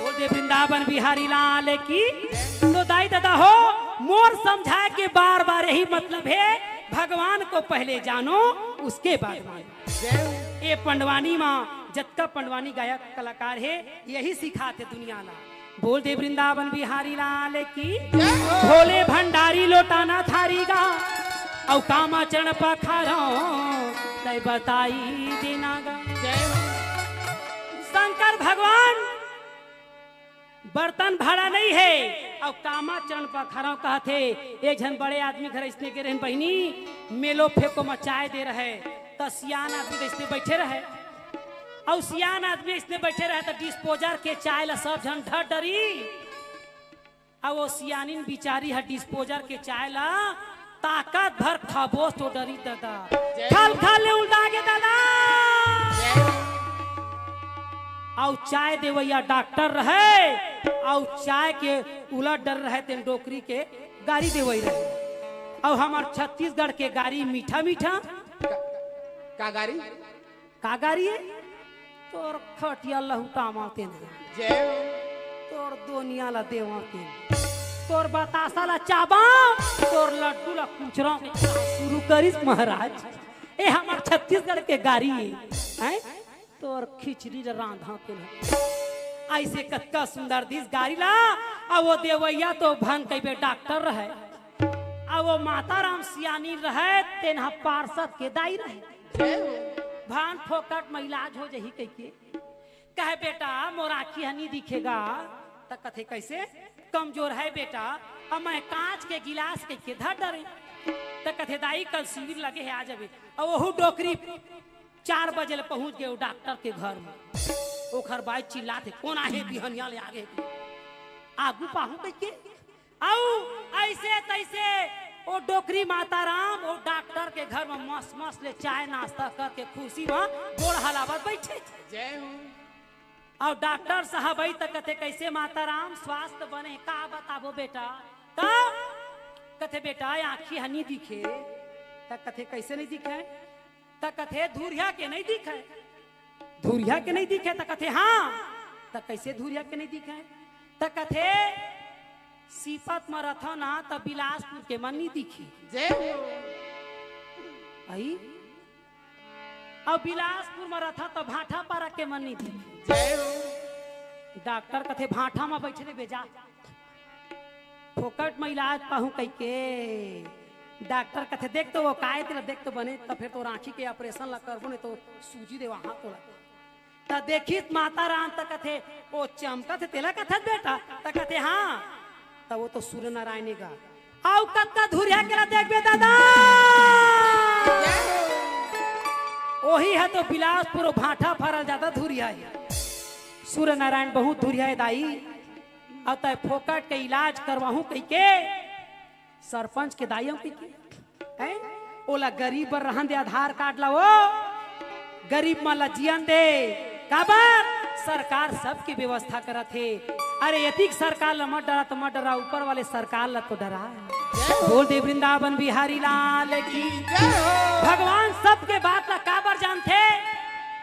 बोल दे वृंदावन बिहारी लाल की। तो दाई ददा हो, मोर समझाए के बार बार यही मतलब हे, भगवान को पहले जानो, उसके बाद मानो। जय हो। ये पंडवानी मा जतका पंडवानी गायक कलाकार हे, यही सिखाथे दुनिया ला। बोल दे वृंदावन बिहारी लाल की। जय हो। भोले भंडारी लोटाना थारी गा, अउ कामा चरण पखारो, तय बताई देना गा। जय हो। शंकर भगवान बर्तन भाड़ा नहीं हे, अउ कामा चरण पखारो कहथे। एक झन बड़े आदमी घर इसने गे रहेन, बहिनी, मेलो फेंको म चाय दे रहे, त सियान आदमी त इसने बैठे रहे, अउ सियान आदमी इसने बैठे रहे, त डिस्पोजर के चाय ला सब झन ढर डरी। अउ वो सियानिन बिचारी ह डिस्पोजर के चाय ला ताकत भर खाबोस तो डरी ददा। जय। खल खल ले उल्दा गे ददा। जय। अउ चाय देवैया डॉक्टर रहे, अउ चाय के उलट डर रहे, तेन डोकरी के गारी देवई रहे। अउ हमर छत्तीसगढ़ के गारी मीठा मीठा। का, का गारी? का गारी हे? तोर खटिया लहुटामा तेन। जय हो। तोर दोनिया ला देवा तेन। तोर बतासा ला चाबा, तोर लड्डू ला कुचरा के शुरू करिस महाराज। ए हमर छत्तीसगढ़ के गारी हे, हैं? तोर खिचड़ी ला रांधा तेन। ऐसे कतका सुंदर दिस गारी ला, अउ वो देवैया तो भंग कइबे डॉक्टर रहे। अउ वो माता राम सियानी रहे, तेन ह पार्षद के दाई रहे। जय हो। भान फोकट म इलाज हो जही कहिके। कहे, "बेटा, मोर आँखी ह नी दिखे गा।" त कथे, "कइसे?" "कमजोर हे बेटा, अब मैं कांच के गिलास कहिके धर डरे।" त कथे, "दाई, कल शिविर लगे हे, आ जाबे।" अउ ओहू डोकरी चार बजे ले पहुंच गे ओ डॉक्टर के घर म। ओखर बाई चिल्लाथे, "कोन आहे बिहनिया ले आगे? आगू पाहू कहिके।" अउ अइसे तइसे ओ डोकरी माता राम ओ डॉक्टर के घर म मस्त मस्त ले चाय नाश्ता करके खुशी म गोड़ हलावत बइठे। जय हो। अउ डॉक्टर साहब आई त कथे, "कइसे माता राम, स्वास्थ्य बने?" "का बताबो बेटा?" "त?" कथे, "बेटा, आँखी ह नी दिखे।" त कथे, "कइसे नहीं दिखे?" त कथे, "धुरिहा के नहीं दिखे।" "धुरिहा के नहीं दिखे?" त कथे, "हाँ।" "त कइसे धुरिहा के नहीं दिखे?" त कथे, "सीपत म रथव ना, त बिलासपुर के मन नहीं दिखे।" जय हो। आई? अउ बिलासपुर म रथव, त भाटापारा के मन नहीं दिखे। जय हो। डॉक्टर कथे, "भाटा म बइठे रहिबे जा।" फोकट म इलाज पाहूं कहिके। डॉक्टर कथे, "देख तो वो काय तेला, देख तो बने, त फेर तोर आँखी के ऑपरेशन ला करबो, नहीं तो सूजी देवाहूं तोला।" त देखिस माता राम त कथे, "ओ चमकत हे तेला कथस बेटा?" त कथे, "हाँ।" त वो तो सूर्य नारायण हे गा। अउ कतका धुरिहा के ला देखबे ददा। ओही ह तो बिलासपुर भाटापारा जादा धुरिहा हे। सूर्य नारायण बहुत धुरिहा हे दाई। अउ तय फोकट के इलाज करवाहूं कहिके सरपंच के दाई हंव कहिके, हैं? ओला गरीब बर रहन दे आधार कार्ड ला, ओ गरीब मन ला जियन दे। काबर? सरकार सबके व्यवस्था करत हे। अरे, एतिक सरकार ला मत डरा त मत डरा, ऊपर वाले सरकार ला तो डरा। बोल दे वृंदावन बिहारी लाल की। जय हो। भगवान सबके बात ला काबर जानथे?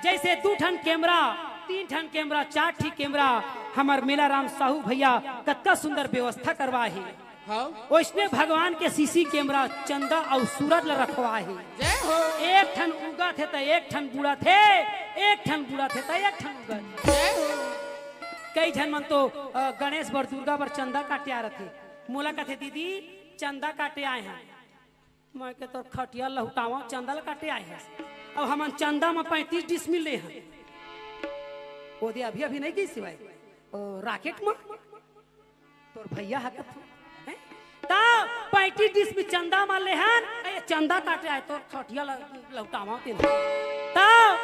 जइसे दू ठन कैमरा, तीन ठन कैमरा, चार ठी कैमरा, हमर मेला राम साहू भैया कतका सुंदर व्यवस्था करवाए हे। हाँ। ओइसने भगवान के सीसी कैमरा, चंदा अउ सूरज ल रखवाए हे। जय हो। एक ठन उगत हे त एक ठन बुड़त हे, एक ठन बुड़त हे त एक ठन उगत हे। जय हो। कई झन मन तो, अ, गणेश बर, दुर्गा बर चंदा काटे आ रथे। मोला कथे, "दीदी, चंदा काटे आए हन।" मैं के, "तोर खटिया लहुटावा, चंदा ल काटे आए हस।" अब हमन चंदा म पैंतीस डिसमिल ले हन। ओदे अभी, अभी नहीं गई सिवाय। ओ, राकेट म? तोर भैया ह कथू, हैं? त पैंतीस डिसमिल चंदा म ले हन, ए, चंदा काटे आए, तोर खटिया ल-, लहुटावा तेन। त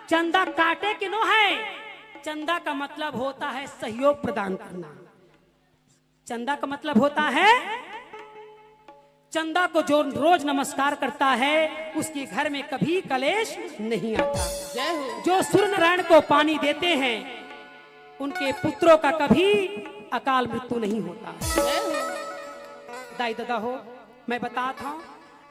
चंदा काटे के नो हे, चंदा का मतलब होता है सहयोग प्रदान करना। चंदा का मतलब होता है, चंदा को जो रोज नमस्कार करता है, उसके घर में कभी कलेश नहीं आता। जय हो। जो सूर्य नारायण को पानी देते हैं, उनके पुत्रों का कभी अकाल मृत्यु नहीं होता। जय हो। दाई ददा हो, मैं बतात हूँ,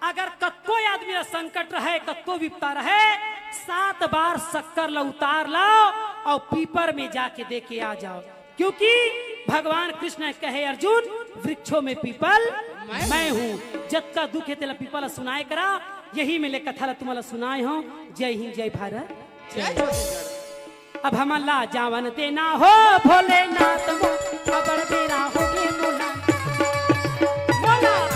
अगर कतको आदमी ला संकट रहे, कतको विपता रहे, सात बार शक्कर ला उतार लाओ अउ पीपर में जाके दे के आ जाओ, क्योंकि भगवान कृष्ण कहे, "अर्जुन, वृक्षों में पीपल मैं मैं हूँ।" जतका दुख हे तेला पीपल ला सुनाए करा, यही में ले कथा ला तुमला सुनाए हूँ। जय हिंद, जय भारत। जय छत्तीसगढ़। अब हमन ला जावन देना हो भोलेनाथ मो, अबड़ बेरा होगे मोला। मोला।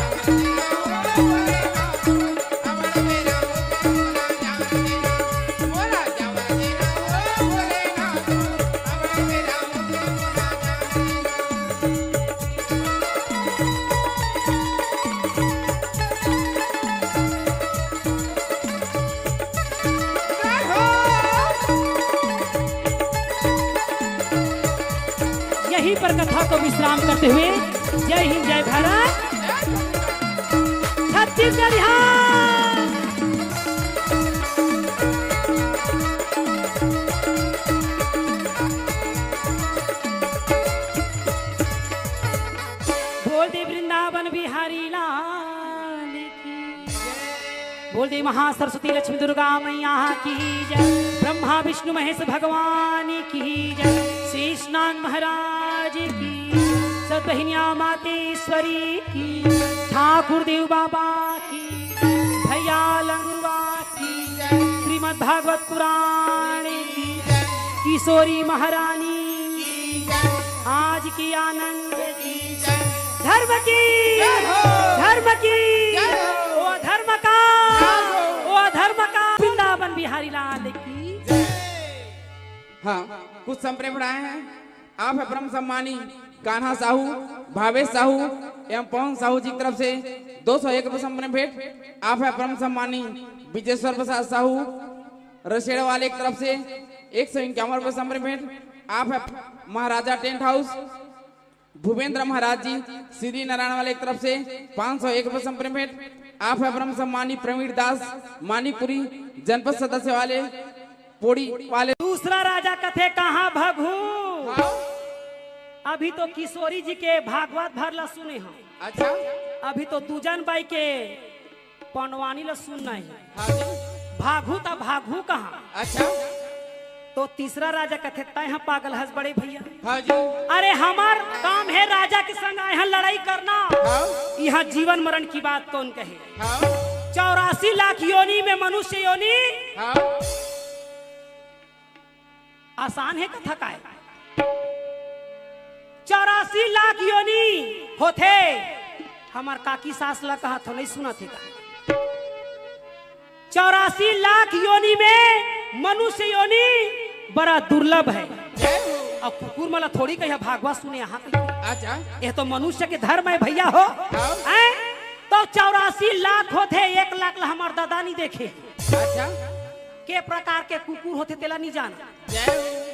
यहीं पर कथा को विश्राम करते हुए जय हिंद, जय भारत, छत्तीसगढ़, हाँ। बोल दे वृंदावन बिहारी लाल की। बोल दे महासरस्वती लक्ष्मी दुर्गा मैया की जय। ब्रह्मा विष्णु महेश भगवान की जय। शेषनाग महाराज की। सतबहिनिया मातेश्वरी की। ठाकुर देव बाबा की। भैया लंगुरवा की। श्रीमद् भागवत पुराण की। किशोरी महारानी की। आज की आनंद की। धर्म की। जय हो। धर्म की। जय हो। ओ धर्म का। जय हो। ओ धर्म का। वृंदावन बिहारी लाल की। हाँ, कुछ संप्रेम बढ़ाए हैं। आप है परम सम्मानी कान्हा साहू, भावेश साहू एवं पवन साहू जी की तरफ से दो सौ एक रुपये संप्रेम भेंट। आप है परम सम्मानी विजेश्वर प्रसाद साहू, रसेड़ वाले की तरफ से एक सौ इक्यावन रुपये संप्रेम भेंट। आप है महाराजा टेंट हाउस, भूपेंद्र महाराज जी, श्री नारायण वाले की तरफ से पाँच सौ एक रुपये संप्रेम भेंट। आप है परम सम्मानी प्रवीण दास, मानिकपुरी, जनपद सदस्य वाले, पोड़ी वाले। दूसरा राजा कथे, "कहाँ भगहू?" हाँ। अभी तो किशोरी जी के भागवत भर ला सुने हन। अच्छा। अभी तो दूजन बाई के पंडवानी ला सुनना हे। हाँ जी। भागहू त भागहू कहाँ? अच्छा। तो तीसरा राजा कथे, "तैं ह पागल हस बड़े भैया।" हाँ जी। अरे हमर काम हे राजा के संग आए हन लड़ाई करना। हाँ। इहाँ जीवन मरण की बात कौन कहे? हाँ। चौरासी लाख योनि में मनुष्य योनि। हाँ। आसान हे कथा काय? चौरासी लाख योनि होथे। हमर काकी सास ला कहा थो, नहीं सुना थे का? चौरासी लाख योनि में मनुष्य योनि बड़ा दुर्लभ हे। अब कुकुर मन ला थोड़ी कहिया भागवत सुने यहाँ कहिया। अच्छा। ये तो मनुष्य के धर्म हे भैया हो। हाँ। हैं? तो चौरासी लाख होथे, एक लाख ला हमर दादा नहीं देखे। अच्छा। के प्रकार के कुकुर होथे तेला नहीं जाना। जय हो।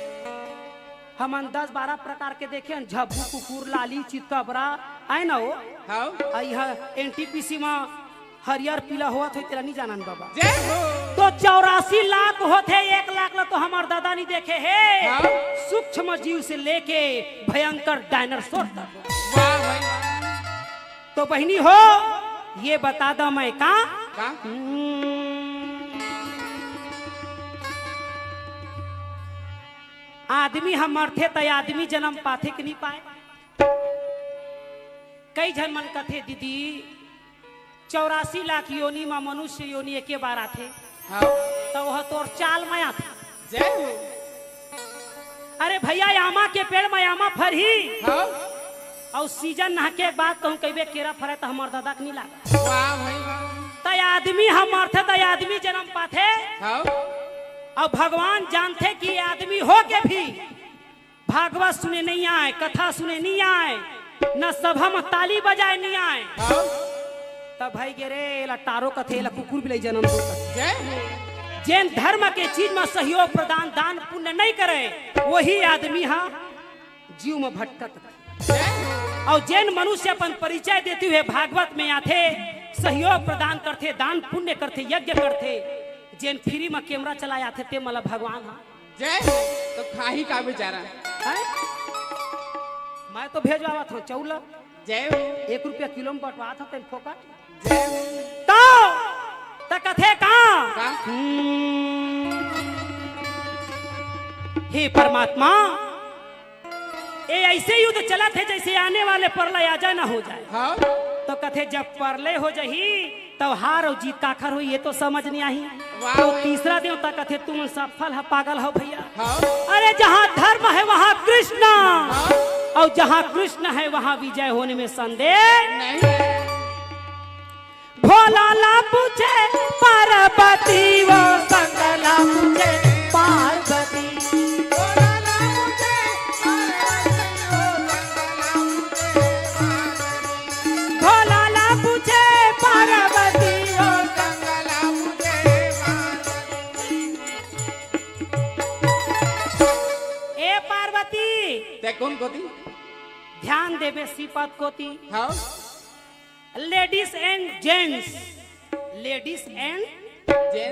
हमन दस बारह प्रकार के देखे हन, झब्बू कुकुर, लाली, चितकबरा, आए ना हो? हाँ। आ इहाँ एनटीपीसी में हरियर पीला होवत होही, तेला नहीं जानन बाबा। जय हो। तो चौरासी लाख होथे, एक लाख ला तो हमर दादा नहीं देखे हे। हाँ। सूक्ष्म जीव से लेके भयंकर डायनासोर तक। वाह भाई। तो बहिनी हो, ये बता दो मैं का? का? हम्म। आदमी ह मरथे त आदमी जन्म पाथे कि नहीं पाए? कई झन मन कथे, "दीदी, चौरासी लाख योनि म मनुष्य योनि एके बार आथे, हाँ। त ओह तोर चाल म आथे।" जय हो। अरे भैया, आमा के पेड़ म आमा फरही, हाँ। अउ सीजन नहके के बाद कहूँ कहिबे केरा फरे त हमर दादा के नहीं लागा। वाह भाई वाह। त आदमी ह मरथे त आदमी जन्म पाथे। हाँ। अउ भगवान जानथे कि आदमी हो के भी भागवत सुने नहीं आए, कथा सुने नहीं आए, न सभा म ताली बजाए नहीं आए। हाँ। त भाई गे रे, एला टारो कथे, एला कुकुर बिलाई जन्म दो कथे। जय हो। जेन धर्म के चीज म सहयोग प्रदान, दान पुण्य नहीं करे, वही आदमी ह जीव म भटकत रहे। जय हो। अउ जेन मनुष्य अपन परिचय देते हुए भागवत में आथे, सहयोग प्रदान करथे, दान पुण्य करथे, यज्ञ करथे, जेन फ्री म कैमरा चलाए आथे, ते मला भगवान ह। जय हो। तो खाही का बेचारा? हैं? मैं तो भेजवावत हूँ चौल। जय हो। एक रुपया किलो में बंटवात हूँ तेन फोकट। जय हो। तो, त कथे का? का? हम्म। हे परमात्मा, ए ऐसे युद्ध चलत हे जैसे आने वाले प्रलय आजा ना हो जाए। हाँ। तो कथे जब प्रलय हो जाही, तब हार अउ जीत काखर होही, ये तो समझ नहीं आही। वाह, तो वाह। तीसरा देवता कथे, "तुम सफल ह, पागल हो भैया।" हाँ। अरे जहाँ धर्म है वहाँ कृष्ण, हाँ। अउ जहाँ कृष्ण है वहाँ विजय होने में संदेह नहीं। भोला ला पूछे पार्वती, वो शंकर ला पूछे पार्वती। भोला ला पूछे पार्वती, वो शंकर ला पूछे पार्वती। ए पार्वती, ते कोन कोती? ध्यान देबे श्रीपद कोती। हाँ। Ladies and gents, ladies and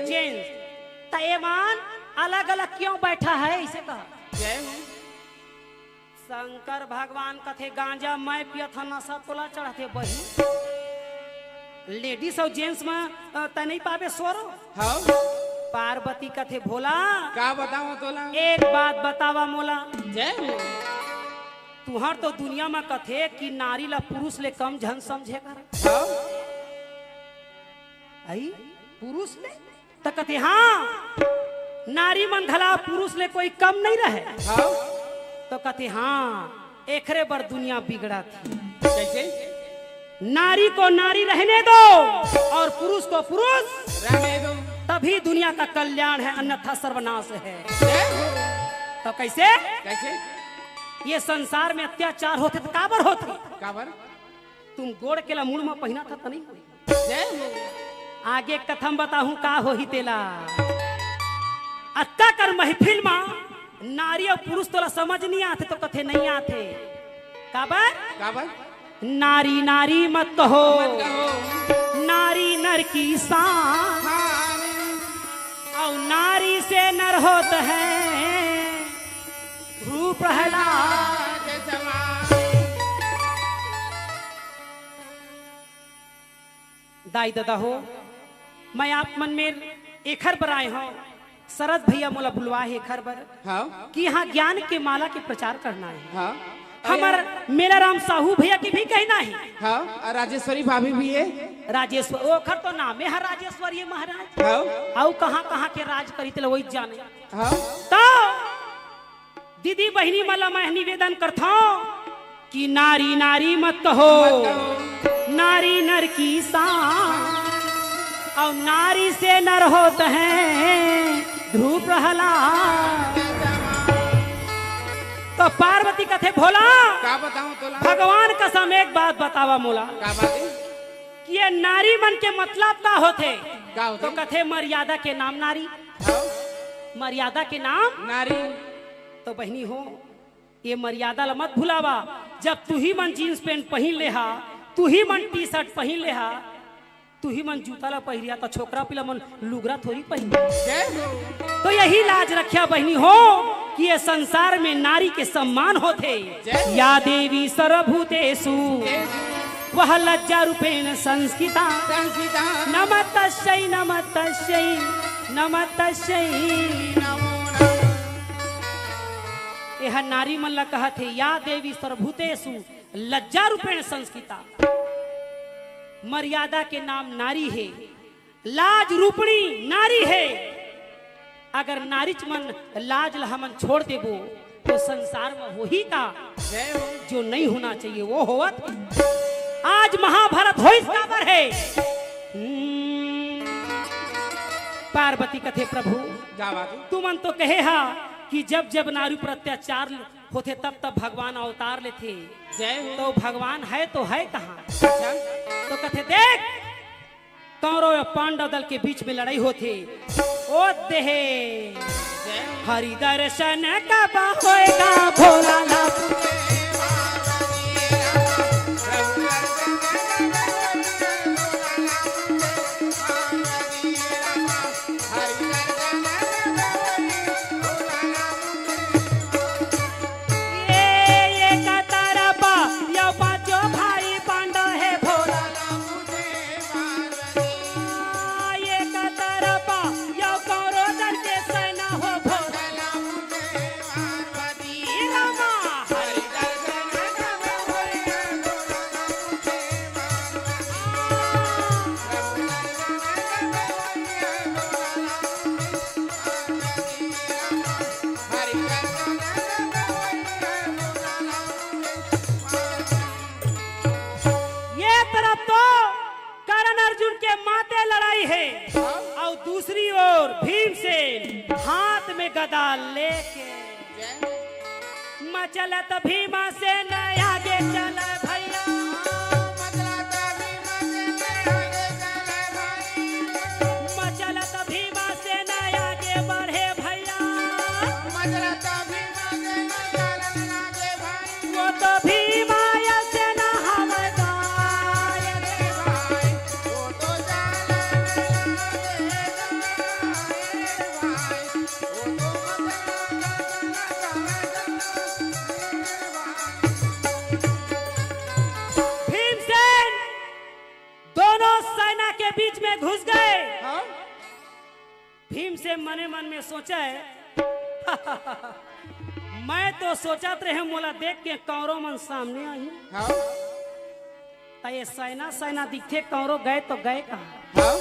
gents। त एमन अलग-अलग क्यों बैठा है, इसे कहा। जय हो। शंकर भगवान कथे, "गांजा मैं पियत हंव, नशा तोला चढ़थे बही।" Ladies अउ gents म, अ, त नहीं पाबे सोरो। हाँ। पार्वती कथे, "भोला, का बतावं तोला? एक बात बतावा मोला।" जय हो। तुहर तो दुनिया म कथे कि नारी ला पुरुष ले कम झन समझे कर। हाँ। आई? पुरुष ले? त कथे, "हाँ, नारी मन घला पुरुष ले कोई कम नहीं रहे।" हाँ। तो कथे, "हाँ, एखरे बर दुनिया बिगड़त हे।" कैसे? नारी को नारी रहने दो और पुरुष को पुरुष रहने दो। तभी दुनिया का कल्याण है, अन्यथा सर्वनाश है। जय हो। तो कैसे? कैसे? ये संसार में अत्याचार होथे त काबर होथे? काबर? तुम गोड़ के ला मुड़ म पहिना था त नहीं होई। जय हो। आगे कथा म बताहूं का होही तेला। अतका कन महफिल म नारी अउ पुरुष तोला समझ नहीं आथे तो कथे नहीं आथे। काबर? काबर? नारी नारी मत कहो, मत कहो। नारी नर की शान। हाँ। अउ नारी से नर होत है भ्रू प्रहलाद। दाई ददा हो, मैं आप मन मेर एखर बर आए हंव, शरद भैया मोला बुलवाए हे एखर बर, हाँ। कि यहाँ ज्ञान के माला के प्रचार करना हे। हाँ। हमर मेलाराम साहू भैया के भी कहना हे। हाँ, अउ राजेश्वरी भाभी भी हे। राजेश्वर, ओखर तो नामे हे राजेश्वरी महाराज। हाँ। अउ कहाँ कहाँ के राज करी तेला वही जाने। हाँ। तो दीदी बहिनी मन ला मैं निवेदन करथंव कि नारी नारी मत कहो, मत कहो। नारी नर की शान, अउ नारी से नर होत है ध्रुव प्रहलाद। तो पार्वती कथे, "भोला, का बतावं तोला? भगवान कसम एक बात बतावा मोला।" का बात हे? कि ये नारी मन के मतलब का होथे? का होथे? तो कथे, "मर्यादा के नाम नारी।" हाँ। मर्यादा के नाम नारी। तो बहिनी हो, ये मर्यादा ला मत भुलावा। जब तुही मन जींस पैंट पहिन ले हा, तुही मन टी शर्ट पहिन ले हा, तुही मन जूता ला पहिरिया, तो छोकरा पिला मन लुगरा थोड़ी पहिन। जय हो। तो यही लाज रखिया बहिनी हो कि ये संसार में नारी के सम्मान होथे। जय हो। या देवी सर्वभूतेषु वह लज्जा रूपेण संस्थिता। संस्थिता। नमस्तस्यै, नमस्तस्यै, नमस्तस्यै। नमो नमः। यह नारी मन ला कहत हे, या देवी सर्वभूतेषु लज्जा रूपेण संस्थिता। मर्यादा के नाम नारी हे, लाज रूपणी नारी हे। अगर नारीच मन लाज ल हमन छोड़ देबो, तो संसार में होही का? जय हो। जो नहीं होना चाहिए, वो होवत। आज महाभारत होइस काबर हे? हम्म, पार्वती कथे, प्रभु, का बात हे? तुमन तो कहे हा कि जब जब नारी पर अत्याचार होथे, तब तब भगवान अवतार लेथे। जय हो। तो भगवान हे तो हे कहाँ? अच्छा। तो कथे, देख, कौरव अउ पांडव दल के बीच में लड़ाई होथे। ओ देहे, हरि दर्शन कब होएगा भोला लाल। ये, ये कतरपा, यो पांचो भाई पांडव हे भोला। ये कतरपा, यो कौरव दल के सेना हो भोला। ये तरफ तो कर्ण अर्जुन के माते लड़ाई हे, हाँ। अउ दूसरी ओर भीमसेन हाथ में गदा लेके। मचलत भीमसेन आगे चल भैया। मचलत भीमसेन आगे बढ़े भैया। वो तो भीमा या सेना हवलदार। भीमसेन दोनों सेना के बीच में घुस गए। हाँ? भीमसेन मने मन में सोचे, मैं तो सोचत रहेंव मोला देख के कौरव मन सामने आही। हाँ। त ये सेना, सेना दिखथे, कौरव गए तो गए कहाँ? हाँ।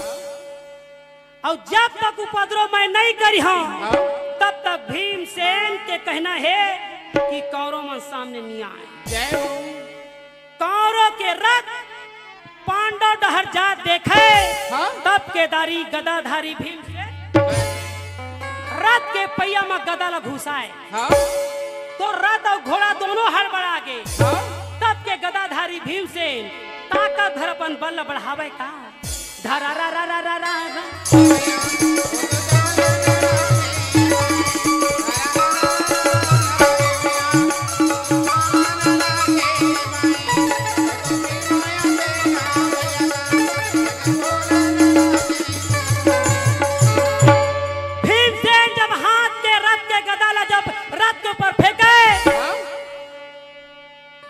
अउ जब तक उपद्रव मैं नहीं करिहंव, हाँ। तब तक भीमसेन के कहना हे कि कौरव मन सामने नहीं आए। जय हो। कौरव के रथ पांडव डहर जात देखे, हाँ। तब केदारी गदाधारी भीमसेन रथ के पहिया म गदा ल घुसाए। हाँ। तो रथ अउ घोड़ा दोनों हड़बड़ा गे। हाँ। तब के गदाधारी भीमसेन ताकत भर अपन बल ल बढ़ावे का। धरा रा रा रा रा रा रा। भीमसेन जब हाथ के रथ के गदा ला जब रथ के ऊपर फेंके, हाँ।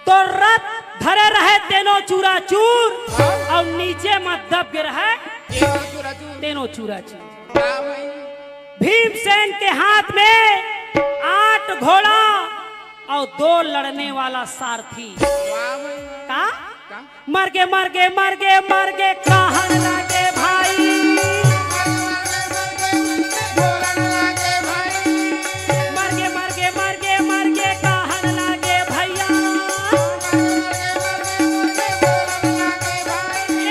तो रथ धरे रहे तेनो चूरा चूर, हाँ। अउ नीचे म दब गे रहे तेनो चूरा चूर। तेनो चूरा चूर। वाह भाई। भीमसेन के हाथ में आठ घोड़ा अउ दो लड़ने वाला सारथी। वाह भाई। का? का? मर गे, मर गे, मर गे, मर गे, कहन लागे भाई। मर गे, मर गे, मर गे, मर गे, कहन लागे भैया।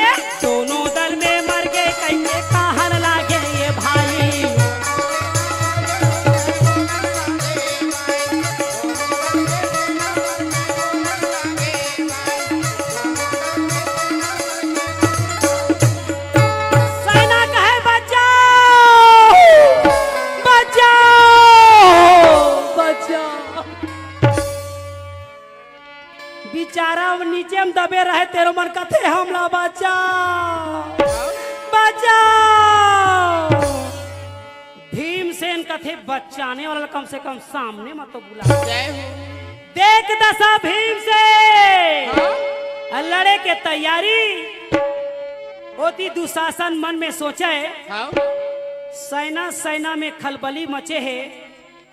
ए, दोनों दल में मर गे, कहिके कहन लागे ये भाई। सेना कहे, "बचाओ, बचाओ, बचाओ।" बिचारा नीचे म दबे रहे, तेनो मन कथे, "हमला बचाओ, बचाओ।" भीमसेन कथे, "बचाने वाला कम से कम सामने म तो बुला।" जय हो। देख दसा भीमसेन हाँ? लड़े के तैयारी। ओती दुशासन मन में सोचे, हाँ? सेना, सेना में खलबली मचे हे,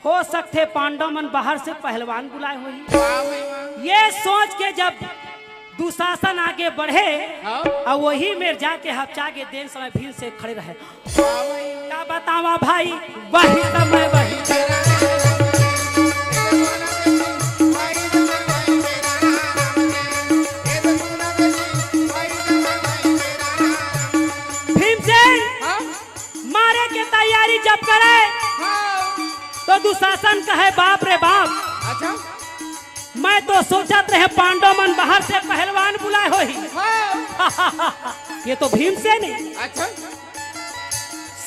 हो सकथे पांडव मन बाहर से पहलवान बुलाए होही। वाह भाई वाह। ये सोच के जब दुशासन आगे बढ़े, हाँ। अउ वही मेर जाके हपचा के देन समय भीमसेन खड़े रहे। वाह भाई। का बतावा भाई, वही समय वही। भीमसेन हाँ। मारे के तैयारी जब करे, हाँ। तो दुशासन कहे, "बाप रे बाप, अच्छा। मैं तो सोचत रहे पांडव मन बाहर से पहलवान बुलाए होही।" हाँ। ये तो भीमसेन हे। अच्छा।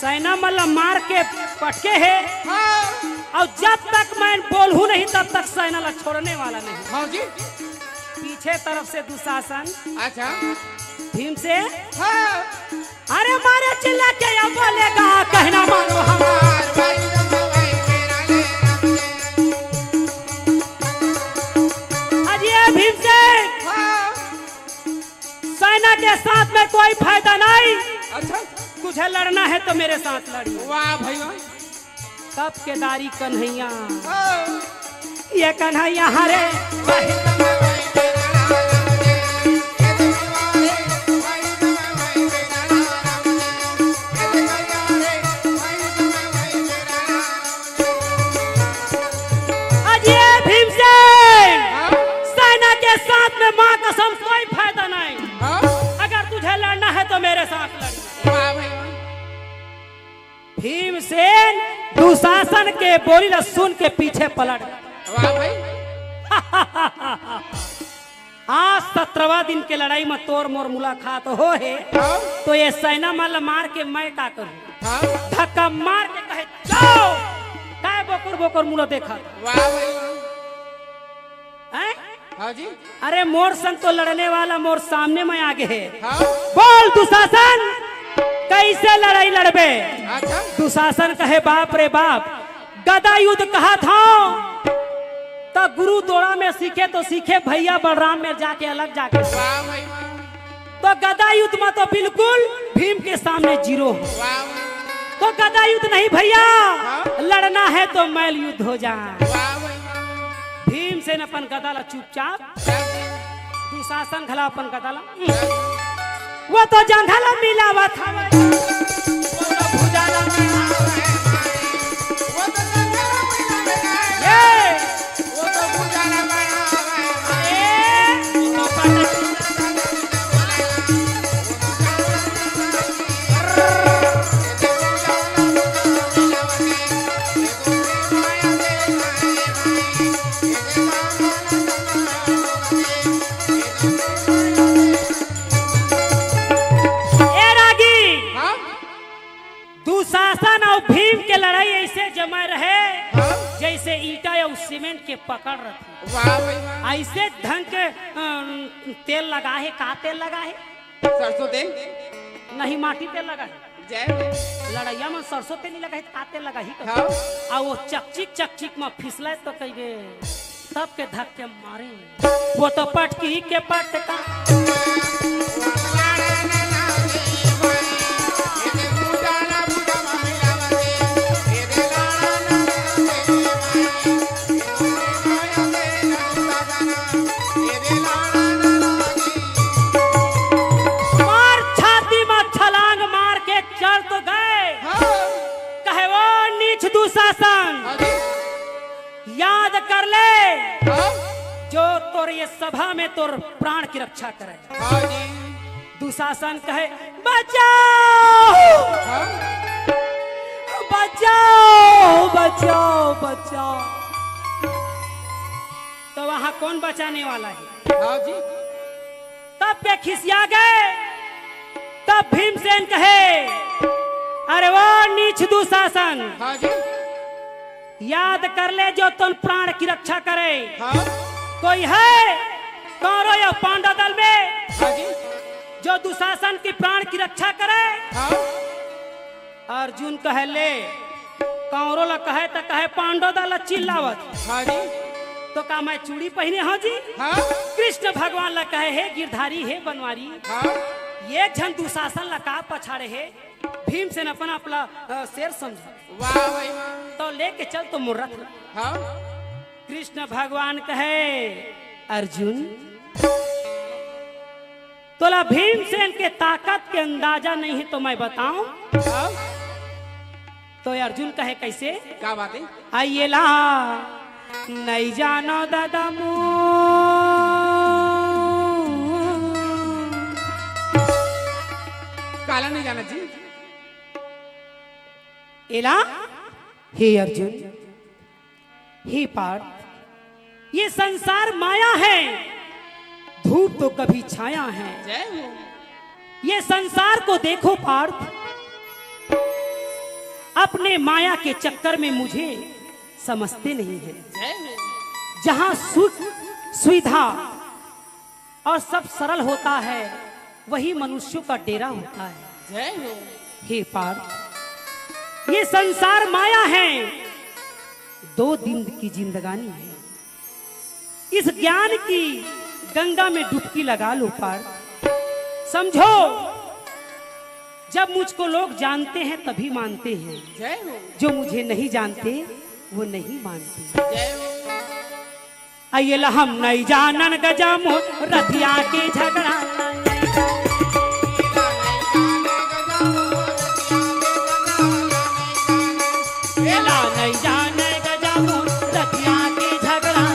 सेना मन ला मार के पटके हे। हाँ। अउ जब तक मैं बोलहूँ नहीं, तब तक सेना ला छोड़ने वाला नहीं। हाँ जी। पीछे तरफ से दुशासन। अच्छा। भीमसेन। हाँ। अरे मारे चिल्ला के या बोलेगा, कहना मानो हमार। अरे भीमसेन, हाँ। सेना के साथ में कोई फायदा नहीं। अच्छा। तुझे लड़ना है तो मेरे साथ लड़िए। वाह भाई वाह। तब केदारी कन्हैया, हाँ। ये कन्हैया हरे। अजय भीमसेन, हाँ? सेना के साथ में माँ कसम कोई फायदा नहीं। हाँ? अगर तुझे लड़ना है तो मेरे साथ लड़। वाह भाई वाह। भीमसेन दुशासन के बोली ला सुन के पीछे पलट। वाह भाई। आज सत्रहवाँ दिन के लड़ाई में तोर मोर मुलाकात हो हे, हाँ। तो ये सेना मन ला मार के मैं का करूँ? हाँ। धक्का मार के कहे, "जाओ।" काय बोकुर बोकुर मुड़ा देखा? वाह भाई वाह। हैं? हाँ जी। अरे मोर संग तो लड़ने वाला मोर सामने में आगे हे। हाँ। बोल दुशासन, कैसे लड़ाई लड़बे? अच्छा। दुशासन कहे, "बाप रे बाप, गदा युद्ध कहत हँव, त गुरु दोड़ा में सीखे तो सीखे, भैया बलराम में जाके अलग जाके सीखे।" वाह भाई वाह। तो गदा युद्ध में तो बिल्कुल भीम के सामने जीरो। वाह। तो गदा युद्ध नहीं भैया, हाँ? लड़ना है तो मल्ल युद्ध हो जाए। वाह भाई वाह। भीमसेन अपन गदा ला चुपचाप, दुशासन घला अपन गदा ला, वो तो जंघा ला मिलावत हवे। वो तो भुजा ला मिलावत हवे। ये। वो तो भुजा ला मिलावत हवे। ये। वो तो पटक ए रागी, हाँ? दुशासन अउ भीम के लड़ाई ऐसे जमे रहे, हाँ? जैसे ईंटा अउ सीमेंट के पकड़ रथे। वाह भाई वाह। ऐसे ढंग के, अम, तेल लगा हे, का तेल लगा हे? सरसों तेल। नहीं, माटी तेल लगा हे। जय हो। लड़ैया में सरसों तेल नहीं लगा हे, त का तेल लगा ही? हाँ। आ वो चकचिक, चकचिक में फिसले तो कहिबे, तब के धक्के मारे। वो तो पटकी के पटका। मार छाती में छलांग मार के चल तो गए। हाँ। कहे, "वो नीच दुशासन, हाँ जी। याद कर ले, हाँ। जो तोर ये सभा में तोर प्राण की रक्षा करे।" हाँ जी। दुशासन कहे, "बचाओ, हाँ। बचाओ, बचाओ, बचाओ।" तो वहां कौन बचाने वाला है? हाँ जी। तब के खिसिया गए। तब भीमसेन कहे, "अरे वो नीच दुशासन, हाँ जी। याद कर ले जो तोर प्राण की रक्षा करे। हाँ। कोई है कौरव या पांडव दल में, हाँ जी। जो दुशासन की प्राण की रक्षा करे?" हाँ। अर्जुन कहे, "ले, कौरव ला कहे त कहे पांडव दल ला चिल्लावत।" हाँ जी। तो का मैं चूड़ी पहिने हँव जी? हाँ। कृष्ण भगवान ला कहे, "हे गिरधारी, हे बनवारी।" हाँ। एक झन दुशासन ला का पछाड़े हे, भीमसेन अपन आप ला, अ, शेर समझे। वाह भाई वाह। तो लेके चल तो मोर रथ ला। हाँ। कृष्ण भगवान कहे, अर्जुन, तोला भीमसेन के ताकत के अंदाजा नहीं है तो मैं बताऊं? हाँ। तो अर्जुन कहे, कैसे? का बात है? आइए ला, नहीं जानो दादा मो। काला नहीं जाना जी। एला, हे अर्जुन, हे पार्थ, ये संसार माया है, धूप तो कभी छाया है। जय हो। ये संसार को देखो पार्थ, अपने माया के चक्कर में मुझे समझते नहीं है। जय हो। जहाँ सुख, सुविधा और सब सरल होता है, वही मनुष्यों का डेरा होता है। जय हो। हे पार्थ, ये संसार माया है, दो दिन की जिंदगानी है। इस ज्ञान की गंगा में डुबकी लगा लो पार्थ। समझो, जब मुझको लोग जानते हैं तभी मानते हैं, जय हो। जो मुझे नहीं जानते वो नहीं मानते। जय हो। अइला हम नहीं जानन गजमो रथिया के झगड़ा। एला नहीं जाने गजमो रथिया के झगड़ा।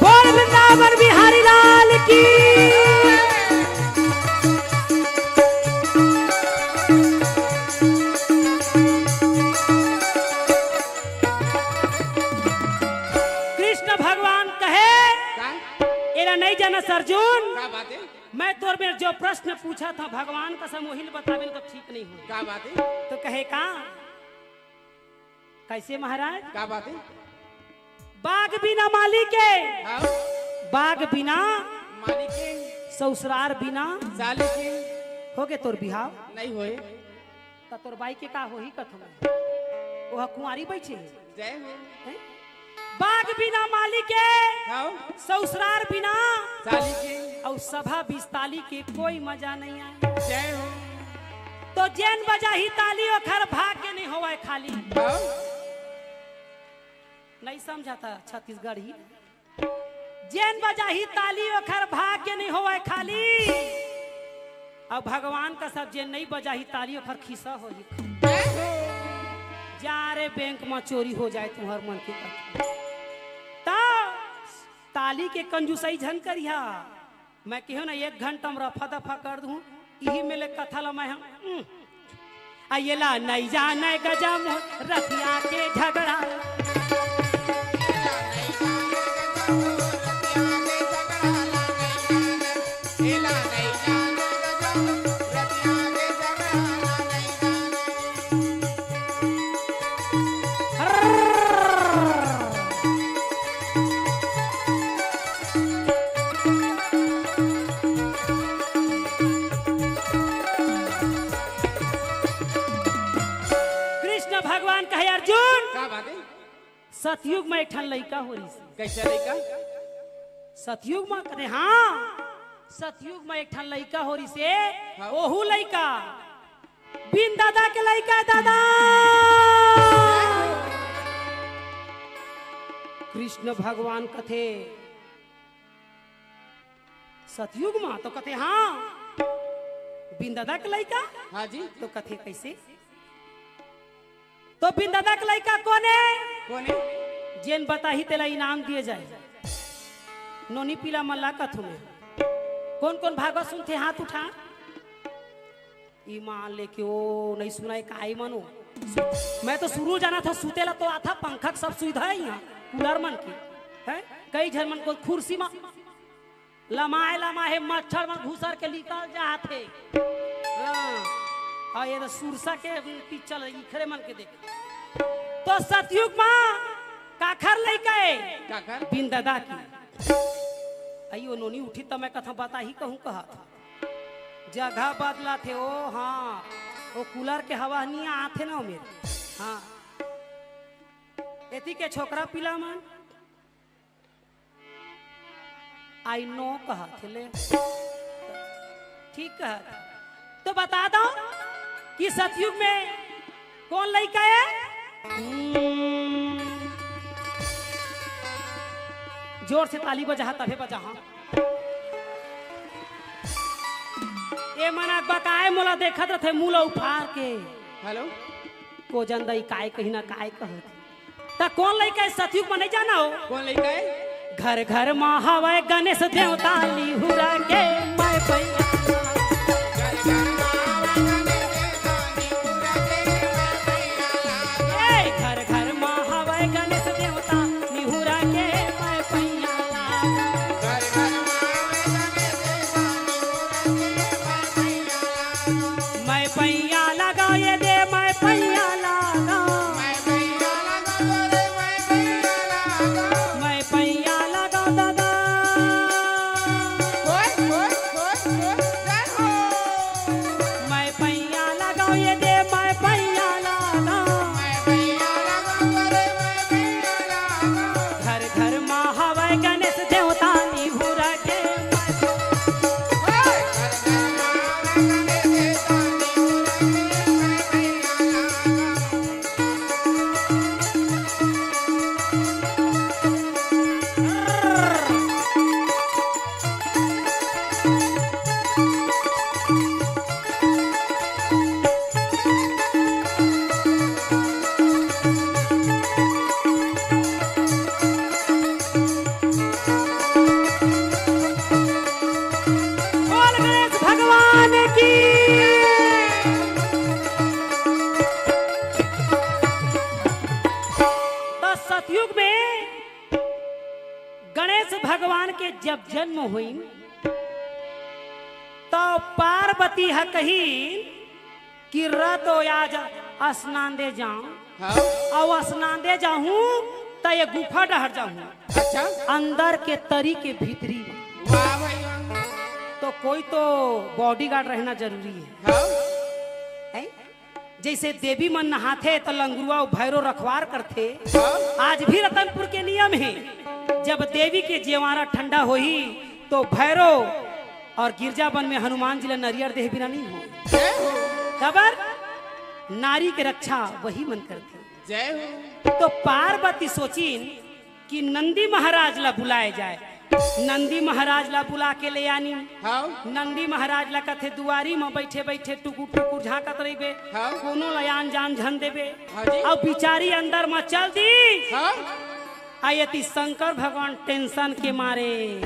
बोल वृंदावन बिहारी लाल की। कृष्ण भगवान कहे, का? एला नहीं जानस अर्जुन। का बात है? मैं तोर मेर जो प्रश्न पूछत हंव भगवान कसम, वही ल बताबे न तो ठीक नहीं हो। का बात है? तो कहे का, कैसे महाराज? का बात है? बाग बिना माली के, हाँ। बाग बिना माली के, ससुरार बिना साली के। होगे तोर बिहाव? नहीं होए। त तोर बाई के का होही कथों मैं? ओह कुंवारी बइठे हे। जय हो। हैं? बाग बिना माली के, हाँ। ससुरार बिना साली के। अउ सभा बिस्ताली के कोई मजा नहीं आए। जय हो। तो जेन बजाही ताली ओखर भाग्य नहीं होवय खाली। हाँ। नहीं समझा था छत्तीसगढ़ी। जेन बजाही ताली ओखर भाग्य नहीं होवय खाली। अब भगवान कसम जेन नहीं बजाही ताली ओखर खिस्सा होही। जा रे बैंक म चोरी हो जाए तुंहर मन के कथे। त ताली के कंजूसई झन करिहा। मैं केहेंव ना एक घंटा म रफा दफा कर दूं, इही मेर ले कथा ल मैं हम, उम। आ एला नहीं जाने गजमो रथिया के झगड़ा। कृष्ण भगवान कहे, अर्जुन, का बात है? सतयुग म एक ठन लइका हो रिहिस। कैसे लइका? सतयुग म कथे, हाँ, सतयुग म एक ठन लइका हो रिहिस हे, हाँ। ओहू लइका बिन ददा के लइका हे, ददा। कृष्ण भगवान कथे, सतयुग म तो कथे, हाँ, बिन ददा के लइका। हाँ जी। तो कथे, कैसे? तो बिन ददा के लइका कोन हे? कोन हे? जेन बताही तेला इनाम दिए जाए। नोनी पीला मल्ला कथू में। कोन कोन भागवत सुनथे हाथ उठा। ईमान लेके ओ नहीं सुनाए काई मनो। मैं तो शुरू जाना था सुतेला तो आथा पंखा के सब सुविधा है यहाँ कूलर मन के। हैं? कई झन मन को कुर्सी मा लमाए लमाए मच्छर मन घुसर के निकल जात हे। हाँ। अउ ये तो सुरसा के पिक्चर इखरे मन के देख। तो सतयुग मा काखर लइका ए? काखर? बिन ददा के। अई ओ नोनी उठी त मैं कथा बताही कहूँ कहत। जगह बदलाथे ओ, हाँ, ओ कूलर के हवा नी आथे ना ओ मेर। हाँ, एती के छोकरा पिला मन I know कहत हे ले। ठीक कहत। तो बता दो कि सतयुग में कौन लइका है? हम्म। जोर से ताली बजाहा, तभे बजाहा। ए मन अकबकाए मोला देखत रथे, मुंह ल उफार के। हेलो। को जन दई काय कही ना काय कहत। त कौन लइका है सतयुग में, नहीं जाना हो? कौन लइका है? घर घर मा हवय गणेश देवता निहुरा के मैं पैया। ए, घर घर मा हवय गणेश देवता निहुरा के मैं पैया। मैं पैया लगाओ ये दे, मैं पैया लगाओ। मैं पैया लगाओ दादा। मैं पैया लगाओ ये दे, मैं पैया लगाओ। घर घर मा हवय गणेश देवता निहुरा के। बोल गणेश भगवान की। तो सतयुग में गणेश भगवान के जब जन्म होइन, तो पार्वती ह कही कि रत आज स्नान दे जाऊं, हाँ। अउ स्नान दे जाहूं त ये गुफा डहर जाहूं। अच्छा। अंदर के तरी के भीतरी। वाह भाई वाह। तो कोई तो बॉडीगार्ड रहना जरूरी है। हाँ। हैं? जैसे देवी मन नहाथे त लंगुरुआ अउ भैरो रखवार करथे। हाँ। आज भी रतनपुर के नियम हे, जब देवी के जेवारा ठंडा होही तो भैरो और गिरजा बन में हनुमान जी ला नरियर देह बिना नहीं हो। जय हो। काबर? नारी के रक्षा वही मन करथे। जय हो। तो पार्वती सोचिन कि नंदी महाराज ला बुलाए जाए। नंदी महाराज ला बुला के ले आनी। हाँ। नंदी महाराज ला कथे दुआरी म बैठे बैठे टुकुर टुकुर झांकत रहिबे। हाँ। कोनो ला आन जान झन देबे। हाँ जी। अब बिचारी अंदर म चल दी। हाँ। आ एती शंकर भगवान टेंशन के मारे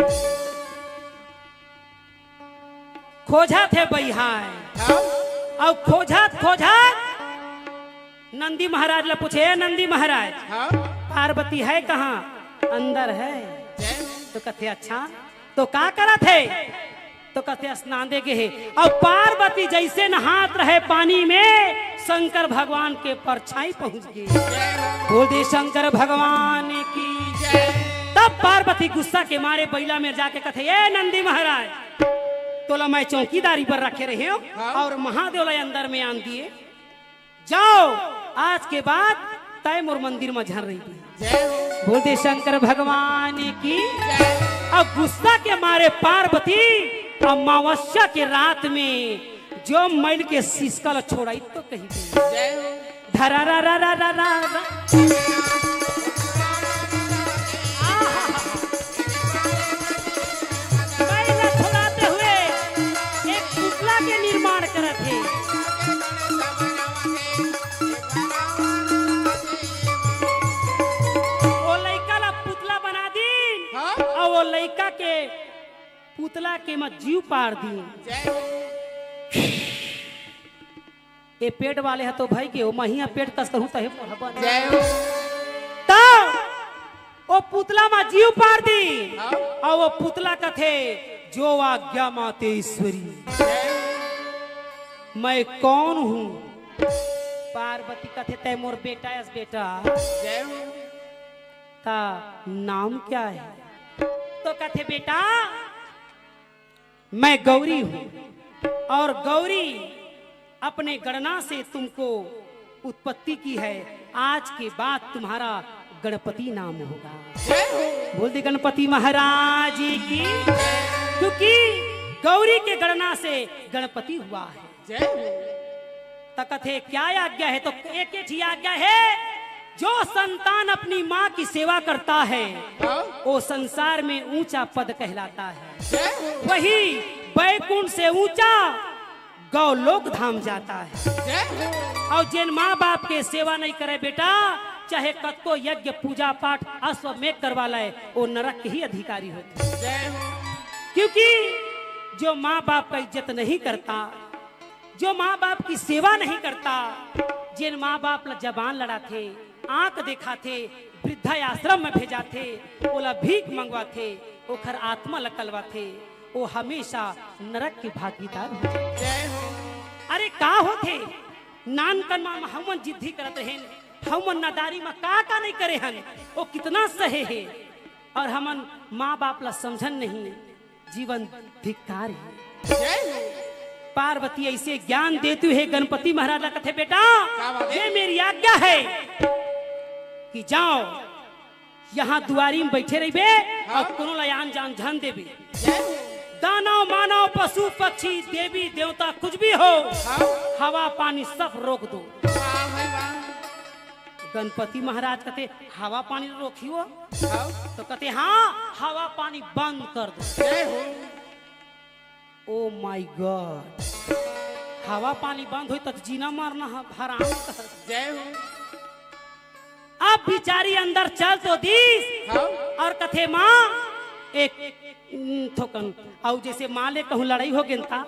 खोजत हे बइहाय। हाँ। अउ खोजत खोजत नंदी महाराज ला पूछे, "ए नंदी महाराज, हाँ। पार्वती है कहाँ?" "अंदर है।" जय हो। तो कथे, "अच्छा, तो का करत हे?" तो कथे, "स्नान दे गे हे।" अउ पार्वती जैसे नहात रहे पानी में, शंकर भगवान के परछाई पहुंच गे। बोल दे शंकर भगवान की। तब पार्वती गुस्सा के मारे बइला में जाके कथे, "ए नंदी महाराज, तोला मैं चौकीदारी पर रखे रहे हो हाँ। और महादेव ला अंदर में आन दिए। जाओ, आज के बाद तय मोर मंदिर में झन रहिबे।" जय हो। बोल दे शंकर भगवान की। जय। अब गुस्सा के मारे पार्वती अमावस्या के रात में जो मैल के सिसका ल छोड़ाई तो कही दे। जय हो। धरा रा रा रा रा रा रा। आहा। मैल ल छोड़ाते हुए एक पुतला के निर्माण करत हे। ओ लइका ला पुतला बना दीन, हाँ? अउ ओ लइका के पुतला के म जीव पार दीन। जय हो। ए पेट वाले ह तो भई के ओ महिया पेट कस कहूं तहे मोर बन। जय हो। त ओ पुतला म जीव पार दीन, हाँ। अउ ओ पुतला कथे, "जो आज्ञा माते ईश्वरी।" जय हो। मैं कौन हूँ? पार्वती कथे, "तै मोर बेटा अस बेटा।" जय हो। "ता नाम क्या है?" तो कथे, "बेटा, मैं गौरी हूँ और गौरी अपने गणना से तुमको उत्पत्ति की है। आज के बाद तुम्हारा गणपति नाम होगा।" जय हो। बोल दे गणपति महाराज की, क्योंकि गौरी के गणना से गणपति हुआ है। जय हो। त कथे, "क्या आज्ञा है?" तो एक ही आज्ञा है, "जो संतान अपनी माँ की सेवा करता है, हाँ। वो संसार में ऊंचा पद कहलाता है।" जय हो। वही बैकुंठ से ऊंचा गौलोक धाम जाता है। जय हो। और जिन माँ बाप के सेवा नहीं करे बेटा, चाहे कतको यज्ञ पूजा पाठ अश्वमेघ करवा ले, वो नरक के ही अधिकारी होते हैं। जय हो। क्योंकि जो माँ बाप का इज्जत नहीं करता, जो माँ बाप की सेवा नहीं करता, जिन माँ बाप ला जबान लड़ाथे, आंख देखाथे, वृद्धाश्रम में भेजाथे, ओला भीख मंगवाथे, ओखर आत्मा ला कलवाथे, वो हमेशा नरक के भागीदार हो जाथे। जय हो। अरे का होथे, नानकन मा हमन जिद्दी करत रहेन, हमन नादारी मा का का नहीं करे हन, वो कितना सहे हे, और हमन माँ बाप ला समझन नहीं, जीवन धिक्कार है। जय हो। पार्वती ऐसे ज्ञान देती है गणपति महाराज ला, कथे, "बेटा, क्या बात है? ये मेरी आज्ञा है कि जाओ, यहाँ दुआरी में बैठे रहिबे हाँ। और कोनो ला आन जान झन देबे।" जय हो। दानव मानव पशु पक्षी देवी देवता कुछ भी हो, हाँ। हवा पानी सब रोक दो। वाह भाई वाह। गणपति महाराज कथे, "हवा पानी रोकियो।" हाँ। तो कथे, "हाँ, हवा पानी बंद कर दो।" जय हो। Oh my God, हवा पानी बंद होई त जीना मरना ह-, हराम। जय हो। अब बिचारी अंदर चल तो दीस हाँ। और कथे, "माँ, एक, उम, थोकन।" अउ जैसे माँ ले कहूँ लड़ाई हो गेन ता,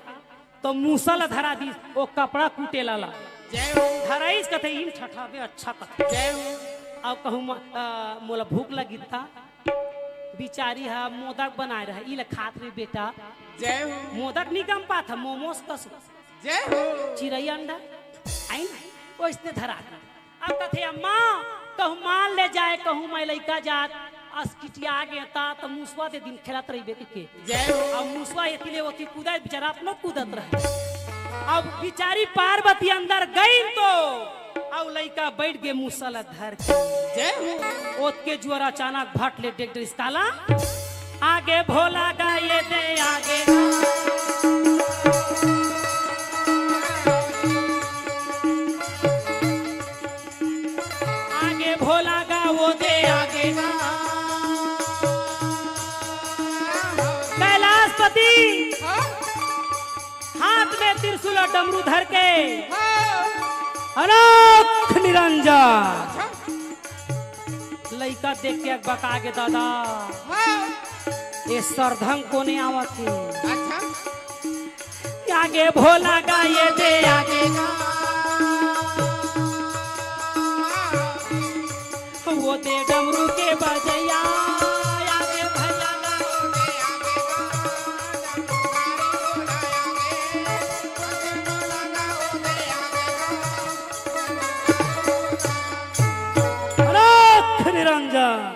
तो मूसा ला धरा दीस, वो कपड़ा कूटे लाला। जय हो। धराइस कथे, "इन ठठाबे अच्छा कथे।" जय हो। अउ कहूँ म-, अ, मोला भूख लगी ता, बिचारी हा मोदक बनाए रहा, "ई ले खात रे बेटा।" जय हो। मोदक नहीं गम पात हा, मोमोस कस। जय हो। चिरई अंडा, आइन, ओइसने धरा दे। अब कथे, "अम्मा, कहूँ माल ले जाए, कहूँ मैं लइका जात, अस किटिया गे ता, त मुसवा दे दिन खेलत रहिबे," कहिके। जय हो। अब मुसवा एती ले ओती कूदे, बेचारा अपनो कूदत रहे। अब बिचारी पार्वती अंदर गई तो, अब लइका बैठ गे मुसा ला धर के। जय हो। ओतके जुआर अचानक भट ले डेग डरिस काला। आगे भोला गा ये दे आगे गा। आगे भोला गा वो दे आगे गा। कैलाशपति हाथ में त्रिशूल और डमरू धर के अलख निरंजन। लइका देख के अकबका गे दादा। हाँ। ये सरधम कोने आवत हे? अच्छा। आगे भोला गा ये दे आगे गा। वो दे डमरू के बजैया। आगे भैया गा वो दे आगे गा। अलख निरंजन।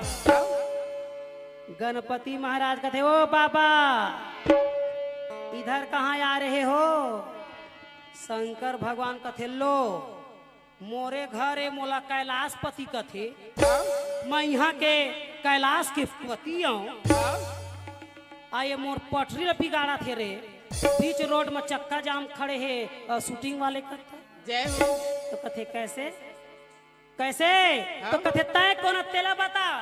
गणपति महाराज कथे, "ओ बाबा, इधर कहाँ आ रहे हो?" शंकर भगवान कथे, "लो, मोरे घर ए, मोला कैलाशपति कथे। मैं यहाँ के कैलाश के पति आऊँ। आ ये मोर पटरी ल बिगाड़त हे रे, बीच रोड में चक्का जाम खड़े हे, अ, shooting वाले करता।" जय हो। तो कथे, "कैसे?" कैसे? हाँ? तो कथे, "तय कोन तेला बता।"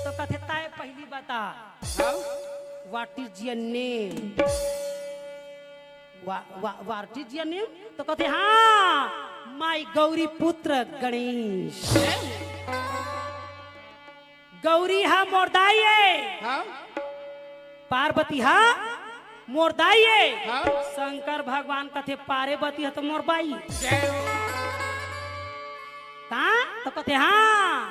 तो कथे, "तय पहली बता।" हाँ? What is your name? Wha-, wha-, what is your name? तो कथे, "हाँ, my गौरी पुत्र गणेश।" गौरी हा मोर दाई ए। हाँ? पार्वती हा मोर दाई ए। हाँ? शंकर भगवान कथे, "पार्वती हा तो मोर बाई।" जय हो। का? तो कथे, "हाँ,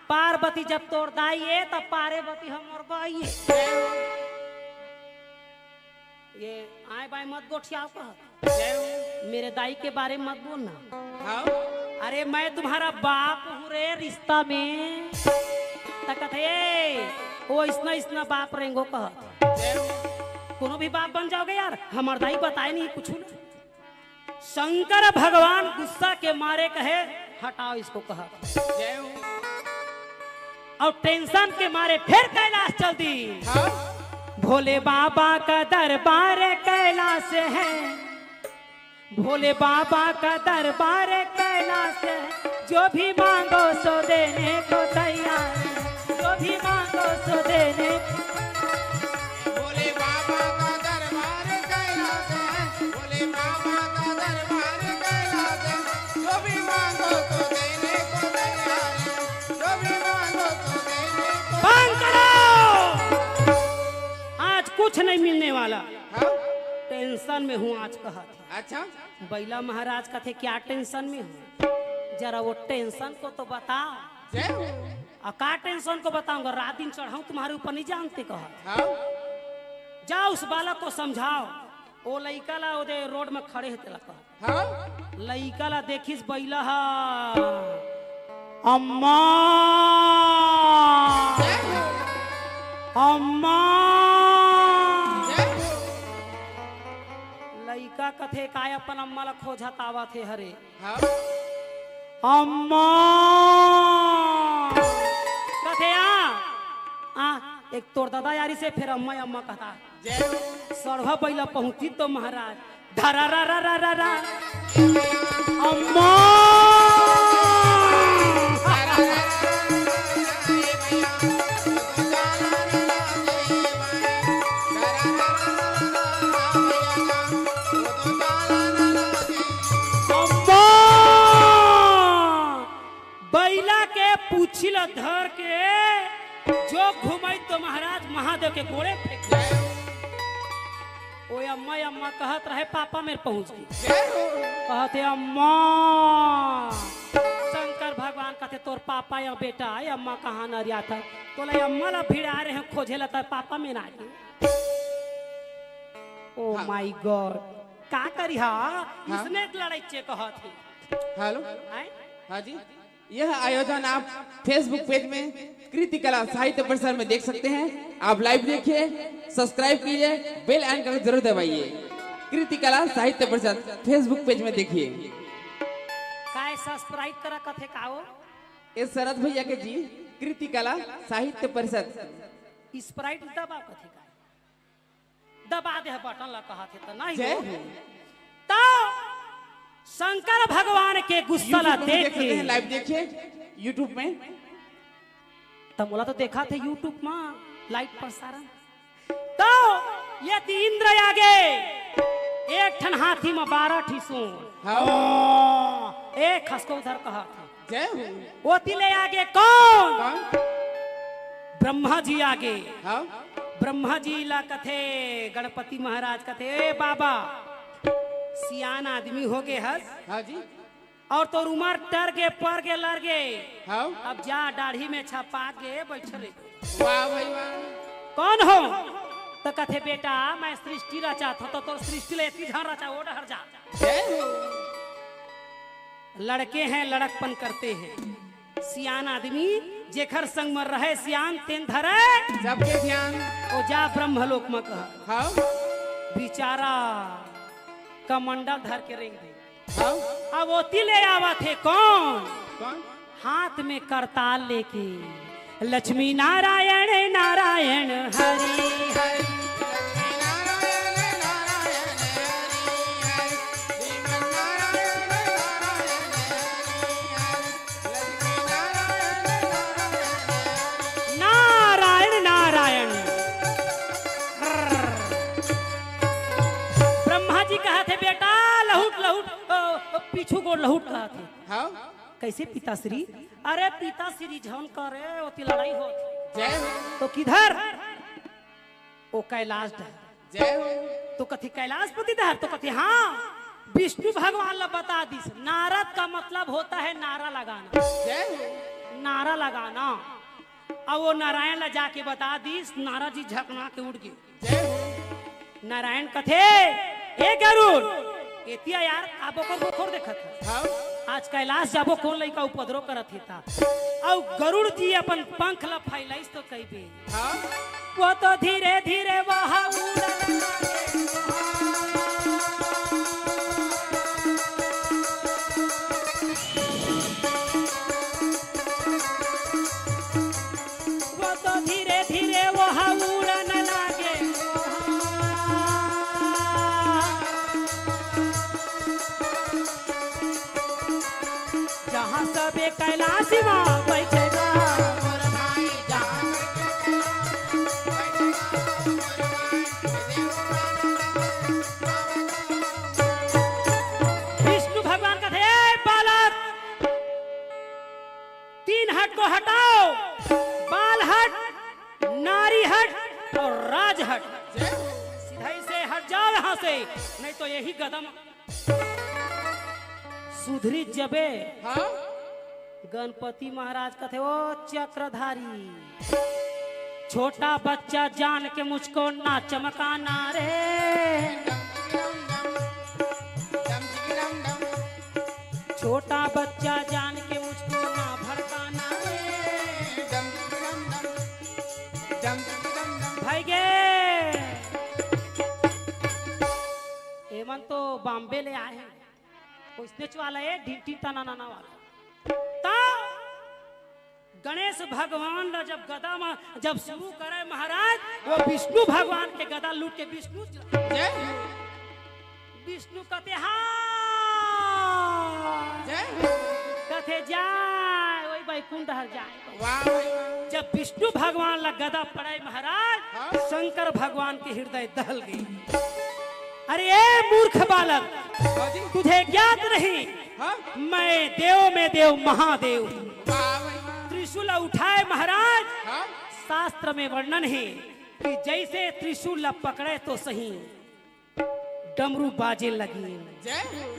पार्वती जब तोर दाई ए, तब पार्वती हा मोर बाई ए।" जय हो। ये आए बाएं मत गोठियाओ कह। जय हो। मेरे दाई के बारे में मत बोलना। हाँ। अरे, मैं तुम्हारा बाप हूँ रे, रिश्ता में। त कथे, "ए, वो इसना, इसना बाप रेंगो," कहत। जय हो। कोनो भी बाप बन जाओगे यार, हमर दाई बताए नहीं कुछ ना। शंकर भगवान गुस्सा के मारे कहे, "हटाओ इसको," कहत। जय हो। और टेंशन के मारे फिर कैलाश चल दी। हाँ। भोले बाबा का दरबार कैलाश है, भोले बाबा का दरबार कैलाश है, जो भी मांगो सो देने को तैयार है, जो भी मांगो सो देने। भोले बाबा का दरबार कैलाश है, भोले बाबा का दरबार कैलाश है, जो भी मांगो तो देने को तैयार है, जो भी मांगो तो देने को। बंद करो, आज कुछ नहीं मिलने वाला। हाँ? टेंशन में हूँ आज, कहत हे। अच्छा। बइला महाराज कथे, "क्या टेंशन में हो? जरा वो टेंशन को तो बता।" जय हो। "आ, का टेंशन को बताऊंगा? रात दिन चढ़ाऊं तुम्हारे ऊपर, नहीं जानते," कहा। हाँ। "जा, उस बालक को समझाओ।" ओ लइका ला ओदे रोड में खड़े हे तेला कहा। हाँ। लइका ला देखिस बइला हा, "अम्मा, जय हो। अम्मा।" जय हो। लइका कथे, "काय अपन अम्मा ला खोजत आवत हे हरे?" हाँ। "अम्मा।" कथे, "आ, आ, एक तोर ददा यारी से फिर अम्मा, अम्मा कहता।" जय हो। सड़वा बइला पहुंची तो महाराज, धरा रा रा रा रा रा। अम्मा। अम्मा। बइला के पूछी ल धर के जो घुमाई तो महाराज महादेव के गोड़े फेंक दे। ओ अम्मा, अम्मा कहत रहे, पापा मेर पहुंच गे। जय हो। कहत हे, "अम्मा।" शंकर भगवान कहत हे, "तोर पापा या बेटा, ये अम्मा कहाँ नरियात हे?" तोला अम्मा ला भिड़ा रहे हैं खोजे ला, तोर पापा मेर आ गे। Oh हाँ। My God, का करी हा? हाँ। इसने लड़ाई चे कहत हे। हेलो। आए? हाँ जी। यह आयोजन आप Facebook पेज में कृति कला साहित्य परिषद में देख सकते हैं। आप लाइव देखिए, सब्सक्राइब कीजिए, बेल आइकन को जरूर दबाइए। कृति कला साहित्य परिषद Facebook पेज में देखिए। काय सब्सक्राइब करा कथे का हो? ए शरद भैया के जी, कृति कला साहित्य परिषद। स्प्राइट दबा कथे का? दबा दे बटन ला कहत हे त नहीं जय हो। हो। तो शंकर भगवान के गुस्सा ला YouTube में देख देख सकते के हैं, लाइव देखिए YouTube में। त मोला तो देखा थे YouTube में लाइव प्रसारण। तो यदि इंद्र आगे एक ठन हाथी में बारह ठी सूंड। हाँ। ए खसको उधर कहत हे। जय हो। ओती ले आगे कौन? कौन? ब्रह्मा जी आगे। हाँ। ब्रह्मा जी ला कथे, गणपति महाराज कथे, "ए बाबा, सियान आदमी हो गे हस। हाँ जी। और तोर उमर टर गे, पर गे, लर गे। हाँ। अब जा, डाढ़ी में छपा गे, बैठ रे।" वाह भाई वाह। "कौन हो?" त कथे, "बेटा, मैं सृष्टि रचात हों।" "त तोर सृष्टि ले एती झन रचा, ओ डहर जा।" जय हो। लड़के हैं, लड़कपन करते हैं। सियान आदमी जेखर संग म रहे सियान, तेन धरे सबके ध्यान। ओ जा ब्रह्मलोक म कह। हाँ। बिचारा कमंडल धर के रेंग दे। हाँ। अब ओती ले आवत हे कौन? कौन? हाथ में करताल लेके, "लक्ष्मी नारायण नारायण हरि हरि।" नारायण नारायण। ब्रह्मा जी कहत हे, "बेटा लहुट लहुट, अ, अ, पीछू गोड़ लहुट," कहत हे। हाँ। "कैसे पिताश्री?" "अरे पिताश्री झन करे, ओती लड़ाई होत हे।" जय हो। "तो किधर?" "ओ कैलाश डहर।" जय हो। "तो कथे कैलाशपति डहर?" तो कथे, "हाँ।" विष्णु भगवान ला बता दिस, नारद का मतलब होता है नारा लगाना। जय हो। नारा लगाना। अब ओ नारायण ला जाके बता दिस, नारद जी झकना के उठ गे। जय हो। नारायण कथे, "ए गरुड़, एती आ यार, का बोकर बोकर देखत हे?" हाँ। आज कैलाश जाबो, कोन लइका उपद्रव करत हे ता। अउ गरुड़ जी अपन पंख ला फैलाइस तो कहिबे। हाँ? वो तो धीरे धीरे वहाँ उड़न लागे। वो तो धीरे धीरे वहाँ उड़न लागे। जहाँ सबे कैलाश माँ बैठेगा। विष्णु भगवान कथे, "ए बालक, तीन हट को हटाओ, बाल हट, नारी हट और राज हट। सीधा ही से हट जाओ यहाँ से, नहीं तो यही गदम सुधरी जबे।" हाँ? गणपति महाराज कथे, "ओ चक्रधारी, छोटा बच्चा जान के मुझको ना चमकाना रे।" छोटा बच्चा जान के मुझको ना भड़काना रे। भाई गे, एमन तो बॉम्बे ले आए हैं, कोई स्नेच वाला है, ढिंटी तना नाना वाला। ता गणेश भगवान ला जब गदा में जब शुरू करे महाराज, वो विष्णु भगवान के गदा लूट के विष्णु जय हो। विष्णु कथे, "हाँ।" जय हो। कथे, "जाए, वही बैकुंठ हर जाए।" वाह भाई वाह। जब विष्णु भगवान ला गदा पड़े महाराज, हाँ। शंकर भगवान के हृदय दहल गई। "अरे ए मूर्ख बालक, हाँ जी। तुझे ज्ञात नहीं, हाँ। मैं देव में देव महादेव हूँ।" वाह भाई वाह। त्रिशूल उठाए महाराज, हाँ। शास्त्र में वर्णन है कि जैसे त्रिशूल ला पकड़े तो सही, डमरू बाजे लगी। जय हो।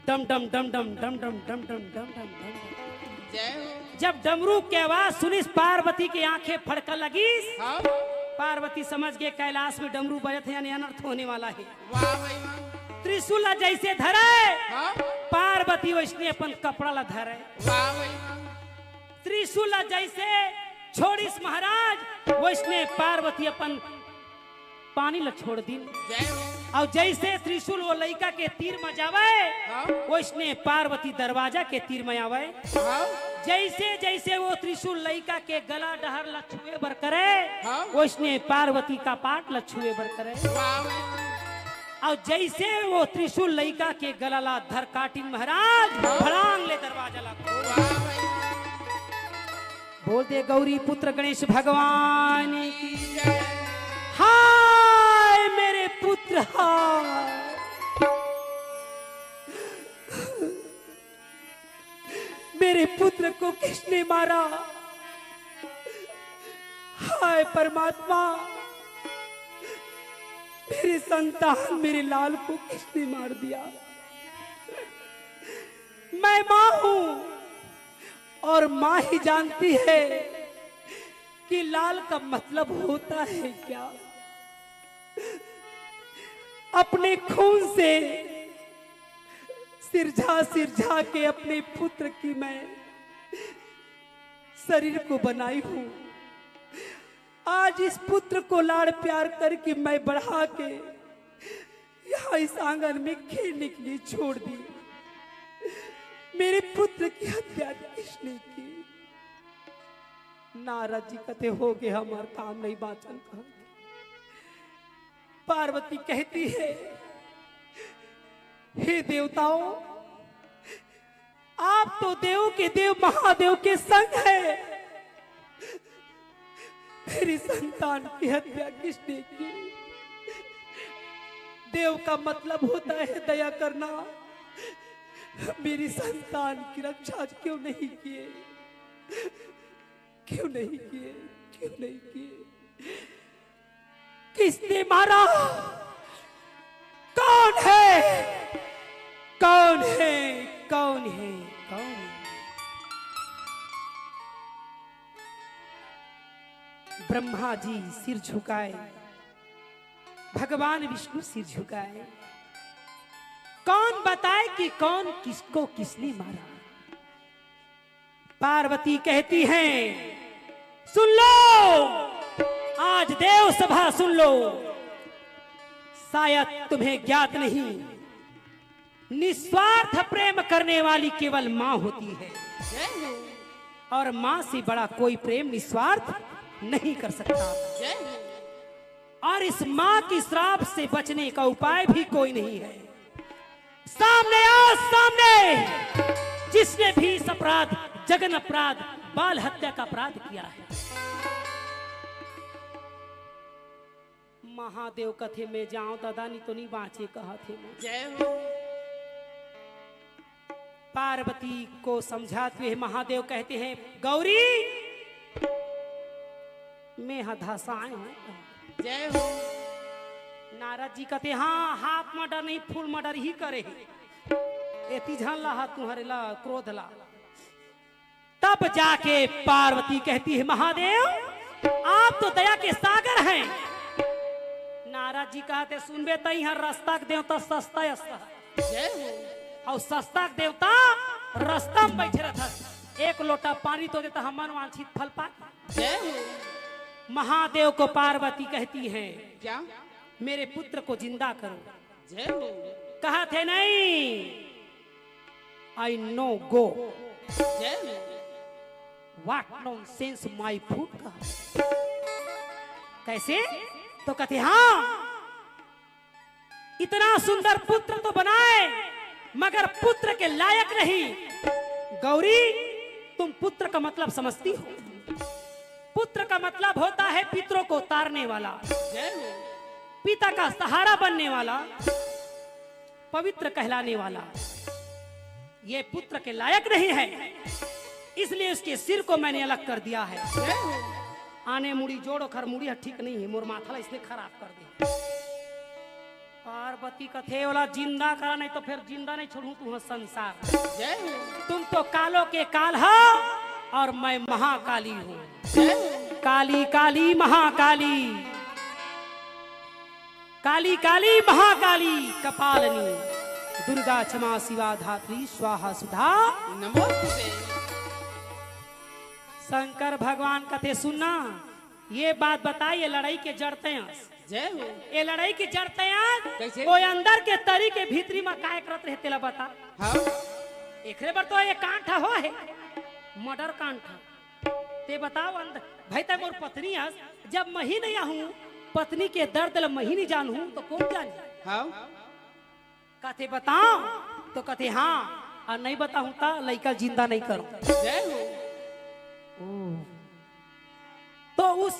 डम डम डम डम डम डम डम डम डम डम डम। जय हो। जब डमरू के आवाज सुनिस, पार्वती के आंखें फड़का लगिस। हाँ। पार्वती समझ गए, कैलाश में डमरू बजत है, यानी अनर्थ होने वाला है। वाह भाई वाह। त्रिशूल ला जैसे धरे, हाँ। पार्वती वैसने अपन कपड़ा ला धरे। वाह भाई वाह। त्रिशूल ला जैसे छोड़िस महाराज, वैसने पार्वती अपन पानी ला छोड़ दिन। जय हो। अउ जैसे त्रिशूल वो लइका के तीर में जावे, हाँ। वैसने पार्वती दरवाजा के तीर में आवे। हाँ। जैसे जैसे वो त्रिशूल लइका के गला डहर ला छुए बर करे, हाँ। वैसने पार्वती कपाट ला छुए बर करे। वाह भाई। अउ जैसे वो त्रिशूल लइका के गला ला धर काटिन महाराज, हाँ। फड़ांग ले दरवाजा ला खोल। वाह भाई। बोल दे गौरी पुत्र गणेश भगवान की। हाय मेरे पुत्र, हाय। मेरे पुत्र को किसने मारा? हाय परमात्मा, मेरी संतान, मेरे लाल को किसने मार दिया? मैं माँ हूँ और माँ ही जानती है कि लाल का मतलब होता है क्या। अपने खून से सिरझा सिरझा के अपने पुत्र की मैं शरीर को बनाई हूँ। आज इस पुत्र को लाड़ प्यार करके मैं बढ़ा के यहाँ इस आंगन में खेलने के लिए छोड़ दी। मेरे पुत्र की हत्या किसने की? नारद जी कथे, "हो गे हमार काम नहीं बाचन कहा।" पार्वती कहती है, "हे देवताओं, आप तो देव के देव महादेव के संग है। मेरी संतान की हत्या किसने की? देव का मतलब होता है दया करना। मेरी संतान की रक्षा क्यों नहीं किए? क्यों नहीं किए? क्यों नहीं किए? किसने मारा? कौन है? कौन है? कौन है? कौन है?" ब्रह्मा जी सिर झुकाए, भगवान विष्णु सिर झुकाए। कौन बताए कि कौन किसको किसने मारा? पार्वती कहती हैं, सुन लो, आज देव सभा सुन लो, शायद तुम्हें ज्ञात नहीं, निस्वार्थ प्रेम करने वाली केवल माँ होती है। और माँ से बड़ा कोई प्रेम निस्वार्थ नहीं कर सकता। और इस माँ की श्राप से बचने का उपाय भी कोई नहीं है। सामने आओ, सामने, जिसने भी इस अपराध, जघन्य अपराध, बाल हत्या का अपराध किया है। महादेव कथे, मैं जाऊं दादा, नहीं तो नहीं बाँचे, कहत हे मैं। जय हो। पार्वती को समझाते हुए महादेव कहते हैं, गौरी, मैं हा धसाए हूँ। जय हो। नारद जी कहते, हाँ, हाफ मर्डर नहीं, फुल मर्डर ही करे हे। एती झन ला हा तुम्हारे ला क्रोध ला। तब जाके पार्वती कहती है, महादेव, आप तो दया के सागर हैं। नारद जी कहते, सुनबे, तई हर रस्ता के देवता सस्ता अस्ता। जय हो। और सस्ता के देवता रस्ता में बैठे रहता। एक लोटा पानी तो देता, हमन वांछित फल पाए। जय हो। महादेव को पार्वती कहती है, क्या? मेरे पुत्र को जिंदा करो। जय हो। कहा थे नहीं, I no go। जय हो। What nonsense my foot का। कैसे? तो कहते, हाँ, इतना सुंदर पुत्र तो बनाए, मगर पुत्र के लायक नहीं। गौरी, तुम पुत्र का मतलब समझती हो? पुत्र का मतलब होता है पितरों को तारने वाला, जय हो। पिता का सहारा बनने वाला, पवित्र कहलाने वाला। ये पुत्र के लायक नहीं है, इसलिए उसके सिर को मैंने अलग कर दिया है। जय हो। आने मुड़ी जोड़, ओखर मुड़ी ह ठीक नहीं है, मोर माथा ला इसने खराब कर दे। पार्वती कथे, ओला जिंदा करा, नहीं तो फिर जिंदा नहीं छोड़ूं तुंहर संसार। जय हो। तुम तो कालों के काल हो और मैं महाकाली हूँ। जय हो। काली काली महाकाली, काली काली महाकाली कपालनी, दुर्गा क्षमा शिवा धात्री स्वाहा सुधा नमोस्तुते। शंकर भगवान कथे, सुनना, ये बात बताई, ये लड़ाई के जड़ तैं अस। जय हो। ये लड़ाई के जड़ तैं अस। कैसे? वो अंदर के तरी के भीतरी में काय करत रहे, तेला बता। हाँ। एकरे बर तो ये कांड हो हे, मर्डर कांड। ते बताओ अंदर, भाई, तैं मोर पत्नी अस, जब मही नहीं आहूं, पत्नी के दर्द ल मही नहीं जानहूं, तो कौन जानी? हाँ। कथे बताओ, तो कथे हाँ, और नहीं बताऊं तो लइका जिंदा नहीं करूं। जय हो। ओ। तो उस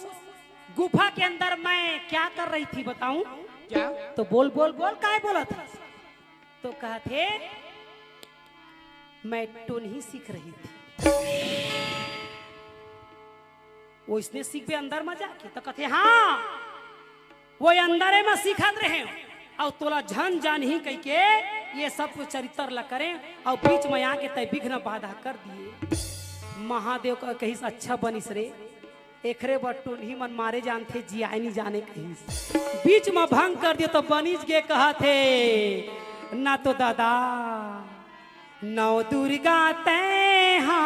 गुफा के अंदर मैं क्या कर रही थी बताऊं? क्या? तो बोल, बोल, बोल, काय बोलत हस? तो कहथे, मैं टोनही सीख रही थी। वो इसने सीखबे अंदर में जाके, तो कहथे, हाँ, वो अंदरे में सीखत रहे हो, और तोला झन जानही कहिके ये सब कुछ चरित्र ला करे, और बीच में आके तैं विघ्न बाधा कर दिए। महादेव का कहिस, अच्छा बनिस रे, एकरे बर टोनही मन मारे जानथे, जियाए नी जाने कहिस। बीच म भंग कर दियो तो बनिस गे कहथे, ना तो दादा, नौ दुर्गा तैं हा,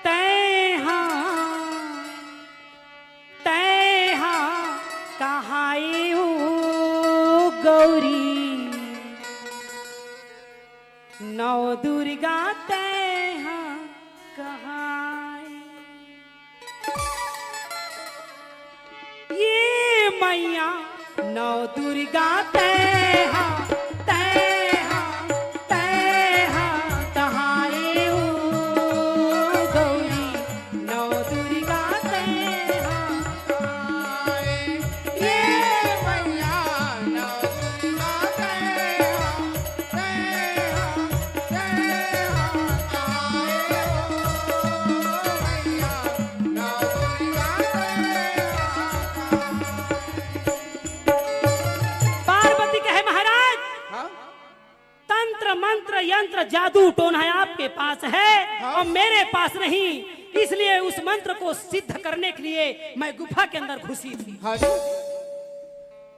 तैं हा, तैं हा, कहाँ ए ओ गौरी? नौ दुर्गा तैं हा कहाँ ए? ये मैया नौ दुर्गा तैं हा, तैं हा, तैं हा, कहाँ ए ओ गौरी? नौ दुर्गा तैं हा, ये मैया नौ दुर्गा तैं हा, तैं हा, तैं हा, आए ओ मैया नौ दुर्गा तैं हा। पार्वती कहे, महाराज, हाँ? तंत्र, मंत्र, यंत्र, जादू, टोना आपके पास है, हाँ। और मेरे पास नहीं, इसलिए उस मंत्र को सिद्ध करने के लिए मैं गुफा के अंदर घुसी थी। हाँ जी।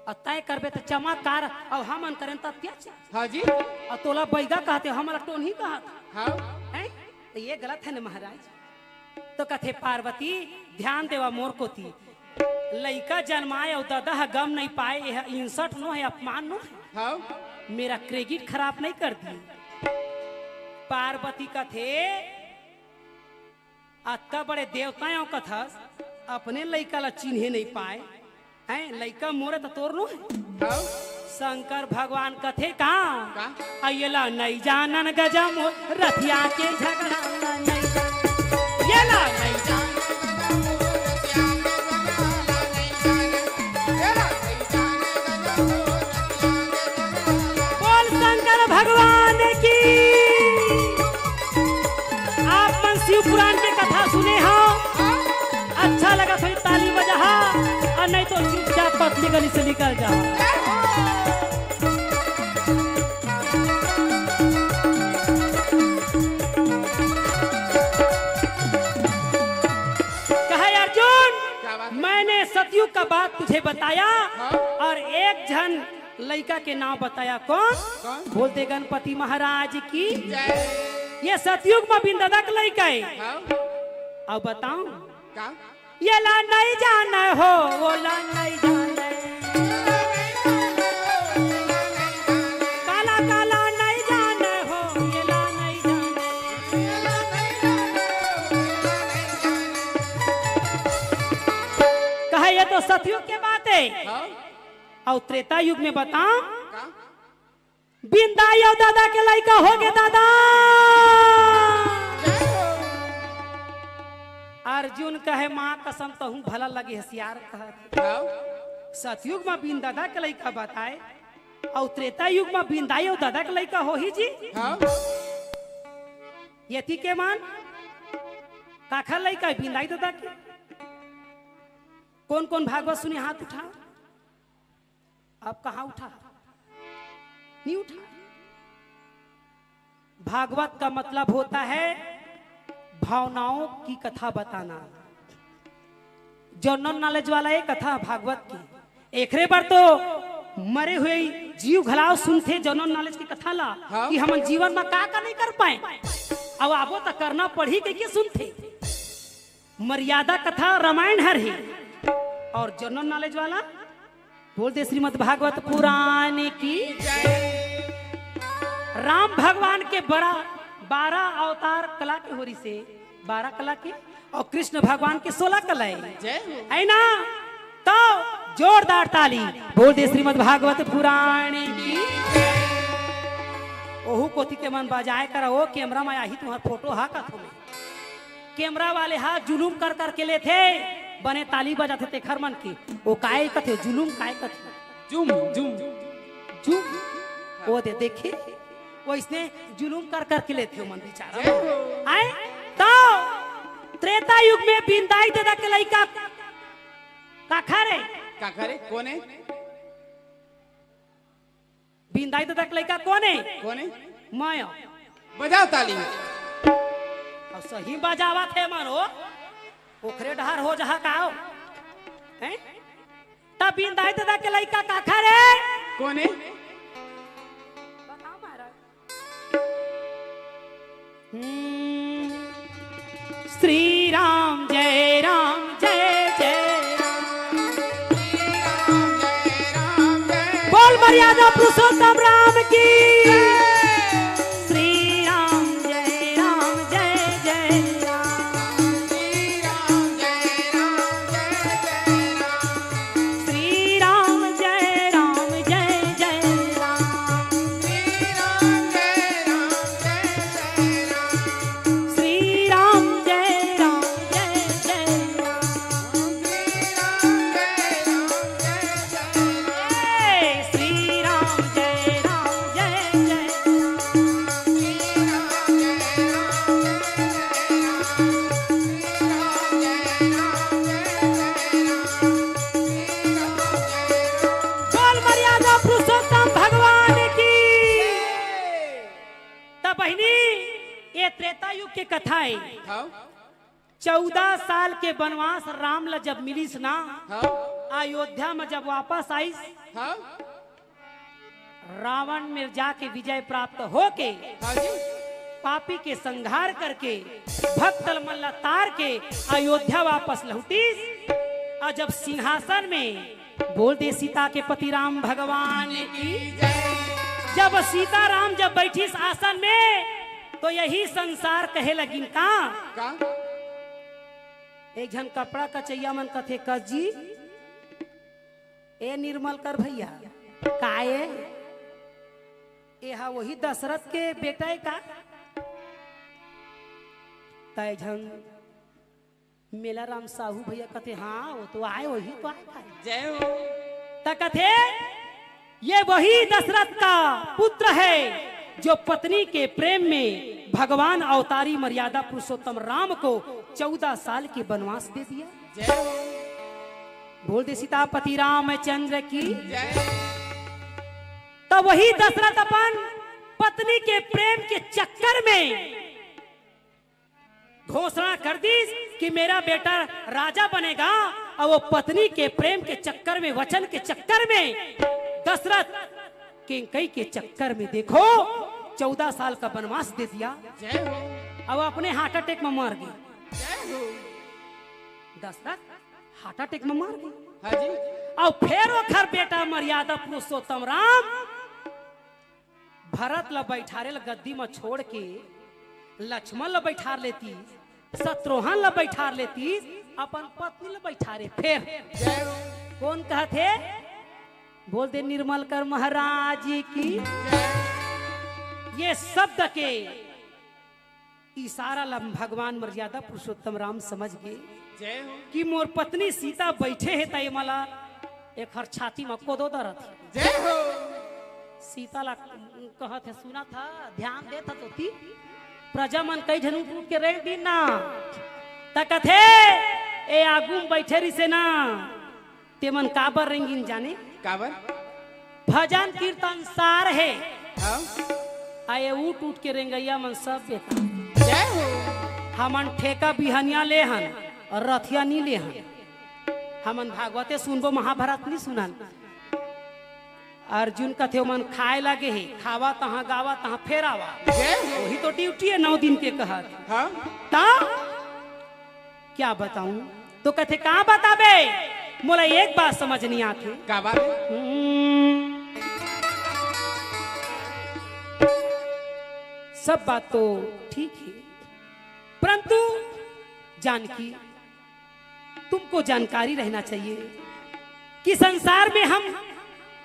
अउ तय करबे त चमत्कार, अउ हमन करेन त अत्याचार। हाँ जी। अउ तोला बैगा कहथे, हमला टोनही कहत। हाँ। हैं? त ये गलत हे न महाराज? तो कथे, "पार्वती, ध्यान देवा मोर कोती। लइका जनमाए अउ ददा ह गम नइ पाए, एह insult नो हे, अपमान नो हे। हाँ। मेरा credit खराब नइ कर दिए।" पार्वती कथे, "अतका बड़े देवता अउ कथस, अपने लइका ला चिन्हे नइ पाए।" हैं, लइका मोरे त तोर नो हे। हाँ। शंकर भगवान कथे का? का? "अ, येला नइ जानन गजम, रथिया के झगड़ा ला नइ जानन।" येला नइ जानन। बोल शंकर भगवान की। आप मन शिव पुराण के कथा सुने हो, अच्छा लगत होही त ताली बजाहा, अउ नहीं तो चुपचाप पतली गली से निकल जाओ। कहे, "अर्जुन, क्या बात है? मैंने सतयुग का बात तुझे बताया हाँ। और एक झन लइका के नाम बताया।" कौन? कौन? बोल दे गणपति महाराज की। जय। ये सतयुग म बिन ददा के लइका हे। हाँ। अब बताओ। का? येला नइ जाने हो, वोला नइ जाने। काला काला नइ जाने हो, येला नइ जाने। कहे, ये तो सतयुग के बात हे। हाँ। अउ त्रेता युग में बताओ, का? बिंदाई अउ ददा के लइका होगे दादा। अर्जुन कहे, "माँ कसम, तहूँ भला लगे हसियार कहत।" हाँ। सतयुग म बिन ददा के लइका बताए, अउ त्रेता युग म बिंदाई अउ ददा के लइका होही जी। हाँ। यति के मन काखर लइका हे, बिंदाई ददा के? कोन कोन भागवत सुने, हाथ उठा। अब कहाँ उठा? नहीं उठा। भागवत का मतलब होता है भावनाओं की कथा बताना। General knowledge वाला ये कथा भागवत की। एकरे बर तो मरे हुए जीव घलाव सुनथे general knowledge की कथा ला, हाँ। कि हमन जीवन में का का नहीं कर पाए, अब आबो त करना पड़ही कहिके सुनथे। मर्यादा कथा रामायण हर हे। अउ general knowledge वाला बोल दे श्रीमद् भागवत पुराण की। राम भगवान के बड़ा बारह अवतार कला के होरी से, बारह कला के, अउ कृष्ण भगवान के सोलह कला हे। जय हो। हे ना? तो जोरदार ताली बोल दे श्रीमद् भागवत पुराण की। ओहू कोती के मन बजाए करा, ओ camera में आही तुम्हार photo हा कथो में। Camera वाले हा जुलूम कर कर के लेथे, बने ताली बजाथे तेखर मन के। ओ काय कथे, जुलूम काय कथे? जुम, जुम। जुम। ओ दे, देखे? ओ इसने जुलूम कर कर के लेथे ओ मन बिचारा। जय हो। आए? तो त्रेता युग में बिंदाई ददा के लइका काखर हे? काखर हे? कोन हे? बिंदाई ददा के लइका कोन हे? कोन हे? मैं। बजाओ ताली। अउ सही बजावत हे मन हो, ओखरे डहर हो जहा का हो? हैं? त बिंदाई ददा के लइका काखर हे? कोन हे? बताओ महाराज। हम्म। श्री राम जय राम जय जय राम। बोल मर्यादा पुरुषोत्तम राम की। श्री राम जय राम जय जय राम। श्री राम जय राम जय जय राम। श्री राम जय राम जय जय राम। श्री राम जय राम जय जय राम। बोल मर्यादा पुरुषोत्तम भगवान की। त बहिनी, ये त्रेता युग के कथा हे। हाँ। चौदह साल के बनवास राम ला जब मिलिस ना, हाँ। अयोध्या में जब वापस आइस, हाँ? रावण में जाके विजय प्राप्त होके, हाँ जी। पापी के संहार करके, भक्तल मन ला तार के अयोध्या वापस लौटिस। और जब सिंहासन में, बोल दे सीता के पति राम भगवान की, जब सीता राम जब बैठिस आसन में, तो यही संसार कहे लगिन का? का? एक झन कपड़ा कचैया मन कथे, "कस जी, ए निर्मल कर भैया, का ए? ए हा वही दशरथ के बेटा ए का?" त एक झन मेला राम साहू भैया कथे, "हाँ, वो तो आए, वही तो आए।" जय हो। त कथे, "ये वही दशरथ का पुत्र है जो पत्नी के प्रेम में भगवान अवतारी मर्यादा पुरुषोत्तम राम को चौदह साल की वनवास दे दिया।" जय हो। बोल दे सीतापति रामचंद्र की। जय। तो वही दशरथ अपन पत्नी के प्रेम के चक्कर में घोषणा कर दीस कि मेरा बेटा राजा बनेगा, और वो पत्नी के प्रेम के चक्कर में, वचन के चक्कर में, दशरथ कैकई के चक्कर में, देखो, चौदह साल का वनवास दे दिया। जय हो। अब अपने हार्ट अटैक में मर गए। जय हो। दशरथ हार्ट अटैक में मर गए। हाँ जी। और फिर ओखर बेटा मर्यादा पुरुषोत्तम राम भरत ला बैठारे ला गद्दी म छोड़ के लक्ष्मण ला बैठार लेती, शत्रुघ्न ला बैठार लेती, अपन पत्नी ला बैठारे। फिर जय हो। कौन कहत हे? बोल दे निर्मल कर महाराज की। जय। ये शब्द के इशारा ला भगवान मर्यादा पुरुषोत्तम राम समझ गे। जय हो। कि मोर पत्नी सीता बैठे हे, त एमा ला एखर छाती म कोदो दरत हे। जय हो। सीता ला कहत हे, सुनत हस, ध्यान देत हस तोती। प्रजा मन कई झन उठ उठ के रेंग दिन ना। त कथे, ए आगू म बैठे रिसे ना, तेमन काबर रेंगिन जाने? काबर? भजन कीर्तन सार हे। हाँ। आ ये उठ उठ के रेंगइया मन सब बेटा। जय हो। हमन ठेका बिहनिया ले हन, रथिया नी ले हन। हमन भागवते सुनबो, महाभारत नी सुनन। अर्जुन कथे, ओमन खाए लागे हे, खावा तहाँ, गावा तहाँ, फेर आवा। जय हो। वही तो ड्यूटी हे नौ दिन के कहत। हाँ। ता क्या बताऊं? तो कथे, "का बताबे? मोला एक बात समझ नहीं आथे।" का बात? हम्म, सब बात तो ठीक है, परंतु जानकी, तुमको जानकारी रहना चाहिए कि संसार में हम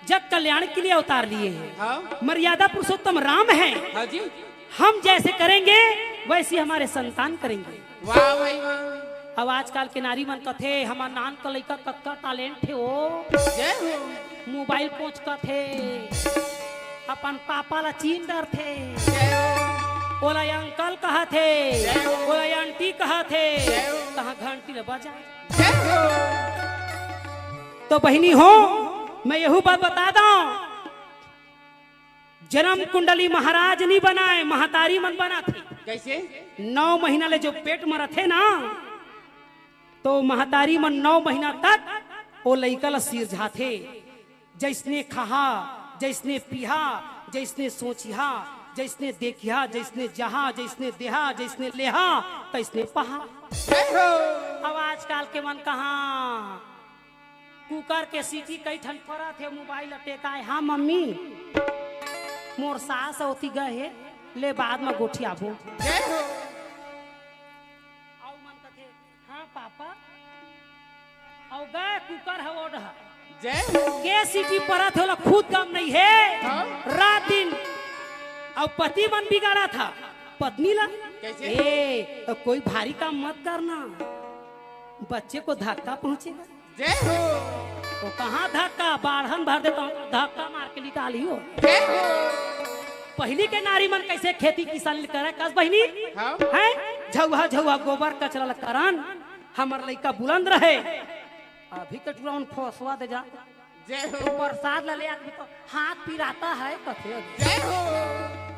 जग कल्याण के लिए अवतार लिए हैं। हाँ। मर्यादा पुरुषोत्तम राम हैं। हाँ जी। हम जैसे करेंगे, वैसी हमारे संतान करेंगे। वाह भाई वाह। अब आजकल के नारी मन कथे, "हमर नान का लइका कतका टैलेंट हे ओ।" जय हो। मोबाइल पोंछ कथे, अपन पापा ला चीन डरथे। जय हो। ओला अंकल कहथे, जय हो। ओला आंटी कहथे, जय हो। तहाँ घंटी ला बजा। जय हो। तो बहिनी हो, मैं यहू बात बता दंव, जनम कुंडली महाराज नी बनाय, महतारी मन बनाथे। कैसे? नौ महीना ले जो पेट म रथे ना, तो महतारी मन नौ महीना तक ओ लइका ल सिरजाथे। जइसने खाहा, जइसने पीहा, जइसने सोचिहा, जइसने देखिहा, जइसने जहा, जइसने देहा, जइसने लेहा, तइसने पहा। जय हो। अब आजकल के मन कहाँ कुकर के सीटी कई ठन परत हे, मोबाइल ल टेकाय, "हाँ मम्मी, मोर सास ओती गए हे, ले बाद म गोठियाबो।" जय हो। अउ मन कथे, "हाँ पापा।" अउ गए कुकर ह ओढ़। जय हो। के सीटी परत हे, ओला खुद गम नहीं हे। हाँ। रात दिन। अउ पति मन बिगाड़त हे पत्नी ला। कैसे? ए, तो कोई भारी काम मत करना, बच्चे को धक्का पहुंचेगा। जय हो। वो कहाँ धक्का, बाढ़न भर देता हूँ, धक्का मार के निकाली हो। जय हो। पहिली के नारी मन कैसे खेती किसानी करे, कस बहिनी? हाँ। हैं? झउहा, झउहा गोबर कचरा ल करन, हमर लइका बुलंद रहे। अभी के टुरा मन फोसवा दे जा। जय हो। बरसात ल ले आदमी तो हाथ पिराता है, कथे। जय हो।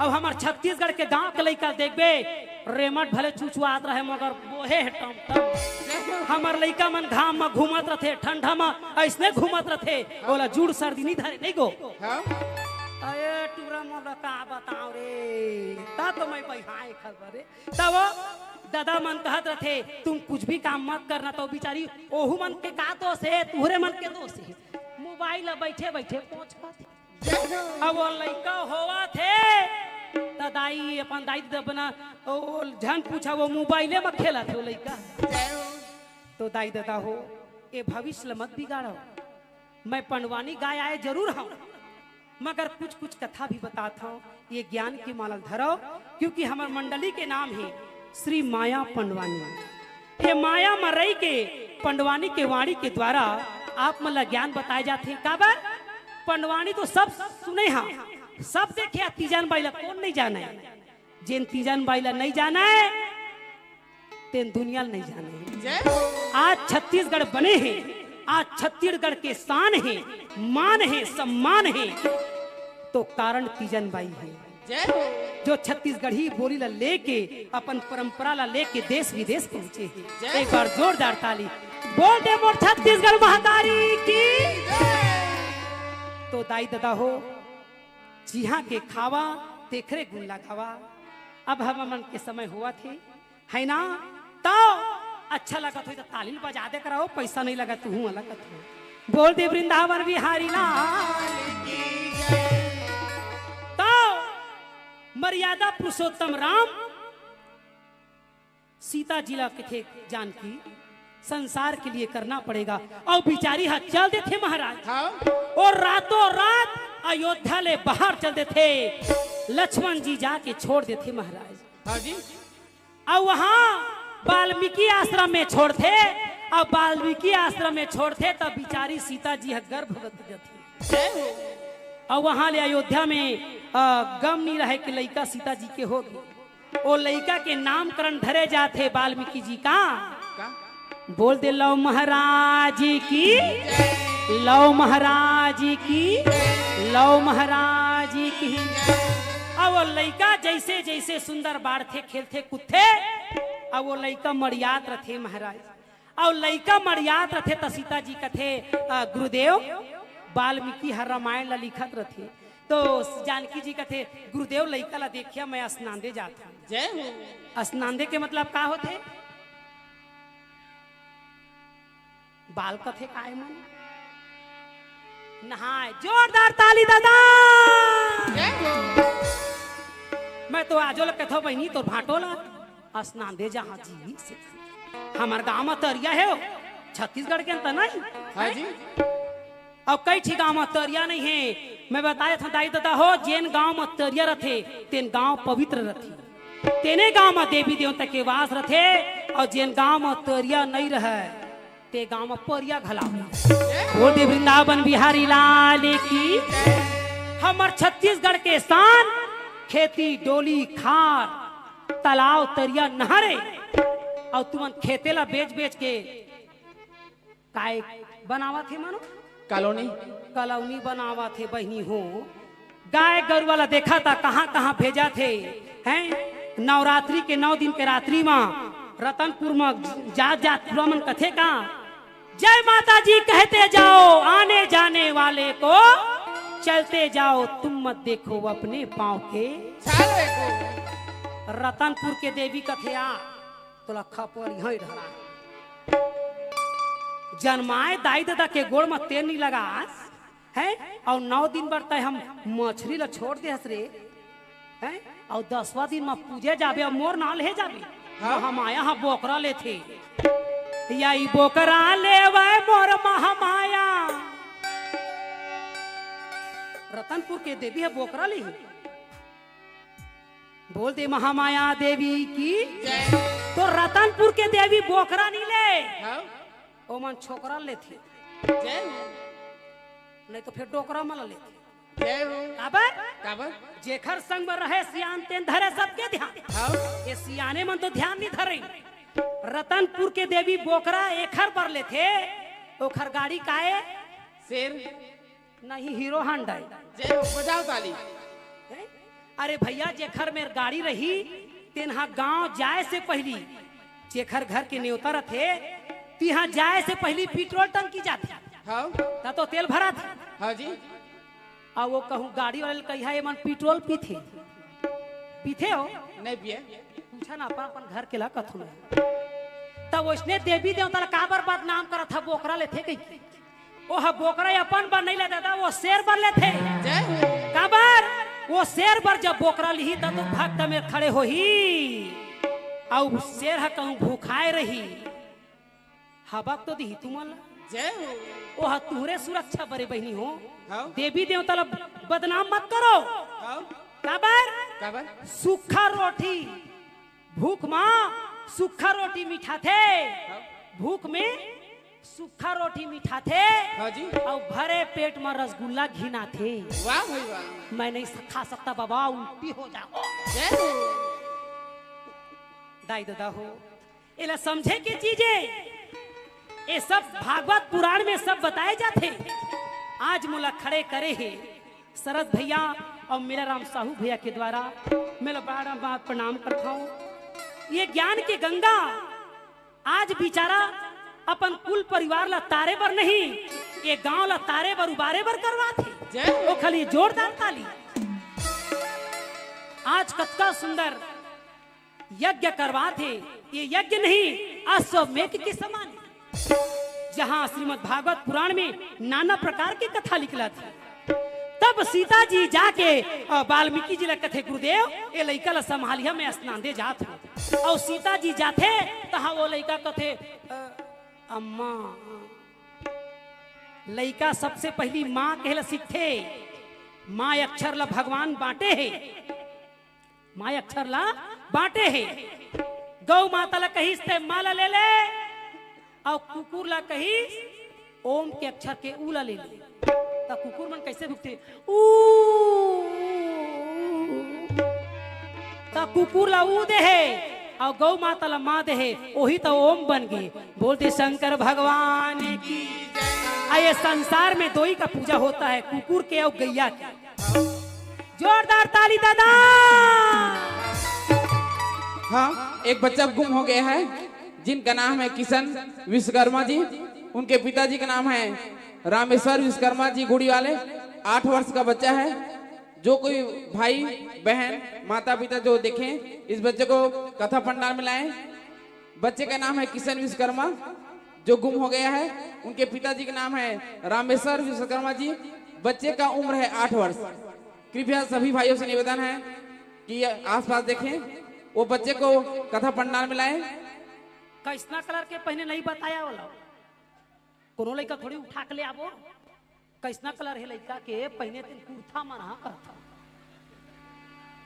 अब हमर छत्तीसगढ़ के गांव के लइका देखबे, रेमट भले चुचुआत रहे, मगर बोहे हे टमटम। जय हमर लइका मन घाम म घूमत रथे, ठंडा म अइसने घूमत रथे, ओला जूड़ सर्दी नइ धरे, नइ गो। हाँ? अरे टूरा मोला का बताओ रे, ता तो मैं बइहाए खबर रे। तब वो ददा मन कहत रथे, "तुम कुछ भी काम मत करना।" तो बिचारी ओहू मन के का दोष हे, तुहरे मन के दोष हे। मोबाइल ला बइठे बइठे पोंछ खाथे। अब वो लइका होवत हे, त दाई, अपन दाई ददा बना, ओ, झन पूछा, वो मोबाइले म खेलत हे वो लइका। तो दाई ददा हो, ए भविष्य ल मत बिगाड़व। मैं पंडवानी गाय आए जरूर हंव, मगर कुछ कुछ कथा भी बतात हंव, ये ज्ञान के माला ल धरव, क्योंकि हमर मंडली के नाम हे श्री माया पंडवानी। ये माया म रहि के पंडवानी के वाणी के द्वारा आप मन ला ज्ञान बताए जाथे। काबर? पंडवानी तो सब सुने हा, सब देखे हा, तीजन बाई ला कोन नइ जाने? जेन तीजन बाई ला नइ जाने, तेन दुनिया ल नइ जाने। जय हो। आज छत्तीसगढ़ बने हे, आज छत्तीसगढ़ के शान हे, मान हे, सम्मान हे, तो कारण तीजन बाई हे। जय हो। जो छत्तीसगढ़ी बोली ला लेके, अपन परंपरा ला लेके देश विदेश पहुंचे हे। जय एक हो। बार जोरदार ताली बोल दे मोर छत्तीसगढ़ महतारी की। जय। तो दाई ददा हो, जिहाँ के खावा, तेखरे गुण लगावा। अब हमर मन के समय होवत हे, है ना? तो अच्छा लगत होही त ताली ल बजा दे करव, पैसा नइ लगत, तुहूँ लगत हो। बोल दे वृंदावन बिहारी लाल की जय। तो मर्यादा पुरुषोत्तम राम सीता जी ला कथे, "जानकी, संसार के लिए करना पड़ेगा।" अउ बिचारी ह चल देथे महाराज। हाँ। अउ रातों रात अयोध्या ले बाहर चल देथे, लक्ष्मण जी जाके छोड़ देथे महाराज। हाँ जी। अउ वहाँ वाल्मीकि आश्रम में छोड़थे, अउ वाल्मीकि आश्रम में छोड़थे, तब बिचारी सीता जी ह गर्भवती जथे। जय हो। अउ वहाँ ले अयोध्या में, अ, गम नइ रहे कि लइका सीता जी के होगे। ओ लइका के नामकरण धरे जाथे वाल्मीकि जी का। का? बोल दे लव महाराज की, लव महाराज की, लव महाराज की। अब वो लइका जइसे जइसे सुंदर बाढ़थे, खेलथे, कूदथे, अब वो लइका मड़ियात रथे महाराज। अउ लइका मड़ियात रथे त सीता जी कथे, "अ, गुरुदेव, वाल्मीकि ह रामायण ला लिखत रथे।" तो जानकी जी कथे, "गुरुदेव, लइका ला देखिया, मैं स्नान दे जात हूँ।" जय हो। स्नान दे के मतलब का होथे? बाल कथे काय मन? नहाए। जोरदार ताली ददा। जय हो। मैं तो आजो ल कथो बहिनी, तोर भांटो ला स्नान दे जहाँ जी। हमर गांव म तरिया हे, छत्तीसगढ़ के अंत नहीं। हाँ जी। अउ कई ठी गांव म तरिया नइ हे। मैं बताए था दाई ददा हो, जेन गांव म तरिया रथे, तेन गांव पवित्र रथे। तेने गांव म देवी देवता के वास रथे, अउ जेन गांव म तरिया नइ रहय, ते गांव म परिया घला। बोल दे वृंदावन बिहारी लाल की। हमर छत्तीसगढ़ के शान, खेती, डोली, खार, तालाब, तरिया, नहर हे। अउ तुमन खेते ला बेच बेच के काय बनावत हे मानो? कॉलोनी। कॉलोनी बनावत हे बहिनी हो। गाय गरुवा ला देखा त कहाँ कहाँ भेजत हे, हैं? नवरात्रि के नौ दिन के रात्रि म रतनपुर म जात जात टूरा मन कथे का, "जय माता जी कहते जाओ, आने जाने वाले को चलते जाओ, तुम मत देखो अपने पाँव के।" चाले को। रतनपुर के देवी कथे, "आ तोला खपरी हई ढला, जनमाए दाई ददा के गोड़ म तेल नइ लगास, हैं? अउ नौ दिन बर तय हम मछरी ला छोड़ दे हस रे, हैं? अउ दसवाँ दिन म पूजे जाबे, अउ मोर नाल हे जाबे।" हाँ। महामाया ह बोकरा लेथे, "या ई बोकरा लेवय मोर महामाया।" रतनपुर के देवी ह बोकरा लेही। बोल दे महामाया देवी की। जय। तो रतनपुर के देवी बोकरा नइ ले। हाँ। ओमन छोकरा लेथे। जय हो। नहीं तो फिर डोकरा मन लेथे। जय हो। काबर? काबर? जेखर संग में रहे सियान तेन धरे सबके ध्यान। हाँ। ये सियाने मन तो ध्यान नइ धरे। रतनपुर के देवी बोकरा एखर बर लेथे, ओखर गाड़ी काए? शेर। नहीं, हीरो हांडा हे। जय हो, बजाओ ताली। हैं? अरे भैया, जेखर मेर गाड़ी रही, तेन हा गांव जाए से पहिली जेखर घर के नेवता रथे, तिहाँ जाए से पहिली पेट्रोल टंकी जाथे, हाँ। त तो तेल भराथे। हाँ जी। अउ वो कहूँ गाड़ी वाले ल कहिहा, "एमन पेट्रोल पीथे, पीथे हो?" नहीं पिए। पूछा ना, अपन, अपन घर के ला कथू ना। त वइसने देवी देवता ला काबर बदनाम करत ह, बोकरा लेथे कहिके। ओह बोकरा अपन बर नहीं ले दादा, वो शेर बर लेथे। जय हो। काबर? वो शेर बर जब बोकरा लिही, तब तो भक्त में खड़े होही। अउ शेर ह कहूँ भूखाए रही, हबक तो दिही तुमन ला। जय हो। ओह तुहरे सुरक्षा बरे बहिनी हो। हाँ। देवी देवता ला बदनाम मत करो। हाँ। काबर? काबर? सूखा रोटी, भूख मा सूखा रोटी मिठाथे। हाँ। भूख में सूखा रोटी मिठाथे। हाँ जी। अउ भरे पेट मा रसगुल्ला घिनाथे। वाह भाई वाह। मैं नहीं खा सकता बाबा, उल्टी हो जाओ। जय हो। दाई ददा हो, एला समझे के चीज हे। ये सब भागवत पुराण में सब बताए जाथे। आज मोला खड़े करे हे शरद भैया अउ मेरा राम साहू भैया के द्वारा, मैं ला बार बार प्रणाम करता हूँ। ये ज्ञान के गंगा आज बिचारा अपन कुल परिवार ला तारे बर नहीं, ये गांव ला तारे बर उबारे बर करवाथे। जय हो। ओ खाली जोरदार ताली। आज कतका सुंदर यज्ञ करवाथे। ये यज्ञ नहीं, अश्वमेध के समान हे, जहाँ श्रीमद भागवत पुराण में नाना प्रकार के कथा निकलत हे। तब सीता जी जाके, अ, वाल्मीकि जी ला कथे, "गुरुदेव, ये लइका ला संभालिहा, मैं स्नान दे जात हूँ।" अउ सीता जी जाथे, तहाँ वो लइका कथे, "अ, अम्मा।" लइका सबसे पहिली माँ कहे ला सीखथे। माँ अक्षर ला भगवान बांटे हे। माँ अक्षर ला बांटे हे। गौ माता ला कहिस ते माँ ला ले ले, अउ कुकुर ला कहिस ओम के अक्षर के ऊ ला ले ले। त कुकुर मन कैसे भुकथे? ऊ। त कुकुर ला ऊ दे हे, अउ गौ माता ला माँ दे हे, ओही त ओम बन गे। बोल दे शंकर भगवान की। आ ये संसार में दोई का पूजा होता है, कुकुर के अउ गैया के। जोरदार ताली दादा। हाँ, एक बच्चा गुम हो गया है, जिनका नाम है किशन विश्वकर्मा जी। उनके पिताजी का नाम है रामेश्वर विश्वकर्मा जी गुड़ी वाले। आठ वर्ष का बच्चा है। जो कोई भाई, बहन, माता, पिता जो देखें, इस बच्चे को कथा पंडाल में लाएं। बच्चे का नाम है किशन विश्वकर्मा, जो गुम हो गया है। उनके पिताजी का नाम है रामेश्वर विश्वकर्मा जी। बच्चे का उम्र है आठ वर्ष। कृपया सभी भाइयों से निवेदन है कि ये आसपास देखें, वो बच्चे को कथा पंडाल में लाएं। कैसना कलर के पहिने नहीं बताया वाला, कोनो लइका थोड़ी उठा के ले आबो। कैसना कलर हे लइका के पहिने, तेन कुर्ता मन हा कहत हव।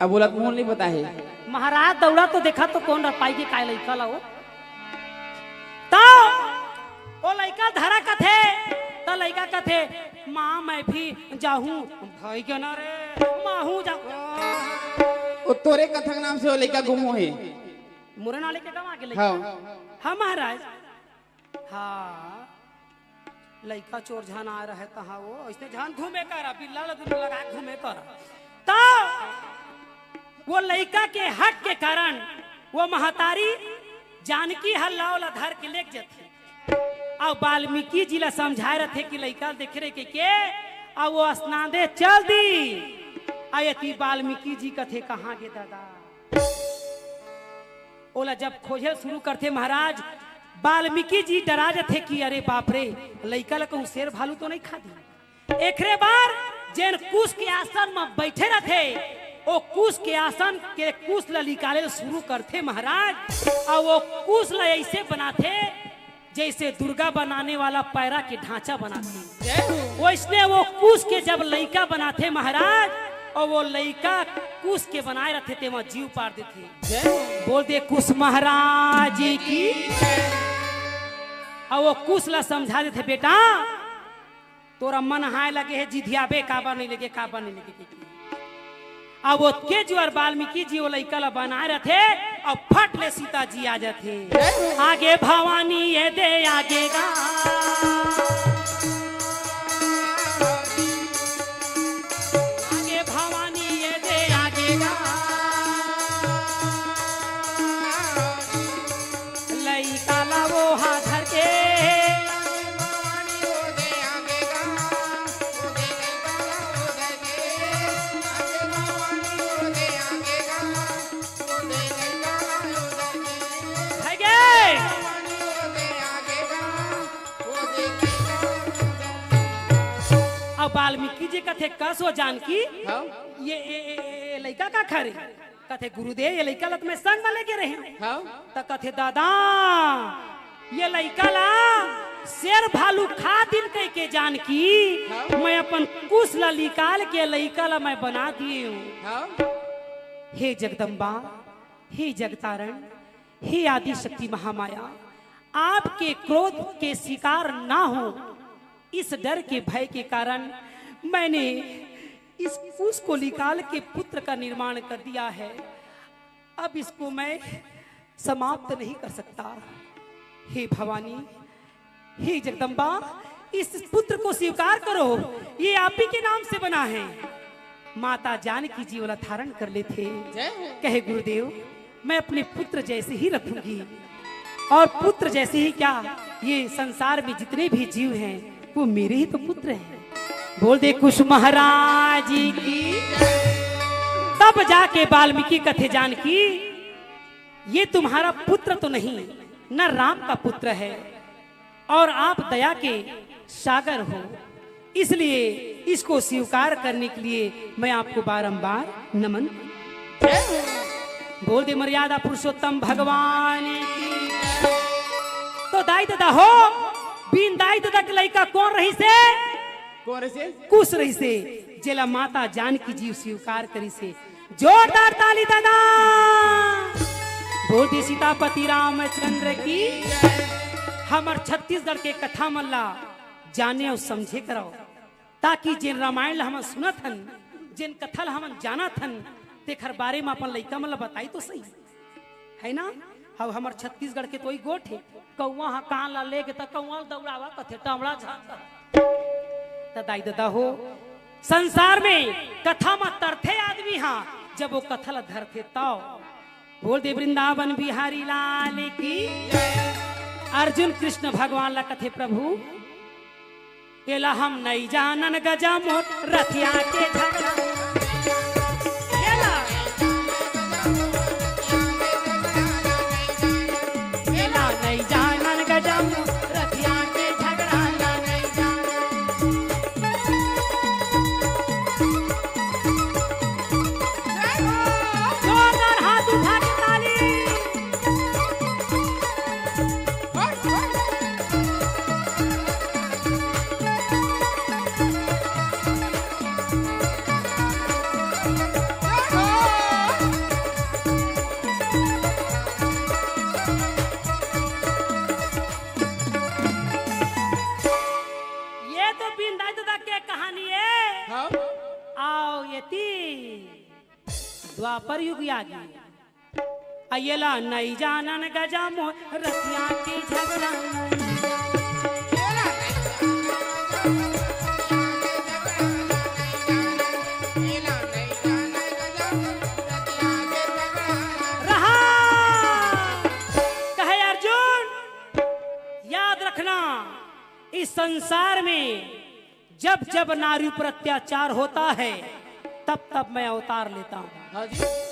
अब बोलत मुंह नहीं पता है। महाराज दौड़ा तो देखा तो कोन रपाई के काय लइका ला वो। त ओ लइका धरा कथे, त लइका कथे, "माँ, मैं भी जाहूँ।" भाई के ना रे, माँ हूँ जाहूँ। वो तोरे कथा के नाम से वो लइका गुम होहे। मोरे नाले के गवा के लइका। हाँ। हाँ महाराज। हाँ, लइका चोर झन आ रहे तहाँ वो, अइसने झन घूमे करा, बिल्ला ल दुनू लगा घूमे करा। त वो लइका के हट के कारण वो महतारी जानकी ह लाव ला धर के लेग जथे। अउ वाल्मीकि जी ला समझाए रथे कि लइका ल देखे रहे के, के, अउ वो स्नान दे चल दी। अउ एती वाल्मीकि जी कथे, "कहाँ गे दादा?" ओला जब खोजे शुरू करथे महाराज, वाल्मीकि जी डरा जथे कि अरे बाप रे, लइका ल कहूँ शेर भालू तो नहीं खा दी। एकरे बर जेन कुश के आसन म बैठे रथे, ओ कुश के आसन के कुश ल निकाले ल शुरू करथे महाराज। अउ वो कुश ल ऐसे बनाथे जैसे दुर्गा बनाने वाला पैरा के ढांचा बनाथे। जय हो। वैसने वो कुश के जब लइका बनाथे महाराज, अउ वो लइका कुश के बनाए रथे, तेमा जीव पार देथे। जय हो। बोल दे कुश महाराज की। अउ वो कुश ला समझा देथे, "बेटा, तोरा मन हाय लगे हे, जिधियाबे काबर नहीं लगे, काबर नहीं लगे।" अब ओतके जुआर वाल्मीकि जी वो लइका ला बनाए रथे, अउ फट ले सीता जी आ जाथे। आगे भवानी ये दे आगे गा, आगे भवानी ये दे आगे गा, लइका ला वो हा धर के वाल्मीकि जी कथे, "कस हो जानकी, हाँ। ये, ये, ये, ये, ये लइका का खा रे?" कथे, "गुरुदेव, ये लइका ल त मैं संग म लेके रहेंव।" हाँ। त कथे, "दादा, ये लइका ला शेर भालू खा दिन कहिके जानकी, हाँ। मैं अपन कुस ला निकाल के लइका ला मैं बना दिएंव।" हाँ। हे जगदम्बा, हे जगतारण, हे आदि शक्ति महामाया, आपके क्रोध के शिकार ना हो, इस डर के भय के कारण मैंने इस कुस को निकाल के पुत्र का निर्माण कर दिया है। अब इसको मैं समाप्त नहीं कर सकता। हे भवानी, हे जगदम्बा, इस पुत्र को स्वीकार करो, ये आप ही के नाम से बना है। माता जानकी जी ओला धारण कर लेथे। जय हो। कहे, "गुरुदेव, मैं अपने पुत्र जैसे ही रखूंगी, और पुत्र जैसे ही क्या, ये संसार में जितने भी जीव हैं, वो मेरे ही तो पुत्र हैं।" बोल दे कुस महाराज की। तब जाके वाल्मीकि कथे, "जानकी, ये तुम्हारा पुत्र तो नहीं, न राम का पुत्र है, और आप दया के सागर हो, इसलिए इसको स्वीकार करने के लिए मैं आपको बारंबार नमन।" बोल दे मर्यादा पुरुषोत्तम भगवान की। तो दाई ददा हो, बिन दाई ददा के लइका कोन रहिसे? कोन रहिसे? कुस रहिसे, जेला माता जानकी जी स्वीकार करिसे। जोरदार ताली दादा। बोल दे सीतापति रामचंद्र की। हमर छत्तीसगढ़ के कथा मन ला जाने अउ समझे करव, ताकि जेन रामायण ला हमन सुनत हन, जेन कथा ला हमन जानत हन, तेखर बारे म अपन लइका मन ला बताई तो सही, है ना? अब हमर छत्तीसगढ़ के तो ई गोठ हे, कौवा ह कान ला लेगे त कौवा ल दौड़ावा कथे, टमड़ा झांक। त दाई ददा हो, संसार में कथा म तरथे आदमी हा, जब वो कथा ला धरथे तव। बोल दे वृंदावन बिहारी लाल की। अर्जुन कृष्ण भगवान ला कथे, "प्रभु, एला हम नइ जानन गजा मोर रथिया के झगड़ा।" एला, एला नइ जानन गजा मोर रथिया के झगड़ा ला नइ जानन। जोरदार हाथ उठा के ताली। ये तो बिंदाई ददा के कहानी है। हाँ। आओ ये ती द्वापर युग आ गई। अयला नइ जानन गजा मोर रतिया के झगड़ा। रहा। कहे अर्जुन, याद रखना, इस संसार में जब जब नारी पर अत्याचार होता है, तब तब मैं अवतार लेता हूँ। हाँ जी।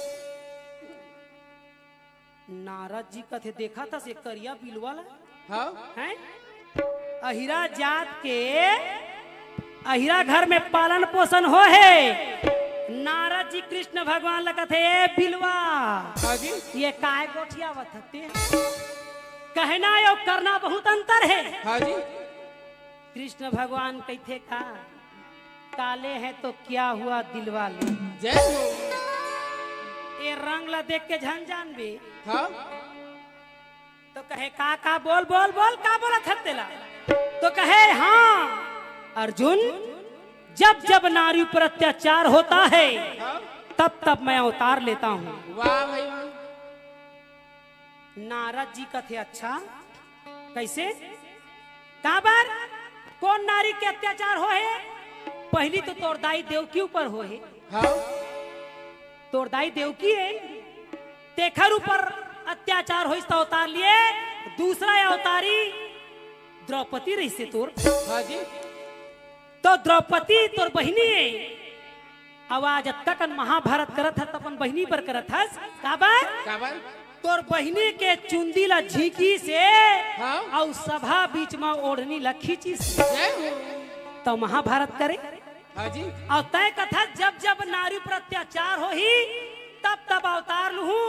नारद जी कथे, "देखा था से करिया बिलवा ला?" हाँ। हैं? अहिरा जात के, अहिरा घर में पालन पोषण हो हे। नारद जी कृष्ण भगवान ला कथे, "ए बिलवा, हाँ जी। ये काय गोठियावत हते?" कहना अउ करना बहुत अंतर है। हाँ जी। कृष्ण भगवान कहिथे का, "काले हैं तो क्या हुआ दिलवाले।" जय हो। ए रंग ला देख के झन जानबे। हाँ। तो कहे, "का, का, बोल, बोल, बोल, का बोलत हस तेला?" तो कहे, "हाँ, अर्जुन, जब, जब नारी पर अत्याचार होता है, हाँ। तब, तब मैं अवतार लेता हूँ।" वाह भाई वाह। नारद जी कथे, "अच्छा, कैसे? काबर? कोन नारी के अत्याचार हो हे? पहली तो तोर दाई देवकी ऊपर हो हे।" हाँ। तोर दाई देवकी हे, तेखर ऊपर अत्याचार होइस त अवतार लिए, दूसरा अवतारी द्रौपदी रहिसे तोर। हाँ जी। तो द्रौपदी तोर बहिनी हे, अउ आज अतका कन महाभारत करत हस, त अपन बहिनी बर करत हस, काबर? काबर? तोर बहिनी के चुंदी ला झींकिस हे, हाँ? अउ सभा बीच म ओढ़नी ला खींचिस हे। जय हो। त महाभारत करे? हाँ जी। अउ तय कथा, जब जब नारी पर अत्याचार होही, तब तब अवतार लुहूं।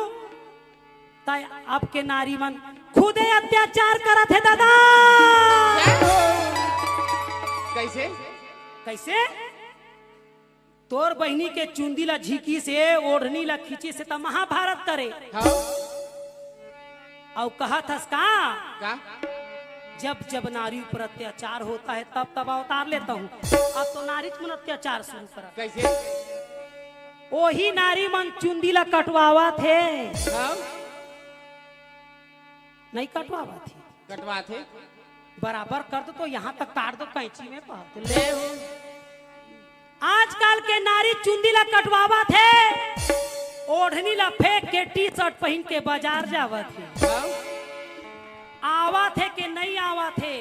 तय अब के नारी मन खुदे अत्याचार करत हे दादा। जय हो। कैसे? कैसे? तोर बहिनी के चुंदी ला झींकिस हे, ओढ़नी ला खींचिस हे, त महाभारत करे। हाँ। अउ कहत हस का? का? जब जब नारी पर अत्याचार होता है, तब तब अवतार लेता हूँ। अब तो नारीच मन अत्याचार शुरू करा। कैसे? ओही नारी मन चुंदी ला कटवावत हे। हाँ। नहीं कटवावत हे। कटवात हे। बराबर कर दो तो यहाँ तक काट दो कैंची में, बात ले। जय हो। आजकल के नारी चुंदी ला कटवावत हे, ओढ़नी ला फेंक के टी शर्ट पहन के बाजार जावत हे। हाँ। आवत हे कि नहीं आवत हे,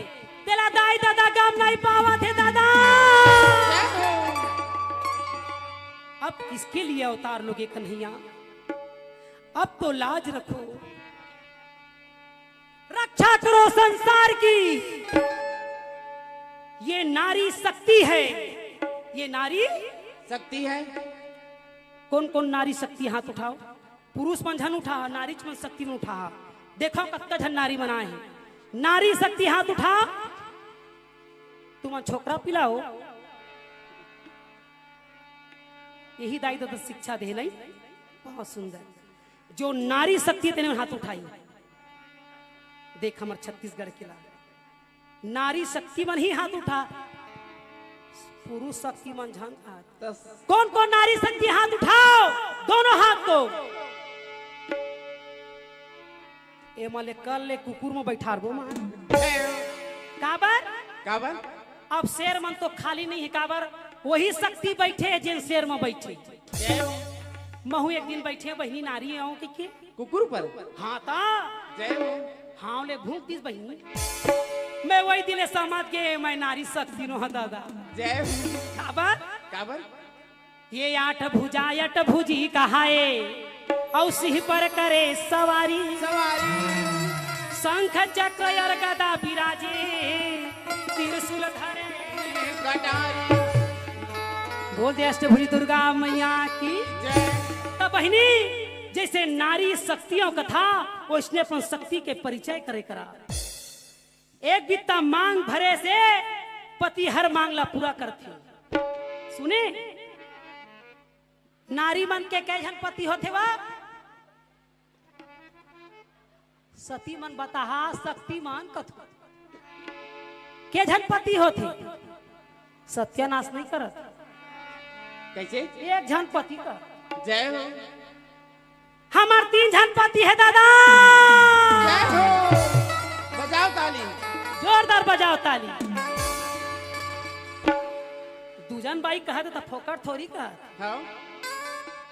तेला दाई दादा गम नहीं पावत हे दादा। जय हो। अब किसके लिए अवतार लोगे कन्हैया? अब तो लाज रखो, रक्षा करो संसार की। ये नारी शक्ति है, ये नारी शक्ति है। कौन कौन नारी शक्ति, हाथ उठाओ। पुरुष मन झन उठा, नारी मन शक्ति मन उठा। देखो कतका झन नारी मन आए हे। नारी शक्ति हाथ उठा। तुमन छोकरा पिलाओ। यही दाई ददा शिक्षा दे नहीं। बहुत सुंदर। जो नारी शक्ति हे तेने हाथ उठाई। देख हमर छत्तीसगढ़ के ला नारी शक्ति मन ही हाथ उठा, पुरुष शक्ति मन झन हाथ। कौन कौन नारी शक्ति, हाथ उठाओ, दोनों हाथ को। ए मले कल ले कुकुर में बैठारबो मां। काबर? काबर? अब शेर मन तो खाली नहीं है, काबर? वही शक्ति बैठे हे जेन शेर में बैठे। जय हो। महू एक दिन बैठे बहिनी नारी आऊं के, के? कुकुर पर? हाँ ता। जय हो। हाँ ले भूख दिस बहिनी। मैं वही दिले समझ के मैं नारी शक्ति नो हा दादा। जय हो। काबर? काबर? ये आठ भुजा अट भुजी कहाए, और सिंह पर करे सवारी। सवारी। शंख चक्र और गदा विराजे, त्रिशूल धरे कटारी। बोल दे अष्टभुजी दुर्गा मैया की। जय। त बहिनी, जैसे नारी शक्तियों कथा, वैसने अपन शक्ति के परिचय करे करा। एक बित्ता मांग भरे से पति हर मांग ला पूरा करथे। सुने, नारी मन के कई झन पति होथे वा? सती मन बताहा, शक्ति मन कथो। के झन पति होथे? सत्यानाश नहीं करत। कैसे? एक झन पति का। जय हो। हमर तीन झन पति हे दादा। जय हो। बजाओ ताली। जोरदार बजाओ ताली। दू झन बाई कहत त फोकट थोरी कहत। हाँ।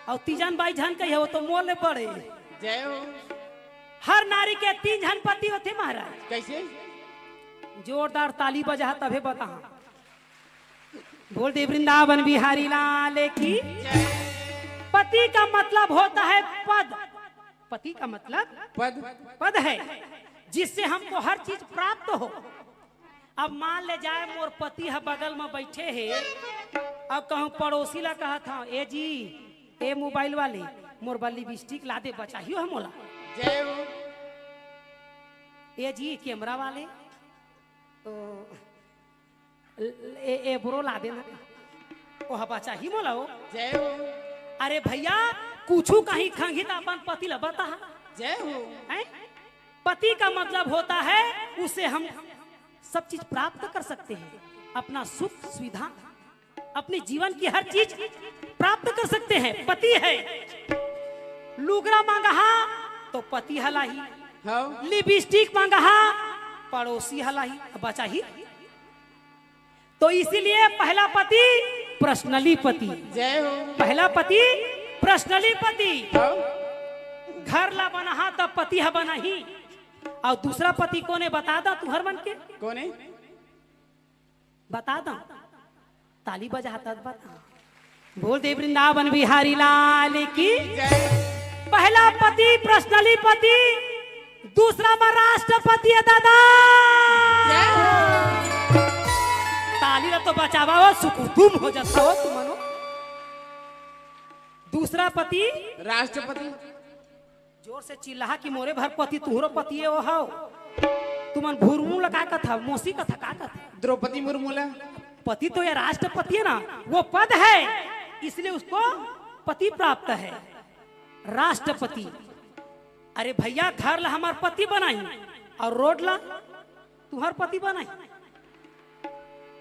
अउ तीजन बाई झन कही हो तो मोर ले बड़े। जय हो। हर नारी के तीन झन पति होथे महाराज। कैसे? जोरदार ताली बजा तभे बता। बोल दे वृंदावन बिहारी लाल की। जय। पति का मतलब होता है पद। पति का मतलब पद। पद है, जिससे हमको हर चीज प्राप्त हो। अब मान ले जाए मोर पति ह बगल में बैठे हे, अब कहूँ पड़ोसी ला कहत हूँ, ए जी, ए मोबाइल वाले, मोर बर लिपस्टिक ला दे, बचाही हो मोला। जय हो। ए जी कैमरा वाले, तो ए, ए ब्रो ला देना, ओ हबा चाही मोला हो। जय हो। अरे भैया, कुछु कहीं खंगी त अपन पति ला बता। जय हो। हैं? पति का मतलब होता है उससे हम सब चीज प्राप्त कर सकते हैं, अपना सुख सुविधा, अपने जीवन की हर चीज प्राप्त कर सकते हैं। पति है, लुगरा मांगहा तो पति हलाही, हाँ। लिपस्टिक मांगहा पड़ोसी हलाही, बचाही। तो इसीलिए पहला पति पर्सनली पति। जय हो। पहला पति पर्सनली पति। हाँ। घर ला बनाहा तब पति ह बनाही। और दूसरा पति कोने बता दा तुहर मन के? कोने? बता दा। ताली बजा तब बता। बोल दे वृंदावन बिहारी लाल की। जय। पहला पति पर्सनली पति, दूसरा में राष्ट्रपति है दादा। जय हो। ताली ला तो बचावा हो, सुकुदुम हो जाता हो तुमन हो। दूसरा पति। राष्ट्रपति। जोर से चिल्ला कि मोरे भर पति तुहरो पति है वो हो। तुमन भुरमू ला का कथा, मौसी कथा का कथा? द्रौपदी मुर्मू ला। पति तो ये राष्ट्रपति है ना, वो पद है, इसलिए उसको पति प्राप्त है। राष्ट्रपति। अरे भैया, घर ला हमार पति बनाही और रोड ला तुहर पति बनाही,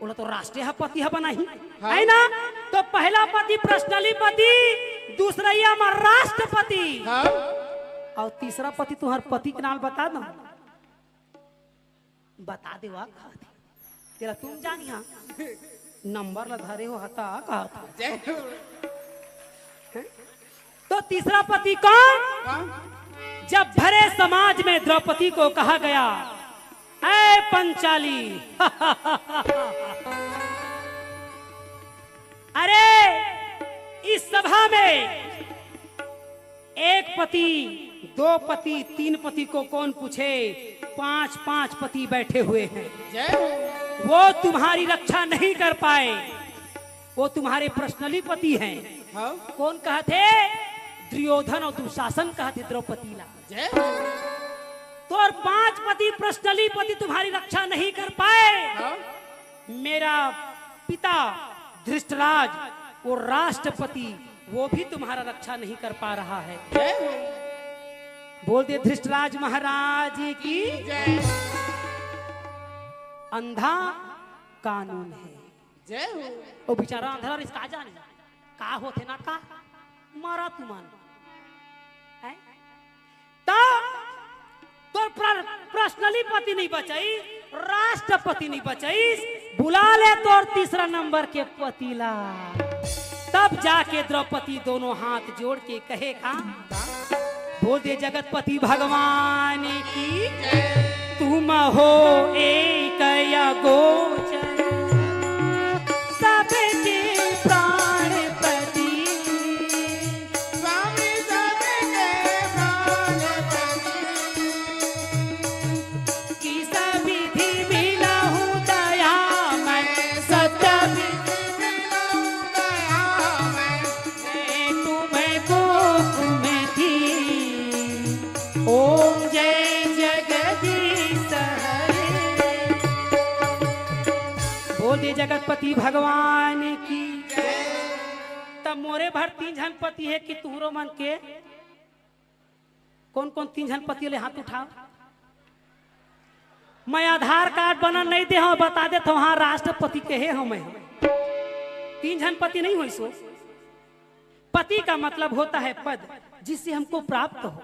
ओला तो राष्ट्र ह पति ह बनाही, हाँ। है ना? तो पहला पति पर्सनली पति, दूसरा ये हमार राष्ट्रपति, हाँ। और तीसरा पति तुहर पति के नाम बता दो, बता दे वा कहत हे। तेरा तुम जानिया नंबर ला धरे हो हता कहत हे। जय हो। तो तीसरा पति कौन? कौन? जब भरे समाज में द्रौपदी को कहा गया, "ऐ पंचाली, अरे इस सभा में एक पति, दो पति, तीन पति को कौन पूछे? पांच पांच पति बैठे हुए हैं। जय हो। वो तुम्हारी रक्षा नहीं कर पाए, वो तुम्हारे पर्सनली पति हैं।" हाँ। कौन कहत हे? दुर्योधन और दुशासन कहत हे द्रौपदी ला। जय हो। तो और पांच पति, पर्सनली पति तुम्हारी रक्षा नहीं कर पाए। हाँ। मेरा पिता धृष्टराज, वो राष्ट्रपति, वो भी तुम्हारा रक्षा नहीं कर पा रहा है। जय हो। बोल दे धृष्टराज महाराज की। जय। अंधा कानून है। जय हो। वो बेचारा अंधरा रिस का जाने का होथे ना का मरा तुमन। हैं? तो तोर प्र-, पर्सनली पति नहीं बचाई, राष्ट्रपति नहीं बचाई, बुला ले तोर तीसरा नंबर के पति ला। तब जाके द्रौपदी दोनों हाथ जोड़ के कहे का, बोल दे जगतपति भगवान की, तुम हो एक अगोचर, सबके प्राणपति। स्वामी सबके प्राणपति। किस विधि मिलहु दयामय, सत्य विधि मिलहु दयामय। मैं तुम्हें कोख में थी। ओम जय जगदीश हरे। बोल दे जगतपति भगवान की। तब मोरे भर तीन झन पति हे कि तुहरो मन के कौन कौन तीन झन पति ले हाथ उठाओ। मैं आधार कार्ड बनन नहीं दे हूं, बता देत हूं, हाँ, राष्ट्रपति के हे हूं मैं। तीन झन पति नहीं होइस हो। पति का मतलब होता है पद, जिससे हमको प्राप्त हो।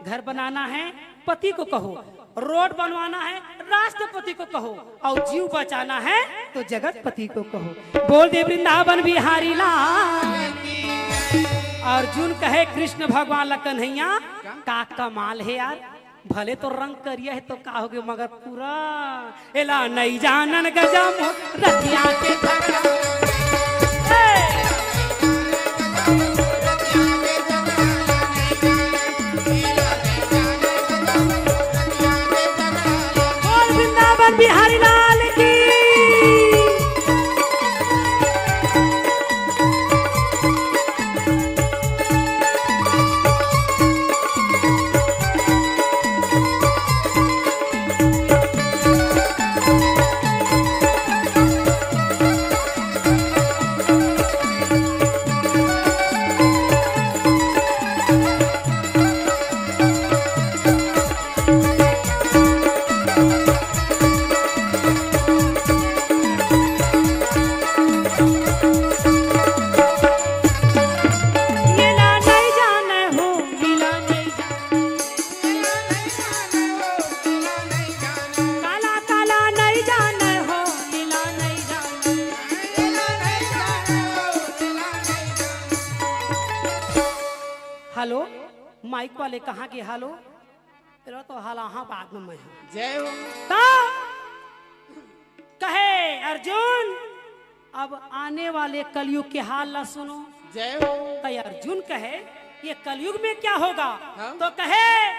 घर बनाना है, पति को कहो। रोड बनवाना है, राष्ट्रपति को कहो। और जीव बचाना है, तो जगतपति को कहो। बोल दे वृंदावन बिहारी लाल। अर्जुन कहे कृष्ण भगवान ला, कन्हैया, का कमाल हे यार, भले तो रंग करिया हे तो का होगे, मगर पूरा एला नइ जानन गजम रतिया के झगड़ा। ए! बोल वृंदावन बिहारी लाल की। काला काला नइ जानय हो, लीला नइ जानय। हेलो, माइक वाले कहाँ गे? हेलो, तेरा तो हलाहाबाद में मैं हूँ। जय हो। तो कहे अर्जुन, अब आने वाले कलयुग के हाल ला सुनो। जय हो। त अर्जुन कहे, ये कलयुग में क्या होगा? हाँ। तो कहे,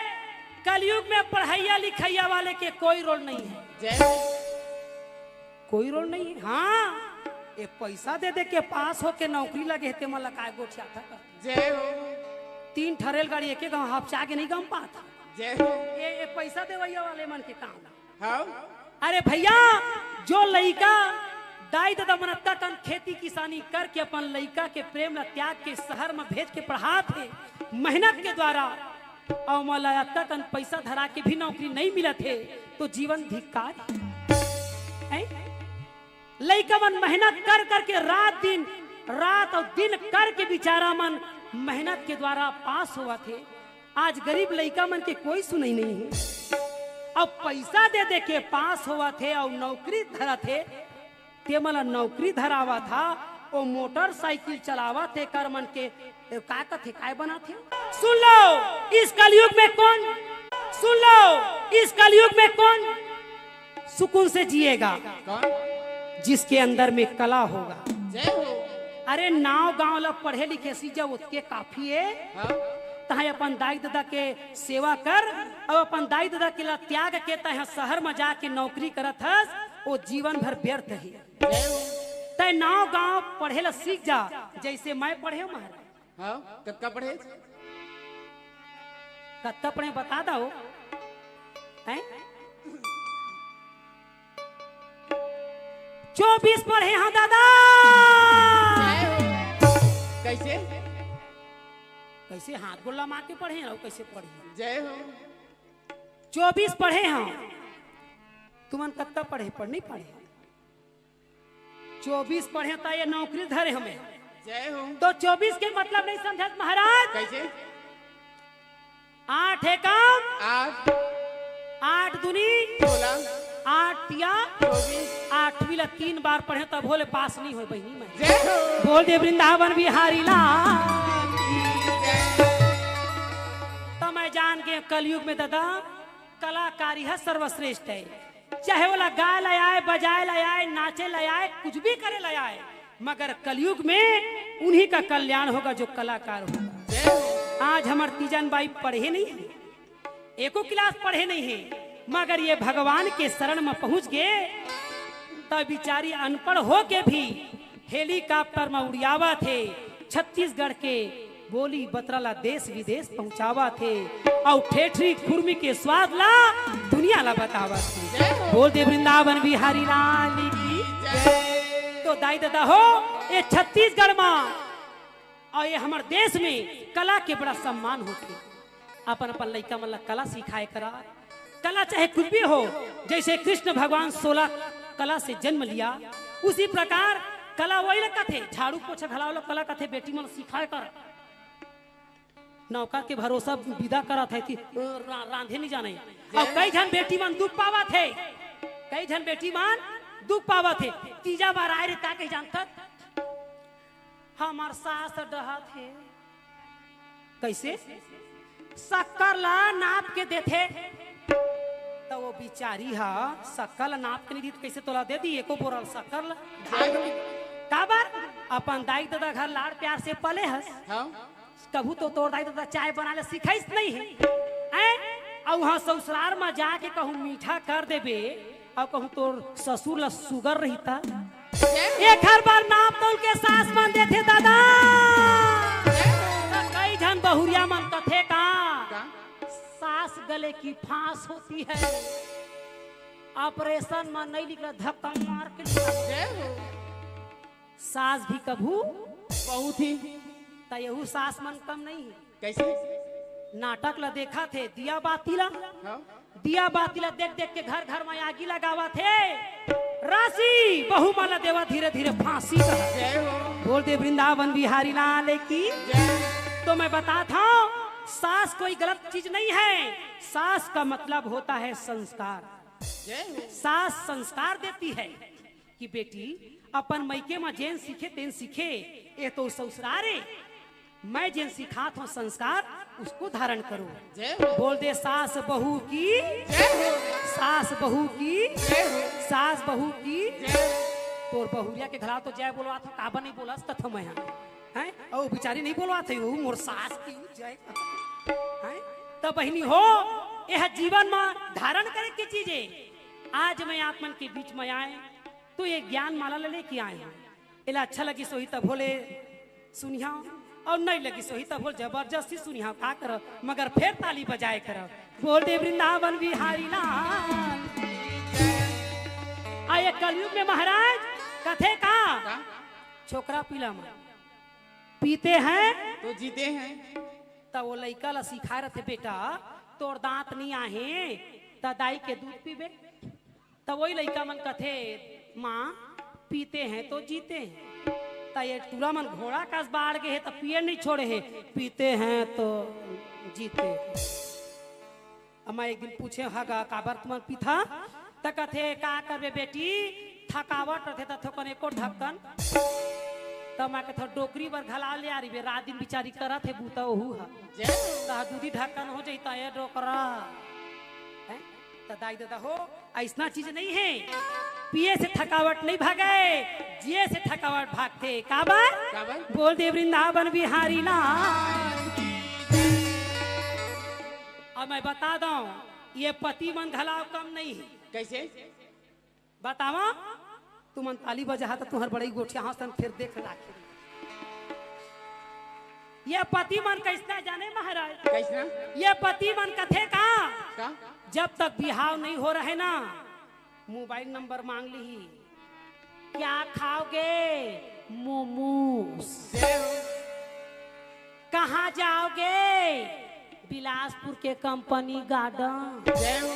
कलयुग में पढ़ैया लिखैया वाले के कोई रोल नहीं है। जय हो। कोई रोल नहीं है। हाँ, ये पैसा दे दे के पास होके नौकरी लगे हे, ते मन ला काय गोठियाथा कर। जय हो। तीन ठा रेलगाड़ी एके गांव हापचा के नहीं गम पात। जय हो। ये, ये पैसा देवैया वाले मन के काम। हाँ। अरे भैया, जो लइका दाई ददा मन अतका कन खेती किसानी करके अपन लइका के प्रेम ला त्याग के शहर में भेज के पढ़ात हे मेहनत के द्वारा, अउ मोला अतका कन पैसा धरा के भी नौकरी नहीं मिलत हे, तो जीवन धिक्कार हे। हैं? लइका मन मेहनत कर करके रात दिन, रात अउ दिन करके बिचारा मन मेहनत के द्वारा पास होवत हे। आज गरीब लइका मन के कोई सुनई नहीं हे। अब पैसा दे दे के पास होवत हे अउ नौकरी धरत हे, ते मन ला नौकरी धरावत हा, ओ मोटरसाइकिल चलावत हे, कर मन के ए, का कथे, काय बनाथे? सुन लो, इस कलयुग में कौन, सुन लो, इस कलयुग में कौन सुकून से जिएगा? कौन? जिसके अंदर में कला होगा। जय हो। अरे, नाव गांव ला पढ़े लिखे सीख जा, ओतके काफी हे। हाँ। तहां अपन दाई ददा के सेवा कर, अउ अपन दाई ददा के ला त्याग के तहां शहर में जाके नौकरी करत हस, वो जीवन भर व्यर्थ हे। जय हो। तै नाव गांव पढ़े ला सीख जा, जैसे मैं पढ़े हूं महाराज। हाँ, कतका पढ़े? कतका पढ़े बता दो। हैं? चौबीस पढ़े हंव दादा। जय हो। कैसे? कैसे हाथ गोड़ लमा के पढ़े हंव, कैसे पढ़े? जय हो। चौबीस पढ़े हंव। तुमन कतका पढ़े, पढ़ नहीं पढ़े? चौबीस पढ़े त ये नौकरी धरे हमें। जय हो। तो चौबीस के मतलब नहीं समझत महाराज। कैसे? आठ एकम आठ। आठ दूनी सोलह। आठ तिया चौबीस। आठवीं ला तीन बार पढ़े तब होले पास नहीं होय बहिनी मैं। जय हो। बोल दे वृंदावन बिहारी लाल की जय। तो मैं जान के कलयुग में दादा कलाकारी हे सर्वश्रेष्ठ हे। चाहे ओला गाय ला आय, बजाय ला आय, नाचे ला आय, कुछ भी करे ला आय, मगर कलयुग में उन्हीं का कल्याण होगा जो कलाकार होगा। आज हमर तीजन बाई पढ़े नहीं हे, एको क्लास पढ़े नहीं हे, मगर ये भगवान के शरण में पहुंच गे, त बिचारी अनपढ़ होके भी हेलीकॉप्टर में उड़ियावत हे, छत्तीसगढ़ के बोली बतरा ला देश विदेश पहुंचावत हे, अउ ठेठरी खुरमी के स्वाद ला दुनिया ला बतावत हे। जय हो। बोल दे वृंदावन बिहारी लाल की जय। तो दाई ददा हो, ये छत्तीसगढ़ में अउ ये हमर देश में कला के बड़ा सम्मान होथे। अपन अपन लइका मन ला कला सिखाए करा। कला चाहे कुछ भी हो, जैसे कृष्ण भगवान सोलह कला से जन्म लिया, उसी प्रकार कला वही ला कथे, झाड़ू पोछा घलाव ला कला कथे, बेटी मन सिखाए कर। नौका के भरोसा विदा करत हे कि रा-, रांधे नहीं जाने। अउ कई झन बेटी मन दुख पावत हे, कई झन बेटी मन दुख पावत हे। तीजा बार आए रे का कही जानथस? हमर सास डहत हे। कैसे? शक्कर ला नाप के देथे। त वो बिचारी हा शक्कर ला नाप के नहीं दी त कैसे तोला दे दी? एको बोरल शक्कर ला। काबर? अपन दाई ददा घर लाड़ प्यार से पले हस। हाँ। कभू तो तोर दाई ददा चाय बनाए ला सिखाइस नहीं हे। हैं? अउ उहाँ ससुरार में जाके कहूँ मीठा कर देबे, अउ कहूँ तोर ससुर ला सुगर रहिता। एखर बर नाप तौल के सास मन देथे दादा। त कई झन बहुरिया मन कथे का, का? सास गले की फांस होती है, ऑपरेशन में नहीं निकला, धक्का मार के निकाल। जय हो। सास भी कभू बहुत ही। त यहू सास मन कम नहीं हे। कैसे? नाटक ला देखत हे, दिया बाती ला। हाँ। दिया बाती ला देख देख के घर घर में आगी लगावत हे। राशि बहू मन ला देवा धीरे धीरे फांसी का। जय हो। बोल दे वृंदावन बिहारी लाल की। जय। तो मैं बताता हूँ, सास कोई गलत चीज नहीं है। सास का मतलब होता है संस्कार। जय हो। सास संस्कार देती है। कि बेटी, अपन मइके म जेन सीखे तेन सीखे, ये तो ससुरार हे। मैं जेन सिखात हूँ संस्कार, उसको धारण करो। जय हो। बोल दे सास बहू की, जय हो। सास बहू की, जय हो। सास बहू की। जय। तोर बहुरिया के घला तो जय बोलवात हूँ, काबर नहीं बोलस कथों मैं हा। हैं? अउ बिचारी नहीं बोलवात हे, वो मोर सास की जय। हैं? त बहिनी हो, यह जीवन म धारण करे के चीज हे। आज मैं आप मन के बीच में आए, तो ये ज्ञान माला ले लेके आए हैं। एला अच्छा लगिस होही तभो ले सुनिहा, अउ नहीं लगिस होही तभो ले जबरदस्ती सुनिहा, का करव, मगर फेर ताली बजाए करव। बोल दे वृंदावन बिहारी लाल। आ ये कलयुग में महाराज कथे का? का? छोकरा पीला मन पीते हैं तो जीते हैं। त वो लइका ला सिखाए रथे, "बेटा, तोर दांत नहीं आहे, त दाई के दूध पीबे।" त वही लइका मन कथे, "माँ, पीते हैं तो जीते हैं।" त ये टूरा मन घोड़ा कस बाढ़ गे हे, त पिए नहीं छोड़े हे, "पीते हैं तो जीते हैं।" अम्मा एक दिन पूछे, "हगा, काबर तुमन पीथा?" त कथे, "का करबे बेटी, थकावट रथे त थोकन एको ढक्कन।" त मैं कथे, "डोकरी बर घला ले आ रही बे, रात दिन बिचारी करत हे बूता ओहू ह।" जय हो। त दूधी ढक्कन हो जाई त ए डोकरा। हैं? त दाई ददा हो, अइसना चीज नहीं है। पिए से थकावट नहीं भागे, जिए से थकावट भागथे। काबर? काबर? बोल दे वृंदावन बिहारी लाल। अब मैं बता दंव, ये पति मन घलाव कम नहीं है। कैसे? बतावा, तुमन ताली बजाहा त तुहर बड़ई गोठिया हंसन फेर देख लाखे। ये पति मन कैसना जाने महाराज? कैसना? ये पति मन कथे का? का? जब तक बिहाव नहीं हो रहे ना, मोबाइल नंबर मांग लिही। क्या खाओगे? मोमोज। जय हो। कहाँ जाओगे? बिलासपुर के कंपनी गार्डन। जय हो।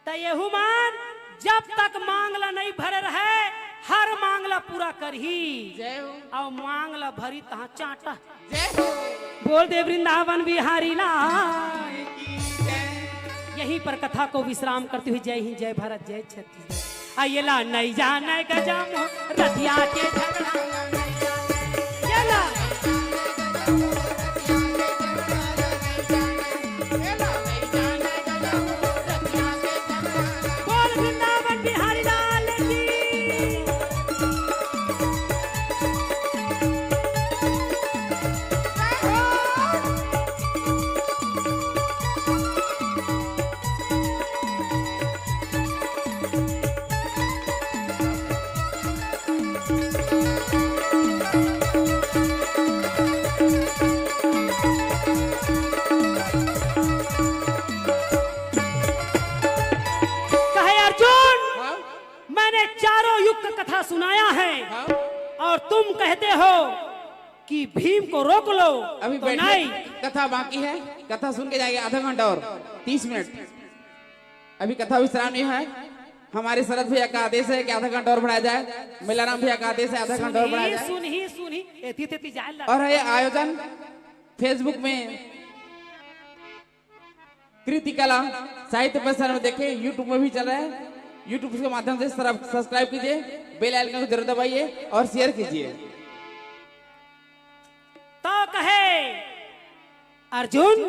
त एहू मन जब तक मांग ला नहीं भरे रहे, हर मांग ला पूरा करही। जय हो। अउ मांग ला भरी तहाँ चांटा। जय हो। बोल दे वृंदावन बिहारी लाल। की जय। यहीं पर कथा को विश्राम करते हुए जय हिंद, जय भारत, जय छत्तीसगढ़। आ ये ला नहीं जाने गजम रतिया के झगड़ा। ये ला। बोल वृंदावन बिहारी लाल की। कहे अर्जुन, हाँ? मैंने चारों युग का कथा सुनाया है, हाँ? और तुम कहते हो कि भीम को रोक लो, अभी तो बैठिए, नहीं। कथा बाकी है, कथा सुन के जाइए आधा घंटा और तीस मिनट। अभी कथा विश्राम नहीं है, हमारे शरद भैया का आदेश है कि आधा घंटा और बढ़ाया जाए, मेलाराम भैया का आदेश है आधा घंटा और बढ़ाया जाए। सुनही, सुनही, एती तेती जाए ला। और ये आयोजन Facebook में कृति कला साहित्य परिसर में देखें, YouTube में भी चल रहा है, YouTube के माध्यम से सब्सक्राइब कीजिए, बेल आइकन को जरूर दबाइए और शेयर कीजिए। तो कहे अर्जुन,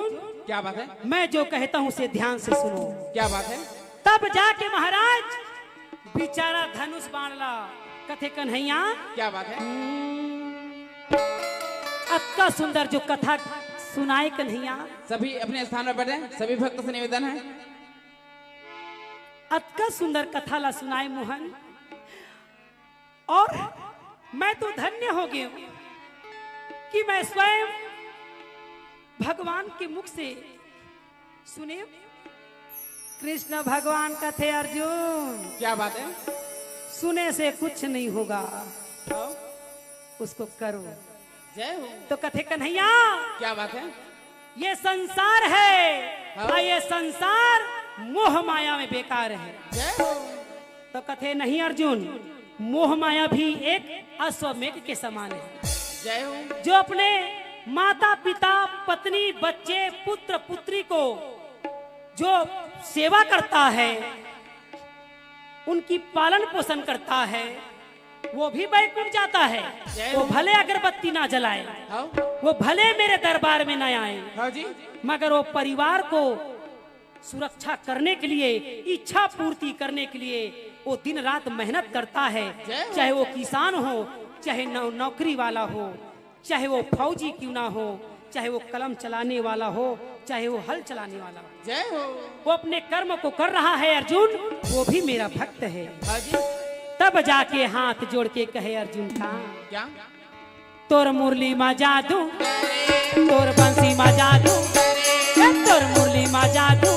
क्या बात है? मैं जो कहता हूँ उसे ध्यान से सुनो। क्या बात है? तब जाके महाराज बिचारा धनुष बाण ला कथे कन्हैया। क्या बात है? अतका सुंदर जो कथा सुनाए कन्हैया। सभी अपने स्थान पर बैठे, सभी भक्त से निवेदन है। अतका सुंदर कथा ला सुनाए मोहन। और मैं तो धन्य हो गया कि मैं स्वयं भगवान के मुख से सुने। कृष्ण भगवान कथे अर्जुन, क्या बात है? सुने से कुछ नहीं होगा, हाँ? उसको करो। जय हो। तो कथे कन्हैया, क्या बात है? ये संसार है, हाँ। और ये संसार मोह माया में बेकार है। जय हो। तो कथे नहीं अर्जुन, मोह माया भी एक अश्वमेघ के समान है। जय हो। जो अपने माता पिता, पत्नी, बच्चे, पुत्र पुत्री को जो सेवा करता है, उनकी पालन पोषण करता है, वो भी बैकुंठ जाता है। जय वो हो। भले अगरबत्ती ना जलाए, हाँ। वो भले मेरे दरबार में ना आए, हाँ जी। मगर वो परिवार को सुरक्षा करने के लिए, इच्छा पूर्ति करने के लिए वो दिन रात मेहनत करता है। जय हो। चाहे वो किसान हो, चाहे नौ-, नौकरी वाला हो, चाहे वो फौजी क्यों ना हो, चाहे वो कलम चलाने वाला हो, चाहे वो हल चलाने वाला हो, जय हो। वो अपने कर्म को कर रहा है अर्जुन, वो भी मेरा भक्त है। हाँ जी। तब जाके हाथ जोड़ के कहे अर्जुन का, क्या? तोर मुरली मा जादू, तोर बंसी मा जादू, ए, तोर मुरली मा जादू,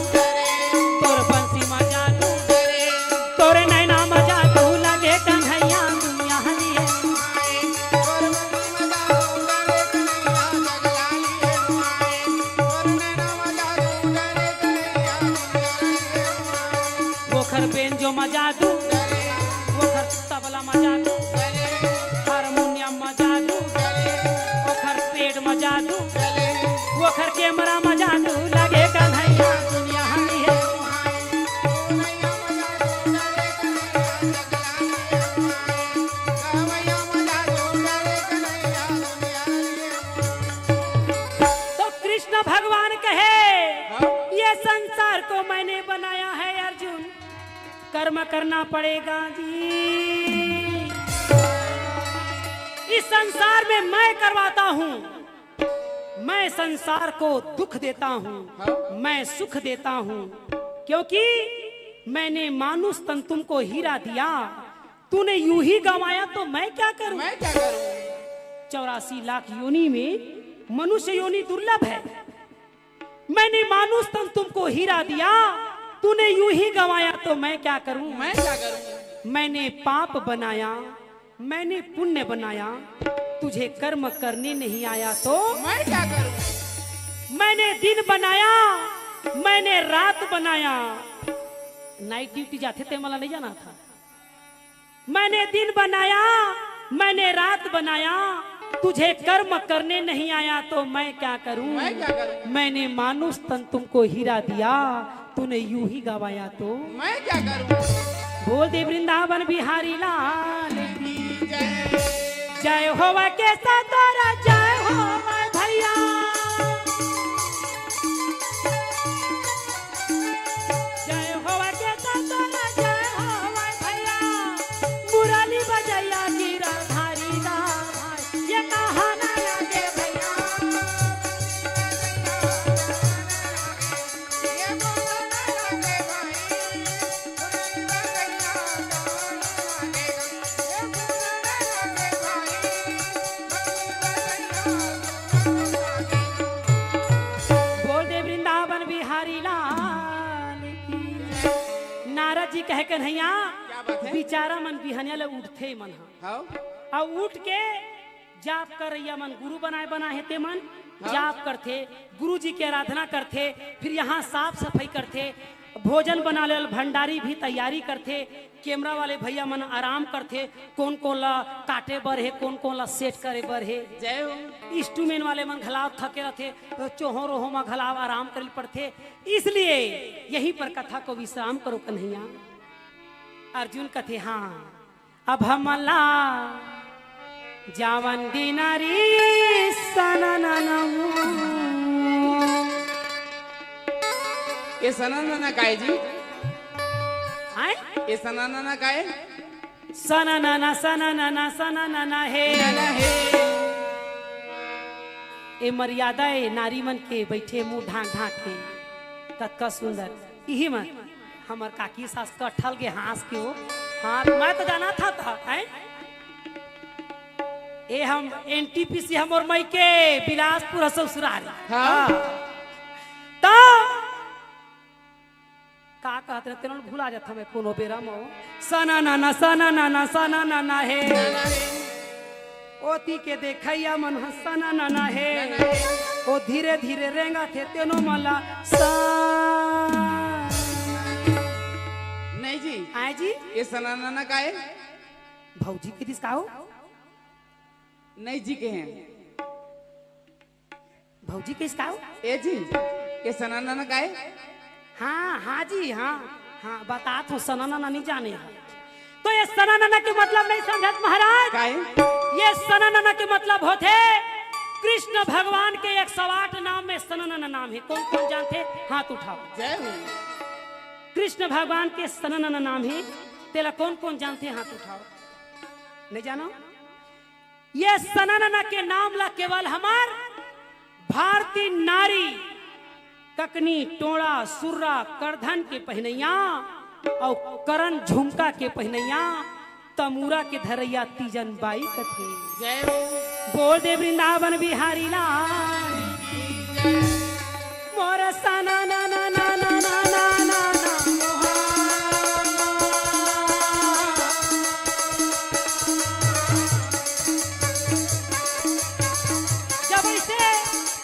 तोर बंसी मा जादू, तोर नैना मा जादू लगे कन्हैया दुनिया हरी है। ओखर बेंजो मा जादू, ओखर तबला मा जादू, हारमोनियम मा जादू, ओखर पेट मा जादू, ओखर कैमरा मा जादू, लगे कन्हैया दुनिया हरी है। तो कृष्ण भगवान कहे, हाँ? ये संसार को मैंने बनाया है अर्जुन, कर्म करना पड़ेगा जी। इस संसार में मैं करवाता हूँ, मैं संसार को दुख देता हूँ, हाँ? मैं सुख देता हूँ, क्योंकि मैंने मानुष तन तुमको हीरा दिया, तूने यूं ही गंवाया तो मैं क्या करूं? मैं क्या करूं? चौरासी लाख योनि में मनुष्य योनि दुर्लभ है। मैंने मानुष तन तुमको हीरा दिया, तूने यूं ही गंवाया तो मैं क्या करूं? मैं क्या करूं? मैंने पाप बनाया, मैंने पुण्य बनाया, तुझे कर्म करने नहीं आया तो मैं क्या करूं? मैंने दिन बनाया, मैंने रात बनाया। नाइट ड्यूटी जाथे ते मला नहीं जाना था। मैंने दिन बनाया, मैंने रात बनाया, तुझे कर्म करने नहीं आया तो मैं क्या करूं? मैं क्या करूं? मैंने मानुष तन तुमको हीरा दिया, तूने यूं ही गंवाया तो मैं क्या करूं? बोल दे वृंदावन बिहारी लाल की जय। जय होवा केसा तोरा, जय होवा भैया। जय होवा केसा तोरा, जय होवा भैया। मुरली बजैया गिरधारी दा भाई, ये कहा ना लागे भैया। बोल दे वृंदावन बिहारी लाल की। नारद जी कहे, कन्हैया, क्या बात है? बिचारा मन बिहनिया ले उठथे मन ह। हाँ। अउ उठ के जाप करइया मन गुरु बनाए बना हे ते मन हाँ। जाप करथे, गुरु जी के आराधना करथे, फिर यहाँ साफ सफाई करथे, भोजन बना ले भंडारी भी तैयारी करथे, कैमरा वाले भैया मन आराम करथे, कोन कोन ला काटे बर हे, कोन कोन ला सेट करे बर हे। जय हो। इंस्ट्रूमेंट वाले मन घलाव थके रथे, चोहो रोहो मा घलाव आराम करे पड़थे, इसलिए यहीं पर कथा को विश्राम करो कन्हैया। अर्जुन कथे, हाँ, अब हमला जावन दिनारी सननन। ये सननन काय जी? आय? ये सननन काय? सननन, सननन, सननन हे। नन हे। ए मर्यादा ए नारी मन के बैठे मुंह ढांक ढांक के। कतका सुंदर। इही मन हमर काकी सास कटहल के हाँस के हो। हाँ, मैं तो जाना था, था, हैं? ए हम एनटीपीसी हमर मइके बिलासपुर ह ससुरारी। हाँ। हाँ। तो का कहत रहे, तेनो भुला जात हमें कोनो बेरा मो। सना ना ना, सना ना ना, सना ना ना हे। ओती के देखैया मन ह सना ना ना हे। ओ धीरे धीरे रेंगा थे तेनो मला सा। नहीं जी। आय जी? ये सना ना ना का हे? भौजी के दिस का हो? नहीं जी के हैं। भौजी के इसका हो? ए जी, ये सना नना का हे? हाँ, हाँ जी, हाँ, हाँ, बतात हो, सना नना नहीं जाने हो। तो ये सना नना के मतलब नहीं समझत महाराज? का हे? ये सना नना के मतलब होथे कृष्ण भगवान के एक सौ आठ नाम में सना नना नाम हे। कोन कोन जानथे? हाथ उठाओ। जय हो। कृष्ण भगवान के सना नना नाम हे, तेला कोन कोन जानथे? हाथ उठाओ। नहीं जानो? ये सना नना के नाम ला केवल हमर भारतीय नारी ककनी, टोड़ा, सुर्रा, करधन के पहिनइया अउ करन झुमका के पहिनइया, तमूरा के धरइया तीजन बाई कथे। जय हो। बोल दे वृंदावन बिहारी लाल। मोर सना ना ना ना ना ना ना ना ना। जब ऐसे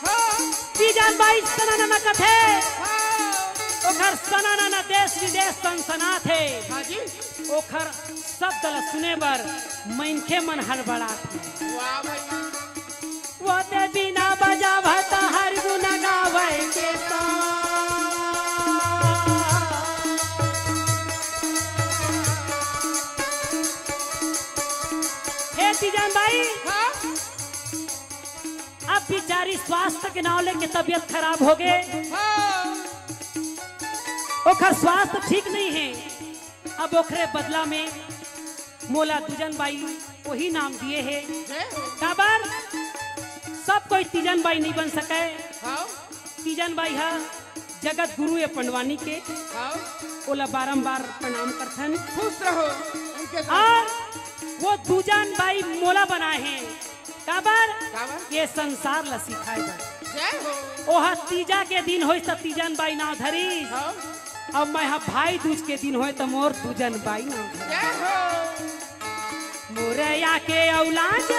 हाँ। तीजन बाई सना ना ना कथे, हाँ। ओखर सना ना ना देश विदेश सनसनाथे। हाँ जी। ओखर शब्द ल सुने बर मनखे मन हड़बड़ाथे। वाह भाई वाह। वो ते बिना बजावत हर गुन गावे के सा। हे तीजन बाई, हाँ। अब बिचारी स्वास्थ्य के नाव लेके तबीयत खराब हो गे। हाँ। ओखर स्वास्थ्य ठीक नहीं है। अब ओखरे बदला में मोला दूजन बाई वही नाम दिए हे। जय हो। काबर सब कोई तीजन बाई नहीं बन सके। हाँ। तीजन बाई हा जगत गुरु ए पंडवानी के, हाँ। ओला बारंबार प्रणाम करथन। खुश रहो उनके साथ। और वो दूजन बाई मोला बनाए हे। काबर? काबर? ये संसार ला सिखाए बर। जय हो। ओहा तीजा के दिन होइस त तीजन बाई नाव धरिस। हाँ। अब मैं हा भाई दूज के दिन होए त मोर दूजन बाई नाव धरिस। जय हो। मोरया के औलाद